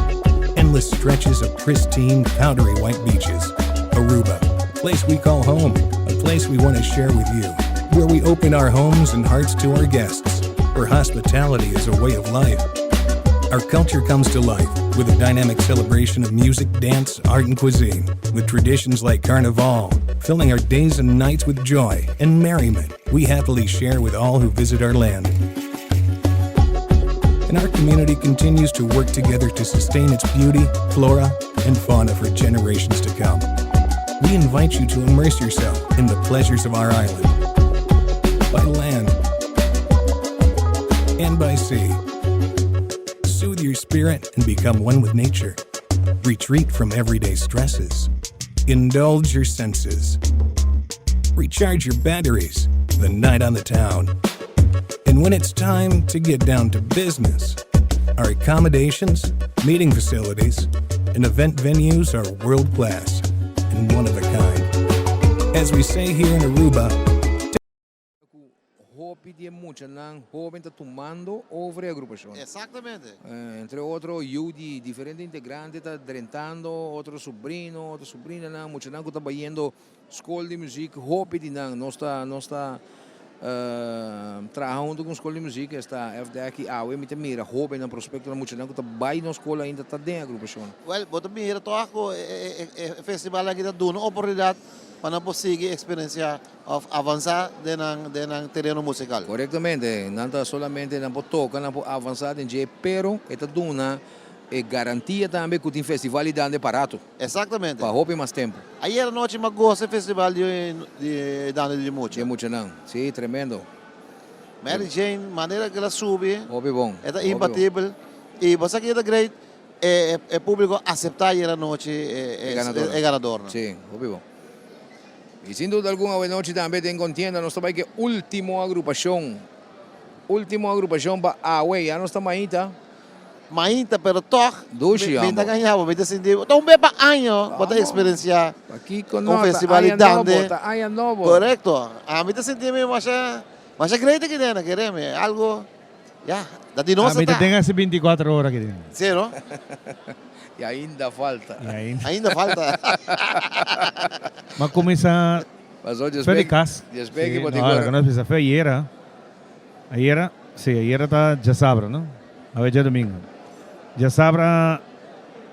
endless stretches of pristine, powdery white beaches. Aruba, a place we call home, a place we want to share with you, where we open our homes and hearts to our guests, where hospitality is a way of life. Our culture comes to life with a dynamic celebration of music, dance, art, and cuisine, with traditions like Carnival, filling our days and nights with joy and merriment we happily share with all who visit our land. And our community continues to work together to sustain its beauty, flora, and fauna for generations to come. We invite you to immerse yourself in the pleasures of our island. By land and by sea. Soothe your spirit and become one with nature. Retreat from everyday stresses. Indulge your senses. Recharge your batteries. The night on the town. And when it's time to get down to business, our accommodations, meeting facilities, and event venues are world class and one of a kind. As we say here in Aruba, Hopi di muchanan hoben ta tumando over e agrupacion. Exactamente. Entre otro yu di diferente integrante ta drentando, otro sobrino, otro sobrinanan, muchanan cu ta bayendo scol di muziek, hopi di nan. Nos ta nos ta traha hunto cu scol di muziek, esta FDEC y awe mi ta mira hobennan, prospectonan, muchanan cu ta bay nos scol ainda ta den agrupacion. Wel, bo ta mira toch cu e festival aki ta duna oportunidad pa nan por sigui experiencia of avansa den nan den nan tereno musical. Corectamente, nan ta solamente nan por toca, nan por avansa den dje, pero e ta duna e garantia tambe cu tin festival y dande pa rato. Exactamente. Pa hopi mas tempo. Ayer anochi mi a goza e festival di di dande di mucha. Di muchanan, si, tremendo. Mary Jane, manera cu el a subi. Hopi bon. E ta imbatibel. Y bo sa kico ta great? E e publico acepta ayer anochi e e ganadornan. Si, hopi bon. Y sin duda algun awenochi tambe den contienda nos ta bay ke ultimo agrupacion. Ultimo agrupacion pa awe, ya nos ta mainta. Mainta pero toch Dushi mi ta ambo. gaña bo, mi ta sinti ta un be pa año bo ta experiencia Pakico un no, ta festival di aña nobo, dande. ta aña nobo. Corecto, ami ta sinti mi masha masha great aki den, kere mi algo ya ta di nos Ami ta ta. den hasi 24 ora aki den. Si no? Y ainda falta. Y ainda. Ainda falta. M'a cuminsa Pasó fe di cas. Despues Sí, ki bo tin no, ora. no nos bisa fe ayera. Ayera, sí, ayera ta djasabra, no? Awe djadomingo. Djasabra,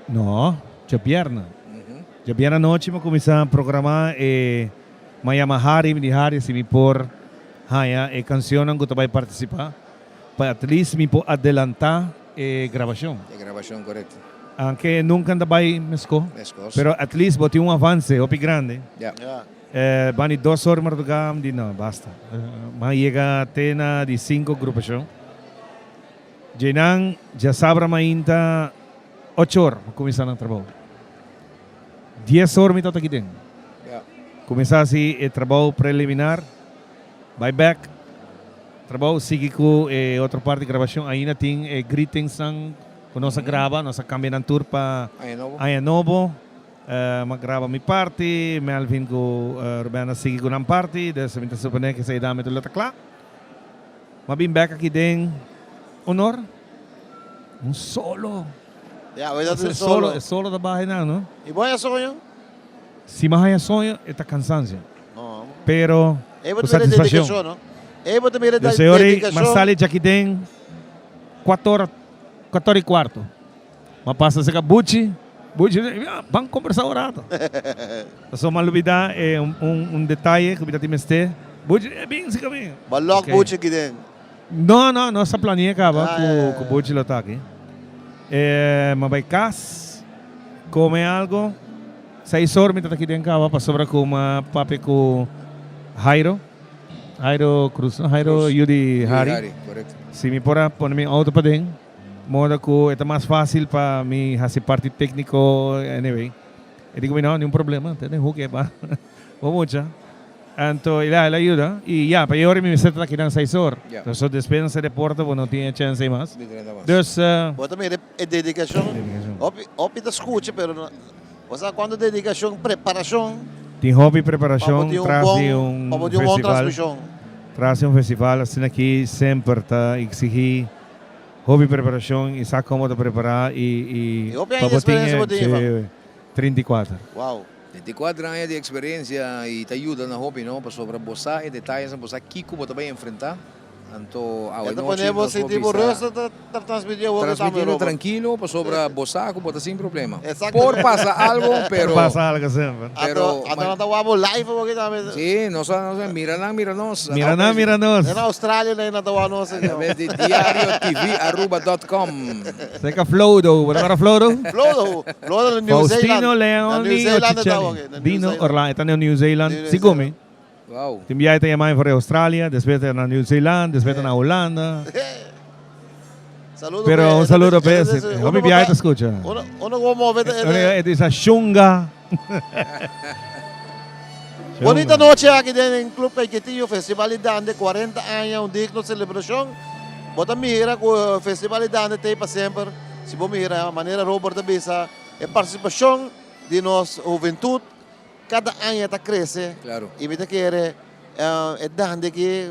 no, djabierna. Djabierna anochi mi a cuminsa programa e m'a yama Harry, mi di Harry si mi por haña e cancionnan cu ta bay participa pa at least mi por adelanta e grabacion. E grabacion, corecto. Aunke nunca ta bay mesco, Mescos. pero at least bo tin un avance hopi grande. Ja. Ja. Bani dos or marduga, mi di no, basta. M'a yega te na di cinco agrupacion. Djenan djasabra mainta ocho or m'a cuminsa nan trabou. Dies or mi tabata aki den. Ja. Cuminsa haci e trabou preliminar, bay bek. Trabou sigui cu e otro parti grabacion. Ainda tin e greetingsnan cu nos a graba, nos a cambia nan tur pa Aña nobo. Aña nobo. M'a graba mi parti, Melvin cu Ruben a sigui cu nan parti, dus mi ta supone cu esey dame tur lo ta cla. M'a bin bek aki den honor, un solo. Ya, hoy ta un solo. E solo ta baha einan, no? Y bo haya soño? Si m'a haya soño, e ta cansancio. No. Pero Ey bo cu ta mira satisfaccion. dedicacion, no? Ey bo ta mira Dus e ora ei dedicacion. m'a sali djaki den cuatro ora, cuatro ora y cuarto. M'a pasa cerca Buchi, Buchi di, ya, ban combersa un rato. Pasobra m'a lubida e un, un, un detaye cu mi ta tin mester. Buchi di, e bin cerca mi. Bo a lock Ok. Buchi aki den. No, no, nos a planea caba Ah, cu, ya, ya, cu ya. Buchi lo ta aki. E, m'a bay cas, come algo. Seis or mi ta aki den caba pasobra cu m'a papia cu Jairo. Jairo Cruz, no? Jairo Cruz. yu di Yu di Harry. Harry, correcto. Si mi por a pone mi auto paden. Moda cu e ta mas facil pa mi haci parti tecnico, anyway. E di cu mi no, niun problema, te den hoek e pa bo mucha. Anto el a yuda y ya, pa e ora mi mester ta aki nan seis or. Ya. So despues nan sali porta bo no tin e chance ey mas. Di drenta mas. Dus. Bo ta mira e dedicacion. Dedicacion. Hopi, hopi ta scucha pero no, bo sa cuanto dedicacion, preparacion. Tin hopi Pa bo preparacion tin un tras bon, di un pa bo tin un bon festival. transmision. Tras di un festival asina aki semper ta exigi. Hopi preparacion y sa como ta prepara y Y hopi pa aña di bo tin experiencia bo tin, Ivan? e 34. Wow. 34 aña di experiencia y ta yuda na hopi no pasobra bo sa e detayesnan bo sa kico bo ta bay enfrenta. Anto awe E ta nochi pone bo nos por sinti bo bisa rust ta ta transmiti awor tambe Transmitiendo Robert. tranquilo pasobra bo sa cu bo ta sin problema. Exactamente. Por pasa algo pero Por pasa algo semper. Pero Anto anto nan ta wak bo live awor aki tambe. Sí, nos a nos a mira nan mira nos. Mira nan mira nos. Den Australia nan ta wak nos. A través di diariotvaruba dot com. Seca Flodo, bo ta kora Flodo? Flodo, Flodo na New Zealand. Faustino Leon Na New Dino Zealand ta Ciccelli. wak aki, na New Dino Zealand. Orlando, e ta na New Zealand. New Si Zealand. come. Wow. Tin biaha ta yama for Australia, despues ta na New Zealand, despues ta na Hulanda. Saludo Pero pe, un saludo pe, ese- ese- hopi uno biaha ta bota- scucha. Uno, uno como move ta- E dice Shunga. Bonita noche aki den Club Caiquetio, Festival di Dande, 40 aña, un digno celebracion. Bo ta mira cu Festival di Dande t'ey pa semper. Si bo mira manera Robert ta bisa, e participacion di nos huventud cada aña ta crece. Claro. Y mi ta kere e dande aki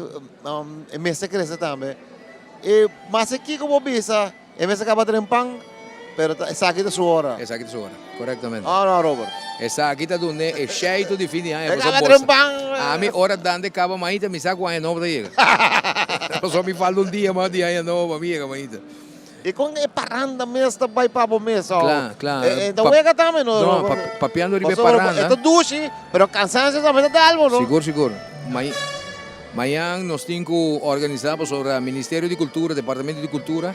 e mester crece tambe. Y mas e kico bo bisa, e mester caba trempan, pero esaki ta su ora. Esaki ta su ora, corectamente. Oh no, Robert. Esaki ta dun'e e sheitu di fin di aña. E Pasobra caba bo trempan. Ami ora dande caba mainta, mi sa cu aña nobo ta yega. Pasobra mi falta un dia mas di aña nobo pa mi yega mainta. E con e paranda mes ta bay pa bo mes oh. Kla, kla. E, e ta wega tambe no. No, pa, papiando riba e Pasobra paranda. E ta dushi, pero cansancio tambe ta dal bo no. Sigur, sigur. Mai, mañan nos tin cu organisa pasobra Ministerio di Cultura, Departamento di Cultura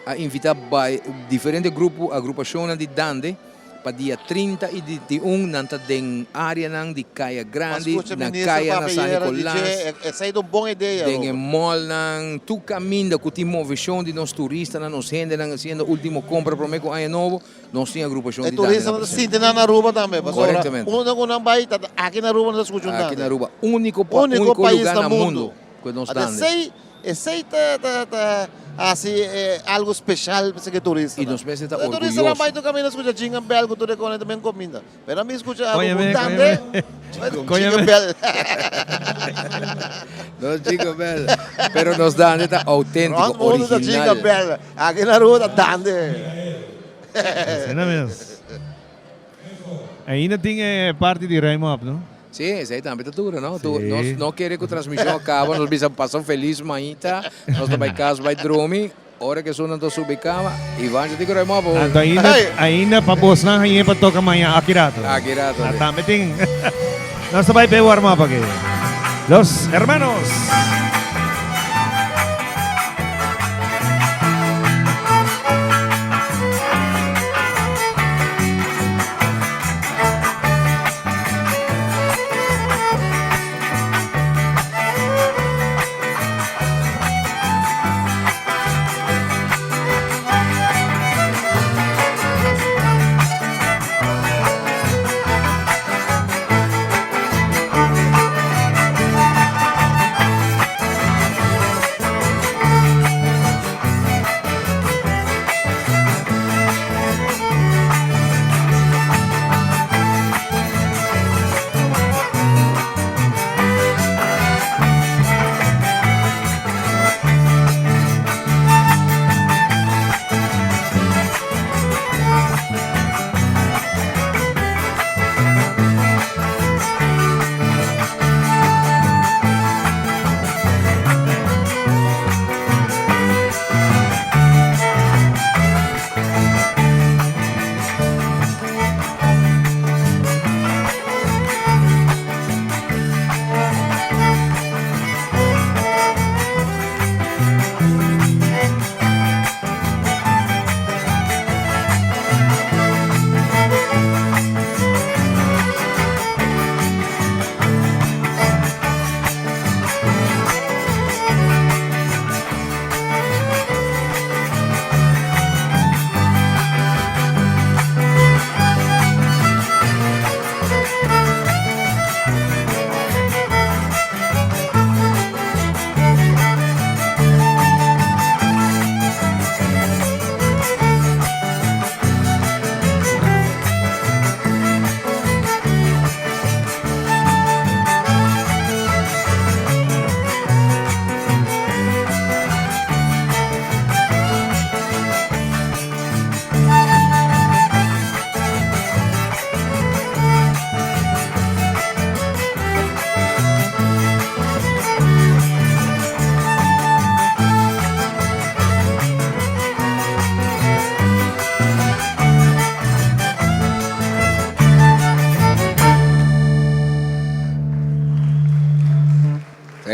a invita bay diferente grupo, agrupacionnan di dande pa dia 30 y 31 nan ta den areanan di Caya Grandi, Mas scucha na minister Caya na papia San yera, Nicolas. DJ, esey ta un bon idea, Den e Robert. mallnan, tur caminda cu tin movecion di nos turistanan, nos hendenan haciendo ultimo compra prome cu aña nobo, nos tin agrupacion E di dande na turistanan ta presente. sinti nan na Aruba tambe, pasobra Correctamente. unda cu nan bay ta aki na Aruba nan ta scucha un Aki dande. na Aruba, unico pa, Unico unico pais lugar na na mundo. mundo cu nos Ata dande. esey Esey ta ta ta hasi e algo special pa e turistanan. Y nos mester ta E turistanan orguyoso. bai tur caminda scucha Jingle Bell cu tur e cone ta ben cominda. Pero ami scucha algo Coñame, importante. coñame. Jingle Bell. Nos Jingle Bell. Pero nos dande ta autentico, Rond mundo ta original. Jingle Bell. Aki na Aruba ta dande. Asina mes. Ainda tin e parti di Rhyme Up, no? Sí, esei tambe ta dura, no? Tu, Sí. nos no kere ku transmishon a kaba, nos bisa pasa un felis mañita, nos ta bai kas bai drumi, ora ku esunnan ta subi kama, Ivan ya tin ku Rhyme Up Anto ainda, ainda pa bosnan hañ'é pa toka maña aki rato. Aki rato, Ah, sí. tambe tin. Nos ta bai p'e warm up aki. Los hermanos.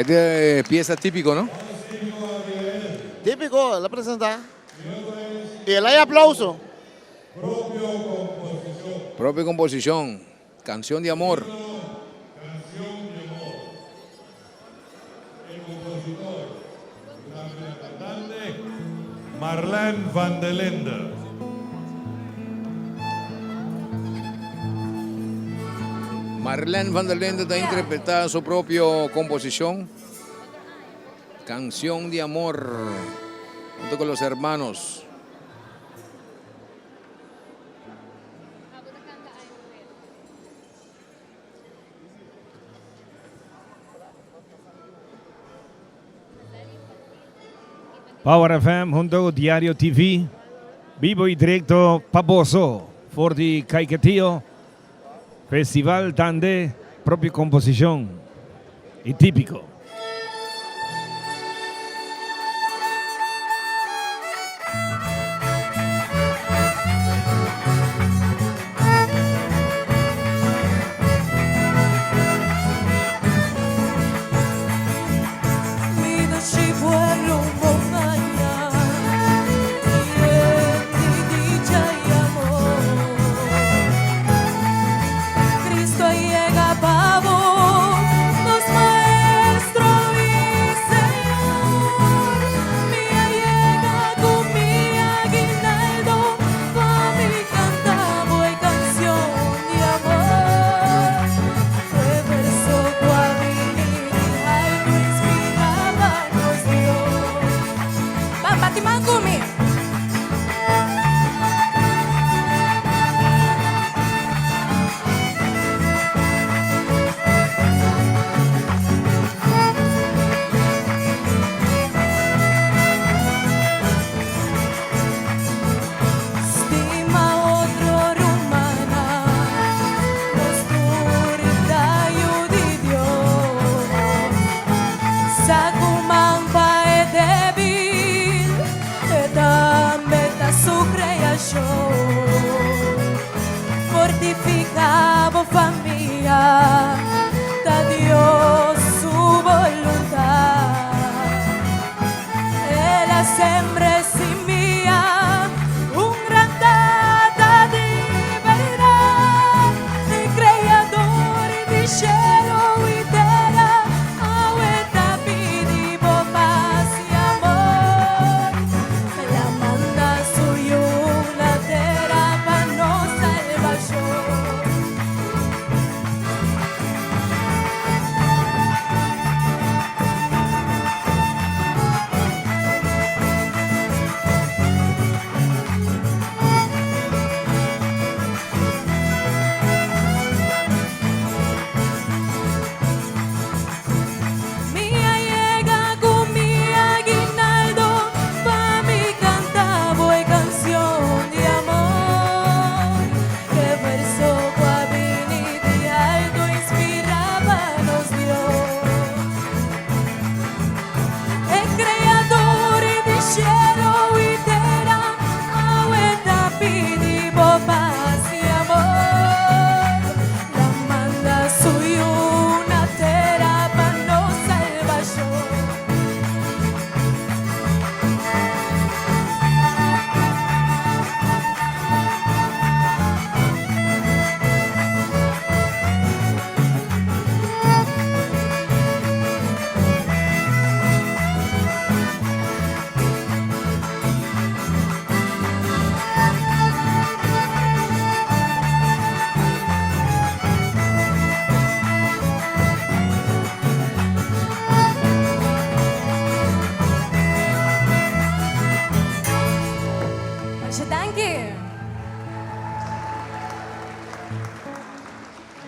E pieza típico, no? Típico, el a presenta. Y el hay aplauso. Propio composición, Canción de Amor. Marlene van der Linde. Marlene van der Linde ta interpreta su propio composicion, Canción de Amor, hunto con los hermanos. Power FM hunto cu Diario TV, bibo y directo pa boso for di Caiquetio, Festival Dande, propio composicion y tipico.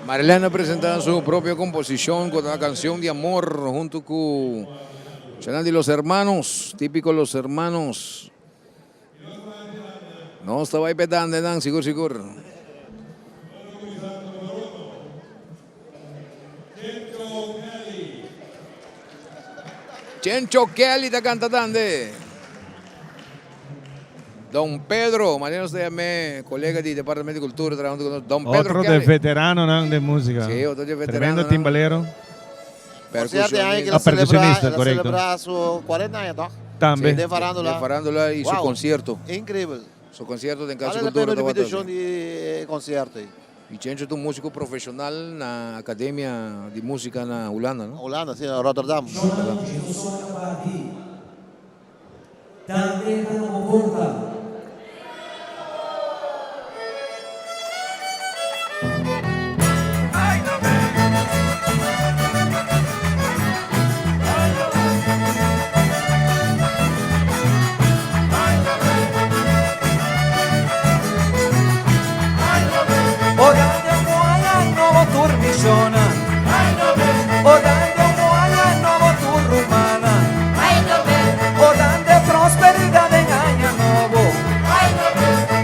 Marilena a presenta su propio composicion cu ta Canción de Amor hunto cu Chanel di Los Hermanos, Típico Los Hermanos. Nos ta bay pedande nan sigur sigur. Chencho Kelly ta canta tande. Don Pedro, manera nos ta yam'é, colega di Departamento di Cultura trahando cu nos, Don Pedro Otro Kelly. de veteranonan den musica. Sí, otro de veteranonan. Tremendo timbalero. Concierto di aña cu el a Ah, percusionista, celebra, el a correcto. celebra su 40 aña, toch? Tambe. Sí, den farándula. Den farándula y su Wow, concierto. Increíble. Su concierto den Casa Vale la Cultura pena tabata repetición di e concierto ey. Y Chencho ta un musico profesional na Academia di Musica na Hulanda, no? Hulanda, si, na Rotterdam. Dande ta na bo porta. O dande un aña nobo tur mishona. O dande un aña nobo tur rumana. O dande prosperidad den aña nobo.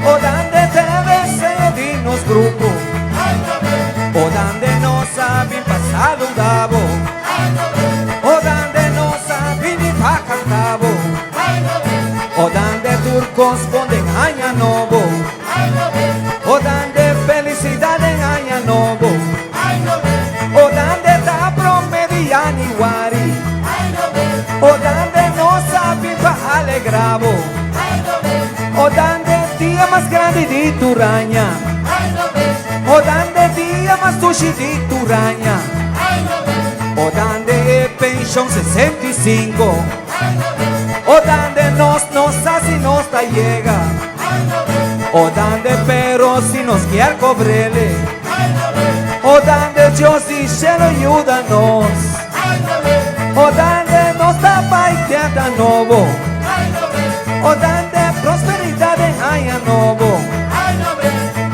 O dande te deseo di nos grupo. O dande nos a bin pa saluda bo. O dande nos a bini pa canta bo. O dande tur cos bon den aña nobo. O dande felicidad den aña nobo. O dande ta prome di januari. O dande nos a bin pa alegra bo. O dande dia mas grandi di tur aña. O dande dia mas dushi di tur aña. O dande e penshon 65. O dande nos no sa si nos ta yega. O dande pero si nos kier cobrele. O dande Dios di cielo yuda nos. O dande nos ta bay tenta nobo. O dande prosperidad den aña nobo.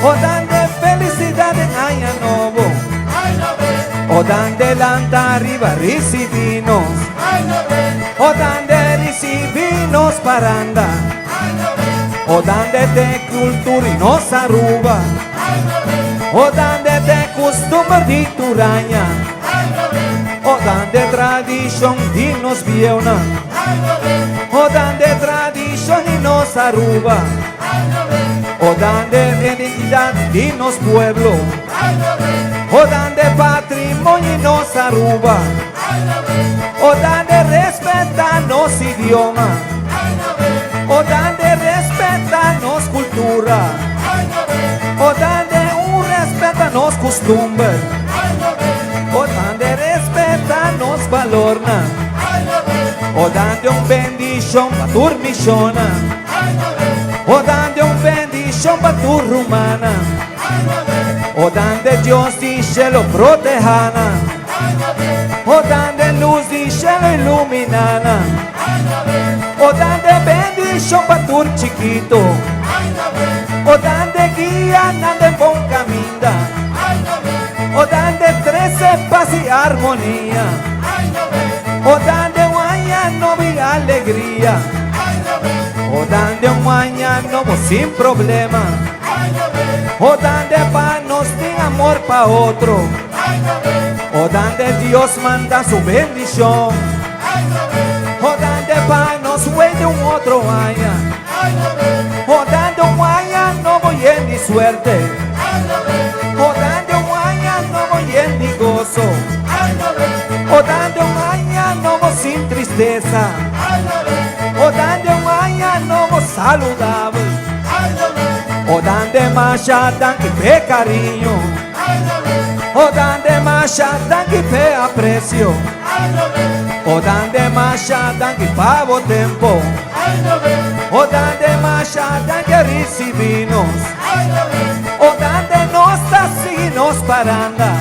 O dande felicidad den aña nobo. O dande lanta riba ricibi nos. O dande ricibi nos paranda. O dande t'e cultura di nos Aruba. O dande t'e custumber di tur aña. O dande tradicion di nos bieunan. O dande tradicion di nos Aruba. O dande identidad di nos pueblo. O dande patrimonio di nos Aruba. O dande respeta nos idioma. O dande respeta nos cultura. O dande un respeta nos custumber. O dande respeta nos valornan. O dande un bendicion pa tur mishonnan. O dande un bendicion pa tur rumannan. O dande Dios di cielo proteha nan. O dande luz di cielo ilumina nan. O dande bendicion pa tur chikito. O dande guia nan den bon caminda. O dande trece paz y armonia. O dande un aña nobo y alegria. O dande un aña nobo sin problema. O dande pa nos tin amor pa otro. O dande Dios manda su bendicion. O dande pa nos wete un otro aña. O dande un aña nobo yen di suerte. O dande un aña nobo yen di goso. O dande un aña nobo sin tristesa. O dande un aña nobo saludabel. O dande masha danki p'e cariño. O dande masha danki p'e aprecio. O dande masha danki pa bo tempo. O dande masha danki a ricibi nos. O dande nos ta sigui nos paranda.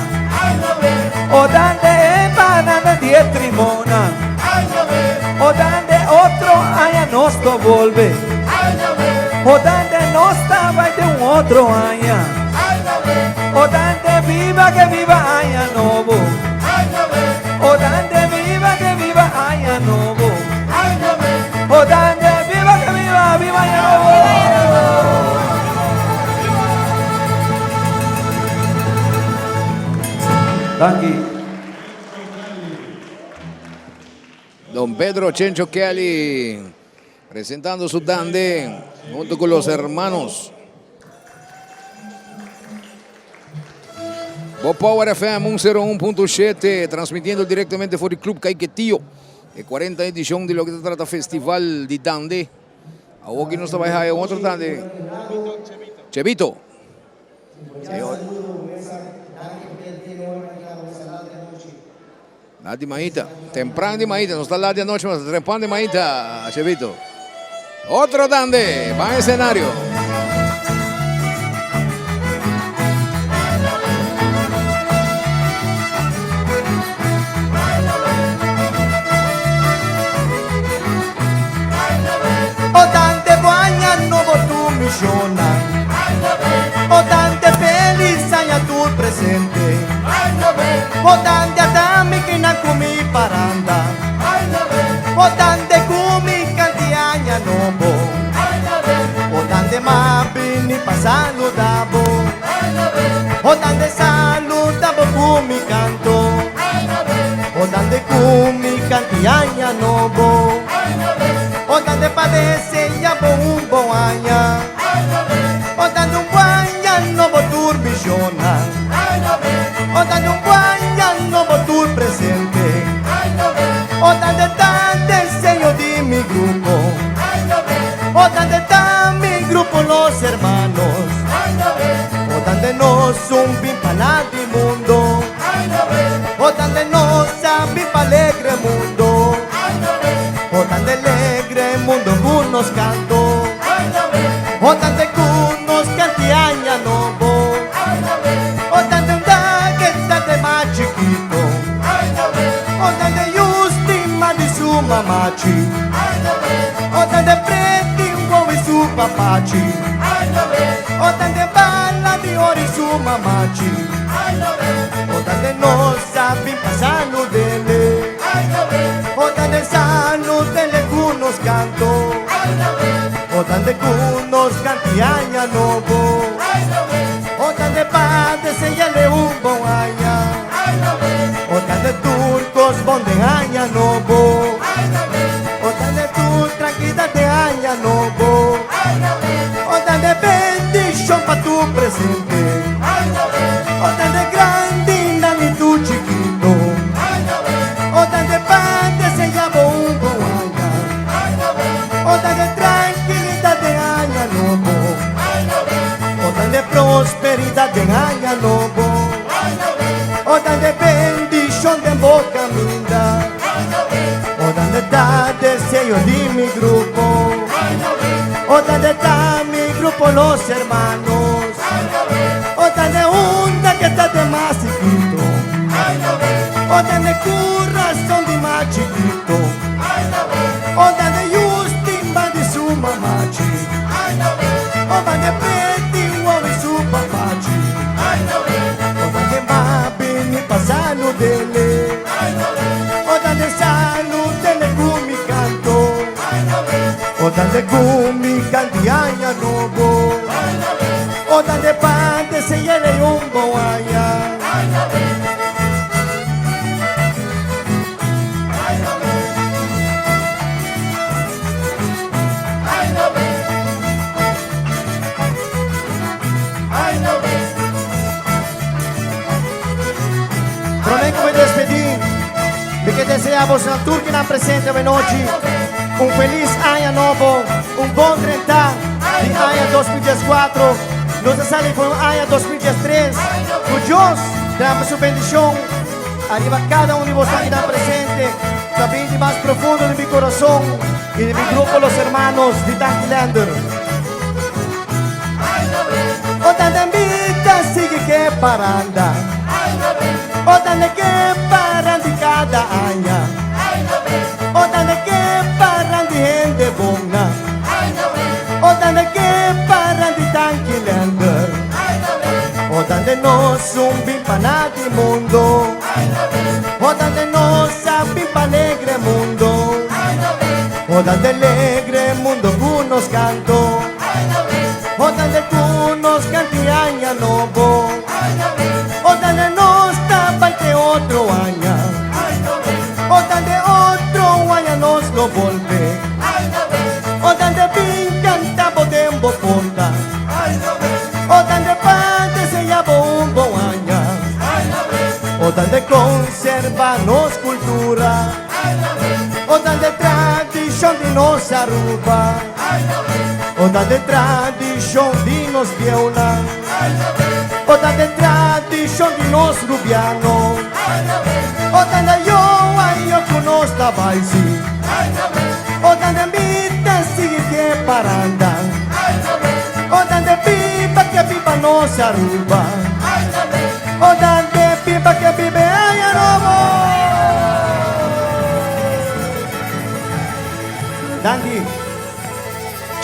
O dande e paranda di e trimonan. O dande otro aña nos lo bolbe. O dande nos ta bay den un otro aña. O dande biba ke biba aña nobo. O dande biba ke biba aña nobo. O dande biba ke biba biba aña nobo. Danki. Don Pedro Chencho Kelly presentando su dande hunto cu los hermanos. Bo Power FM 101.7, transmitiendo directamente for di Club Caiquetio. E 40 edicion di loke ta trata Festival di Dande. Awoki nos ta bai haya un otro dande. Chebito. Señor. Laat di maita. Tempran di maita. Nos ta laat di anochi, mas trempan di maita, Chebito. Otro dande. Ban escenario. O dande bo aña nobo tur misionnan. O dande felis aña tur presente. O dande ata mi kina ku mi paranda. O dande ku mi kanti aña nobo. O dande m'a bini pa saluda bo. O dande saluda bo ku mi kanto. O dande ku mi kanti aña nobo. O dande pa desea bo un bon aña. O dande un bon aña nobo tur misionnan. O dande un bon aña nobo tur presente. O dande ta deseo di mi grupo. O dande ta mi grupo Los Hermanos. O dande nos un bin pa la di mundo. O dande nos a bin pa alegre mundo. O dande alegre mundo ku nos canto. O dande ku nos canti aña nobo. O dande un que dande mas chiquito. O dande Justin di su mamachi. O dande preti un y su papachi. O dande bala di oro y su mamachi. O dande nos a bin pa saludele. O dande saludele ku nos canto. O dande ku nos canti aña nobo. O dande pa deseale un bon aña. O dande tur cos bon den aña nobo. O dande tur trankilidat den aña nobo. O dande bendishon pa tur presente. O dande grandinan i tur chikito. O dande pa desea bo un bon aña. O dande trankilidat den aña nobo. O dande prosperidat den aña nobo. O dande bendishon den bo kaminda. O dande ta deseo di mi grupo. O dande ta mi grupo Los Hermanos. O dande unda que ta de mas chiquito. O dande corazón di mas chiquito. O dande Justin bandi su mamachi. O bande preti y su papachi. O dande m'a bini pa saludele. O dande saludele ku mi canto. O dande ku mi canti aña nobo. O dande pa deseale un bon aña. Promé ku mi despedí, mi ke deseá boso tur kinan presente anochi un felis aña nobo, un bon drenta di aña 2014. Nos a sali for aña 2013. Ku Dios drama su bendishon ariba kada un di boso akinan presente. Ta bin di mas profundo di mi kurason i di mi grupo Los Hermanos di Tankilander. O dande bida sigui ku e paranda. O dande ku e paranda kada aña. O dande ku e paranda hende bon nan. O dande ku e paranda Tankilander. O dande nos un bin pa na di mundo. O dande nos a bin pa alegre mundo. O dande alegre mundo ku nos canto. O dande ku nos canti aña nobo. O dande nos ta bai te otro aña. O dande otro aña nos lo bolbe. O dande bin canta bo den bo porta. O dande pa desea bo un bon aña. preserva nos cultura. O dande tradicion di nos Aruba. O dande tradicion di nos bieunan. O dande tradicion di nos Rubiano. O dande yo ayo cu nos ta bay si. O dande mi ta sigui ke paranda. O dande biba ke biba nos Aruba. O dande biba ke biba aña nobo. Danki.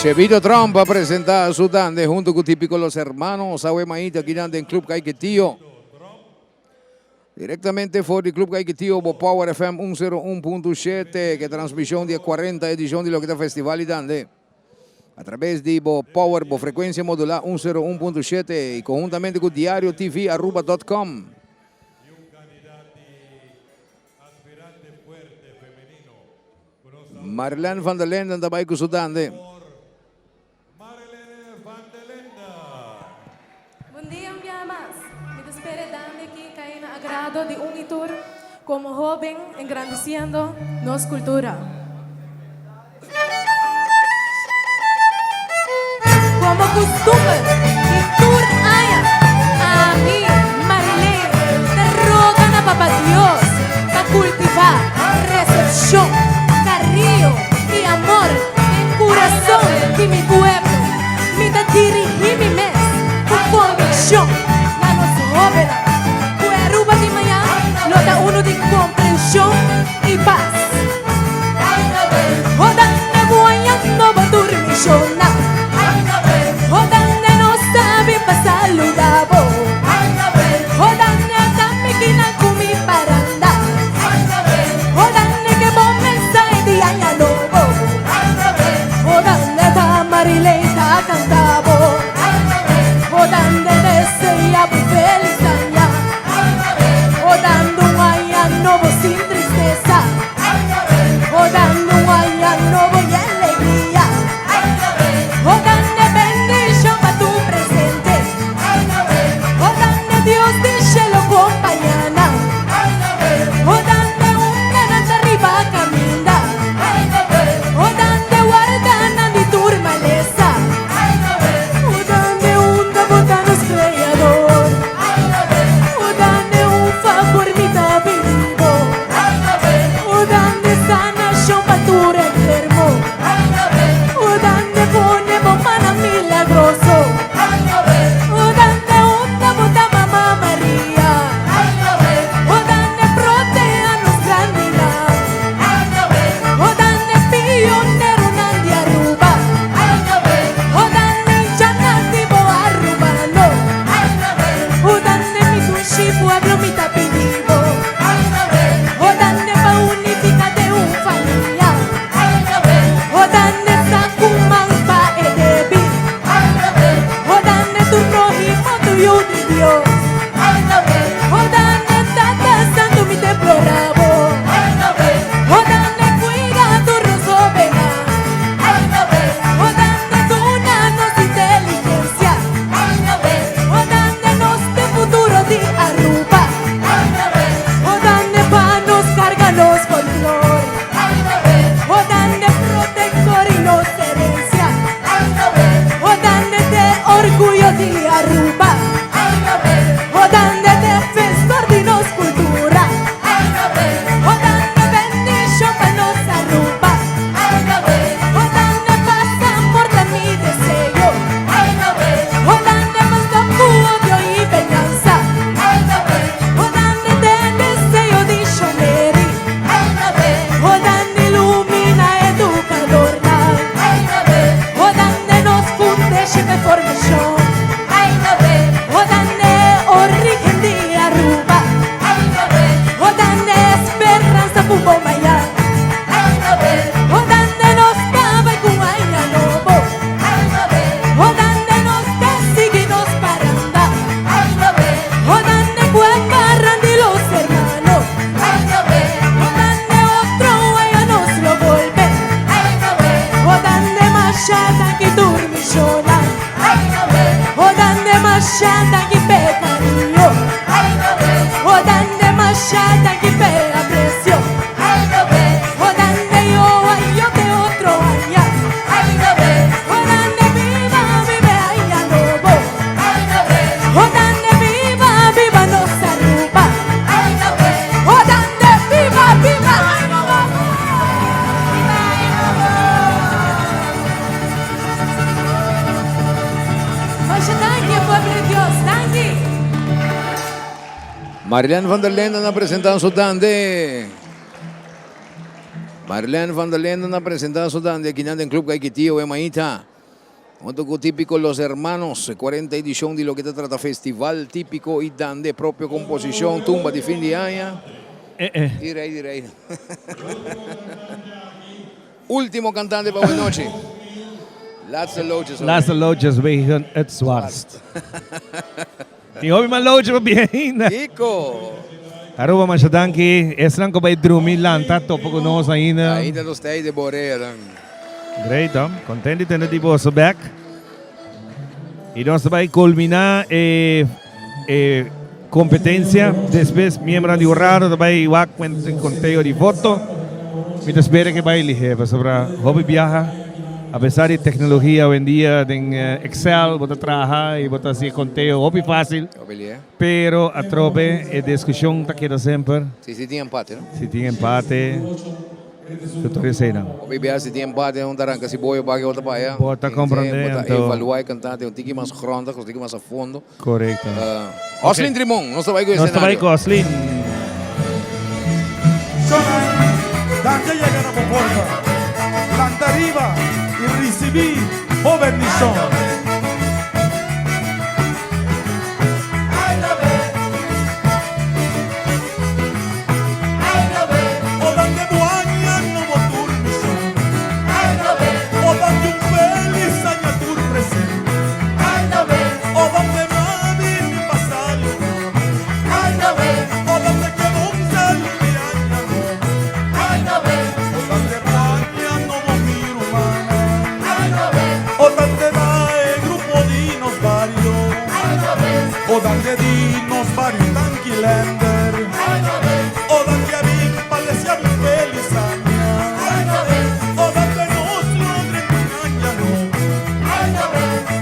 Chevito Trump a presenta su dande hunto cu Tipico Los Hermanos awe mainta akinan den Club Caiquetio. Directamente for di Club Caiquetio bo Power FM 101.7 ke transmision di e 40 edicion di loke ta Festival di Dande. A traves di bo Power, bo frecuencia modula 101.7 y conhuntamente cu Diario TV Aruba dot com. Marilyn van der Linden ta bai cu su dande. Bon dia un biaha mas. Mi ta spera e dande aki kai na agrado di un y tur como hoben engrandeciendo nos cultura. Como custumber di tur aña, ami, Marilyn, ta roga na Papa Dios pa cultiva recepcion, cariño y amor den curason di mi pueblo. Mi ta dirigi mi mes cu conviccion na nos hobennan cu e Aruba di mañan lo ta uno di comprension y paz. Marilène van der Linden a presentá su dande. Marilène van der Linden a presentá su dande akinan den Club Caiquetio e maita. Hunto ku Típico Los Hermanos, 40 edishon di loke ta trata festival típiko i dande propio komposishon tumba di fin di aña. Di rei di reina. Ultimo kantante pa awe nochi. Laatste loodjes. Laatste loodjes wegen het zwaarst. Tin hopi mas loodje pa bia ainda. Kiko! Aruba masha danki. Esnan ku bai drumi lanta topa ku nos ainda. Ainda nos ta ei den borea dan. Great hoor. Kontent di tende di boso bek. I nos ta bai kulminá e e kompetensia. Despues miembronan di hurado ta bai wak konteo di voto. Mi ta spera ke bai lihé pasobra hopi biaha. Apesar di teknologia awendia den Excel bo ta traha i bo ta hasi e konteo hopi fásil. Pero atrobe e diskushon ta keda semper. Si si tin empate no? Si tin empate ku tur eseinan. Hopi biaha si tin empate un ta ranka si boyo baki otro pa aya. Bo ta komprende anto. Bo ta evalua e kantante un tiki mas grondig, un tiki mas a fondo. Korekto. Oslin Trimon, nos ta bai ku e Nos ta bai escenario. ku Oslin. Shonai, Dante yega na bo porta. Lanta riba i risibí bo bendishon. O dande bo aña nobo tur mishon. O dande un felis aña tur presente. O dande mami mi pasa luna. O dande ke bon salud di aña nobo. O dande bo aña nobo mi rumana. O dande da e grupo di nos bario. O dande di nos bario Tanquilender. O dande a bin pa desear un felis aña. O dande nos logren un aña nobo.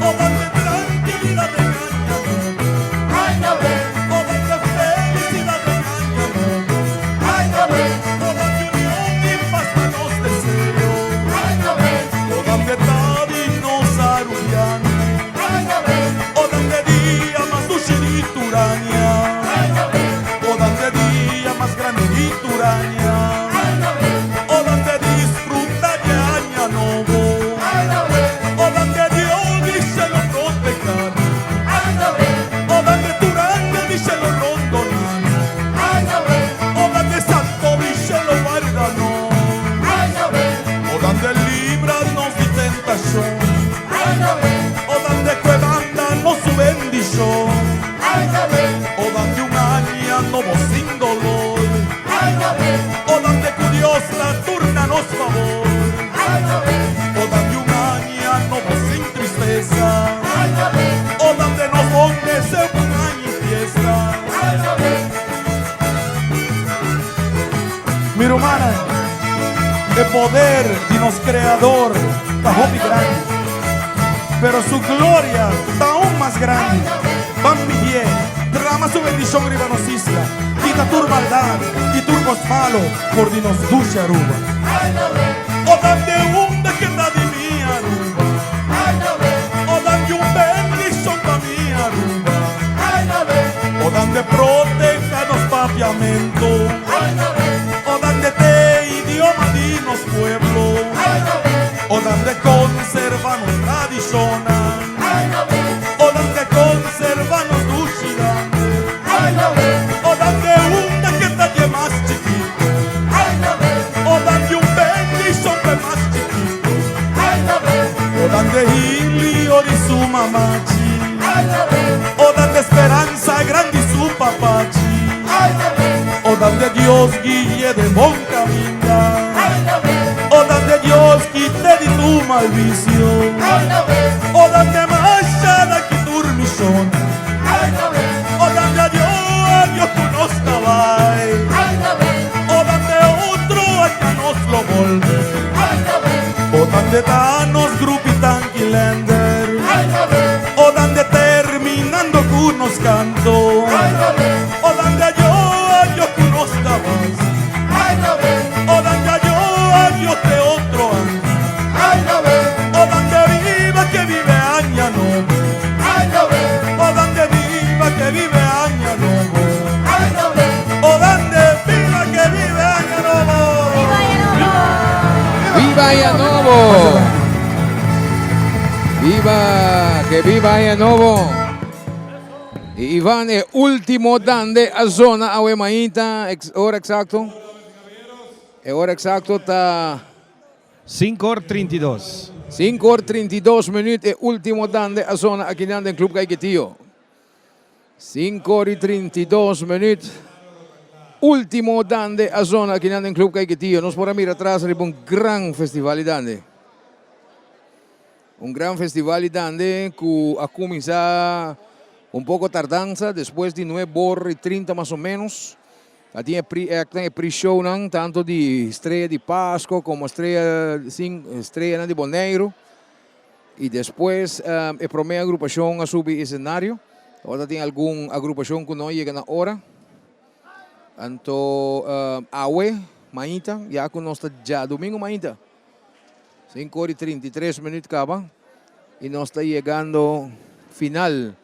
O dande tranquilidad den aña nobo. O dande felicidad den aña nobo. O dande unión y paz pa nos deseo. O dande ta di nos arubiano. O dande dia mas dushi di tur aña. O dande dia mas grandi di tur aña. O dande disfruta di aña nobo. O dande Dios di cielo proteha. O dande tur angel di cielo rondona. O dande santo di cielo guarda nos. O dande libra nos di tentacion. O dande cuebanda nos su bendicion. O dande un aña nobo sin dolor. O dande cu Dios la turna nos favor. O dande un aña nobo sin tristeza. O dande nos bon deseo un aña y fiesta. Mi rumana, e poder di nos Creador ta hopi grandi, pero su gloria ta aun mas grandi. Ban pidié, drama su bendicion riba nos isla, kita tur maldad y tur cos malo for di nos dushi Aruba. O dande unda keda di mi Aruba, o dande un bendicion pa mi Aruba, o dande proteha nos papiamento, o dande te idioma di nos pueblo, o dande conserva nos tradicionnan, o dande conserva nos dushi dande, o dande unda ke ta die mas chikito, o dande un bendicion pe mas chikito, o dande hilio di su mamachi, o dande speransa grandi su papachi, o dande Dios guie den bon caminda, o dande Dios kite di tur mal vicio, o dande masha danki tur mision, o dande adio adio cu nos ta bay, o dande otro aña nos lo bolbe, o dande ta nos grupi Tanquilender, o dande terminando cu nos canto, o dande ayo ayo cu nos ta vas, o dande ayo ayo te otro aña, o dande viva que vive aña nobo, o dande viva que vive aña nobo. viva, que viva Aña Nobo. Y Ivan, e ultimo dande a zona awe mainta, ex, ora exacto. E ora exacto ta 5 or 32. 5 or 32 minuut e ultimo dande a zona aki nan den Club Caiquetio. 5 or y 32 minuut. Ultimo dande a zona aki nan den Club Caiquetio. Nos por a mira atras riba un gran festival di dande. Un gran festival di dande cu a cuminsa un poco tardanza despues di nuebe or y 30 mas o menos. A tin e pre-actnan, e pre-shownan, tanto di Estrella di Pasco como Estrella, Estrellanan di Boneiru. Y despues e prome agrupacion a subi escenario. Tabata tin algun agrupacion cu no a yega na ora. Anto awe mainta, ya cu nos ta djadomingo mainta, cinco ora y 33 minuut caba y nos ta yegando final.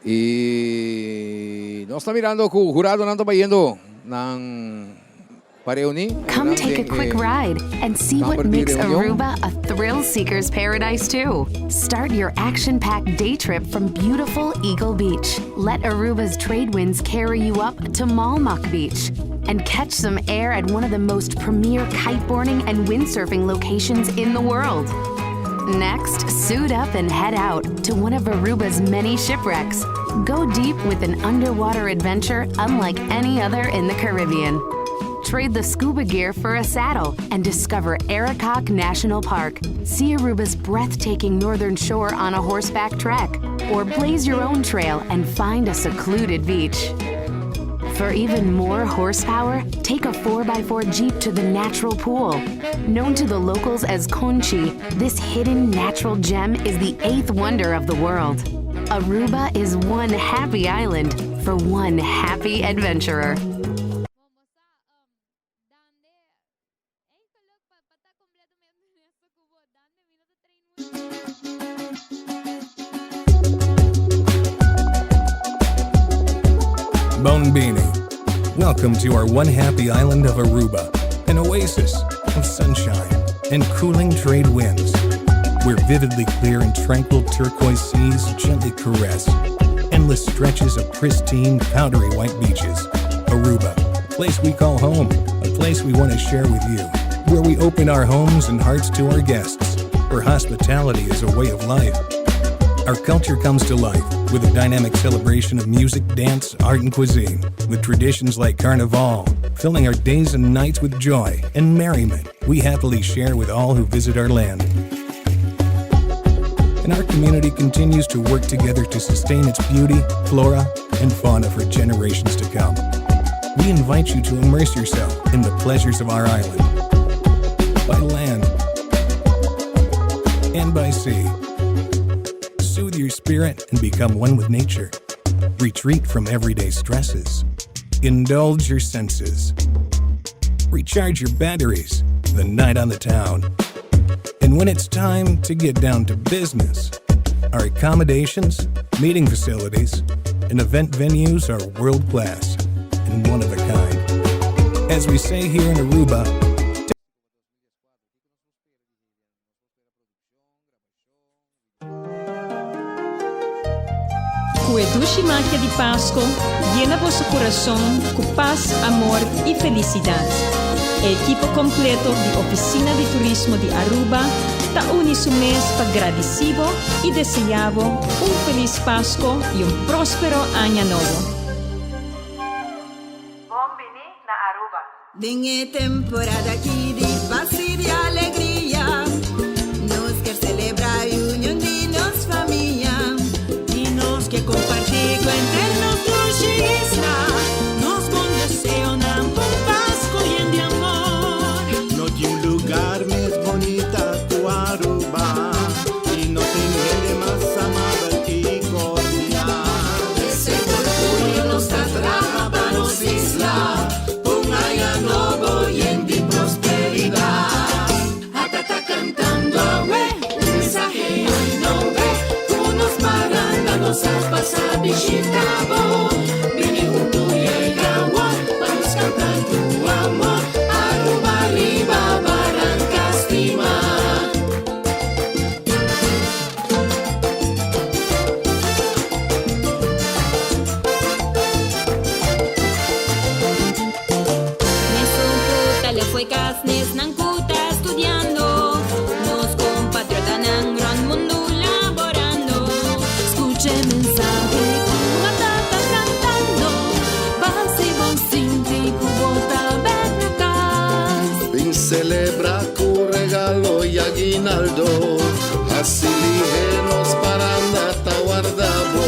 Y nos ta mirando cu juradonan ta bayendo nan pa reuni. Come take a quick ride and see what makes Aruba a thrill seeker's paradise too. Start your action-packed day trip from beautiful Eagle Beach. Let Aruba's trade winds carry you up to Malmok Beach and catch some air at one of the most premier kiteboarding and windsurfing locations in the world. Next, suit up and head out to one of Aruba's many shipwrecks. Go deep with an underwater adventure unlike any other in the Caribbean. Trade the scuba gear for a saddle and discover Arikok National Park. See Aruba's breathtaking northern shore on a horseback trek, or blaze your own trail and find a secluded beach. For even more horsepower, take a 4x4 Jeep to the natural pool. Known to the locals as Conchi, this hidden natural gem is the eighth wonder of the world. Aruba is one happy island for one happy adventurer. Bon Bini. Welcome to our one happy island of Aruba, an oasis of sunshine and cooling trade winds, where vividly clear and tranquil turquoise seas gently caress endless stretches of pristine, powdery white beaches. Aruba, a place we call home, a place we want to share with you, where we open our homes and hearts to our guests, where hospitality is a way of life. Our culture comes to life with a dynamic celebration of music, dance, art, and cuisine, with traditions like Carnival, filling our days and nights with joy and merriment we happily share with all who visit our land. And our community continues to work together to sustain its beauty, flora, and fauna for generations to come. We invite you to immerse yourself in the pleasures of our island by land and by sea. Soothe your spirit and become one with nature. Retreat from everyday stresses. Indulge your senses. Recharge your batteries. The night on the town. And when it's time to get down to business, our accommodations, meeting facilities, and event venues are world class and one of a kind. As we say here in Aruba, Ku e dushi magia di Pasko, yena boso kurason ku pas, amor i felisidat. E ekipo kompleto di Ofisina di Turismo di Aruba ta uni su mes pa gradisí bo i deseá bo un felis Pasko i un próspero Aña Nobo. Bon bini na Aruba. Den e temporada aki di pas i di alegria, nos kier celebra union di nos famia. I nos kier comparti cu henter nos dushi isla, nos bon deseonan pa un Pasco yen di amor. No tin un lugar mes bonita cu Aruba, y no tin hende mas amabel y cordial. P'esey cu orguyo nos ta traha pa nos isla, un aña nobo yen di prosperidad. Ata ta cantando awe, un mensahe ay no be, cu nos paranda. nos a pasa bishita bo. Bini huntu yega awor, pa nos kanta tu amor. Aruba riba baranka stima. Mesun ku ta leu fo'i kas, nesnan ku ta studiando, nos kompatriotanan rònt mundu laborando. Skucha e mensahe ku a tata kantando, pa hasi bo sinti ku bo ta bèk na kas. Bin celebra cu regalo y aguinaldo, Haci lihe nos paranda ta warda bo.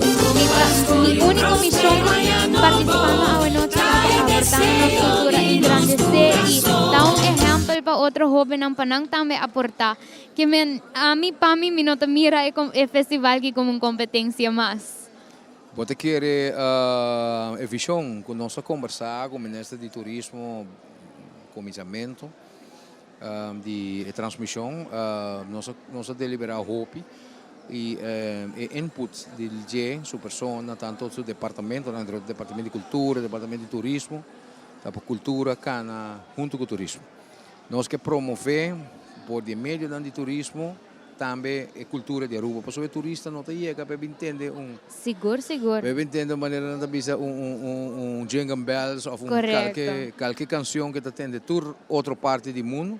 Mi úniko mishon partisipando awe nochi ta pa aportá na nos kultura, engrandesé i ta un ehèmpel pa otro hóbennan pa nan tambe aportá. Ke men, ami pa mi, mi no ta mira e festival aki komo un kompetensia mas. Bo ta kere e vishon ku nos a kombersá ku Minister di Turismo kuminsamentu di e transmishon nos a nos a deliberá hopi i e input di dje su persona tanto su departamentonan entre otro departamento di kultura departamento di turismo ta pa kultura kana huntu ku turismo. Nos ke promové por di e medionan di turismo tambe e kultura di Aruba pasobra e turista no ta yega pa e bin tende un Sigur sigur. Pa e bin tende un manera nan ta bisa un un un jingle bells of un Correcto. kalke kalke kanshon ke ta tende tur otro parti di mundu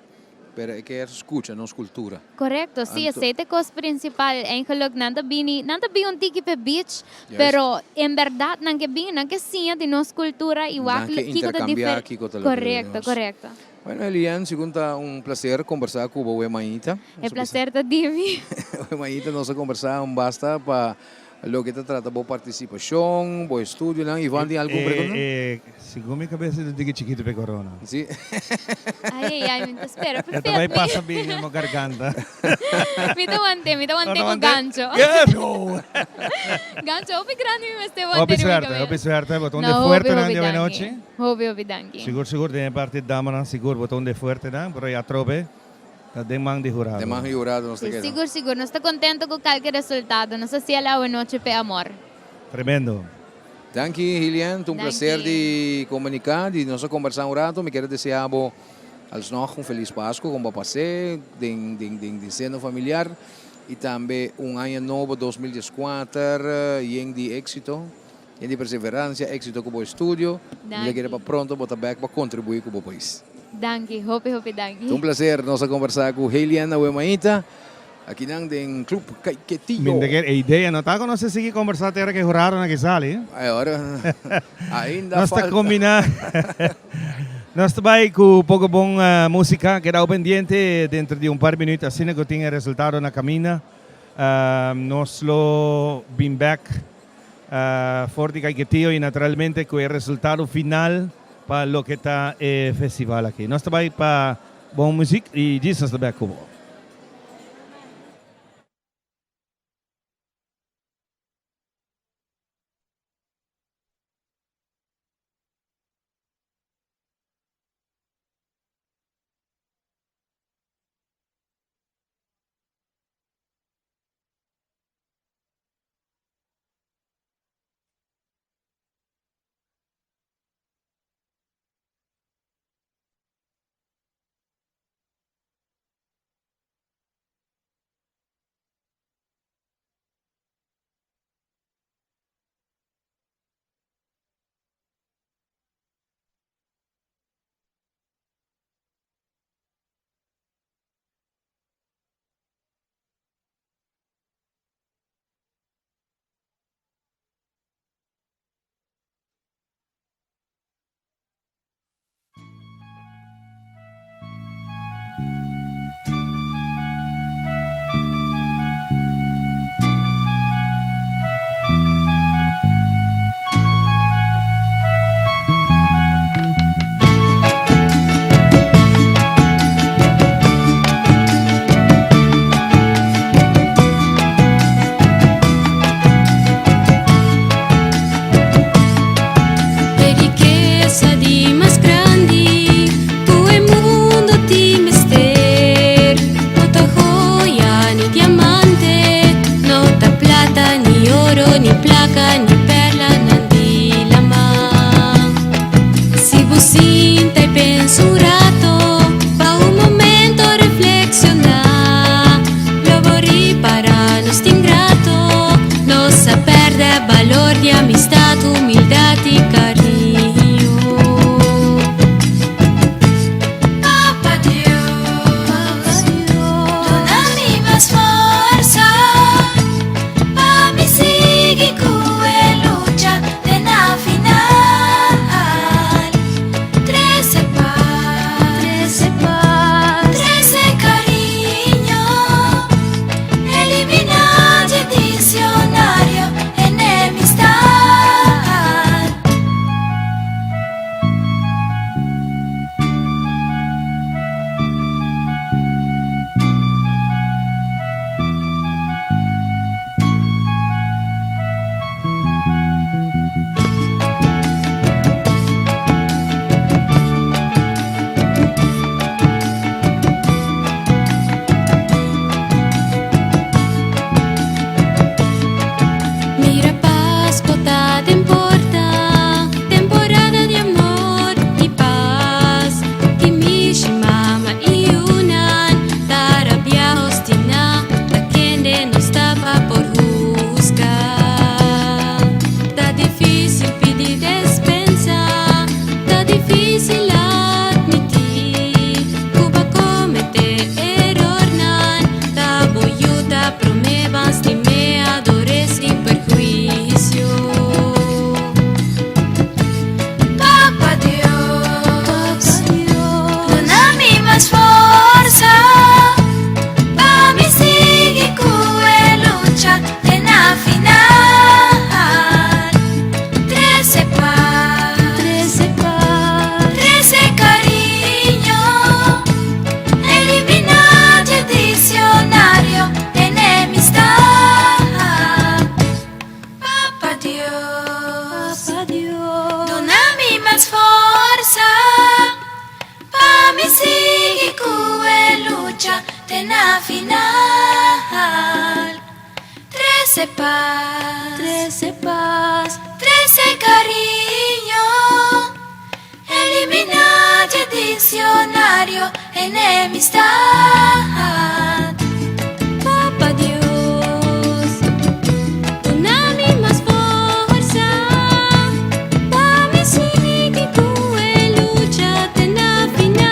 pero e kier skucha nos kultura. Correcto, si Anto. esei ta e kos principal. Eigenlijk nan ta bini, nan ta bin un tiki p'e beach, Juist. pero en berdad nan ke bin, nan ke siña di nos kultura i Nan wak ke kiko ta intercambia difer. kiko ta loke Correcto, nos. correcto. Bueno Elian, sigun ta un placer combersa cu bo Maita. E placer ta di mi. Maita nos a combersa un basta pa loke ta trata bo participacion, bo estudionan. Ivan tin algun pregunta? Segun mi cabeza ta diki chikito p'e corona. Si. Ay ay ay, mi ta spera E ta bay pasa bien den bo garganta. Mi ta wante, mi ta wante cu gancho. Gancho hopi grandi mi mester wante Hopi riba mi suerte, cabeza. hopi suerte. Bo ta un de No, hopi, fuertenan hopi di danki. awenochi. Hopi hopi danki. Sigur sigur den e parti damanan sigur bo ta un de fuertenan pero ya atrobe ta den man di hurado. Den man di hurado nos ta Si keda. sigur sigur nos ta contento cu calke resultado nos a ciel awe nochi p'e amor. Tremendo. Danki Hilian, ta un placer Danki. di comunica, di nos a conversa un rato, mi kier a desea bo alsnog un feliz Pasco con bo a pase den den den den seno familiar y tambe un aña nobo 2014 yen di exito. Yen di perseverancia, exito cu bo estudio. Mi ta kere pa pronto bo ta bek pa contribui cu bo pais. Danki, hopi hopi danki. Ta un placer nos a conversa cu Helian Awemaita akinan den Club Caiquetillo. Mi ta kere e idea no ta cu nos a sigui conversa te ora cu e huradonan aki sali. Ay ora ainda Nos ta falta. combina Nos ta bay cu poco bon musica. Keda pendiente dentro di un par minuut asina cu tin e resultado na caminda. Nos lo bin bek For di Caiquetio y naturalmente cu e resultado final pa loke ta e festival aki. Nos ta bay pa bon muziek y djis nos ta bek cu bo. di amistad, humildad y cariño. Papa Dios, duna mi mas forsa, pa mi sigui cu e lucha te na final. Trece paz, trece paz, trece cariño, elimina di diccionario enemistad. Mira Pasco ta den porta, temporada di amor y paz. Ki mishi mama y yunan ta rabia obstina, ta kende nos ta pa por husga. Ta dificil pidi despensa, ta dificil admiti cu bo a comete erornan. Ta bo yu ta prome ban stim'e ador'e sin perhuicio. Papa Dios, duna mi mas forsa pa mi sigui cu e lucha te na final. Trece paz, trece paz, trece cariño, elimina di diccionario enemistad. Papa Dios, duna mi mas forsa pa mi sigui cu e lucha te na final. Trece paz, trece paz, trece cariño, elimina di diccionario enemistad. Papa Dios, duna mi mas forsa pa mi sigui cu e lucha te na final.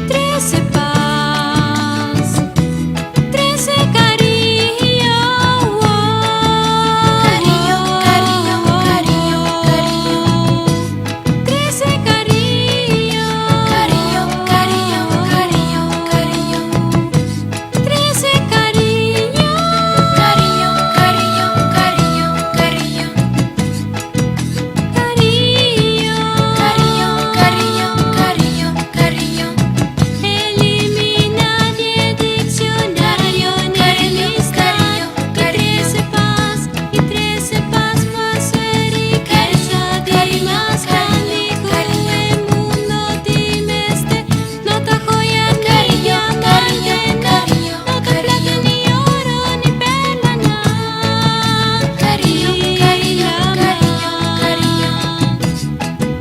Trece paz, trece cariño, Cariño, cariño, cariño, cariño. Trece cariño, cariño, cariño, cariño, cariño. Trece cariño, cariño, cariño, cariño, cariño. Cariño, cariño, cariño, cariño, cariño. Elimina di diccionario enemistad y trece paz y trece paz mas riqueza di mas grandi cu e mundo tin mester. No ta joya ni diamante, no, no ta plata ni oro ni perlanan. Cariño, cariño, cariño, cariño.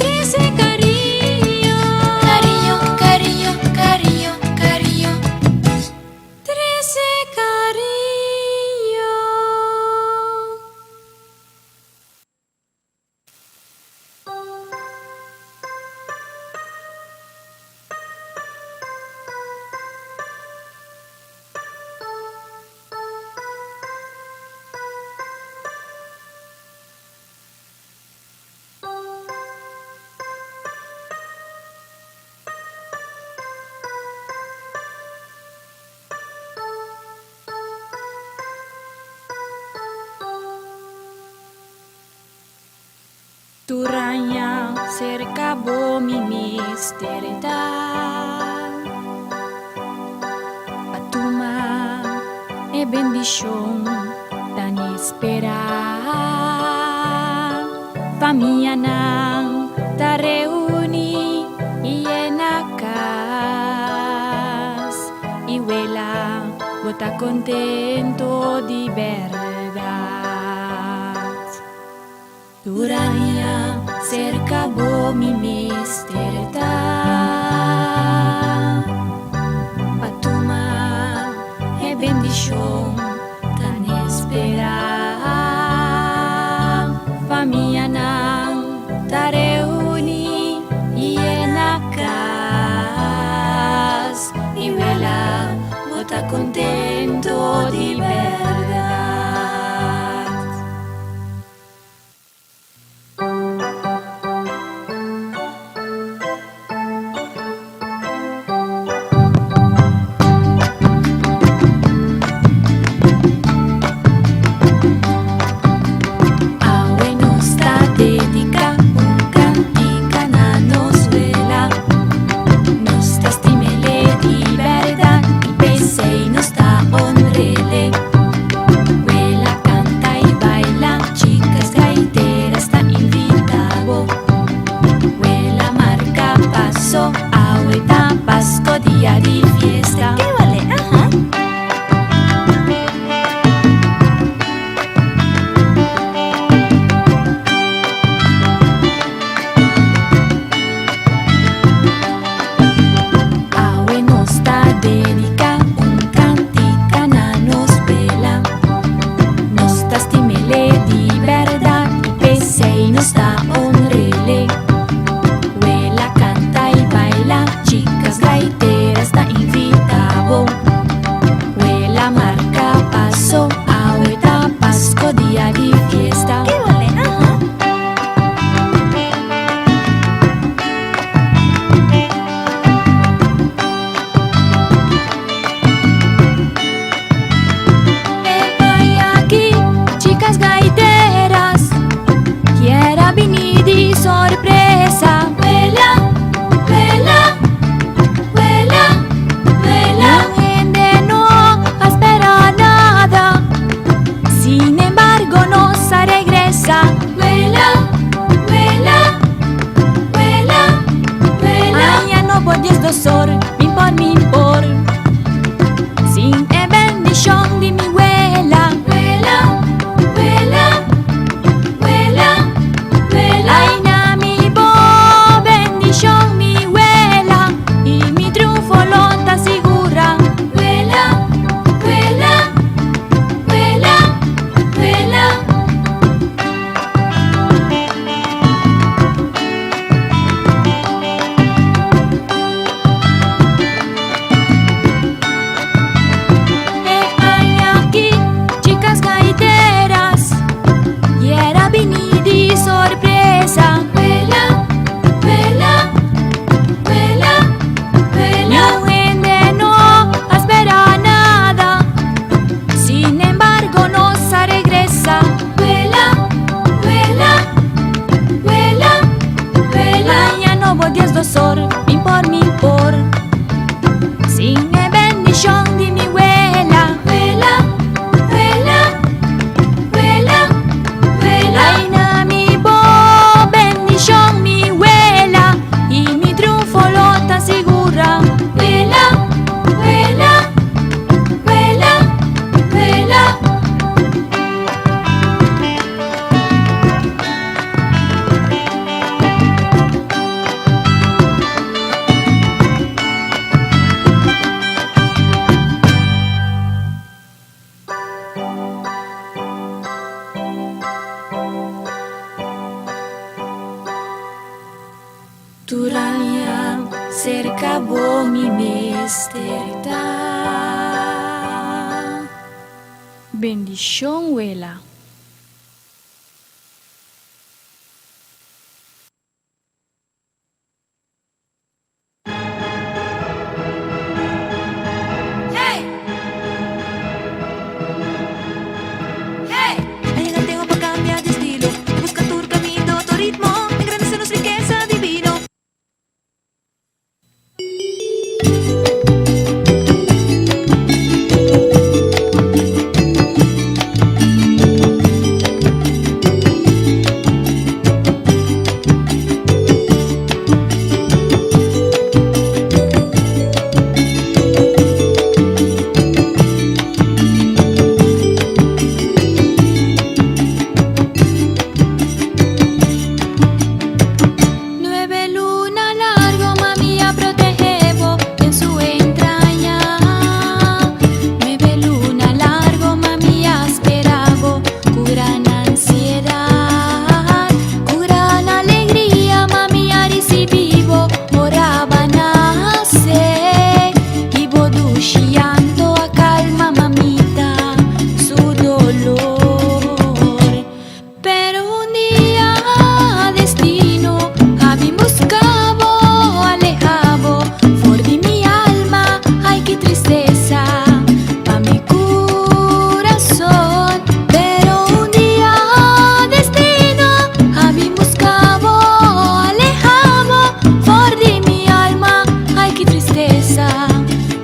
Trece cariño, cariño, cariño, cariño, cariño. Trece cariño. Tur aña serka bo mi mester ta pa tuma e bendishon tan esperá. Famianan ta reuní i yena kas i wela bo ta kontento di bèrdat. Tur aña serka bo mi mester ta pa tuma e bendishon tan esperá. Serka bo mi mester ta. Bendishon wela. Nuebe luna largo mami a protehebo den su entraña Nuebe luna largo mami a sperabo cu gran ansiedad Cu gran alegria mami a ricibibo ora ba nace Y bo dushi llanto a calma mamita su dolor Pero un dia destino a bin busca bo, aleha bo for di mi alma, ay ki tristesa pa mi curason. Pero un dia destino a bin busca bo, aleha bo for di mi alma, ay ki tristesa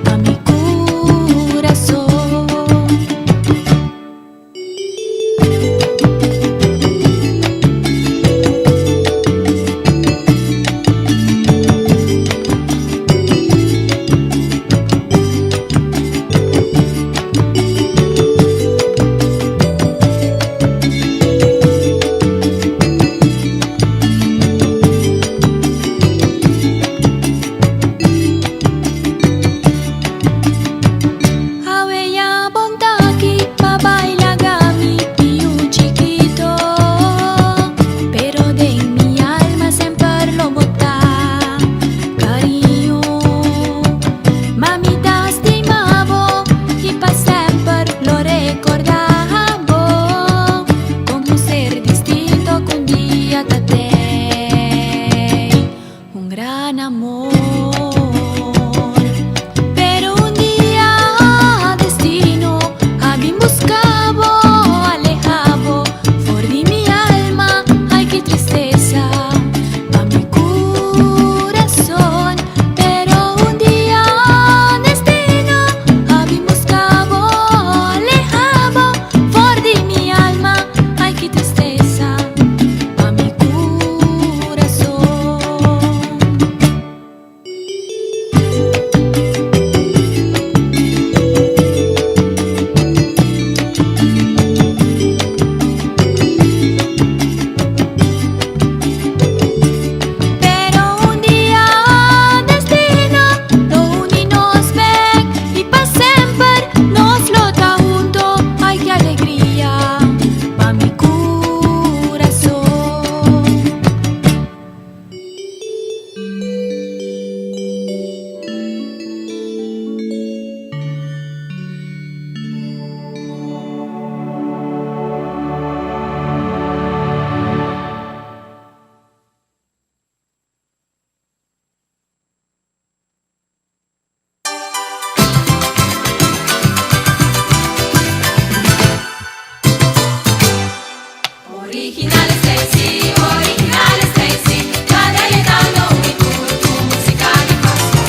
pa mi curason. Awe ya bon taki pa baila gami piu chiquito Pero den mi alma semper lo bota cariño Mamita stima bo y pa semper lo recorda bo Como un ser distinto cu un dia ta tey un gran amor. Pero un dia destino a bin busca bo, aleha bo for di mi alma, ay ki tristesa pa mi curason. Pero un dia destino a bin busca bo, aleha bo for di mi alma, ay ki tristesa pa mi curason. Pero un dia destino lo uni nos bek y pa semper nos lo ta hunto. Ay ke alegria pa mi curason. Original Stacy, original Stacy, cada un tu música di Pasco.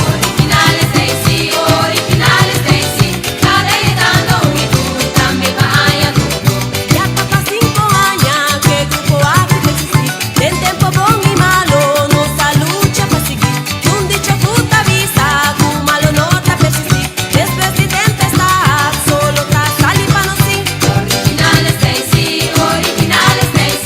Original Stacy, original Stacy, cada un tambe pa aña nobo. Ya pasa 5 aña cu e grupo aki ta existi. Den tempo bon y malo, nos a lucha pa sigui. Un dicho cu ta bisa, cu malo no ta persisti. Despues di tempestad, solo ta sali pa nos. Original Stacy, original Stacy.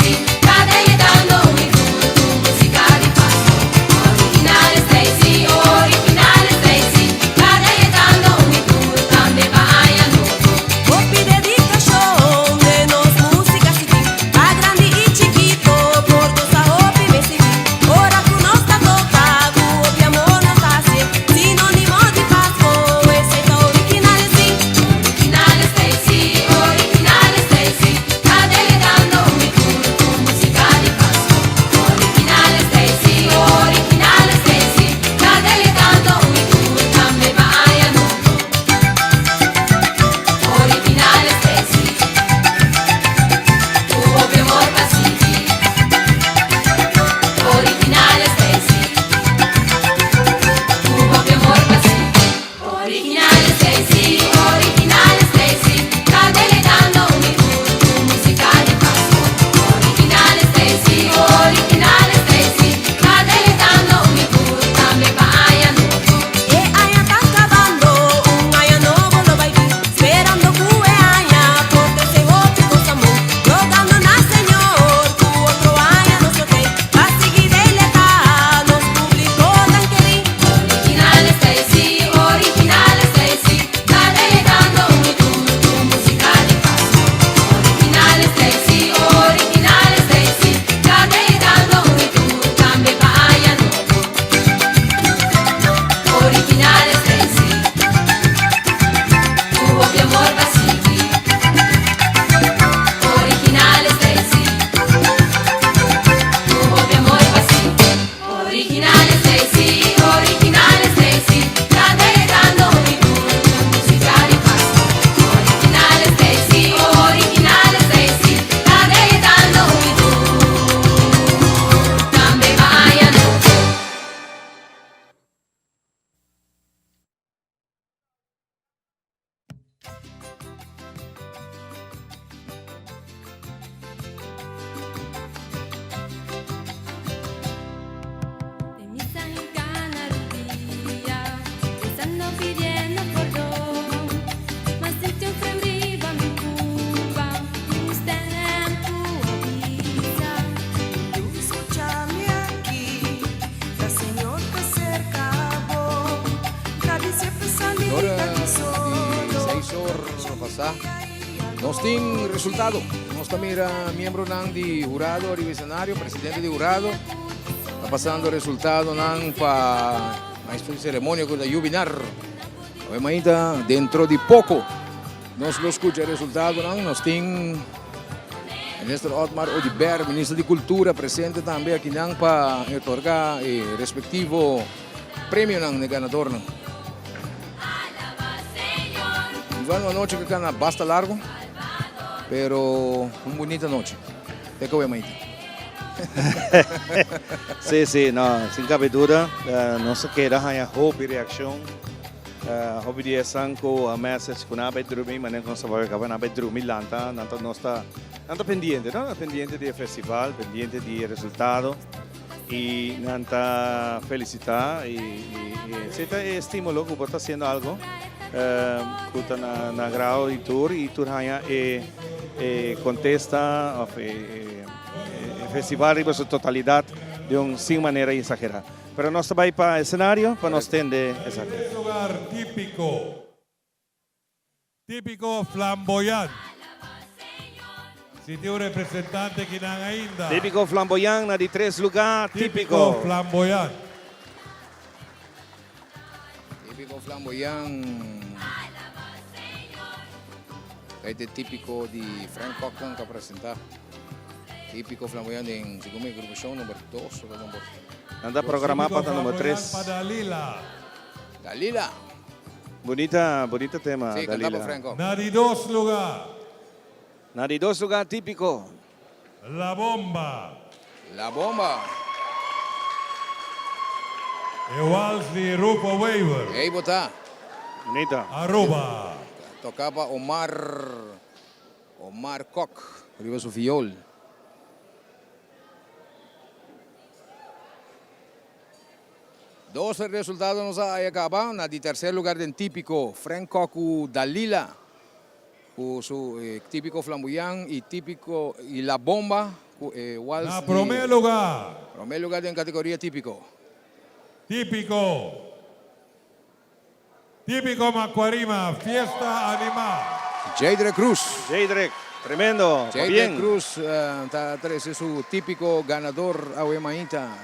Nos tin resultado. Nos ta mira miembronan di hurado ariba escenario, presidente di hurado. Ta pasando resultadonan pa maestro di ceremonia cu ta Jubinar. Awe mainta dentro di poco nos lo scucha resultadonan. Nos tin Minister Otmar Oduber, Minister di Cultura presente tambe akinan pa otorga e respectivo premionan na e ganadornan. Igual un anochi cu cana basta largo, pero un bunita nochi. Te cu maita. Sí, sí, no, sin cabe duda, nos a keda haña hopi reaccion. Hopi di esnan cu a message cu nan a bay drumi, manera cu nos ta papia caba, nan a bay drumi lanta, nan ta, nos ta, nan ta pendiente, no? Nan ta pendiente di e festival, pendiente di e resultado. Y nan ta felicita y esey ta e estimulo cu bo ta haciendo algo cu ta na agrado di tur y tur haya e contesta of e festival riba su totalidad di un sin manera exagera. Pero nos ta bay pa escenario pa nos tende esaki. Lugar tipico. Típico flamboyant. Si tin un representante kinan ainda. Típico flamboyant na di tres lugar. Típico flamboyant. Típico flamboyant. Ei ta e típico di Frank Cochran ku a presenta. Típico flamboyant den segun mi agrupashon number dos o number. Nan ta programa pa ta number tres. Típico flamboyant pa Dalila. Dalila. Bunita, bunita tema, Sí, cantá Dalila. pa Franco. Na di dos lugar. Na di dos lugar Típico. La Bomba. La Bomba. E wals di Rufo Wever. Ey bo ta. Bunita. Aruba. Toca pa Omar, Omar Kok riba su viool. Dos resultado nos a haya caba. Na di tercer lugar den Típico, Frank Kok cu Dalila cu su Típico Flamboyant y Típico y La Bomba cu e wals Na di prome lugar. Prome lugar den categoria Típico. Típico. Típico Macuarima, fiesta anima. Jadre Cruz. Jadre, tremendo. Jadre Pabien. Cruz ta trece su típico ganador awe mainta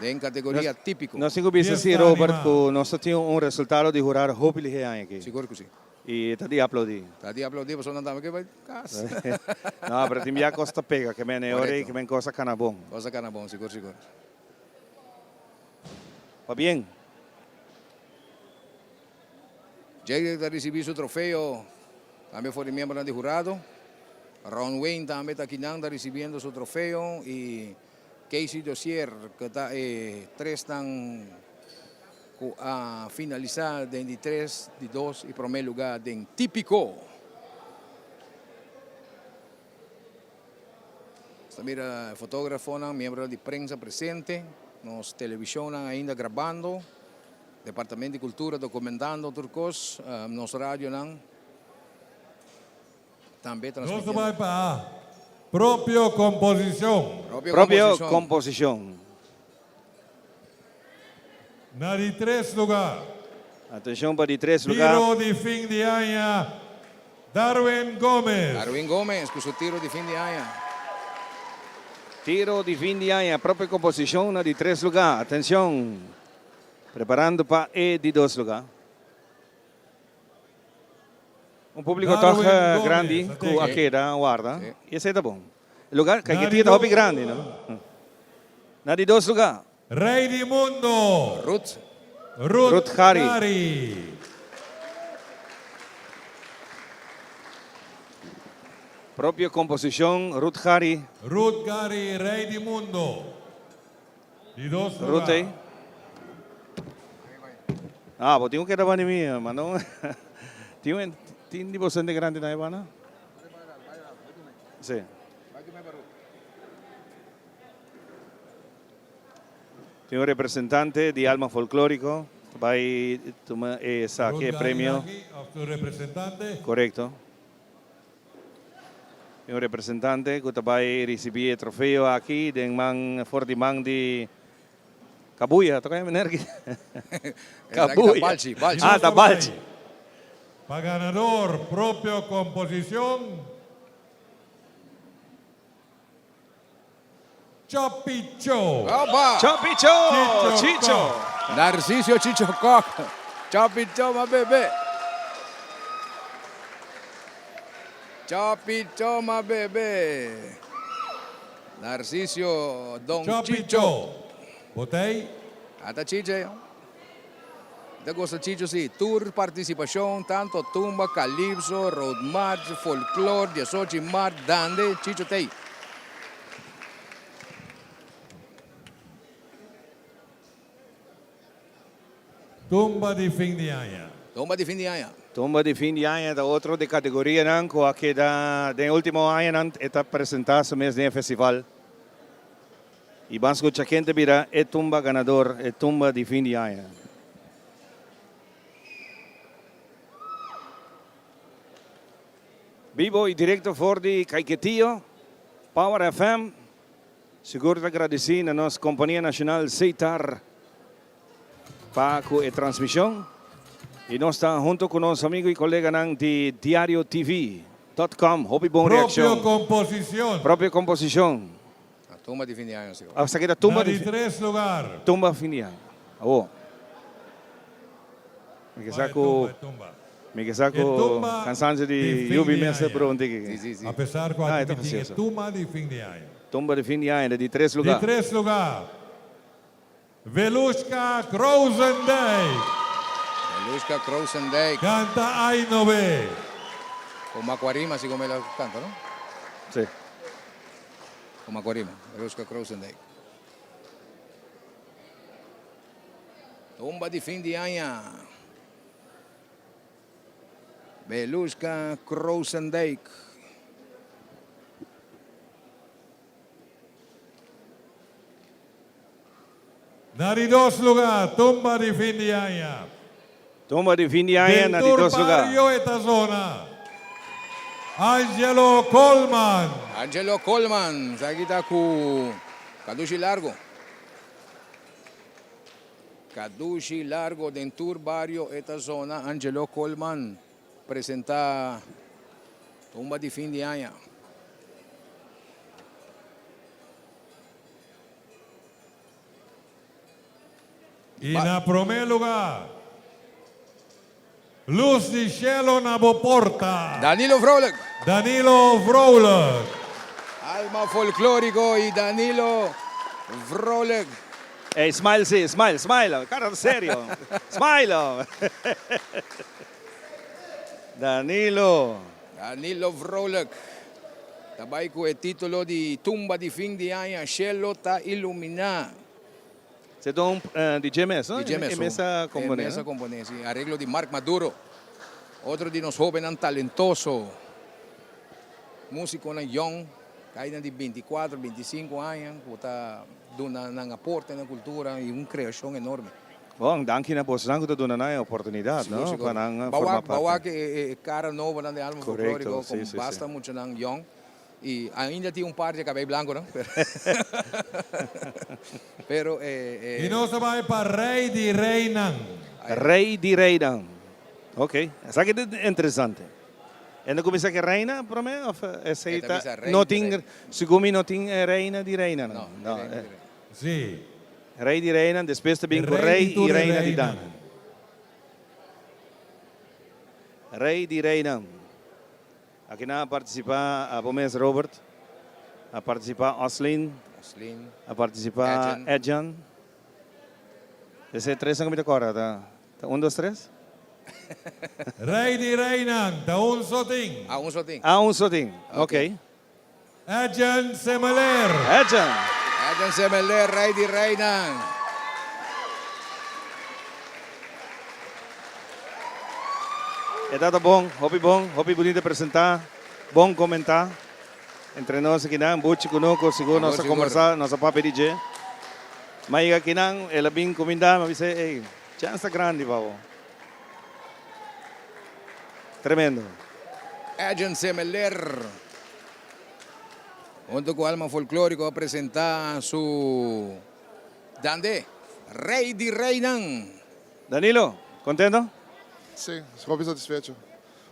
den categoria típico. Nos tin cu bisa si, Robert, cu nos ta tin un resultado di hurar hopi lihe aña aki. Sigur cu si. Y ta di aplaudi. Ta di aplaudi pasobra nan tambe ke bay cas. No, pero tin bia cos ta pega, ke men e ora ey ke men cos a cana bon. Cos a cana bon, sigur sigur. Pabien. Jadrick ta ricibi su trofeo tambe for di miembronan di hurado. Ron Wayne tambe ta akinan ta ricibiendo su trofeo y Casey Dozier cu ta e tresnan cu a finalisa den di tres, di dos y prome lugar den Tipico. Nos ta mira e fotografonan, miembronan di prensa presente, nos televisionnan ainda grabando, Departamento di Cultura documentando tur cos, nos radionan tambe Nos ta transmitiendo. bai pa Propio Composicion. Propio Composicion. Na di tres lugar. Atencion pa di tres lugar. Tiro di fin di aña Darwin Gomez. Darwin Gomez cu su tiro di fin di aña. Tiro di fin di aña, propio composicion na di tres lugar. Atencion, preparando pa e di dos lugar. Un publico toch grandi cu a keda warda. Y esey ta bon. E lugar, Caiquetía ta hopi grandi, no? Na di dos lugar. Rey di mundo. Ruth. Ruth, Ruth Gary. Gary. Propio composicion Ruth Gary. Ruth Gary, Rey di mundo. Di dos lugar. Ruth ey. Ah, bo tin un keda bani mi, manda un. Tin un, tin di bo sende grandi na e banda? Sí. Tin un representante di Alma Folklorico ta bay tuma e saki e premio. Corecto. Tin un representante cu ta bay ricibi e trofeo aki den man for di man di Cabuya, ta con e meneer aki? Cabuya. Balchi, Balchi. Ah, ta Balchi. Pa ganador propio composicion, Chopicho. Opa! Chopicho! Chicho! Narciso Chicho Kok. Chopicho, ma bebe. Chopicho, ma bebe. Narciso Don Chopicho. Chicho. Botei. Ata Chicho. eh. Ta gosta Chicho si. Tur participacion, tanto tumba, calypso, road march, folklore, 18 maart, dande, Chicho tey. Tumba di fin di aña. Tumba di fin di aña. Tumba di fin di aña ta otro di categorianan cu a keda den ultimo añanan e ta presenta su mes den e festival. Y ban scucha ken ta bira e tumba ganador, e tumba di fin di aña. Bibo y directo for di Caiquetio, Power FM. Sigur ta gradeci na nos compania nacional Setar pa cu e transmision. Y nos ta hunto cu nos amigo y coleganan di Diario TV dot com. Hopi bon Propio reaccion. composicion. Propio composicion. A tumba di fin di aña, sigur. Esaki ta tumba Na di di tres lugar. Tumba fin di aña. Awo. Mi ke sa ku mi ke sa ku kansansio di yubi mester prueba un tiki. A pesar ku Ah, a e ta tin e fasioso. tumba di fin di aña. Tumba di fin di aña, di tres lugar. Di tres lugar. Velushka Krozendijk. Velushka Krozendijk. Kanta Ay No Be. Ku Macuarima, si como el a kanta, no? Si. Ku Macuarima, Velushka Krozendijk. Tumba di fin di aña. Velushka Krozendijk. Na di dos lugar, tumba di fin di aña. Tumba di fin di aña na di Den tur dos lugar. bario e ta zona. Angelo Coleman. Angelo Coleman, sa aki ta ku Kadushi Largo. Kadushi Largo den tur bario e ta zona. Angelo Coleman presenta tumba di fin di aña. I na promé lugá, Lus di Shelo na bo porta. Danilo Vrolijk. Danilo Vrolijk. Alma Folklorico y Danilo Vrolijk. Ey, smile si, smile, smile. Cara serio. Smile. Danilo. Danilo Vrolijk ta bai ku e título di Tumba di fin di aña, Shelo ta iluminá. Se ta un di dje mes, no? Di dje mes. E mes a komponé. E mes a komponé, si. Areglo di Mark Maduro, otro di nos hóbennan talentoso. Músikonan yòn, kainan di bintikuater, bintisinku aña ku ta duna nan aporte na kultura i un kreashon enorme. Bon, danki na bosnan ku ta duna nan e oportunidat, no? Sigur, sigur. Pa nan forma Bawak, parti. bawak e e kara nobonan den Alma Korekto, Folklóriko, si, kon si, si. basta muchanan yòn. I ainda tin un par di kabei blanko, no? Pero e e. I nos ta bai pa Rei di Reinan. Rei di Reinan. Ok, esaki ta interesante. E no kuminsá ku e reina promé òf esei E ta ta bisa Rei no di tin Reinan. segun mi no tin e reina di reinanan. No, No, e reina e di reina. Sí. Rei di reinan, despues ta bin E ku rei rei di i tur e reina di reinan. dama. Rei di reinan. Akinan a partisipá abo mes Robert, a partisipá Oslin, Oslin, a partisipá Edjan. Edjan. Esei tresnan ku mi ta kòrda ta ta un dos tres? Rei di reinan ta un so tin. Ah, un so tin. Ah, un so tin. Ok. Edjan Semeler. Edjan. Edjan Semeler, rei di reinan. E tata bon, hopi bon, hopi bunita presenta, bon comenta. Entre nos akinan, Buchi cu Nuco, sigur nos a combersa, nos a papia di dje. Ma yega akinan, el a bin cuminda, mi a bisa, ey, chance ta grandi pa bo. Tremendo. Edjean Semeler hunto cu Alma Folklorico a presenta su Dande, Rey di Reynan. Danilo, contento? Si, hopi satisfecho.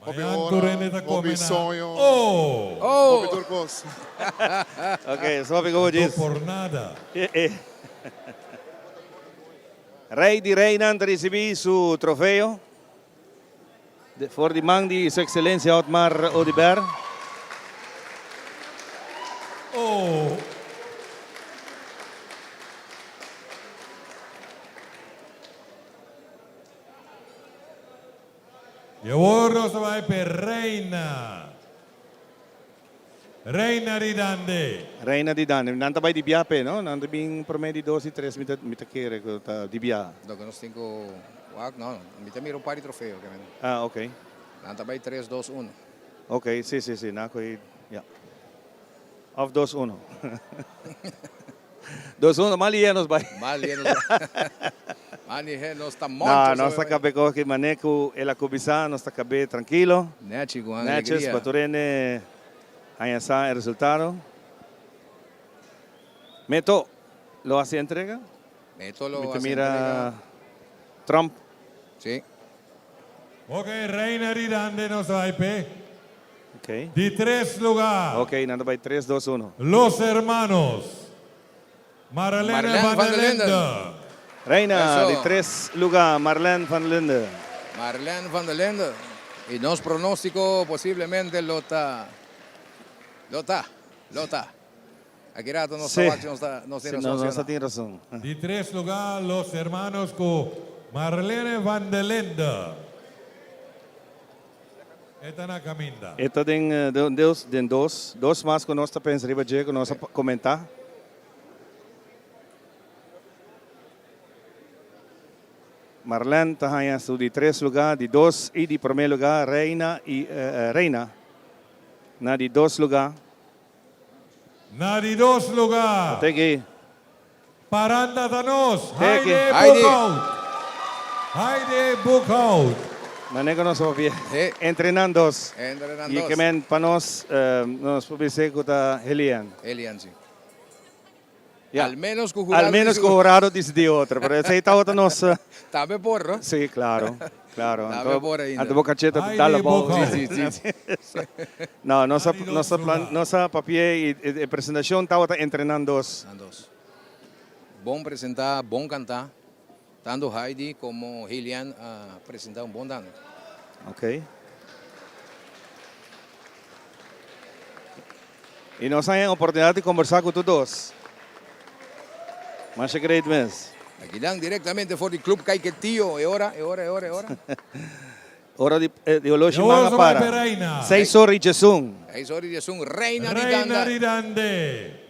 Hopi Mañan ora, tur hende ta hopi come na soño, Oh! hopi tur cos. Ok, so hopi como No djis. por nada. Rey di Reynan ta ricibi su trofeo for di man di Su Excelencia Otmar Oduber. Oh! Y awor nos ta bai p'e Reina. Reina di Dande. Reina di Dande. Nan ta bai di bia p'e, no? Nan ta bin prome di dos y tres, mi ta, mi ta kere cu ta di bia. Loke nos tin cu wak, no, mi ta mira un par di trofeo ke men. Ah, ok. Nan ta bai tres, dos, uno. Ok, si, si, si, nan a coge, ya. Of dos, uno. Dos uno, mal lihe nos bai. Mal lihe nos bai. Mal lihe nos ta No, moncho. nos ta kabe kohe ki mane ku el a kubisá, nos ta kabe trankilo. Nechi ku Neches, alegria. pa tur hende haña sa e resultado. Meto lo hasi entrega? Meto lo Mi ta hasi mira entrega. Trump. Sí. Ok, Reina di Dande nos ta bai p'e. Ok. Di tres lugar. Ok, nan ta bai tres, dos, uno. Los hermanos Marlene Marlene van van der der Linde. Linden. Reina Eso. di tres lugar, Marlene van der Linde. Marlene van der Linde. Y nos pronostico posiblemente lo ta. Lo ta. Lo ta. Aki rato nos ta Sí. wak si nos ta nos tin Sí, razon, no, sí o nos no. tin razon. Di tres lugar, Los hermanos cu Marlene van der Linde. E ta na caminda. E ta den dos, den dos, dos mas cu nos ta pensa riba dje cu nos a comenta. Marlene ta haña su di tres lugar, di dos y di prome lugar, Reina y Reina na di dos lugar. Na di dos lugar. Teki. Paranda ta nos. Teki. Heide Boekhout. Heide Boekhout. Mane ku nos a papia. Entre nan dos. Entre nan I dos. ke men pa nos, nos por bisa ku ta Helian. Helian, si. Ya. Al menos ku jurado Al menos ku jurado disidí otro, pero esei tabata nos. Tambe por, no? Sí, claro, claro. Tambe por ainda. Anto bo cacheta ta dal abou. Sí, sí, sí. No, nos a, nos a plan, nos a papié y e presentacion tabata entre nan dos. Nan dos. Bon presentá, bon cantá. Tanto Heidi como Helian a presentá un bon dando. Ok. Y nos haña oportunidad di conversa cu tur dos. Masha great mes. Aki dan directamente for di Club Caiquetio. E ora, e ora, e ora, e ora. Ora di, di oloshi man a para. Seis ora y diesun. Seis ora y diesun. Reina di Danda. Reina di Dande.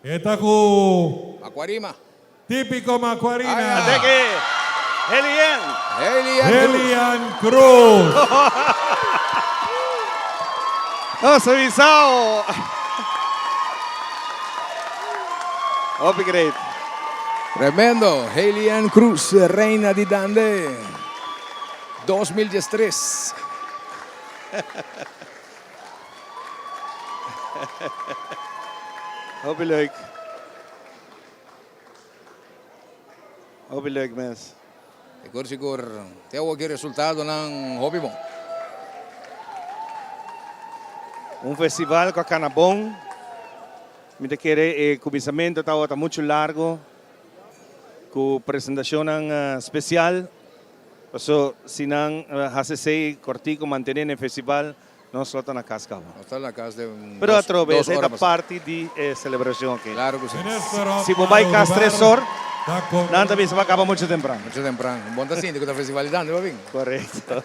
E ta cu. Macuarima. Típico Macuarina. Ate aki Helian. Helian Cruz. Helian Cruz. Nos a bisao. Hopi great. Tremendo. Helian Cruz, reina di Dande 2013. Hopi leuk. Hopi leuk mes. Sigur sigur. Te awor ki resultadonan hopi bon. Un festival ku a kana bon. Mi ta kere e kuminsamentu tabata muchu largo ku presentashonnan spesial. Paso si nan hasi esei kortiku mantene den festival Nos lo ta na cas caba. Nos ta na cas den dos Pero atrobe dos esey ora ta pasá. parti di e celebracion aki. Claro cu si. Si bo bay cas tres or, nan ta bisa bo a caba mucho tempran. Mucho tempran. Bon ta sinti cu ta festivalidando pa bin. Correcto.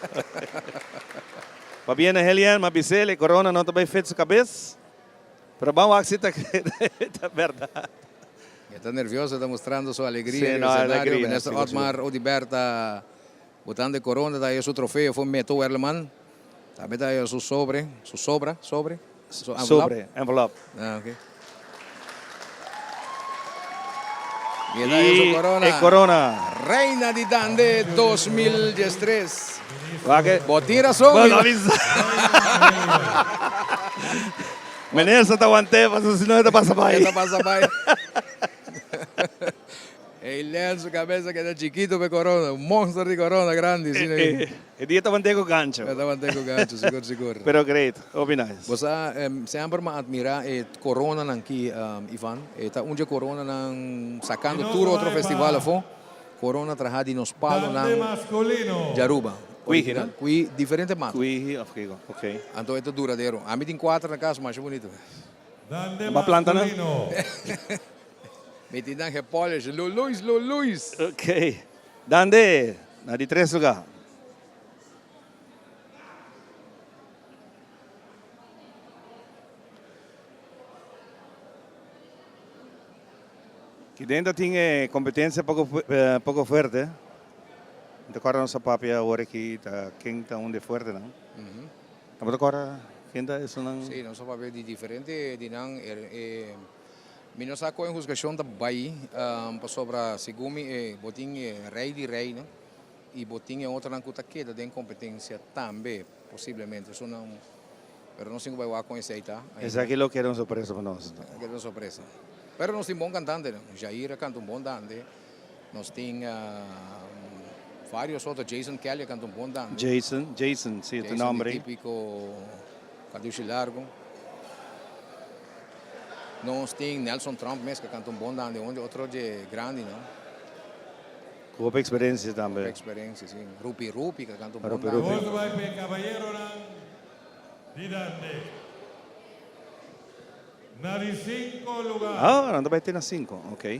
Pabia na Helian, m'a bis'el e corona no ta bay fit su cabes. Pero ban wak si ta ta berdad. E ta nervioso, e ta mustrando su alegria Sí, riba no, escenario. alegria, Minister sigur, Otmar sigur. Oduber ta botando e corona, ta haya su trofeo for Meto Werleman. Tambe ta haya su sobre, su sobra, sobre? Su envelop? Sobre, envelop. Ah, ok. Y e ta haya su Y corona. e corona. Reina di Dande 2013. Wak e. Bo tin razon, Bo mi no bisa. Meneer sa ta want'é, pasobra si no e ta pasa bai. E ta pasa bai. Ey Len su cabeza keda chikito pe corona, un monster di corona grandi asina E, e dia tabante cu gancho. E tabante cu gancho, sigur sigur. Pero great, hopi nice. Bo sa, semper m'a admira e coronanan ki, Ivan. E ta un dje coronanan sacando tur otro festival afo. Corona traha di nos palonan di Aruba. Cuihi, no? Cuihi, diferente mata. Cuihi of kico, ok. Anto e ta duradero. Ami tin cuater na cas, masha bunito. Bo a planta nan? Mi tin nan gepolish. Luluis, luluis. Ok. Dande, na di tres lugar. Ki den ta tin e competencia poco poco fuerte. Mi ta corda nos a papia awor aki ta ken ta un di e fuertenan. Abo ta corda ken ta esunnan? Sí, nos a papia di diferente di nan. Mi no sa con e husgacion ta bay pasobra segun mi e bo tin e rey di reynan y bo tin e otronan cu ta keda den competencia tambe posiblemente. Esunnan, pero nos tin cu bay wak con esey ta. Esaki lo keda un sorpresa pa nos. Keda un sorpresa. Pero nos tin bon cantantenan. Jair a canta un bon dande. Nos tin varios otro. Jason Kelly a canta un bon dande. Jason, Jason, si, ta nomber. Jason di Tipico Cadushi Largo. Nos tin Nelson Trump mes cu a canta un bon dande. Un di otro dje grandinan. Cu hopi experiencia tambe. Hopi experiencia, si. Rupi Rupi cu a canta un bon Rupi dande. Rupi. Nos bai p'e cabayeronan di dande. Na di cinco lugar. Ah, nan ta bai te na cinco, ok.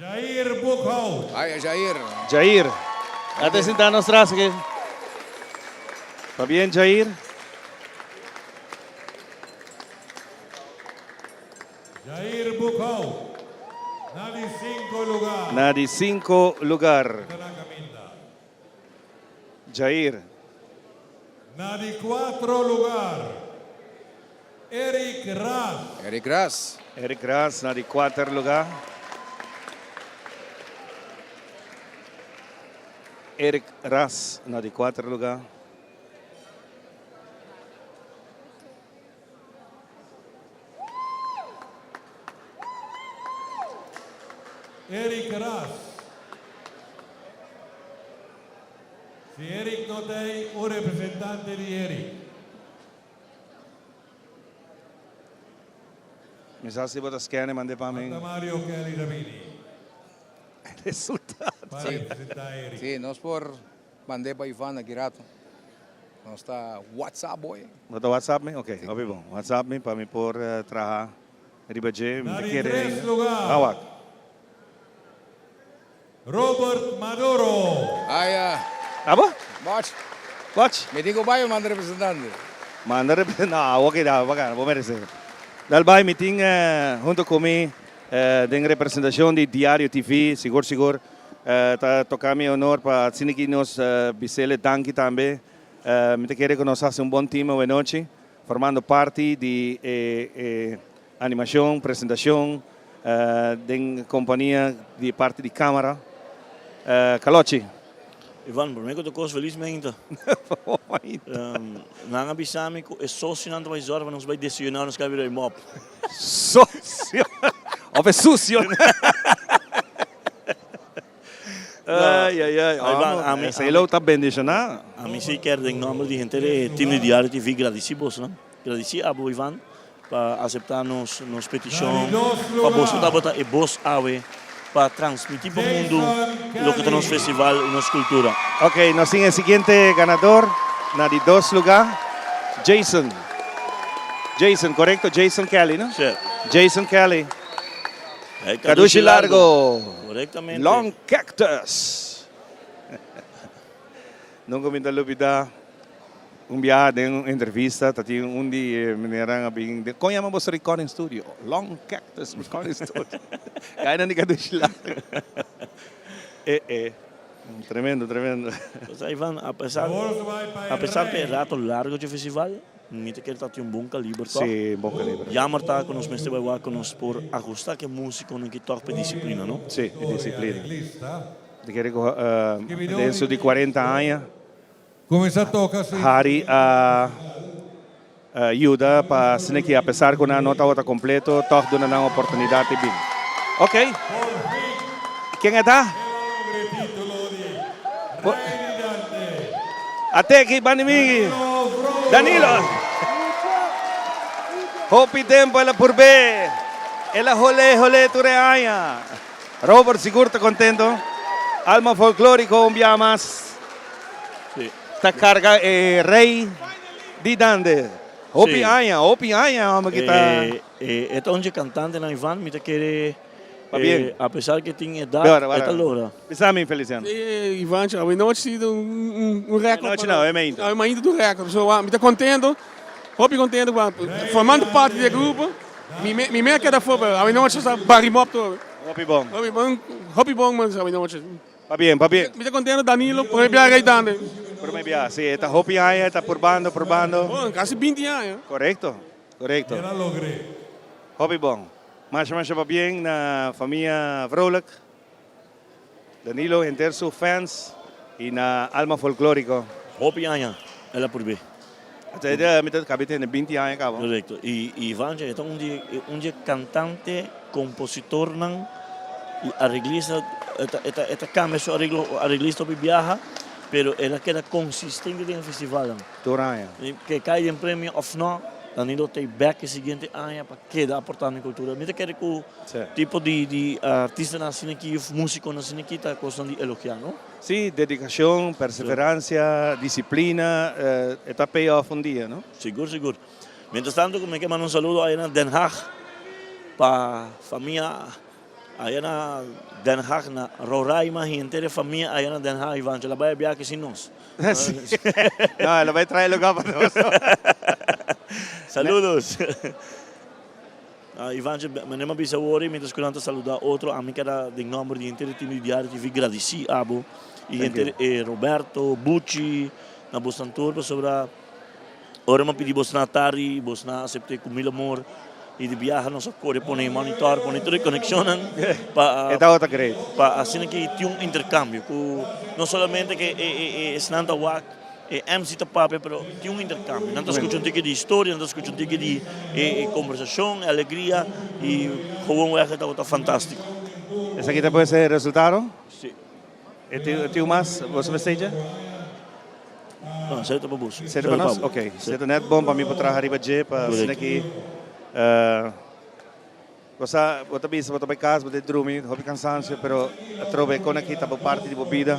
Jair Boekhout. Ay, Jair. Jair. A te sinta nos tras aki. Pabien Jair. Jair Boekhout. Na di cinco lugar. Na di cinco lugar. Jair. Na di cuatro lugar, Eric Ras. Eric Ras. Eric Ras na di cuater lugar. Eric Ras na di cuater lugar. Eric Ras. Si Eric no ta ei, un representante di Eric. Mi sa si bo ta scan e mande pa mi. Anta Mario Kelly ta bini. Resultado. Pa representa Eric. Sí, nos por mand'é pa Ivan aki rato. Nos ta WhatsApp boy. Bo ta WhatsApp mi? Ok, hopi bon. WhatsApp mi pa mi por traha riba dje. Mi Na ta di kere tres ainda. lugar. Awak. Robert Maduro. Ay ah. Abo? Watch. Watch. Mi tin cu bay o manda representante? Manda representante. No, awo ki da bacana, bo merece. Dal bay, mi tin hunto cu mi den representacion di Diario TV, sigur sigur ta toca mi honor pa asina ki nos bisele danki tambe. Mi ta kere cu nos haci un bon team awe nochi, formando parti di e Animacion, presentacion den compania di parti di camara. Calochi. Ivan, prome cu ta cos feliz meinta. Nan a bisa mi cu e socionan ta bay zorg pa nos bay desayuna nos cabira e mop. Socio! Of e sucio! Ay, ay, ay. Ivan, ami, Esey lo ta bendiciona. Ami si kier den nomber di henter e team di Diario TV gradici bosnan. Gradici abo Ivan pa acepta nos nos peticion pa boso tabata e bos awe pa transmiti pa mundo loke ta nos festival y nos cultura. Ok, nos tin e siguiente ganador na di dos lugar, Jason. Jason, corecto? Jason Kelly, no? Sí. Jason Kelly. Hey, Cadushi Largo. Correctamente. Long Cactus. Nunca mi ta lubida. Un biaha den un entrevista ta tin un di e meneernan a bin den, Kon yama boso recording studio? Long Cactus Recording Studio. Kainan di kadushi largu. E e. Tremendo, tremendo. Pues Ivan, a pesar, a pesar di e rato largo dje festival, mi ta kere ta tin un bon kaliber tòg. Sí, bon kaliber. Jammer ta ku nos mester bai wak ku nos por ahusta ku e musikonan ki tòg pa e disiplina, no? Sí, e disiplina. Ta kere ku den su di kuarenta aña. Cuminsa toca su Harry a yuda pa asina ki apesar ku nan no tabata kompleto tòg duna nan oportunidat di bin. Ok. Ken e ta? Ateki bandi mi. Danilo. Hopi tempo el a purb'é. El a holé holé tur e aña. Robert sigur ta contento. Alma Folklorico un bia mas ta carga e rey di Dande. Hopi aña, hopi aña homber ki ta. E ta un dje cantantenan Ivan, mi ta kere Pabien. a pesar ke tin edad e ta logra. Bisa mi Feliciano. Si Ivan, awe nochi si ta un record. Awe nochi no, awe mainta. Awe mainta ta un record. So mi ta contento, hopi contento formando parti di e grupo. Mi mi me a keda afó pero awe nochi sa bari mop tur. Hopi bon. Hopi bon, hopi bon man awe nochi. Pabien, pabien. Mi ta contento Danilo, prome bia rei dande. Prome bia, si, e ta hopi aña, e ta purbando, purbando. Bon, casi binti aña. Corecto, corecto. Hopi bon. Masha masha pabien na famia Vrolijk, Danilo henter su fans y na Alma Folklorico. Hopi aña el a purbe. Mi ta cabe tene binti aña caba. Corecto. Y Ivan e ta un di un di e cantante, compositornan y arreglista. E ta e ta e ta cambia su arreglo arreglista hopi biaha pero el a keda consistente den e festivalnan. Tur aña. Ke cay den premio of no, Danilo ta e back e siguiente aña pa keda aportando e cultura. Mi ta kere cu tipo di di artistanan asina aki of musiconan asina aki ta cosnan di elogia, no? Sí, dedicacion, perseverancia, disciplina, e ta pay off un dia, no? Sigur, sigur. Mientras tanto cu mi ke manda un saludo aya na Den Haag pa famia aya na Den Haag na Roraima henter e famia aya na Den Haag Ivancho la bay a biaha sin nos. No, el a bay trae lugar pa nos. Saludos. Ivancho, manera mi a bisa awor y mientras cu nan ta saluda otro, ami keda den nomber di henter e team di Diario TV gradici abo y henter e Roberto, Buchi, na bosnan tur pasobra ora mi a pidi bosnan atardi y bosnan a acepte cu mil amor y di biaha nos a core pone monitor, pone tur e conexionnan pa E tabata great. pa asina ki tin un intercambio cu no solamente ke e esnan ta wak E MC ta papia pero tin un intercambio. Nan ta scucha un tiki di historia, nan ta scucha un tiki di e conversacion, e alegria y gewoonweg e tabata fantastico. Esaki ta pues e resultado? Si. E tin un mas? Boso mester dje? No, esei ta pa boso. Esei ta pa nos? Ok. Esei ta net bon pa mi por traha riba dje pa asina ki. Bo sa, bo ta bisa bo ta bai kas, bo ta drumi, hopi kansansio, pero atrobe kon aki ta bo parti di bo bida.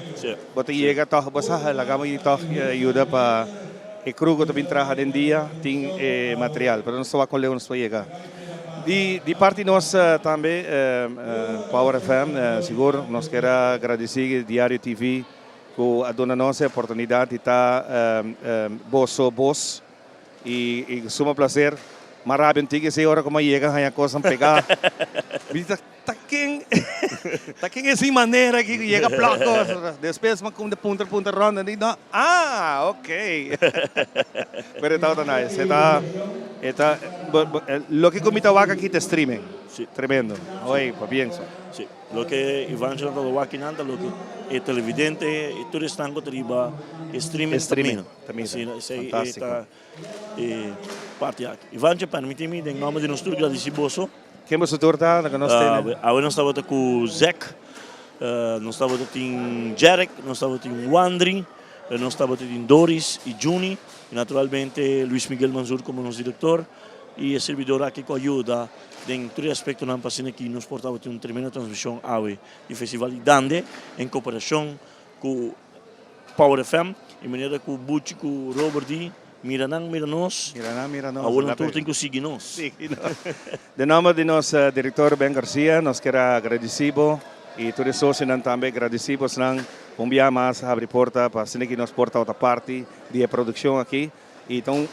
Bo ta yega tòg, bo sa, laga mi tòg yuda pa e crew ku ta bin traha den dia tin e material. Pero nos ta wak kon leu nos por yega. Di di parti nos tambe, Power FM, sigur nos kier a gradisí Diario TV ku a duna nos e oportunidat di ta boso bos. Y suma placer. Ma rabia un tiki esey ora cu mi a yega haña cosnan pega. Mi di ta ta ken ta ken e sin manera aki cu yega plak cos. Despues mi a cuminda puntra puntra rond en di no ah ok. Pero e tabata nice. E ta e ta loke cu mi ta wak aki ta streaming. Tremendo. Oy pabien so. Si. Loke Ivancho ta wak kinan ta loke e televidente y tur esnan cu ta riba e streaming ta mira. Ta mira. Asina, esei Fantástico. ta e parti aki. Ivancho, permiti mi den nomber di nos tur gradisi boso. Ken boso tur ta ku nos tene? Awe nos tabata ku Zek, nos tabata tin Jerek, nos tabata tin Wandry, nos tabata tin Doris i Juni, i naturalmente Luis Miguel Manzur komo nos direktor i e sirbidor aki ku a yuda den tur e aspektonan pa asina ki nos por tabatin un tremendo transmishon awe di Festival di Dande en koperashon ku Power FM y manera cu Buchi cu Robert di, mira nan, mira nos. Mira nan, mira nos. Awor nan tur tin cu sigui nos. Sigui nos. Den nomber di nos director Ben Garcia nos kier a agradeci bo y tur e socionan tambe agradeci bosnan un bia mas a habri porta pa asina ki nos por tabata parti di e produccion aki y ta un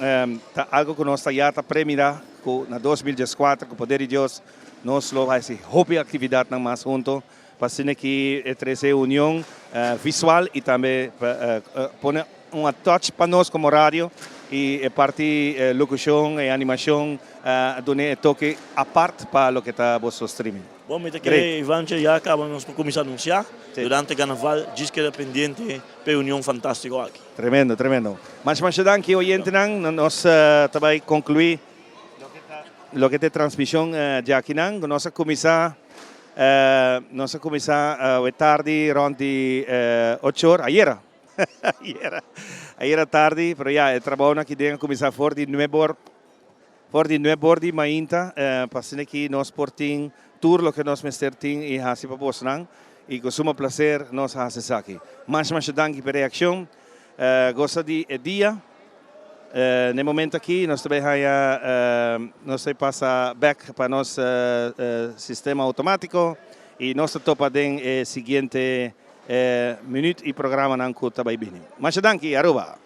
ta algo cu nos ta ya ta premira cu na 2014 cu poder di Dios nos lo haci hopi actividadnan mas hunto. Pa asina ki e trece union visual y tambe pa pone un touch pa nos como radio y e parti locucion e animacion a dune e toke apart pa loke ta boso streaming. Bon, mi ta kere Ivancho ya caba nos por cuminsa anuncia durante carnaval djis keda pendiente p'e union fantastico aki. Tremendo, tremendo. Masha masha danki oyentenan, nos ta bay conclui loke ta e transmision djakinan. Nos a cuminsa. Nos a kuminsá awe tardi rònt di ocho or, ayera, ayera, ayera tardi, pero ya e trabounan aki den a kuminsá for di nuebe or, for di nuebe or di mainta, pa asina ki nos por tin tur loke nos mester tin i hasi pa bosnan, i ku suma plaser nos a hasi esaki. Masha masha danki pa e reakshon. Gosa di e dia. Na e momento aki nos ta bay haya, nos ta pasa bek pa nos sistema automatico y nos ta topa den e siguiente minuut y programanan cu ta bay bini. Masha danki, Aruba!